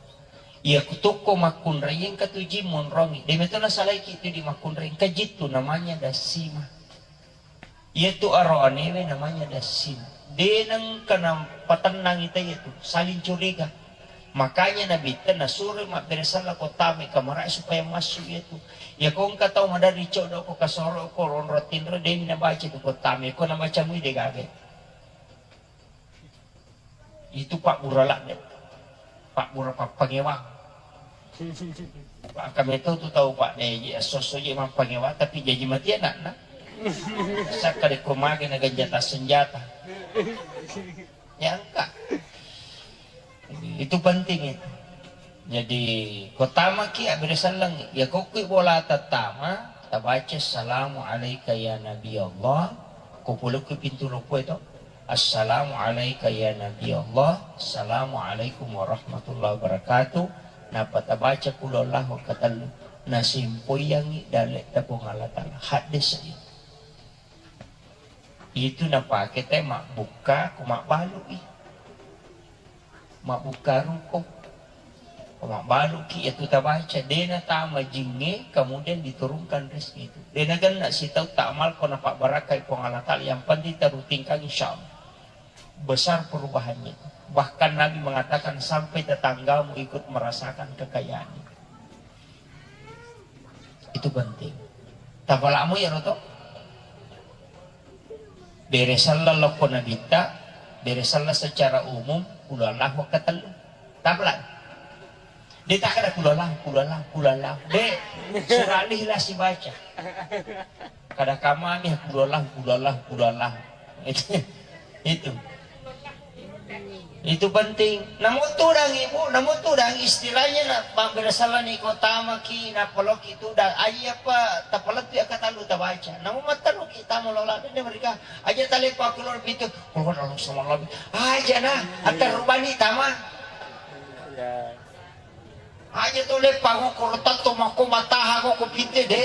Iya kutukko makkunrai engka tu jin monrongi. De meto nasalaiki tu di makkunrai engka jittu namanya Dassima. Iya tu aroanewe namanya Dassima. De nengka napatennangi taiya tu saling curiga. Makanya Nabitta nasuro mabbere sella ko tama kamarae supaya massu iya tu. Iya ko engka tau maderri coddo ko kasoro ko ronro tinro demi nabaca tu ko tama ko nabaca mui de gaga. Itu pabbura ladde. Pabbura pappangewang. Maka meto tu tau pak de esso-esso je mappangewang tapi jaji mati anakna. Sakka de ko mage na ganjata senjata. Ya engka. Itu penting itu. Jadi, ko tamaki abbere selleng, ya ko kui bola tattama, tabaca assalamu alaika ya Nabi Allah, ko pole kui pintu loppo itu, assalamu alaika ya Nabi Allah, assalamu alaikum warahmatullahi wabarakatuh, napa tabaca qul huwallahu katellu, nasempoyangi dalle ta Puang Allah Ta'ala. Hadis itu. Itu napake te mabbukka ko mabbalu i. Mabbukka ruko. Ko mabbaluki iya tu tabaca, de natama jingnge, kemudian diturunkan rezeki itu. De nagenna sitau ta'mal ko napabbarakkai Puang Allah Ta'ala, yang penting tarutinkan insya Allah. Besar perubahannya itu. Bahkan Nabi mengatakan sampai tetanggamu ikut merasakan kekayaan itu. Itu penting. Tapalakmu ya roto. Bere sella lokko nabitta, bere sella secara umum, qul huwallahu katellu. Tapalak. De takkada qul huwallahu, qul huwallahu, qul huwallahu. De, surah Al-Ikhlas dibaca. Kada kamami qul huwallahu, qul huwallahu, qul huwallahu. Itu. Itu penting. Namo tudang ibu, namo tudang istilahnya na pambere sella ni ko tamaki na poloki tudang. Aja apa tapalettu ya katalu tabaca. Namo matalu ki tama lola de mereka. Aja tale pa kulur bitu. Kulur Allah sama Allah. Aja na atar rubani tama. Ya. Aja to le pango ko tetto mako mataha ko ko pinte de.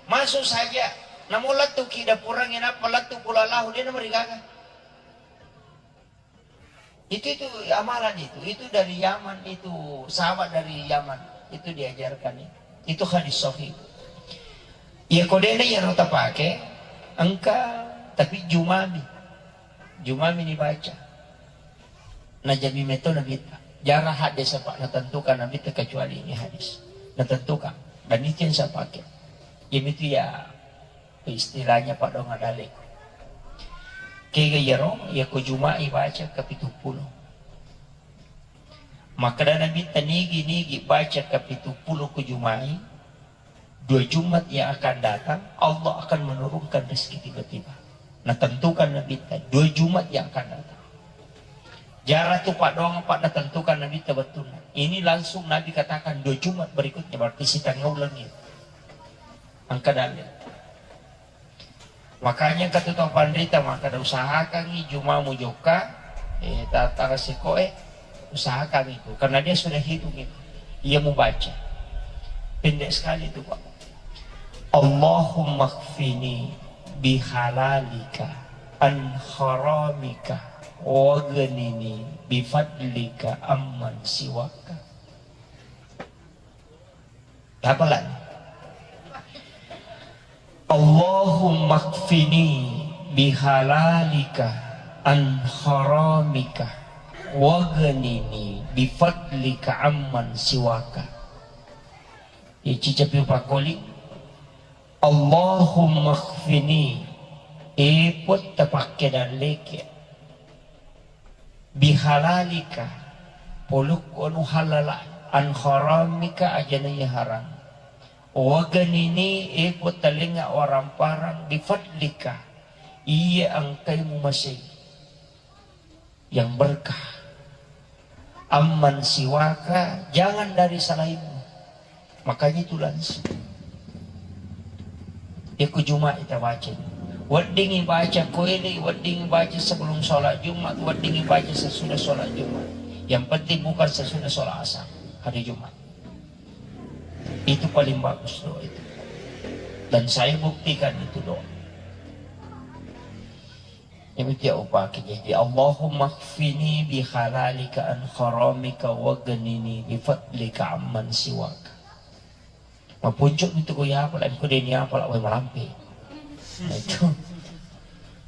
Masuk saja. Namo lettu ki dapurang ina palettu qul huwallahu de na mereka. Itu, itu amalan itu, itu dari Yaman, itu sahabat dari Yaman, itu diajarkan itu. Itu hadis sahih. Iya ko dena iya ro tapake, engka, tapi jumami. Jumami ni baca. Najami meto nabitta. Jara hadis apa natentukan nabitta kecuali ini hadis. Natentukan. Dan itu yang saya pakai. Jadi itu ya Istilahnya paddoang dalle'ku. Kega iyaro, iya ko Juma'i baca kapitu pulo. Makkeda Nabitta, nigi-nigi baca kapitu pulo ko Juma'i, dua Jumat yang akan datang, Allah akan menurunkan rezeki tiba-tiba. Natentukan Nabitta, dua Jumat yang akan datang. Jara tu paddoang, Pak, natentukan Nabitta wettunna. Ini langsung Nabi katakan dua Jumat berikutnya, berarti sitengnga uleng itu. Engka dalle. Makanya engka tu tau panrita makkeda usahakangngi Juma mujokka, eh, ta-, tanggal sikoe, usahakan itu. Karena dia sudah hitung itu. Iya mubaca. Pendek sekali itu, Pak. Allahumma kfini bihalalika an haramika waghnini bifadlika amman siwaka. Apa lagi? Allahumma kfini bihalalika an haramika waghnini bifadlika amman siwaka. Ici capi pakoli. Allahumma kfini, e Puatta pakkedalleke. Bihalalika, polukku anu halala, an haramika, aja na iya haram. Waghnini, e Puatta lengnga waramparang, bifadlika, iya engkai mumasei yang berkah. Amman siwaka, jangan dari selainmu. Makanya itu langsung. Iku Jumat kita baca. Weddingi baca koele, weddingi baca sebelum sholat Jumat, weddingi baca sesudah sholat Jumat. Yang penting bukan sesudah sholat asar hari Jumat. Itu paling bagus doa itu. Dan saya buktikan itu doa. Iyami tiya upake jaji, "Allahumma kfini bi halalika an haramika wa ghnini bi fadlika amman siwaka." Mapuncu itu ko ya pala ko deni apa la wai malampe. Nah, itu.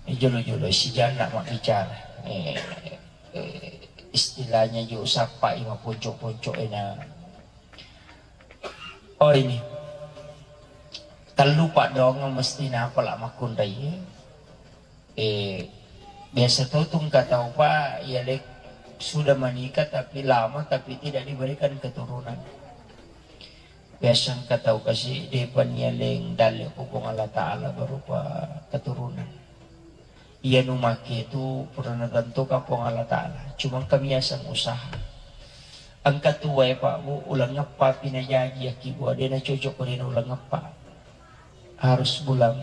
Eh, jolo-jolo sijanna mabbicara. Eh, eh, istilahnya jo sappai mapuncu-puncu ena. Oh, ini. Tellu paddoangeng mesti napa la makkunrai. Eh, biasa to tu engka tau pa, ya lek sudah menikah tapi lama tapi tidak diberikan keturunan. Biasa engka tau kasi depa nialeng dalle ko Puang Allah Taala berupa keturunan. Iya nu make tu pura natentukan Puang Allah Taala. Cuma engka miaseng usaha. Engka tuwae Pak Bu, uleng eppa pi najaji aki bua, de nacocok ko de na uleng eppa. Harus bulan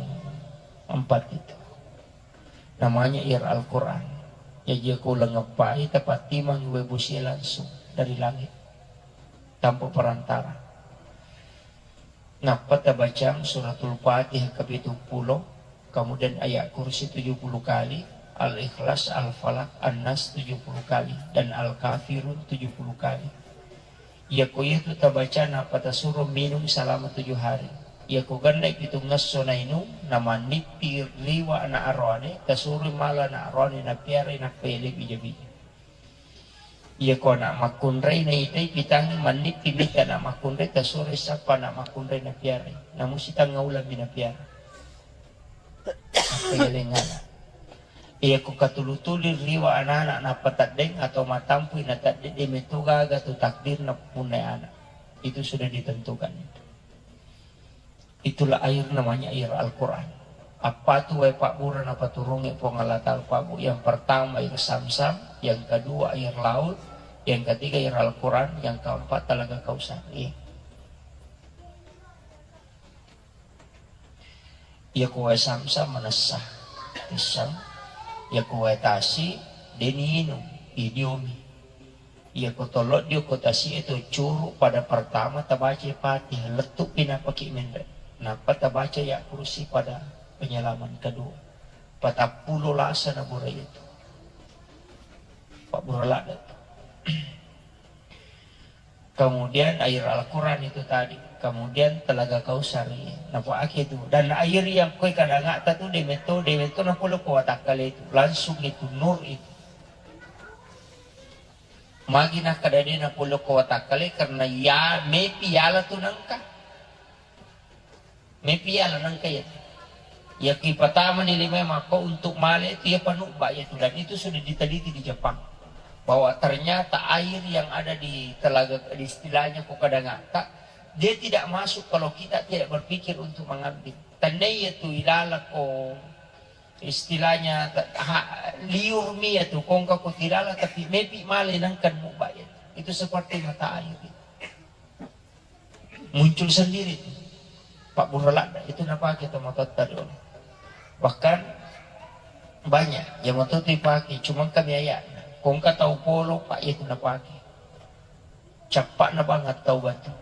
empat itu. Namanya ira Al-Quran. Jaji ko uleng eppai tapattimang wae bosie langsung dari langit. Tanpa perantara. Nappa tabacang Suratul Fatihah kapitu pulo, kemudian ayat kursi tujuh puluh kali, Al-Ikhlas, Al-Falaq, An-Nas tujuh puluh kali, dan Al-Kafirun tujuh puluh kali. Iyako iyatu tabaca nappa tasuro minum salama tujuh hari. Iyako gennai pitungngesso nainung, namannippi liwa ana aroane, tasuro mala ana aroane napiarai nappa yalebbi jabi. Iyako anak makkunrai naitai pitangngi mannippi mita anak makkunrai, tasuroi sappa anak makkunrai napiarai. Namu sitangnga ulami napiara. Nappa yaleng anak. Iyako katulu-tuli riwa anak-anak nappa teddeng atau matampui na teddeng de meto gaga tu takdirna punnai anak. Itu sudah ditentukan itu. Itulah air namanya air Al-Quran. Apa tu wae pabbura napaturungi Puang Allah Ta'ala Pak Bu. Yang pertama air Samsam, yang kedua air laut, yang ketiga air Al-Quran, yang keempat Telaga Kausar. Iya. Iya ko wae Samsam manessa, tissang. Iya ko wae tasi, deni inung, idiomi. Iyako tollo dio ko tasi'e to curu pada pertama tabaca Fatihah, lettu'pi nappaki menre. Nappa tabaca ya kursi pada penyelaman kedua. Patappulo lasa na bura itu. Pabbura ladde. Kemudian air Al-Quran itu tadi. Kemudian Telaga Kausar, iya. Napaake itu. Dan air yang kue kadangata tu demetto, demetto napolo ko watakkale itu. Langsung itu, nur itu. Magi nakkeda de napolokko watakkale, karena ya mepi yala tu nengka. Mepi yala nengka ya. Ya kipatama ni lima mako untuk male itu ya panubba ya tu, dan itu sudah diteliti di Jepang bahwa ternyata air yang ada di telaga, di istilahnya ko kadangata, dia tidak masuk kalau kita tidak berpikir untuk mengambil. Tandai ya tu ilala ko istilahnya ta-, ha-, liur mi ya tu, kongka ko tilala tapi mepi male nangkan mubba ya. Itu seperti mata air itu. Muncul sendiri tu. Pak Burhaladda itu napake to matotta dulu. Bahkan banyak ya moto tu ipake, cuma kami ayat. Kongka tau polo Pak itu napake. Cappa'na bang at-taubatu.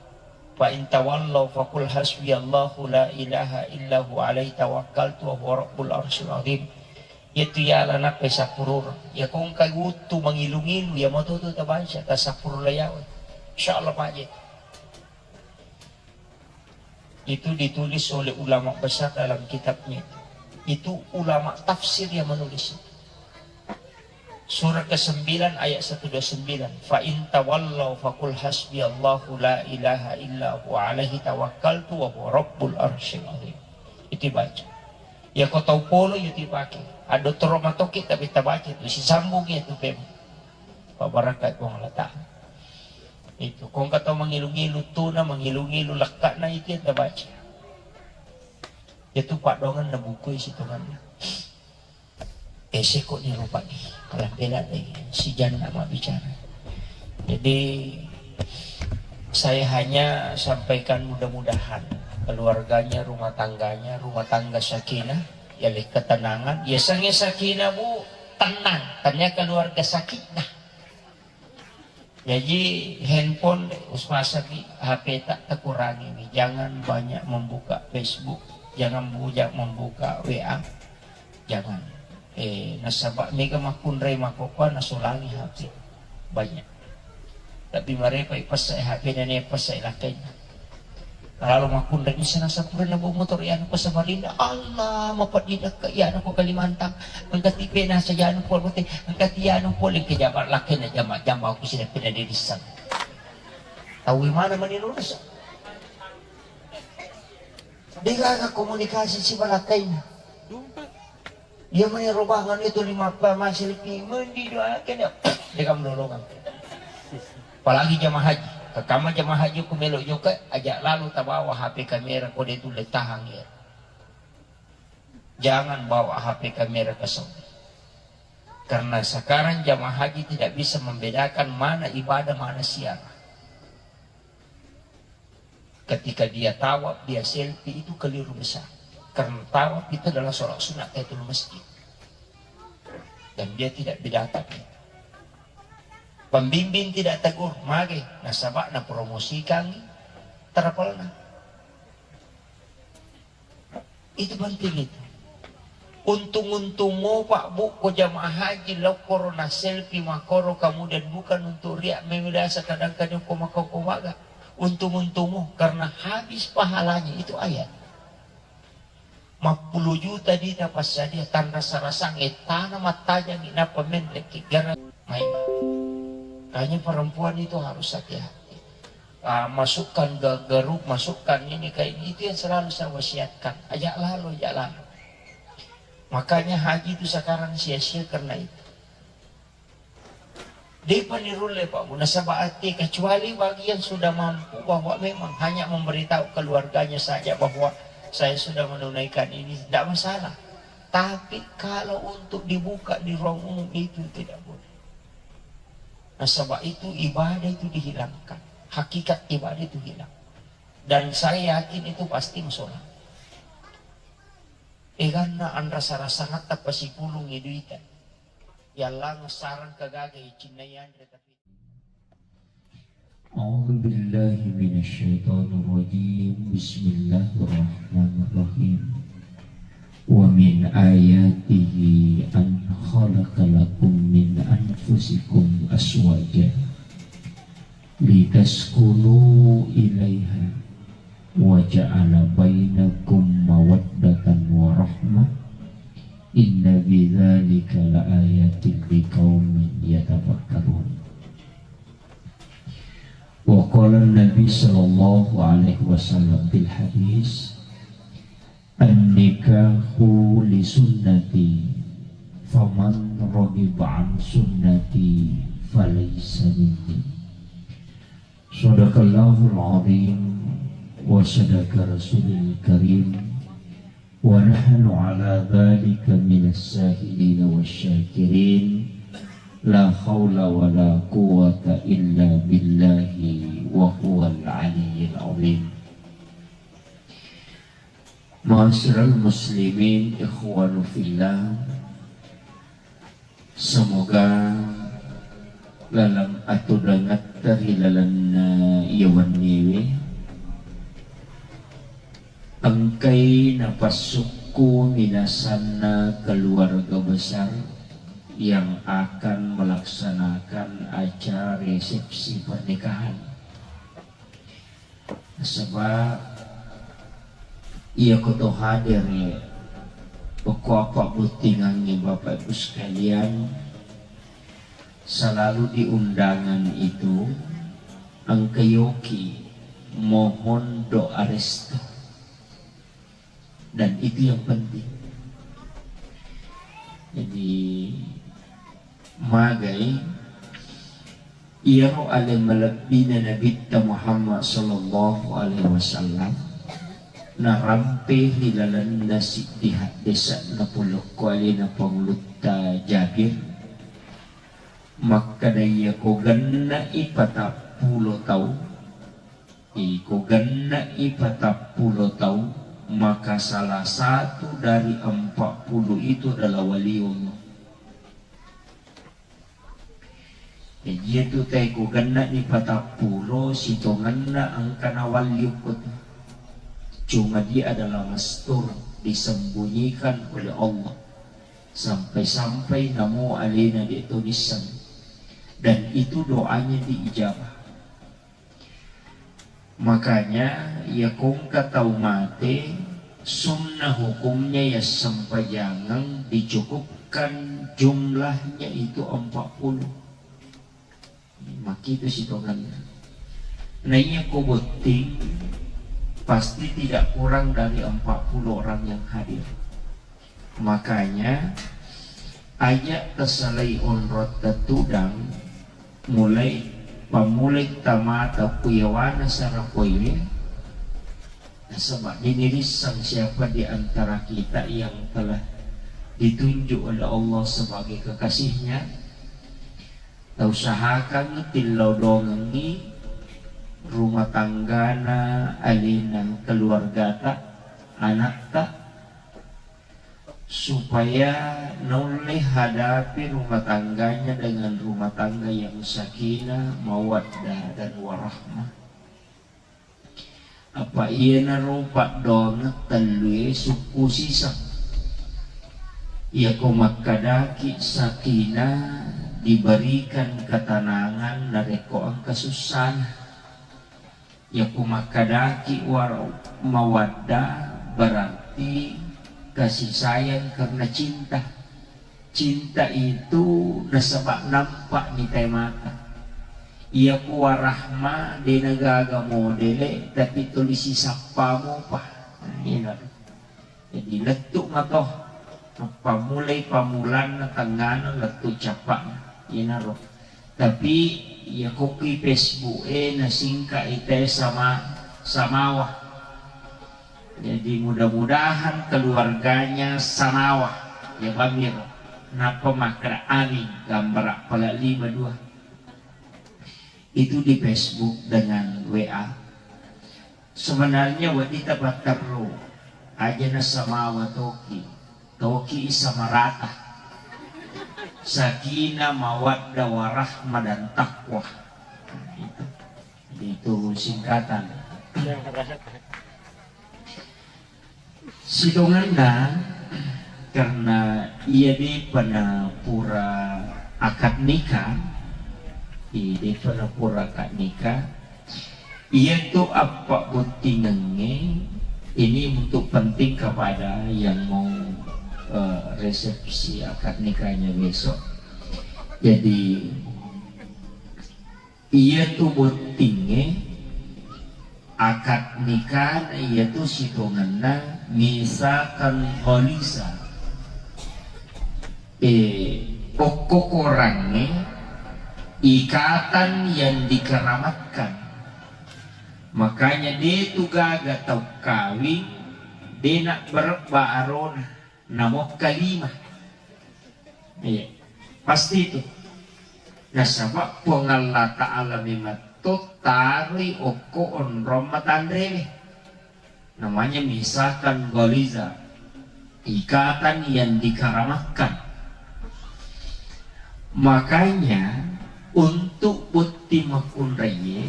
Fa in tawallau faqul hasbiyallahu la ilaha illa huwa alaihi tawakkaltu wa huwa rabbul arsyil azim. Iyatu yala nappai sappurureng. Iya kongka wuttu mangilu-ngilu, iya matotu tabaca, tasappurureng yawe. Insyaallah paje. Itu ditulis oleh ulama besar dalam kitabnya itu. Itu ulama tafsir yang menulis itu. Surah kesembilan ayat seratus dua puluh sembilan. Fa in tawallau faqul hasbiyallahu la ilaha illa huwa alaihi tawakkaltu wa huwa rabbul arsyil azim. Itu baca. Ya ko tau polo ya dipake. Ada toro matoki tapi tabaca itu. Sisambung ya tu pem. Pabarakka Puang Allah Ta'ala. Itu. Kongka tau mangilu-ngilu tuna, mangilu-ngilu lekkana itu yang tabaca. Itu padongan na buku isi tonganna. Ese ko ni rupa ni, kalau bela deh, si jangan nak bicara. Jadi, saya hanya sampaikan mudah-mudahan keluarganya, rumah tangganya, rumah tangga sakinah, ya le ketenangan. Ya sange sakinah, Bu, tenang. Tanya keluarga sakinah. Jaji, handphone, usmasaki H P tak takurangi ni. Jangan banyak membuka Facebook, jangan banyak membuka W A, jangan. Eh, nasaba mega makkunrai makkokkoe nasolangi H P. Banyak. Tapi marepa ipessa H P na ne pessa lakkainna. Lalu makkunrai bisa nasapura na bawa motor ya anu ko Samarinda. Allah, mapeddinna ke ya anu ko Kalimantan. Engka tipe nasa ya anu pole, engka ti ya anu pole ke jabat lakkainna jama-jama aku sida pina de dissang. Tahu mana mani lurus? Degaga komunikasi siba lakkainna. Iya mani robangan itu lima pa masih lebih mendi doakan ya. Dega melolongan. Apalagi jamaah haji. Kakama jamaah haji ku melo joka aja lalu tabawa H P kamera kode itu letahang ya. Jangan bawa H P kamera ke Saudi. Karena sekarang jamaah haji tidak bisa membedakan mana ibadah, mana siarah. Ketika dia tawaf, dia selfie, itu keliru besar. Karena tawaf itu adalah sholat sunat tahiyatul masjid. Dan dia tidak bedakan. Pembimbing tidak tegur, mage, nasaba napromosikan travelna. Itu penting itu. Untung-untung mo Pak Bu ko jamaah haji lao koro na selfie makoro, kemudian bukan untuk riak, memang biasa kadang-kadang ko makoko maga. Untung-untung mo karena habis pahalanya itu ayat. Mappulo juta dita passadia tanra sarasang ettana mattajangi nappa menreki gara main. Kayaknya perempuan itu harus hati-hati. Ah, masukkan ga-, garu, masukkan ini kayak ini, itu yang selalu saya wasiatkan. Ajak lalu, ajak lalu. Makanya haji itu sekarang sia-sia karena itu. Depa nirulle Pak Bu, nasaba ati, kecuali bagi yang sudah mampu bahwa memang hanya memberitahu keluarganya saja bahwa saya sudah menunaikan ini, tidak masalah. Tapi kalau untuk dibuka di ruang umum itu tidak boleh. Nasaba itu ibadah itu dihilangkan. Hakikat ibadah itu hilang. Dan saya yakin itu pasti masalah. Eganna anrasa-rasangatta pasipulungi duita. Yallang sarang kagaga icinna yanre tapi. أعوذ بالله من الشيطان الرجيم. بسم الله الرحمن الرحيم. ومن آياته أن خلق لكم من أنفسكم أزواجا لتسكنوا إليها وجعل بينكم مودة ورحمة إن في ذلك لآيات لقوم يتفكرون. وقال النبي صلى الله عليه وسلم في الحديث، النكاح لسنتي فمن رغب عن سنتي فليس مني. صدق الله العظيم وصدق رسوله الكريم ونحن على ذلك من الشاهدين والشاكرين. لا حول ولا قوة إلا بالله وهو العلي العظيم. Ma'asyiral muslimin, ikhwanu fillah, semoga laleng atudangatta ri lalenna iya wenniwe engkai napassukku minasanna keluarga besar yang akan melaksanakan acara resepsi pernikahan. Nasaba iya koto hadir, okko appabbottingangnge Bapak Ibu sekalian, selalu di undangan itu engka yoki mohon doa restu. Dan itu yang penting. Jadi, magai iyaro ale malebbina Nabitta Muhammad sallallahu alaihi wasallam narampe ri lalenna siddi haddese'na polokko alena Pangulutta Jabir, makkeda, iya ko genne'i patappulo tau, iko genne'i patappulo tau, maka salah satu dari empat puluh itu adalah waliullah. Jaji iyatu tae ko genne'ni patappulo, sitongenna engka nawalli okko tu. Cuma dia adalah mastur, disembunyikan oleh Allah. Sampai-sampai namo alena de' to nisseng. Dan itu doanya diijabah. Makanya, iya ko engka tau mate, sunnah hukumnya ya sempajangeng dicukupkan jumlahnya itu empat puluh. Makkitu sitongenna. Nah, iya ko botting, pasti tidak kurang dari empat puluh orang yang hadir. Makanya, aja' tasalai onrotta tudang, mulai, pammulai tamata ku yawana sarapoiwe, nasaba' de' nirisseng siapa di antara kita yang telah ditunjuk oleh Allah sebagai kekasihnya. Tausahakangngi tillau dongengngi rumah tanggana, alena, keluargata, anakta, supaya naulle hadapi rumah tangganya dengan rumah tangga yang sakinah, mawaddah, dan warahmah. Apa' iyanaro paddoangeng tellue sukku siseng. Iyako makkadaki sakinah, diberikan ketenangan narekko engka sussana. Iyako makkadaki war-, mawaddah, berarti kasih sayang karena cinta. Cinta itu nasaba' nampa' ni tae mata. Iyako warahma de' nagaga modele, tapi tuli sisappa mopa. Nah, iyana. Jadi lettu' mato. Pammulai pammulanna, tengngana, lettu' cappa'na. Iyanaro. Tapi iyako ki Facebook e nasingka' i te sama, samawa. Jadi mudah-mudahan keluarganya sanawa, ya bamir. Nappa makkeda amin, gambara' pala lima dua. Itu di Facebook dengan W A. Sebenarnya wedding tapatterru, aja' nasamawa toki, toki samarata. Sakinah, mawaddah, warahmah, dan takwa. Itu, itu singkatan. Sitongenna, karena iya de'pa na pura akad nikah, iya de'pa na pura akad nikah, iya tu appabbottingengnge ini untuk penting kepada yang mau, eh, resepsi akad nikahnya besok. Jadi, iyatu bottingnge, akad nikahna iyatu sitongenna misakan ghaliza. Eh, okko korangnge, ikatan yang dikeramatkan. Makanya de' tu gaga tau kawing, de' nabberebba arona. Namokka lima. Iya. Pasti itu. Nasaba' Puang Allah Ta'ala memetto taroi okko onrong matanrewe. Namanya misakan ghaliza. Ikatan yang dikeramatkan. Makanya, untuk botting makkunraie,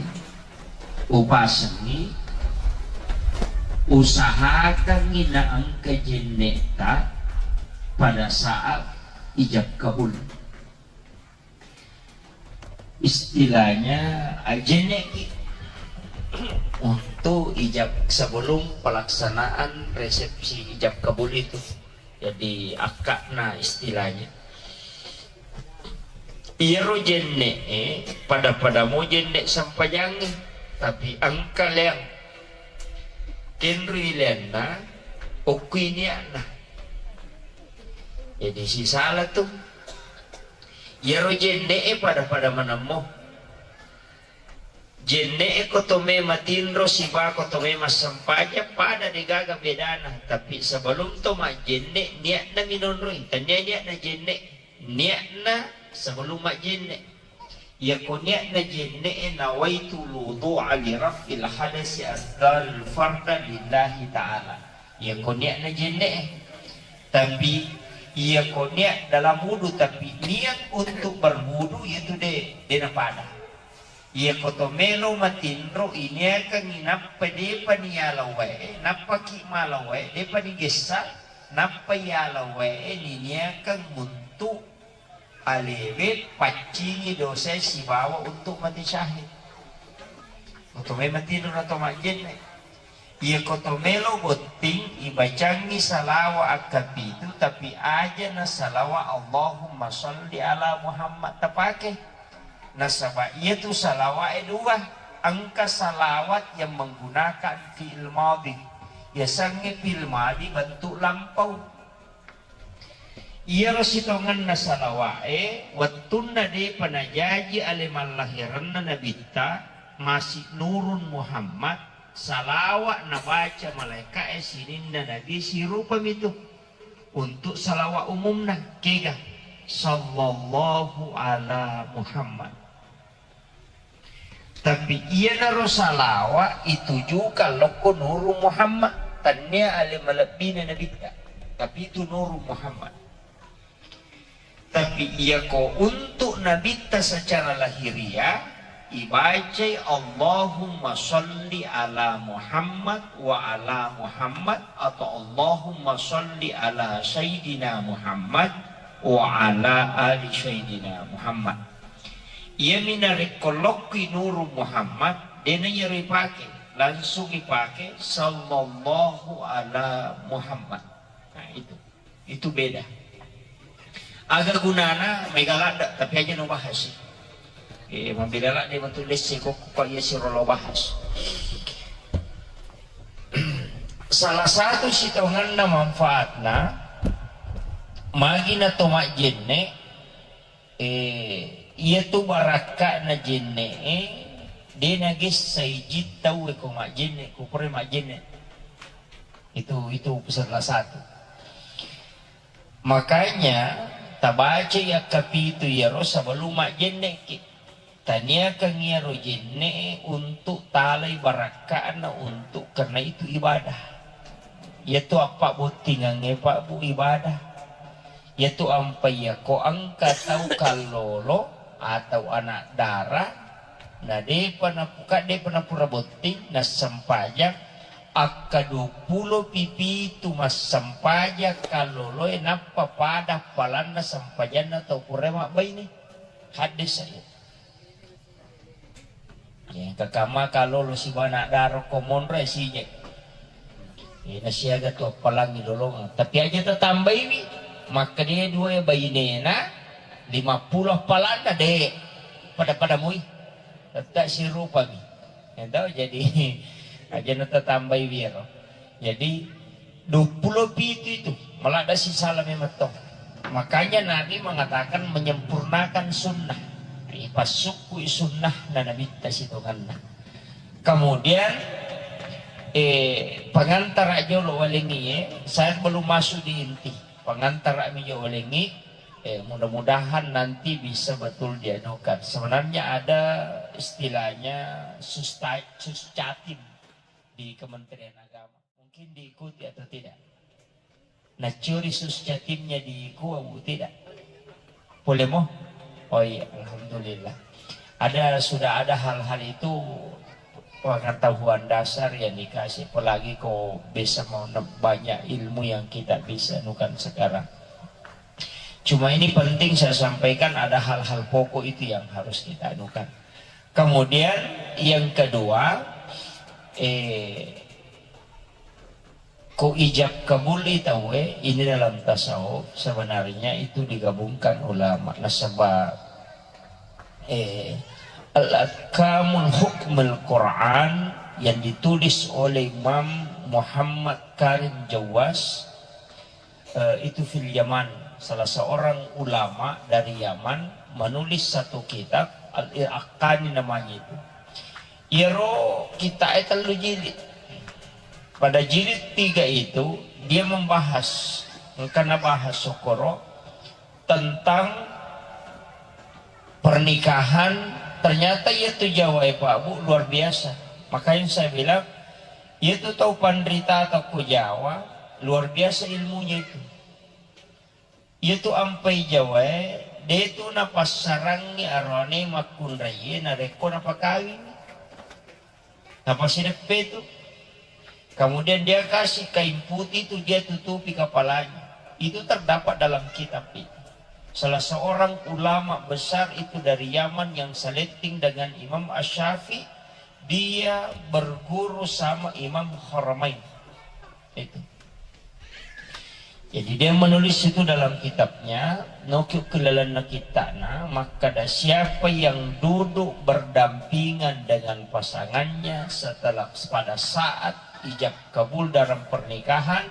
upasengngi, usahakangngi naengka jenne'ta pada saat ijab kabul. Istilahnya, ajenne'ki untuk ijab, sebelum pelaksanaan resepsi ijab kabul itu. Jadi, akka'na istilahnya. Iyaro jenne'e, pada-pada mo jenne' sempajangnge, tapi engka leang. Kenrui leanna, okkui nia'na. Jadi, sisala tu. Iyaro jenne'e pada-pada manemmo. Jenne'e ko to me matinro siba ko to me massempajang pada degaga bedana, tapi sebelum to majjenne' nia'na minonroi, tania nia'na jenne', nia'na sebelum majjenne'. Iyako nia'na jenne'e nawaitu wudu'a li raf'il hadasi asdaril farda lillahi ta'ala. Iyako nia'na jenne'e, tapi iyako niat dalam wudu tapi niat untuk berwudu itu de, de napada. Iyako to melo matinro iniakangngi nappa depa niyala wae, nappaki mala wae, depa nigessa, Nappa iyala wae niniakeng untuk alewe paccingi dosae sibawa untuk mate syahid. Otomai mati dona to majjenne. Iyako to melo botting, ibacangngi salawa akkapitu, tapi aja na salawa Allahumma sholli ala Muhammad tapake. Nasaba iyatu salawae dua, engka salawat yang menggunakan fi'il madhi. Yasengnge fi'il madhi bentuk lampau. Iyaro sitongenna salawae, wettunna depa najaji ale mallahirenna Nabitta, masi nurun Muhammad, salawa nabaca malaeka'e sininna Nabi sirupamitu. Untuk salawa umumna, kega? Sallallahu ala Muhammad. Tapi iyanaro salawa itujukan lokko Nuru Muhammad, tannia ale malebbina Nabitta, tapi itu Nuru Muhammad. Tapi iyako untuk Nabitta secara lahiriah, ibacai Allahumma sholli ala Muhammad wa ala Muhammad atau Allahumma sholli ala Sayyidina Muhammad wa ala ali Sayyidina Muhammad. Iyami narekko lokkoi Nuru Muhammad, dena iyaro ipake, langsung ipake sallallahu ala Muhammad. Nah, itu. Itu beda. Aga gunana mega ladde, tapi aja no bahas. Eh, mabela ladde matu lesse kok kok iya siro lo bahas. Salah satu sitongenna manfaatna, magi na to majjenne, eh, iya tu barakka'na jenne'e, de nagessai jin tauwe ko majjenne, ko pura majjenne. Itu, itu salah satu. Makanya, tabacai akkapitu iyaro sebelum majjenne'ki. Taniakang iyaro jenne'e untuk talai barakka'na untuk karena itu ibadah. Iyatu appabbottingangnge, Pak, Bu, ibadah. Iyatu ampai iyako engka tau kallolo atau anak dara, na depa napuka, depa napura botting, nassempajang, akka duappulo pipitu massempajang kalloloe, nappa pada palanna sempajanna tau pura mabbaine. Haddesa iya. Ya, kakama kallolo sibawa anak dara ko monro e sijek. Eh, nasiaga tu appalangi lolongeng. Tapi aja tatambaiwi, makkeda dua bainena, lima puluh appalanna, de. Pada-pada mui. Tetap sirupami. Ya, tau, jadi, aja na tatambaiwi ero. Jadi, duappulo pitu itu, maladda sisala memettong. Makanya Nabi mengatakan menyempurnakan sunnah. Ipassukkui sunnah na Nabitta sitonganna. Kemudian, eh, pengantara jolo walengi, eh, saya belum masuk di inti. Pengantara mi jolo walengi, eh, mudah-mudahan nanti bisa betul dianukan. Sebenarnya ada istilahnya susta-, suscatim di Kementerian Agama. Mungkin diikuti atau tidak? Nacuri suscatimnya diikuti atau tidak? Boleh mo? Oh iya, alhamdulillah. Ada, sudah ada hal-hal itu pengetahuan dasar yang dikasih, apalagi kok bisa mau ne-, banyak ilmu yang kita bisa nukan sekarang. Cuma ini penting saya sampaikan, ada hal-hal pokok itu yang harus kita anukan. Kemudian yang kedua, eh, ko ijab kabul tauwe, ini dalam tasawuf sebenarnya itu digabungkan ulama. Nasaba, eh, Al-Ahkamul Hukmul Quran yang ditulis oleh Imam Muhammad Karim Jawas, eh, itu fil Yaman, salah seorang ulama dari Yaman menulis satu kitab, Al-Iraqani namanya itu. Iyaro kitab e tellu jilid. Pada jilid tiga itu, dia membahas, engka nabahas sokoro tentang pernikahan. Ternyata iya tu Jawa e, Pak Bu, luar biasa. Makanya saya bilang, iya tu tau panrita atau ku Jawa, luar biasa ilmunya itu. Iya tu ampai Jawa e, de tu napassarangi arone makkunraie narekko napakawing. Napasideppe tu. Kemudian dia kasih kain putih itu, dia tutupi kepalanya. Itu terdapat dalam kitab itu. Salah seorang ulama besar itu dari Yaman yang seletting dengan Imam Asy-Syafi'i, dia berguru sama Imam Haramain. Itu. Jadi dia menulis itu dalam kitabnya, noki kelalanna kittana, makkada siapa yang duduk berdampingan dengan pasangannya setelah, pada saat ijab kabul dalam pernikahan,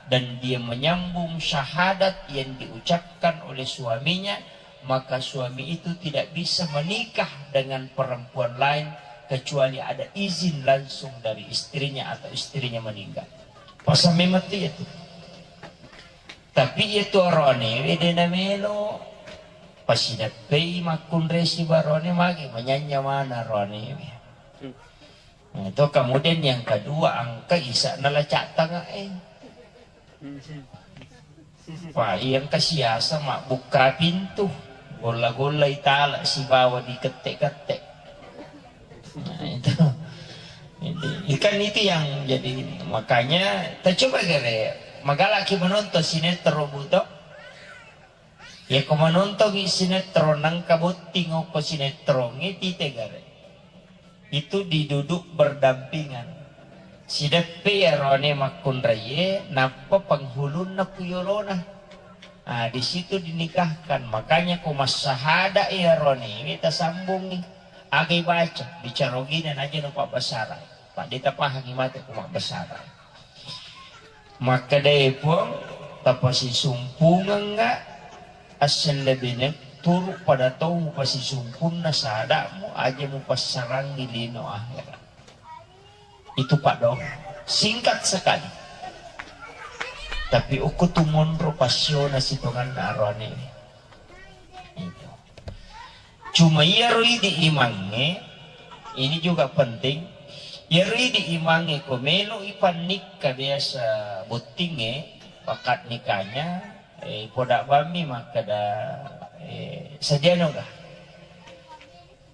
dan dia menyambung syahadat yang diucapkan oleh suaminya, maka suami itu tidak bisa menikah dengan perempuan lain kecuali ada izin langsung dari istrinya atau istrinya meninggal. Pasang memang tu ya tu. Tapi iya tu aroanewe de namelo. Pasidappei makkunrai sibawa aroane, magi manyanya mana aroanewe. Nah, itu kemudian yang kedua, engka isa nala cattanga eh. Wah, iya engka siasa mabbukka pintu, golla-golla itala sibawa dikette-kette. Nah, itu. Jadi, ikan itu yang jadi, makanya kita coba gare, magalaki menonton sinetron buto. Ya ko menonton sinetron nangka botting ko sinetron itu tegare. Itu diduduk berdampingan. Sideppe iyarone makkunraie, nappa penghulunna ku yolona. Ah, di situ dinikahkan. Makanya ko massahada iyarone, tasambungi. Agai baca, bicara ogina naja no pabbasara. Pak de tapahangi mate ko mabbasara. Makkedae Puang, tapasisumpungengga assellebene turu pada tau mupasisumpunna sadamu aja mupassarangi lino akhirat. Itu paddoang. Singkat sekali. Tapi okko tu monro passiona sitonganna aroane. Itu. Cuma iyaro idi imangnge, ini juga penting. Iyaro idi imangnge ko melo ipannikka biasa bottingnge, akad nikahnya, eh, poda bammi makkeda, eh, sadiano ga?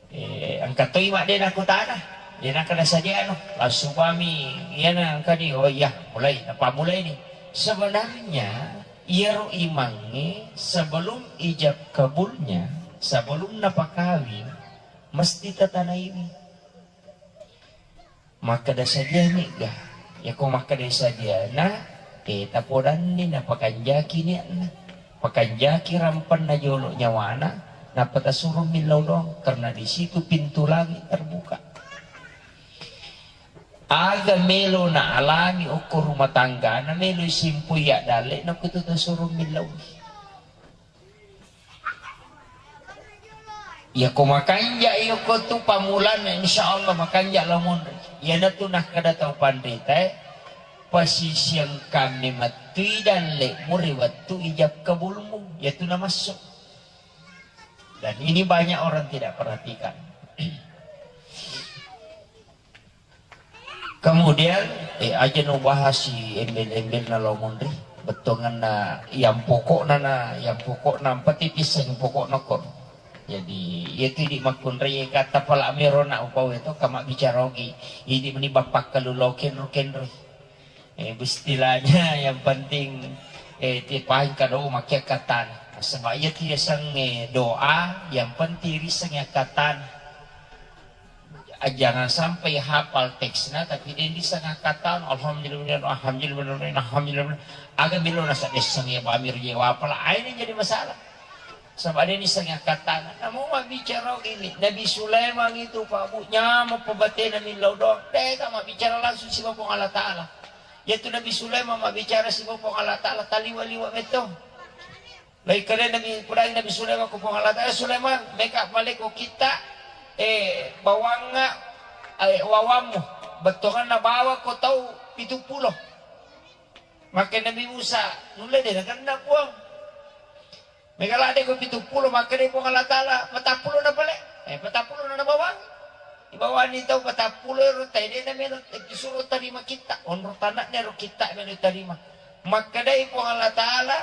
Eh, engka toi mak de nakkutana, de nakkeda sadiano, langsung bami iyana engka ni, oh iya, mulai, napammulai ni. Sebenarnya iyaro imangnge sebelum ijab kabulnya, sebelum napakawing, mesti tatanaiwi. Makkeda sadiani ga? Yako makkeda sadiana, eh, tapodanni napakanjaki niatna. Pakanjaki rampenna jolo nyawana, nappa tasuro millau doang, karena di situ pintu langit terbuka. Aga melo naalami okko rumah tanggana, melo isimpui addalle, nakkutu tasuro millau. Yako makanja yako tu pamulanna, insya Allah makanja lao monri. Iyanatu nakkeda tau panrita e, pasisiang kami mattui dalle muri wettu ijab kabulmu, yatu namassu. Dan ini banyak orang tidak perhatikan. Kemudian, eh, aja no bahas si embel-embel na lao monri, bettuanganna yang pokokna na, yang pokokna empat tipiseng pokokna ko. Jadi, iya tu idi makkunrai kata pala mero na upau itu kama bicara ogi. Idi meni bapakkalu lao kenro-kenro. Eh, istilahnya yang penting, eh, tipaing kado makia katan. Sebab iya tu yaseng, eh, doa, yang penting riseng ya katan. Ah, jangan sampai hafal teksna, tapi de diseng akkatana, alhamdulillah, alhamdulillah, alhamdulillah. Aga melo nasa desseng ya bamir je wapala, aina jadi masalah. Sebab de diseng akkatana. Namu mabbicara gini, Nabi Sulaiman itu, Pak Bu, nyameng pebatena millau doang. De ka mabbicara langsung sibawa Puang Allah Taala. Yaitu Nabi Sulaiman mabbicara sibawa Puang Allah Taala, taliwa-liwa metto. Naikkalenna mi, pudai Nabi Sulaiman ko Puang Allah Taala, "Sulaiman, meka pale ko kitta, eh, bawangnga, eh, wawammu, bettuanganna bawa ko tau pitu pulo." Makkeda Nabi Musa, "Nulle de nakenna, Puang. Mega ladde ko pitu pulo," makkeda Puang Allah Taala, "Patappulo na pale." Eh, patappulo na nabawang. Ibawani tau patappulo ero tai de na melo, eh, suro tarima kitta. Onro tanakna ero kitta melo tarima. Makkedai Puang Allah Taala,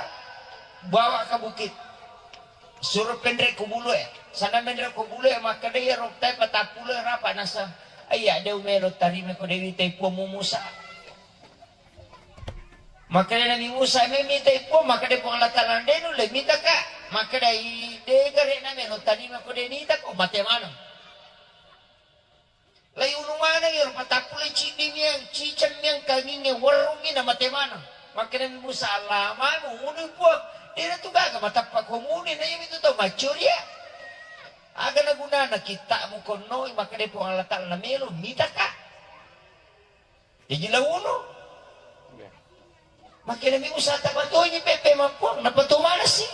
"Bawa ke bukit. Suro penre ko bulu e." Sana menre ko bulu e, makkedai ero tai patappulo e rapa nasa. Iya, de melo tarima ko Dewi tai Puang Musa. Makkeda Nabi Musa, "Memitai Puang," makkeda Puang Allah Ta'ala, "De nulle mitaka." Makkeda, "I, de gare'na melo tani mako de nitako, mate maneng." Lai unu maneng ero, patappulo ciddi miang, ciceng miang, kanginge werrungngi na mate maneng. Makkeda Nabi Musa, "Allah manu, unu Puang, de natu gaga matappa ko muni, na iyami tu tau maccoria. Aga na gunana kitta'mu konnoi?" Makkeda Puang Allah Ta'ala, "Na melo mitaka." Jaji la unu. Makkeda mi usata patonyi pepe mappuang, napatu manasi.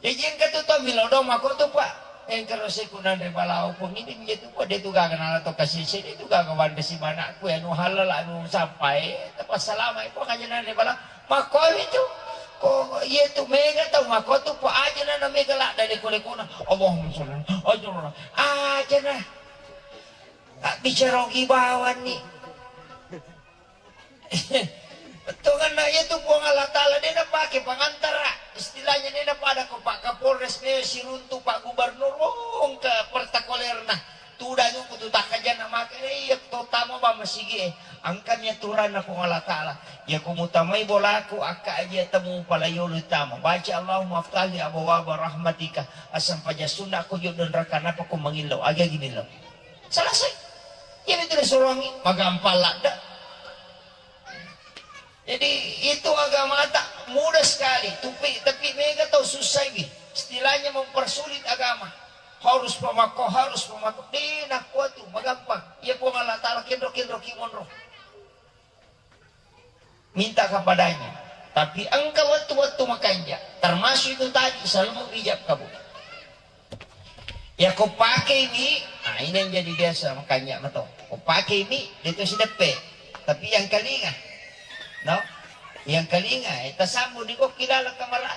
Jaji engka tu tommi lodong mako tu, Pak. Engka ro seku nanre balawo pong ini menjadi tu, Pak, de tu gaga nala to kasese, de tu gaga wanda si banakku, anu halal, anu sampai, tapa salama, Pak, aja nanre balawo. Mako itu. Ko iya tu mega tau mako tu, Pak, aja nana mega la dari kolekona. Allahumma sholli. Aja nana. Aja nah. Abbicara ogi bawanni. Bettuanna iya tu Puang Allah Ta'ala de napake pangantara. Istilahnya de napada ko Pak Kapolres, me siruntu Pak Gubernur, wong ke pertakolerna. Tudang ku tu takkajanna make, iya to tama ba masigi e. Engkami aturanna Puang Allah Ta'ala. Iya ko mutamai bolaku, akka aja temu palayolo tama. Baca Allahumma aftahli abwaba rahmatika. Asam paja sunna ko jodoh neraka napa ko mangillau. Aga gini lo. Selesai. Iya betul disuruhangi. Magampang ladda. Jadi itu agama tak mudah sekali. Tapi, tapi mega tau susah ini. Istilahnya mempersulit agama. Harus pemako, harus pemako. Di nakua tu magampang. Iya Puang Allah Ta'ala kendro-kendro kimonro. Minta kepadanya. Tapi engka wettu-wettu makanja, termasuk itu tadi, selalu ijab kabul. Ya ko pakai mi, nah ini yang jadi biasa makanja mato. Ko pakai mi, itu sideppe. Tapi yang kalinga, no? Yang kalinga, eh, tasambung di kok kilala kamera.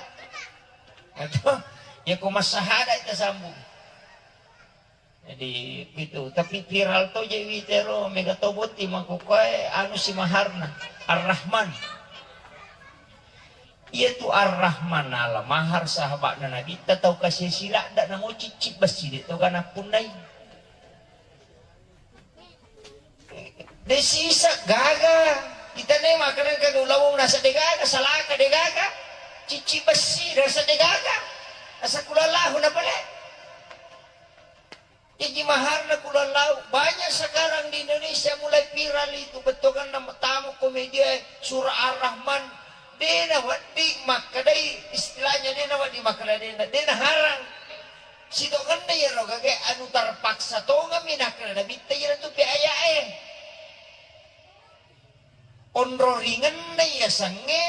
Atau, ya ko masahada tasambung. Jadi gitu. Tapi viral to je witero, mega to botting mako koe anu si maharna, Ar-Rahman. Iya tu Ar-Rahman ala mahar sahabatna Nabi ta tau kasih sila dak namo cicci besi de to gana punnai. De sisa gaga. Kita ne makanan kan ulawung nasa de gaga, salaka de gaga. Cicci besi nasa de gaga. Asa kulallahu na pale. Iji maharna kulallau. Banyak sekarang di Indonesia mulai viral itu, bettuanna matamu ko media, surah Ar-Rahman. Dena wedding makkedai, istilahnya dena wedding makkeda dena, dena harang. Sitongenna iyaro gaga anu terpaksa tongeng mi nakkeda nabitta iyaro tu pe aya'e. Onro ringenna yasengnge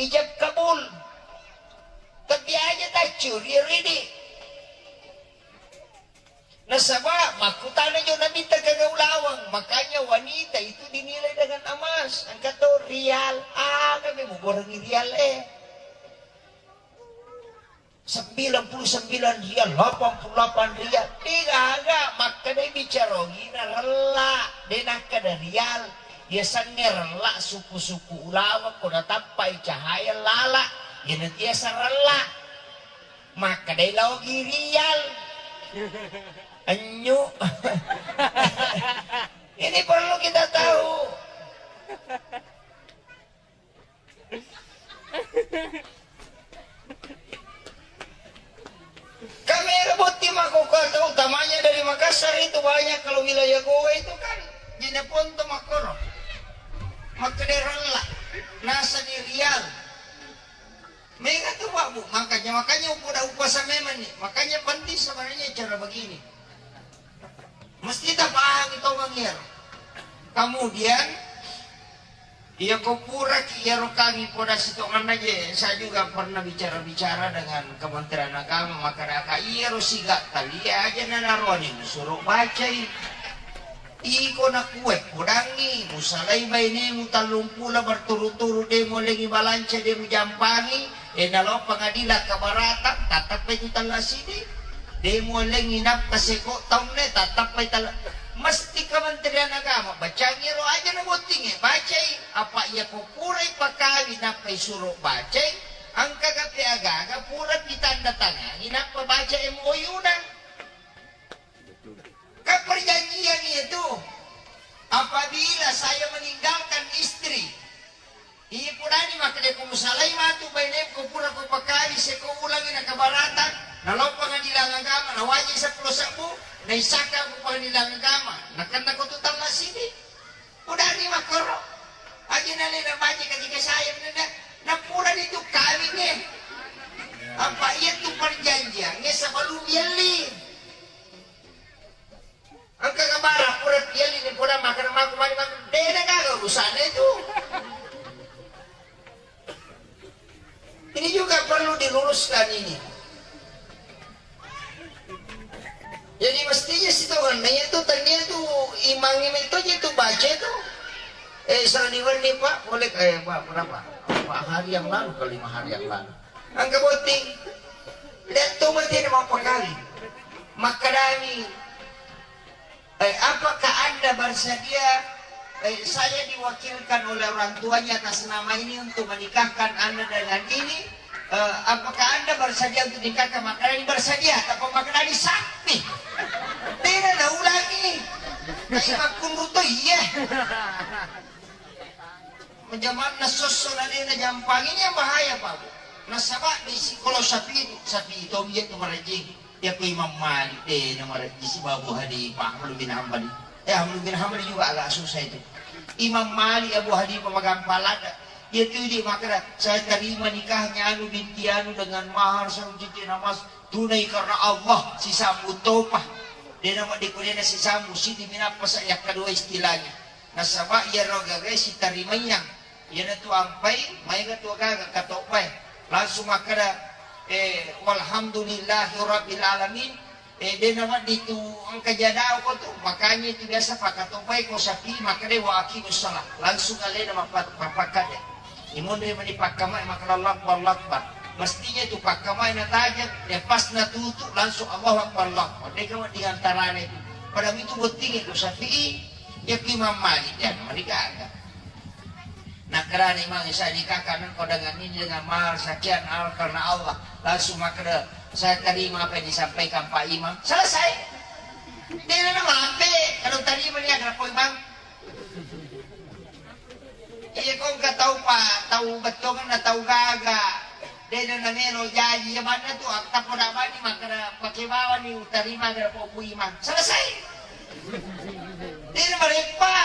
ijab kabul. Tapi aja taccu ri ridi. Nasaba makkutana jo Nabitta kega ulaweng, makanya wanita itu dinilai dengan emas. Engka to rial, aga mi mugorengi rial e. Sembilan puluh sembilan rial, delapan puluh delapan rial. De gaga, makkedai bicara ogina rella, de nakkeda rial. Yasengnge rella suku-suku ulaweng ko natappai cahaya lala, iyana tiasa rella. Makkedai laogi rial. Enyu. Ini perlu kita tahu. Kamera botting mako, kau tahu, utamanya dari Makassar itu banyak kalau wilayah Gowa itu kan jeneponto makkoro. Makkeda rella. Nasani rial. Mega tu, Pak, Bu. Makanya, makanya upoda upasa memang nih. Makanya penting sebenarnya cara begini. Mesti tapahami tongeng iyaro. Kemudian, iya ko puraki iyaro kami poda sitongenna je, saya juga pernah bicara-bicara dengan Kementerian Agama, makkadaka iyaro siga talia aja nanaroani musuro bacai. Iko nakue podangi, musalai bainemu tallumpulo berturut-turut de muallengi balanca, de mujampangi, de nalo pengadilan keberatan, tattappai tu talla sidi. De muallengi nappa seko taunne, tattappai talla. Mesti Kementerian Agama bacangi ro aja na bottinge, bacai. Apa iya ko purai pakawi nappai suro bacai, engka gape agaga pura pitanda tangangi nappa baca M O U na. Kan perjanjian itu, apabila saya meninggalkan istri, Karena ko tu talla sini, udah ni makoro. Aja nale na baca ketika saya nenda, na pura ni tu kawin eh. Apa iya tu perjanjian eh sebelum yelli. Engka kabara pura yelli ni pura makan maku mani makan. Dena gaga urusannya itu. Ini juga perlu diluruskan ini. Jadi mestinya sitongenna itu tania tu imang itu aja tu baca tu. Eh, saliwan ni Pak, boleh eh Pak, berapa? Empat hari yang lalu ke lima hari yang lalu. Angka botting. Lihat tu mati ada mau pekali. Makadami. Eh, apakah Anda bersedia, eh, saya diwakilkan oleh orang tuanya atas nama ini untuk menikahkan Anda dengan ini? Eh, apakah Anda bersedia untuk nikahkan? Makanya ini bersedia, tapi makanya ini sakti. Tidak ada ulangi. Kayak makunru tuh, iya. Menjamanna sosso na dena jampang ini yang bahaya, Pak. Nasaba di sikolo sapi, sapi itu, iya tu marajing. Iya ku Imam Malik, dena marajing si Abu Hanifah, Ahmad bin Hanbal. Eh, Ahmad bin Hanbal juga agak susah itu. Imam Malik, Abu Hanifah, magampang lada. Iya tu di makara, saya terima nikahnya anu binti anu dengan mahar satu cincin emas tunai karena Allah, si sambu topa. Dena ma di kudena si sambu, si diminapa saya kedua istilahnya. Nasaba iyaro gaga sitarimaiang, iyanatu ampai maega tu gaga katobbae. Langsung makkeda, eh, walhamdulillahi rabbil alamin. Eh, de nawedding tu engka jadao ko tu, makanya itu biasa pakatobbae ko sapi makkeda wa aqimus shalah. Langsung alena mappa-, mappakkade. Imonri mani pakkamai makkeda Allahu Akbar, Allahu Akbar. Mestinya itu pakkamai natajeng, ya pas natutu langsung Allahu Akbar, Allahu Akbar. Dega wedding antarana itu. Pada itu bottingi ko sapi. Iya ku Imam Malik, jangan marigaga. Nakkerani Imam Syafi'i, "Kakak, nengko dengan ini, dengan mahar sekian, al-, karena Allah." Langsung makkeda, "Saya terima apa yang disampaikan Pak Imam." Selesai. Dia nama apa? Kalau terima dia kenapa Imam? Iya, kok engka tau pa, tau bettuanna tau gaga. Dena namelo jaji, iya manna tu, ak-, tappa na bani makkeda pake bawani utarima gara popu Imam. Selesai. Dena mareppa.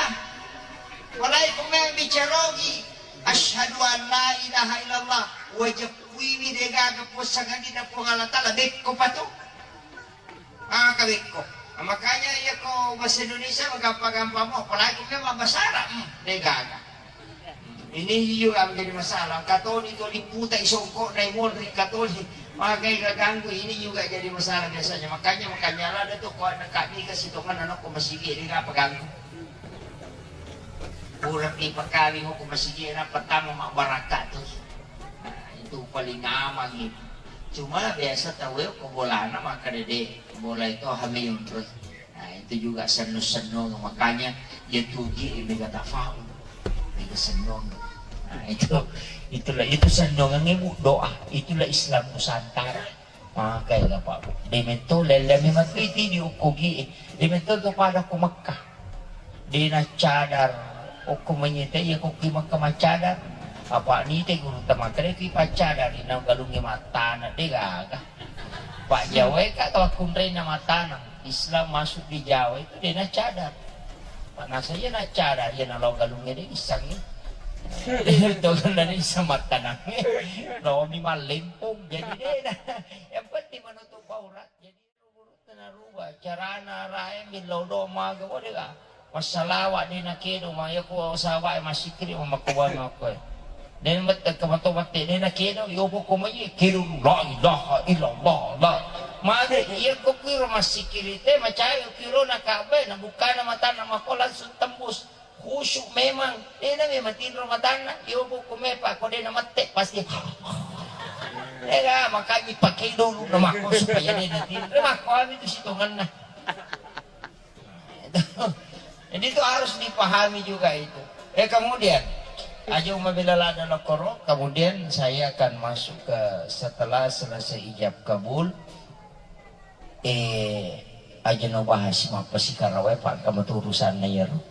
Walai kumeng bicarogi. Asyhadu an la ilaha illallah. Wajib kuiwi degaga puasangani na Puang Allah Ta'ala. Bekko patu. Ah, kawekko. Nah, makanya iya ko bahasa Indonesia gampang-gampang mo, apalagi memang bahasa Arab, hmm, degaga. Ini juga menjadi masalah. Katoni to liputai songkok nai monri katoni. Magai gaganggu ini juga jadi masalah biasanya. Makanya, makanya ada tuh ko anak kami kasih tongan anak ko masih dia apa ganggu. Pura ipakawing ko masigi na pertama mabbarakka tu. Nah, itu paling aman itu. Cuma biasa tau ko bolana makkeda de, bola itu hamil terus. Nah, itu juga senno-senno, makanya ya tugi mega tafaul. Mega senno. Nah, itu itulah itu senno ngebu doa. Itulah Islam Nusantara. Magai ga Pak Bu. De metto lellemi matu iti di ukku gi. De metto to pada ko Mekka. De naccadar okko manyita iya ko ki Mekka maccadar. Apa nite guru ta makkeda ki paccadar ina galungnge mattana de gaga. Pak Jawa ka kawakkunrena mattana. Islam masuk di Jawa itu de naccadar. Pak nasa iya naccadar iya nalo galungnge de issangi. Itu kan dari isa mattanangnge. Lomi mallempung jadi de na. Yang penting menutup aurat. Jadi Tanaruba carana rae millau do maga wodega. Massalawa de nakedo ma yako sawa e masikri ma makkuwai makkoe. De mette kamato mette de nakedo yobo ko mai kedo la ilaha illallah la. Made iya ko kiro masikri te macai kiro na kabe na bukana matana mako langsung tembus. Khusyuk memang, dena memang tinro matanna, yobo ko mepa ko dena mette pasti. Ega makanya pakai dulu nama ko supaya dena tinro. Makko ami tu sitonganna. Jadi itu harus dipahami juga itu. Eh kemudian aja mabela lada lokoro, kemudian saya akan masuk ke setelah selesai ijab kabul. Eh, aja no bahas mappasikarawai, Pak, kamu tu urusanna iyaro.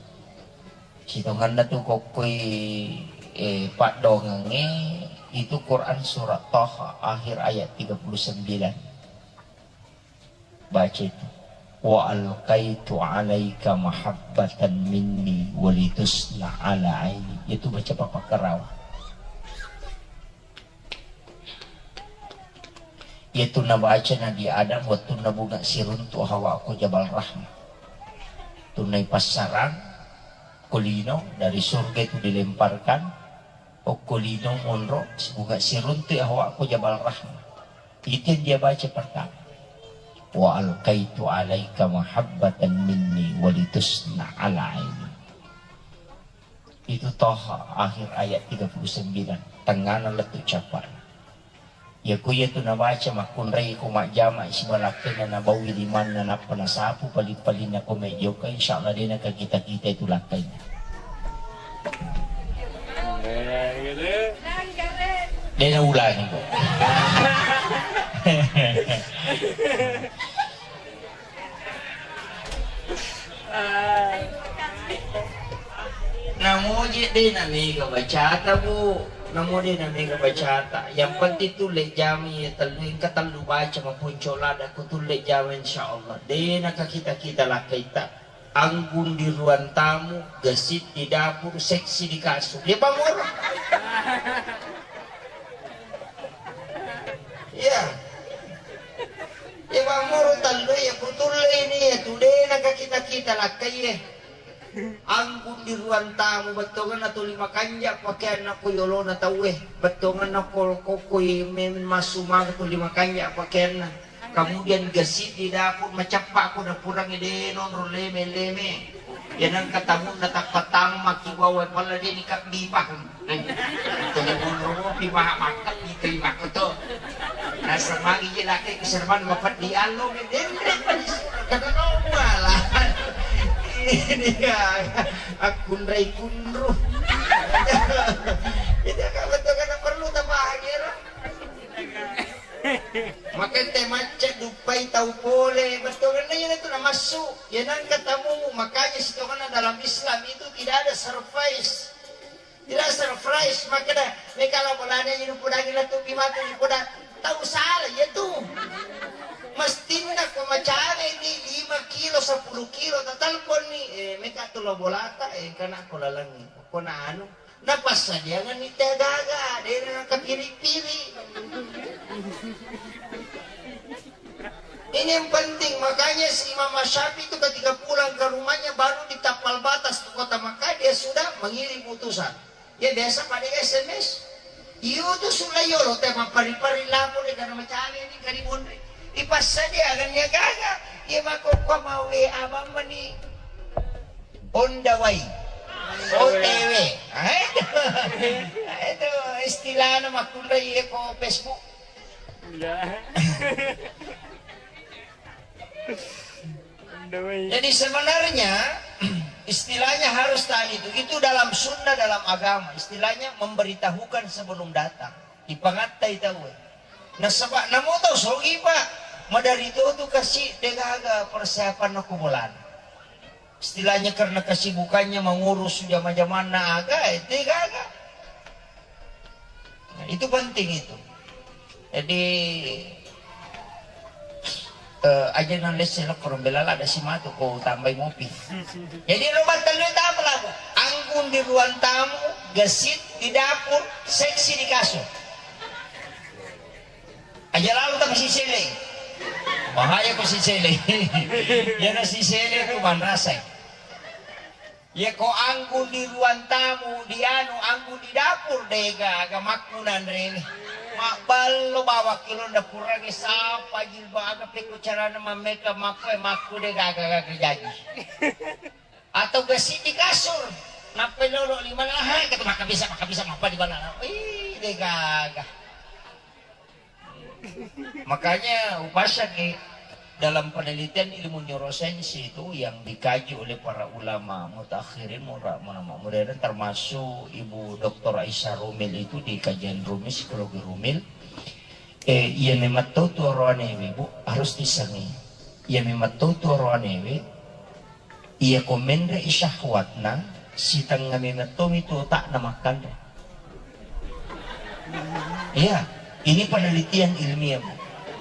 Sitonganna tu kokkoi, eh, paddoangengnge itu Quran surat Taha akhir ayat tiga puluh sembilan. Baca itu. Wa alqaitu alaika mahabbatan minni walitusna ala aini. Itu baca papa karawa. Iyatu nabaca Nabi Adam wettunna bunga siruntu hawa ko Jabal Rahmah. Tunai passarang ko lino dari surga itu dilemparkan, okko lino monro bunga siruntu hawa ko Jabal Rahmah. Itu yang dia baca pertama. Wa alqaitu alaika mahabbatan minni walitusna ala aini. Itu Toha akhir ayat tiga puluh sembilan. Tengngana lettu cappa'na. Iya ku iyatu nabaca makkunrai ko majjama siba lakkainna nabaui limanna nappa nasapu paling-palinna ko mejjoka, insyaallah de nakakita-kita itu lakkainna. De naulangi ko. Namo je de na mega bacata, Bu. Namo de na mega bacata. Yang penting tulle jami ya tellu, engka tellu baca mapunco lada ku tulle jami, insyaallah. De na kakita-kita lakkaita. Anggun di ruang tamu, gesit di dapur, seksi di kasur. Ya, Pak Moro. Iya. Iya, Pak Moro, tallu ya, kutulle ini ya, tudena ka kita-kita lakkai ya. Anggun di ruang tamu, bettonganna tuli makanja pakaianna ko yolona tauwe, bettonganna ko kokoi men massu maka tuli makanja pakaianna. Kemudian gesit di dapur, macappa ko dapurangnge de nonro leme-leme. Ya nengka tamunna tappa tamma ki bawa pala de ni kabbi paham. Tuli bunro mopi maha makan di terima ko to. Nasemagi je laki keserban mapeddi allo denre panis. Kada lomba lah. Ini ya akkunrai kunru. Itu kan betul kan perlu tambahan ya. Maka te macca duppai tau pole, bettuanna iya tu namassu. Ya nangka tamu, makanya sitonganna dalam Islam itu tidak ada surprise. Tidak surprise, makanya mereka lah bolanya ini pudangi lah tu bimatu di puda. Tau salah ya tu. Mestinna ko macane ini lima kilo, sepuluh kilo, tatalpon ni, eh, meka tu lo bolata, eh, kana ko lalangi. Ko na anu, Napassadiangenni teh gaga, de na kapiri-piri. Ini yang penting, makanya si Imam Syafi'i itu ketika pulang ke rumahnya baru ditampal batas ke kota Makkah, dia sudah mengirim utusan. Ya biasa pada S M S. Iyo tu sulla yolo te mappari-pari lapo de karena macane ni kari bonre. Ipassadiangenni gaga, iya mako ko mau W A bambani. On the way. O T W. Ah, itu. Ah, itu istilahnya makkunrai ko Facebook. Iya. On the way. Jadi sebenarnya istilahnya harus tadi itu. Itu dalam sunnah, dalam agama. Istilahnya memberitahukan sebelum datang. Ipangattai tau. Nasaba namo tau sogi, Pak. Madari to tu kasi degaga persiapan ko bolana. Istilahnya karena kesibukannya mengurus jama-jamanna aga, eh, itu gaga. Nah, itu penting itu. Jadi, eh, aja nang lesse lo korong belala ada si matu ko tambai mopi. Jadi lo batang lo tak apa lah, Bu. Anggun di ruang tamu, gesit di dapur, seksi di kasur. Aja lalu tapi si sele. Bahaya ko si sele. Yana si sele tu manrasai. Ya ko anggun di ruang tamu, di anu, anggun di dapur dega aga makku nanrene. Mabballo bawa kilo dapurage sapa jilbab aga pekko carana mammeka makku e makku dega aga aga jaji. Atau gasi di kasur. Nappai lolo lima laha kata maka bisa maka bisa mapa di mana. Ih, dega aga. Makanya upasaki dalam penelitian ilmu neuroscience itu yang dikaji oleh para ulama mutakhirin, ulama modern, termasuk Ibu Doktor Aisyah Rumil itu di kajian Rumil, psikologi Rumil. Eh, iya memang tahu tu oroanewe, Bu, harus disengi. Iya memang tahu tu oroanewe, Iya ko menre i syahwatna, sitengnga memeng tomi tu otakna makkanre. Iya, ini penelitian ilmiah, Bu.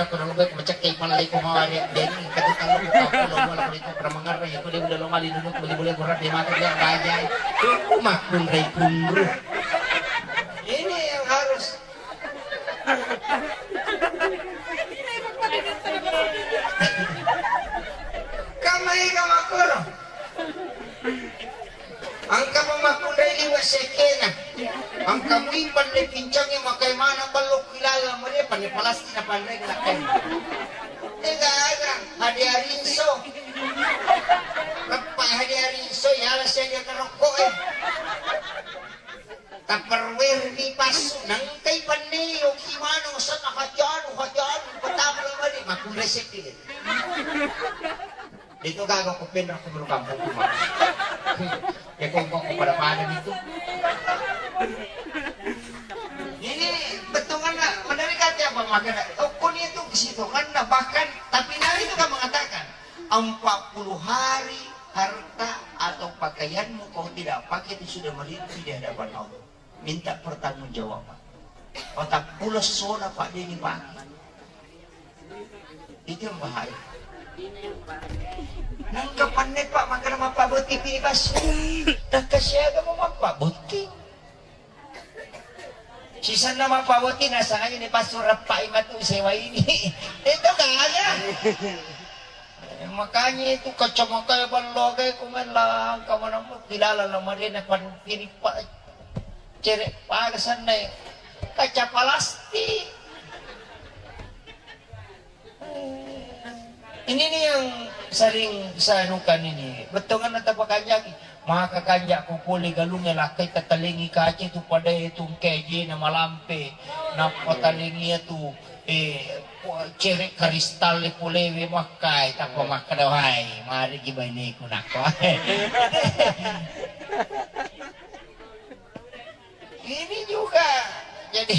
Ada ko dalam baik macam kayak malah iko mau ada dan kata kalau buka aku lo malah kalau iko pernah mengerti iko dia udah lo mali dulu beli boleh kurang dia mati dia bajai. Aku makkunrai kunru. Ini yang harus. Kamai kamakuro. Engka pemmakkunrai liwa sekena. Engka mui panre pincangi makai mana ballo kilala mare panre palasti na panre kelakai. Tega aga hadiarinso. Leppa hadiarinso ya ala saja kerokok eh. Tupperware ri passu, nengkai penne, yoki mano, sana hajanu, hajanu, pertama lo mani, makkunrai seddi. Itu gaga ko penra ko baru kampung kuma. Ya kok kok pada pada gitu. Ini betonganna, menarikati apa makanya? Okun itu kesitonganna bahkan, tapi Nabi itu kan mengatakan, empat puluh hari harta atau pakaianmu kau tidak pakai itu sudah merintih di hadapan Allah. Minta pertanggungjawaban. Patappulo sona Pak deni Pak. Itu yang bahaya. Nangka panne Pak makana mappabotti pi pas. Takka siaga mau mappabotti. Sisanna mappabotti nasanganya ni passu reppai matu sewa ini. Itu kagak. Eh, makanya itu kacamata ballo kayak kumen langka mana mau kilala lamarena pan piripa cere pada sana kaca plastik. Ini nih yang sering saya anukan ini. Betongan atau pakanjaki. Maka kanjakku pole galungnge lakkai tatalengi kace tu pada itu keje na malampe. Nappa talengi tu eh Cewek kristal le polewe makkai, tappa makkeda, "Wahai, mari ki baineku nakko." Ini juga, jadi,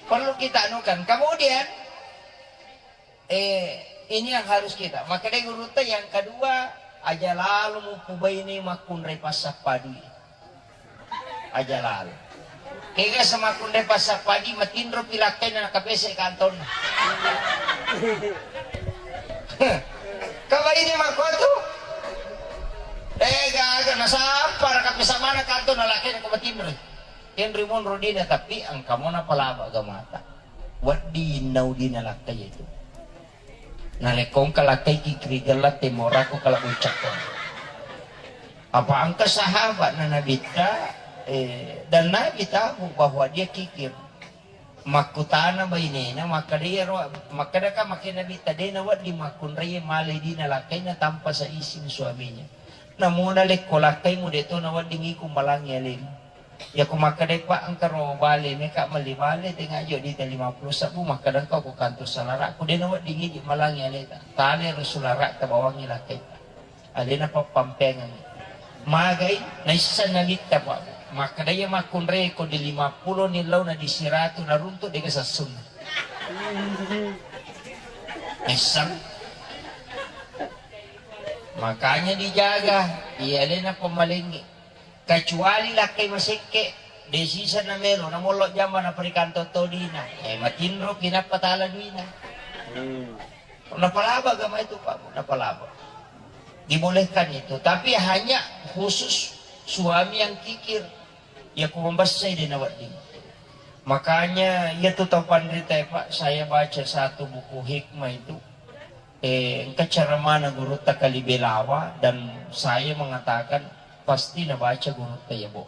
perlu kita anukan. Kemudian, eh, ini yang harus kita. Makanya gurutta yang kedua, aja lalu mupubaine makkunrai passappa dui. Aja lalo. Kega samakkunre passappaji matinro pilakkaina nakapese kantonna. Kabaine makkotu. Eh, gaga nasappa raka pesa mana kantonna lakkaina ko matinro. Henry monro dina, tapi engka mo napalaba gamata. Wedding naudina lakkai itu. Narekko engka lakkai kikiri gella temorako kala bucakko. Apa engka sahabat na Nabitta, eh, dan Nabi tahu bahwa dia kikir. Makkutana bainena, makkeda iyaro, makkeda ka makke Nabitta, de nawedding makkunrai male dina lakkaina tanpa seizin suaminya. Namuna lekko lakkaimu de to nawedding iko malangi alemu. Yako makkedai, "Pak, engka ro bale, meka melli bale, tenga jo dita lima puluh sebbu, makkeda engka ko kantor salara'ku, de nawedding idi malangi aleta. Tale ro sulara'ta bawangi lakkaita." Alena pappampengengi. Magai, naisseng Nabitta, Pak. Makkeda iya makkunrai ko di lima puluh ni launa di siratu naruntuk dega sessunna. Naisseng. Makanya dijaga, iya alena pemalengi. Kecuali lakkai masekke, de sisa namelo, namollo jamba naperikanto todina. Eh, matinropi nappa tala duina. Hmm. Napalaba agama itu, Pak, napalaba. Dibolehkan itu, tapi hanya khusus suami yang kikir. Ya ku membessai de nawedding. Makanya, iya tu tau panrita, Pak, saya baca satu buku hikmah itu. Eh, engka ceramahna gurutta Kali Belawa dan saya mengatakan pasti nabaca gurutta iya, Bu.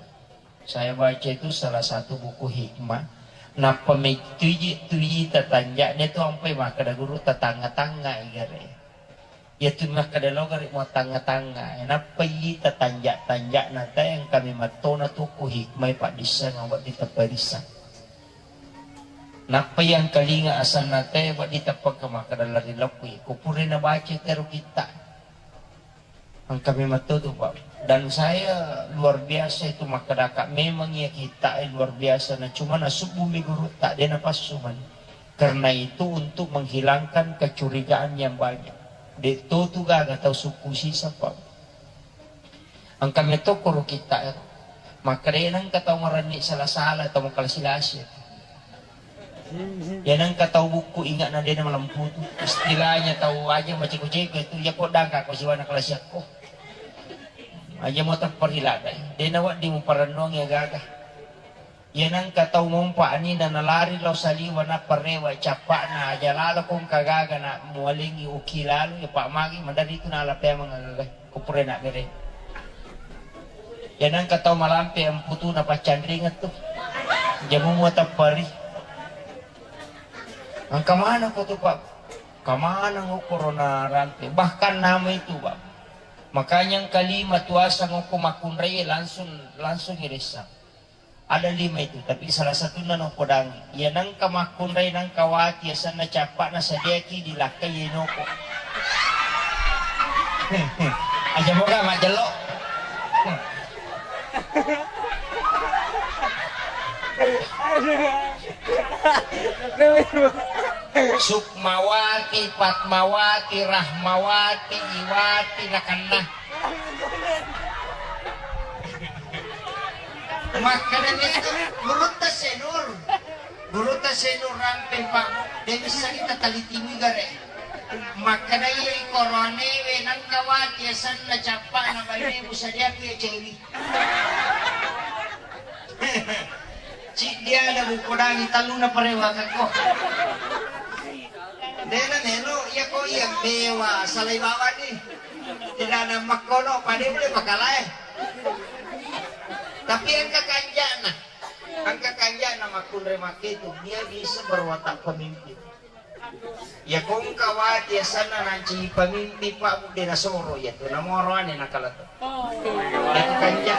Saya baca itu salah satu buku hikmah. Nappa mettuji tuji tatanja'na tu ampai makkeda gurutta tangnga-tangnga i gare. Iya tu makkeda lo gare mo tangnga-tangnga. Nappa i tatanja-tanja'na te engka memettona tu ku hikmah paddisseng wedding tapparisseng. Nappa yang kalinga asanna te wedding tappa makkeda lari lokku, ko pura nabaca tero kitta. Engka memang to tu, Pak. Dan saya luar biasa itu makkedaka, memang iya kitta luar biasa, na cuma nasubbu mi gurutta de napassu mani. Karena itu untuk menghilangkan kecurigaan yang banyak. De to tu gaga tau sukku sisa, Pak. Engka metto koro kitta ero. Makkeda nengka tau marenni sala-sala, tau makalasi-lasi. Iya nengka tau bukku inga na de na malempu tu. Istilahnya tau aja maceko-ceko itu, iya ko dangka ko siwana kalasiakko. Aja mo tepperi ladai. De na wedding muparennongi agaga. Iya nengka tau mompa anina nalari lao saliwa nappa rewa cappa'na aja lalo ko engka gaga na mualengi uki lalu, iya pa magi madari tu nala pemeng agaga. Ko pura na bere. Iya nengka tau malampe amputuna paccanringeng tu. Jamu mua tappari. Engka maneng ko tu, Pak. Engka maneng okoro na rampe. Bahkan nama itu, Pak. Makanya engka lima tuasa ngoko makkunrai langsung, langsung iressa. Ada lima itu, tapi salah satunna nopodangi. Iya nengka makkunrai nengka wati asenna cappa'na sadiaki dilakkai iya noko. Aja moga majjello. Sukmawati, Fatmawati, Rahmawati, Iwati, nakenna. Makkedani tu gurutta Senur. Gurutta Senur rampe, Pak. De missengi tatalitiwi gare. Makkeda iya i koroanewe nengka wati asenna cappa'na bainemu sadiaku iya cewi. Ciddiana mupodangi telluna parewakakko. Dena melo, iya ko iya bewa, salai bawani. Tidak ada makkono, pada boleh pakalae. Tapi engka kanjana, engka kanjana makkunre makke itu, dia bisa berwatak pemimpin. Iya ko engka wati asenna nanci pemimpin, Pak, budde nasoro iya tu, namoro ane nakala tu. Oh. Iya ko kanja.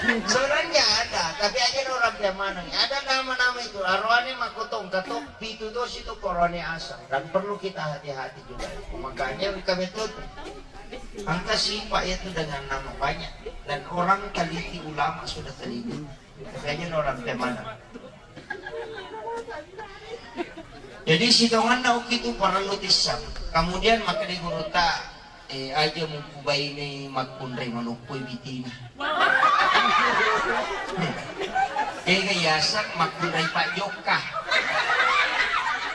Sebenarnya ada, Tapi aja orang maneng. Ada nama-nama itu. Aroane makotong kato pitu dosi itu korone asal. Dan perlu kita hati-hati juga. Makanya kami tuh angka sifat itu dengan nama banyak. Dan orang teliti, ulama sudah teliti. Makanya orang maneng. Jadi sitonganna uki tu parellu tissang. Kemudian makkeda gurutta, eh, aja mupubaine makkunrai manoppoi bitina. Ega yaseng makkunrai pajokka.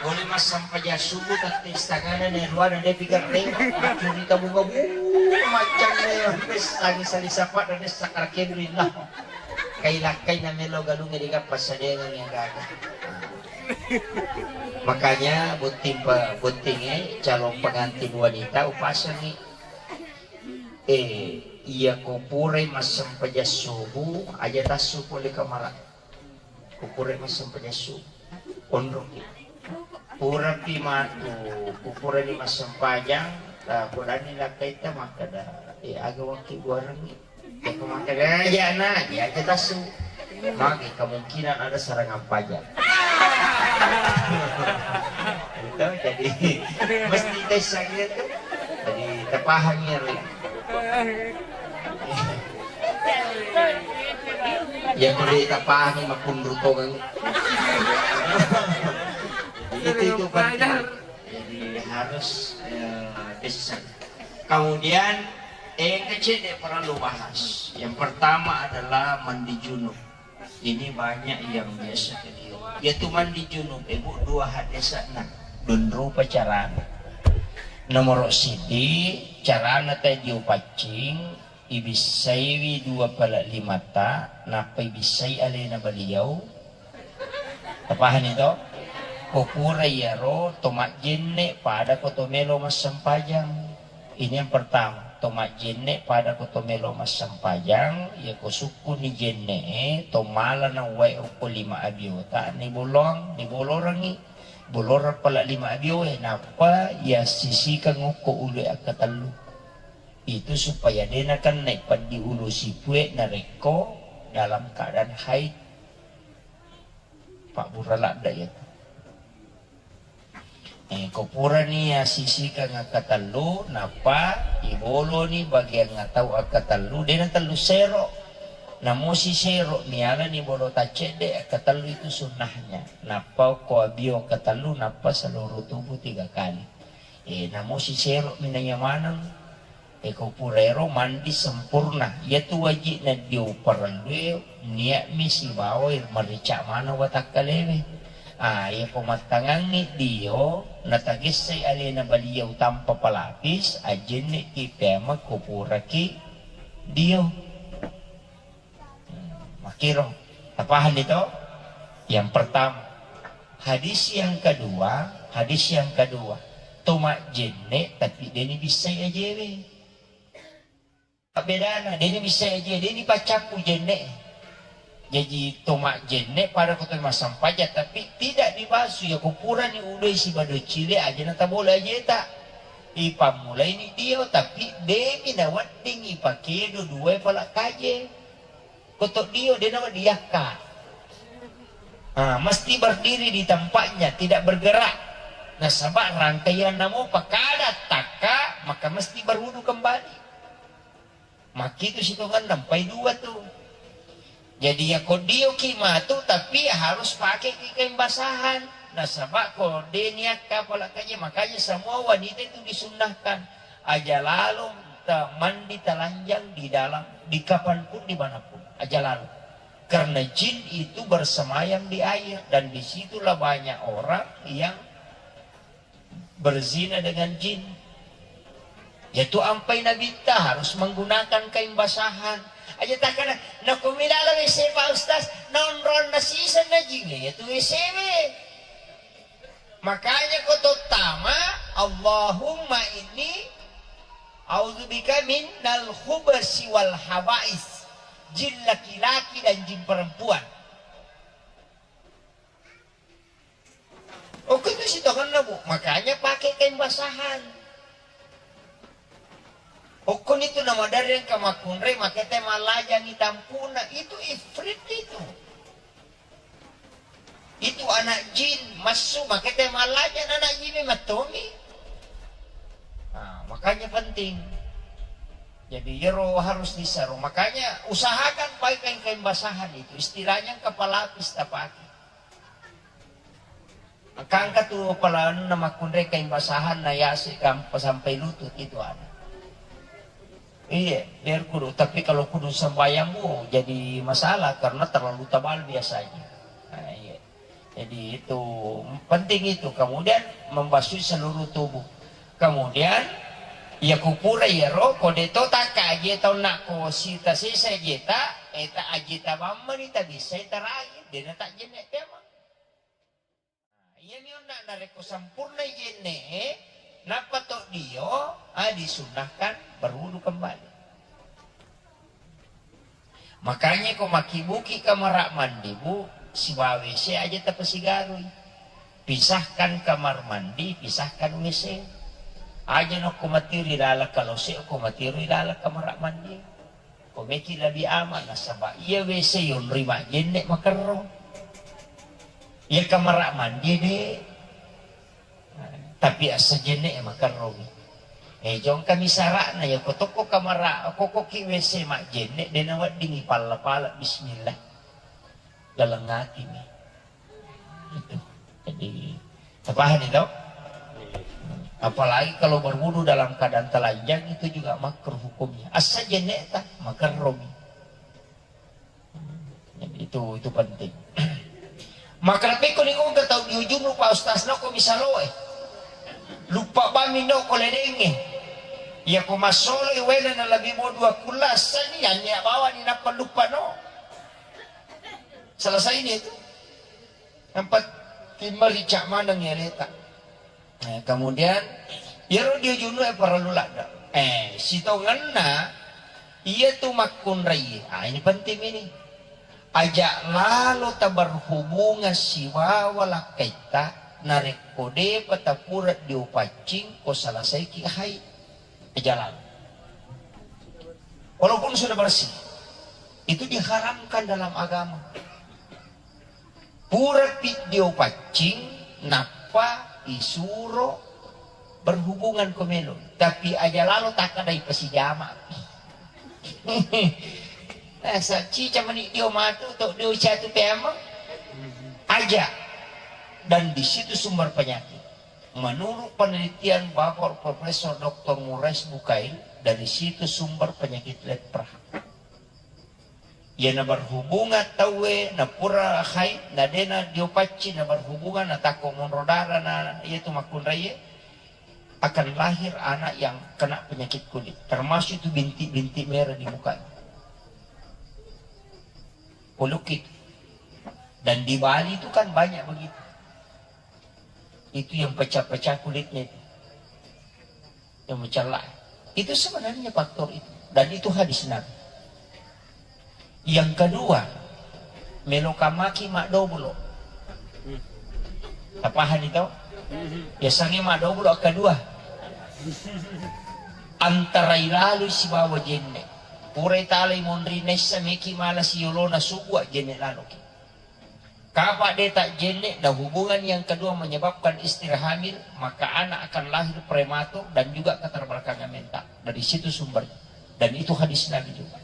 Boleh massempajang subuh tette istangana ne ruana de pigarre. Maccurita bunga bu. Macam ne. Sangi sali sapa dan sakar kendri lah. Kai lakkai na melo galungnge digappa sadengang yang gaga. Makanya botting pa-, bottingnge calon pengantin wanita upasangi. Eh, iya ko purai massempajang subuh, aja tassu pole kamara. Ko purai massempajang subuh, onroki. Purapi matu, ko purani massempajang, ta-, kodani lakkaita makkeda, eh, aga wakki buarengngi. Iya, makanya aja, nah, iya aja tasu. Maka kemungkinan ada serangan pajar. Itu jadi mesti tes gitu. Jadi terpahami ya, Ri. Ya, kalau kita pahami makundutongan. Itu, itu penting. Jadi harus, eh, tes. Kemudian, engka cedde parellu bahas. Yang pertama adalah mandi junub. Ini banyak yang biasa ke dia. Yaitu mandi junub, Ibu, dua hadesana. Dua rupa carana. Nomor siji, carana teh diupaccing, ibissaiwi dua pala limata, nappa ibissai alena baliau. Tapahani to? Ko pura iyaro to majjenne pada ko to melo massempajang. Ini yang pertama, to majjenne pada ko to melo massempajang, iya ko sukkuni jenne e, to mala na uwae okko lima abiota ni bolong, ni bolorangi. Bolorang pala lima abioe, nappa iya sisikang okko ulu akkatellu. Itu supaya de nakennai peddi ulu sipue narekko dalam keadaan haid. Pabbura ladda iyatu. Eh, ko purani asisikang akkatellu, nappa iboloni bagian atau akkatellu, de natellu sero. Namo sisero, mialani bolo taccedde, akkatellu itu sunnahnya. Nappa ko abio akkatellu, nappa seluruh tubuh tiga kali. Eh, namo sisero minanya maneng. E, ko purairo mandi sempurna, iyatu waji'na dio parellue nia'mi sibawa marica maneng watakkalewe. Ah, iya ko mattangangngi dio, natagessai alena baliau tanpa pelapis, ajjenne'ki pema ko puraki dio. Makkiro, tapahanni to? Yang pertama. Hadis yang kedua, hadis yang kedua. To majjenne tapi deni bissai ajewe. Bedana, deni bissai ajewe, deni paccappu jenne. Jaji to majjenne pada ko to massempajang, tapi tidak dibasu ya ko purani udoi sibado cile aja na tabole ajeta. Ipammulaini dio, tapi demi nawedding ipakedo dua pala kaje. Koto dio de nawa diakka. Ah, mesti berdiri di tempatnya, tidak bergerak. Nasaba rangkaian namo pakada takka, maka mesti berwudu kembali. Makkitu sitongenna, nampai dua tu. Jadi ya ko dio ki matu, tapi harus pakai ki kain basahan. Nasaba ko de niakka pala kaje, makanya semua wanita itu disunnahkan. Aja lalo ta-, mandi telanjang di dalam, di kapanpun, di manapun. Aja lalo. Karena jin itu bersemayam di air, dan disitulah banyak orang yang berzina dengan jin. Yaitu ampai nabitta harus menggunakan kain basahan. Aja takkana, nakumilala W C Pak Ustaz, nonronna siseng na jin, yaitu W C W. Makanya ko tottama, Allahumma inni a'udzubika minal khubasi wal habais. Jin laki-laki dan jin perempuan. Okko itu sitongenna, Bu. Makanya pakai kain basahan. Okko Itu namadereng ka makkunrai, makete mallajangi tampuna. Itu ifrit itu. Itu anak jin massu, makete mallaja anak jin mattomi. Nah, makanya penting. Jadi, yero harus disaro. Makanya, usahakan pakai kain-kain basahan itu. Istilahnya engka pelapis tapake. Engka tu pala anu na makkunrai kain basahan na yase gampa sampai lutut itu ada. Iya, biar kudu. Tapi kalau kudu sembahyang, bu, jadi masalah karena terlalu tebal biasanya. Nah, iya. Jadi itu penting itu. Kemudian membasuh seluruh tubuh. Kemudian, iya kupura iyaro, ko de to takka aje tau nakko sita sesa aje ta, eta aje ta mammani ta bisa tarai, de na tak jenek tema. Nah, iyami onna narekko sempurna jenne'e, nappa to dio, ah, disunnahkan berwudu kembali. Makanya ko makibuki kamar mandi, bu, sibawa W C aja tapasigarui. Pisahkan kamar mandi, pisahkan W C. Aja no ko matiru laleng kalose, ko matiru laleng kamar mandi. Ko meki lebih aman, nasaba iya W C yonri majenne makerro. Iya kamar mandi de. Tapi asa jenne makerro. Eh, jongkami sarana ya ko tokko kamar, ko ko ki W C majenne de naweddingi palla-pala bismillah. Laleng atimi. Itu. Jadi, terpahami toh? Apalagi kalau berwudu dalam keadaan telanjang, itu juga makruh hukumnya. Asa jenne ta, makerromi. Jadi itu, itu penting. Maka lebih ko ni ko tau diujunu Pak Ustaz no ko misaloe. Lupa bami no ko ledenge. Ya ko masolo wena na lebih mau dua kulas ni, hanya bawa ni napa lupa no. Selesai ni itu. Nampa timbali cak maneng ya leta. Eh, kemudian, iyaro dio junue parellu ladde. Eh, sitongenna, iya tu makkunrai. Ah, ini penting ini. Aja lalo taberhubungan sibawa lakkaitta, narekko depa tapura diopaccing, ko selesaiki haid. Aja lalo. Walaupun sudah bersih, itu diharamkan dalam agama. Purapi diopaccing, nappa isuro berhubungan ko melo. Tapi aja lalo takkadai pasijama. Nasa cica mani dio matu, to dio catu peamang. Aja. Dan di situ sumber penyakit. Menurut penelitian Bapak Profesor Doktor Murais Bukail, dari situ sumber penyakit lepra. Iya na berhubungan tauwe, na pura haid, na dena diopacci, na berhubungan, na takko monro darah, na iya tu makkunraiye, akan lahir anak yang kena penyakit kulit, termasuk itu bintik-bintik merah di mukanya. Polukit. Dan di Bali itu kan banyak begitu. Itu yang pecah-pecah kulitnya itu. Yang mencela. Itu sebenarnya faktor itu. Dan itu hadis Nabi. Yang kedua, melo kamaki madoblo. Tapahani tau? Biasanya madoblo kedua. Antara ilalu sibawa jenne. Purai talai monri nessa meki mala siyolona subua jenne laloki. Kapa de tajjenne, dan hubungan yang kedua menyebabkan istri hamil, maka anak akan lahir prematur dan juga keterbelakangan mental. Dari situ sumbernya. Dan itu hadis Nabi juga.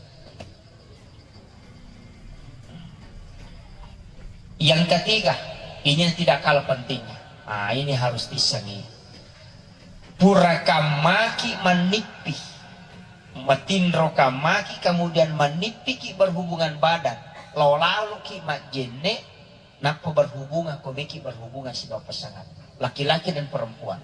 Yang ketiga, ini yang tidak kalah pentingnya. Ah, ini harus disengi. Pura kammaki mannippi, matinro kammaki, kemudian mannippiki berhubungan badan, lao laloki majjenne, nappa berhubungan, ko meki berhubungan sibawa pasangan, laki-laki dan perempuan.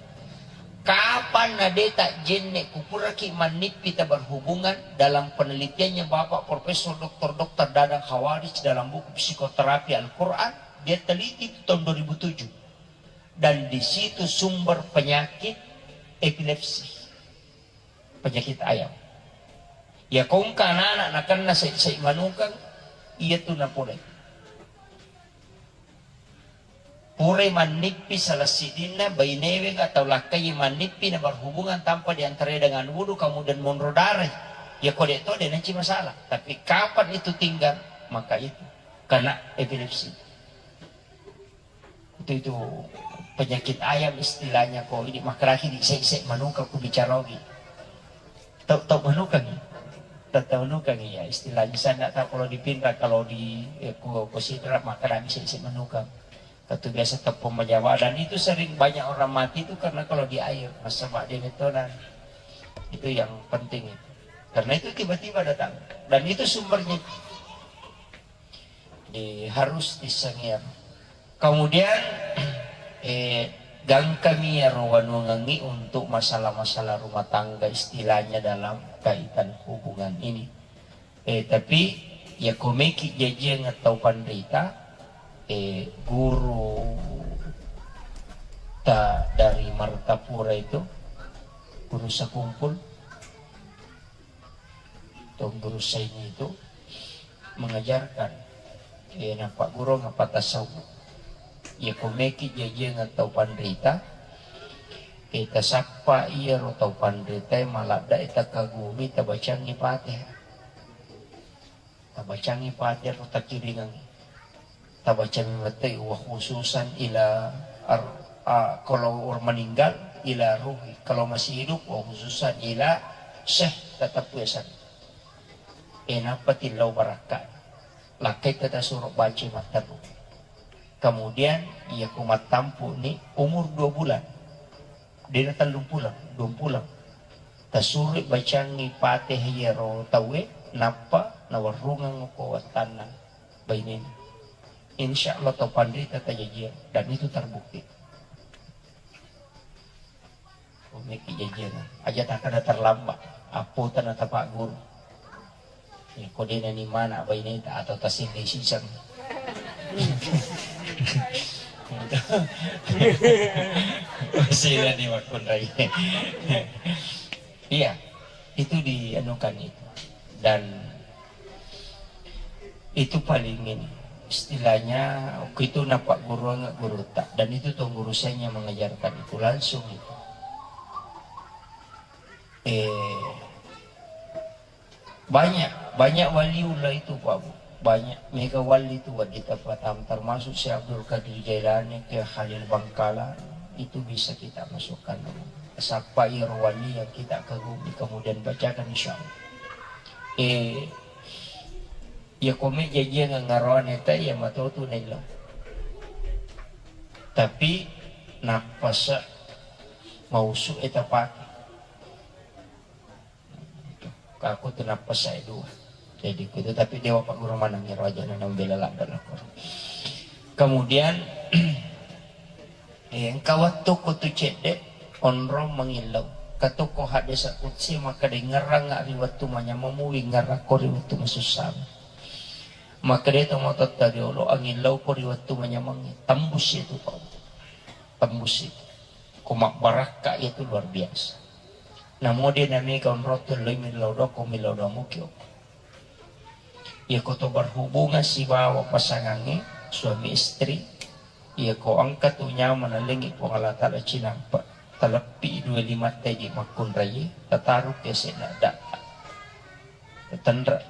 Kapan na de tajjenne, kupuraki mannippi ta berhubungan, dalam penelitiannya Bapak Profesor Doktor Doktor Dadang Khawarij dalam buku Psikoterapi Al-Quran, dia teliti itu tahun dua ribu tujuh. Dan di situ sumber penyakit epilepsi, penyakit ayam. Ya, kongka anak-anak nakenna sai-sai manukang, iya tu napole. Purai mannippi salah sidinna bainewe atau lakkai mannippi na berhubungan tanpa diantarai dengan wudu, kemudian monro darai. Ya ko de' to, de' nanci masalah. Tapi kapan itu tinggal, maka itu kena epilepsi. Itu, itu penyakit ayam istilahnya ko ini, makkeraki di se-, se manuka ku bicara ogi. Tau, tau manukangngi. Tau, tau manukangngi ya, istilahnya saya nggak tahu kalau di Pinrang, kalau di, eh, ku, ku Sidrap, maka kami sik-, sik manukang. Katu biasa tepung menjawa, dan itu sering banyak orang mati itu karena kalau di air, nasaba' de' mettonan. Itu yang penting itu. Karena itu tiba-tiba datang. Dan itu sumbernya. Di, harus disengir. Kemudian, eh, gangkami iyaro wanuangengngi untuk masalah-masalah rumah tangga, istilahnya dalam kaitan hubungan ini. Eh, tapi ya komeki jajiang tau panrita, eh, guru ta dari Martapura itu, guru Sakumpul, Tuan Guru Saini itu mengajarkan, eh, napaggurung apa tasawuf. Iya komeki jajiang tau panrita, eh, tasappa iyaro tau panrita, eh, maladda, eh, takagumi, tabacangi Fatihah. Tabacangi Fatihah ro takiringangi. Tabacami mettai wa khususan ila ar-, a, kalau orang meninggal, ila ruhi, kalau masih hidup, wa khususan ila syekh, tetap biasa. Eh, nappa tillau barakka. Lakkai tata suruh baca matteru. Kemudian, iya ku mattampu ni umur dua bulan. Dena tellung pulang, dua pulang. Tasurui bacangi Fatihah iyaro tauwe, nappa nawarrungang ko wattanna bainena. Insya Allah tau panrita tajajiang, dan itu terbukti. Komeki jajiang. Aja takkeda terlambat, appota na tapagguru. Ya, ko de' nani mana baineta atau taselle siseng. Masih ni makkunrai. Iya, itu dianukan itu. Dan itu paling ini, istilahnya, waktu itu napagguruang gurutta, dan itu tuan guru saya yang mengajarkan itu langsung itu. Eh, banyak, banyak waliullah itu, Pak Bu. Banyak mega wali itu, Wak, di tempat, termasuk Syekh Abdul Qadir Jailani, Kiai Khalil Bangkalan, itu bisa kita masukkan. Siapa iro wali yang kita kagumi, kemudian bacakan, insya Allah. Eh, ya, kome jajiang ngaroane ta, ya, matotu nello. Tapi, nappasa mausu eta pake. Kaku tu nappasa dua. Jadi, kutu, tapi dewa Pak Guru manang iro aja na nambela ladda lakor. Kemudian, eh, engka wettu ko tu cedde, onrong mangillau. Katuko hadis qudsi, maka dengerang ri wettu manyameng mu, wingerang ko ri wettu masussa. Maka de to matotta riolo, angillau ko ri wettu manyameng, tembus itu, Pak. Tembus itu. Ko mabbarakka itu luar biasa. Namo de nami kaunrottu loi millau doang, ko millau doang muki okko. Iya ko to berhubungan sibawa pasangangnge, suami istri, iya ko engka tu nyawa nalengngi Puang Allah Taala cinampa, taleppi dua limatta idi makkunraie, tataru ke sedda datta. Tenre.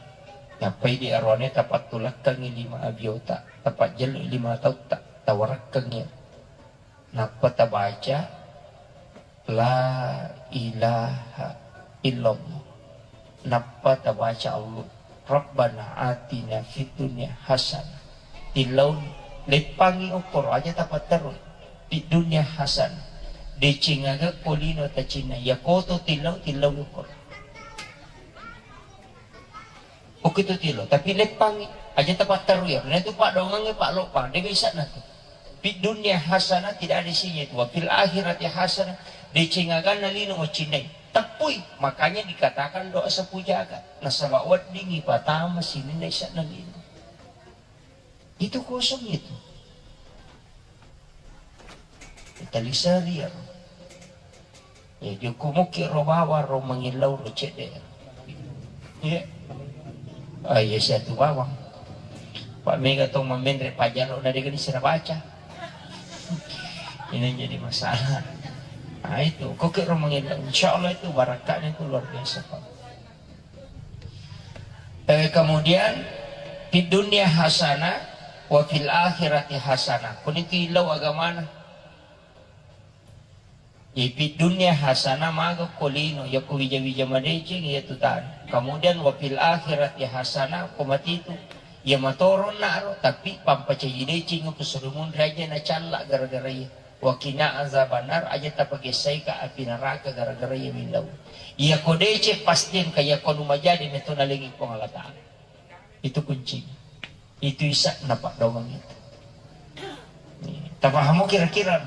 Nappai di aroane tapattulakkangngi lima abiota, tapajjellu lima tautta, tawarakkangngi. Nappa tabaca, "La ilaha illallah." Nappa tabaca, "Allah, Rabbana atina fid dunya hasanah." Tillauni, leppangngi okkoro, aja tapatterui. Fid dunya hasanah. Deceng aga ko lino tacinna, iya koto tillau, tillauni okkoro. Okko tu tilo, tapi leppangngi. Aja tapatterui, iya. Nah, itu paddoangengnge, Pak, loppang. De bisa na tu. Fid dunya hasanah, tidak ada isinya itu. Wa fil akhirati hasanah, deceng aganna lino macinnai. Teppui, makanya dikatakan doa sapu jagat. Nasaba weddingngi patama sininna isanna lino. Itu kosong itu. Taliseri ya. Ya, joko muki ro bawang ro mangillau ro cedde. Ya. Ah, iya, siatu bawang. Pak, mega to mamenre pajalo na degani sira baca. Ini jadi masalah. Nah, itu. Kok kira mengingat? Insya Allah itu barakatnya itu luar biasa, Pak. Eh, kemudian, "Fid dunya hasanah, wa fil akhirati hasanah." Kuni itu ilau agamana. Jadi, "Fid dunya hasanah," maga ko lino, ya ko wija-wija madeceng, ya tu tan. Kemudian, "Wa fil akhirati hasanah," ko mati itu. Ya matoron naro, tapi pampacaji deceng ko surumun raja na calla gara-gara iya. "Wa qina azabannar," aja tapagessaika api neraka gara-gara iya millau. Iya ko deceng pasti engka, iya ko nu majadi metto nalengi Puang Allah Ta'ala. Itu kuncinya. Itu isa napaddoang itu. Tapahamo kira-kira?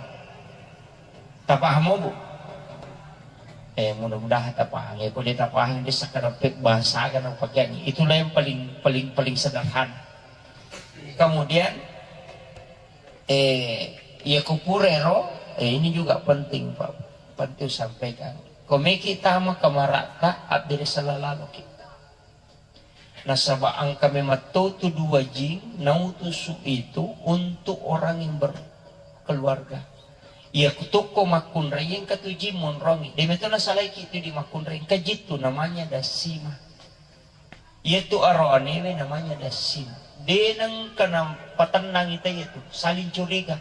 Tapahamo, Bu? Eh, mudah-mudahan tapaham. Ya, kalau dia tapaham, dia sekedar pe-, bahasa kan pakai ini. Itulah yang paling, paling, paling sederhana. Kemudian, eh, ya kupurero, eh, ini juga penting, Pak. Penting sampaikan. Komeki tama kamarata, abdire salalalo kita. Nasaba engka memang to tu dua jing nautusu itu untuk orang yang berkeluarga. Iya kutukko makkunrai engka tu jing monrongi. Deme to nasalaiki tu di makkunrai engka jittu namanya dasima. Iya tu aroanewe namanya dasima. De nengka napatennangi taiya tu saling curiga.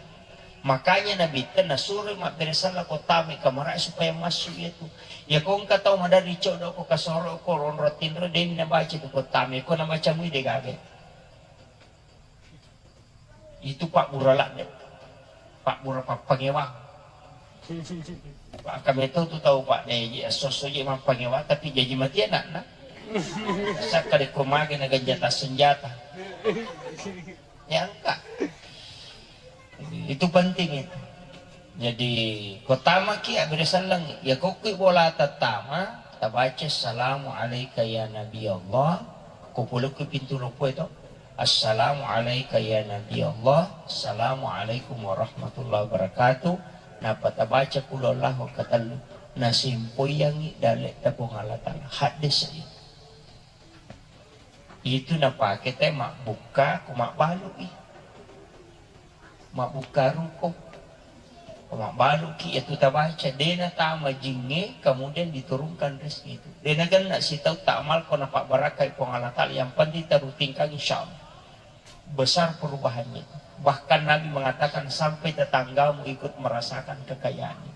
Makanya Nabitta nasuroi mabbere sella ko tama kamarae supaya massu iya tu. Iya ko engka tau maderri coddo ko kasoro ko ronro tinro, demi nabaca tu ko tama, ko nabaca mui de gaga. Itu pabbura ladde. Pabbura pappangewang. Pak, kami tau tu tau, Pak, de ji esso-esso ji mappangewang tapi jaji mati anakna. Sakka de ko mage na ganjata senjata. Ya engka. Itu penting itu. Jadi, ko tamaki abbere selleng, ya ko kui bola tattama, tabaca, "Assalamu alaika ya Nabi Allah." Ko pulukku pintu loppo itu, "Assalamu alaika ya Nabi Allah, assalamu alaikum warahmatullahi wabarakatuh." Napa tabaca kulollahu katellu, nasimpoyangi dalle tapong Allah Ta'ala. Hadis itu. Itu napake te mabbukka ko mabbalu'i. Mabbukka ruko. Ko mabbaluki iya tu tabaca, de natama jingnge, kemudian diturunkan rezeki itu. De nagenna sitau ta'amal ko napabbarakkai Puang Allah Ta'ala, yang penting tarutingkan, insya Allah. Besar perubahannya itu. Bahkan Nabi mengatakan sampai tetanggamu ikut merasakan kekayaannya.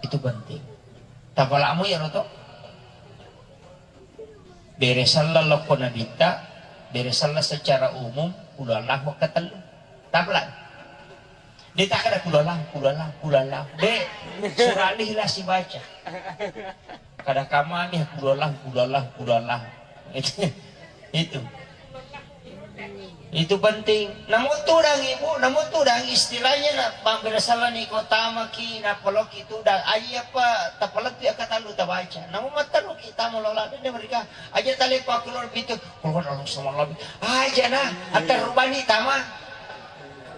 Itu penting. Tapala'mu iyaro to. Bere sella lokko Nabitta, bere sella secara umum, kulollahu katellu. Tapala. De takkada kulollahu, kulollahu, kulollahu. De, surah Al-Ikhlas sibaca. Kada kamami kulollahu, kulollahu, kulollahu. Itu. Itu penting. Namo tudangi, Bu, namo tudangi istilahnya na pabbere sellani ko tamaki, napaloki tudang. Aji apa tapalettu akkatallu tabaca. Namo matteruki tama lola de mereka. Aja talepa kulon pitu. Kulon Allah sama Allah. Aja na, aterrubani tama.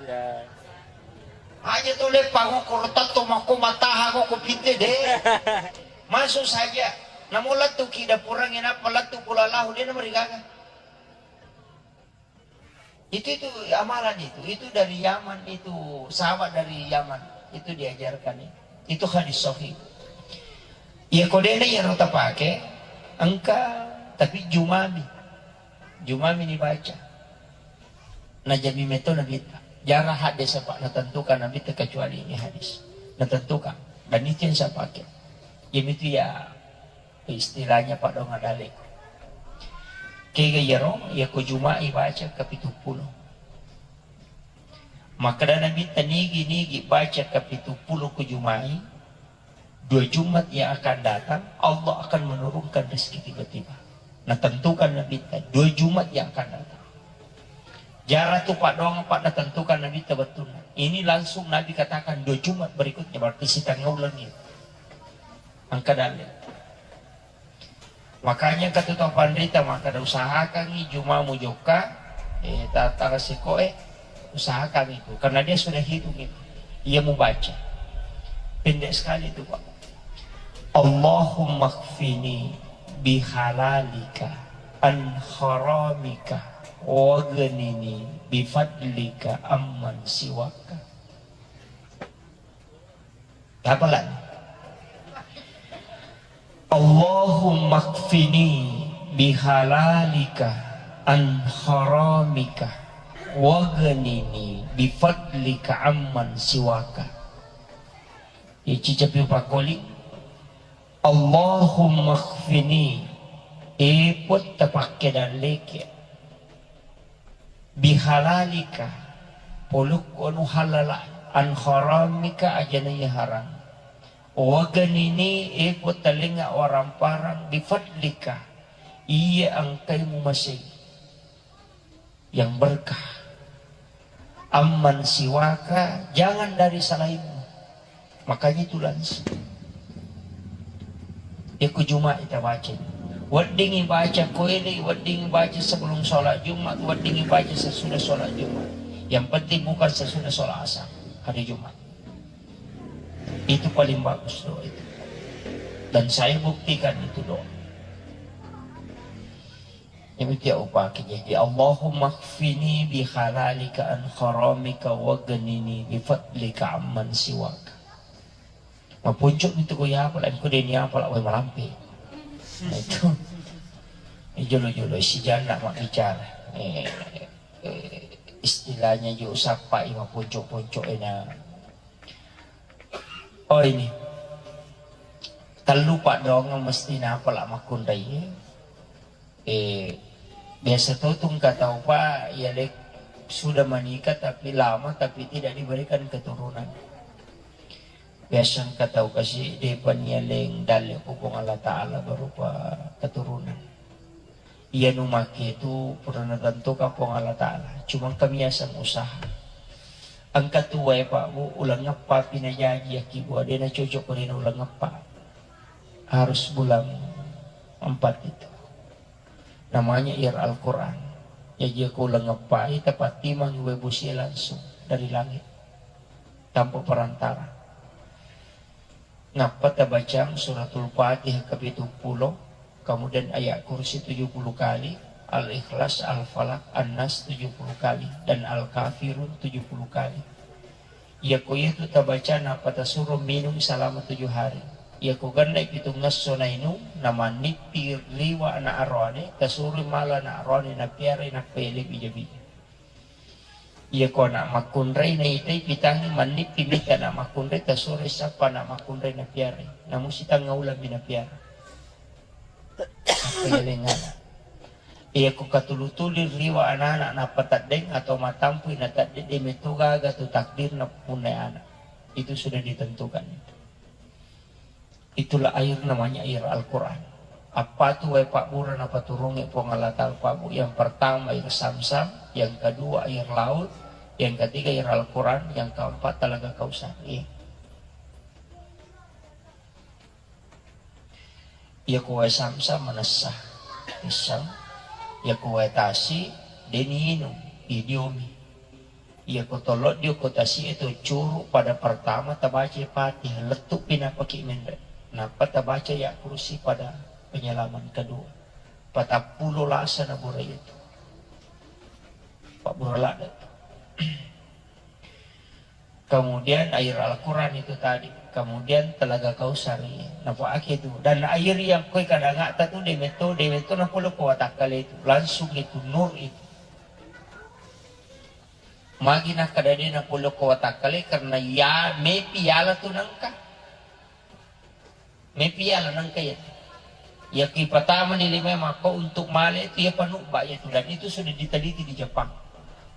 Ya. Aja tu leppa ko, ko tetto mako mataha ko, ko pinte de. Masuk saja. Namo lettuki dapurang, nappa lettu kulollahu de namarigaga. Itu, itu amalan itu, itu dari Yaman, itu sahabat dari Yaman, itu diajarkan itu. Itu hadis sahih. Iya ko dena iyaro tapake, engka, tapi jumami. Jumami ni baca. Najami meto Nabitta. Jara hadis apa natentukan Nabitta kecuali ini hadis. Natentukan. Dan itu yang saya pakai. Jadi itu ya istilahnya padonga dalek. Kega iyaro, iya ko Juma'i baca ke pitu pulo. Makkeda Nabitta, nigi-nigi baca ke pitu pulo ko Juma'i, dua Jumat yang akan datang, Allah akan menurunkan rezeki tiba-tiba. Natentukan Nabitta, dua Jumat yang akan datang. Jara tu padonga, Pak, natentukan Nabitta bettunna. Ini langsung Nabi katakan dua Jumat berikutnya, berarti setengah bulan ini. Angka dalil. Makanya kata tau panrita, maka ada usahakan i Juma mujokka, eh, ta-, tara sikoe, usahakan itu. Karena dia sudah hitung itu. Ia membaca. Pendek sekali itu, Pak. "Allahumma kfini bihalalika an haramika, waghnini bifadlika amman siwaka." Apa lagi? Allahumma kfini bihalalika an haramika waghnini bifadlika amman siwaka. Ici cepi pakoli. Allahumma kfini, e Puang, tapakke dalleke. Bihalalika, polukku anu halala, an haramika, ajana iya haram. Waghnini, e Puang, talengnga waramparang, bifadlika, iya engkai mumasei, yang berkah. Amman siwaka, jangan dari selainmu. Makanya itu langsung. Iku Jumat kita baca. Weddingi baca koele, weddingi baca sebelum sholat Jumat, weddingi baca sesudah sholat Jumat. Yang penting bukan sesudah sholat asar hari Jumat. Itu paling bagus doa itu. Dan saya buktikan itu doa. Demikian upaki. Jadi, Allahumma kfini bihalalika an haramika waghnini bifadlika amman siwaka. Mapuncuk itu ko ya apa lah, ko deni apa lah, wai malampe. Nah, itu. Ini jolo-jolo si jana mak bicara. Eh, eh, istilahnya jo sapa i mapuncuk-puncuk ena. Oh, ini. Tellu paddoangeng mesti napa lah makkunrai. Eh, biasa to tu engka tau, Pak, ya, lek, sudah menikah tapi lama tapi tidak diberikan keturunan. Biasa engka tau kasi depan ya leng dalle ku Puang Allah Ta'ala berupa keturunan. Iya nu make tu pura natentukan Puang Allah Ta'ala. Cuma engka miaseng usaha. Engka tuwae, Pak, Bu, uleng eppa pi najaji yakkibua, de nacocok ko de na uleng eppa. Harus bulan empat itu. Namanya ira Al-Quran. Jaji ko uleng eppa i tapattimangi wae bosie langsung dari langit. Tanpa perantara. Nappa tabacang Suratul Fatihah kapitu pulo, kemudian Ayat Kursi tujuh puluh kali, Al-Ikhlas, Al-Falaq, An-Nas tujuh puluh kali, dan Al-Kafirun tujuh puluh kali. Iyako iyatu tabaca nappa tasuro minung salama tujuh hari. Iyako gennai pitungngesso nainung, namannippi liwa ana aroane, tasuro mala ana aroane napiarai nappa yalebbi jabi. Iyako ana makkunrai naitai pitangngi mannippi mita ana makkunrai tasuroi sappa ana makkunrai napiarai. Namu sitengnga uleng mi napiara. Apa yalengana? Iyako katulu-tuli riwa anana nappa teddeng atau matampui na teddeng de meto gaga tu takdirna punnai ana. Itu sudah ditentukan itu. Itulah air namanya air Al-Quran. Apa tu wae pabbura napaturungi Puang Allah Ta'ala pabbu? Yang pertama air Zamzam, yang kedua air laut, yang ketiga air Al-Quran, yang keempat telaga Kausar. Iya. Iya ko wae Zamzam manessa. Isseng. Iya ko wae tasi deni inung, idiomi. Iyako tollo diokko tasi'e to curu pada pertama tabaca Fatihah, lettu'pi nappaki menre. Nappa tabaca ya kursi pada penyelaman kedua. Patappulo lasa na bura itu. Pabbura ladde. Kemudian air Al-Quran itu tadi. Kemudian telaga Kausar, iya. Napaake itu. Dan air yang koi kadangata tu demetto, demetto napolo ko watakkale itu. Langsung itu nur itu. Magi nakkeda de napolokko watakkale, karena ya mepi yala tu nengka. Mepi yala nengka ya. Ya kipatamani lima makko untuk male itu ya panubba ya tu, dan itu sudah diteliti di Jepang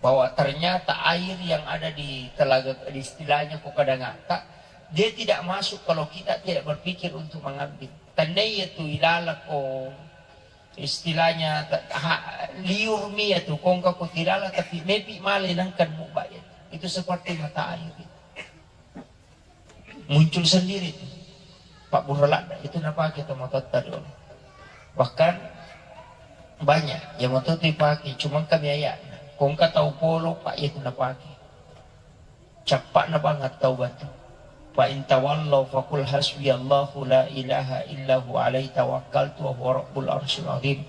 bahwa ternyata air yang ada di telaga, di istilahnya ko kadangata, dia tidak masuk kalau kita tidak berpikir untuk mengambil. Tandai ya tu ilala ko istilahnya ta-, ha-, liur mi ya tu, kongka ko tilala tapi mepi male nengkan mubba ya. Itu seperti mata air itu. Muncul sendiri itu. Pak Burhalak itu napake to mototta dulu. Bahkan banyak ya motor tu dipake, cuma kami ayat. Kongka tau polo Pak ya tu napake. Cappa'na bang at-taubatu. Fa in tawallau faqul hasbiyallahu la ilaha illa huwa alaihi tawakkaltu wa huwa rabbul arsyil azim.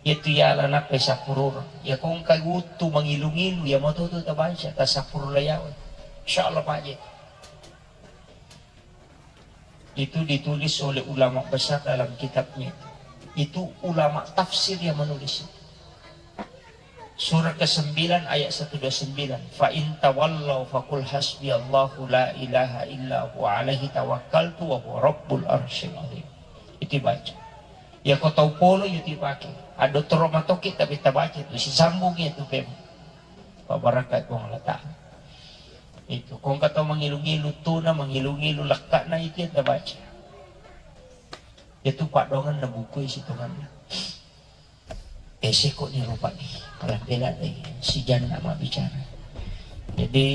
Iyatu yala nappai sappurureng. Iya kongka wuttu mangilu-ngilu, iya matoto tabaca, tasappuru layawe. Insyaallah paje. Itu ditulis oleh ulama besar dalam kitabnya. Itu ulama tafsir yang menulis itu. Surah kesembilan ayat seratus dua puluh sembilan, "Fa in tawallau faqul hasbiyallahu la ilaha illa huwa alaihi tawakkaltu wa huwa rabbul arsyil azim." Itu baca. Ya, ko tau polo, ya, itu pakai. Ada toro matoki, tapi tabaca itu, sisambung itu pem. Pabarakai Puang Allah Ta'ala. Itu, kong kata mangilu-ngilu tuna, mangilu-ngilu lekkana itu yang tabaca. Itu padongan na buku isi tonganna. Eh, seko ni rupa ni, kalau bela deh, si jangan nak bicara. Jadi,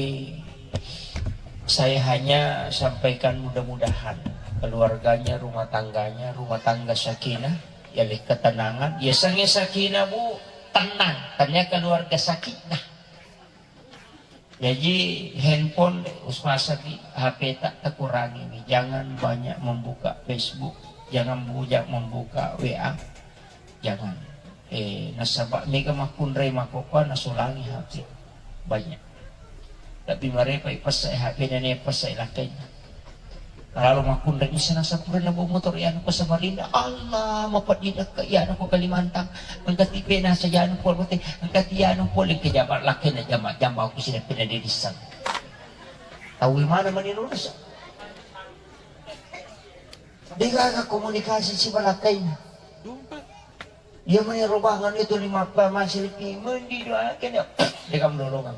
saya hanya sampaikan mudah-mudahan keluarganya, rumah tangganya, rumah tangga sakinah, ya, le ketenangan, ya, sange sakinah, Bu, tenang, tanya keluarga sakinah. Jaji, handphone, usmasaki H P tak takurangi ni. Jangan banyak membuka Facebook, jangan banyak membuka W A, jangan. Eh, nasaba mega makkunrai makopa nasulangi H P. Banyak. Tapi marepa ipasai H P dan ipasai lakai. Lalu makkunrai, bisa nasapurana bawa motor, ya, anu ko Samarinda. Allah, mapeddinakka, ya, anu ko Kalimantan. Engka tipe nasa, ya, anu pole, engka ti, ya, anu pole, ke jama lakai na jama-jama aku sini pina dedisang. Tahu mana mani lurus? Degaga komunikasi si balakai. Iya mani robangan itu lima pa masih lebih mendidoakan ya. Dekam lolongan.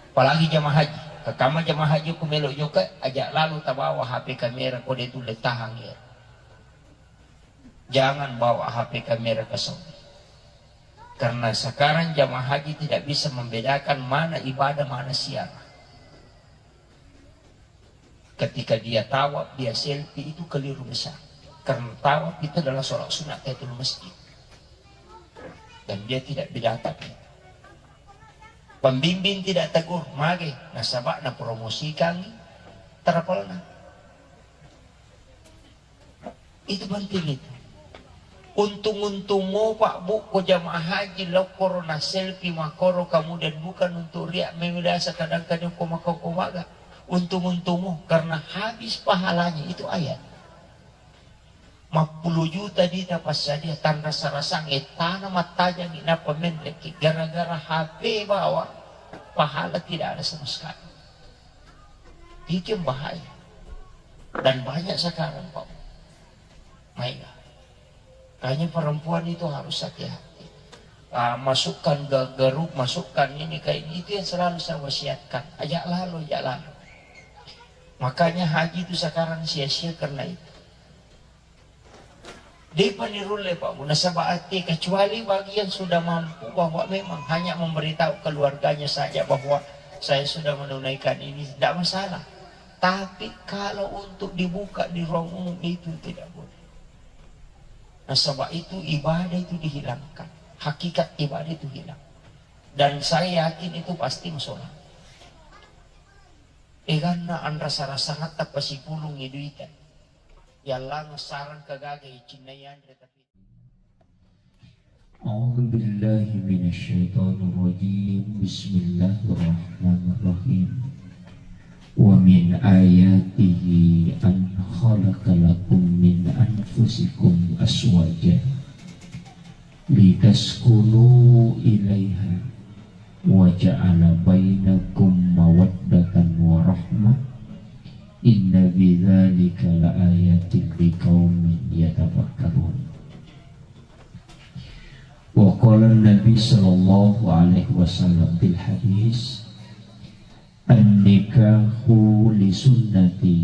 Apalagi jamaah haji. Kekama jamaah haji ku melo joka, aja lalu tabawa H P kamera kode tu letahang ya. Jangan bawa H P kamera ke Saudi. Karena sekarang jamaah haji tidak bisa membedakan mana ibadah, mana siarah. Ketika dia tawaf, dia selfie, itu keliru besar. Karena tawaf itu adalah sholat sunat tahiyatul masjid. Dan dia tidak bedakan. Pembimbing tidak tegur, mage, nasaba napromosikan travelna. Itu penting itu. Untung-untung mo, Pak, Bu, ko jamaah haji, lo korona selfie makoro, kemudian bukan untuk riak, memilasa kadang-kadang ko makau ko maga. Untung-untung mo, karena habis pahalanya itu ayat. Mappulu juta dita passadia, tanrasa-rasang, eh, tana mattajang, inapa menreki, gara-gara H P bawa, pahala tidak ada sama sekali. Itu yang bahaya. Dan banyak sekarang, Pak. Maega. Makanya perempuan itu harus hati-hati. Ah, masukkan ke grup, masukkan ini, kayak ini, itu yang selalu saya wasiatkan. Ajak lalu, ajak lalu. Makanya haji itu sekarang sia-sia karena itu. Depa nirulle, Pak, Bu, nasaba ate, kecuali bagi yang sudah mampu bahwa memang hanya memberitahu keluarganya saja bahwa saya sudah menunaikan ini, tidak masalah. Tapi kalau untuk dibuka di ruang umum itu tidak boleh. Nasaba itu ibadah itu dihilangkan. Hakikat ibadah itu hilang. Dan saya yakin itu pasti masalah. Eganna anrasa-rasangatta pasipulungngi duita. Yallang sarang kagaga icinnai anre tapi. أعوذ بالله من الشيطان الرجيم. بسم الله الرحمن الرحيم. ومن آياته أن خلق لكم من أنفسكم أزواجا لتسكنوا إليها وجعل بينكم مودة ورحمة إن في ذلك لآيات لقوم يتفكرون. وقال النبي صلى الله عليه وسلم في الحديث: النكاح لسنتي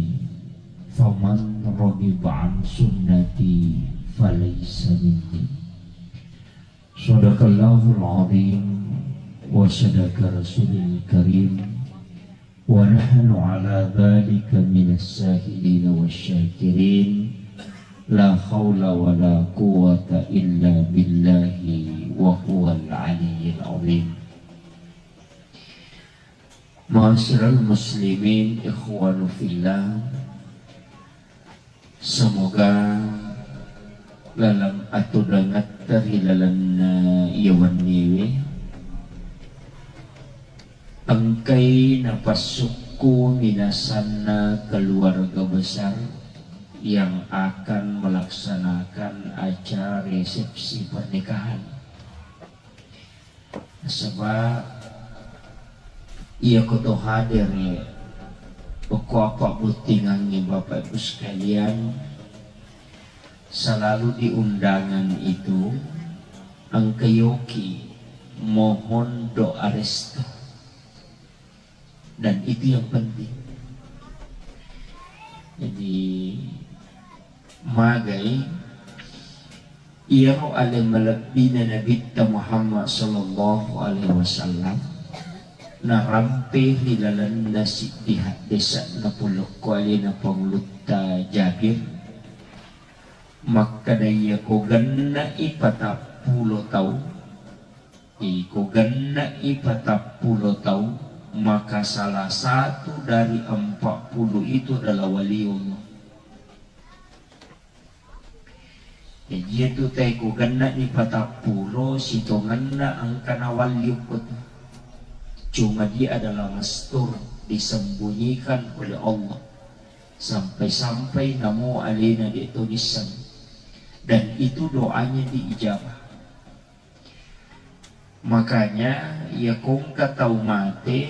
فمن رغب عن سنتي فليس مني. صدق الله العظيم وصدق رسوله الكريم ونحن على ذلك من الشاهدين والشاكرين. لا حول ولا قوة إلا بالله وهو العلي العظيم. Ma'asyiral muslimin, ikhwanu fillah, semoga laleng atudangatta ri lalenna iya wenniwe engkai napassukku minasanna keluarga besar yang akan melaksanakan acara resepsi pernikahan. Sebab iya koto hadir ya, okko apa bottingangnge Bapak Ibu sekalian, selalu di undangan itu engka yoki mohon doa restu. Dan itu yang penting. Jadi magai iyaro ale malebbina Nabitta Muhammad sallallahu alaihi wasallam narampe ri lalenna siddi haddese'na polokko alena Pangulutta Jabir, makkeda iya ko genne'i patappulo tau, iko genne'i patappulo tau, maka salah satu dari empat puluh itu adalah waliullah. Jadi itu teh ko genne'i patappulo, sitongenna engka nawalli okko tu. Cuma dia adalah mastur, disembunyikan oleh Allah. Sampai-sampai namo alena de' to nisseng. Dan itu doanya diijabah. Makanya, iya ko engka tau mate,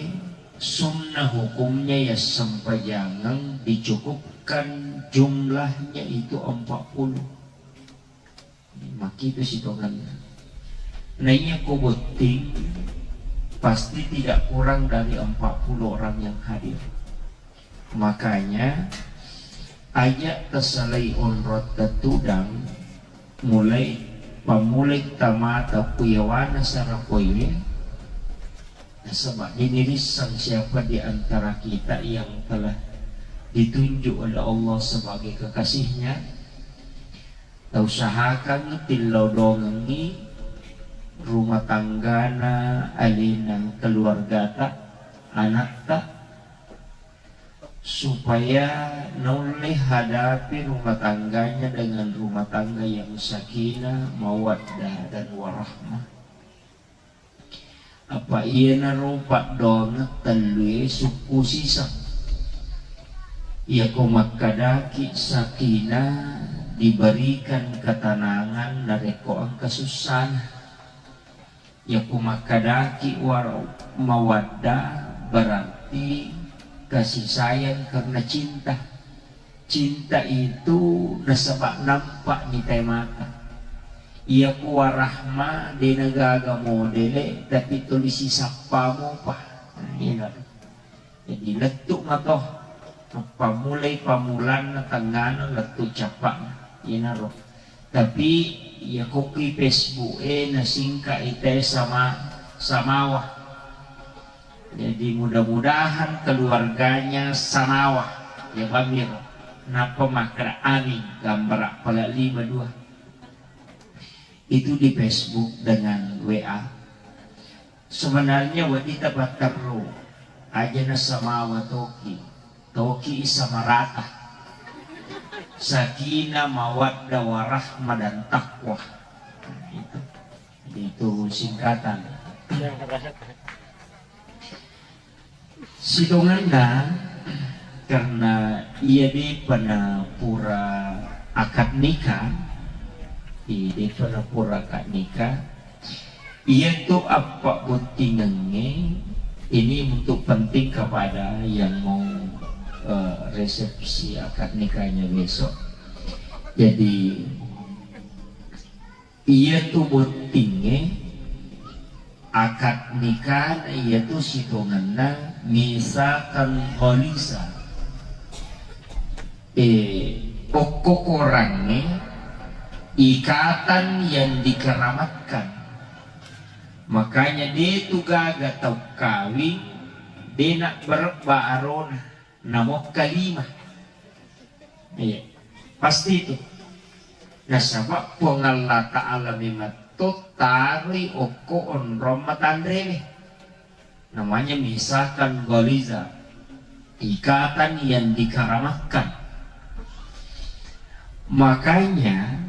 sunnah hukumnya iya sempajangeng dicukupkan jumlahnya itu empat puluh. Makkitu sitongenna. Nah, iya ko botting, pasti tidak kurang dari empat puluh orang yang hadir. Makanya, aja' tasalai onrotta tudang, mulai pammulai tamata ku yawana sarapoiwe, nasaba' de' nirissang siapa di antara kita yang telah ditunjuk oleh Allah sebagai kekasihnya. Tausahakangngi tillau dongengngi rumah tanggana, alena, keluargata, anatta, supaya naulle hadapi rumah tangganya dengan rumah tangga yang sakinah, mawaddah, dan warahmah. Apa iyanaro paddoangeng tellue sukku siseng. Iyako makkadaki sakinah, diberikan ketenangan narekko engka sussana. Iyako makkadaki war-, mawaddah, berarti kasih sayang karena cinta. Cinta itu nasaba' nampa' ni tae mata. Iyako warahma de' nagaga modele, tapi tuli sisappa mopa. Nah, iyana. Jadi lettu' mato. Pammulai pammulanna tengngana lettu' cappa'na. Iyanaro. Tapi iyako ki Facebook e nasingka' i tae sama, samawa. Jadi mudah-mudahan keluarganya samawa. Ya bamiro. Nappa makkeda amin, gambara' pala lima dua. Itu di Facebook dengan W A. Sebenarnya wedding tapatterru, aja' nasamawa toki, toki samarata. Sakinah, mawaddah, warahmah, dan takwa. Nah, itu. Itu singkatan. Sitongenna, karena iya de'pa na pura akad nikah, i de'pa na pura akad nikah, iya tu appabbottingengnge ini untuk penting kepada yang mau, eh, resepsi akad nikahnya besok. Jadi, iyatu bottingnge akad nikahna iyatu sitongenna misakan ghalidza. Eh, okko korangnge ikatan yang dikeramatkan. Makanya de' tu gaga tau kawing de' na berebba arona. Namokka lima. Iya, pasti itu. Nasaba' Puang Allah Ta'ala memetto taroi okko onrong matanrewe. Namanya misakan ghalidza, ikatan yang dikeramatkan. Makanya,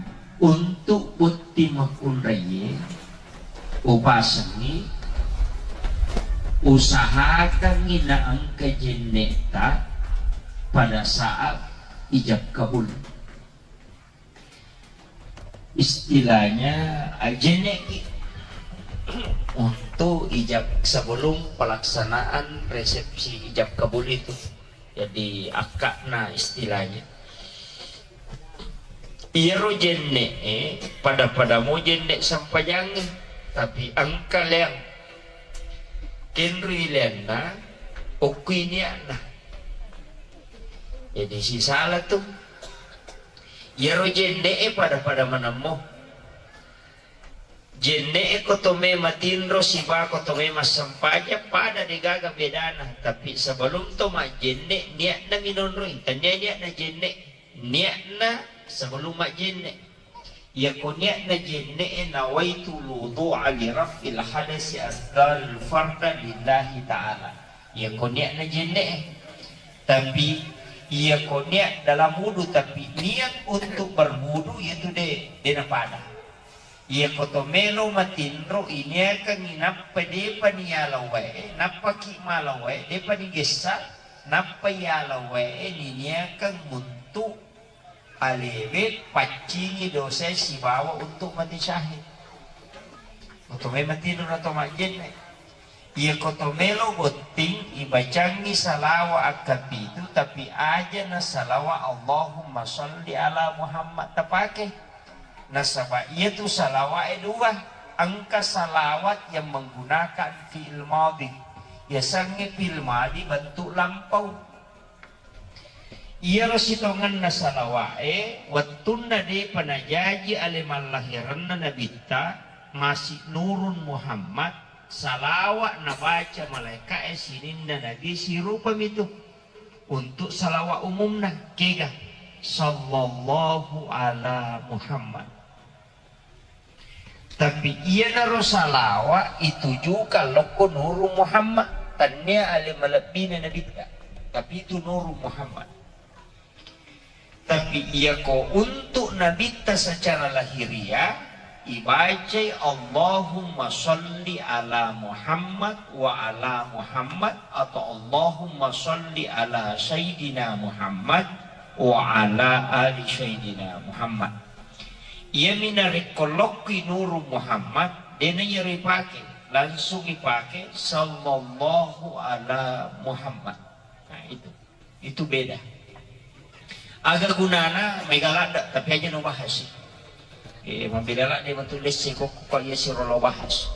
untuk botting makkunraie, upasengngi, usahakangngi naengka jenne'ta pada saat ijab kabul. Istilahnya, ajenneki untuk ijab, sebelum pelaksanaan resepsi ijab kabul itu. Jadi, akka'na istilahnya. Iyaro jenne'e, pada-padamo jenne' sempajangnge, tapi engka leang. Kenrui leanna, okkui nia'na. Jadi, sisala tu. Iyaro jenne'e pada-pada manemmo. Jenne'e ko to me matinro siba ko to me massempajang, pada degaga bedana. Tapi sebelum to majjenne, nia'na minonroi. Tania nia'na jenne, nia'na sebelum majjenne. Iyako nia'na jenne'e, nawaitu wudu'a li raf'il hadasi asdal farda lillahi ta'ala. Iyako nia'na jenne'e. Tapi iyako niat dalam wudu, tapi niat untuk berwudu, itu de, de napada. Iyako to melo matinro, iniakeng inappa depa niyala wae, nappaki mala wae, depa nigessa, nappa yala wae niniakeng untuk alewe paccingi dosae sibawa untuk mate syahid. Oto mai matinro nato majjenne. Iyako to melo botting, ibacangngi salawa akkapitu, tapi aja na salawa Allahumma sholli ala Muhammad tapake. Nasaba iyatu salawae dua, engka salawat yang menggunakan fi'il madhi. Yasengnge fi'il madhi bentuk lampau. Iyaro sitongenna salawa'e, wettunna depa najaji ale mallahiranna Nabitta, masi Nurun Muhammad, salawa nabaca malaeka'e sininna Nabi sirupamitu. Untuk salawa umumna, kega, sallallahu ala Muhammad. Tapi iyanaro salawa itujukan lokko Nuru Muhammad, tannia ale malebbina Nabitta, tapi itu Nuru Muhammad. Tapi iyako untuk Nabitta secara lahiriah, ibacai Allahumma sholli ala Muhammad wa ala Muhammad atau Allahumma sholli ala Sayyidina Muhammad wa ala ali Sayyidina Muhammad. Iyami narekko lokkui Nuru Muhammad, dena iyaro ipake, langsung ipake sallallahu ala Muhammad. Nah, itu. Itu beda. Aga gunana mega ladde, tapi aja no bahas. Eh, mabela ladde matu lesse ko, ko iya siro lo bahas.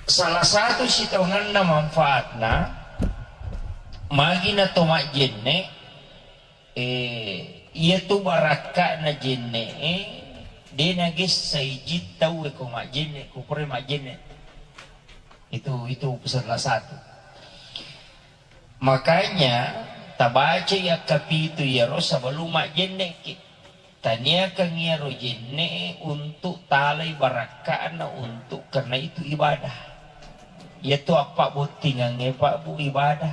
Salah satu sitongenna manfaatna, magi na to majjenne, eh, iya tu barakka'na jenne, eh, de nagessai jin tau ko majjenne, ko pura majjenne. Itu, itu salah satu. Makanya, tabacai akkapitu iyaro sebelum majjenneki. Taniakeng iyaro jenne untuk talai barakka'na untuk karena itu ibadah. Iyatu appabbottingangnge, Pak, Bu, ibadah.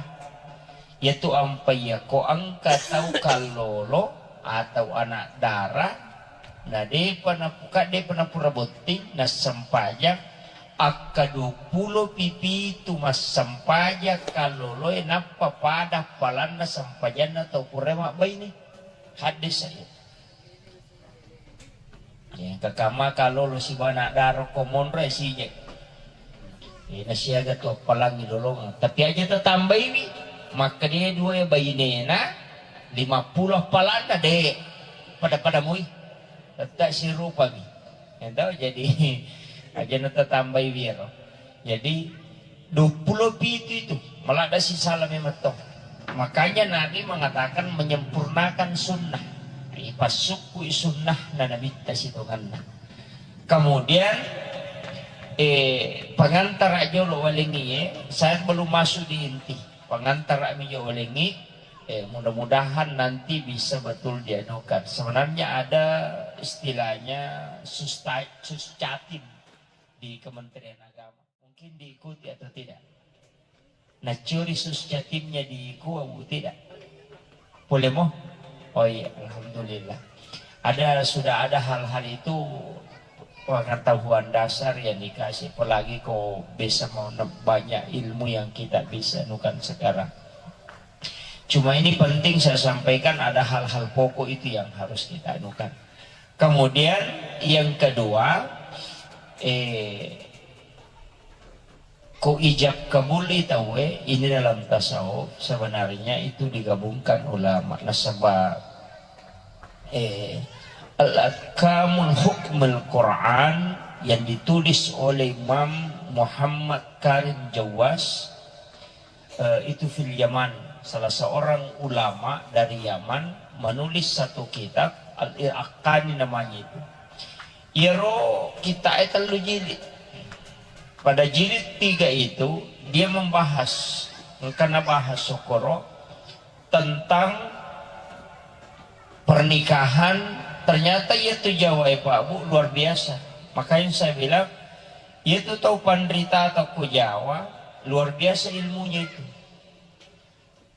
Iyatu ampai iyako engka tau kallolo atau anak dara, na depa napuka, depa napura botting, nassempajang, akka duappulo pipitu massempajang kalloloe, nappa pada palanna sempajanna tau pura mabbaine. Haddesa iya. Ya, kakama kallolo siba anak dara ko monro e sije. Eh, nasiaga tu appalangi lolongeng. Tapi aja tatambaiwi, makkeda dua e bainena, lima puluh appalanna, de. Pada-pada mui. Tetap sirupami. Ya, tau, jadi, aja na tatambaiwi ero. Jadi, duappulo pitu itu, maladda sisala memang to. Makanya Nabi mengatakan menyempurnakan sunnah. Ipassukkui sunnah na Nabitta sitonganna. Kemudian, eh, pangantara jolo walengi, eh, saya belum masuk di inti. Pangantara mi jolo walengi, eh, mudah-mudahan nanti bisa betul dianukan. Sebenarnya ada istilahnya susta-, suscatim di Kementerian Agama. Mungkin diikuti atau tidak? Nacuri suscatimnya diikuti atau tidak? Boleh mo? Oh iya, alhamdulillah. Ada, sudah ada hal-hal itu pengetahuan dasar yang dikasih, apalagi kau bisa mau ne-, banyak ilmu yang kita bisa nukan sekarang. Cuma ini penting saya sampaikan, ada hal-hal pokok itu yang harus kita anukan. Kemudian yang kedua, eh, ku ijab kabul tauwe ini dalam tasawuf sebenarnya itu digabungkan ulama. Nasaba, eh, Al-Ahkamul Hukmul Quran yang ditulis oleh Imam Muhammad Karim Jawas, eh, itu fil Yaman, salah seorang ulama dari Yaman menulis satu kitab, Al-Iraqani namanya itu. Iyaro kitab e tellu jilid. Pada jilid tiga itu dia membahas, engka nabahas sokoro tentang pernikahan. Ternyata iya tu Jawa e Pak Bu luar biasa. Makanya saya bilang, iya tu tau panrita atau ku Jawa luar biasa ilmunya itu.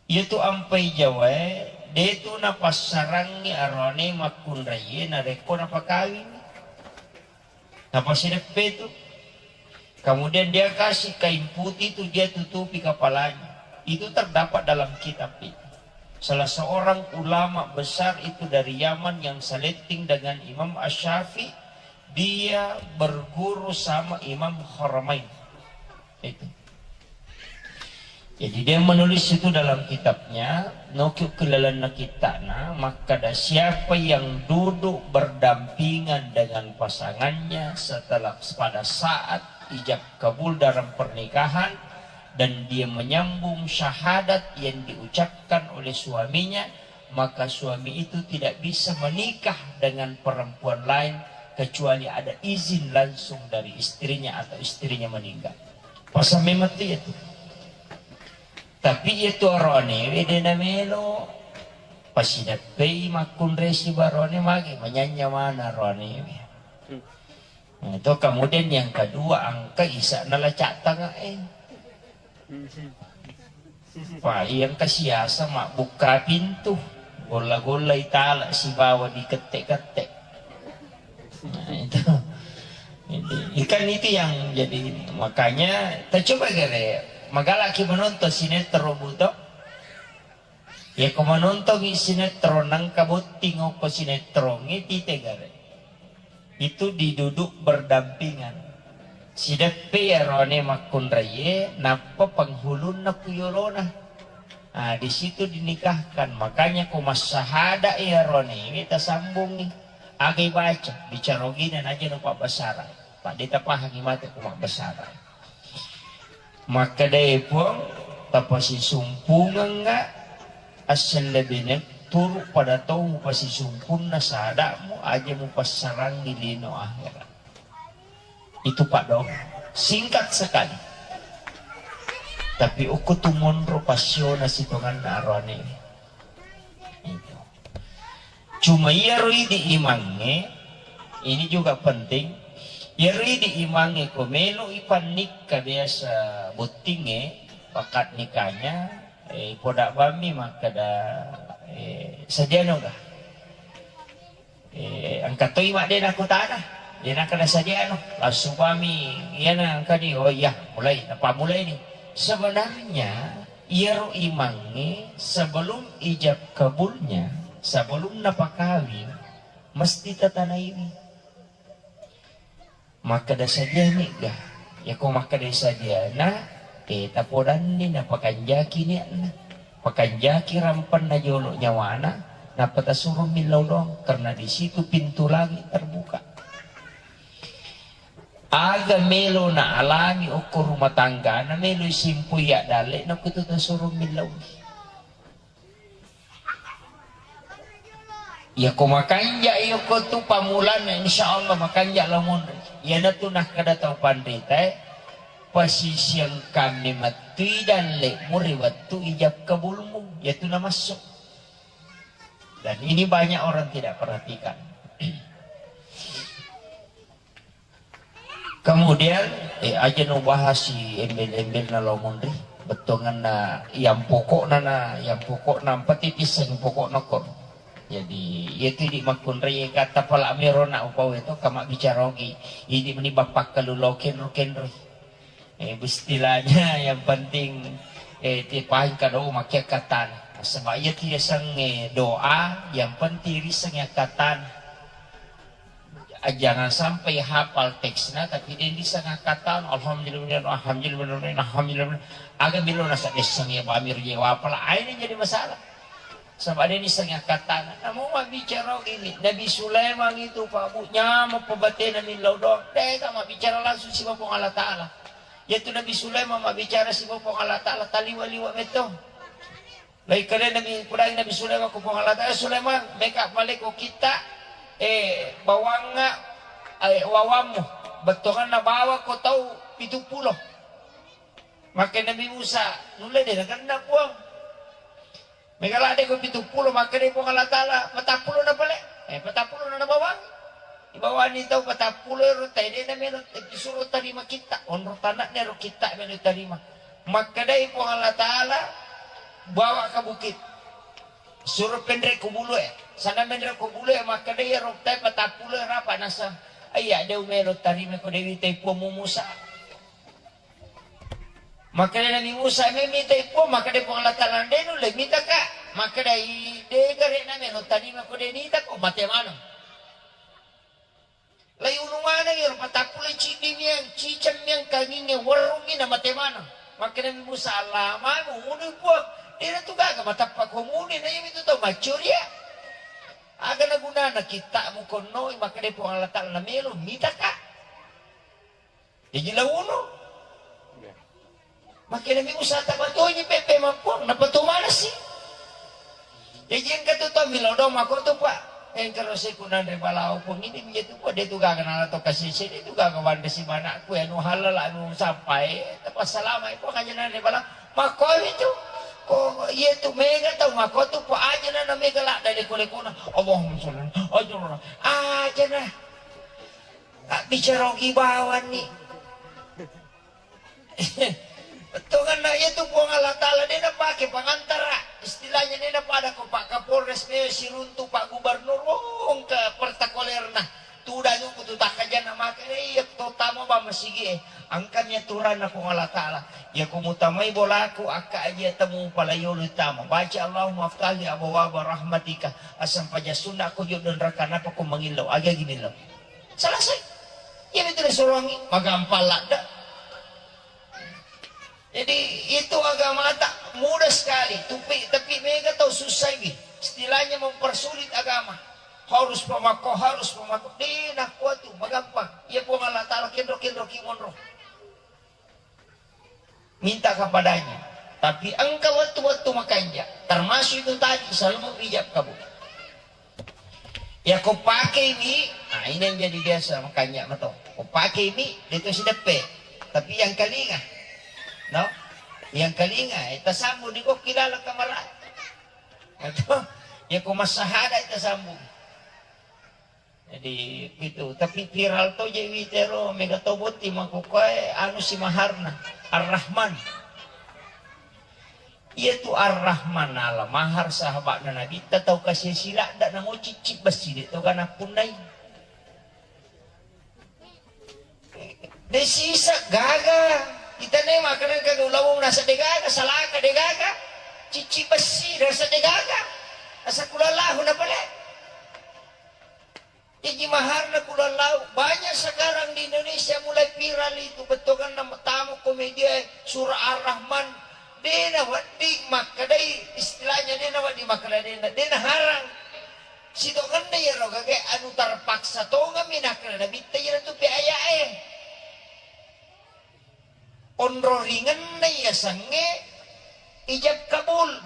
Iya tu ampai Jawa e, de tu napassarangi arone makkunraie narekko napakawingi. Napasideppe tu. Kemudian dia kasih kain putih tu, dia tutupi kepalanya. Itu terdapat dalam kitab itu. Salah seorang ulama besar itu dari Yaman yang seletting dengan Imam Asy-Syafi'i, dia berguru sama Imam Haramain. Itu. Jadi dia menulis itu dalam kitabnya, noki kelalanna kittana, makkada siapa yang duduk berdampingan dengan pasangannya setelah pada saat ijab kabul dalam pernikahan dan dia menyambung syahadat yang diucapkan oleh suaminya, maka suami itu tidak bisa menikah dengan perempuan lain kecuali ada izin langsung dari istrinya atau istrinya meninggal. Pasang memang tu iya tu. Tapi iya tu aroanewe de namelo. Pasidappei makkunrai sibawa aroane mage, manyanya mana aroanewe. Nah, itu kemudian yang kedua, engka isa'na lacak tangae. Pa, iya engka siasa mabbukka pintu, golla-golla itala sibawa dikette-kette. Nah, itu. Jadi, ikan itu yang jadi, makanya kita coba gare, magalaki menonton sinetron buto. Iya ko menontongi sinetron, nangka botting okko sinetron, itu tegare. Itu diduduk berdampingan. Sideppe iyarone makkunraie, nappa penghulunna ku yolona. Ah, di situ dinikahkan. Makanya ko massahada iyarone, tasambungi. Agai baca, bicara ogina naja no pabbasara. Pak de tapahangi mate ko mabbasara. Makkedae Puang, tapasisumpungengga assellebene turu pada tau mupasisumpunna sadamu aja mupassarangi lino akhirat. Itu paddoang. Singkat sekali. Tapi okko tu monro passiona sitonganna aroane. Itu. Cuma iyaro idi imangnge, ini juga penting. Iyaro idi imangnge ko melo ipannikka biasa bottingnge, akad nikahnya, eh, poda bammi makkeda, eh, sadiano ga? Eh, engka toi madde nakutana, de nakkeda sadiano, langsung bammi, iyana engkani, oh iya, mulai, napammulai ni. Sebenarnya, iyaro imangnge sebelum ijab kabulnya, sebelum napakawing, mesti tatanaiwi. Makkeda sadiani ga? Yako makkeda sadiana, eh, tapodanni napakanjaki niatna. Pakanjaki rampenna jolo nyawana, nappa tasuro millau doang, karena di situ pintu langit terbuka. Aga melo na alami okko rumah tanggana, melo simpui addalle na kutu tasuro millau. Yako makanja yako tu pamulana, insya Allah makanja lamunri. Yana tu nakkeda tau panrita, eh, pasisiang kami mattui dalle muri wettu ijab kabulmu, yatu namassu. Dan ini banyak orang tidak perhatikan. Kemudian, eh, aja no bahas si embel-embel na lo munri, bettuanganna yang pokokna na, yang pokokna empat tipiseng pokokna ko. Jadi, iya tu di makkunrai kata pala mero na upau itu kama bicara ogi. Ini meni bapak kalu lo kenro kenro. Eh, istilahnya yang penting, eh, tipain kado makia katan. Sebab iya tu yasengnge doa, yang penting risengngi akkattana. Ah, jangan sampai hafal teksna, tapi de' risengngi akkattana. Alhamdulillah, alhamdulillah, alhamdulillah. Aga melo nasabessang ya bamir je wapala. Aina jadi masalah. Sebab de' risengngi akkattana. Namu mabbicara ini, Nabi Sulaiman itu, Pak Bu, nyameng pebatena millau doang. De' ka mabbicara langsung sibawa Puang Allah Ta'ala. Yaitu Nabi Sulaiman mabbicara sibawa Puang Allah Ta'ala, taliwa-liwa metto. Baik, kalian Nabi, pudangi Nabi Sulaiman ko Puang Allah Ta'ala, "Sulaiman, meka pale ko kitta, eh, bawangnga, eh, wawammu, bettuanganna bawa ko tau pitu pulo." Maka Nabi Musa, "Nulle de' nakenna, Puang. Mega ladde ko pitu pulo." Maka de' Puang Allah Ta'ala, "Patappulo na pale." Eh, patappulo na bawang. Ibawani tau patappulo ero tai de' namelo, eh, suro tarima kitta. Onro tanakna ero kitta melo tarima. Makkedai Puang Allah Ta'ala, "Bawa ke bukit. Suro penre ko bulu e." Sana menre ko bulu e, makkedai ero tai patappulo e rapa nasa. Iya, de' umelo tarima ko de' witai Puang mu Musa. Makkedai Nabi Musa, "Memitai Puang," makkedai Puang Allah Ta'ala, "De' nulle mitaka." Makkedai, "De' gare' namelo tarima ko de' nitako, mate maneng." Lai unu maneng iyaro patappulo ciddi miang, ciceng miang, kanginge werrungngi na mate maneng. Makkeda Nabi Musa, "Allah, manu unui Puang, de' natu gaga matappa ko muni na iyami tu tau maccoria. Aga na gunana kitta'mu konnoi?" Makkeda Puang Allah Ta'ala, "Na melo mitaka." Jaji la unu. Makkeda mi usata patonyi pepe mappuang, napatu manasi. Jaji engka tu tommi lao dong mako tu, Pak. Engka ro seku nanre balao pong ini mi tu, Pak, de tu gaga nala to kasese, de tu gaga wanda si manakku, anu halala, anu sampai, tapassalama, Pak, aja nanre balao. Mako itu. Ko iya tu mega tau mako tu, Pak, aja nana mega ladda de kole kona. Allahumma shalli. Aja nana. Aja na. Abbicara ogi bawanni. Bettuanna iya tu Puang Allah Ta'ala de napake pangantara. Istilahnya de napada ko Pak Kapolres, me siruntu Pak Gubernur, wong ke protokolerna. Tudang ku tu takkajanna make iya to tama ba masigi e. Angkami aturanna Puang Allah Ta'ala. Iya ko mutamai bolaku akka aja temu palayolo tama. Baca Allahumma aftahli abwaba rahmatika. Asam paja sunna ko jodoh neraka napa ko mangillau. Agi-agi millau. Selesai. Iya betul disuruhangi. Magampang ladda. Jadi itu agama tak mudah sekali. Tapi, tapi mega tau susah ini. Istilahnya mempersulit agama. Harus pemako, harus pemako. Di nak kuat tu, magampang. Iya Puang Allah Ta'ala kendro-kendro kimonro. Minta kepadanya. Tapi engka wettu-wettu makanja, termasuk itu tadi, selalu ijab kabul. Ya ko pakai mi, nah ini yang jadi biasa makanja mato. Ko pakai mi, dia tu sideppe. Tapi yang kalinga, no? Yang kalinga, eh, tasambung di kok kilala kamara. Atau, ya ko masahada tasambung. Jadi gitu, tapi viral to je witero, mega to botting makkukkue anu si maharna, Ar-Rahman. Iya tu Ar-Rahman ala mahar sahabatna Nabitta tau kasi siladda namo cicci bessi de to kana punnai. De sisa gaga. Kita ne makan kagak ulawong nasa de gaga, salaka de gaga. Cicci bessi nasa de gaga. Asa kulallahu na pale. Jaji maharna kulallau, banyak sekarang di Indonesia mulai viral itu, bettuanna tamu ko media, surah Ar-Rahman, dena wedding makkedai, istilahnya dena wedding makkeda dena, dena harang. Sitokenna iyaro gage anu terpaksa tongeng mi nakkeda nabitta iyaro tu pe aya'e. Onro ringenna yasengnge ijab kabul.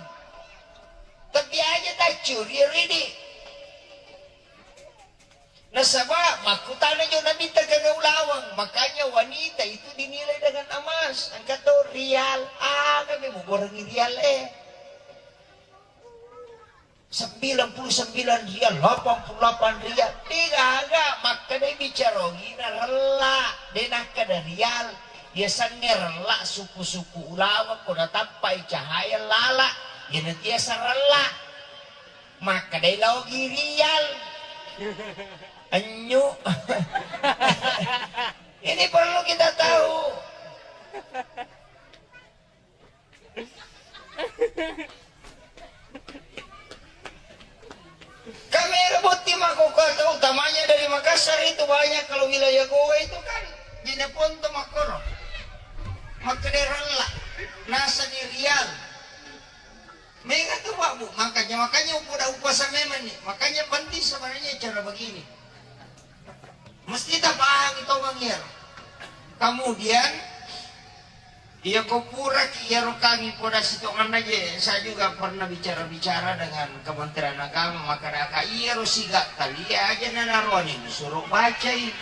Tapi aja taccu ri ridi. Nasaba makkutana jo Nabitta gaga ulaweng, makanya wanita itu dinilai dengan emas. Engka to rial, aga mi mugorengi rial e. Sembilan puluh sembilan rial, delapan puluh delapan rial, de gaga, makkedai bicara ogina rella, de nakkeda rial, yasengnge rella suku-suku ulaweng ko natappai cahaya lala, iyana tiasa rella, makkedai laogi rial. Anyu. Ini perlu kita tahu. Mako kata utamanya dari Makassar itu banyak kalau wilayah Gowa itu kan Jeneponto makkoro. Makkeda rella, nasani Rial. Mega tu Pak Bu, makanya makanya upoda upasa memang nih. Makanya penting sebenarnya cara begini. Mesti tapahangi tongeng iyaro. Kemudian, iya ko puraki iyaro kami poda sitonganna je, saya juga pernah bicara-bicara dengan Kementerian Agama, makkadaka iyaro siga talia aja nanaroani musuro bacai.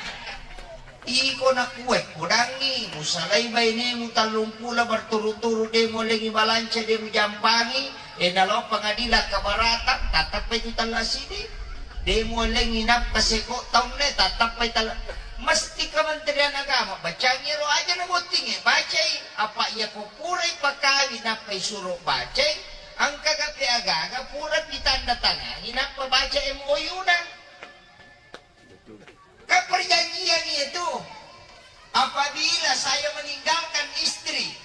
Iko nakue podangi, musalai bainemu tallung pula berturut-turut de muallengi balanca de mujampangi, e nalo pengadilan keberatan, tattappai tu talla sidi. De muallengi nappa seko taunne, tattappai talla. Mesti Kementerian Agama, bacangi ro aja na bottinge, bacai. Apa iya ko purai pakawi nappa isuro bacai, engka gape agaga pura pitanda tangangi nappa baca M O U na. Kan perjanjian itu, apabila saya meninggalkan istri,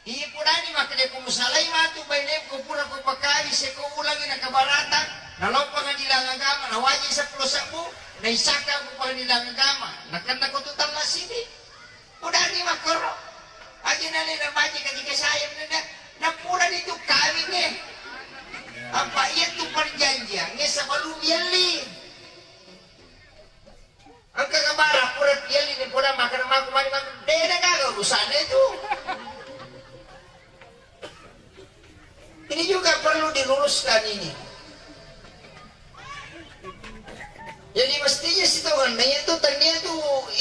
iya purani makkeda ko musalai matu bainemu ko pura ko pakawi seko ulangi na keberatan, nalo pengadilan agama, nawaji seppulo sebbu, naisaka ko pengadilan agama, nakenna ko tu talla sidi. Pudani makkoro. Aja nale na baca ketika saya menenda, na purani tu kawinge. Apa iya tu perjanjiannya sebelum yelli. Engka kabara pura yelli ni pura makan maku mani makan. Dena gaga urusannya itu. Ini juga perlu diluruskan ini. Jadi mestinya sitonganna itu tania tu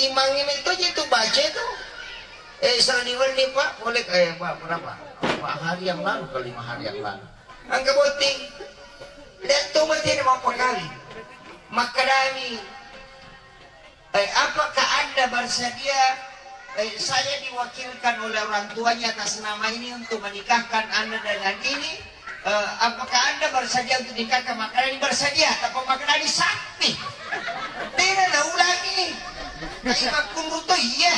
imang itu aja tu baca itu. Eh, sani wenni Pak, boleh eh Pak, berapa? Empat hari yang lalu ke lima hari yang lalu. Angka botting. Lihat tu mati ini mau pengkali. Makkadami. Eh, apakah Anda bersedia? Eh, saya diwakilkan oleh orang tuanya atas nama ini untuk menikahkan Anda dengan ini. Eh, apakah Anda bersedia untuk nikahkan? Makkadani bersedia, tapi makkadani sapi. Tidak ada ulangi. Tapi makkunruto iya.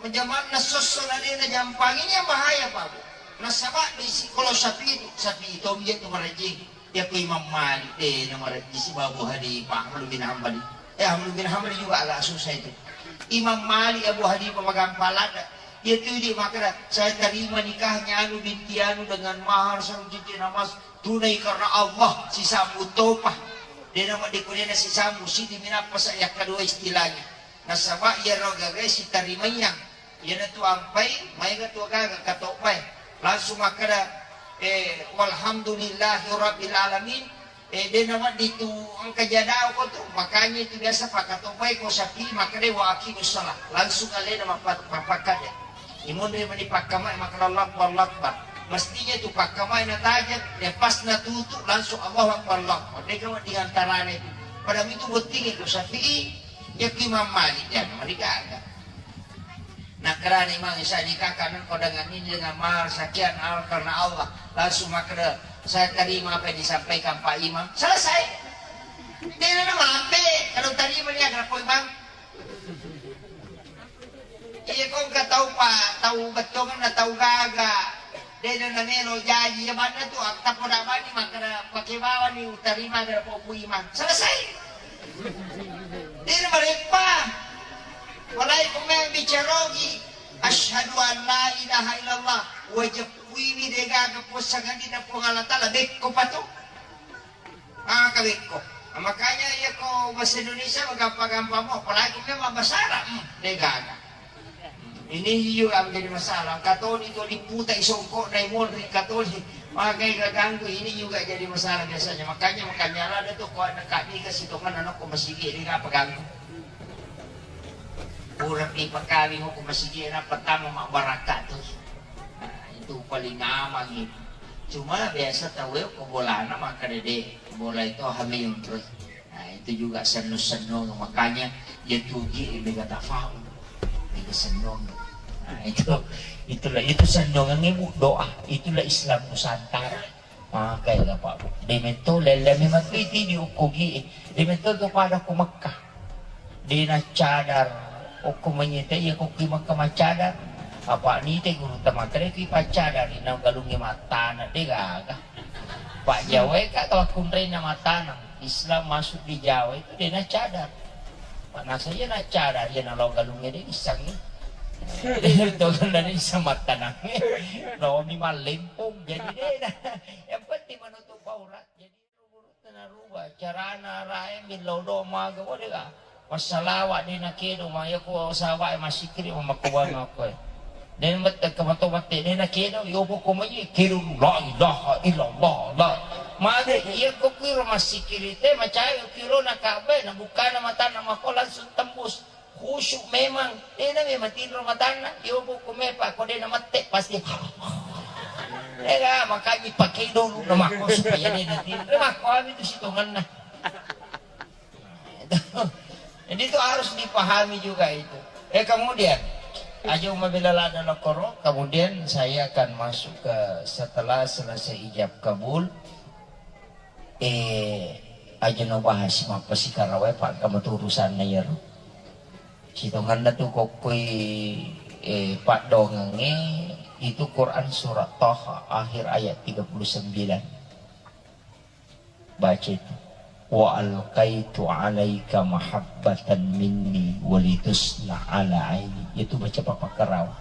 Menjamanna sosso na de na jampangi ini yang bahaya, Pak Bu. Nasaba di sikolo sapi, sapi itu dia tu marajing. Iya ko Imam Malik de na marajing si Abu Hanifah, Ahmad bin Hambali. Eh, Ahmad bin Hambali juga agak susah itu. Imam Malik, Abu Hanifah magampang lada. Iya tu di makna saya terima nikahnya anu binti anu dengan mahar satu cincin emas tunai karena Allah si sambu topa. De na madde ko de na si sambu sidi minappa sa yakka dua istilahnya. Nasaba iyaro gaga sitarimayang, iyanatu ampai maega tu gaga katobbae. Langsung makkeda, eh, walhamdulillahi rabbil alamin. Eh, de na wedding tu engka jadao ko tu. Makanya itu biasa pakkatobbae ko sapi makkeda wa aqimus shalah. Langsung alena mappa-, mappakkade. Imonri mani pakkamai makkeda Allahu Akbar, Allahu Akbar. Mestinya tu pakkamai natajeng, ya pas natutu langsung Allahu Akbar, Allahu Akbar. Deka wedding antarane tu. Pada itu bottingi ko sapi. Yakki Imam Malik, jangan marigaga. Nakkerani Imam Isa nikah kanan kau dengan ini dengan mahar sekian al karena Allah. Langsung makkeda, saya terima apa yang disampaikan Pak Imam. Selesai. Dia nama ampe kalau terima dia kenapa Imam? Iya, kau nggak tahu Pak, tahu betongan, tahu gaga. Dena namelo jaji ya manna tu akta poda bani makkeda pake bawani utarima gara popu Imam. Selesai. Dena mareppa. Walai kumeng bicarogi. Asyhadu an la ilaha illallah. Wajib kuiwi degaga posangadi na Puang Allah Taala bekko pato. Ah, kawekko. Nah, makanya iya ko bahasa Indonesia gampang-gampang mo, apalagi memang bahasa Arab, hmm, degaga. Ini juga menjadi masalah. Katoni to diputai songkok na imolri katoni. Makanya ganggu ini juga jadi masalah biasanya. Makanya makanya ada tuh kok anak kami kasih tokan anak ko masigi ini apa ganggu. Pura pi pakawing ko masigi na pertama mak barakat tuh. Nah, itu paling aman itu. Cuma biasa tau e ko bolana makkeda de, bola itu hamil terus. Nah, itu juga senno-senno, makanya ya tugi mega tafau, mega senno. Nah, itu itulah itu sennongan ibu doa, itulah Islam Nusantara. Makai ga Pak Bu. Demetto lellemi matiti di ukkugi. Demetto tu pada ku Mekah. Dena cadar, okko manyita iya kokki makka maccadar. Apa nite guru tamakre ki paccadar ina galungnge mattana de gaga. Pak Jawa ka tau kunrena matanang. Islam masuk di Jawa itu dia na cadar. Mana saya na cadar, dia na lo galungnya dia isang ni. Itu kan dari sama tanang. Lo mi malempung jadi dia na. Yang penting menutup aurat. Jadi Tena ruba carana rae millau do maga wale ga. Massalawa de na kedo ma yako sahabat e masikiri ma makkuwai makkoe. De mette ke mato mette de na kedo yo poko mai kedo la ilaha illallah la. Mage iya ko kiro masikiri te macawe kiro na kabe na bukana matana mako langsung tembus. Khusyuk memang, dena memang tinro matanna, yobo ko mepa ko dena mette pasti. Ega makanya pakai dulu nama ko supaya dena tinro, mako ami tu sitonganna. Jadi itu harus dipahami juga itu. Eh kemudian, aja mabela lada lokoro, kemudian saya akan masuk ke setelah selesai ijab kabul, eh aja no bahas mappasikarawai pak kamu tu urusanna iyaro. Sitonganna tu kokkoi, eh, paddoangengnge itu Quran surat Taha akhir ayat tiga puluh sembilan. Baca itu. Wa alqaitu alaika mahabbatan minni walitusna ala aini. Itu baca papa karawa.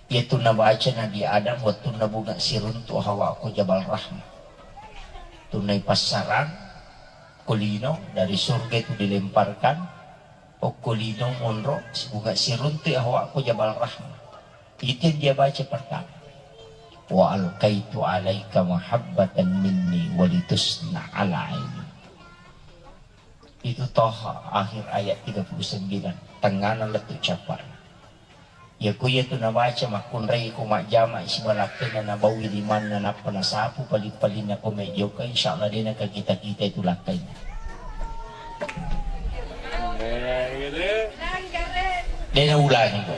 Iyatu nabaca Nabi Adam wettunna bunga siruntu Hawa ko Jabal Rahmah. Tunai passarang ko lino dari surga itu dilemparkan, okko lino monro bunga siruntu Hawa ko Jabal Rahmah. Itu yang dia baca pertama. Wa alqaitu alaika mahabbatan minni walitusna ala aini. Itu Toha akhir ayat tiga puluh sembilan. Tengngana lettu cappa'na. Iya ku iya tu nabaca makkunrai ko majjama siba lakkainna nabawi limanna nappa nasapu paling-palinna ko mejjoka, insyaallah dena ka kita-kita itu lakkainna. Dena ulangi ko.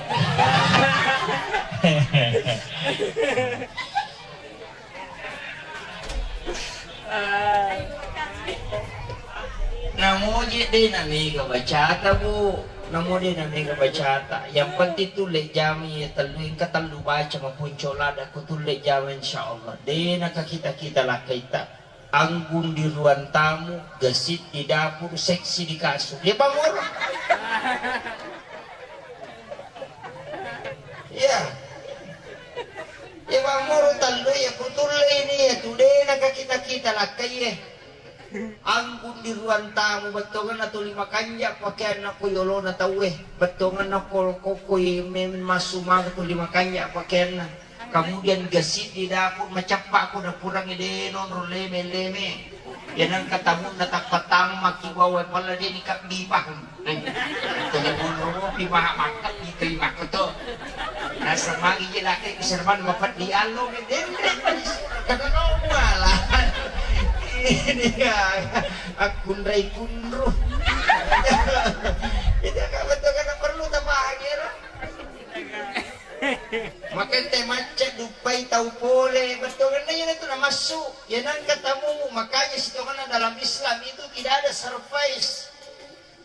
Namo je de na mega bacata bu, namo de na mega bacata. Yang penting tu le jami ya tellu engka tellu baca mapunco lada ku tu le jami insyaallah. De na ka kita-kita lakkaita. Anggun di ruang tamu, gesit di dapur, seksi di kasur. Ya bang moro. Iya. Iya, mammuru tallu iya kutulle ini ya tudena ka kita-kita lakkai ye. Anggun di ruang tamu bettonganna tuli makanja pakeanna ko yolona tauwe. Bettonganna ko kokoi men massu maka tuli makanja pakeanna. Kemudian gesit di dapur macappa ko dapurang de nonro leme-leme. Iya nengka tamunna tappa tammaki bawai palla de ni kabbi pahung. Telepon romopi maha makan di terima keto. Nasa magi je laki keserban bapak di alo denre panis. Kada no mala. Ini ya aku nrai kunru. Itu kamu tuh kada perlu tambah akhir. Makanya teh macet dupai tau pole. Betul kan iya tu na masuk. Ya nangka tamu makanya sitonganna dalam Islam itu tidak ada surprise.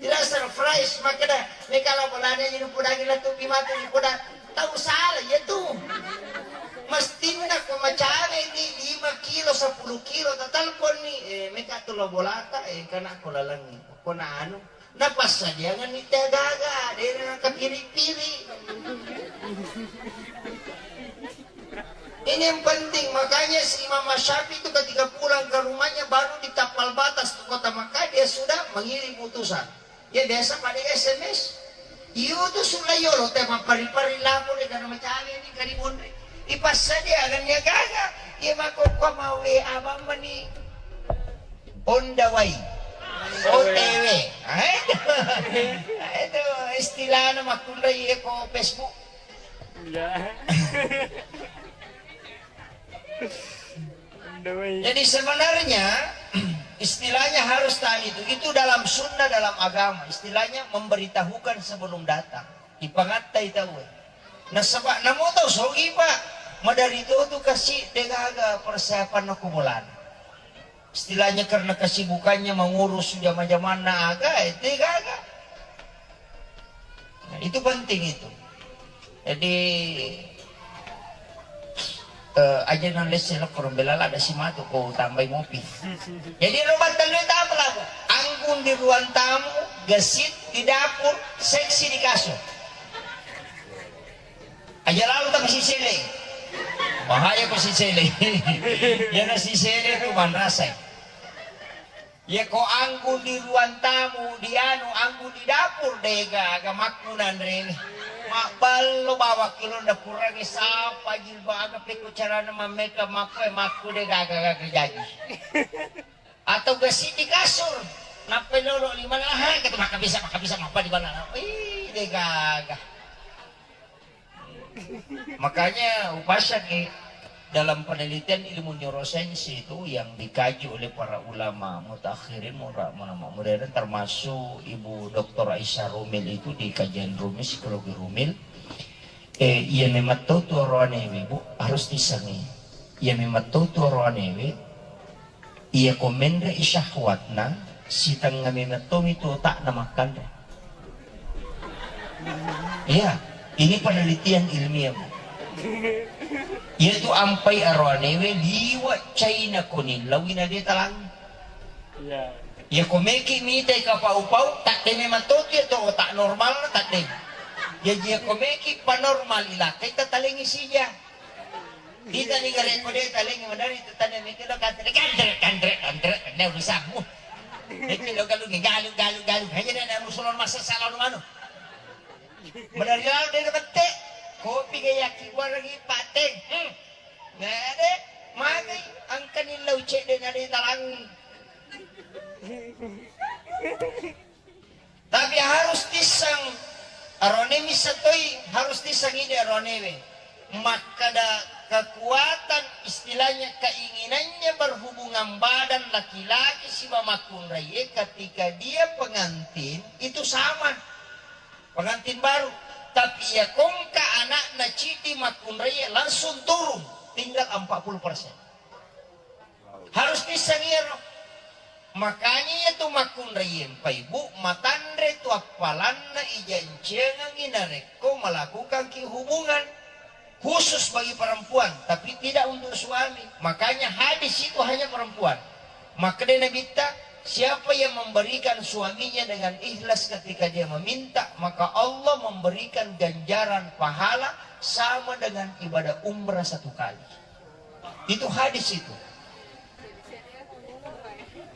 Tidak surprise makkeda, meka la bolana inu podangi la tubbi matu inu poda tau sala iya tu. Mestinna ko macawe ni lima kilo, sepuluh kilo, tatalpon ni, eh, meka tu lo bolata, eh, kana ko lalengi. Ko na anu, na passadiangan ni teh gaga, dena kapiri-piri. Ini yang penting, makanya si Imam Syafi'i itu ketika pulang ke rumahnya baru ditapal batas ke kota Makkah, dia sudah mengirim utusan. Ya biasa pada S M S. Iyo tu sulla yolo tema pari-pari lapor ya karena macam ini kali mondre. Ipassadia kan ya gaga. Ya makokko mau W A mani. On the way. O T W. Ah, itu. Ah, itu istilahnya makkunrai ya ko Facebook. Iya. Jadi sebenarnya istilahnya harus tadi itu, itu dalam sunnah dalam agama, istilahnya memberitahukan sebelum datang. Ipangattai tau. Nasaba namo tau sogi pak, madari tu tu kasi degaga persiapan aku bolana. Istilahnya karena kesibukannya mengurus jama-jamanna aga, itu gaga. Nah, itu penting itu. Jadi Eh, aja na lesse lokko rombe lala ada si matu ko tambai mopi. Jadi robat telu tamu labu. Anggun di ruang tamu, gesit di dapur, seksi di kasur. Aja lalu tapi si sele. Bahaya ko si sele. Yana si sele tu manrasai. Yako anggun di ruang tamu, di anu, anggun di dapur, de gaga makkunanrene. Mabballo bawang kilonna, purangi sapa jilbab, aga pekko carana mammeka makku, eh, makku de gaga-gaga jaji. Atau gasi di kasur, nappai lolo lima laha, gitu, maka bisa, maka bisa, maka di mana? Ih, de gaga. Makanya upasaki dalam penelitian ilmu neurosains itu yang dikaji oleh para ulama mutakhirin, ulama modern, termasuk Ibu Doktor Aisyah Rumil itu di kajian Rumil, psikologi Rumil. Eh, iya memang tahu tu aroanewe, Bu, harus disangi. Iya memang tahu tu aroanewe, Iya ko menre i syahwatna, sitengnga memeng tomi tu otakna makkanre. Iya, ini penelitian ilmiah, Bu. Iya tu ampai aroanewe liwa caina ko nillaui na de talang. Iya. Iya ko meki mitai kapau-pau, tak de memang totu iya tu otak normal, tak de. Jaji iya ko meki panormal ilakai tatalengi sija. Kita ni gare ko de talengi madari tu tane meki lo kantre, kantre, kantre, kantre, ne urusanmu. Meki lo galungi, galu, galu, galu. Hanya na musulon masa salah anu. Madari lalu de bette. Kopi gaya ki wargi pateng. Hmm. Nade, magi angkani lau cedde na de talang. Tapi harus tisseng, arone misseng toi harus tisseng ide aronewe. Makkeda kekuatan, istilahnya keinginannya berhubungan badan laki-laki siba makkunraie ketika dia pengantin itu sama. Pengantin baru. Tapi ya kongka anakna citi makkunraie langsung turun tinggal empat puluh persen. Harus bisa ngiro. Makanya iya tu makkunraie mpaibu matanre tu appalanna ijanciangengi narekko melakukan ki hubungan khusus bagi perempuan, tapi tidak untuk suami. Makanya hadis itu hanya perempuan. Makanya Nabitta, siapa yang memberikan suaminya dengan ikhlas ketika dia meminta, maka Allah memberikan ganjaran pahala sama dengan ibadah umrah satu kali. Itu hadis itu.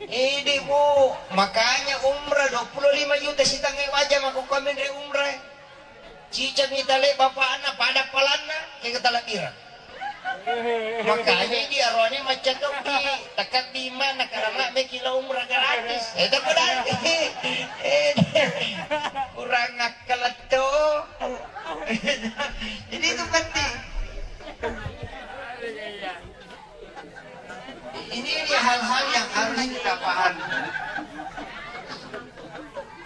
Ini, Bu, makanya umrah dua puluh lima juta sitangnge waja mako komen re umrah. Ciceng itale bapakna pada palanna ke ketalabira. Makanya di arone macca toki, tekat di mana karena meki lo umrah gratis. Eh, tak berarti. Eh, kurang akal tuh. Ini itu penting. Ini, ini hal-hal yang harus kita pahami.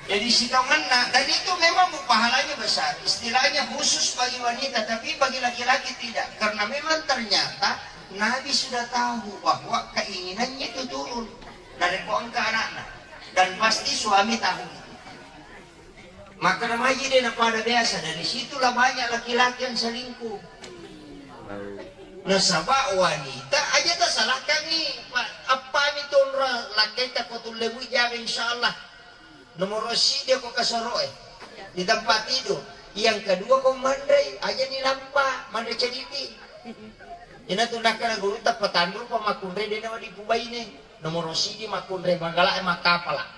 Jadi sitongenna, dan itu memang pahalanya besar. Istilahnya khusus bagi wanita, tapi bagi laki-laki tidak. Karena memang ternyata Nabi sudah tahu bahwa keinginannya itu turun dari engka anakna. Dan pasti suami tahu itu. Maka namaji deh na pada biasa, dari situlah banyak laki-laki yang selingkuh. Nasaba wanita aja tasalahkangi, Pak, appami tonra lakkaita ko tullemu jaga insyaallah. Nomor sidi ko kasoroe di tempat tidur. Yang kedua ko manrei aja ni lampa manre cediti. Ina tu nakkana guru tappa tandur pa makkunre dena wadi pubaine. Nomoro sidi makkunrai magala e makkapala.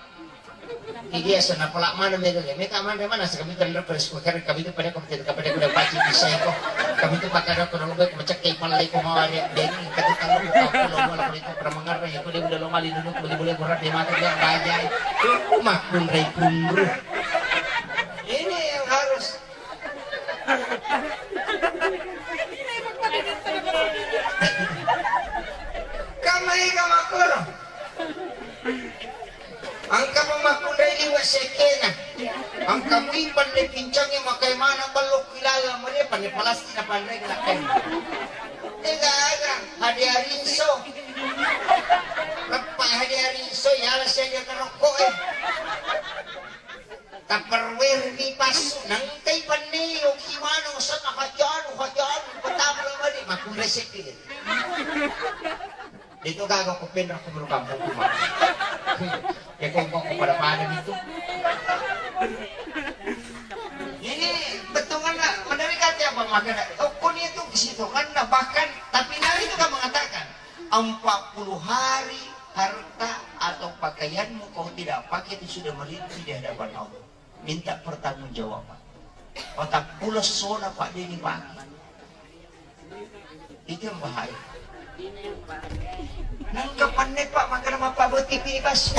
Iya sana pala mana mega ge mega mana mana sekami tanda pada sekolah kami tu pada kami tu pada kuda paci bisa iko. Kami tu pakai ada kuda lobe macak kai pala iko mau ada deng kami tahu kau lo mau lakukan itu pernah mengarah iko dia udah lo mali dulu beli boleh berat dia mati dia bajai. Makkunrai pundru. Ini yang harus Kamai kamakkoro. Engka pemmakkunrai liwa sekena. Engka mui pelle pincangi makai mana bello kilala mare panne palasti na panre lakkai. Tega aga hadiah rinso. Leppa hadiah rinso yala saja kerokko eh. Tupperware ri passu, nengkai penne, yoki maneng, senna hajanu, hajanu, pertama lo mani, makkunre Seddi. Itu kagak kupenra ku baru kampung kuma. Ya kongkong ku pada-pada gitu. Ini betul kan, nak? Menarik hati apa makanya? Okun itu ke situ kan, nah, bahkan tapi Nabi itu kan mengatakan empat puluh hari harta atau pakaianmu kau tidak pakai itu sudah merintih di hadapan Allah. Minta pertanggungjawaban. Patappulo essona, Pak, de' dipake. Itu yang bahaya. Nangka panne, Pak, makana mappabbotting pi di passu.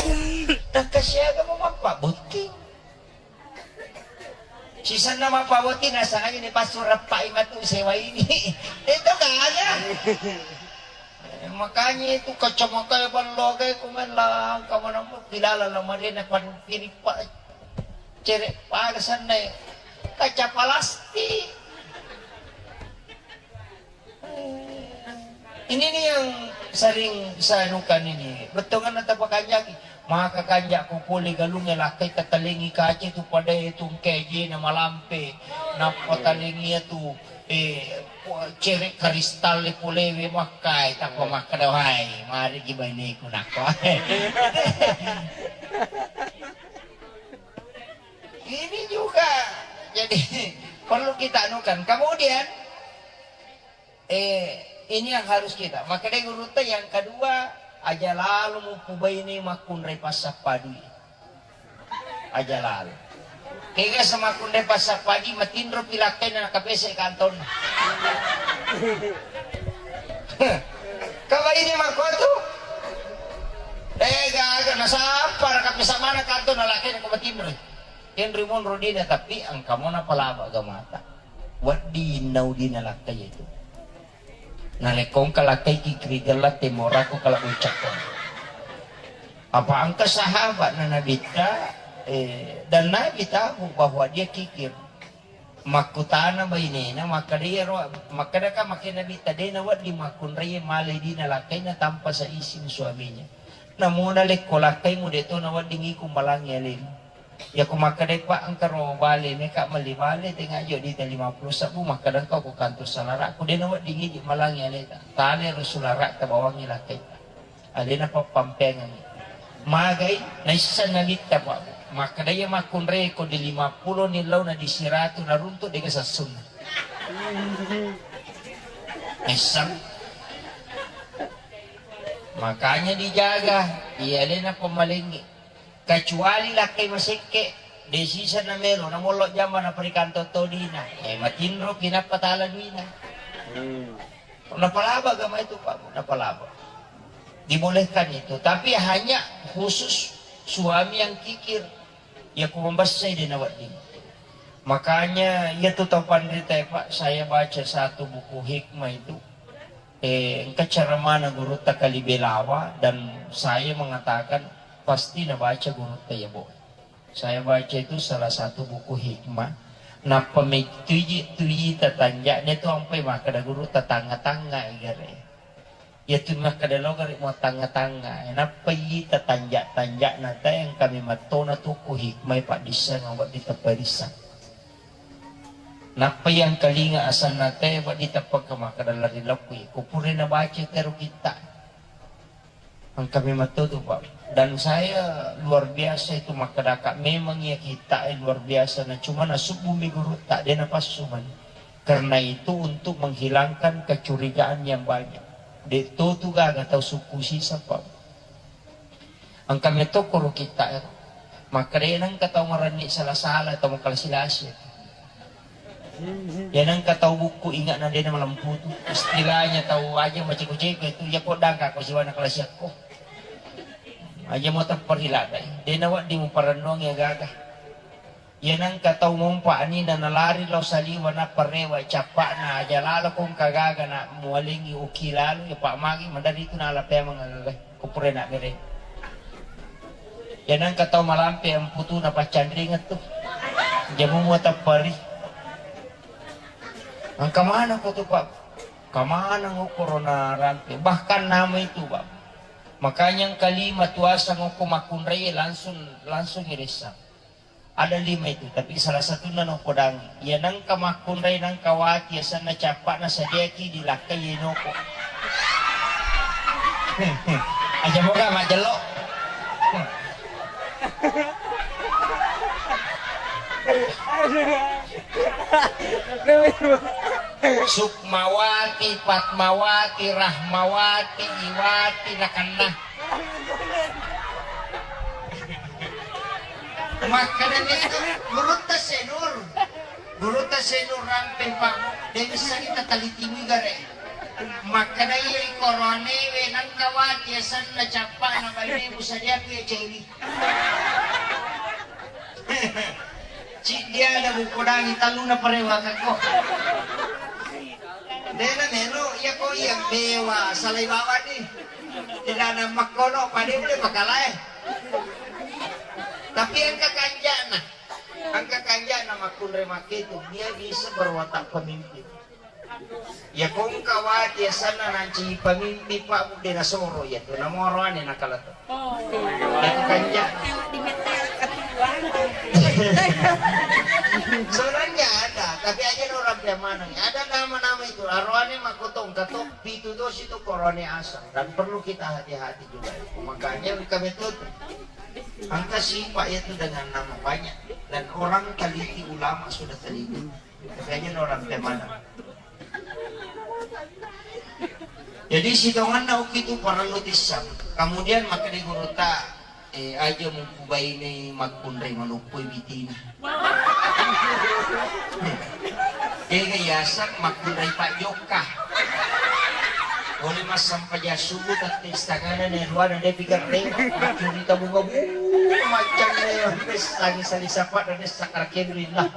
Nangka siaga mau mappabbotting. Sisenna mappabbotting, nasengaja ni passu reppai matu sewa ini. Itu kagak. Eh, makanya itu kacamata ballo kayak kumain langka mana mau kilala lamarina pan piripa cere pada sana kaca plastik. Ini nih yang sering saya anukan ini. Betongan atau pakanjaki. Maka kanjak ko pole galung e lakkai tatalengi kace tu pada itu keje na malampe. Nappa talengi tu eh, cere kristal le polewe makkai, tappa makkeda, "Wai, mari ki baineku," nakko. Ini juga jadi perlu kita anukan. Kemudian, eh, ini yang harus kita. Makkeda gurutta yang kedua, aja lalo mupubaine makkunrai passappa dui. Aja lalo. Kega semakkunde passappa dui matinro pi lakkaina nakapese kantonna. Kaba ini makkotu. Eh, gaga nasappa nakapesa mana kantonna lakkaina ko matinro. Kenri monro dina tapi angka mona palaba gamata. Wedding nau dina lakkai itu. Narekko engka lakkai kikir gella temorako kala ucakko. Apa engka sahabat na Nabitta, eh, dan Nabi tahu bahwa dia kikir. Makkutana bainena, makkeda iyaro, makkeda ka makke Nabitta, de' nawedding makkunrai male dina lakkaina tanpa seizin suaminya. Namuna lekko lakkaimu de' to nawedding iko malangi alemu. Yako makkedai, "Pak, engka ro bale meka melli bale, tenga jo dita lima puluh sebbu," makkeda engka ko kantor salara'ku, de' nawedding idi malangi aleta. Tale ro sulara'ta bawangi lakkaita. Alena pappampengengi. Magai, naisseng nalitta, Pak. Makkeda iya makkunrai ko di lima puluh ni launa di siratu naruntuk dega sassunna. Naisseng. Makanya dijaga, iya alena pemmalengi. Kecuali lakkai masekke, de' sisa na melo, na mollo jamba na perikantong to dina. Eh, matinro pi nappa tala duina. Hmm. Napalaba agama itu, Pak, napalaba. Dibolehkan itu, tapi hanya khusus suami yang kikir. Ya ku membessai de' nawedding. Makanya, iya tu tau panrita, Pak, saya baca satu buku hikmah itu. Eh, engka ceramahna gurutta Kali Belawa dan saya mengatakan pasti nabaca gurutta iya, Bu. Saya baca itu salah satu buku hikmah. Nappa mettuji tu ita tanja'na tu ampai makkeda gurutta tangnga-tangnga i gare. Iya tu makkeda lo gare mo tangnga-tangnga. Nappa ita tanja-tanja'na tae engka memettona tu ku hikmah paddisseng wedding teppa risseng. Nappa yang kalinga asanna te, Pak, diteppaka makkeda lari lakkui. Ko pura nabaca tero kitta. Engka memang to tu, Pak. Dan saya luar biasa itu makkeda, Kak, memang iya kitta, eh, luar biasa. Nah, cuma nasubbu mi gurutta, de' napassu mani. Karena itu untuk menghilangkan kecurigaan yang banyak. De' to tu gaga tau sukku sisa, Pak. Engka metto koro kitta ero. Makkeda nengka tau marenni sala-sala, tau makalasi-lasi. Ya nengka tau bukku ingatna de' namalemputu. Istilahnya tau aja maceko-ceko itu, ya ko dangka ko siwana kalasiakko. Aja mo tepperilada. De' nawedding muparennuang ya gaga. Iya nengka tau mompa anina nalari lao saliwa nappa rewa cappa'na aja laloko engka gaga na mualengi uki lalu ya Pak magi madari tu nala pemeng agaga ko pura na bere. Iya nengka tau malampe amputu na paccanringeng tu. Jamu mua tappari. Engka maneng ko tu Pak. Kamaneng ukorona rampe. Bahkan nama itu Pak. Makanya engka lima tuasa ngoko makkunrai langsung langsung iressa. Ada lima itu, tapi salah satunna nopodangi. Iya nengka makkunrai nengka wati asenna cappa'na sadiaki dilakkai yenoko. Aja moga majjello. Sukmawati, Patmawati, Rahmawati, Iwati, nakenna. Makkeda itu gurutta Senur. Gurutta Senur rampeng, Pak. De' bisa kita talitiwi gare. Makkeda iya koronewe nengka wati asenna cappa'na bainemu sadiaku ya cewi. Ciddi ada mupodangi talluna parewakakko. Dena melo iya ko iya bewa salai bawani. Tidak ada makkono pada udah pakalae. Tapi engka kanjana. Engka kanjana makkunrai makketu, dia bisa berwatak pemimpin. Ya kongka wati asanna nanci pemimpin, Pak, de nasoro iya tu namoro ane nakala tu. Itu kanja. Sebenarnya ada, tapi aja orang maneng. Ada nama-nama itu. Aroane makotong katok pitu dosi itu korone asal dan perlu kita hati-hati juga. Makanya kami tuh angka sifat itu dengan nama banyak dan orang teliti, ulama sudah teliti. Makanya orang maneng. Jadi sitonganna ukitu parellu tissang. Kemudian makkeda gurutta, eh, aja mupubainei makkunrai maluppoi bitina. Ega yaseng makkunrai pajokka. Oleh massempajang subuh tette istangana ne ruana de pigerre. Maccurita bunga bu macam ne. Sali-sali sapa dan sakar kendri lah.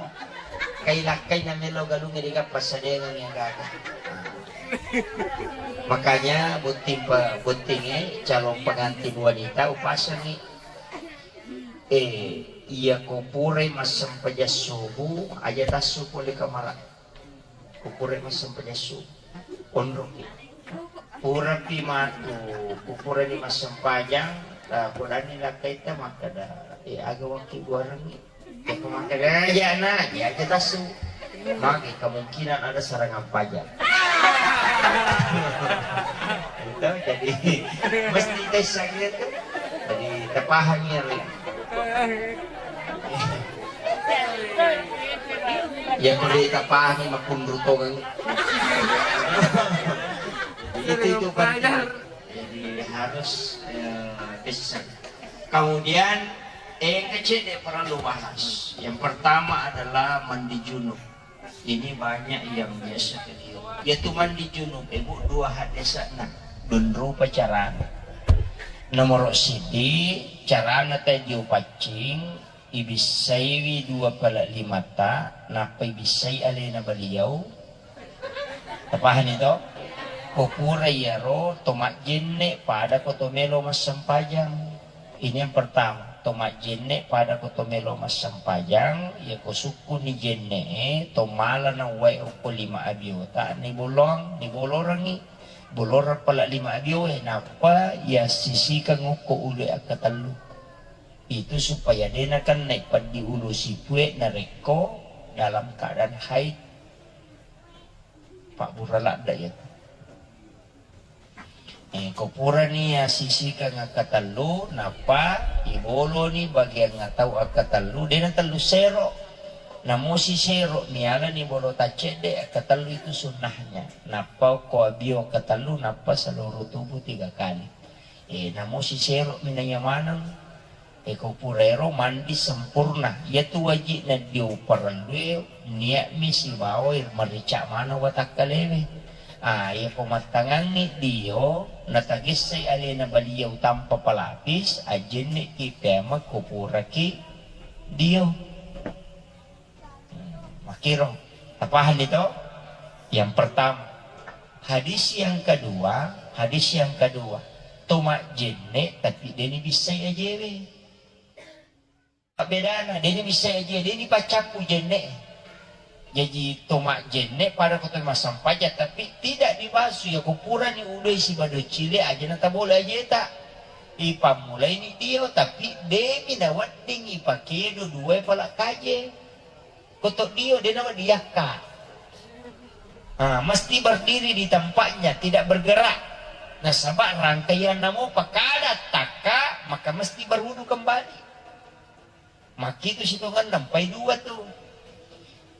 Kai lakkai na melo galungnge de gappa sadengang ya gaga. Makanya botting pa-, bottingnge calon pengantin wanita upasangi. Eh, iya ko purai massempajang subuh, aja tassu pole kamara. Ko purai massempajang subuh, onroki. Purapi matu, ko purani massempajang, ah, purani lakkaita makkeda, eh, aga wakki buarengngi. Jaka makkeda, "Eh, iya, na, iya, aja tassu." Magi kemungkinan ada serangan pajar. Itu jadi mesti tes gitu. Jadi terpahami ya, Rin. Ya perlu terpahami makunru tongang. Itu itu penting. Jadi harus, eh, tes. Kemudian, eh, kecil dia perlu bahas. Yang pertama adalah mandi junub. Ini banyak yang biasa keliru. Yaitu mandi junub, Ibu, dua hadesana. Dun rupa carana. Nomor sidi, carana tadi upaccing, ibissaiwi dua pala limata, nappa ibissai alena baliau. Tapahani to? Ko pura iyaro to majjenne pada ko to melo massempajang. Ini yang pertama, to majjenne pada ko to melo massempajang, iya ko sukkuni jenne e, to mala na uwai okko lima abiota, ni bolong, ni bolorangi, bolorang pala lima abio e, nappa iya sisikang okko ulu akkatellu. Itu supaya de nakennai peddi ulu sipue narekko dalam keadaan haid. Pabbura ladda iya. Eh, ko purani asisikang akkatellu, nappa iboloni bagian atau akkatellu, dena tellu sero. Namosi sero, nialani bolo taccedde, akkatellu itu sunnahnya. Nappa ko abio akkatellu, nappa seluruh tubuh tiga kali. Eh, namosi sero minaya maneng. Eko purairo mandi sempurna, iyatu waji'na dio parellue nia'mi sibawa marica maneng watakkalewe. Ah, iyako mattangangngi dio, natagessai alena baliau tanpa pelapis, ajjenne'ki pemeng ko puraki dio. Makkiro, tapahanni to? Yang pertama. Hadis yang kedua, hadis yang kedua, to majjenne tapi deni bissai ajewe. Bedana, deni bissai ajewe, deni paccappu jenne. Jaji to majjenne pada ko to massampaja, tapi tidak dibasu, ya ko purani udoi sibado cile aja na tabole ajeta. Ipammulaini dio, tapi demi nawedding ipakedo dua pala kaje. Koto dio de nawedding yakka. Ah, mesti berdiri di tempatnya, tidak bergerak. Nasaba rangkaian namo pakada takka, maka mesti berwudu kembali. Makkitu sitongenna, empai dua tu.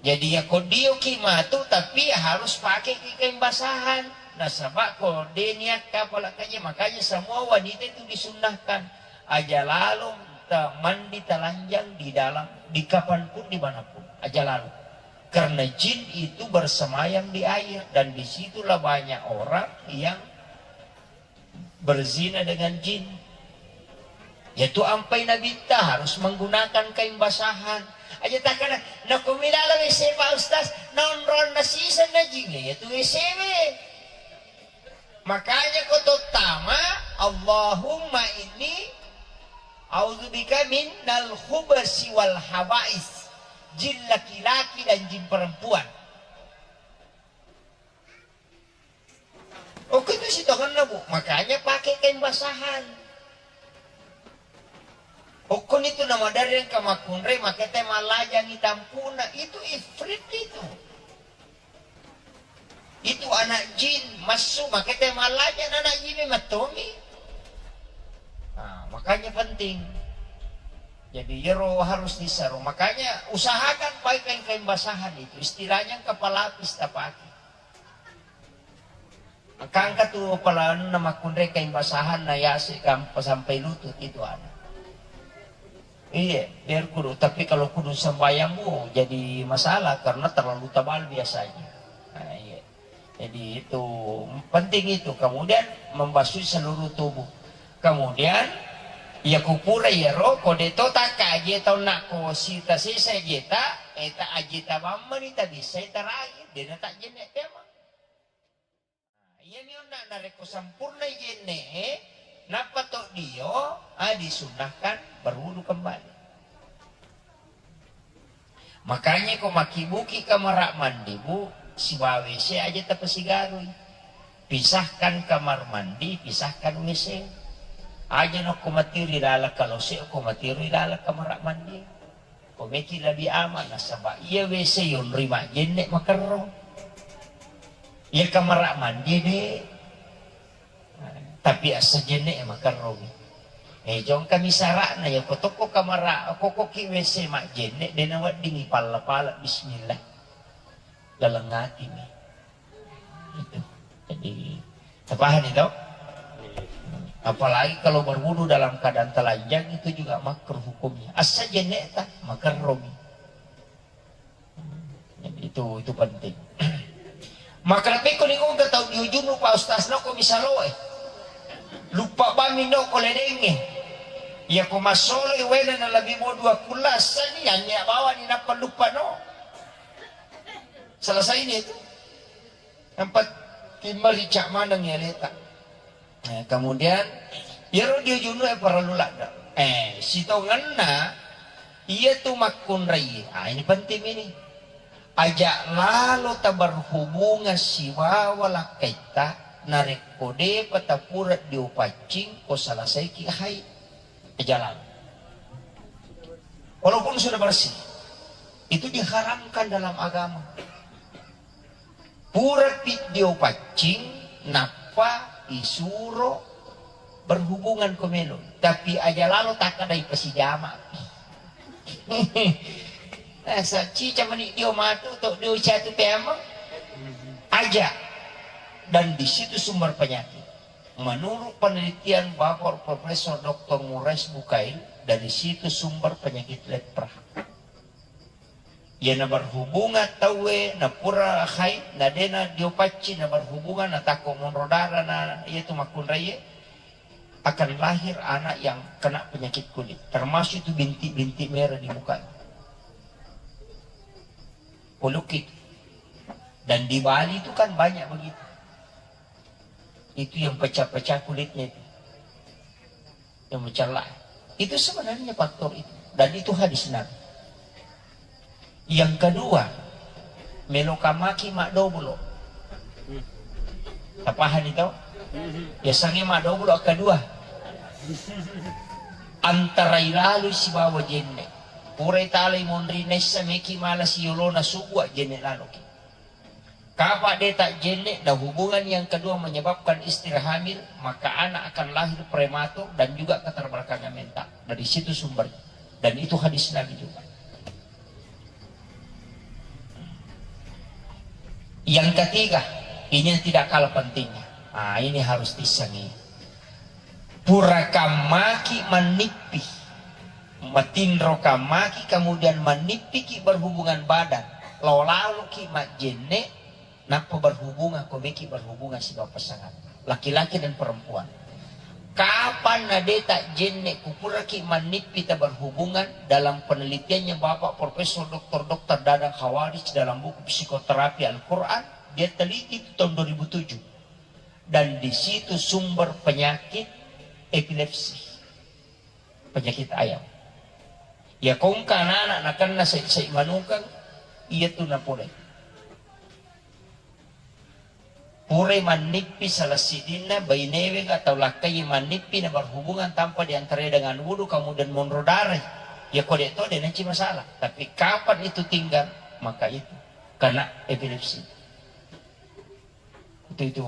Jadi, ya ko dioki matu, tapi harus pakai ki kain basahan. Nasaba ko de niakka pala kaje, makanya semua wanita itu disunnahkan. Aja lalo ta-, mandi telanjang di dalam, di kapanpun, di manapun. Aja lalo. Karena jin itu bersemayam di air, dan disitulah banyak orang yang berzina dengan jin. Yaitu ampai nabitta harus menggunakan kain basahan. Aja takana, nakumilala W C Pak Ustaz, naonronna siseng na jin, yaitu W C we. Makanya ko tottama, Allahumma inni a'udzubika minal khubasi wal habais. Jin laki-laki dan jin perempuan. Okko itu sitongenna, Bu. Makanya pakai kain basahan. Okkoni tu namaderri engka makkunrai, makete mallajangi tampuna. Itu ifrit itu. Itu anak jin massu, makete mallajang anak jin mattomi. Nah, makanya penting. Jadi, iyaro harus disaro. Makanya usahakan pakai kain-kain basahan itu. Istilahnya engka pelapis tapake. Engka tu palawanna makkunrai kain basahan na yase gampa sampai lutut itu ada. Iya, biar kudu. Tapi kalau kudu sembahyang, bu, jadi masalah karena terlalu tebal biasanya. Nah, iya. Jadi itu penting itu. Kemudian membasuh seluruh tubuh. Kemudian, iya kupura iyaro, ko de to takka aje tau nakko sita sesa aje ta, eta aje ta mammani ta bisa terakhir, dena tak jenek tema. Nah, iyami onna narekko sempurna jenne'e, nappa to dio, ah, disunnahkan berwudu kembali. Makanya ko makibuki kamar mandi, Bu, sibawa W C aja tapasigarui. Pisahkan kamar mandi, pisahkan W C. Aja nokko matiru ri laleng kalose, ko matiru ri laleng kamar mandi. Ko meki lebih aman, nasaba iya W C yonroi majjenne makerro. Iya kamar mandi de. Tapi assejenne makerromi. Eh, jongkami sara'na ya, ko tokko kamar, ko koki W C majjenne, de naweddingi palla-pala bismillah. Laleng atimi. Itu. Jadi, tapahani to? Apalagi kalau berwudu dalam keadaan telanjang, itu juga makruh hukumnya. Assa jenne ta, makerromi. Jadi, itu, itu penting. Maka lebih ko niko tau diujunu Pak Ustaz no ko misaloe. Lupa bami no ko ledenge. Ya ko masolo wena na lebih mau dua kula sani, hanya bawa ni napa lupa no. Selesai ni itu. Nampa timma ricak maneng aleta. Eh, kemudian, iyaro diujunu e parellu ladde. Eh, sitongenna, iya tu makkunrai. Ah, ini penting ini. Aja lalo taberhubungan sibawa lakkaitta, narekko depa tapura diopaccing, ko selesaiki haid. Jalan. Walaupun sudah bersih, itu diharamkan dalam agama. Purapi diopaccing, nappa isuro berhubungan ko melo. Tapi aja lalo takkadai pasijama. Eh, sa cica mani dio matu, to dio catu peameng. Aja. Dan di situ sumber penyakit. Menurut penelitian Bapak Profesor Doktor Ngurah Isbukail, dari situ sumber penyakit lepra. Iya, na berhubungan tauwe, na pura haid, na dena diopaccing, na berhubungan, na takko monro darah, na iya tu makkunraie, akan lahir anak yang kena penyakit kulit, termasuk itu bintik-bintik merah di mukanya. Polukit. Dan di Bali itu kan banyak begitu. Itu yang pecah-pecah kulitnya itu. Yang mencela. Itu sebenarnya faktor itu. Dan itu hadis Nabi. Yang kedua, melo kamaki madoblo. Tapahani tau? Biasanya madoblo kedua. Antarai laloi sibawa jenne. Purai talai monri naissa meki mala siyolona subuwa jenne laloki. Kapa de tajjenne, dan hubungan yang kedua menyebabkan istri hamil, maka anak akan lahir prematur dan juga keterbelakangan mental. Dari situ sumbernya. Dan itu hadis Nabi juga. Yang ketiga, ini yang tidak kalah pentingnya. Ah, ini harus disengi. Pura kammaki mannippi, matinro kammaki, kemudian mannippiki berhubungan badan, lao laloki majjenne, nappa berhubungan, ko meki berhubungan sibawa pasangan, laki-laki dan perempuan. Kapan na de tajjenne, kupuraki mannippi ta berhubungan, dalam penelitiannya Bapak Profesor Doktor Doktor Dadang Khawarij dalam buku Psikoterapi Al-Quran, dia teliti itu tahun dua ribu tujuh. Dan di situ sumber penyakit epilepsi, penyakit ayam. Ya, kongka anak-anak nakenna sai-sai manukang, iya tu napolai. Purai mannippi salah sidinna bainewe atau lakkai mannippi na berhubungan tanpa diantarai dengan wudu, kemudian monro darai. Ya, kode to de nanci masalah. Tapi kapan itu tinggal, maka itu kena epilepsi. Itu, itu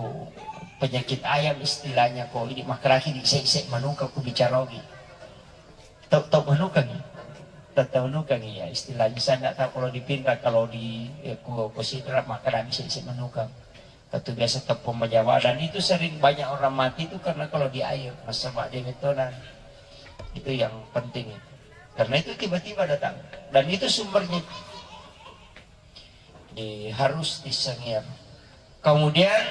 penyakit ayam istilahnya, ko idi makkeraki di ise-ise manuka ku bicara ogi. Tau, tau manuka ni. Tau, tau manuka ni ya istilahnya. Saya nggak tahu kalau di Pinrang, kalau di, eh, ko, ko Sidrap makkeraki ise-ise manuka. Katu biasa tepung menjawab, dan itu sering banyak orang mati itu karena kalau di air, nasaba de metonan. Itu yang penting itu. Karena itu tiba-tiba datang. Dan itu sumbernya. Di, harus disengir. Kemudian,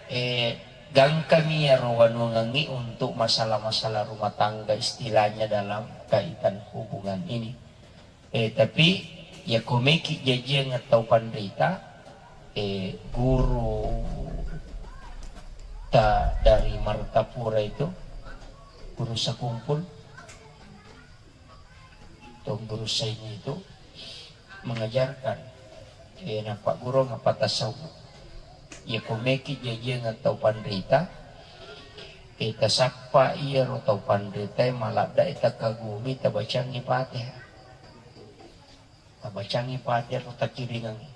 eh, gangkami iyaro wanuangengngi untuk masalah-masalah rumah tangga, istilahnya dalam kaitan hubungan ini. Eh, tapi ya komeki jajiang tau panrita, eh, guru ta dari Martapura itu, guru Sakumpul, Tuan Guru Saini itu mengajarkan, eh, napaggurung apa tasawuf. Iya komeki jajiang tau panrita, eh, tasappa iyaro tau panrita, eh, maladda, eh, takagumi, tabacangi Fatihah. Tabacangi Fatihah, takiringangi.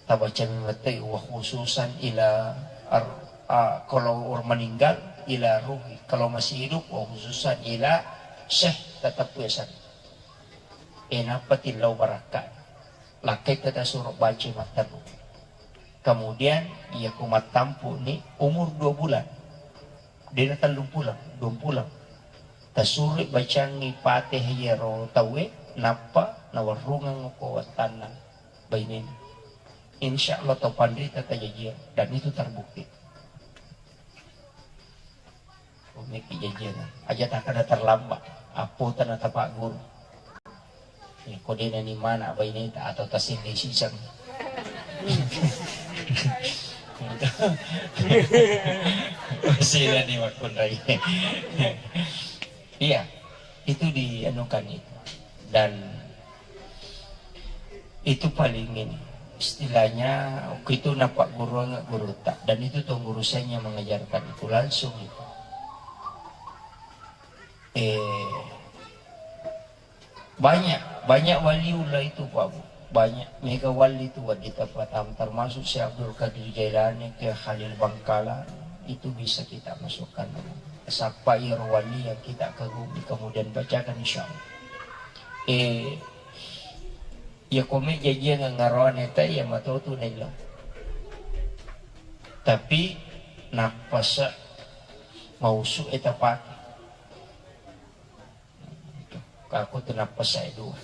Tabaca memeng toi, wa khususan ila ar-, a, kalau orang meninggal, ila ruhi, kalau masih hidup, wa khususan ila syekh, tetap biasa. Eh, napa tillau barakka. Lakkai tata suruh baca matteru. Kemudian, iya ku mattampu ni umur dua bulan. Dena tellung pulang, dua pulang. Tasuri bacangi Fatihah iyaro tauwe, nappa nawarrungeng ko wattanna bainena. Insya Allah tau panrita tajajiang, dan itu terbukti. Komeki jajiang. Aja takkada terlambat. Apota na tapak guru. Ya, ko de nani mana baineta atau tasende siseng. Sila ni makkunrai. Iya, itu dianukan itu. Dan itu paling ini, istilahnya, waktu itu napak guru, guru tak, dan itu tuan guru saya yang mengajarkan itu langsung itu. Eh, banyak, banyak waliullah itu, Pak Bu. Banyak mega wali itu, Pak, di tempat, termasuk Syekh Abdul Qadir Jailani, Kiai Khalil Bangkalan, itu bisa kita masukkan. Sappa iro wali yang kita kagumi, kemudian bacakan, insya Allah. Eh, iya kome jajiang ngaroane ta iya matotu nello. Tapi nappasa mausu eta pake. Aku tu nappasa dua.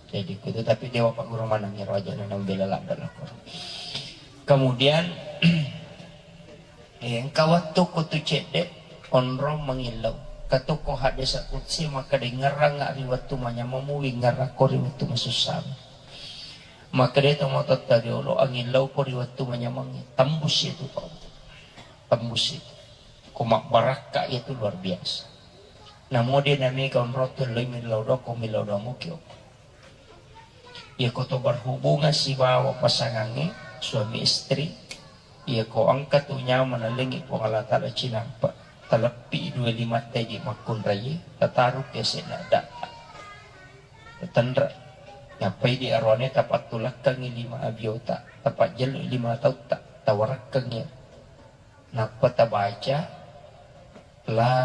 Jadi kutu, tapi dewa Pak Guru manang iro aja na nambela ladda lako. Kemudian, eh, engka wettu ko tu cedde onrong mangillau. Katu ko hadis qudsi maka dengerang ri wettu manyameng mu, wingerang ko ri wettu masussa. Maka de to mototta riolo angillau ko ri wettu manyameng, tembus itu, Pak. Tembus itu. Ko mabbarakka itu luar biasa. Namo de nami kaun rotto loi millau doko millau damuki okko. Iya ko to berhubungan sibawa pasangangnge, suami istri, iya ko engka tu nyawa nalengngi Puang Allah Ta'ala cinampa. Taleppi dua limatta idi makkunraie, tataruki ase'na datta. Tatenre. Nappai di aroane tapattulakkangi lima abiota, tapajjellu lima tautta, tawarakkangi. Nappa tabaca, "La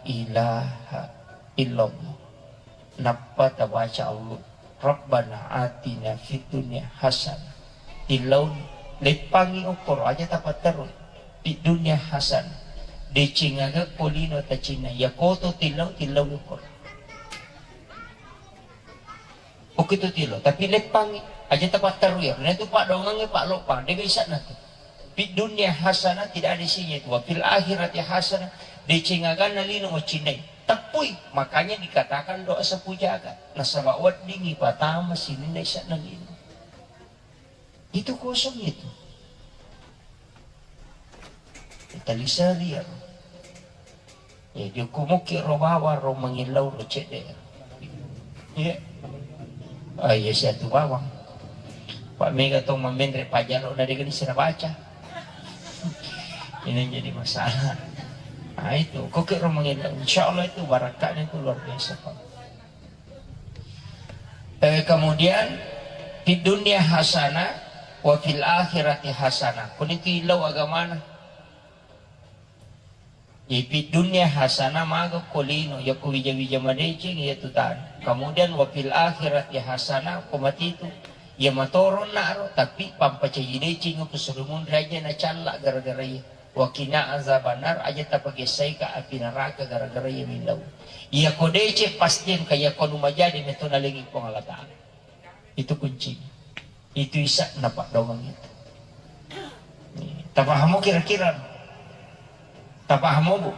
ilaha illallah." Nappa tabaca Allah, "Rabbana atina fid dunya hasanah." Tillauni, leppangi okkoro, aja tapatterui. Fid dunya hasanah. Deceng aga ko lino tacinna, yakoto tillau, tillaui okkoro. Okko itu tilo, tapi leppangi. Aja tapatterui, na itu paddoangengnge, palloppang, de bisa na tu. Fid dunya hasanah, tidak ada isinya itu. Wa fil akhirati hasanah, deceng aganna lino macinnai. Teppui, makanya dikatakan doa sapu jagat. Nasaba weddingngi patama sininna ise'na lino. Itu kosong itu. Taliseri ya. Ya, diukumuki ro bawang, ro mangillau, ro cedde. Iya. Ah, iya, siatu bawang. Pak mega tong mamenre pajalo na degani sira baca. Ini jadi masalah. Nah, itu. Kok ke ro mangillau? Insya Allah itu barakatnya itu luar biasa, Pak. Eh, kemudian, "Fid dunya hasanah, wa fil akhirati hasanah." Kuni tu illau agamana. Jadi, fid dunya hasanah, maga ko lino, ya ko wija-wija madeceng, ya tu tana. Kemudian, "Wa fil akhirati hasanah," ko matitu. Ya matoro naro, tapi pampacaji deceng ko surumun raja na calla gara-gara iya. Wa qina azabannar, aja tapagessaika api neraka gara-gara iya millau. Iya ko deceng pasti engka, iya ko nu majadi metto nalengi Puang Allah Ta'ala. Itu kuncinya. Itu isa na paddoangeng itu. Tapahamu kira-kira? Tapahamu, Bu?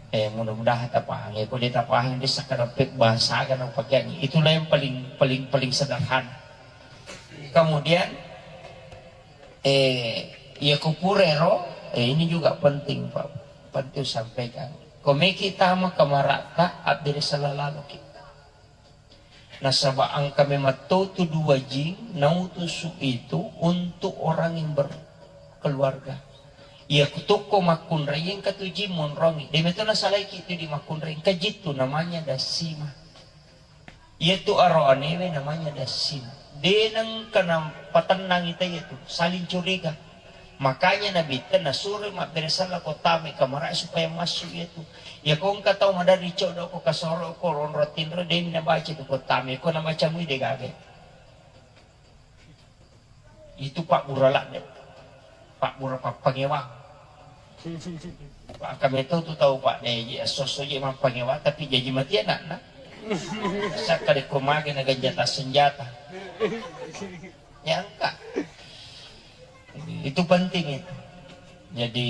Eh, mudah-mudahan tapaham. Ya, ko de tapaham, de sakadar pek bahasa aga na upakeangi. Itulah yang paling, paling, paling sederhana. Kemudian, eh, ya kupurero, eh, ini juga penting, Pak. Penting sampaikan. Ko meki tama kamara'ta, abbere sella laloki. Nasaba engka memang to tu dua jin nautusu itu untuk orang yang berkeluarga. Iya kutukko makkunrai engka tu jin monrongi. De meto nasalaiki tu di makkunrai, engka jin tu namanya Dassima. Iya tu aroanewe namanya Dassima. De nengka napatennangi tau iya tu, saling curiga. Makanya Nabitta nasuroi mabbere sella ko tamai kamarae supaya massu iya tu. Iya ko engka tau maderri coddo ko kasoro ko ronro tinro, demi nabaca tu ko tamai, ko nabaca mui de gaga. Itu pabbura ladde. Pabbura pappangewang. Engka meto tu tau, Pak, de ji esso-esso ji mappangewang tapi jaji mati anakna. Sakka de ko mage na ganjata senjata. Nyangka. Itu penting itu. Jadi,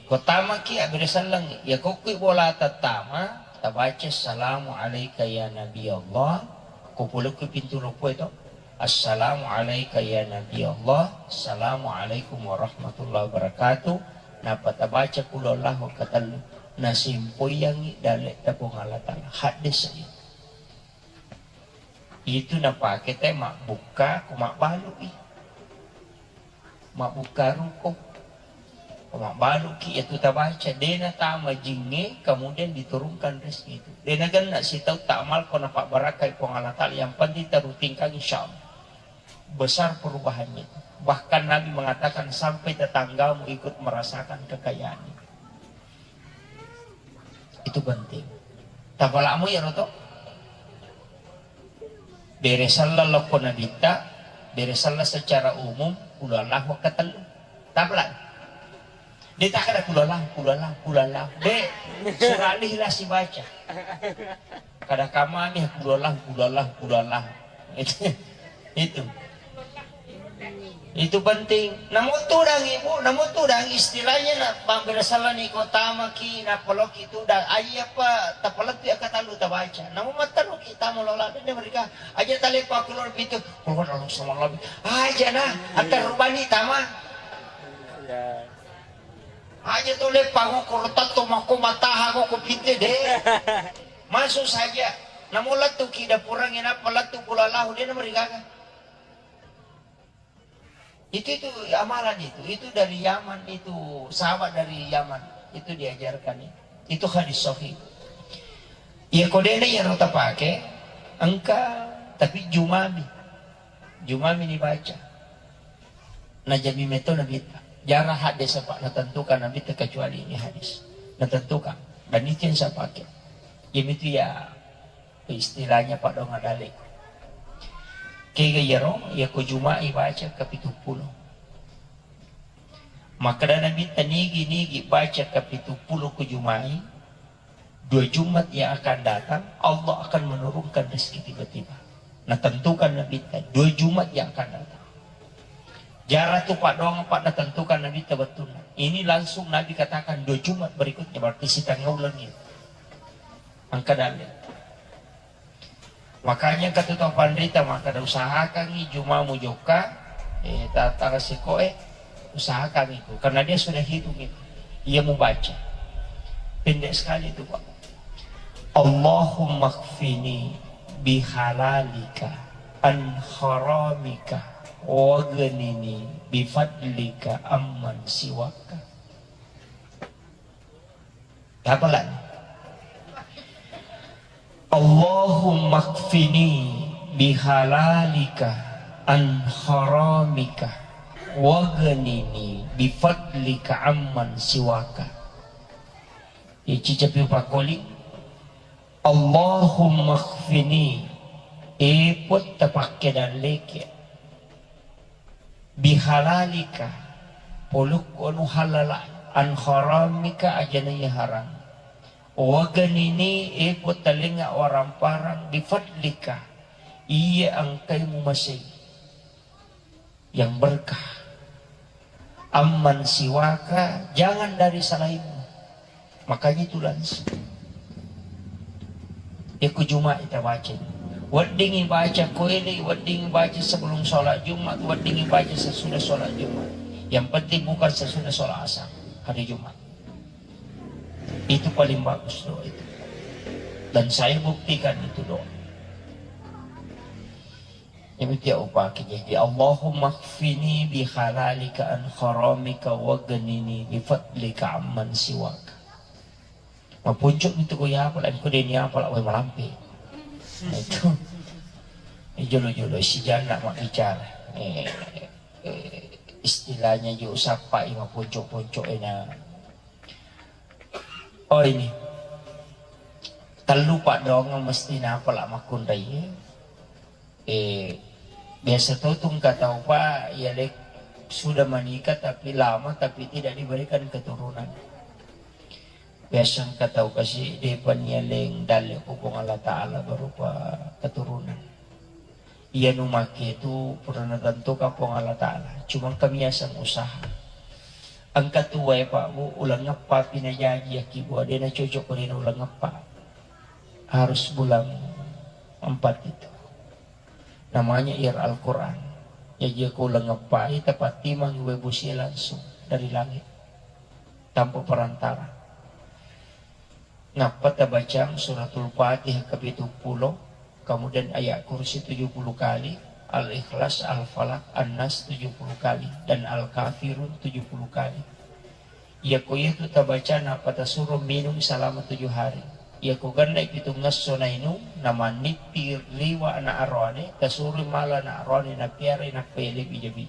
ko tamaki abbere selleng, ya ko kui bola tattama, tabaca, "Assalamu alaika ya Nabi Allah." Ko pole kui pintu loppo itu, "Assalamu alaika ya Nabi Allah, assalamu alaikum warahmatullahi wabarakatuh." Napa tabaca, "Qul huwallahu ahad," katellu. Nasimpoyangi dalle'ta Puang Allah Ta'ala. Hadis itu. Itu napake te mabbukka ko mabbalu'i. Mabbukka ruko. Ko mabbaluki iya tu tabaca, de natama jingnge, kemudian diturunkan rezeki itu. De nagenna sitau ta'mal ko napabbarakai Puang Allah Ta'ala, yang penting tarutingkan, insya Allah. Besar perubahannya itu. Bahkan Nabi mengatakan sampai tetanggamu ikut merasakan kekayaan itu. Itu penting. Tapala'mu iyaro to? Bere sella lokko Nabitta, bere sella secara umum, qul huwallahu katellu. Tapala. De takkada qul huwallahu, qul huwallahu, qul huwallahu. De, surah Al-Ikhlas sibaca. Kada kamami, qul huwallahu, qul huwallahu, qul huwallahu. Itu. Itu. Itu penting. Namo tudang, Ibu, namo tudang istilahnya na, mabbere sellani ko tamaki, nappa loki tudang. Aja apa, tapalettu ya katallu tabaca. Namo matteruki tama lola, de mereka. Aja taleppa keluar pintu. Keluar Allah sama Allah. Aja na, atarubani tama. Ya. Aja to leppa ko, ko tatto mako mataha ko, ko pinte de. Masuk saja. Namo lettuki dapurangnge nappa lettu qul huwallahu, de na mereka. Itu, itu amalan itu, itu dari Yaman itu, sahabat dari Yaman. Itu diajarkan itu. Itu hadis sahih. Iya, ko dena iyaro tapake, engka, tapi jumami. Jumami ni baca. Najami meto Nabitta. Jara hadis apa natentukan Nabitta kecuali ini hadis. Natentukan. Dan itu yang saya pakai. Jadi itu ya istilahnya padonga dalleku. Kega iyaro, iya ko Juma'i baca kapituppulo. Makkeda Nabitta, nigi-nigi baca kapituppulo ko Juma'i, dua Jumat yang akan datang, Allah akan menurunkan rezeki tiba-tiba. Natentukan Nabitta, dua Jumat yang akan datang. Jara tu padonga pa natentukan Nabitta wettunna. Ini langsung Nabi katakan dua Jumat berikutnya, berarti sitengnga uleng itu. Engka dalle. Makanya kata tau panrita, maka usahakangi Juma mujokka, eh, ta-, tara sikoe, usahakangi itu. Karena dia sudah hitung itu. Ia mubaca. Pendek sekali itu, Pak. Allahumma kfini bihalalika an haramika waghnini bifadlika amman siwaka. Apa lagi? Allahumma kfini bihalalika an haramika waghnini bifadlika amman siwaka. Ici cepi pakoli. Allahumma kfini, epot tapakke dalleke. Bihalalika, polukku anu halala, an haramika, ajana iya haram. Waganini, e ko talenga waramparang, bifadlika, iya engkai mumasei, yang berkah. Amman siwaka, jangan dari selainmu. Makanya itu langsung. Iku Jumat kita baca. Weddingi baca koele, weddingi baca sebelum sholat Jumat, weddingi baca sesudah sholat Jumat. Yang penting bukan sesudah sholat asar, hari Jumat. Itu paling bagus doa itu. Dan saya buktikan itu doa. Iyamitu iya upake. Jadi, Allahumma kfini bihalalika an haramika waghnini bifadlika amman siwaka. Mapuncu itu ko iya apa lagi, ko deni apa lagi, wai malampe. Nah, itu. Ini jolo-jolo si janda mak bicara. Eh, eh, istilahnya jo sapa i mapuncu-puncu ena. Oh, ini. Tellu paddoangeng mesti napala makkunrai. Eh, biasa to tu engka tau pa, iya lek sudah menikah tapi lama tapi tidak diberikan keturunan. Biasa engka tau kasi depa nia leng dalle ko Puang Allah Ta'ala berupa keturunan. Iya nu make tu pura natentukan Puang Allah Ta'ala. Cuma kami asang usaha. Engka tu wae Pak Bu, uleng eppa pi najaji aki bua, de na cocok ko de na uleng eppa. Harus bulan empat itu. Namanya ir Al-Quran. Jaji ko uleng eppa i tapattimang wae bosi langsung dari langit. Tanpa perantara. Nappa tabacang Suratul Fatihah kapitu pulo, kemudian Ayat Kursi tujuh puluh kali, Al-Ikhlas, Al-Falaq, An-Nas tujuh puluh kali, dan Al-Kafirun tujuh puluh kali. Iyako iyatu tabaca nappa tasuro minum selama tujuh hari. Iyako gennai pitungngesso nainung, namannippi liwa ana aroane, tasuroi mala ana aroane napiarai nappa yalebbi jabi.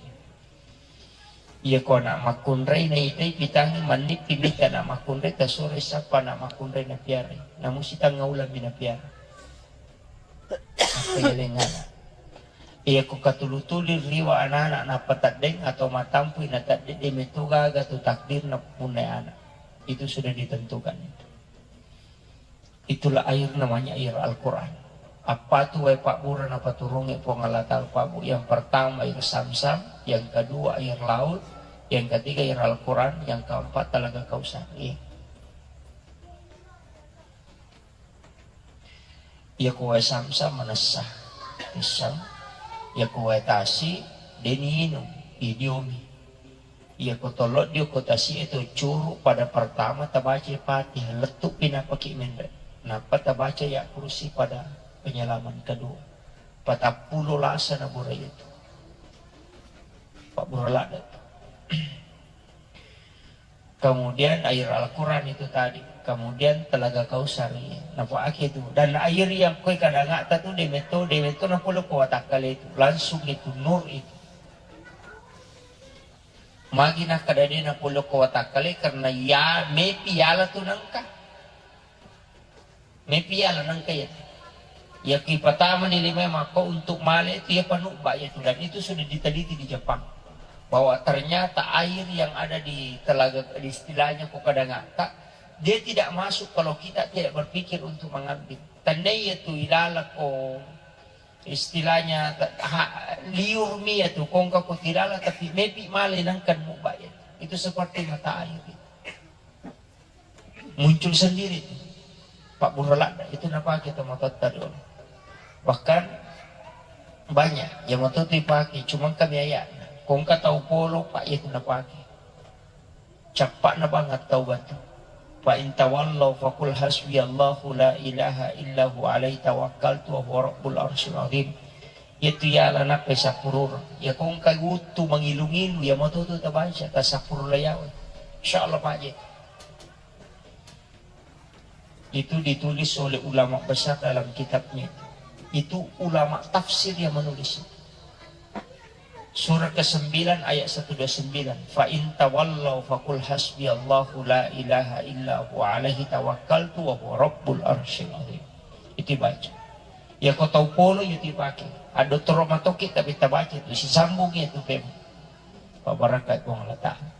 Iyako ana makkunrai naitai pitangngi, mannippi mita ana makkunrai, tasuroi sappa ana makkunrai napiarai. Namu sitengnga uleng mi napiara. Nappa yaleng ana. Iyako katulu-tuli riwa anana nappa teddeng atau matampui na teddeng, de meto gaga tu takdirna punnai ana. Itu sudah ditentukan itu. Itulah air namanya air Al-Quran. Apa tu wae pabbura napaturungi Puang Allah Ta'ala, Pak Bu? Yang pertama air Zam-Zam, yang kedua air laut, yang ketiga air Al-Quran, yang keempat Telaga Kausar. Iya. Iyako wae Zam-Zam manessa. Tisseng. Iyako wae tasi, de niinung, idiomi. Iyako tollo dio ko tasi e to curu pada pertama tabaca Fatihah, lettu pi napaki menre. Nappa tabaca Ayat Kursi pada penyelaman kedua. Patappulo lasa na bura itu. Pabbura ladde. Kemudian air Al-Quran itu tadi, kemudian Telaga Kausar, iya. Napaake itu. Dan air yang kue kadangata tu demetto, demetto napole ko watakkale itu, langsung itu nur itu. Magi nakkada de napole ko watakkale, karena ya mepi yala tu nengka. Mepi yala nengka iya. Ya kipatamani lima makko untuk male itu ya panubba ya tu, dan itu sudah diteliti di Jepang bahwa ternyata air yang ada di telaga, di istilahnya ko kadangata, dia tidak masuk kalau kita tidak berpikir untuk mengambil. Tandai ya tu ilala ko istilahnya ta-, ha-, liur mi ya tu kongka ko tilala tapi mepi male nengka mubba ya. Itu seperti mata air itu. Muncul sendiri tu. Pak Burhaladda itu napake to matotta dulu. Bahkan banyak ya matotta ipake, cuman kami ayat. Kongka tau polo pak itu napake. Cappa'na banget tau batu. Fa in tawallau faqul hasbiyallahu la ilaha illa huwa alaihi tawakkaltu wa huwa rabbul arsyil azim. Yaitu yala nappai sapurura. Ya kongka guttu mangilu-ngilu ya matoto tabaca ta sapurura yawa. Insyaallah paje. Itu ditulis oleh ulama besar dalam kitabnya itu. Itu ulama tafsir yang menulis itu. Surah kesembilan ayat seratus dua puluh sembilan. Fa in tawallau faqul hasbiyallahu la ilaha illa huwa alaihi tawakkaltu wa huwa rabbul arsyil azim. Itu baca. Ya ko tau polo ya dipake. Ado toro matoki tapi tabaca itu sisambung ya tu pem. Pabarakat Puang Allah Ta'ala.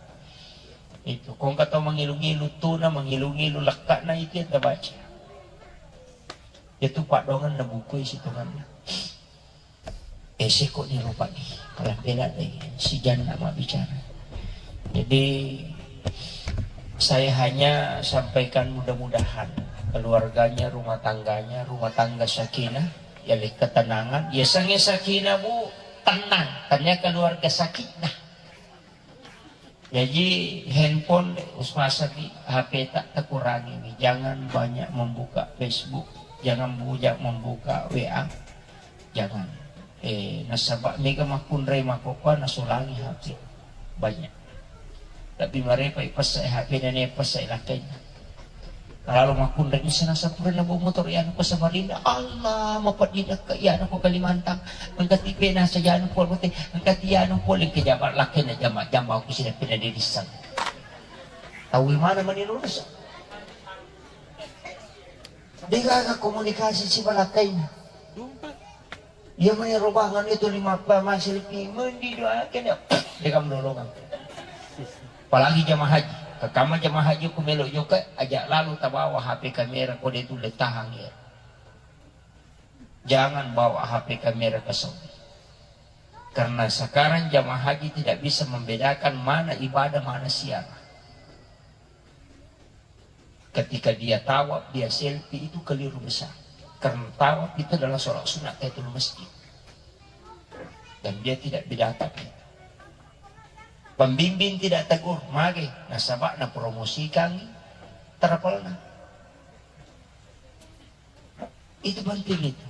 Itu kongka tau mangilu-ngilu tuna, mangilu-ngilu lekkana itu yang tabaca. Itu padongan na buku isi tunganna. Ese kok ni rupa ni, kalau bela deh, si jangan nak bicara. Jadi saya hanya sampaikan mudah-mudahan keluarganya, rumah tangganya, rumah tangga sakinah, ya le ketenangan. Ya sange sakinah bu, tenang, tanya keluarga sakinah. Jaji handphone usmasaki, H P tak takurangi, jangan banyak membuka Facebook, jangan banyak membuka W A, jangan. Eh, nasaba mega makkunrai makkokkoe nasolangi H P banyak. Tapi marepa ipessai H P na ne pessai lakkainna. Kalau makkunrai bisa nasapurana bawa motor ya anak Samarinda. Allah mapadinakka ya anak Kalimantan. Engka tipe nasa ya anak Pulau Putih. Engka tianu pole ke jabat lakkainna jama-jama aku sida pina didissang. Tahu mana mani lulus? Degaga komunikasi si balakkainna. Iya mani robangan itu lima pa masih lebih mendi doa kena. Dega melolongan. Apalagi jamaah haji. Kakama jamaah haji ku melo joka, aja lalu tabawa H P kamera kode itu letahang ya. Jangan bawa H P kamera ke Saudi. Karena sekarang jamaah haji tidak bisa membedakan mana ibadah, mana siarah. Ketika dia tawaf, dia selfie, itu keliru besar. Karena tawaf itu adalah sholat sunat tahiyatul masjid. Dan dia tidak bedakan itu. Pembimbing tidak tegur, mage, nasaba napromosikan terapelna. Itu penting itu.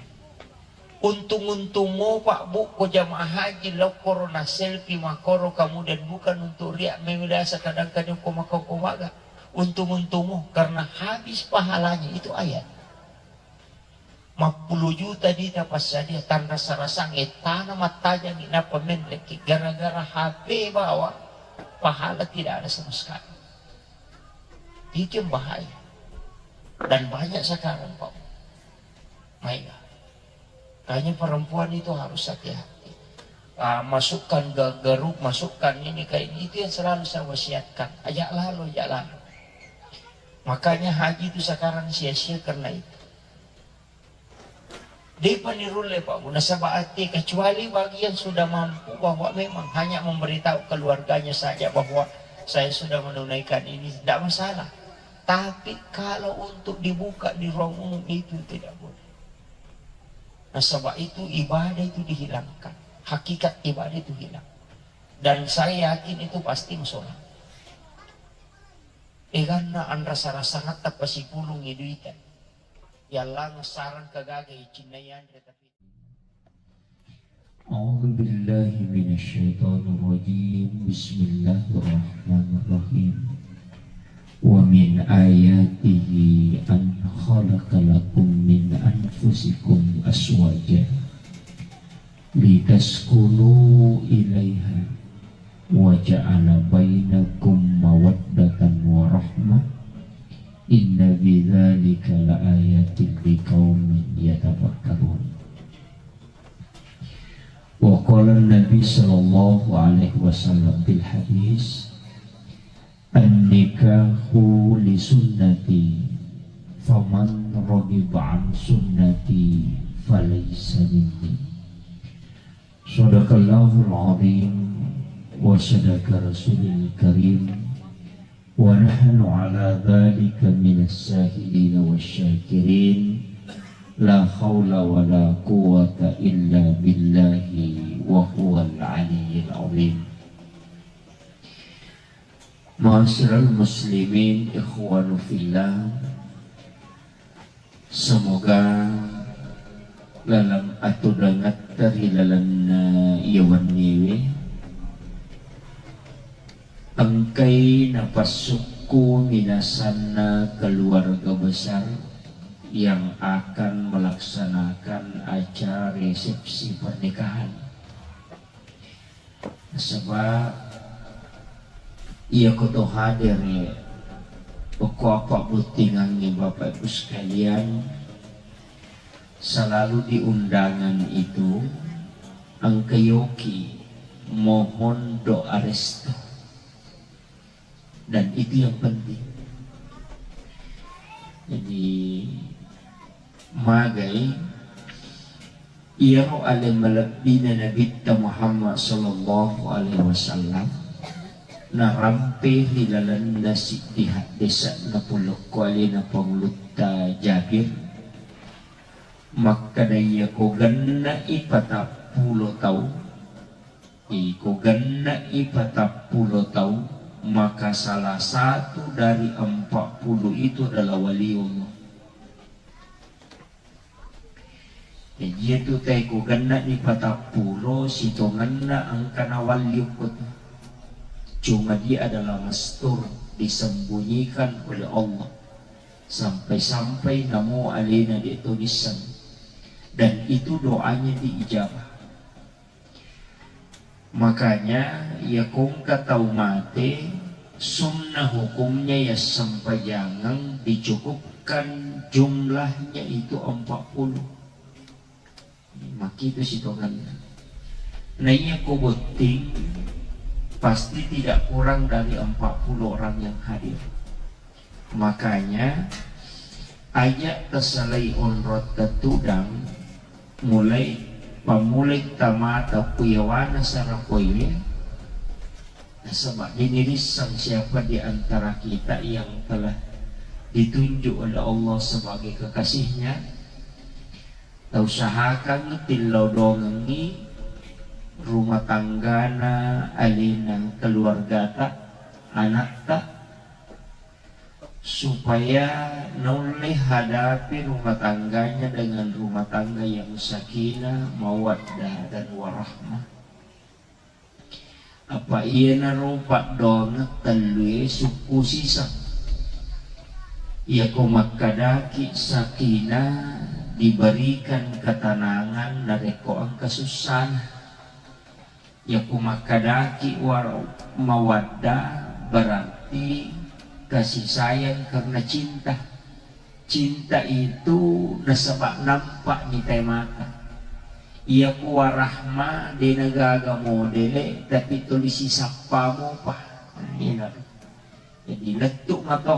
Untung-untung mo, Pak, Bu, ko jamaah haji, lo korona selfie makoro, kemudian bukan untuk riak, memang biasa kadang-kadang ko makko ko maga. Untung-untung mo, karena habis pahalanya itu ayat. Mappulo juta dita passadia, tanra sarasang, eh, tanah mattajang, inapa mendeki, gara-gara H P bawa, pahala tidak ada sama sekali. Itu yang bahaya. Dan banyak sekarang, Pak. Maega. Kayaknya perempuan itu harus hati-hati. Ah, masukkan ke grup, masukkan ini kayak ini, itu yang selalu saya wasiatkan. Ajak lalu, ajak lalu. Makanya haji itu sekarang sia-sia karena itu. Depa nirulle, Pak, Bu, nasaba ate, kecuali bagi yang sudah mampu bahwa memang hanya memberitahu keluarganya saja bahwa saya sudah menunaikan ini, tidak masalah. Tapi kalau untuk dibuka di ruang umum itu tidak boleh. Nasaba itu ibadah itu dihilangkan. Hakikat ibadah itu hilang. Dan saya yakin itu pasti masalah. Eganna anrasa-rasangatta pasipulungngi duita. Yallang sarang kagaga icinna yanre tapi. أعوذ بالله من الشيطان الرجيم. بسم الله الرحمن الرحيم. ومن آياته أن خلق لكم من أنفسكم أزواجا لتسكنوا إليها وجعل بينكم مودة ورحمة إن في ذلك لآيات لقوم يتفكرون. وقال النبي صلى الله عليه وسلم في الحديث: النكاح لسنتي فمن رغب عن سنتي فليس مني. صدق الله العظيم وصدق رسول الكريم ونحن على ذلك من الشاهدين والشاكرين. لا حول ولا قوة إلا بالله وهو العلي العظيم. Ma'asyiral muslimin, ikhwanu fillah, semoga lalang atudangetta ri lalenna iya wenniwe engkai napassukku minasanna keluarga besar yang akan melaksanakan acara resepsi pernikahan. Nasaba iyako to hadere, okko apa bottingangnge Bapak Ibu sekalian, selalu di undangan itu engka yoki mohon doa restu. Dan itu yang penting. Jadi, magai iyaro ale malebbina Nabitta Muhammad sallallahu alaihi wasallam narampe ri lalenna siddi haddesa napolokko alena Pangulutta Jabir, makkeda, iyako genne'i patappulo tau, iko genne'i patappulo tau, maka salah satu dari empat puluh itu adalah waliullah. Jaji, iyatu tae ko genne'ni patappulo, sitongenna engka nawalli okko tu. Cuma dia adalah mastur, disembunyikan oleh Allah. Sampai-sampai namo alena de' to nisseng. Dan itu doanya diijabah. Makanya, iya ko engka tau mate, sunnah hukumnya ya sempajangeng dicukupkan jumlahnya itu empat puluh. Makkitu sitongenna. Nah, iya ko botting, pasti tidak kurang dari empat puluh orang yang hadir. Makanya, aja' tasalai onrotta tudang, mulai pammulai tamata ku yawana sarapoiwe, nasaba' de' nirisseng siapa di antara kita yang telah ditunjuk oleh Allah sebagai kekasihnya. Tausahakan tillau dongengngi rumah tanggana alena keluargata, anakta, supaya naulle hadapi rumah tangganya dengan rumah tangga yang sakinah, mawaddah, dan warahmah. Apa iyanaro paddoangeng tellue sukku siseng. Iyako makkadaki sakinah, diberikan ketenangan narekko engka sussana. Iyako makkadaki war-, mawaddah, berarti kasih sayang karena cinta. Cinta itu nasaba' nampa'ni tae mata. Iyako warahma de' nagaga modele, tapi tuli sisappa mopa. Nah, iyanaro. Jadi, lettu' mato.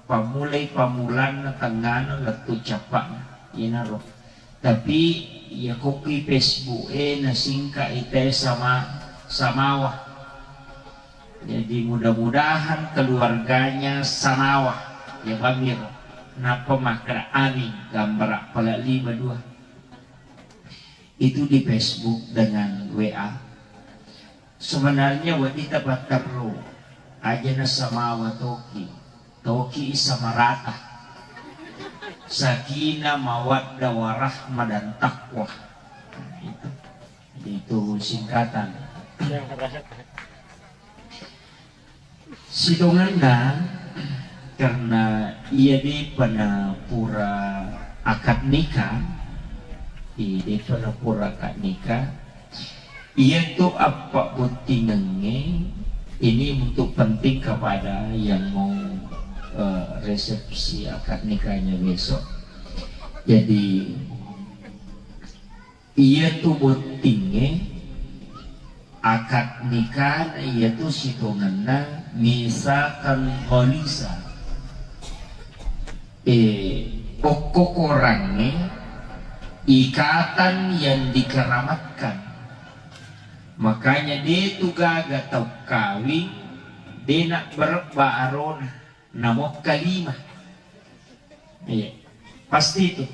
Pammulai pammulanna, tengngana, lettu' cappa'na. Iyanaro. Tapi, iyako ki Facebook e nasingka'i tae sama, samawa. Jadi, mudah-mudahan keluarganya sanawa, ya, bamiro. Nappa makkeda amin, gambara' pala lima dua. Itu di Facebook dengan W A. Sebenarnya wedding tapatterru, aja' nasamawa toki, toki samarata. Sakinah, mawaddah, warahmah, dan taqwa. Nah, itu. Itu singkatan. Sitongenna, Karena iya depa na pura akad nikah, i depa na pura akad nikah, iya tu apa bottingengnge ini untuk penting kepada yang mau eh, resepsi akad nikahnya besok. Jadi iya tu bottingnge akad nikahna iya tu sitongenna misakan ghalidha. Eh, okko korangnge ikatan yang dikeramatkan. Makanya de tu gaga tau kawing de na berebba arona. Namo kalima. Iya. Pasti itu.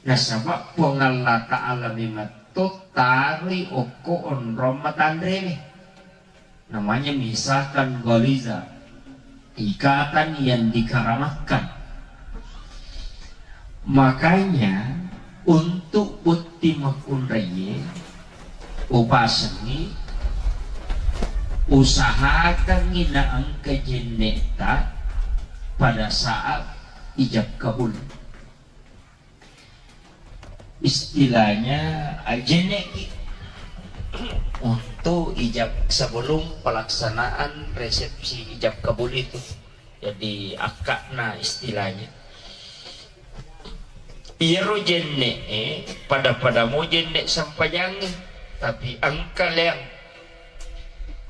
Nasaba Puang Allah Ta'ala memang to taroi okko onrong matanrewe. Namanya misakan ghalidha. Ikatan yang dikeramatkan. Makanya untuk botting makkunraie upasengngi, usahakangngi naengka jenne'ta pada saat ijab kabul. Istilahnya, ah, jenne'ki untuk ijab sebelum pelaksanaan resepsi ijab kabul itu. Jadi akka'na istilahnya. Iyaro jenne'e pada-pada mo jenne' sempajangnge, tapi engka leang.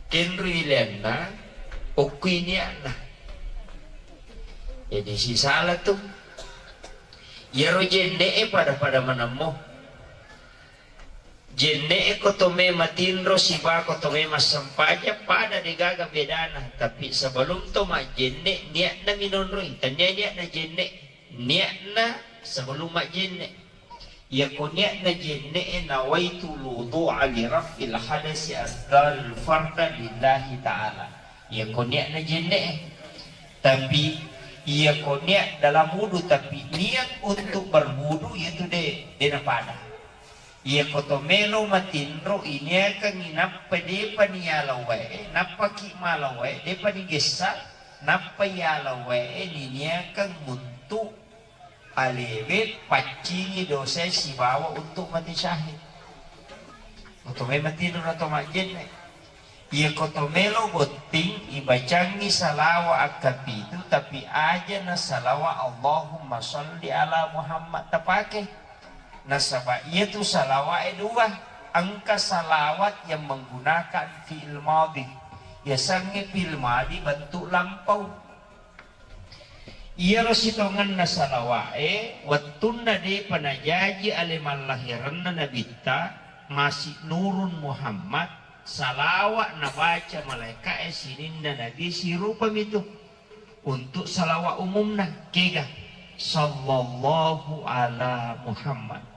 Kenrui leanna, okkui nia'na. Jadi sisala tu. Iyaro jenne'e pada-pada manemmo. Jenne'e ko to me matinro siba ko to me massempajang pada degaga bedana, tapi sebelum to majjenne niatna minonroi, tania niatna jenne, niatna sebelum majjenne. Yako niatna jenne'e nawaitu wudu'a li raf'il hadasi asgharil farda lillahi ta'ala. Yako niatna jenne'e. Tapi yako niat dalam wudu tapi niat untuk berwudu itu de, de napada. Iyako to melo matinro iniakengngi nappa depa niyala wae, nappaki mala wae, depa nigessa, nappa yala wae niniakeng untuk alewe paccingi dosae sibawa untuk mate syahid. Oto mai matinro na to majjenne. Iyako to melo botting ibacangngi salawa akkapitu, tapi aja na salawa Allahumma sholli ala Muhammad tapake. Nasaba iyatu salawae dua, engka salawat yang menggunakan fi'il madhi. Yasengnge fi'il madhi bentuk lampau. Iyaro sitongenna salawae, wettunna depa najaji ale mallahirenna Nabitta, masi Nurun Muhammad, salawa nabaca malaeka'e sininna Nabi sirupamitu. Untuk salawa umumna, kega, sallallahu ala Muhammad.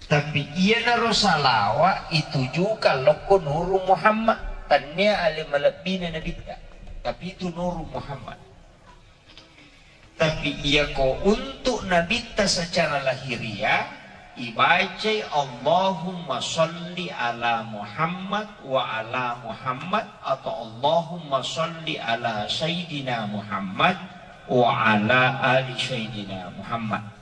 Tapi iyanaro salawa itujukan lokko Nuru Muhammad, tannia ale malebbina Nabitta, tapi itu Nuru Muhammad. Tapi iyako untuk Nabitta secara lahiriah, ibacai Allahumma sholli ala Muhammad wa ala Muhammad atau Allahumma sholli ala Sayyidina Muhammad wa ala ali Sayyidina Muhammad.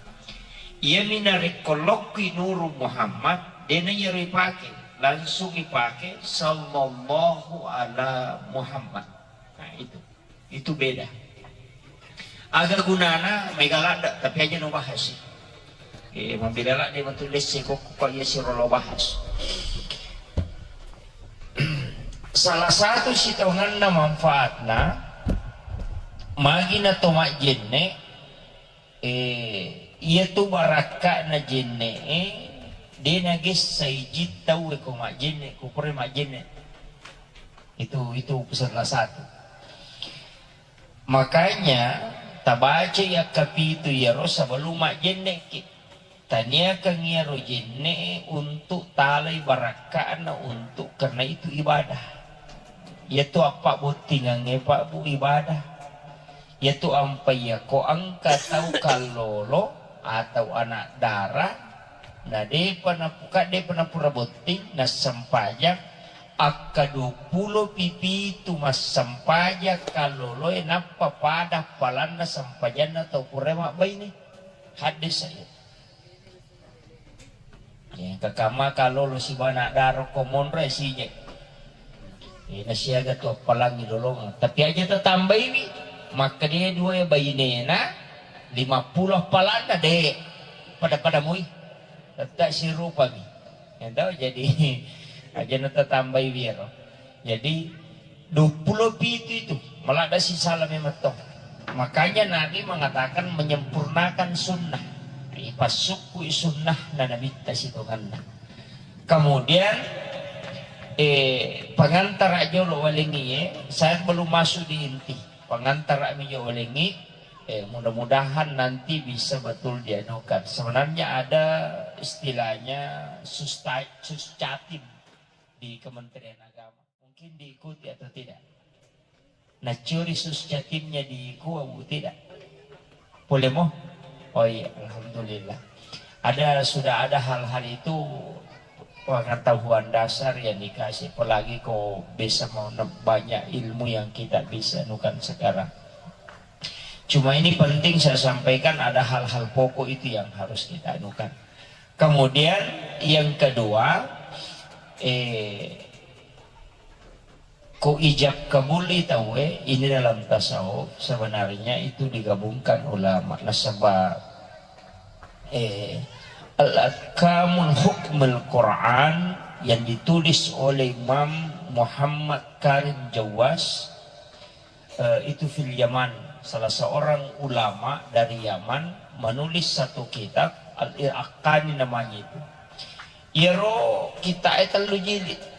Iyami narekko lokkui Nuru Muhammad, dena iyaro ipake, langsung ipake sallallahu ala Muhammad. Nah, itu. Itu beda. Aga gunana mega ladda, tapi aja no bahas. Eh, mabeda ladde matu lesse kokko kok iya siro lo bahas. Salah satu sitongenna manfaatna, magi na to majjenne, eh, iya tu barakka na jenne, eh, de na gessa ijin tau ko majjenne, ko pura majjenne. Itu, itu salah satu. Makanya, tabacai akkapitu iyaro sebelum majjenne'ki. Taniakeng iyaro jenne'e untuk talai barakka'na untuk, karena itu ibadah. Iyatu appabbottingengnge, Pak, Bu, ibadah. Iyatu ampai iyako engka tau kallolo atau anak dara, na depa napuka, depa napura botting, nassempajang, Akka duappulo pipitu massempajang kalloloe nappa pada palanna sempajanna tau purae mabbaine. Haddesa iya. Iya, engka kamma kallolo sibawa nadaro ko monro e sije. Iya, nasiaga tu appalangi lolongeng. Tapi aja tatambaiwi, makkedae dua e bainena, lima pulo appalanna de. Pada-pada mui. Tette sirupami. Ento, jadi aja natatambaiwi ero. Jadi duappulo pitu itu, maladde sisala memang to. Makanya Nabi mengatakan menyempurnakan sunnah. Ipassukkui sunnah na Nabitta sitonganna. Kemudian, eh, pengantara jolo walengie, saya belum masuk di inti. Pengantara mi jolo walengi, eh, mudah-mudahan nanti bisa betul dianukan. Sebenarnya ada istilahnya susta-, suscatim di Kementerian Agama. Mungkin diikuti atau tidak? Nacuri suscatimnya di kuabu tidak? Boleh mo? Oh iya, alhamdulillah. Ada, sudah ada hal-hal itu pengetahuan dasar yang dikasih, apalagi kok bisa mau ne-, banyak ilmu yang kita bisa nukan sekarang. Cuma ini penting saya sampaikan, ada hal-hal pokok itu yang harus kita anukan. Kemudian yang kedua, eh, ko ijab kabul tauwe, ini dalam tasawuf sebenarnya itu digabungkan ulama. Nasaba, eh, Al-Ahkamul Hukmul Quran yang ditulis oleh Imam Muhammad Karim Jawas, eh, itu fil Yaman, salah seorang ulama dari Yaman menulis satu kitab, Al-Ahkani namanya itu. Iyaro kitab e tellu jilid.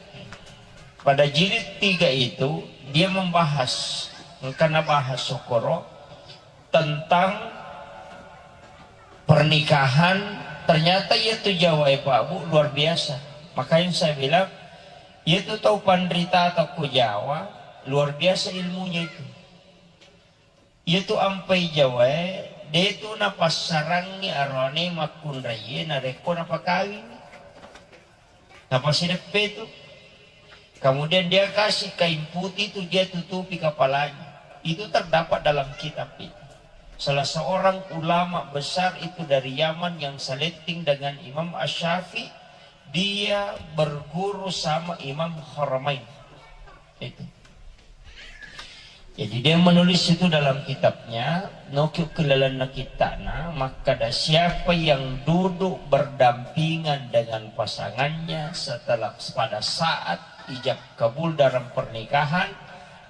Pada jilid tiga itu, dia membahas, engka nabahas sokoro tentang pernikahan. Ternyata iya tu Jawa e, Pak Bu, luar biasa. Makanya saya bilang, iya tu tau panrita tau ko Jawa, luar biasa ilmunya itu. Iya tu ampai Jawa e, de tu napassarangi arone makkunraie narekko napakawingi. Napasideppe tu. Kemudian dia kasih kain putih itu, dia tutupi kepalanya. Itu terdapat dalam kitab itu. Salah seorang ulama besar itu dari Yaman yang seletting dengan Imam Asy-Syafi'i, dia berguru sama Imam Haramain. Itu. Jadi dia menulis itu dalam kitabnya, noki ukkilalanna kittana, makkada siapa yang duduk berdampingan dengan pasangannya setelah, pada saat ijab kabul dalam pernikahan,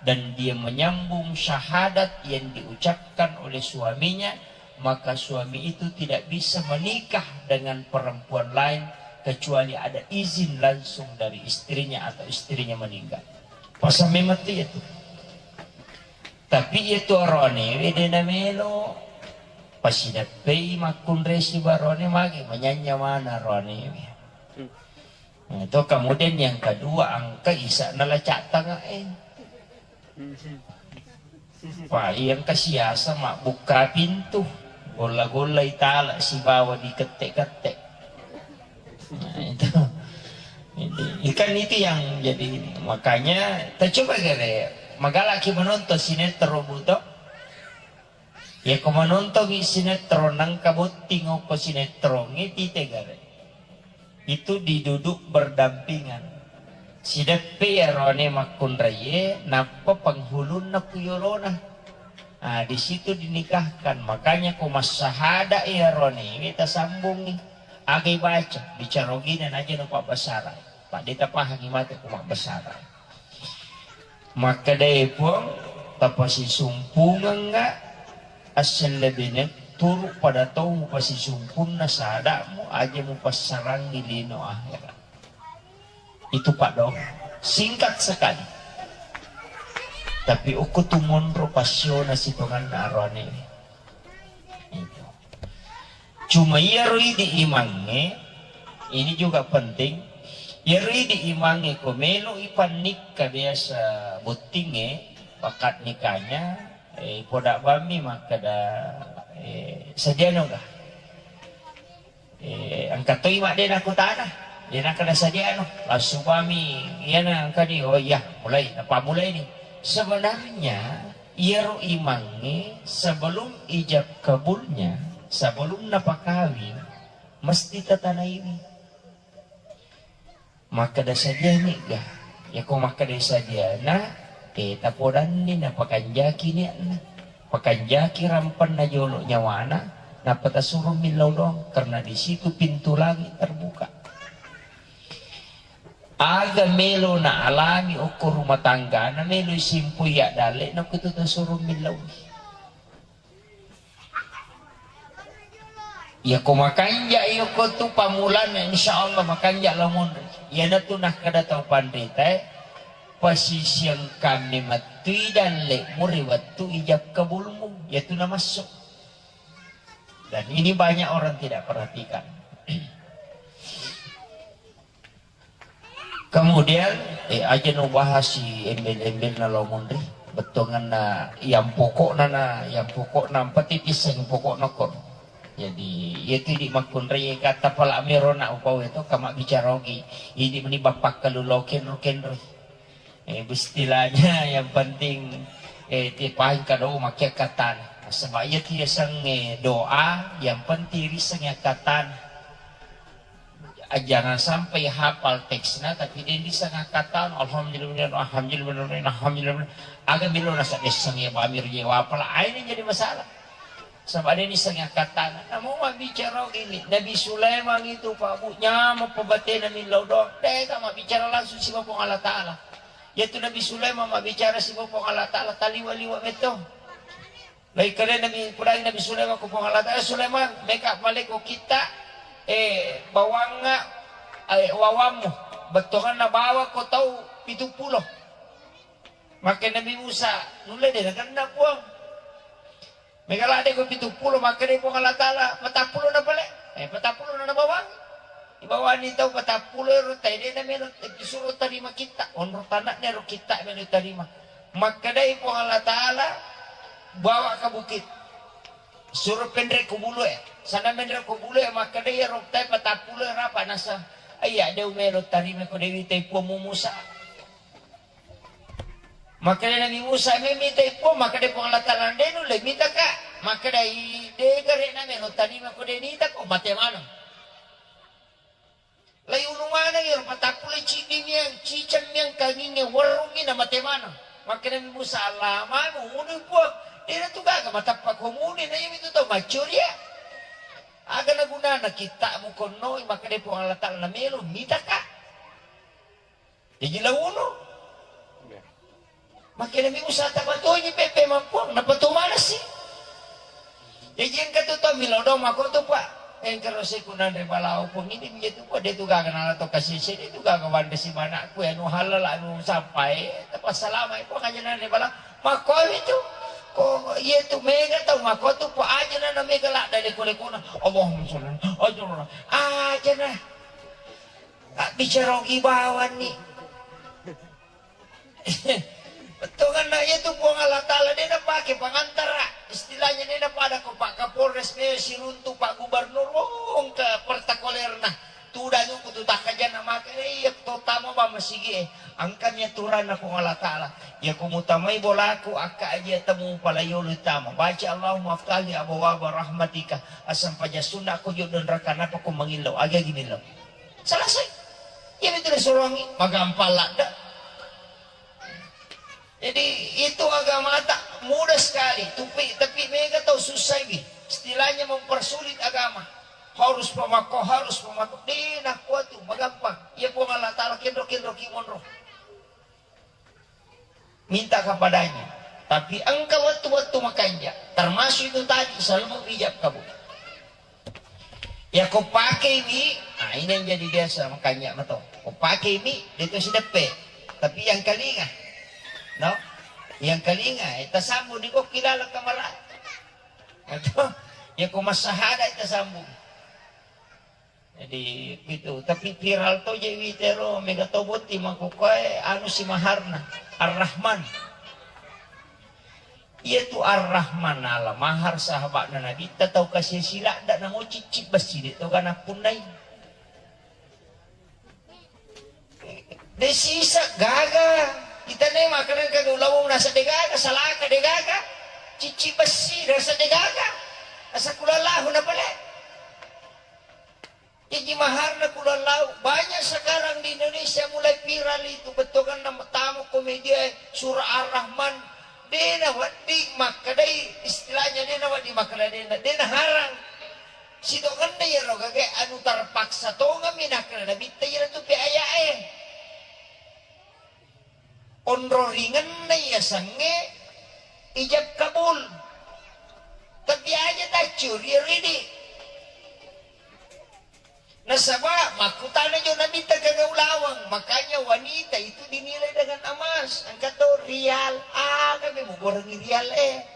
dan dia menyambung syahadat yang diucapkan oleh suaminya, maka suami itu tidak bisa menikah dengan perempuan lain kecuali ada izin langsung dari istrinya atau istrinya meninggal. Pasang memang tu iya tu. Tapi iya tu aroanewe de namelo. Pasidappei makkunrai sibawa aroane, magi manyanya mana aroanewe. Nah, itu kemudian yang kedua, engka isa'na lacak tangae. Wah, iya engka siasa mabbukka pintu, golla-golla itala sibawa dikette-kette. Nah, itu. Jadi, ikan itu yang jadi ini. Makanya, kita coba gare, magalaki menonton sinetron, Bu, toh? Iya, ko menonton sinetron, nangka botting ko sinetron, itu tegare. Itu diduduk berdampingan. Sideppe iyarone makkunraie, nappa penghulunna ku yolona. Ah, di situ dinikahkan. Makanya ko massahada iyarone, kita sambungi. Agai baca, bicara ogina naja no pabbasara. Pak, de tapahangi mate ko mabbasara. Makkedae Puang, tapasisumpungengnga assellebine, turu pada tau mupasisumpunna sada'mu, aja mupassarangi lino ahera. Itu paddoang. Singkat sekali. Tapi okko tu monro passiona sitonganna aroane. Itu. Cuma iyaro idi imangnge, ini juga penting. Iyaro idi imangnge ko melo ipannikka biasa bottingnge, akad nikahnya, eh, poda bammi makkeda, eh, sadiano ga? Eh, engka toi madde nakutana. Iya nakkeda sadiano, langsung bami iyana engkani, oh iya, mulai, napammulaini. Sebenarnya iyaro imangnge sebelum ijab kabulnya, sebelum napakawing, mesti tatanaiwi. Makkeda sadiani'ga? Iyako makkeda sadiana, eh, tapodanni napakanjaki niatna. Pakanjaki rampenna jolo nyawana, nappa tasuro millau doang, karena di situ pintu langit terbuka. Aga melo naalami okko rumah tanggana, melo isimpoi addalle'na, kutu tasuro millau. Iyako makanja iyako tu pammulanna, insya Allah makanja lao monri. Iyanatu nakkeda tau panritae, pasisiang kamme mattui dalle'mu ri wettu ijab kabulmu, iyatu namassu. Dan ini banyak orang tidak perhatikan. Kemudian, eh, aja no bahas si embel-embel na lao monri. Bettuanganna yang pokokna na, yang pokokna, yang penting pisseng pokokna ko. Jadi, itu di makkunrai kata pala merona upau itu kama bicara ogi. Ini meni bapak kalu lo kenro kenro. Eh, istilahnya yang penting, eh, tipain kado makia katan. Sebab iya tiaseng, eh, doa, yang penting riseng ya katan. Ah, jangan sampai hafal teksnya, tapi dia bisa ngangkatan, alhamdulillah, alhamdulillah, alhamdulillah. Aga melo nasa dessang ya bamir je wapala, ah, ini jadi masalah. Sebab dia bisa ngangkatan. Namu mabbicara gini, Nabi Sulaiman itu, Pak Bu, nyameng pebatena millau doang. Deka mabbicara langsung si Puang Allah Ta'ala. Yaitu Nabi Sulaiman mabbicara si Puang Allah Ta'ala, taliwa-liwa beto. Naikkalenami, pudangi Nabi Sulaiman ko Puang Allah Ta'ala, "Sulaiman, meka pale ko kitta, eh, bawangnga, eh, wawammu, bettuanganna bawa ko tau pitu pulo." Makke Nabi Musa, "Nulle de nagenna, Puang. Mega ladde ko pitu pulo, makke de Puang Allah Ta'ala, patappulo na pale, eh, patappulo na nabawangi." Ibawani tau patappulo ero tae, de na melo, eh, disuruh tarima kitta. Onro tanakna ero kitta melo tarima. Makkedai Puang Allah Ta'ala, "Bawa ke bukit. Suruh penre ko bulu e." Sana menre ko bulu e, makkedai ero tae patappulo ero apa nasa. Iya, de melo tarima ko Dewi tai Puang Musa. Makkeda Nabi Musa, "Memitai Puang," makkeda Puang Allah Ta'ala, "De nulle mitaka." Makkeda, "I, de gare na melo tarima ko de nita ko mate maneng." Lai unu maneng ero patappulo ciddi miang, ciceng miang, kanginge werrungi na mate maneng. Makkeda Nabi Musa, "Allah, manu unu Puang, de na tu gaga matappa ko muni na iyami tu tau maccuria. Aga na gunana kitta mu konnoi?" Makkeda Puang Allah Ta'ala, "Na melo mitaka." Jaji launo. Makkedami Musa, "Tapatoji peppe mappuang, napatu manassi." Jaji engka tu tommi lao dong makko tu, Pak. Engka ro seku nanre balawo Puang ini, mija tu, Pak, de tu gaga nala to kasese, de tu gaga wanre simanakku, anu halala, anu sampai, tapassalama, Puang, aja nanre balawo. Makko itu, ko iya tu mega tau makko tu, Pak, aja nana mega ladda leko-lekona. Allahumma sholli, aja na. Abbicara ogi bawanni. Bettuanna iya tu Puang Allah Ta'ala de napake pangantara. Istilahnya de napada ko Pak Kapolres me siruntu Pak Gubernur wong ke pertakolerna. Tudangi ku tu takkajanna maka iya to tamo ba masigi e. Engkami aturanna Puang Allah Ta'ala. Iya ko mutamai bolaku akka aja temu pala yolo tama. Baca Allahumma aftahli abwaba rahmatika. Asam paja sunna ko jodoh neraka napa ko mangillau. Agi-agi millau. Selesai. Iya betul disuruhangi, magampang ladda. Jadi itu agamata mudah sekali, tapi, tapi mega tau susah ini. Istilahnya mempersulit agama. Harus pemako, harus pemako. Deh, nah kuat tu, magampang. Iya Puang Allah Ta'ala kenro-kenro ki monro. Minta kepadanya. Tapi engka wettu-wettu makanja, termasuk itu tadi, selalu ijab kabul. Ya ko pakeimi, nah ini yang jadi biasa makanja mato. Ko pakeimi, itu sideppe. Tapi yang kalinga, no? Yang kalinga, eh, tasambung di bokki dalam kamar. Atau, ya ko massahada, eh, tasambung. Jadi, itu. Tapi viral to je witero, mega to botti mangkukkoe, anu si maharna, Ar-Rahman. Iya tu Ar-Rahman ala mahar sahabatna Nabitta tau kasi siladda namo cicci bassi de to gana punnai. De sisa gaga. Kita ne makan ke ulawung nasa de gaga, salaka de gaga. Cici besi nasa de gaga. Asa kulallahu na pale. Jadi maharna kulallahu. Banyak sekarang di Indonesia mulai viral itu. Betonganna tamu komedia, surah Ar-Rahman. Dena wedding makkedai, istilahnya dena wedding makkeda dena, dena harang. Sitongenna iyaro gagae anu terpaksa tongeng mi nakkeda nabitta iyaro tu pe aya'e. Onroringenna iyasengnge ijab kabul. Tapi aja taccu ri ridi. Nasaba makkutana jo nabitta kega ulaweng, makanya wanita itu dinilai dengan emas. Engka to rial, aga me mugorengi rial e.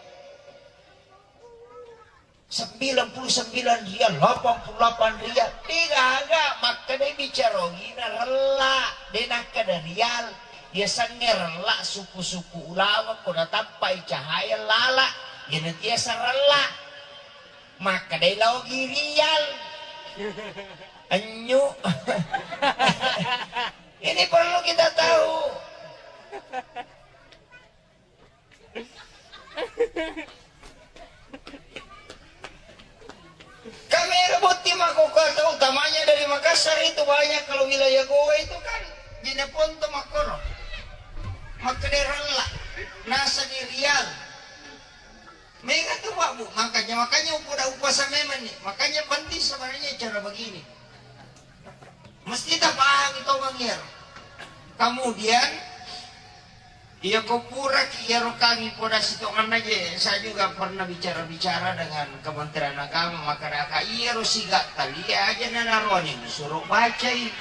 Sembilan puluh sembilan rial, delapan puluh delapan rial. De gaga, makkeda bicara ogina rella. De nakkeda rial. Biasangnge rella suku-suku ulaweng ko natappai cahaya lala. Iyana tiasa rella. Makkeda lao gi rial. Enyu. Ini perlu kita tahu. Kamera botting makkokkoe, utamanya dari Makassar itu banyak, kalau wilayah Gowa itu kan jeneponto makkoro. Makkeda rella, nasa di rial. Mega tu, Pak, Bu. Makanya, makanya upoda upasa memang nih. Makanya penting sebenarnya cara begini. Mesti tapahami tongeng iyaro. Kemudian, iya ko puraki iyaro kami poda sitongenna je, saya juga pernah bicara-bicara dengan Kementerian Agama, makkadaka iyaro siga talia aja nanaroani musuro bacai.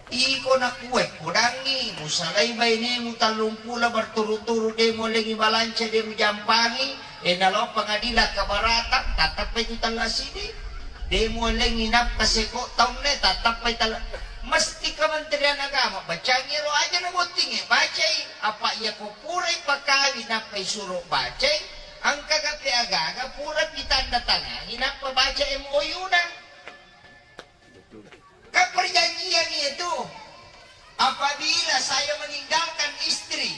Iko nakue podangi, musalai bainemu tallung pula berturut-turut de mualengi balanca de mujampangi, E, nalo pengadilan keberatan, tattappai tu tella sidi. De mualengi nappa seko taunne, tattappai tella. Mesti Kementerian Agama, bacangi ro aja na bottinge, bacai. Apa iya ko purai pakawi nappai suro bacai, engka gape agaga pura pitanda tangangi nappa baca M O U na. Kan perjanjian itu, apabila saya meninggalkan istri,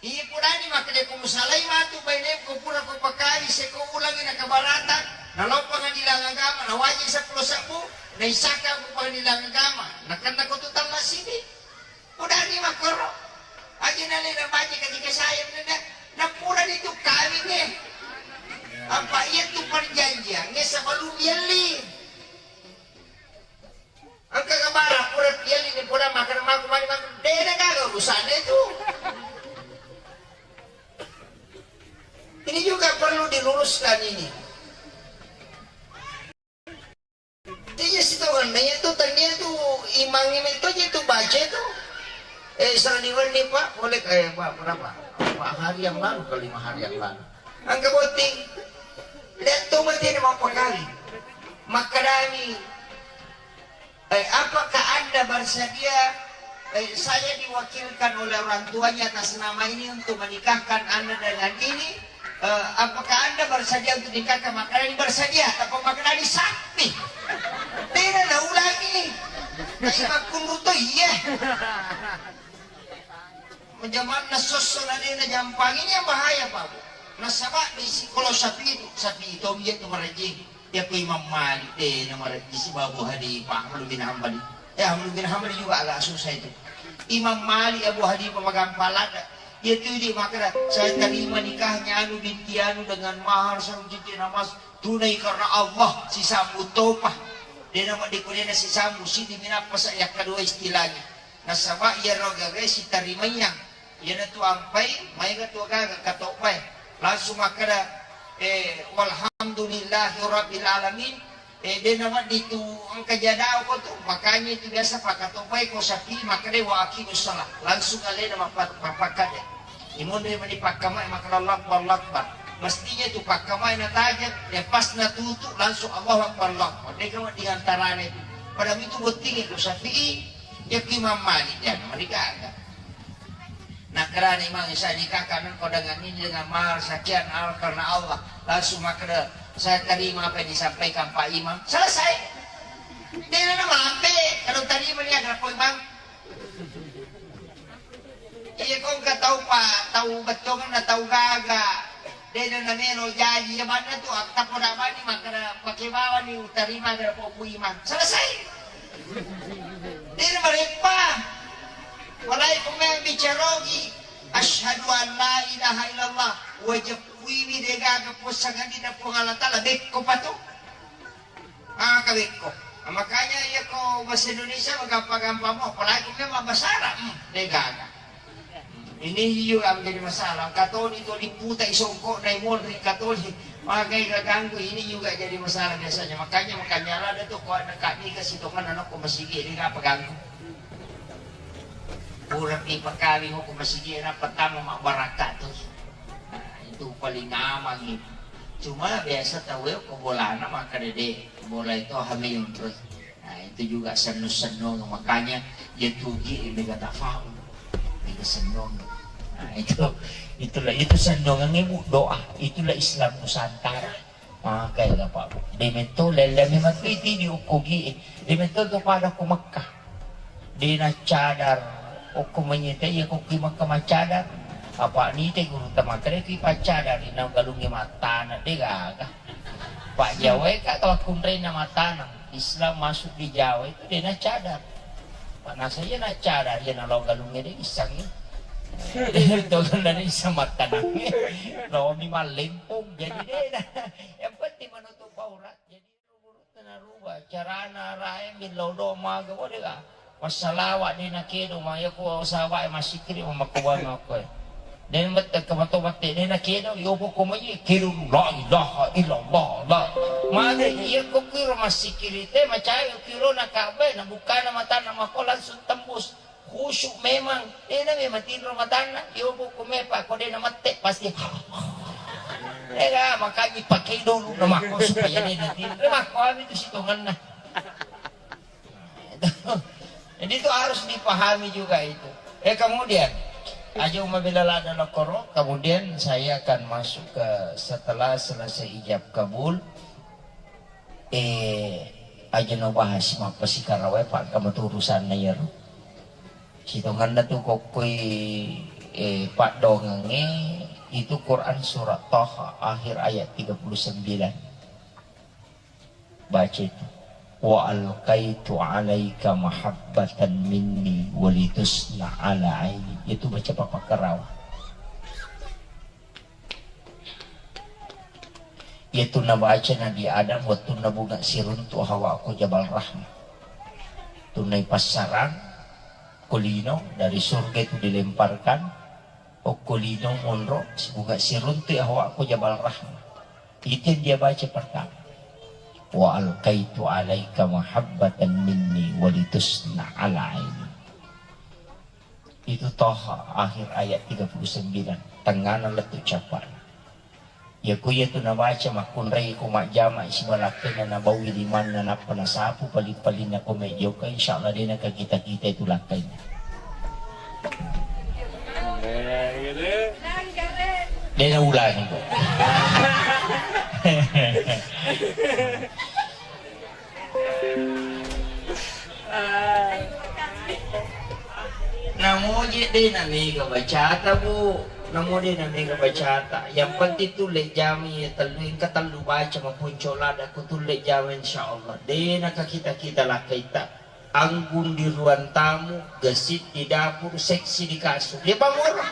iya purani makkeda ko musalai matu bainemu ko pura ko pakawi seko ulangi na keberatan, nalo pengadilan agama, nawaji seppulo sebbu, naisaka ko pengadilan agama, nakenna ko tu tella sidi. Pudani makkoro. Aja nalena baca ketika saya nenda, napurani tu kawinge. Apa iya tu perjanjiange sebelum yelli. Engka kabara pura pialli ni pura makan maku mani maku. Dena gaga urusannya itu. Ini juga perlu diluruskan ini. Iya sitongenna itu tania tu imang itu aja itu baca itu. Eh, sering diwendi, Pak, boleh, eh, Pak, berapa? Empat hari yang lalu ke lima hari yang lalu. Engka botting. Lihat tu mati ini mau pengkali. Makadami. Eh, apakah Anda bersedia? Eh, saya diwakilkan oleh orang tuanya atas nama ini untuk menikahkan Anda dengan ini. Eh, apakah Anda bersedia untuk nikahkan? Makanya bersedia, tapi makanya sakti. Tidak ada ulangi. Tapi makunru to iya. Menjamanna sosso na dena jampang ini yang bahaya, Pak. Nasaba di sikolo sapi itu, sapi itu dia tu merejing. Iya ko Imam Malik, eh, na marejji sibawa Abu Hanifah, Ahmad bin Hanbal. Eh, Ahmad bin Hanbal juga agak susah itu. Imam Malik, Abu Hanifah magampang ladde. Iya tu idi makkeda, "Saya terima nikahnya anu binti anu dengan mahar sarung cincin emas tunai karena Allah," sisambu topa. Dena maddikunena sisambu, sidi minappa sa yakka dua istilahnya. Nasaba iyaro gaga sitarimaiang. Iyanatu ampai, maega tu agaga katobbae. Langsung makkeda, eh, "Walhamdulillahi rabbil alamin." Eh, de nawedding tu engka jadao ko tu. Makanya itu biasa pakatobbae ko sapi, makkeda, "Wa aqimus shalah." Langsung alena mappa-, mappakkade. Imonri mani pakkamai makkeda, "Allahu Akbar, Allahu Akbar." Mestinya itu pakkamai natajeng, ya pas natutu langsung, "Allahu Akbar, Allahu Akbar." Deka wedding antarana itu. Pada itu bottingi ko sapi, ya ki mamali, ya, mari gaga. Nakkerana Imang, "Saya nikahkan engkau dengan ini dengan mahar sekian, al-, karena Allah." Langsung makkeda, "Saya terima apa yang disampaikan Pak Imam." Selesai. Dia nama ampe, kalau terima dia ada Pak Imam. Iya, ko engka tau pa, tau bettuanna tau gaga. Dena namelo jaji, iya manna tu, akta poda bani makkeda pake bawani utarima gara Pak Buiman. Selesai. Dena mareppa. Walai kumeng bicarogi. Asyhadu an la ilaha illallah. Wajib kuiwi degaga puasangadi na Puang Allah Ta'ala. Bekko patu. Maka bekko. Makanya iya ko bahasa Indonesia gampang-gampang mo, apalagi memang bahasa Arab, hmm, degaga. Ini juga menjadi masalah. Katoni to diputai songkok dai monri katoni. Magai gaganggu ini juga jadi masalah biasanya. Makanya makanya ada tuh kok dekat nikah si tongan anak ko masigi ini apa ganggu. Kurang dipakali ko masigi na pertama mak barakat tuh. Nah, itu paling aman itu. Cuma biasa tau ya ko bolana maka dede bola itu hamil terus. Nah, itu juga senno-senno, makanya ya tugi mega tafaul, mega senno. Nah, itu itulah itu sennongan ibu doa, itulah Islam Nusantara. Maka ya Pak Bu, demetto lele memang itu di ukugi, demetto tu pada ku Mekah. Dena cadar, okko manyete iya ko ki Mekah macadar. Apa ni te guru tamakre ki pacadar, ina galungi matana de gaga. Pak Jawa ka tau kunrena matana. Islam masuk di Jawa itu dena cadar. Mana saya na cadar, ya na lo galungnya de isang. Itu kan dari isang matana. Lo mi malempung jadi dena. Yang penting menutup aurat. Jadi Tena ruba carana rae millau do maga wode ga. Massalawa de na kedo ma yako sawa e masikiri ma makkuwa makko e. De mette ke mato mette de na kedo yo poko mai kedo la ilaha illallah la. Maga iya ko kiro masikiri te macai kiro na kabe na bukana matana mako langsung tembus. Khusyuk memang, dena memang tinro matanna, yobo ko mepa ko dena mette pasti. Ega makanya pakai dulu nama ko supaya dena tinro. Makko ami tu sitonganna. Jadi itu harus dipahami juga itu. Eh kemudian aja mabela lada lokoro, kemudian saya akan masuk ke setelah selesai ijab kabul. Eh, aja no bahas mappasikarawai pak kamu tu urusanna iyaro. Sitonganna tu kokkoi, eh, paddoangengnge itu Quran surat Taha akhir ayat tiga puluh sembilan. Baca itu. Wa alqaitu alaika mahabbatan minni walitusna ala aini. Itu baca papa karawa. Iyatu nabaca Nabi Adam wettunna bunga siruntu Hawa ko Jabal Rahmah. Tunna ipassarang ko lino dari surga itu dilemparkan, okko lino monro bunga siruntu Hawa ko Jabal Rahmah. Itu yang dia baca pertama. Wa alqaitu alaika mahabbatan minni walitusna ala aini. Itu Toha akhir ayat tiga puluh sembilan, tengngana lettu cappa'na. Iya ku iyatu nabaca makkunrai ko majjama siba lakkainna nabaui limanna nappa nasapu paling-palinna ko mejjoka, insyaallah dena kakita-kita itu lakkainna. Dena ulangi ko. Namo je de na mega bacata bu, namo de na mega bacata. Yang penting tu le jami ya tellu engka tellu baca mapunco lada ku tu le jami insyaallah. De na ka kita-kita lakkaita. Anggun di ruang tamu, gesit di dapur, seksi di kasur. Dia pamoro.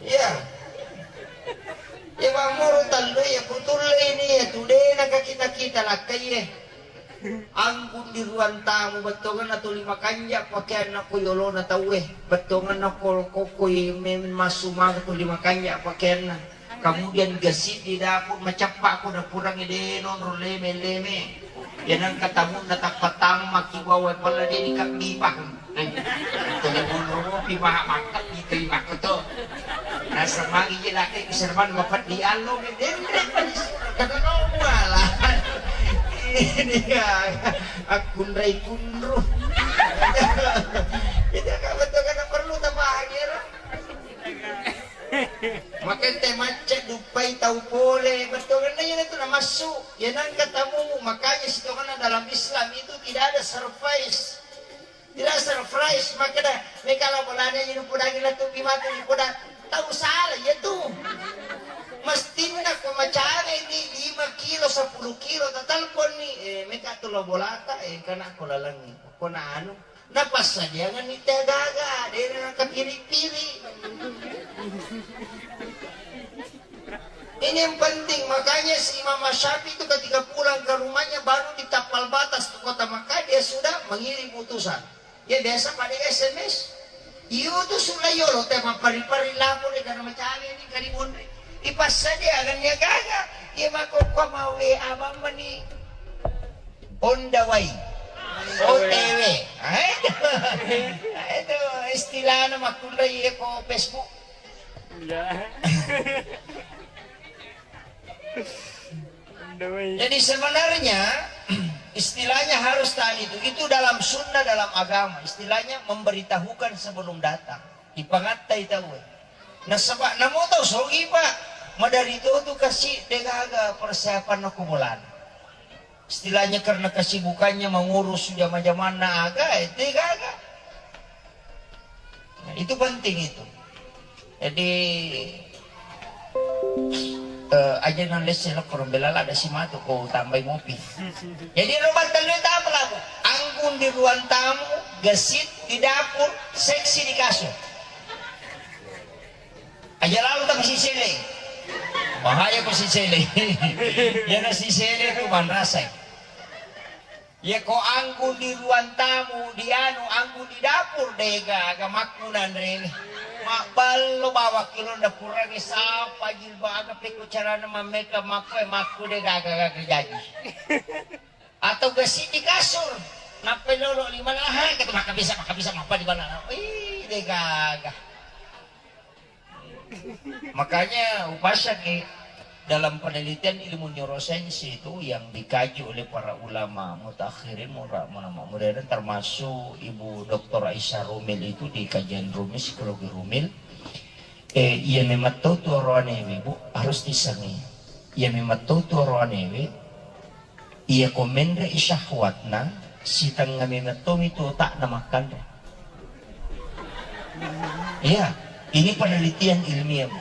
Iya. Iya pamoro tallu iya kutulle ini ya tu de na ka kita-kita lakkai ye. Anggun di ruang tamu bettonganna tuli makanja pakeanna ko yolona tauwe. Bettonganna ko kokko ye memeng massu maka tuli makanja pakeanna. Kemudian gesit di dapur, maceppa ko dapurangnge de nonro leme-leme. Ya nengka tamunna tappa tammaki bawang pella de dikabbi pahang. Tuli monro mopi maha makkabbi tu makko to. Nasemmangi je laki serban mapeddi allo me denre panis. Kada no muala. Ini ya akkunrai kunru. Itu ka betul kada perlu tapahang ya. Makanya te macca duppai tau pole, bettuanna iya tu namassu, ya nangka tamu, makanya sitonganna dalam Islam itu tidak ada surprise. Tidak surprise, makkeda, "Mekala bolana jadi podangi lettu pi matu di poda." Tau salah, iya tu. Mestinna ko macawe ni lima kilo, sepuluh kilo, tatelpon ni, "Eh, meka tu lo bolata, eh, kana ko lalengi." Ko na anu, napassadiangan ni teh gaga, dena nakapiri-piri. Ini yang penting, makanya si Imam Syafi'i itu ketika pulang ke rumahnya baru ditampal batas tu kota Makkah, dia sudah mengirim utusan. Ya biasa pada S M S. Iyo tu sulla yolo te mappari-pari lapor de karena macawe ni kari bonre. Ipassadia agan ya gaga. Iya mako ko mau W A bamba ni on the way. O T W. Ah, itu. Itu istilahnya makkunrai ko Facebook. Iya. Jadi sebenarnya istilahnya harus tahan itu. Itu dalam sunnah, dalam agama. Istilahnya memberitahukan sebelum datang. Ipangattai tau. Nasaba namo tau sogi, Pak. Madari to tu kasi degaga persiapan ko bolana. Istilahnya karena kesibukannya mengurus jama-jamanna aga, eh, degaga. Nah, itu penting itu. Jadi, eh, aja nang lesse lo korong belala ada si matu ko tambai mopi. Jadi lo battalnya tak apa labu. Anggun di ruang tamu, gesit di dapur, seksi di kasur. Aja lalu tapi sisele. Bahaya ko sisele. Yana sisele tu manrasai. Iya ko anggun di ruang tamu, di anu, anggun di dapur, degaga makkunanreni. Mabballo bawa kilonda purage sapa jilbab, aga pekko carana mammeka makko, eh, makku degaga gaga jaji. Atau gasi di kasur, nappai lolo lima lahan, kata maka bisa, maka bisa, maka di mana? Ih, degaga. Makanya upasaki dalam penelitian ilmu neurosains itu yang dikaji oleh para ulama mutakhirin, mura-, ulama modern, termasuk Ibu Doktor Aisyah Rumil itu di kajian Rumil, psikologi Rumil. Eh, iya memang tau tu oroanewe, Bu, harus disangi. Iya memang tau tu oroanewe, Iya ko menre'i syahwatna, sitengnga memeng tommi tu otakna makkanre. Iya, ini penelitian ilmiah, Bu.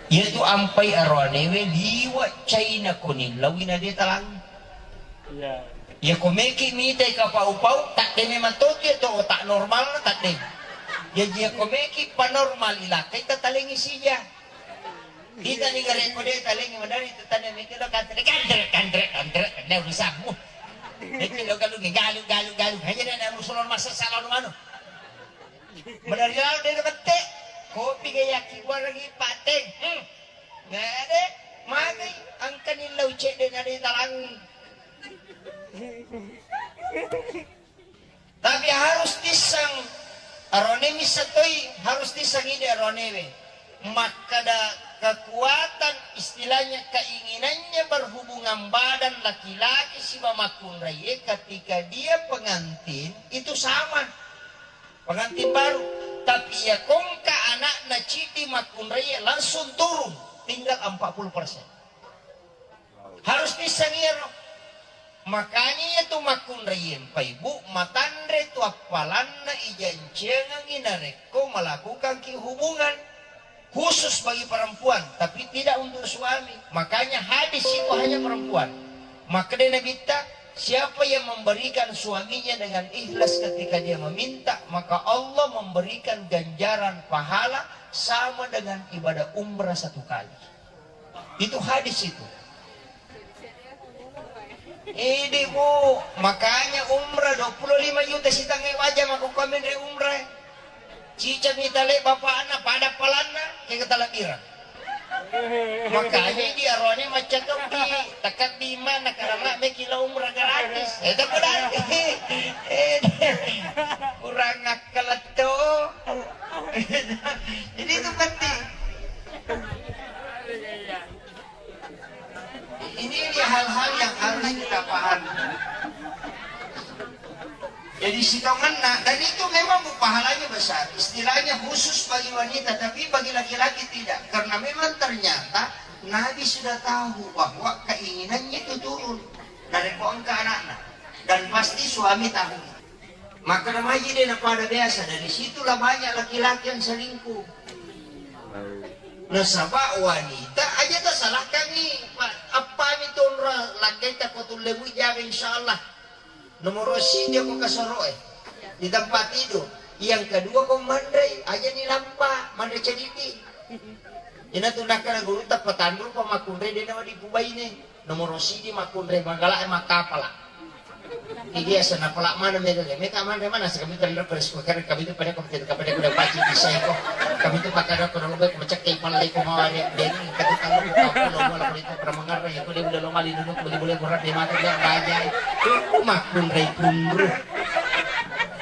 Iya tu ampai aroanewe liwa China ko nillaui na de talangi. Iya. Iya ko meki mitai kapau-pau, tadde memang to tu iya to otak normal na tadde. Jaji iya ko meki panormal ilakai tatalengi sija. Kita ni gare ko de talengi madari tu tane meki lo kantre, kantre, kantre, kantre, ne urusanmu. Meki lo galungi, galu, galu, galu. Hanya na urusan masa salah manu. Madari lalu de bette. Kopi ga yaki buarang ipate. Hmm. Ngade, magai, angkani lau cedde na de talangi. Tapi harus tisseng arone misseng toi, harus tisseng ide aronewe. Makkada kekuatan, istilahnya keinginannya berhubungan badan laki-laki siba makkunraie ketika dia pengantin itu sama. Pengantin baru. Tapi ya kongka anakna cidi makkunraie langsung turun tinggal empat puluh persen. Harus tisseng iyaro. Makanya iya tu makkunraie mpaibu matanre tu appalanna ijanciangengi narekko melakukanki hubungan khusus bagi perempuan, tapi tidak untuk suami. Makanya hadis itu hanya perempuan. Makkeda Nabitta, siapa yang memberikan suaminya dengan ikhlas ketika dia meminta, maka Allah memberikan ganjaran pahala sama dengan ibadah umrah satu kali. Itu hadis itu. Idi, Bu, makanya umrah dua puluh lima juta sitangnge waja mako kamen re umrah. Cica mitale bapakna pada palanna ke ketalabira. Makanya di arone macca toki, takabbi mana karena meki la umrah gratis. Itu berarti. Eh, kurang akal tuh. Jadi itu penting. Ini, ini hal-hal yang harus kita pahami. Jadi sitongenna, dan itu memang, Bu, pahalanya besar. Istilahnya khusus bagi wanita, tapi bagi laki-laki tidak. Karena memang ternyata Nabi sudah tahu bahwa keinginannya itu turun dari engka anakna. Dan pasti suami tahu. Makkeda maji de' napada biasa, dari situlah banyak laki-laki yang selingkuh. Nasaba wanita aja tasalahkangngi, pa-, appami tonra lakkaita ko tulle mui jaga, insyaallah. Nomoro sidi ko kasoroe di tempat tidur. Yang kedua ko manrei, aja ni lampa manre cediti. Ina tu nakkeda guru tappa tanru pa makkunre de' nawa dipubaine. Nomoro sidi makkunre magala e makkapala. Iya, sana pala mana mega ge. Meka mana mana sih kami tanda beres kami itu pada kami itu pada kuda paci bisa ko. Kami itu pakai ada kuda lobe macak kayak pala ko mau ada deng kami tahu ko kamu lo mau itu pernah mengerti ko dia udah lo mali dulu boleh boleh berat dia mati dia bajai. Itu makkunre kunru.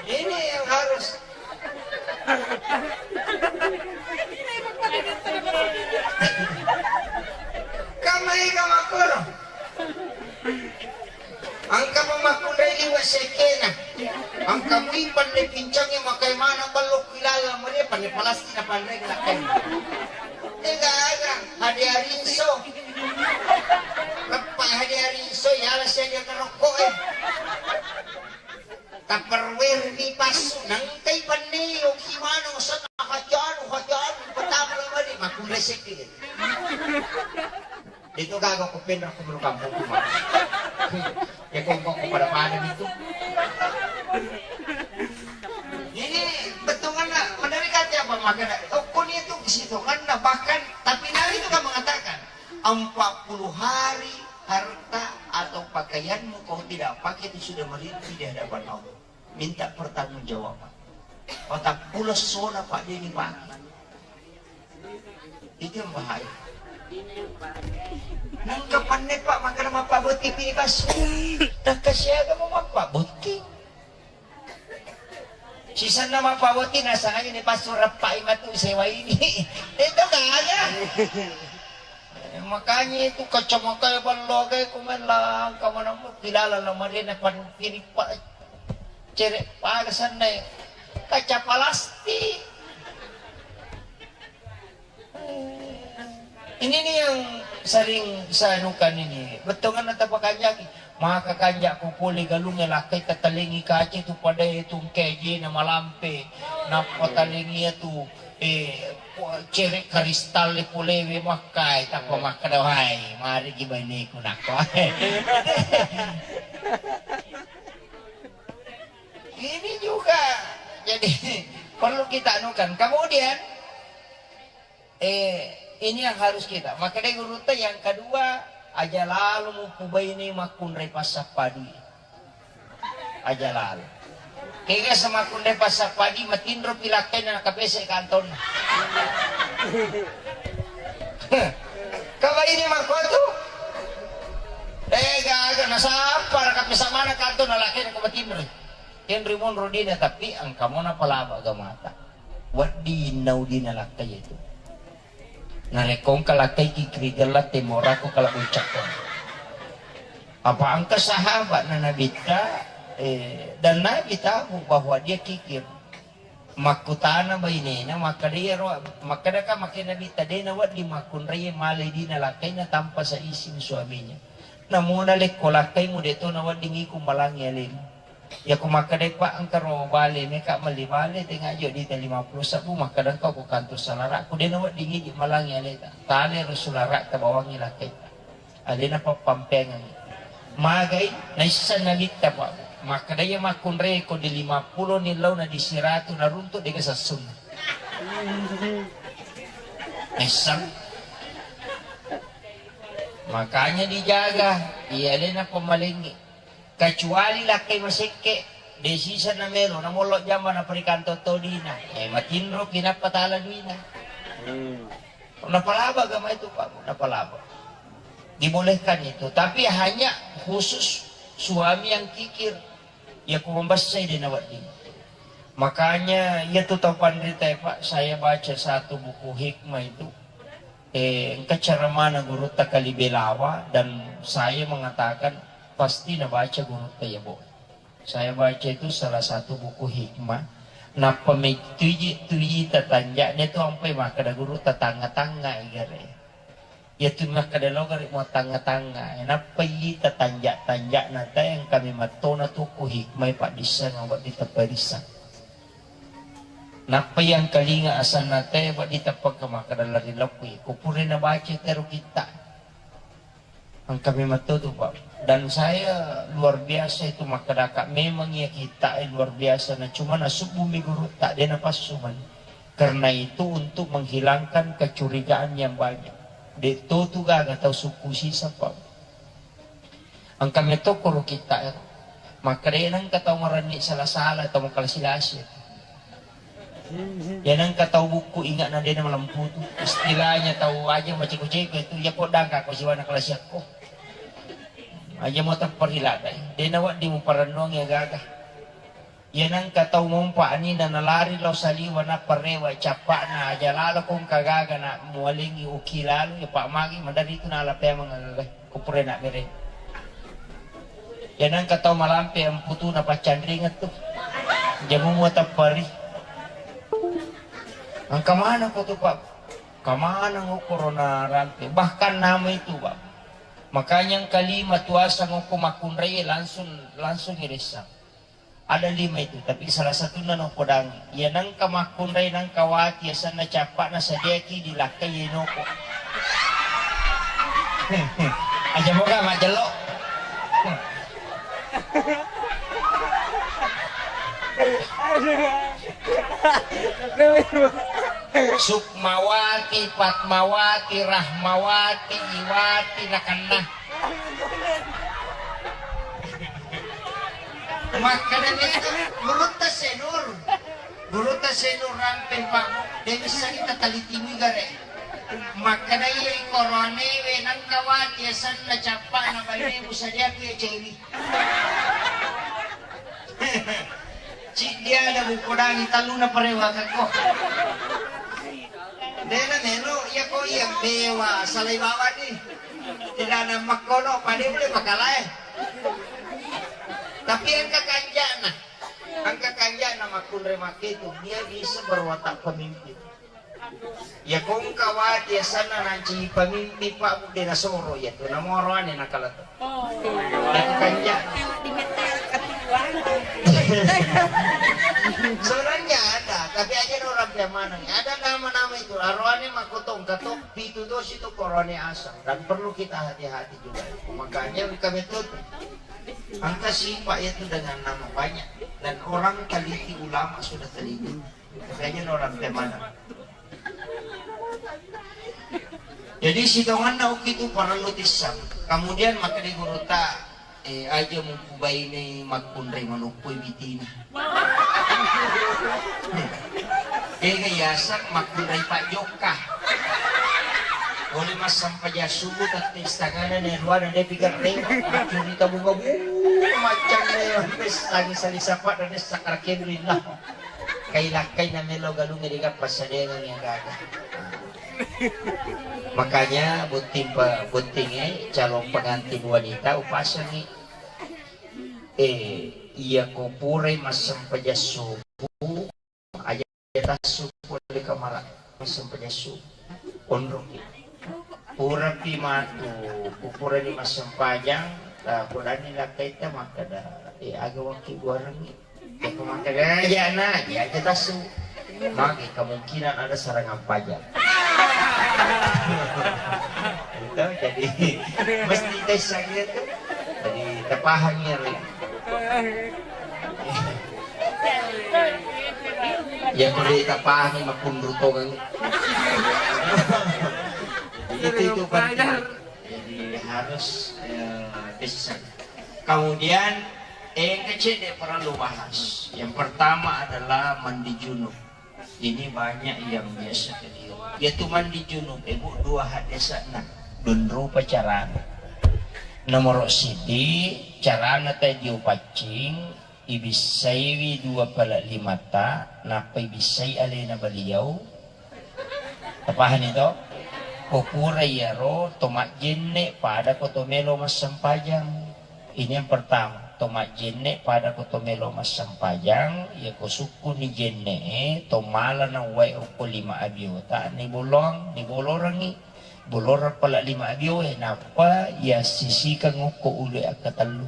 Ini yang harus Kamai ka makkoro. Engka pa makkunrai liwe' sekkena. Engka mui panre pincangnge makai maneng ballo ku ilala mode panre palastik na panre lakkai. Tega aga hadiah rinso. Leppa hadiah rinso yala sia dia kerokko e. Tupperware ri passu, nengkai penne, yoki maneng, senna hajanu, hajanu, pertama lo mari, makkunre sekki. Itu gaga ko penra ko kampung kuma. Ya kongkong ko pada-pada gitu. Ini betonganna, menarikati apa makanya? Oh, kuni itu sitonganna bahkan, tapi Nabi itu kan mengatakan, empat puluh hari harta atau pakaianmu kau tidak pakai itu sudah merintih di hadapan Allah. Minta pertanggungjawaban. Patappulo essona, Pak, de' nipake. Itu yang bahaya. Nengka panne, Pak, makkeda mappabbotting pi di passu. Nakkasiaga mau mappabbotting. Sisenna mappabbotting, nasengaja ni passu reppai matu sewa ini. Itu kagak. Eh, makanya itu kacamata ballo kayak kumen langka mana mau kilala lamarina pan kiri, Pak. Cere' pada senna kaca plastik. Ini nih yang sering saya anukan ini. Bettonganna tapakanjaki. Maka kanja'ko pole galungnge lakkai tatalengi kaca tu pada itu engka ejena malampe. Nappa talengi tu, eh, cere' kristal polewe makkai, tappa makkeda, "Wahai, mariki baineku nakko." Ini juga jadi perlu kita anukan. Kemudian, eh, ini yang harus kita. Makanya gurutta yang kedua, aja lalo mupubaini makkunrai passappadui. Aja lalo. Kega semakkunrai passappadi matinro pilakkaina nakapese kantonna. Kabaini makkotu? Eh, gaga nasappa nakapesa mana kantonna lakkaina ko matinroi. Tenri monro dina, tapi engka mo napalaba gamata. Wedding nau dina lakkai itu. Narekko engka lakkai kikri gella temorako kala bocakko. Apa engka sahabat na Nabitta, eh, dan Nabi tahu bahwa dia kikir. Makkutana bainena, makkeda iyaro, makkeda ka makke Nabitta, de nawedding makkunrai male dina lakkaina tanpa seizin suaminya. Namuna lekko lakkaimu de to nawedding iko malangi alemu. Yako makkedai, "Pak, engka ro bale, meka melli bale, tenga jo dita lima puluh sebbu, makkeda engka ko kantor sularakku, de nawedding idi malangi aleta." Tale ro sularakta bawangi lakkaita. Alena pappampengengi. Magai, naisseng Nabitta, Pak. Makkeda iya makkunrai ko di lima puluh ni launa di siratu naruntuk dega sessunna. Naisseng. Makanya dijaga, iya alena pemalengi. Kecuali lakkai masekke, de sisa namelo, namollo jamba naparikanto to dina. Eh, matinropi nappa tala duina. Hmm. Napalaba agama itu, Pak, napalaba. Dibolehkan itu, tapi hanya khusus suami yang kikir. Ya, ku membessai de nawedding. Makanya, iya tu tau panrita, ya, Pak, saya baca satu buku hikmah itu. Eh, engka ceramahna gurutta Kali Belawa, dan saya mengatakan pasti nabaca gurutta iya, Bu. Saya baca itu salah satu buku hikmah. Nappa mettuji tuji tatanja'na tu ampai makkeda gurutta tangnga-tangnga igare. Iyatu makkeda loga ri mua tangnga-tangnga, nappai ita tanja-tanja'na tae, engkami mattona tu ku hikmai paddisseng wedding tapparisseng. Nappai engkalinga asanna tae, wedding tappakka makkeda lari lakkui. Ko purai nabaca tero kitta. Engkami matto tu, Pak. Dan saya luar biasa itu makkedaka, memang iya kitta e luar biasa, na cuma nasubbumi gurutta, de napassu mani. Karena itu untuk menghilangkan kecurigaan yang banyak. De to tu gaga tau sukku sisa, Pak. Engka metto koro kitta ero. Makkeda nengka tau marenni sala-sala, tau makalasi-lasi. Ya nengka tau bukku ingat na dena malempu tu. Istilahnya tau aja maceko-ceko itu, ya kok dangka ko siwana kalasiakko. Aja mau tempat hiladai. Dena wak di muparennuang ya gaga. Iya nengka tau mompa anina nalari lao saliwa nappa rewa cappa'na aja lalo kongka gaga na mualengi uki lalu ya Pak magi madari tu nala pemang agaga kupure na bere. Iya nengka tau malampe emputu na paccanringet tu. Jamu mua tappari. Engka mana ko tu Pak? Kamana ngokoro na rampe? Bahkan nama itu Pak. Makanya engka lima tuasa ngoko makkunrai langsung langsung iressa. Ada lima itu, tapi salah satunya nopo dang. Iya nengka makkunrai nengka wati asenna cappa'na sadiaki dilakkai ye nopo. Aja moga majelo. Sukmawati, Patmawati, Rahmawati, Iwati, nakanna. Makkeda nitu gurutta Senur, gurutta Senur rampeng Pak, de missengi tataliti mui gare. Makkeda iya ikoroanewe nengka wati asenna cappa'na bainemu sadiaku ya ceri. Ciddi ada mukodangi talluna parewakakko. Dena melo iya ko iya bewa salai bawani. Tidak ada makkono pada boleh pakalae. Tapi engka kanjana, engka kanjana makkunre makke itu dia bisa berwatak pemimpin. Ya kongka wati asanna nanci pemimpin Pak Bude nasoro ya tu namoro ane nakala tu. Aku kanja. Sebenarnya ada, tapi aja orang pemana. Ada nama-nama itu. Aroane makotong katok pitu dosi itu korone asam dan perlu kita hati-hati juga. Makanya kami tuh angka sih Pak itu dengan nama banyak dan orang teliti ulama sudah teliti. Makanya orang pemana. Jadi sitonganna uki tu parellu tissang. Kemudian makkeda gurutta, eh, aja mupubaine makkunrai manuppui bitina. Ega yaseng makkunrai Pak Jokka. Oleh massempajang subuh tette istangana ne ruana ne pigerre. Macuri tabu-babu macam ne. Sangi sali sapa dan sakar kemri lah. Kai lakkai na melo galungnge de gappa sadengang iya gaga. Makanya botting pa-, bottingnge calon pengantin wanita upasangi. Eh, iya ko purai massempajang subuh aja tassu pole kamara massempajang subuh. Onroki. Purapi matu, purani massempajang, eh, purani lakkaita makkeda, eh, aga wakki buarengngi. Jaka makkeda, eh, jana, jaja tassu. Magi kemungkinan ada serangan pajar. Itu jadi mesti tessang gitu. Jadi terpaham ya, Ri. Ya perlu tapahami makkunru tongang. Itu, itu penting. Jadi harus, eh, bisa. Kemudian, eh, kecil dia perlu bahas. Yang pertama adalah mandi junub. Ini banyak yang biasa keliru. Yaitu mandi junub, ibu dua hadesana. Dun rupa carana. Nomor sidi, carana tadi upaccing, ibissaiwi dua pala limata, nappa ibissai alena baliau. Tapahani to? Ko pura iyaro to majjenne pada ko to melo massempajang. Ini yang pertama, to majjenne pada ko to melo massempajang, iya ko sukkuni jenne e, to mala na uwai okko lima abiota ni bolong, ni bolorangi. Boloreng pala lima abioe, nappa yassisikeng okko ulu akkatellu.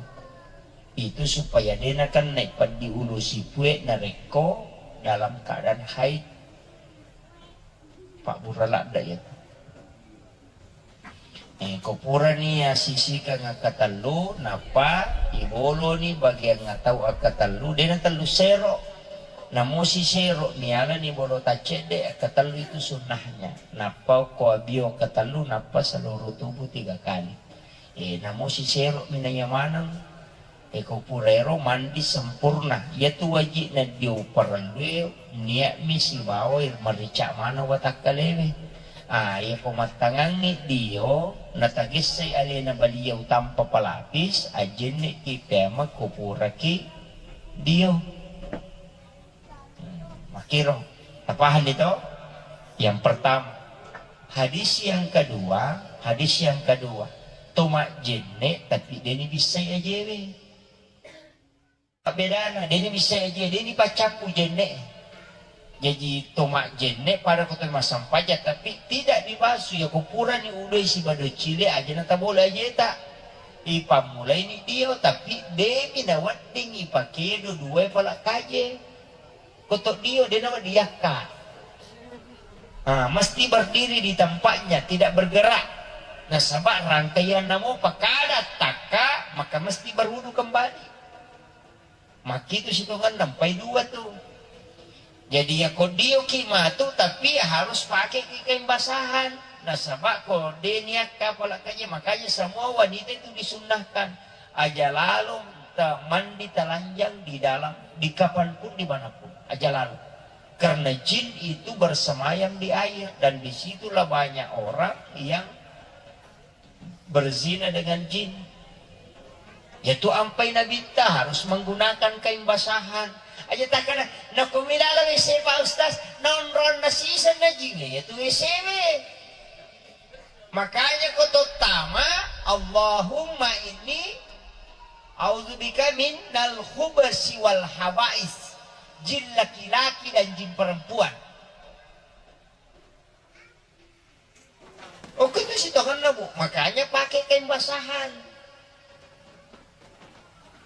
Itu supaya de nakennai peddi ulu sipue narekko dalam keadaan haid. Pabbura ladde iyatu. Eh, ko purani yassisikeng akkatellu, nappa iboloni bagian atau akkatellu, de natellu sero. Namo sisero, mialani bolo taccedde, akkatellu itu sunnahnya. Nappa ko abio akkatellu, nappa seluruh tubuh tiga kali. Eh, namo sisero minaya maneng. Eko purairo mandi sempurna, iyatu waji'na dio parellue nia'mi sibawa marica maneng watakkalewe. Ah, iyako mattangangngi dio, natagessai alena baliau tanpa pelapis, ajenne'ki peameng ko puraki dio. Hmm, makkiro. Tapahanni to? Yang pertama. Hadis yang kedua, hadis yang kedua. To majjenne tapi deni bissai ajewe. Bedana, deni bissai ajewe, deni paccappu jenne. Jaji to majjenne pada ko to massempajang tapi tidak dibasu ya ko purani udoi sibado cile aja na tabole ajeta. Ipammulaini dio tapi demi nawedding ipakedo dua pala kaje. Koto dio de nawa diakka. Ah, mesti berdiri di tempatnya, tidak bergerak. Nasaba rangkaian namo pakada takka, maka mesti berwudu kembali. Makitu sitongan nampai dua tu. Jadi ya ko dio ki matu, tapi harus pakai ki kain basahan. Nasaba ko de niakka pala kaje, makanya semua wanita itu disunnahkan aja lalu ta-, mandi telanjang di dalam, di kapanpun, dimanapun, aja lalu. Karena jin itu bersemayam di air dan disitulah banyak orang yang berzina dengan jin. Yaitu ampai nabitta harus menggunakan kain basahan. Aja takana, nakumilala W C Pak Ustaz, nonron nasisan na jin, yaitu W C we. Makanya ko tottama, Allahumma inni a'udzubika minal khubasi wal habais. Jin laki-laki dan jin perempuan. Okko itu sitongenna, Bu. Makanya pakai kain basahan.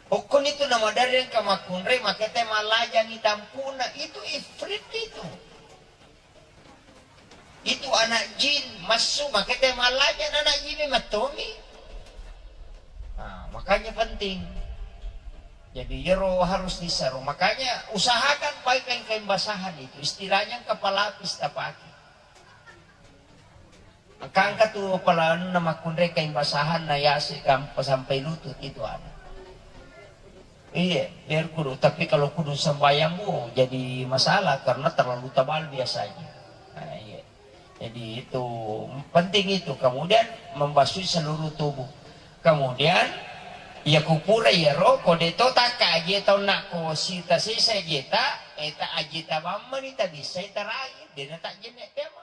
Okkoni tu namadareng ka makkunrai, makete mallajangi tampuna. Itu ifrit itu. Itu anak jin massu, makete mallaja anak jin mattomi. Nah, makanya penting. Jadi iyaro harus disaro. Makanya usahakan pakai kain-kain basahan itu. Istilahnya engka pelapis tapake. Engka tu pelaanna makkunrai kain basahan na yase gampa sampai lutut itu ada. Iya, biar kudu. Tapi kalau kudu sembahyang, bu, jadi masalah karena terlalu tebal biasanya. Nah, iya. Jadi itu penting itu. Kemudian membasuh seluruh tubuh. Kemudian ya kupura ya ro, ko de to takka aje tau nakko sita sesa aje ta, eta aje ta bammani ta bisa tarai, dena tak jenek tema.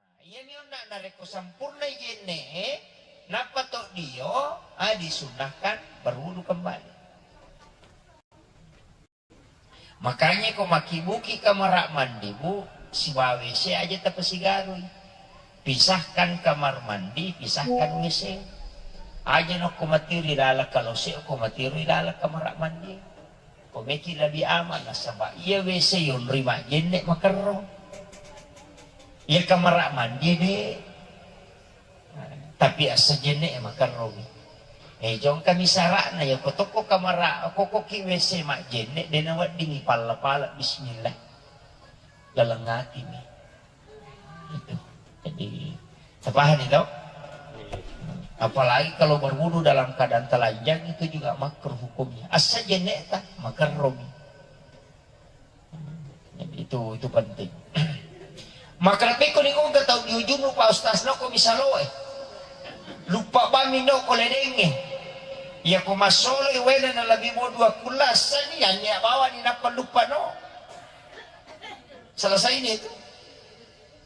Nah, iyami onna narekko sempurna jenne'e, nappa to dio, ah, disunnahkan berwudu kembali. Makanya ko makibuki kamar mandi, Bu, sibawa W C aja tapasigarui. Pisahkan kamar mandi, pisahkan W C. Aja nokko matiru laleng kalose, ko matiru laleng kamar mandi. Ko meki lebih aman, nasaba iya W C yonroi majjenne makerro. Iya kamar mandi de. Tapi asa jenne makerromi. Eh, jongkami sara'na ya, ko tokko kamara, ko koki W C majjenne, de naweddingi palla-palla bismillah. Laleng atimi. Itu. Jadi, tapahani to? Apalagi kalau berwudu dalam keadaan telanjang itu juga makruh hukumnya. Asa jenne ta, makerromi. Jadi itu, itu penting. Maka lebih ko ni ko tau diujunu Pak Ustaz no ko misalo eh. Lupa bami no ko ledenge. Ya ko masolo i wena na lebih mau dua kula sani hanya bawa ni napa lupa no. Selesai ni itu.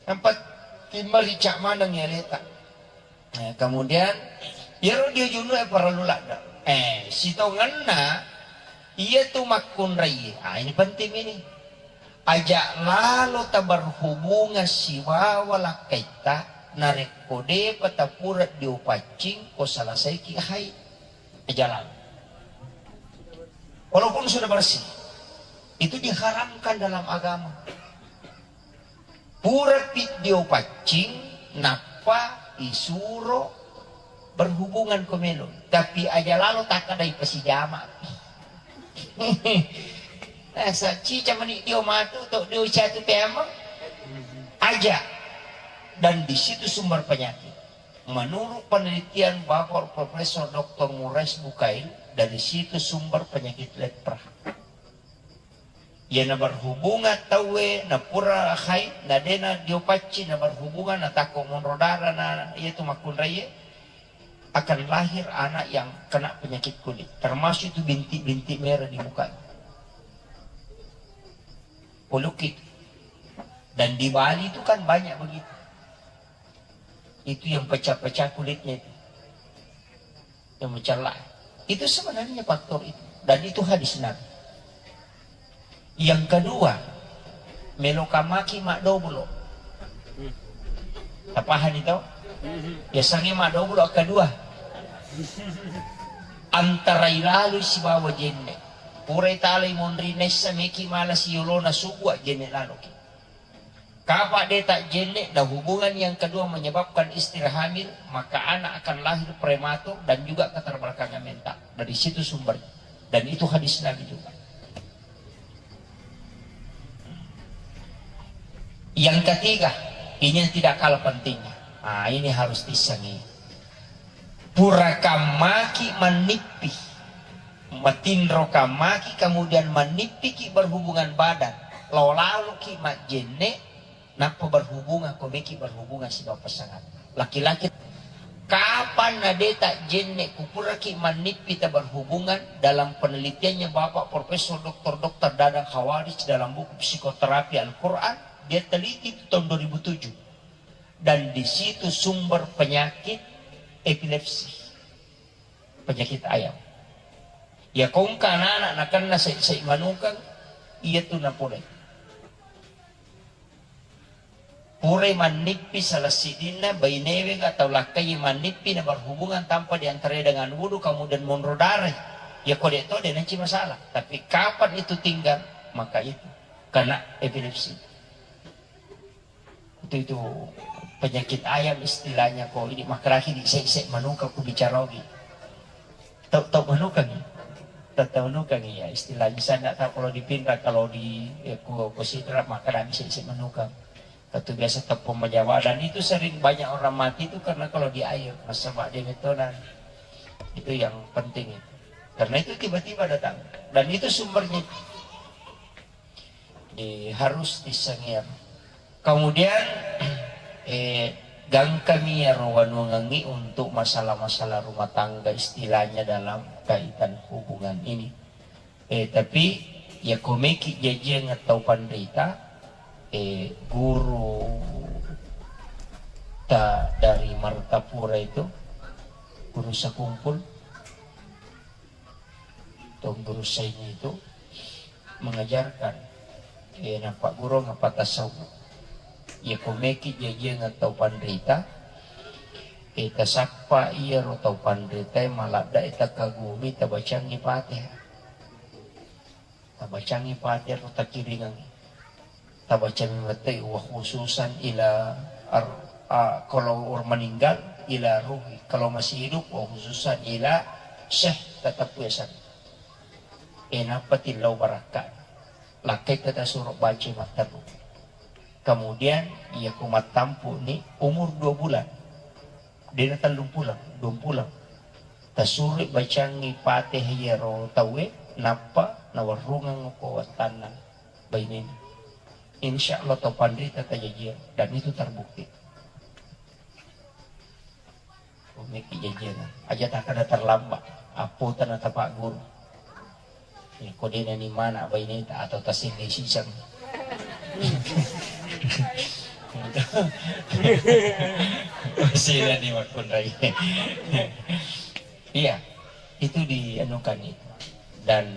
Nampa timma ricak maneng ya leta. Eh, kemudian, iyaro dio junue parellu ladde. Eh, sitongenna, iya tu makkunrai. Ah, ini penting ini. Aja lalo taberhubungan sibawa lakkaitta, Narekko depa tapura dio paccing, ko salasaiki haid, aja lalo. Walaupun sudah bersih, itu diharamkan dalam agama. Purapi dio paccing, nappa isuro berhubungan ko melo. Tapi aja lalo takkadai pasijama. Nasa cica mani dio matu, to dio catu teameng. Aja. Dan di situ sumber penyakit. Menurut penelitian Bapak Profesor Doktor Murais Bukail, dari situ sumber penyakit lepra. Iya, naberhubungan tauwe, napura haid, nadena dio paccing, naberhubungan, natakko monro darah, na iya tu makkunraie, akan lahir anak yang kena penyakit kulit, termasuk itu bintik-bintik merah di mukanya. Polukit. Dan di Bali itu kan banyak begitu. Itu yang pecah-pecah kulitnya itu. Yang mencela. Itu sebenarnya faktor itu. Dan itu hadis Nabi. Yang kedua, meloka maki madoblo. Tapahani tau? Ya sange madoblo kedua. Antara ilalu sibawa jenne. Purai talai monri nessa meki mala siolona subua jenne laloki. Kapa de tajjenne, dan hubungan yang kedua menyebabkan istri hamil, maka anak akan lahir prematur dan juga keterbelakangan mental. Dari situ sumbernya. Dan itu hadis Nabi juga. Yang ketiga, ini yang tidak kalah pentingnya. Ah, ini harus disengi. Pura kammaki mannippi, matinro kammaki, kemudian mannippiki berhubungan badan, lao laloki majjenne, nappa berhubungan, ko meki berhubungan sibawa pasangan. Laki-laki, kapan nade tajjenne, kupuraki mannippi ta berhubungan, dalam penelitiannya Bapak Profesor Doktor Doktor Dadang Khawarij dalam buku Psikoterapi Al-Quran, dia teliti itu tahun dua ribu tujuh. Dan di situ sumber penyakit epilepsi, penyakit ayam. Ya kongka anak-anak nakenna sai-sai manukang, iya tu napole. Purai mannippi salah sidinna bainewe atau lakkai mannippi na berhubungan tanpa diantarai dengan wudu, kemudian monro darai. Ya kode to de nanci masalah. Tapi kapan itu tinggal, maka itu kena epilepsi. Itu, itu penyakit ayam istilahnya ko ini, makaraki di ise-ise manuka ku bicara ogi. Tau, tau manuka ni? Tau, tau manuka ni ya istilahnya. Saya nggak tahu kalau di Pinrang, kalau di, eh, ko, ko Sidrap makaraki ise-ise manuka. Katu biasa tepung menjawa dan itu sering banyak orang mati itu karena kalau di air, nasaba dia metonan. Itu yang penting itu. Karena itu tiba-tiba datang. Dan itu sumbernya. Di, harus disengir. Kemudian, eh, gangkami iyaro wanuangengngi untuk masalah-masalah rumah tangga istilahnya dalam kaitan hubungan ini. Eh, tapi ya komeki jajiang tau panrita, eh, guru ta dari Martapura itu, guru Sakumpul, Tuan Guru Saini itu mengajarkan, eh, napaggurung apa tasawuf. Iya komeki jajiang tau panrita, eh, tasappa iyaro tau panrita, eh, maladda, eh, takagumi tabacangi Fatihah. Tabacangi Fatihah ro takiringang. Tabacami mettai wa khususan ila ar-, a, kalau orang meninggal ila ruhi, kalau masih hidup wa khususan ila syekh tetap biasa. Eh, nappa tillau barakka. Lakkai tata suruh baca matteru. Kemudian iya ku mattampu ni umur dua bulan. Dena tellung pulang, dua pulang. Tasurui bacangi Fatihah iyaro tauwe, nappa nawarrungeng ko wattanna bainena. Insya Allah tau panrita tajajiang, dan itu terbukti. Meki jajiang, aja takkada terlambat, appo tana tapak guru. Ya, ko dena ni mana baineta atau tasengge siseng. Sila ni makkunrai. Iya, itu di anukan itu. Dan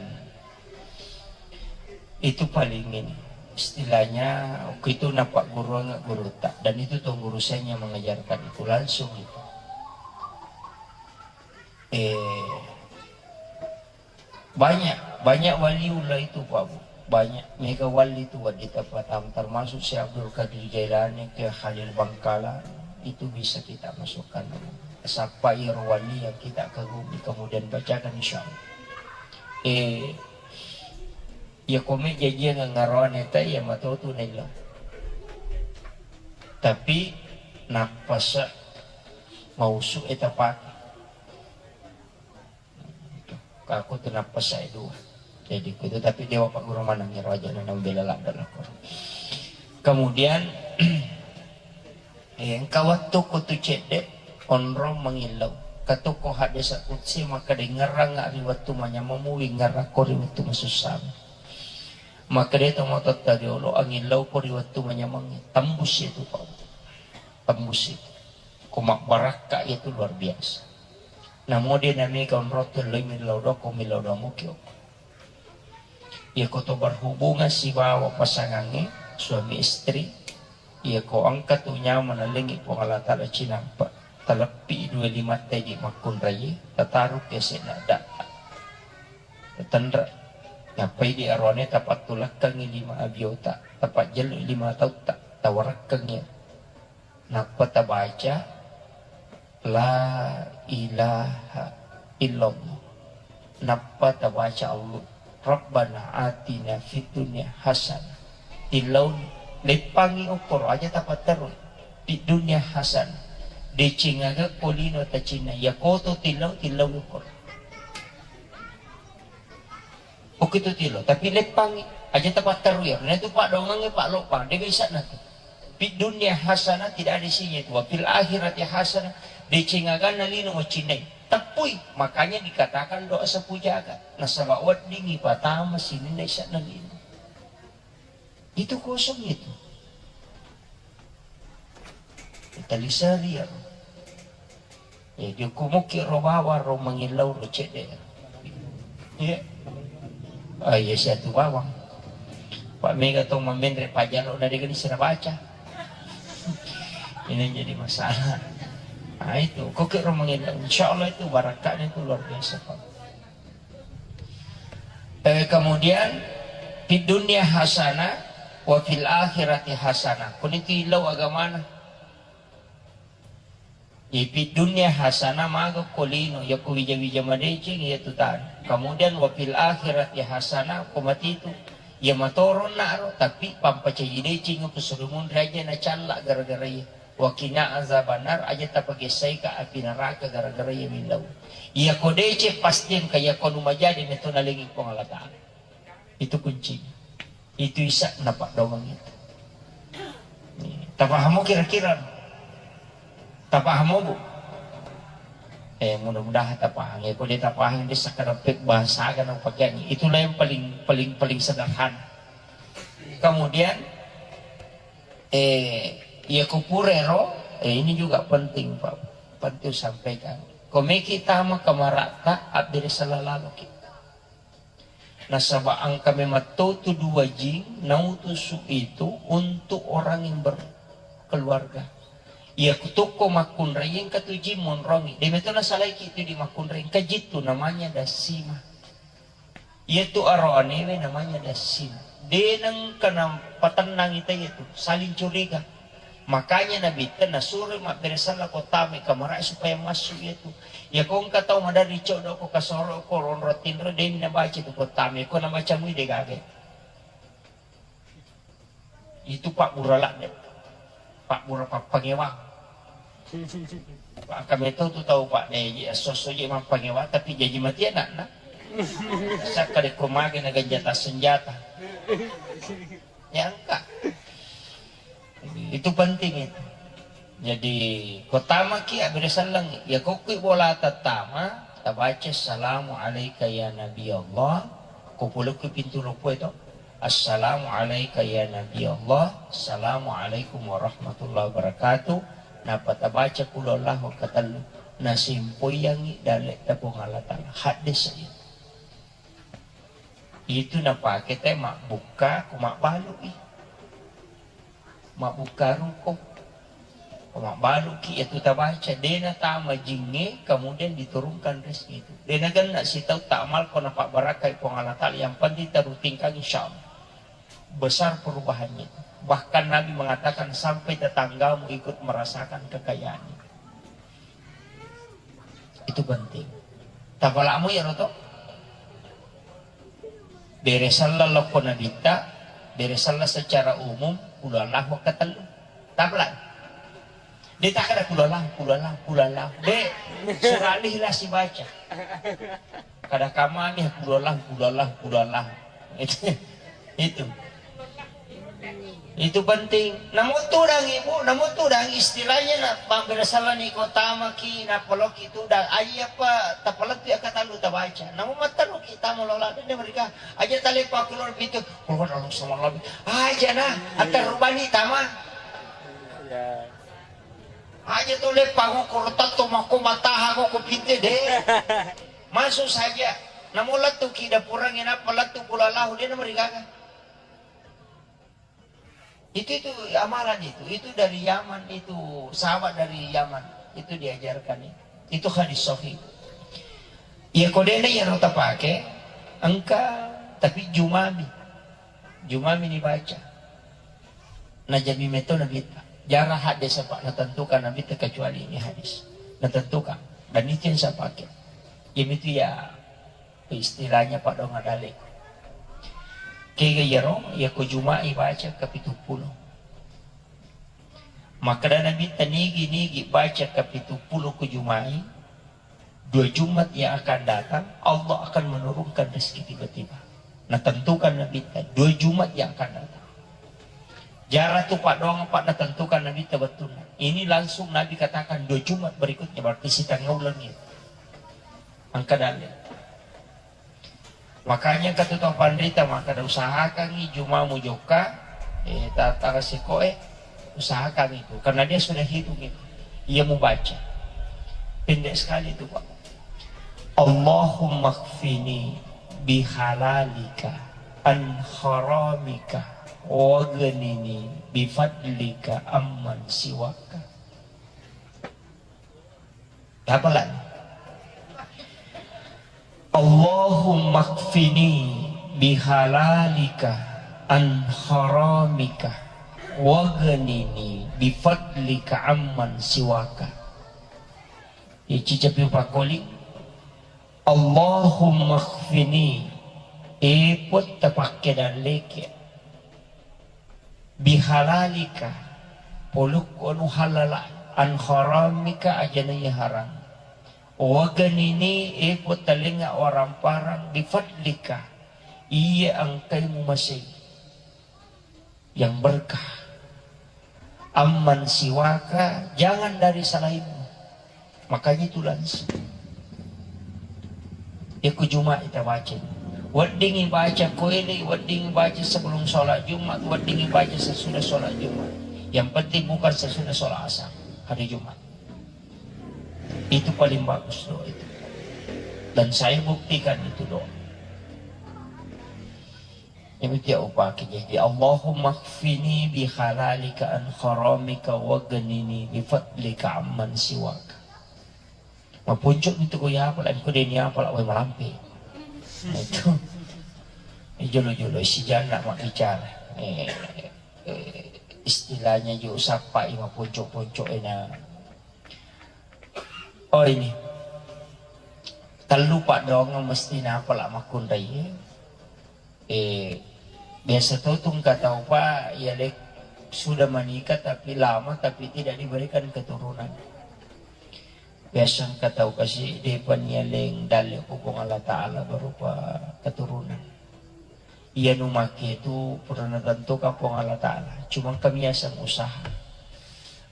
itu paling ini. Istilahnya, waktu itu napagguruang gurutta, dan itu tuan guru saya yang mengajarkan itu langsung itu. Eh, banyak, banyak waliullah itu, Pak Bu. Banyak mega wali itu, Pak, di tempat, termasuk Syekh Abdul Qadir Jailani, ke Khalil Bangkalan, itu bisa kita masukkan. Siapa iro wali yang kita kagumi, kemudian bacakan, insya Allah. Eh, Iya, komi jajiang ngaroane ta iya matotu naillau. Tapi nappasa mausu e tapake. Kaku tu nappasa e dua. Jadi kutu, tapi dewa Pak Guru manang iro aja na nambela ladda lako. Kemudian Eh, engka wettu ko tu cedde onrong mangillau. Katokko haddesa kutsi maka dengerang ri wettu manyameng mu, wingerang ko ri wettu masussa. Maka de to mototta riolo angillau ko ri wettu manyameng, tembus itu, Pak. Tembus itu. Ko mabbarakka itu luar biasa. Namo de namega onrong tu loi millau doko, millau doko mukio. Iyako to berhubungan sibawa pasangangnge, suami istri, iyako engka tu nyawa nalengngi Puang Allah Ta'ala cinampa, taleppi dua limatta idi makkunraie, tataruki asenna datta. Tatenre. Nappai di aroane tapattulakkangngi lima abiota, tapajjellu lima tautta, tawarakkangngi. Nappa tabaca, "La ilaha illallah." Nappa tabaca Allah, "Rabbana atina fid dunya hasanah." Tillauni, leppangngi okkoro, aja tapatterui. "Fid dunya hasanah." Deceng aga ko lino tacinna, iya koto tillau, tillau okkoro. Okko itu tilo, tapi leppangngi. Aja tapatterui, karena itu paddoangengnge, Pak, loppang, de gaga ise'na tu. Fid dunya hasanah, tidak ada isinya itu. Wa fil akhirati hasanah, deceng aganna lino wacinnai. Teppui, makanya dikatakan doa sapu jagat. Nasaba weddingngi patama sininna ise'na lino. Itu kosong itu. Taliseri ya. Ya, joko muki ro bawang, ro mangillau, ro cedde. Iya. Ah, iya, siatu bawang. Pak, mega tong mamenre pajalo na dega ni sira baca. Ini jadi masalah. Nah, itu. Koki ro mangillau. Insya Allah itu barakatnya itu luar biasa, Pak. Eh, kemudian, "Fid dunya hasanah wa fil akhirati hasanah." Kuni tu illau agamana. Jadi, fid dunya hasanah, maga ko lino, iya ko wija-wija madeceng, iya tu tana. Kemudian, "Wa fil akhirati hasanah," ko matitu. Iya matorong naro, tapi pampacaji deceng, pesurumun raja na calla gara-gara iya. "Wa qina azabannar," aja tapagessaika api naraka gara-gara iya millau. Iya ko deceng pasti engka, iya ko nu majadi meto nalengi Puang Allah Ta'ala. Itu kuncinya. Itu ise'na paddoangeng itu. Tapahamu kira-kira? Tapahamu, Bu? Eh, mudah-mudahan tapahang. Ya, ko de tapahang, de sakkarepek bahasa aga na upakeangi. Itulah yang paling, paling, paling sederhana. Kemudian, Eh, iya ko purero, eh, ini juga penting, Pak. Penting sampaikan. Ko meki tama kamara'ta, abbere sala laloki. Nasaba engka memang to tu dua jing nautusu itu untuk orang yang berkeluarga. Iya ko tokko makkunrai, engka tu jing monrongi. De meto nasalaiki tu di makkunrai, engka jittu namanya dasima. Iyatu aroanewe namanya dassin. De nengka napatennangi tau iyatu, saling curiga. Makanya Nabitta nasuro mabbere sala ko tama kamarae supaya massu iyatu. Iya ko engka tau maderri coddo ko kasoro ko ronro tinro, de nabaca tu ko tama, ko nabaca mui de gaga. Itu pabbura ladde, pabbura pappangewang. Maka meto tu tau, Pak, de ji esso-esso ji mappangewang, tapi jaji mati anakna. Sakka de ko mage na ganjata senjata. Ya engka. Itu penting itu. Jadi, ko tamaki abbere selleng, ya ko kui bola tattama, tabaca, "Assalamu alaika ya Nabi Allah," ko pole kui pintu loppo itu, "Assalamu alaika ya Nabi Allah, assalamu alaikum warahmatullahi wabarakatuh." Napa tabaca, "Qul huwallahu ahad," katellu. Nasimpoyangi dalle'ta Puang Allah Ta'ala. Hadis saya. Itu napake te mabbukka ko mabbalu i. Mabbukkaruko, mabbaluki, iyatu tabaca, de natama jingnge, kemudian diturunkan rezeki itu. De nagenna sitau ta'amalko napabbarakkai Puang Allah Ta'ala, yang penting tarutinkan, insya Allah besar perubahannya itu. Bahkan Nabi mengatakan sampai tetanggamu ikut merasakan kekayaan itu. Itu penting. Tapala'mu iyaro to. Bere sella lokko nabitta, bere sella secara umum, kulo Allahu akkatellu. Tapala. De takkada kulo Allahu, kulo Allahu, kulo Allahu. De, surah Al-Ikhlas sibaca. Kada kamami kulo Allahu, kulo Allahu, kulo Allahu. Itu. Itu. Itu penting. Namo tudang, Ibu, namo tudang istilahnya na, mabbere sellani ko tamaki, napoloki tudang. Aja apa, tapalettu akkatellu tabaca. Namo matteruki tama lola, de mereka aja tale pakulo bitu. Kulo Allah sama Allah. Aja na, atarubani tama. Ya. Aja to leppa ko, ko tatto mako mataha ko, ko pite de. Masuk saja. Namo lettuki dapurangnge nappa lettu kulo Allahu, de na mereka. Itu, itu amalan itu, itu dari Yaman, itu sahabat dari Yaman, itu diajarkan itu. Itu hadis sahih. Iya ko dena iyaro tapake, engka, tapi jumami. Jumami ni baca. Najami meto Nabitta. Jara hadis apa natentukan Nabitta kecuali ini hadis. Natentukan. Dan itu yang saya pakai. Jadi itu ya istilahnya Pak Donga Dalek. Kega iyaro, iya ko Juma'i baca ke pitu pulo. Makkeda Nabitta, nigi-nigi baca ke pitu pulo ko Juma'i, dua Jumat yang akan datang, Allah akan menurunkan rezeki tiba-tiba. Natentukan Nabitta, dua Jumat yang akan datang. Jara tu Pak Donga, Pak, natentukan Nabitta bettuanna. Ini langsung Nabi katakan dua Jumat berikutnya, berarti sitengnga uleng itu. Engka dalil. Makanya engka tu tau panrita makkeda, usahakangi Juma mujokka, eh, ta-, tanggal seko, eh, usahakan itu. Karena dia sudah hitung itu. Iya mubaca. Pendek sekali itu, Pak. Allahumma kfini bihalalika an haramika waghnini bifadlika amman siwaka. Apa lagi? Allahumma kfini bihalalika an haramika waghnini bifadlika amman siwaka. Ici cepi pakoli. Allahumma kfini, epot tapakke dalleke. Bihalalika, polukku anu halala, an haramika, aja na iya haram. Waghnini, epot talengnga waramparang, bifadlika, iya engkai mumasei. Yang berkah. Amman siwaka, jangan dari selainmu. Makanya itu langsung. Iku Jumat kita baca. Weddingi baca koele, weddingi baca sebelum sholat Jumat, weddingi baca sesudah sholat Jumat. Yang penting bukan sesudah sholat asar hari Jumat. Itu paling bagus doa itu. Dan saya buktikan itu doa. Demikian upaki jadi, Allahumma kfini bihalalika an haramika waghnini bifadlika amman siwaka. Mapuncuk itu ko ya apa lagi ko deni apa lah wai malampe. Nah, itu. Eh, jolo-jolo si janda mak bicara. Eh, eh, istilahnya jo sapa i mapuncuk-puncuk ena. Oh, ini. Tellu paddoangeng mesti napala makkunrai. Eh, biasa to tu engka tau pa, ya lek sudah menikah tapi lama tapi tidak diberikan keturunan. Biasa engka tau kasi depan ya leng dalle ku Puang Allah Ta'ala berupa keturunan. Iya nu make tu pura natentukan Puang Allah Ta'ala. Cuma kami aseng usaha.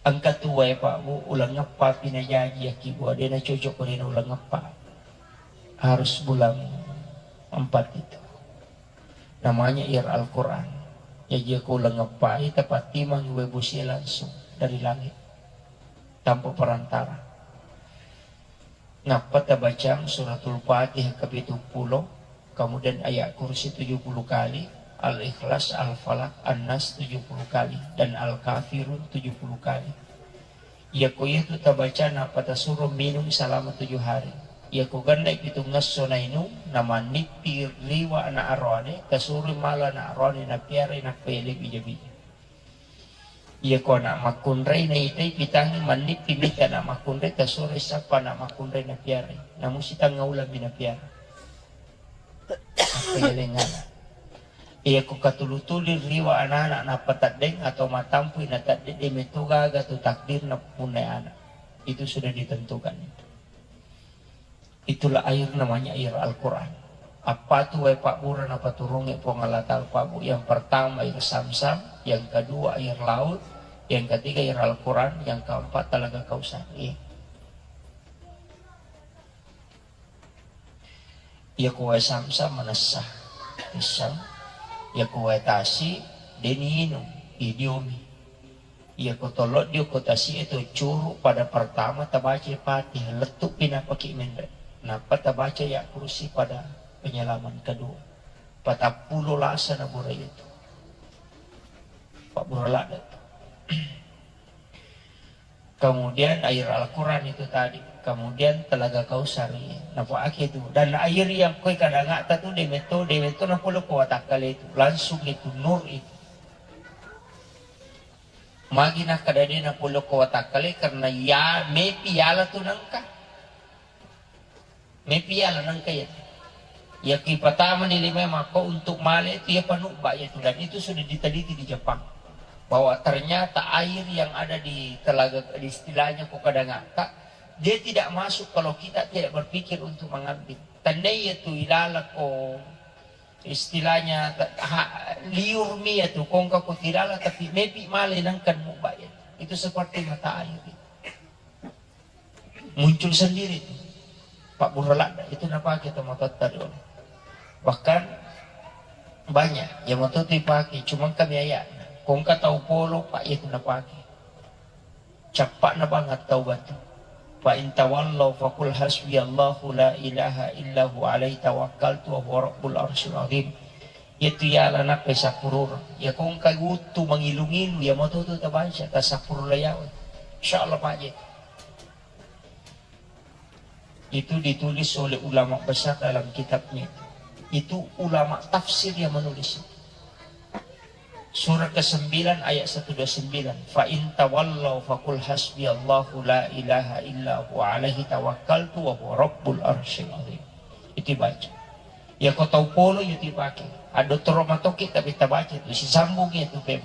Engka tuwae Pak Bu, uleng eppa pi najaji aki Bu, de na cocok ko de na uleng eppa. Harus bulan empat itu. Namanya ir Al-Quran. Jaji ko uleng eppa i tapattimang wae bosie langsung dari langit. Tanpa perantara. Nappa tabacang suratul Fatihah ke pitu pulo, kemudian ayat kursi tujuh puluh kali, Al-Ikhlas, Al-Falaq, An-Nas tujuh puluh kali, dan Al-Kafirun tujuh puluh kali. Iyako iyatu tabaca nappa tasuro minung salama tujuh hari. Iyako gennai pitungngesso nainung, namannippi riwa ana' aroane, tasuro mala ana' aroane napiarai nappa yalebbi jabi. Iyako ana' makkunrai naitai pitangngi, mannippi mita ana' makkunrai, tasuroi sappa ana' makkunrai napiarai. Namusi tengnga ulammi napiara. Nappa yaleng ana'. Iyako katulu-tuli riwa ana'-ana' nappa teddeng atau matampui na teddeng, de' metto gaga tu takdirna punnai ana'. Itu sudah ditentukan itu. Itulah air namanya air Al-Quran. Apa tu wae pabbura napaturungi Puang Allah Ta'ala pabbu? Yang pertama air Zamzam, yang kedua air laut, yang ketiga air Al-Quran, yang keempat Telaga Kausar. Iya. Iyako wae Zamzam manessa, pissang. Iyako wae tasi, de' niinung, idiomi. Iyako tollo diokko tasi'e tu curu pada pertama tabaca Fatihah, lettu'pi nappaki menre. Nappa tabaca ya kursi pada penyelaman kedua. Patappulo lasa na bura itu. Pabbura ladde' tu. Kemudian air Al-Quran itu tadi, kemudian Telaga Kausar, iya. Napaake tu. Dan air yang koi kadangata tu de' metto, de' metto napole ko watakkale itu, langsung itu nur itu. Magi nakkeda de' napole ko watakkale, karena ya mepi yala tu nengka. Mepi yala nengka iya. Iya ki pertama ni lima mako untuk male itu ya panubba iya tu, dan itu sudah diteliti di Jepang bahwa ternyata air yang ada di telaga, di istilahnya ko kadangata, dia tidak masuk kalau kita tidak berpikir untuk mengambil. Tandai iya tu ilala ko istilahnya ta-, ha-, liur mi iya tu, kongka ko tilala tapi mepi male nengka mubba iya. Itu seperti mata air itu. Muncul sendiri tu. Pabbura ladde' itu napake tomatoatta riolo. Bahkan banyak iya matoa tu ipake, cuma kami aya'na. Kongka tau polo, Pak, iya tu napake. Cappa'na banget tau batu. Fa in tawallau faqul hasbiyallahu la ilaha illa huwa alaihi tawakkaltu wa huwa rabbul arsyil azim. Iyatu yala nappai sapurureng. Iyako engka guttu mangilu-ngilu, iya matotu tabaca, tasapurureng yawe. Insyaallah paje. Itu ditulis oleh ulama besar dalam kitabnya itu. Itu ulama tafsir yang menulis itu. Surah kesembilan ayat seratus dua puluh sembilan. Fa in tawallau faqul hasbiyallahu la ilaha illa huwa alaihi tawakkaltu wa huwa rabbul arsyil azim. Itu baca. Iyako tau polo iya tu ipake. Ado toro matoki tapi tabaca itu, sisambung iya tu pem.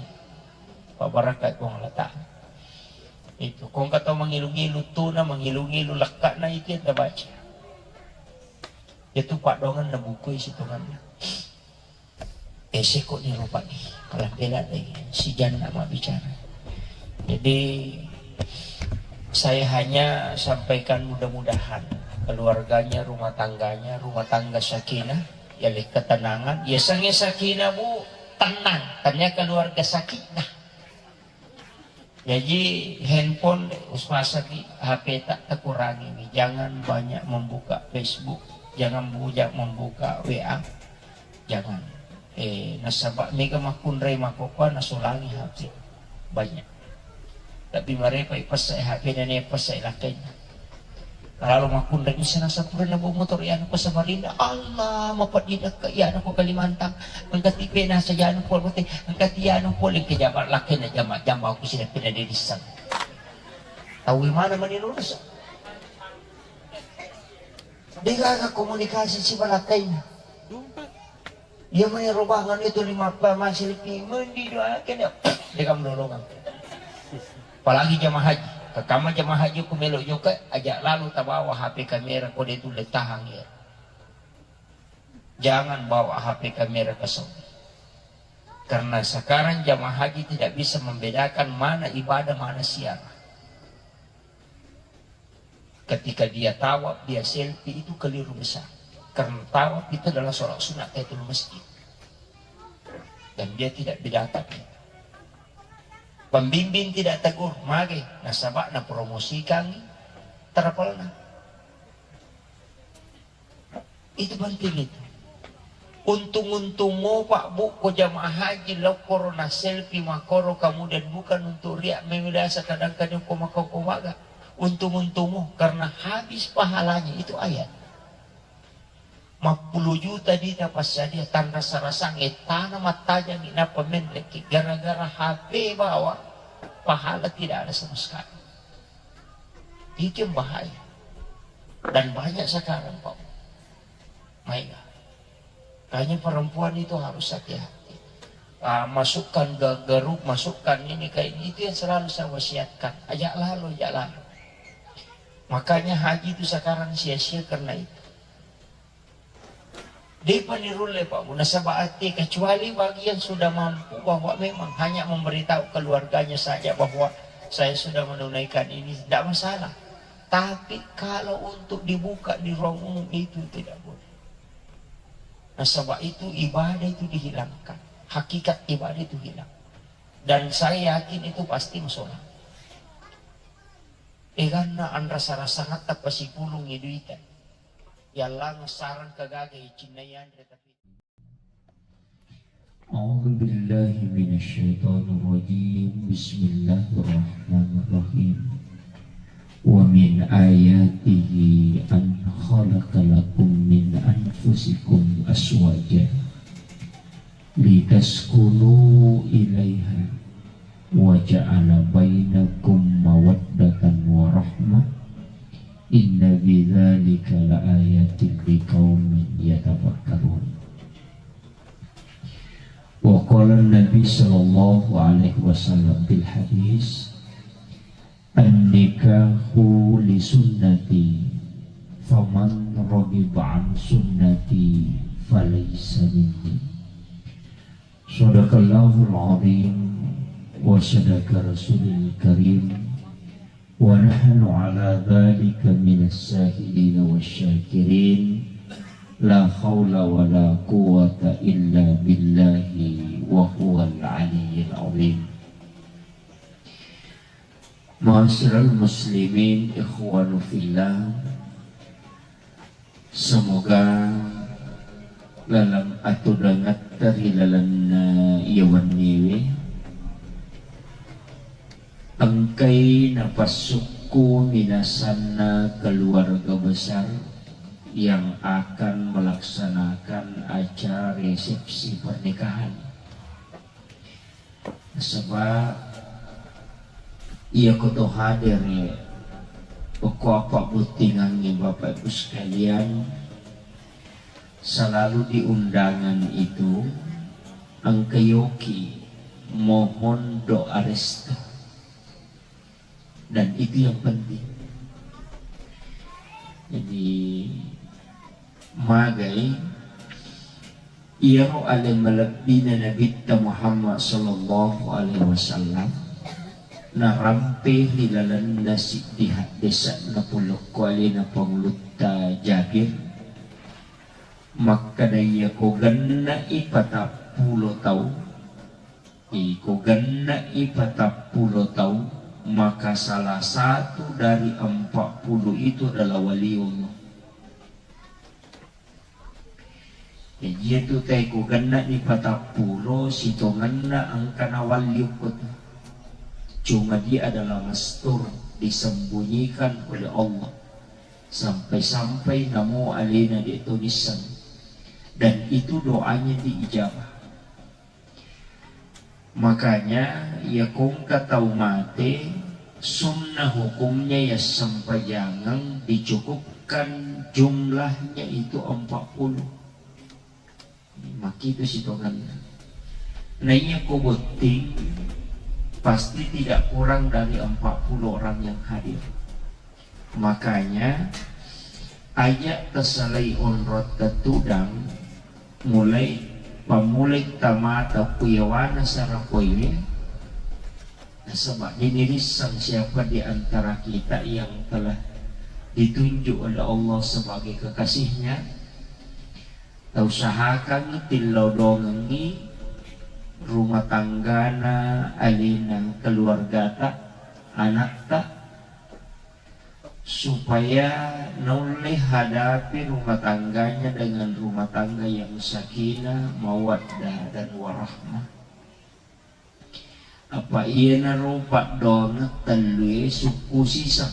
Pabarakai Puang Allah Ta'ala. Itu, kongka tau mangilu-ngilu tuna, mangilu-ngilu lekkana itu yang tabaca. Itu paddoangenna buku isitongenna. Ese ko ni rupa ni, kalau bela deh, si janna mabbicara. Jadi, saya hanya sampaikan mudah-mudahan keluarganya, rumah tangganya, rumah tangga sakinah, ya, le-, ketenangan. Ya, sange sakinah, Bu, tenang. Tanya keluarga sakinah. Jaji, handphone, usmasaki, H P tak takurangi. Jangan banyak membuka Facebook, jangan banyak membuka W A. Jangan. Eh, nasaba mega makkunrai makkokkoe nasolangi H P. Banyak. Tapi marepa ipessai H P na, ne pessai lakkainna. Kalau makkunrai bisa nasapurana bawa motor, ya, anu ko Samarinda. Allah, mapeddinakka, ya, anu ko Kalimantan. Engka tipe nasa janu pole, engka tianu pole ke jama lakkainna, jama, jama aku sida pina dedissang. Tahu mana mani lurus? Degaga komunikasi si lakkainna. Iya mani robangan itu lima pa masih lebih mendi doa kena. Dega melolongan. Apalagi jamaah haji. Kekama jamaah haji ku melo jokka, aja lalu tabawa H P kamera, kode itu letahang ya. Jangan bawa H P kamera ke Saudi. Karena sekarang jamaah haji tidak bisa membedakan mana ibadah, mana siarah. Ketika dia tawaf, dia selfie, itu keliru besar. Karena tawaf itu adalah sholat sunat tahiyatul masjid. Dan dia tidak bedakan. Pembimbing tidak tegur, mage, nasaba napromosikan travelna. Itu penting itu. Untung-untung mo, Pak, Bu, ko jamaah haji, lokkoro na selfie makoro, kemudian bukan untuk riak, memilasa kadang-kadang ko makau ko maga. Untung-untung mo, karena habis pahalanya itu ayat. Mappulo juta dita passadia, tanrasa-rasang ettana mattajang, inappa menreki gara-gara H P bawa, pahala tidak ada sama sekali. Itu yang bahaya. Dan banyak sekarang, Pak. Maega. Makanya perempuan itu harus hati-hati. Ah, masukkan ke grup, masukkan ini ke ini, itu yang selalu saya wasiatkan. Ajak lalu, ajak lalu. Makanya haji itu sekarang sia-sia karena itu. Depa nirulle, Pak, Bu, nasaba ate, kecuali bagi yang sudah mampu bahwa memang hanya memberitahu keluarganya saja bahwa saya sudah menunaikan ini, tidak masalah. Tapi kalau untuk dibuka di ruang umum, itu tidak boleh. Nasaba itu ibadah itu dihilangkan. Hakikat ibadah itu hilang. Dan saya yakin itu pasti masalah. Eganna anrasa-rasangatta pasipulungngi duita. Yallang sarang kagaga icinnai anre tapi. أعوذ بالله من الشيطان الرجيم. بسم الله الرحمن الرحيم. ومن آياته أن خلق لكم من أنفسكم أزواجا لتسكنوا إليها وجعل بينكم مودة ورحمة إن في ذلك لآيات لقوم يتفكرون. وقال النبي صلى الله عليه وسلم في الحديث: النكاح لسنتي فمن رغب عن سنتي فليس مني. صدق الله العظيم وصدق رسول الكريم ونحن على ذلك من الشاهدين والشاكرين. لا حول ولا قوة إلا بالله وهو العلي العظيم. Ma'asyiral muslimin, ikhwanu fillah, semoga lalang atudangatta ri lalenna iya wenniwe engkai napassukku minasanna keluarga besar yang akan melaksanakan acara resepsi pernikahan. Nasaba iya koto hadir, okko apa bottingangnge Bapak Ibu sekalian, selalu di undangan itu engka yoki mohon doa restu. Dan itu yang penting. Jadi, magai iyaro ale malebbina Nabitta Muhammad sallallahu alaihi wasallam narampe ri lalenna siddi haddese'na polokko alena Pangulutta Jabir, makkeda, iya ko genne'i patappulo tau, iko genne'i patappulo tau, maka salah satu dari empat puluh itu adalah waliullah. Jaji, iyatu tae ko genne'ni patappulo, sitongenna engka nawalli okkotu. Cuma dia adalah mastur, disembunyikan oleh Allah. Sampai-sampai namo alena de' to nisseng. Dan itu doanya diijabah. Makanya, iya ko engka tau mate, sunnah hukumnya iya sempajangeng dicukupkan jumlahnya itu empat puluh. Makkitu sitongenna. Nah, iya ko botting, pasti tidak kurang dari empat puluh orang yang hadir. Makanya, aja' tasalai onrong tettudang, mulai pammulai tamata ku yawana sarapoiwe, nasaba' de' nirisseng siapa di antara kita yang telah ditunjuk oleh Allah sebagai kekasihnya. Tausahakangngi tillau dongengngi rumah tanggana, alena, keluargata, anakta, supaya naulle hadapi rumah tangganya dengan rumah tangga yang sakinah, mawaddah, dan warahmah. Apa iyanaro paddoangeng tellue sukku siseng.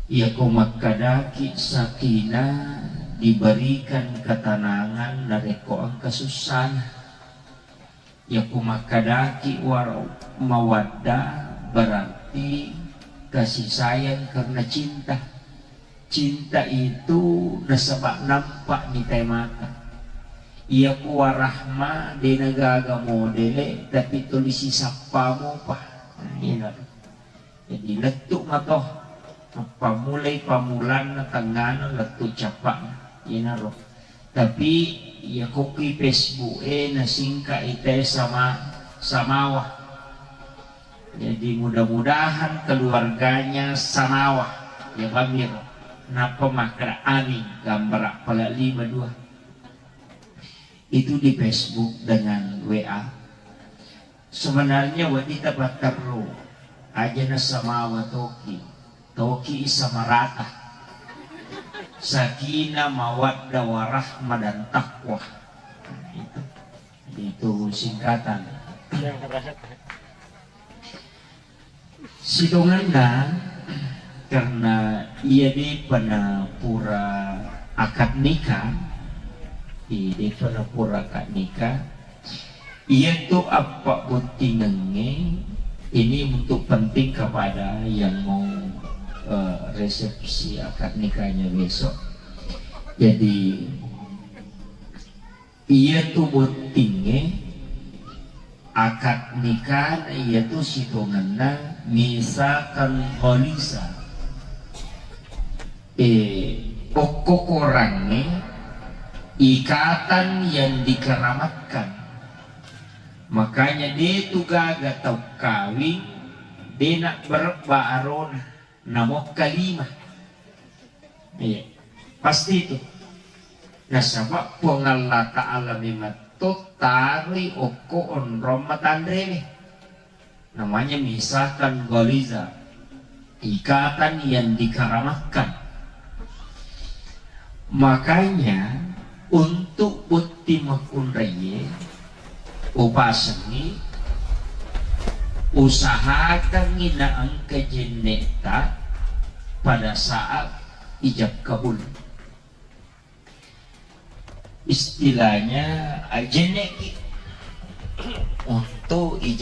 Iyako makkadaki sakinah, diberikan ketenangan narekko engka sussana. Iyako makkadaki war-, mawaddah, berarti kasih sayang karena cinta. Cinta itu nasaba nampa mitai mata. Iyako warahma de nagaga modele, tapi tuli sisappa mopa. Nah, iyana. Jadi lettu mato, pammulai pammulanna, tengngana, lettu cappa'na. Iyanaro. Tapi iya kokki Facebook e nasingka ite sama, samawa. Jadi mudah-mudahan keluarganya samawa. Ya bamiro. Nappa makkeda amin, gambar pala lima dua. Itu di Facebook dengan W A. Sebenarnya wedding tapatterru, aja nasamawa toki, toki samarata. Sakinah, mawaddah, warahmah, dan taqwa. Nah, itu. Itu singkatan. Sitongenna, karena iya depa na pura akad nikah, iya depa na pura akad nikah, iya tu apa bottingengnge ini untuk penting kepada yang mau, eh, resepsi akad nikahnya besok. Jadi, iyatu bottingnge, akad nikahna iyatu sitongenna misaqan ghaliza. Eh, okko korangnge ikatan yang dikeramatkan. Makanya de tu gaga tau kawing de nabberebba arona. Namokka lima. Iya. Pasti itu. Nasaba Puang Allah Ta'ala memetto taroi okko onrong matanrewe. Namanya misaqan ghaliza. Ikatan yang dikeramatkan. Makanya, untuk botting makkunraie, upasengngi, usahakangngi naengka jenne'ta pada saat ijab kabul. Istilahnya, ajenne'ki untuk ijab